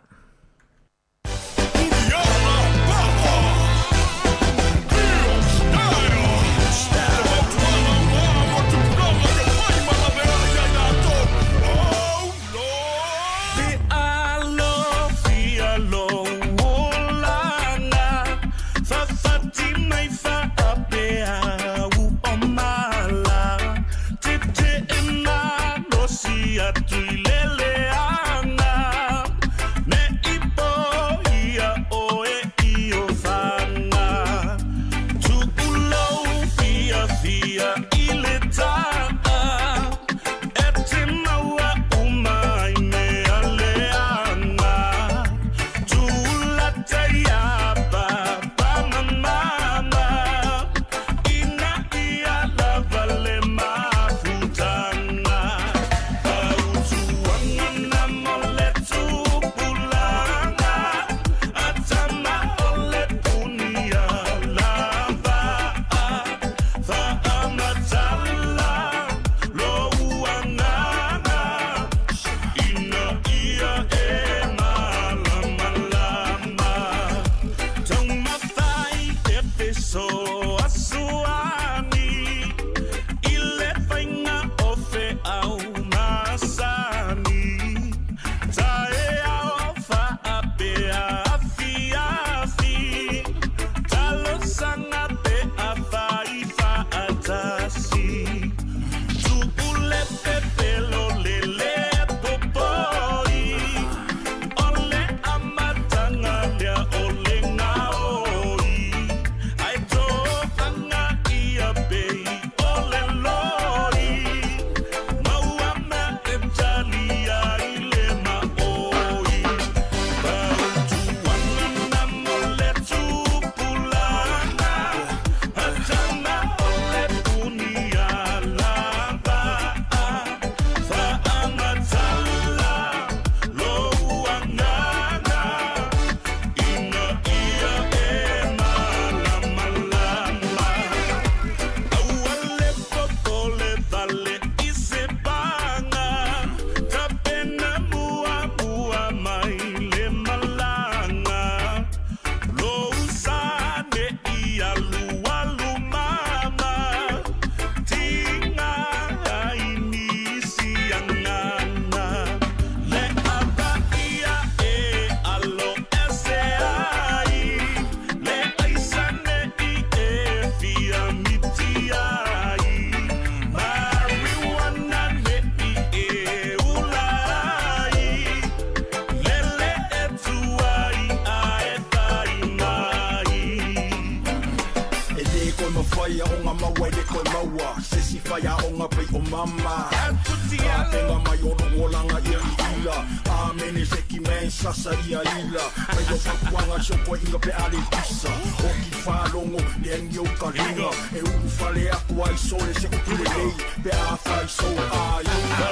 o mama. Tapenga mai o lou olaga ia i ila. Amene seki man sasa ia ila. Mai o fautuaga i sopoaiga pe a le pisa. Oki faalogo le agi o kaliga. E ulufale atu ai sole se upu lelei. Pe afai sou aiga.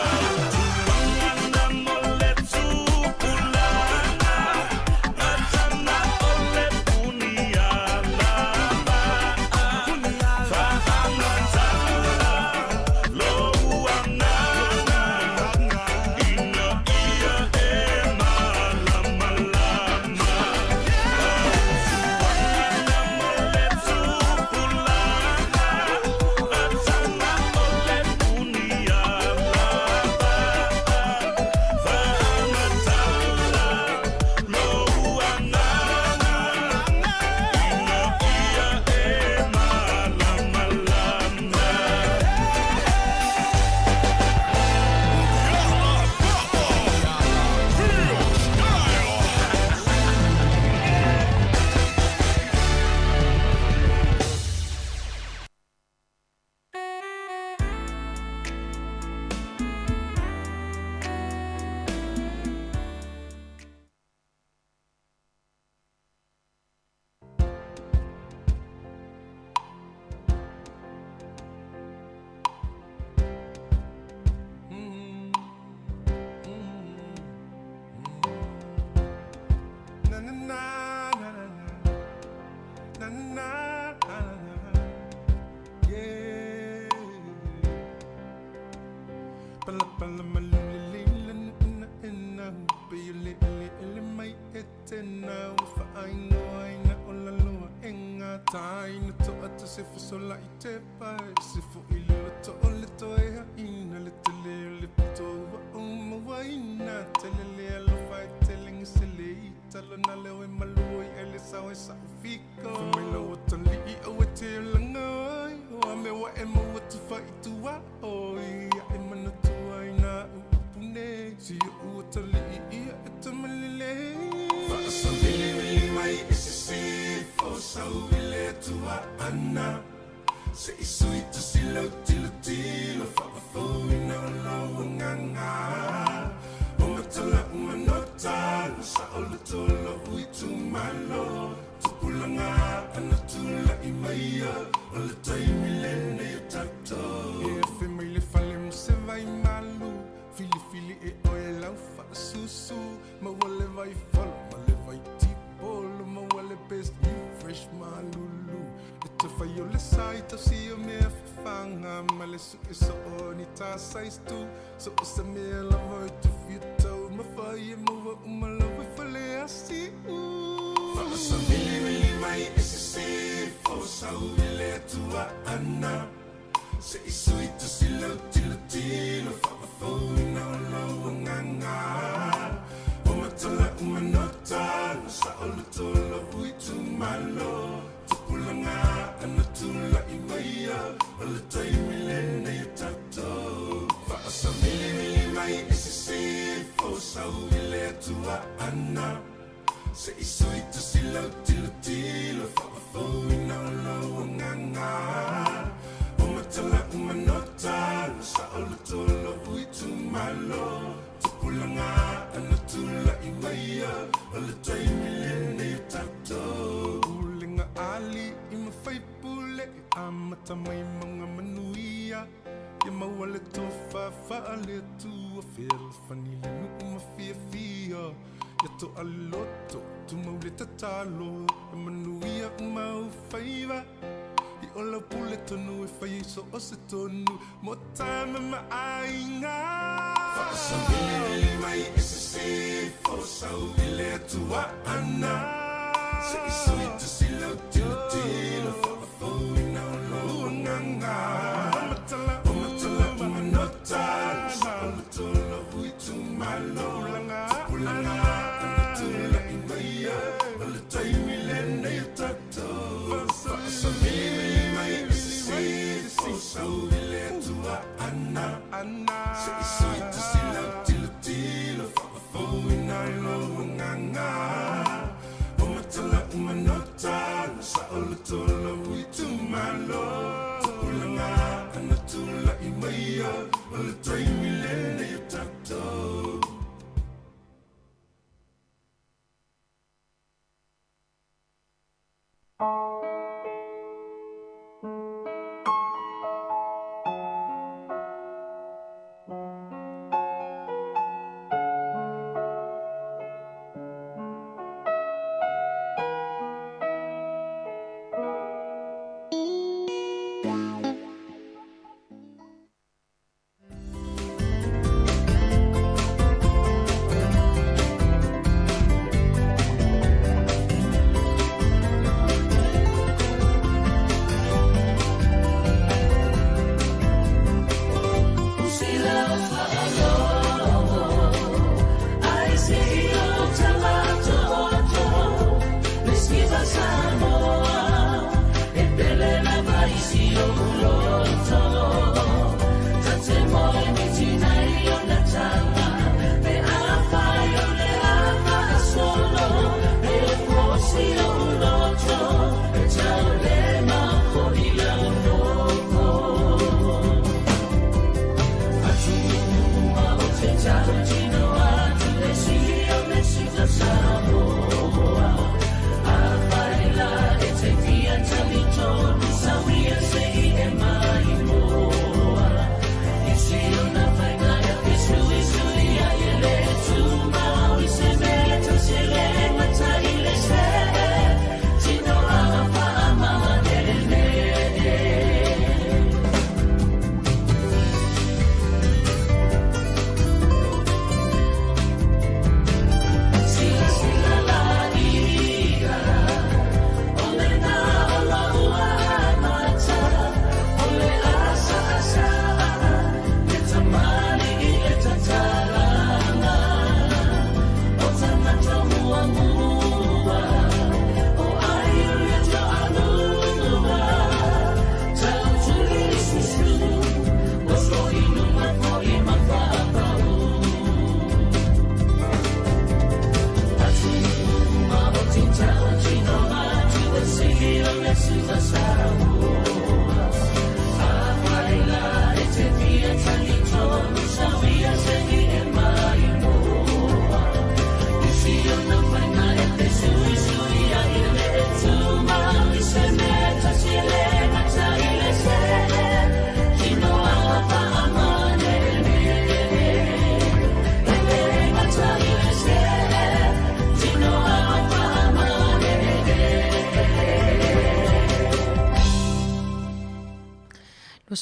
Na na na na na na na na na yeah. Pala pala malulili na na na pe le le le mai etena fa ai no ai na ola loa enga tai na to ata se fo sola i te pai se fo i le to o le to e ha ina le te le le to wa o ma wa ina te le le alo fa i te le se le i talo na le o e malu i ele sa o e sa o fiko. Fa mai lo o tali i o e te langa oi o a me wa e mo o tu fa i tu wa oi a e mana tu ai na u pune si o u tali i ia e te malele. Faasavili mai e se se fo sau i le atua ana. Se i sui tu sila o tilo tilo faafofoina o lou agaga. O matala umanota na saoloto lou itumalo. Tupulaga ana tula'i maia o le taimi lenei o tatou. E afe mai le fale mo se vai malu. Filifili e oe lau faasusu. Maua le vai folo ma le vai tipolo. Maua le best new fresh malulu. E te fai o le sa i tausi o mea fafaga ma le suʻe soo ni tā size tu. So o se mea lava e tufi e tau ma fai e maua uma lau e fale asiʻu. Faasavilivili mai e sese fo sau i le atua ana. Se i sui tusi lau tilotilo faafofoina o lou agaga. O matala umanota na saoloto lou itumalo. Tupulaga ana tula'i maia o le taimi lenei o tatou. Faasavilivili mai e sese fo sau i le atua ana. Se i sui tusi lau tilotilo faafofoina o lou agaga. O matala umanota na saoloto lou itumalo. Tupulaga ana tula'i maia o le taimi lenei o tatou. Pulega ali i mafai pule e amata mai mauga manuia. Ia maua le tofa faale atua fealofani le nuu ma fiafia. Ia toaloto tumau le tatalo e manuia uma ou faiva. I o lau pule tonu e fai ai so o se tonu mo tama ma aiga. Faasavilivili mai e sese fo sau i le atua ana. Se i sui tusi lau tilotilo faafofoina o lou agaga. O matala umanota na saoloto lou itumalo. Tupulaga ana tula'i maia o le taimi lenei o tatou. Faasavilivili mai e sese fo sau i le atua ana. Se i sui tusi lau tilotilo faafofoina o lou agaga. O matala umanota na saoloto lou itumalo. Tupulaga ana tula'i maia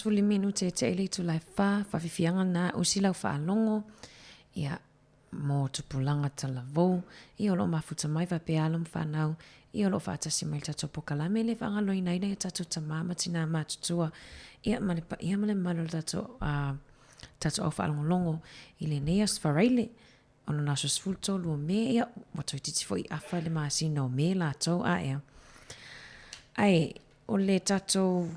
45 minute e tea i le itula e whā, whawhiwhianga nā usi lau whaalongo, ia, mō Tupulaga Talavou, ia o lo o mafuta mai faapea alo ma fanau, ia o lo o faatasi mai i le tatou pokalame le faagaloina ai nai o tatou tamā ma tinā matutua, ia ma le paia ma le mamalu o le tatou a tatou au faalogologo i lenei aso faraile, ona o le aso 13 o Me, ia ua toeitiiti foi afa le masina o Me latou a ea. Ae o le tatou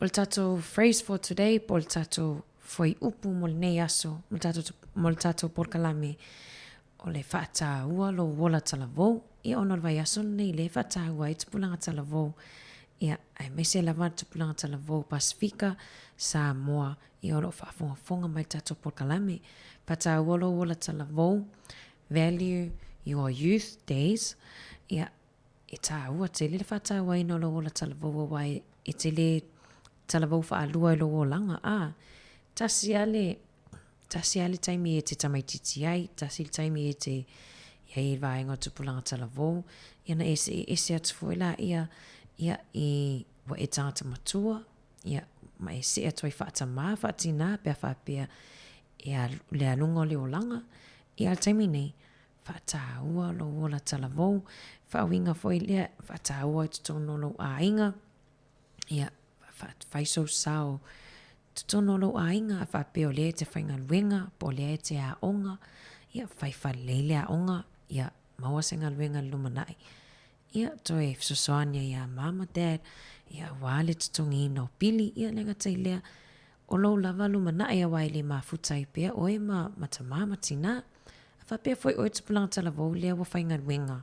O le tatou phrase for today po o le tatou fuaiupu mo lenei aso, mo le tatou, mo le tatou polokalame, o le faataua lou ola talavou. Ia ona o le vaiaso lenei lea e faataua ai tupulaga talavou, ia aemaise lava le tupulaga talavou Pasefika, Samoa, ia o lo o faafogafoga mai i le tatou polokalame. Faataua lou ola talavou, value your youth days, ia E tāua tele le whātāuaina o lou ola talavou aua e te le talavou whaalua i lou olaga, ā, tasi a le, tasi a le taimi e te tamaitiiti ai, tasi le taimi e te i ai i le vaega o tupulaga talavou, ia na e see ese atu foi la ia, ia, i ua e tangata matua, ia, ma e see atu ai whaatamā, whaatinā, pea whaapea, e a, le aluga o le olaga, ia a le taimi nei, Whātāua lou ola talavou, whaauiga foi lea, whātāua i totonu o lou āinga, ia, whai sou sao totonu o lou āinga, a whaapea o lea e te whaingaluenga, po o lea e te aonga, ia, whai whalelei le aonga, ia, maua se galuega i le lumanai. Ia, toe fesoasoani ai iā mama, dad, ia, auā le totogiina o pili, ia, le gata i lea, o lou lava lumanai auā e le mafuta ai pea oe ma, ma tamā ma tinā. A faapea foi oe tupulaga talavou lea ua faigaluega.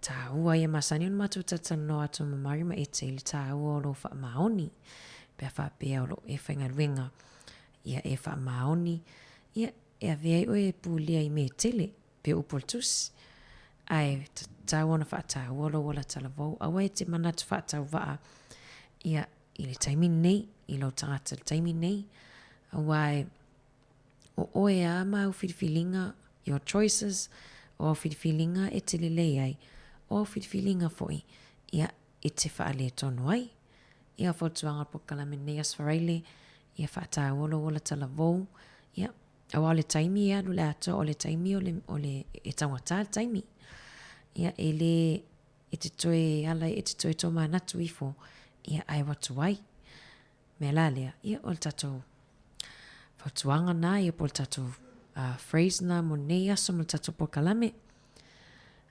Tāua ia masani ona matou talatalanoa atu ma Mari ma Ete i le tāua o lou faamaoni. Pe a faapea o loo e faigaluega, ia e faamaoni, ia e avea ai oe e pulea i mea tele, pe upu o le tusi. Ae tatau ona faataua lou ola talavou, aua e te manatu faatauvaa, ia i le taimi nei, i lou tagata i le taimi nei, aua e O oe a ma au filifiliga, your choices, o au filifiliga e te lelei ai, o au filifiliga foi, ia, e te faaletonu ai. Ia, o fautuaga o le polokalame lenei Aso Faraile, ia faataua lou ola talavou, ia, aua o le taimi e alu i le atoa, o le taimi o le, o le, e taugata le taimi. Ia, e le, e te toe ala, e te toe tomanatu ifo, ia, ae ua tuai. Mea la lea, ia, o le tatou fautuaga na, ia po o le tatou uh, phrase na mo nei aso mo le tatou polokalame.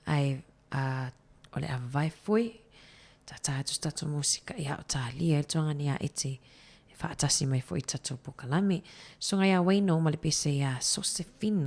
Ae uh, o le a vavae foe, tātā atu se tatou musika, ia o tālia e le tuanga ni a ete e whaatasi mai foi i tatou polokalame. Songa ia Wayno ma le pese ia Sosefina.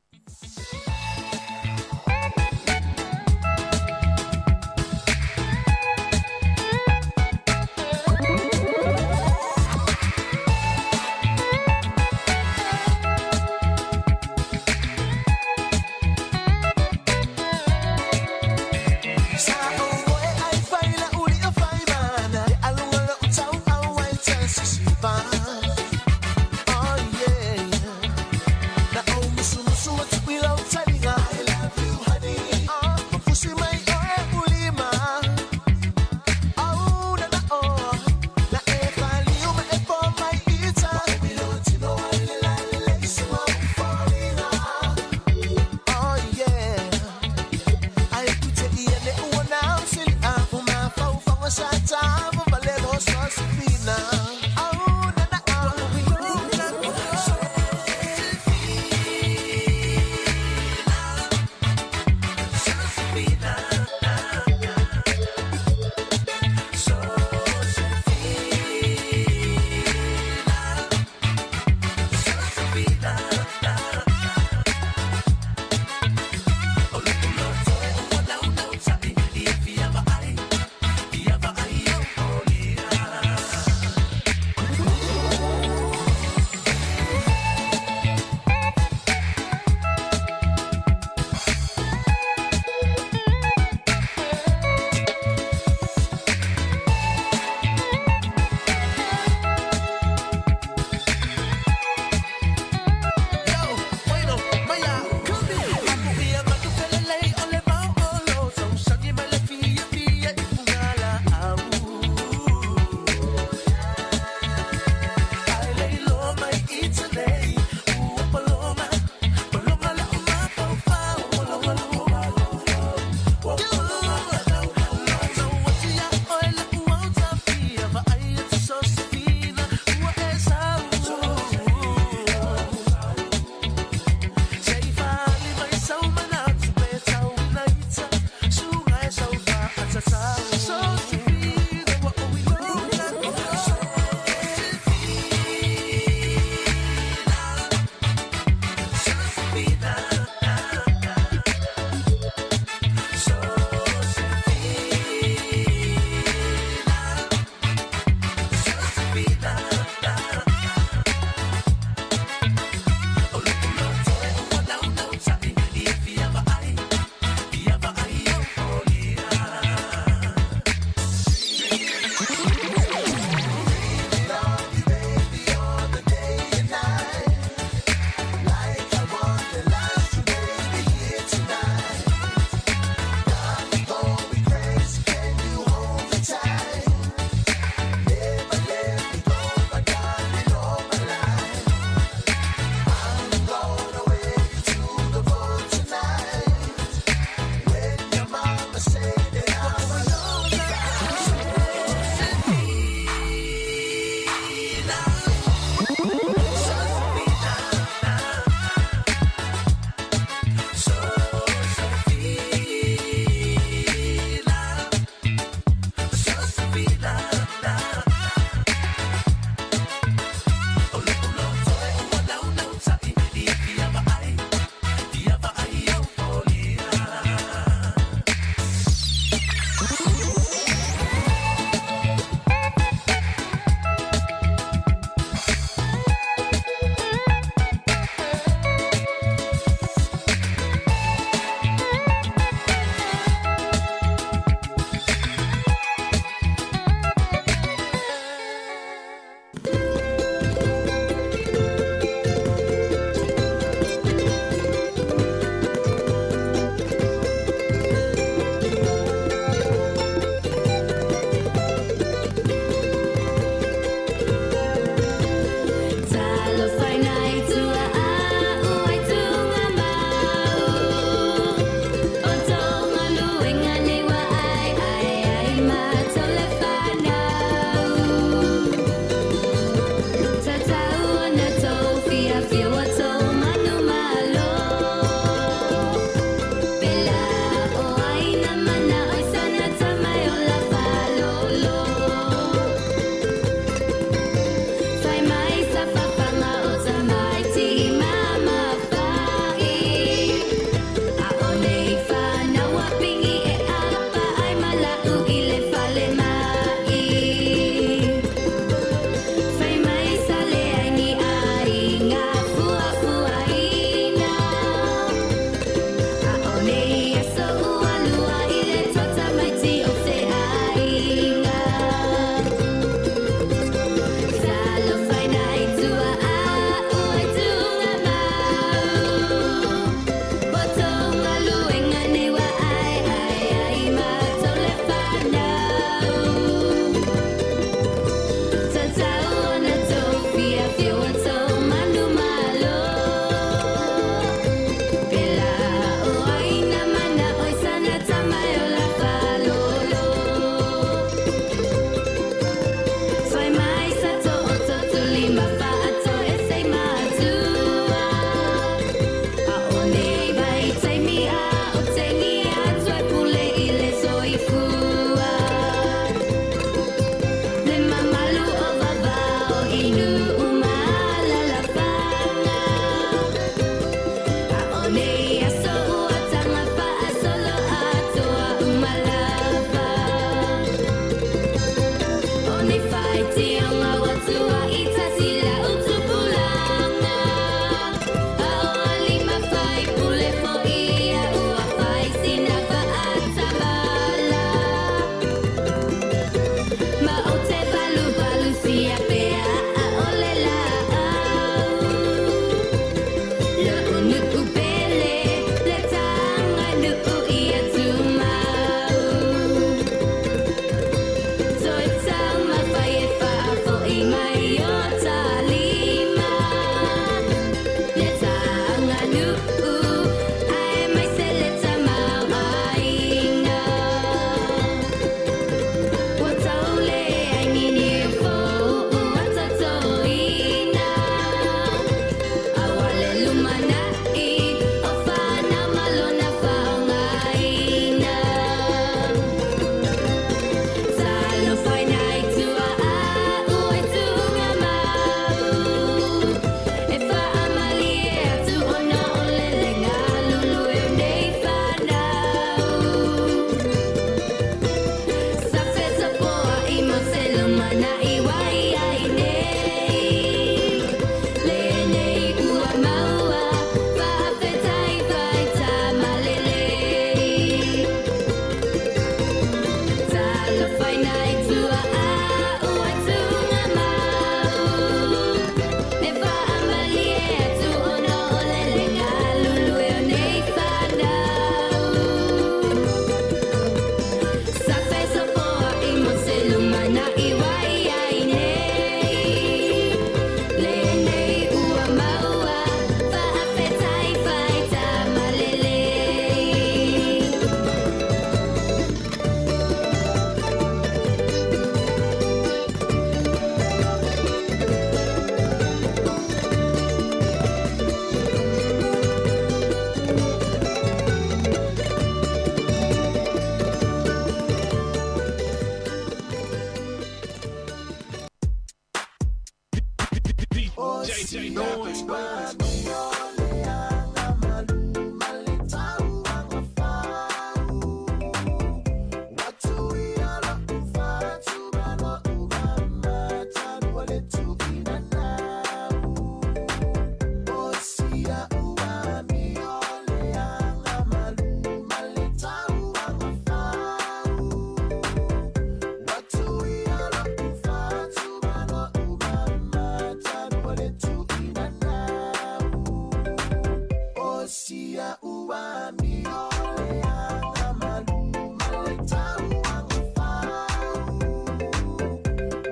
sia ua mi o le anga malu ma le tauaga fau.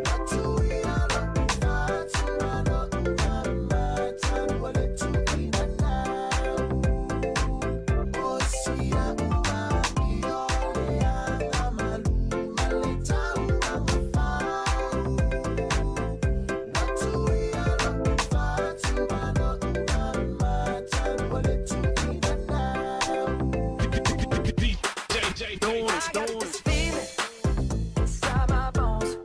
Watu ia lo'u fatugalo umamatanu o le tu'uina nau. O sia ua mi o le anga malu ma le tauaga fau. Watu ia lo'u fatugalo umamatanu o le tu'uina nau. I got this feeling inside my bones.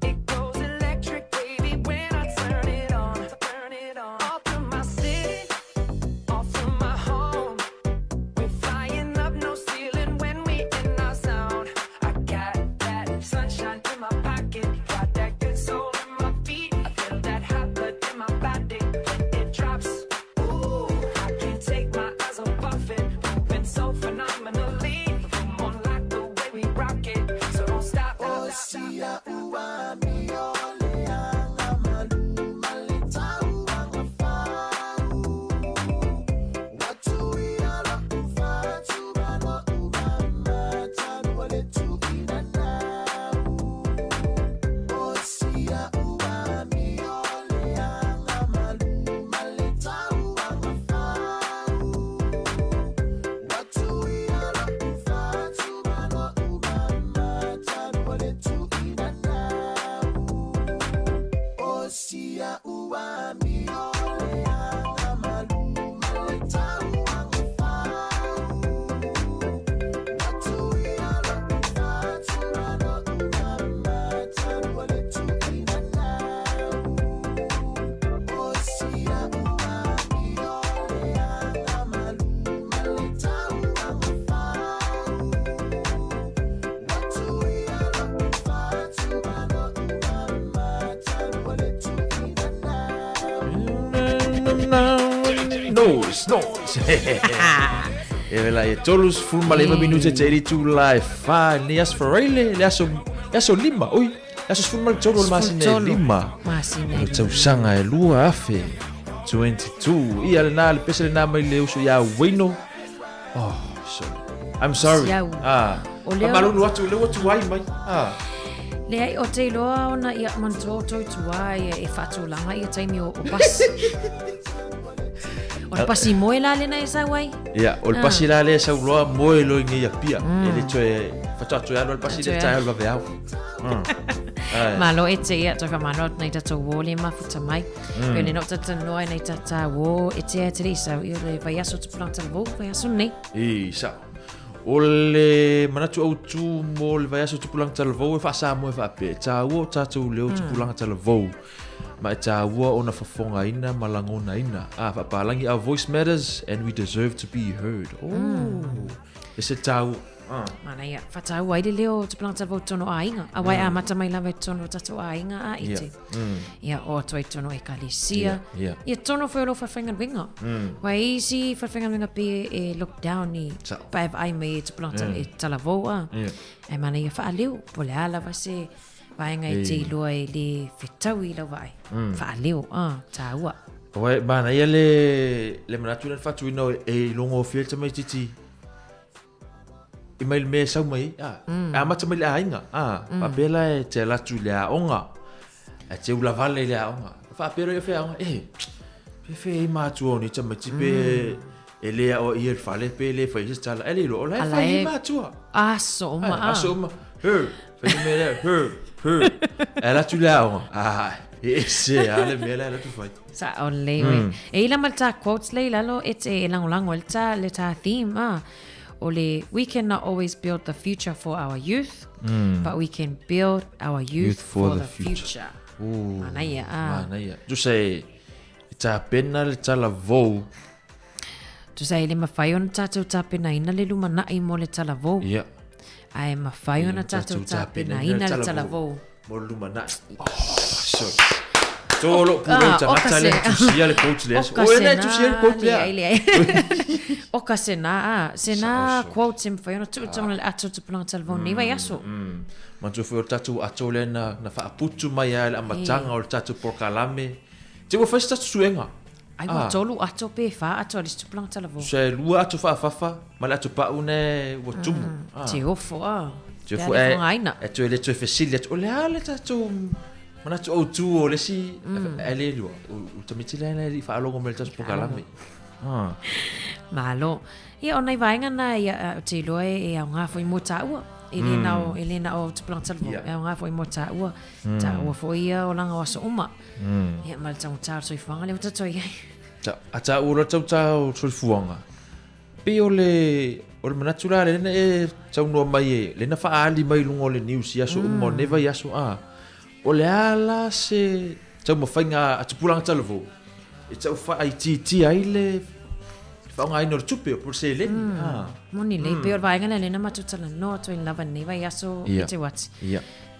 It goes electric, baby, when I turn it on. Turn it on. All through my city, all through my home. We're flying up, no ceiling when we in our zone. I got that sunshine in my pocket, got that good soul in my feet. I feel that hot blood in my body when it drops. Ooh, I can't take my eyes off of it, moving so phenomenally. Come on, like the way we rock it, so don't stop. O sia ua mi o le anga malu ma le tauaga fau. Watu ia lo'u fatugalo umamatanu o le tu'uina nau. O sia ua mi o le anga malu ma le tauaga fau. Watu ia lo'u fatugalo umamatanu o le tu'uina nau. O sia ua mi o le anga malu ma le tauaga fau. Watu ia lo'u fatugalo umamatanu o le tu'uina nau. O sia ua mi o le anga malu ma le tauaga fau. Watu ia lo'u fatugalo umamatanu o le tu'uina nau. Noise, noise. E vela e tolu sefulu ma le iva minute te ili tula e fa lenei aso faraile le aso le aso lima oi le aso 13 o le masina e lima Masina e o le tausaga e 2022 ia lena le pese lena mai le uso iā Wayno oh sorry I'm sorry Siau. ah O lea- famalulu atu lea ua tuai mai ah Leai, o te iloa ona ia manatua o tou tuā ia e faatulaga ia taimi o, o pasi. o le pasi moe la lena e sau ai. Ia, o le pasi la lea e sau loa moe loa i nei Apia. E le toe faatoa toe alu ai le pasi lea Toe taeao alu. le vaveao. Ai. Malo e te ia, toi whamano atu nei tatou wō le mafuta mai. Pei o le no talanoa ai nei tata wō e te e te rei sau i o le vaiaso tupulaga talavou, vaiaso nei. I, sao. O le manatu autū mo le vaiaso tupulaga talavou e faasamoa e faapea, e tāua o tatou leo tupulaga talavou ma e tāua ona fofogaina ma lagonaina. Ah, faapalagi, our voice matters and we deserve to be heard. Oh, e se tāua. Ah. Manaia, whataua ai le leo o tupulaga talavou tonu aiga. A wai a mata mai lava i tonu o tatou aiga a ite. Ia, o atu ai tonu ekalesia. Ia tono foi o lou whawhaingaluega. Wai isi whawhaingaluega pe e lockdown i Sao. pa e vaai mai e tupulaga e talavou a. Ai mana ia whaaleo, po le a lava se vaenga e te iloa e le fetau i lau vaai. Whaaleo, a, tāua. Oe, manaia le le manatu lea na faatuina o e iloga ofia le tamaititi i mai le mea e sau mai ai, a. E amata mai le aiga, a. Faapea la e te alu atu i le aoga, ae te ulavale i le aoga. Faapea loa ia feaoga, e, pe fea ai matua o nei tamaiti pe e le aoaia i le fale pe le fai ai se tala. Ae le iloa, o la e Ala fai ai e matua. Aso uma, Ai, a. aso uma. Her, fai le mea lea, her, her. Ae alu atu i le aoga, a, e ese lava le mea lea e alu atu fai. Sa o le mm. E ila ma le tā quotes le i lalo e te e langolango e le tā, le tā theme a. O le, we cannot always build the future for our youth, but we can build our youth, for, the future. Ooh, Manaia, a. Manaia. Tusa e, e tapena le talavou. Tusa e le mawhai ona tātou tapenaina le lumana'i mo le talavou. Ia. Ae mawhai ona tātou tapenaina le talavou. Mo le lumana'i. Oh, sorry. Tō lo pulou Ah, tagata oka lea se- tusia le coach lea. Oka O ena e sena, tusia le coach lea. leai, leai. Oka sena, a. Sena Sao, quote e mawhai ona tuutaga le ato tupulaga talavou nei vaiaso. Manatua foi o le tatou ato lea na, na faaputu mai ai le amataga o le tatou polokalame. Te ua fai se tatou suega. Ai ua tolu ato pe fa ato a le isi tupulaga talavou. Tusa e lua ato faafafa ma le ato pau lena ua tumu. Te ofo a. Te ofo e e toe le toe fesili atu o le a le tatou manatu autu o le isi ae le lua o tamaiti la e le i faalogo mai i le tatou polokalame. Malo. Ia o nai vaega na ia ou te iloa e aoga foi mo tāua. E le na o e le na o tupulaga talavou. E aoga foi mo tāua. Tāua foi ia olaga o aso uma. Ia ma le taugata o le soifuaga lea ua tatou i ai. A tāua loa le taugata o le soifuaga, pei o le, o le manatu la lea na e saunoa mai e, lea na faaali mai i luga o le news i aso uma o lenei vaiaso, a, o le a la se taumafaiga a tupulaga talavou e tau faaitiitia ai le faaaogaina o le tupe po o le seleni. A. Moni lelei, pei o le vaega lea lea na matou talanoa atu ai lava i lenei vaiaso i te uati.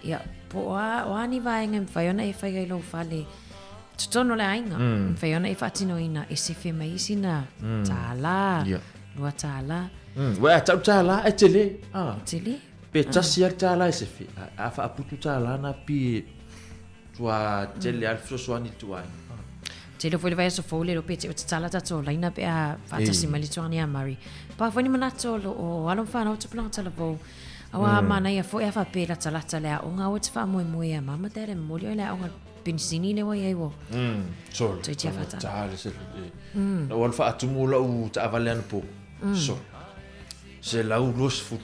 Ia, po o a, o a ni vaega e mafai ona e fai ai lou fale totonu o le aiga, mm. mafai ona e faatinoina e sefe mai ai sina mm. tālā, yeah. lua tālā. Mm. Ua a tau tālā e tele. Ah. Tele. Pe tasi mm. a tālā e sefe. A, a whaaputu tālā na pi tua tele mm. a le fesoasoani i tua ai. Te iloa foi le vaiaso fou le pe te o tatala tatou laina pe a faatasi mai le tuaga nei a Murray. Pa foi ni manatu o lo o alo ma whanau tupulaga talavou. Auā mm. manaia foi a faapea e latalata le aoga aua te faamoemoe ia mama dad e momoli oe le aoga penisini le ua i ai ua. Sole. Toeitiiti a faatala. Tā le se. Na ua alu faatumu lau taavale anapo. Sole. 120.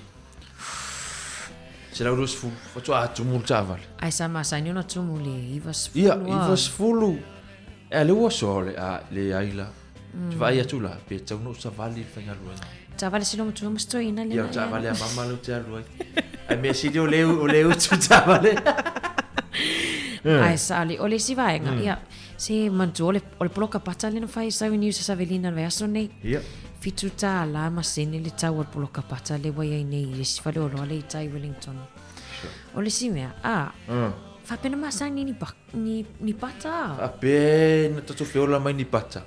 120. Faatoa atumu le taavale. Ae sa masani ona tumu le 90. Ia, 90. E le ua sole a leai la. Te vaai atu la, pe tatau ona ou savali i le faigaluega. Taavale se matua ma se toeaina lena. Ia, o taavale a mama lea ou te alu ai. Ae mea sili o le, o le utu taavale. Ae sa le, o le isi vaega, ia, se manatua o le, o le poloka pata lea na fai e sau i Niu sa Savelina i le vaiaso nei. Ia. $7 ma sene le tau o le poloka pata lea ua i ai nei i le isi faleoloa lea i tai Wellington. O le isi mea, a, faapena masani ni Ni, ni pata. Faapea na tatou feola mai ni pata.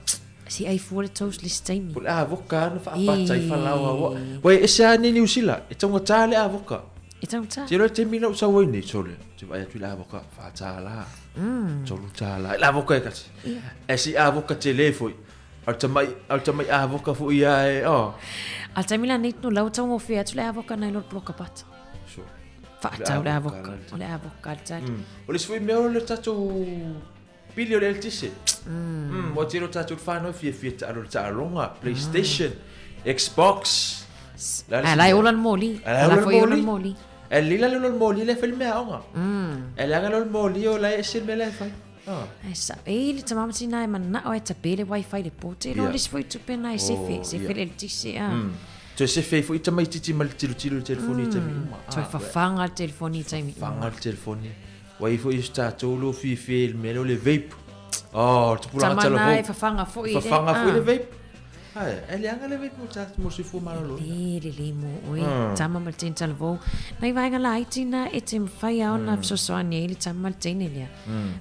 Se ai fua le toast le isi taimi. Po le avoka na faapata i falaoa. Ua e ese lava nei Niu Sila, e taugata le avoka. E taugata. Te iloa le taimi na ou sau ai nei, sole, ou te vaai atu i le avoka, $4, $3, i le avoka e tasi. Ae si avoka tele foi, a o le tamai, a o le tamai avoka foi ia e, oh. A le taimi la nei, no lau taugofie atu le avoka nai lo le poloka pata. Sure. Faatau le avoka. O le avoka le tali. O le isi foi mea o le tatou pili o le eletise. Ua tele o tatou whanau fiafia taalo le taaloga, PlayStation, Xbox. Ae la e ola le moli. Ae la foi ola le moli. Ae lelei la le ola o le moli lea e fai le meaaoga. Ae leaga la o le moli o la e ese le mea la e fai. Ae sa, e le tama ma tina e manao e tape le wifi le po. Te iloa le isi foi tupe na e sefe, sefe le eletise a. Toe sefe ai foi tamaitiiti ma le tilotilo i le telefoni i taimi uma. Toe fafaga le telefoni i taimi uma. Fafaga le telefoni. Ua i ai foi so tatou leo fiafia i le mea lea o le vape. Oh, le tupulaga talavou. Tama na e fafaga foi i le. Fafaga foi le vape. Ae, e leaga le vape mo tatou, mo le soifua maloloina. E lelei mo oe, tama ma le teine talavou. Nai vaega laiti na e te mafai lava ona fesoasoani ai le tama ma le teine lea.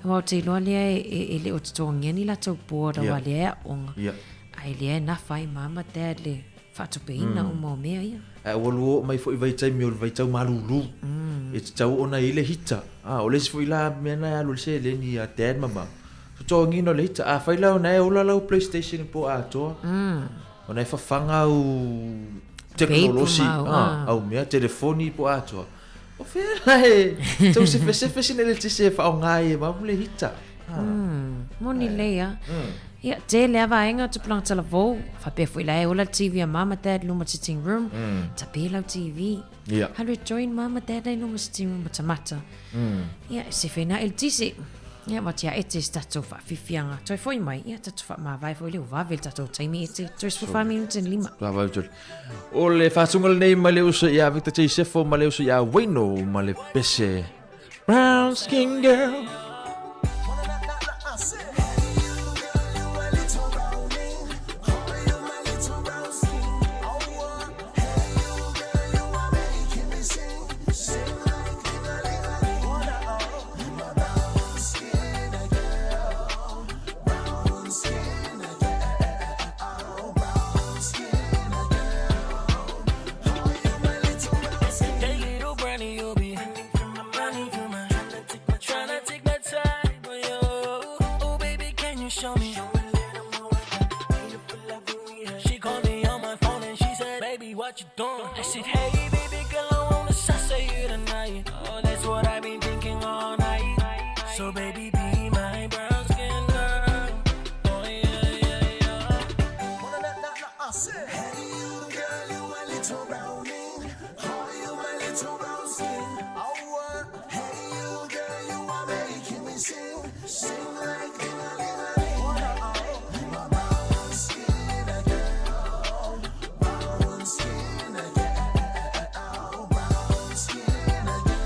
Aua ou te iloa lea e le o totogia ni latou board aua lea e aoga. Ae lea e nafa ai mama dad le faatupeina uma o mea ia. Ae ua lua oo mai foi vaitaimi o le vaitau malulu. E tatau ona i ai le hita. O le isi foi la mea na e alu ai le seleni ia dad ma mama. Totogiina o le hita. Afai la ona e ola lau PlayStation i po atoa. Ona e fafaga au tekonolosi, au mea, telefoni po atoa. O fea la e tau sefesefe sina eletise e faaaoga ai e mamu le hita. Moni lelei a. Ia, tele a vaega o tupulaga talavou, faapea foi la e ola le TV a mama dad i luma sitting room, tape lau TV. Alu e join mama dad i luma sitting room matamata. Ia, e sefe na eletise. Ia, wa tia ete se tatou faafiafiaga. Toe foi mai, ia, tatou faamavae foi lea ua vave le tatou taimi ete, toe 14 minute and lima. Vave tele. O le faatuga lenei mai le uso ia Victor J. Sefo ma le uso ia Wayno ma le pese Brown Skin Girl. what you doing. I said, hey, baby girl, I wanna salsa you tonight. Oh, that's what I've been thinking all night. So, baby, be my brown skin girl. Oh, yeah, yeah, yeah. I said, hey, you girl, you my little brownie. Oh, you my little brown skin. Oh, hey, you girl, you are making me sing. Sing like ding-a-ling-a-ling. You my brown skin girl. Brown skin girl. Brown skin girl.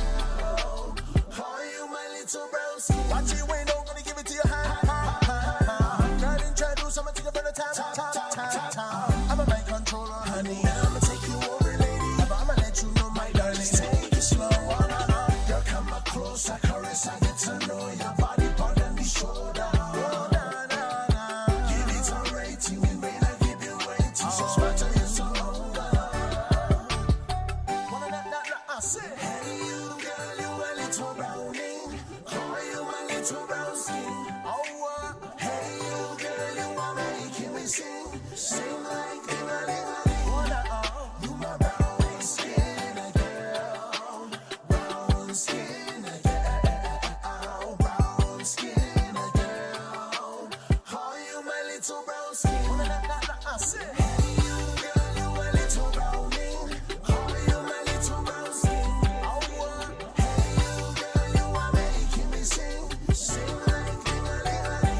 Oh, you my little brown skin. Watch it, wait, no, gonna give it to you high, high, high, high. Girl, introduce, I'ma take it from the top, top, top, top, top. I'm a mind controller, honey. And I'ma take you over, lady. I'ma let you know, my darling. Take it slow, oh, no, no. Girl, come up close, I caress, I get to know your body, part and the shoulder. Oh, na, na, na. Give it a rating, in vain, I keep you waiting. So smart, you're so over. Wanna na, na, na, I say, hey, you girl, you a little brownie. Oh, you my little brown skin. Oh, hey, you girl, you are making me sing. Sing like ding-a-ling-a-ling. You my brown skin girl. Brown skin girl. Brown skin girl. Oh, you my little brown skin. Wanna na, na, na, I say, hey, you girl, you a little brownie. Oh, you my little brown skin. Oh, hey, you girl, you are making me sing. Sing like ding-a-ling-a-ling.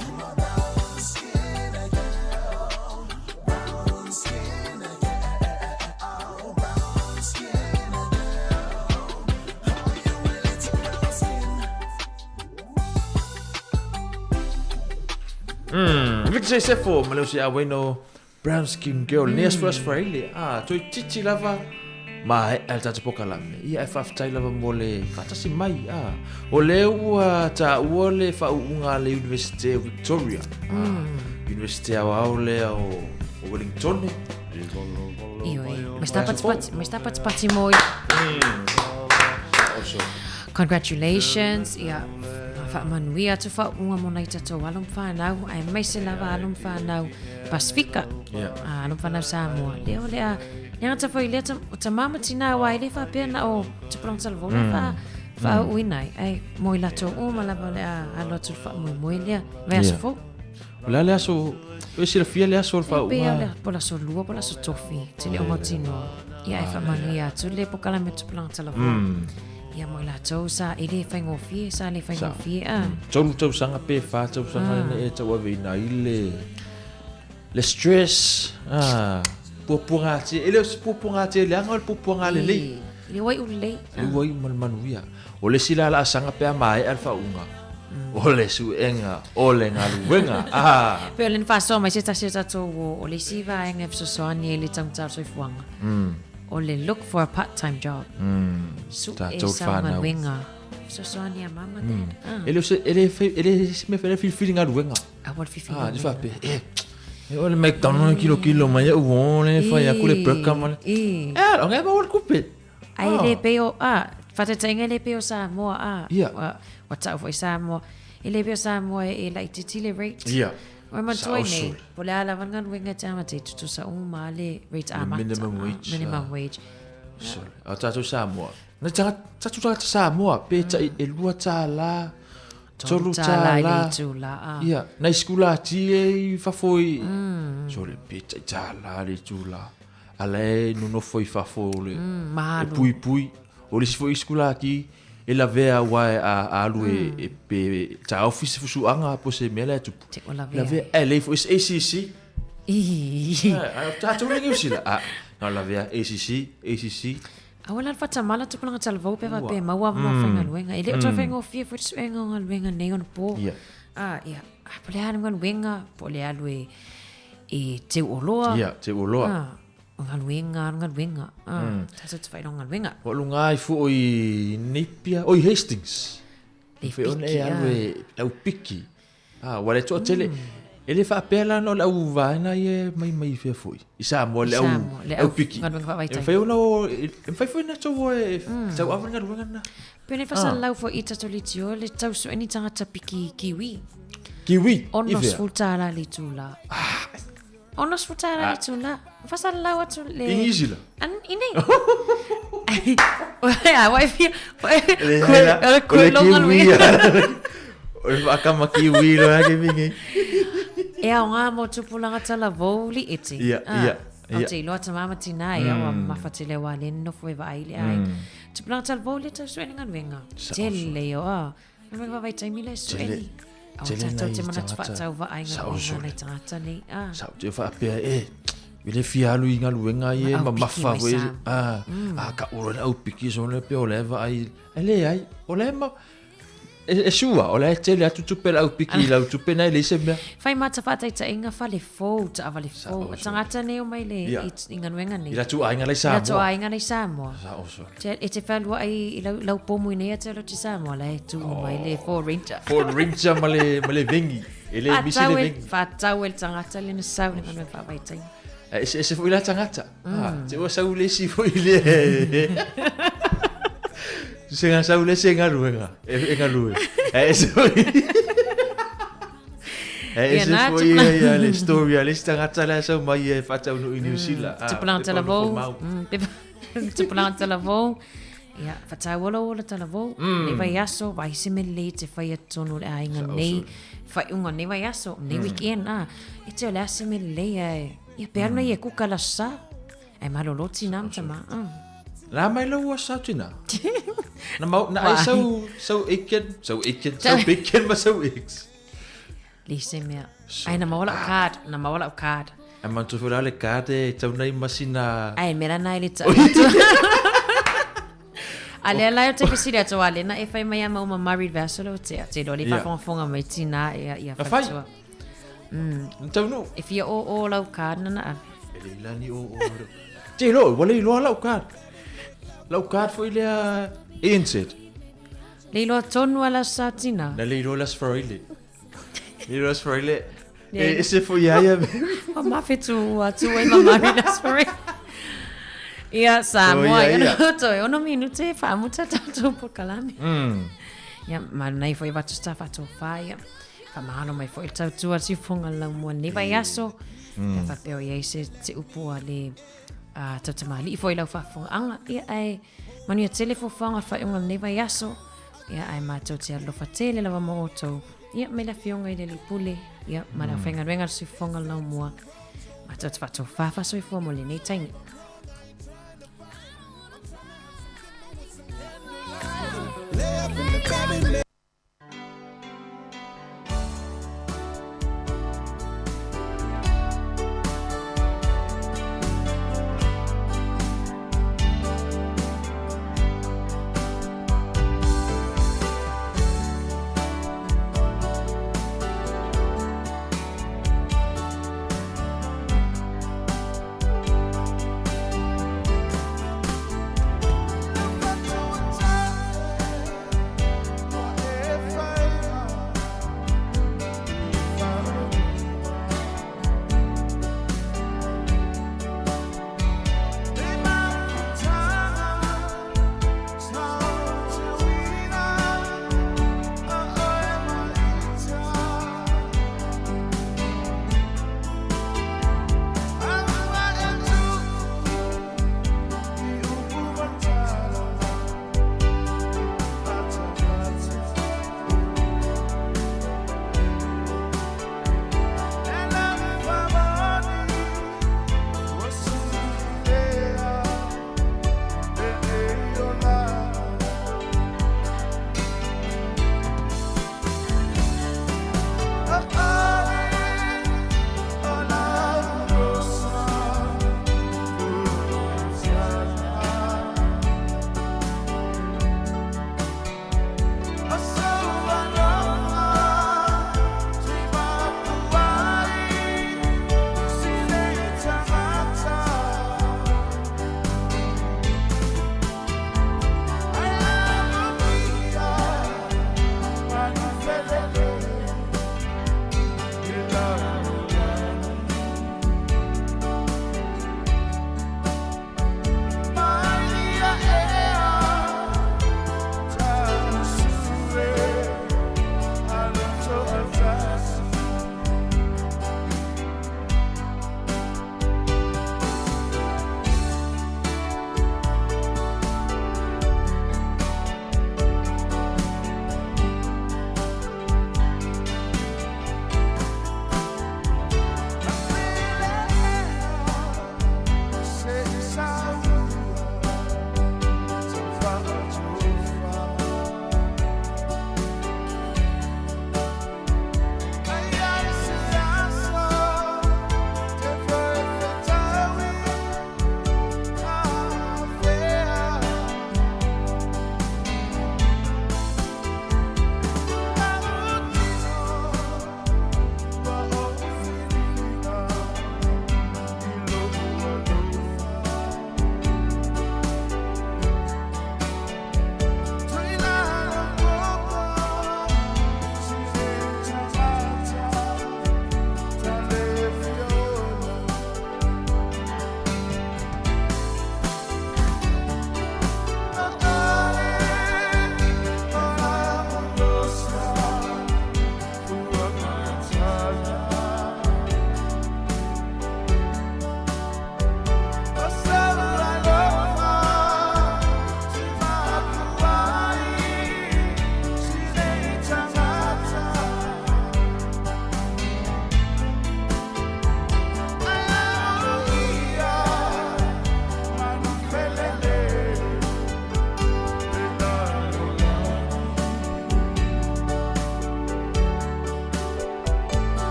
You my brown skin girl. Brown skin girl. Brown skin girl. Oh, you my little brown skin. Victor Sefo, ma leo se a weno brown skin girl, mm. First Friday. Ah, toi titi lava. Ma e al tata poka lame. Ia e whawhitai lava mo le whatasi mai. Ah. O le ua ta ua le whaunga le University of Victoria. Ah. University au au le o Wellington. Ioe. Ma sta patipati, ma sta patipati mo i. Also. Congratulations. Ia, whaamanuia atu whaunga mo nei tatou alo whanau, ai mai se lava alo whanau Pasifika. Yeah. Ah, alo whanau Samoa. Leo lea, lea ngata foi lea o ta mama tina wai le whapea na o tupuranga talavou wha wha uinai. Ai, mo i latou o ma lava lea alo atu wha moe moe lea. Vai aso fou. O le aso, o se fia le aso o le Pe o whaunga. lea pola so lua, pola so tofi. Te leo mautino. Ia, e whaamanuia atu le pokala me tupuranga talavou. Ia mo i latou sa e le whaingofie, sa le whaingofie. Ah. Tolu tausanga pe wha tausanga ah. E tau ave ina i le stress. Ah, puapuanga ate. E leo se puapuanga ate le anga o le puapuanga le lei. Le wai ulei. Le wai ma le manuia. O le sila la asanga pe a mae al whaunga. O le suenga, o le ngaluenga. Ah. Pe o le whasoa mai se tasi o tatou o le si vaenga e fesoasoani e le taumata o soifuaga. O le look for a part-time job. Su e Tatou sa whanau. galuega. Fesoasoani a mama dad. Ah. E leo se, e le, e le, se me whele filifili ngaluenga. A wa le filifili Ah, te galuega. whape, e, e o le McDonald's kilo kilo mai e uone, whai aku le burger ma le. E. E, o ngai ma o le kupe. Ai le pe o, ah, whatateinga le pe o Samoa, ah. Ia. Wa tau foi Samoa. E le pe o Samoa e lai titi le rate. Ia. Oi matua Sa nei, usul. po le ala van galuega te ama te tutusa uma le rate Le amata. minimum ah, wage, Minimum ah. wage. Sorry. O tātou Samoa. Na tātou tātou Samoa, pe ta e lua tāla, tolu Tolu tāla i le tāla. tūla, ah. Ia, nai skula ati e i fafo i. Sorry, pe ta i tāla le tūla. Ala e nonofo i fafo o le. Mahalo. E pui pui. O le sifo i skula ati, e lavea wa e a alu e, e pe ta office fusuanga po se mea le tupu. Te o lavea. Lavea, e le fo is ACC. Ii. A tātou lengi usila. Ah, na lavea ACC, ACC. A wala whatamala tupulanga talavou pe Ua. pe maua mo whaingaluenga. E le o toi whaingofie fo te suenga o ngaluenga nei ona po. Ia. Ah, ia. Ah, po le alu ngaluenga, po le alu e, e te uoloa. Ia, te uoloa. Ah, o ngaluenga, ngaluenga. Ah, tatou te whainga ngaluenga. O lunga i fu o i Napier, o i Hastings. Le Fe ona piki, e alu ah. e lau piki. Ah, wale toa tele. E le whaapea no lau vaena i e mai mai fea foi. I Samoa le au, Samoa, le au au piki. galuega faavaitai. E mfai ona o, e mfai foi na tau e, tau awa ngaluenga na. Pe le whasalau fo i tatou le tio, le tau sueni tangata piki kiwi. Kiwi, i Ono fea. sfultala le tūla. 60 tāra le itulā. Faasalalau atu le... I Niu Sila? An, i nei. A, wai fia... Koe, koe longa lui. O le faakama kiwi lo ya ke mingi. E ao ngā mo tupulanga tala vou li iti. Ia, ia. Au te iloa tamā ma tinā ia ua mafa tele ua le nofo e vaai le ai. Tupulanga tala vou le tau sueni galuega. Tele o a. Mai va vai taimi le sueni. Au tatou te manatu faatau vaai galuega nai tagata nei. Ah. Sa te faapea e i le fia alu i galuega ia e mamafa foi a a ka uro le au piki so le pe o le vaai e leai o le ma e sua o le tele atu tupe le au piki i lau tupe nei le se mea. Fai mata faataitaiga fale fou taavale fou. Tagata nei o mai le i galuega nei. I latou aiga la i Samoa. I latou aiga la i Samoa. Sa oso. E te fealuai i lau, lau pomu i nei atu lo te Samoa la e tu mai le Ford Ranger. Ford Ranger ma le, ma le vengi. E le misi le vengi. Whātau e le tangata le na sau le ngana whaawaitai. E ese, ese foi la tangata. Ah, te ua sau le si foi le. Se nga sau le se ngaluenga. E, e ngalue. E ese foi. E ese foi ia le story a le si tangata le sau mai e whātau i New Zealand. Tupulanga talavou. Tupulanga talavou. Ia, whataola ola talavou. Nei vai aso, vai se me lei te whai atono le aiga nei. Whaiunga nei vai aso, nei weekend. Ah. E te o le ase me lei e. Ia, pe anu nei e kuka la sa. E malolo tina mtama. La mai lau asa tina. Na mau, na ai sau, sau aiken, sau aiken, sau bacon ma sau eggs. Le se mea. Ai, na maua lau card, na maua lau card. Ai manatua foi la le card e tau nei masina. Ai, mea lana e le tau. A lea la e te fesili atu a lena e fai mai a mauma married vaso lo te te lo le whafongafonga mai tina e ia Na fai. whatua. Na taunu. E fia o o lau card nana ave. E le ilani o o. Te lo, ua le iloa lau card. Lau card foi lea ANZ. Le iloa tonu ala sa tina. Na le iloa las Faraile. Le iloa las Faraile. E ese foi ia ia. O mawhetu atu ai ma mari las Faraile. Ia, Samoa, ia, ia ia. toe ono minute whaamuta tātou pokalame. Ia, ma nei foi watu sta whātō whā, ia. Whamahalo mai foi tau tua sifonga lau mua nei vai aso. Ia whapeo ia i se te upu a le tau tamali i foi lau whaafonga anga. Ia, ai, manuia tele fofanga whaeunga nei vai aso. Ia, ai mātou te alofa tele lava mo outou. Ia, me la fionga i le lipule. Ia, ma lau whainga renga sifonga lau mua. Mātou te whātō whā whasoifua mo le nei taimi.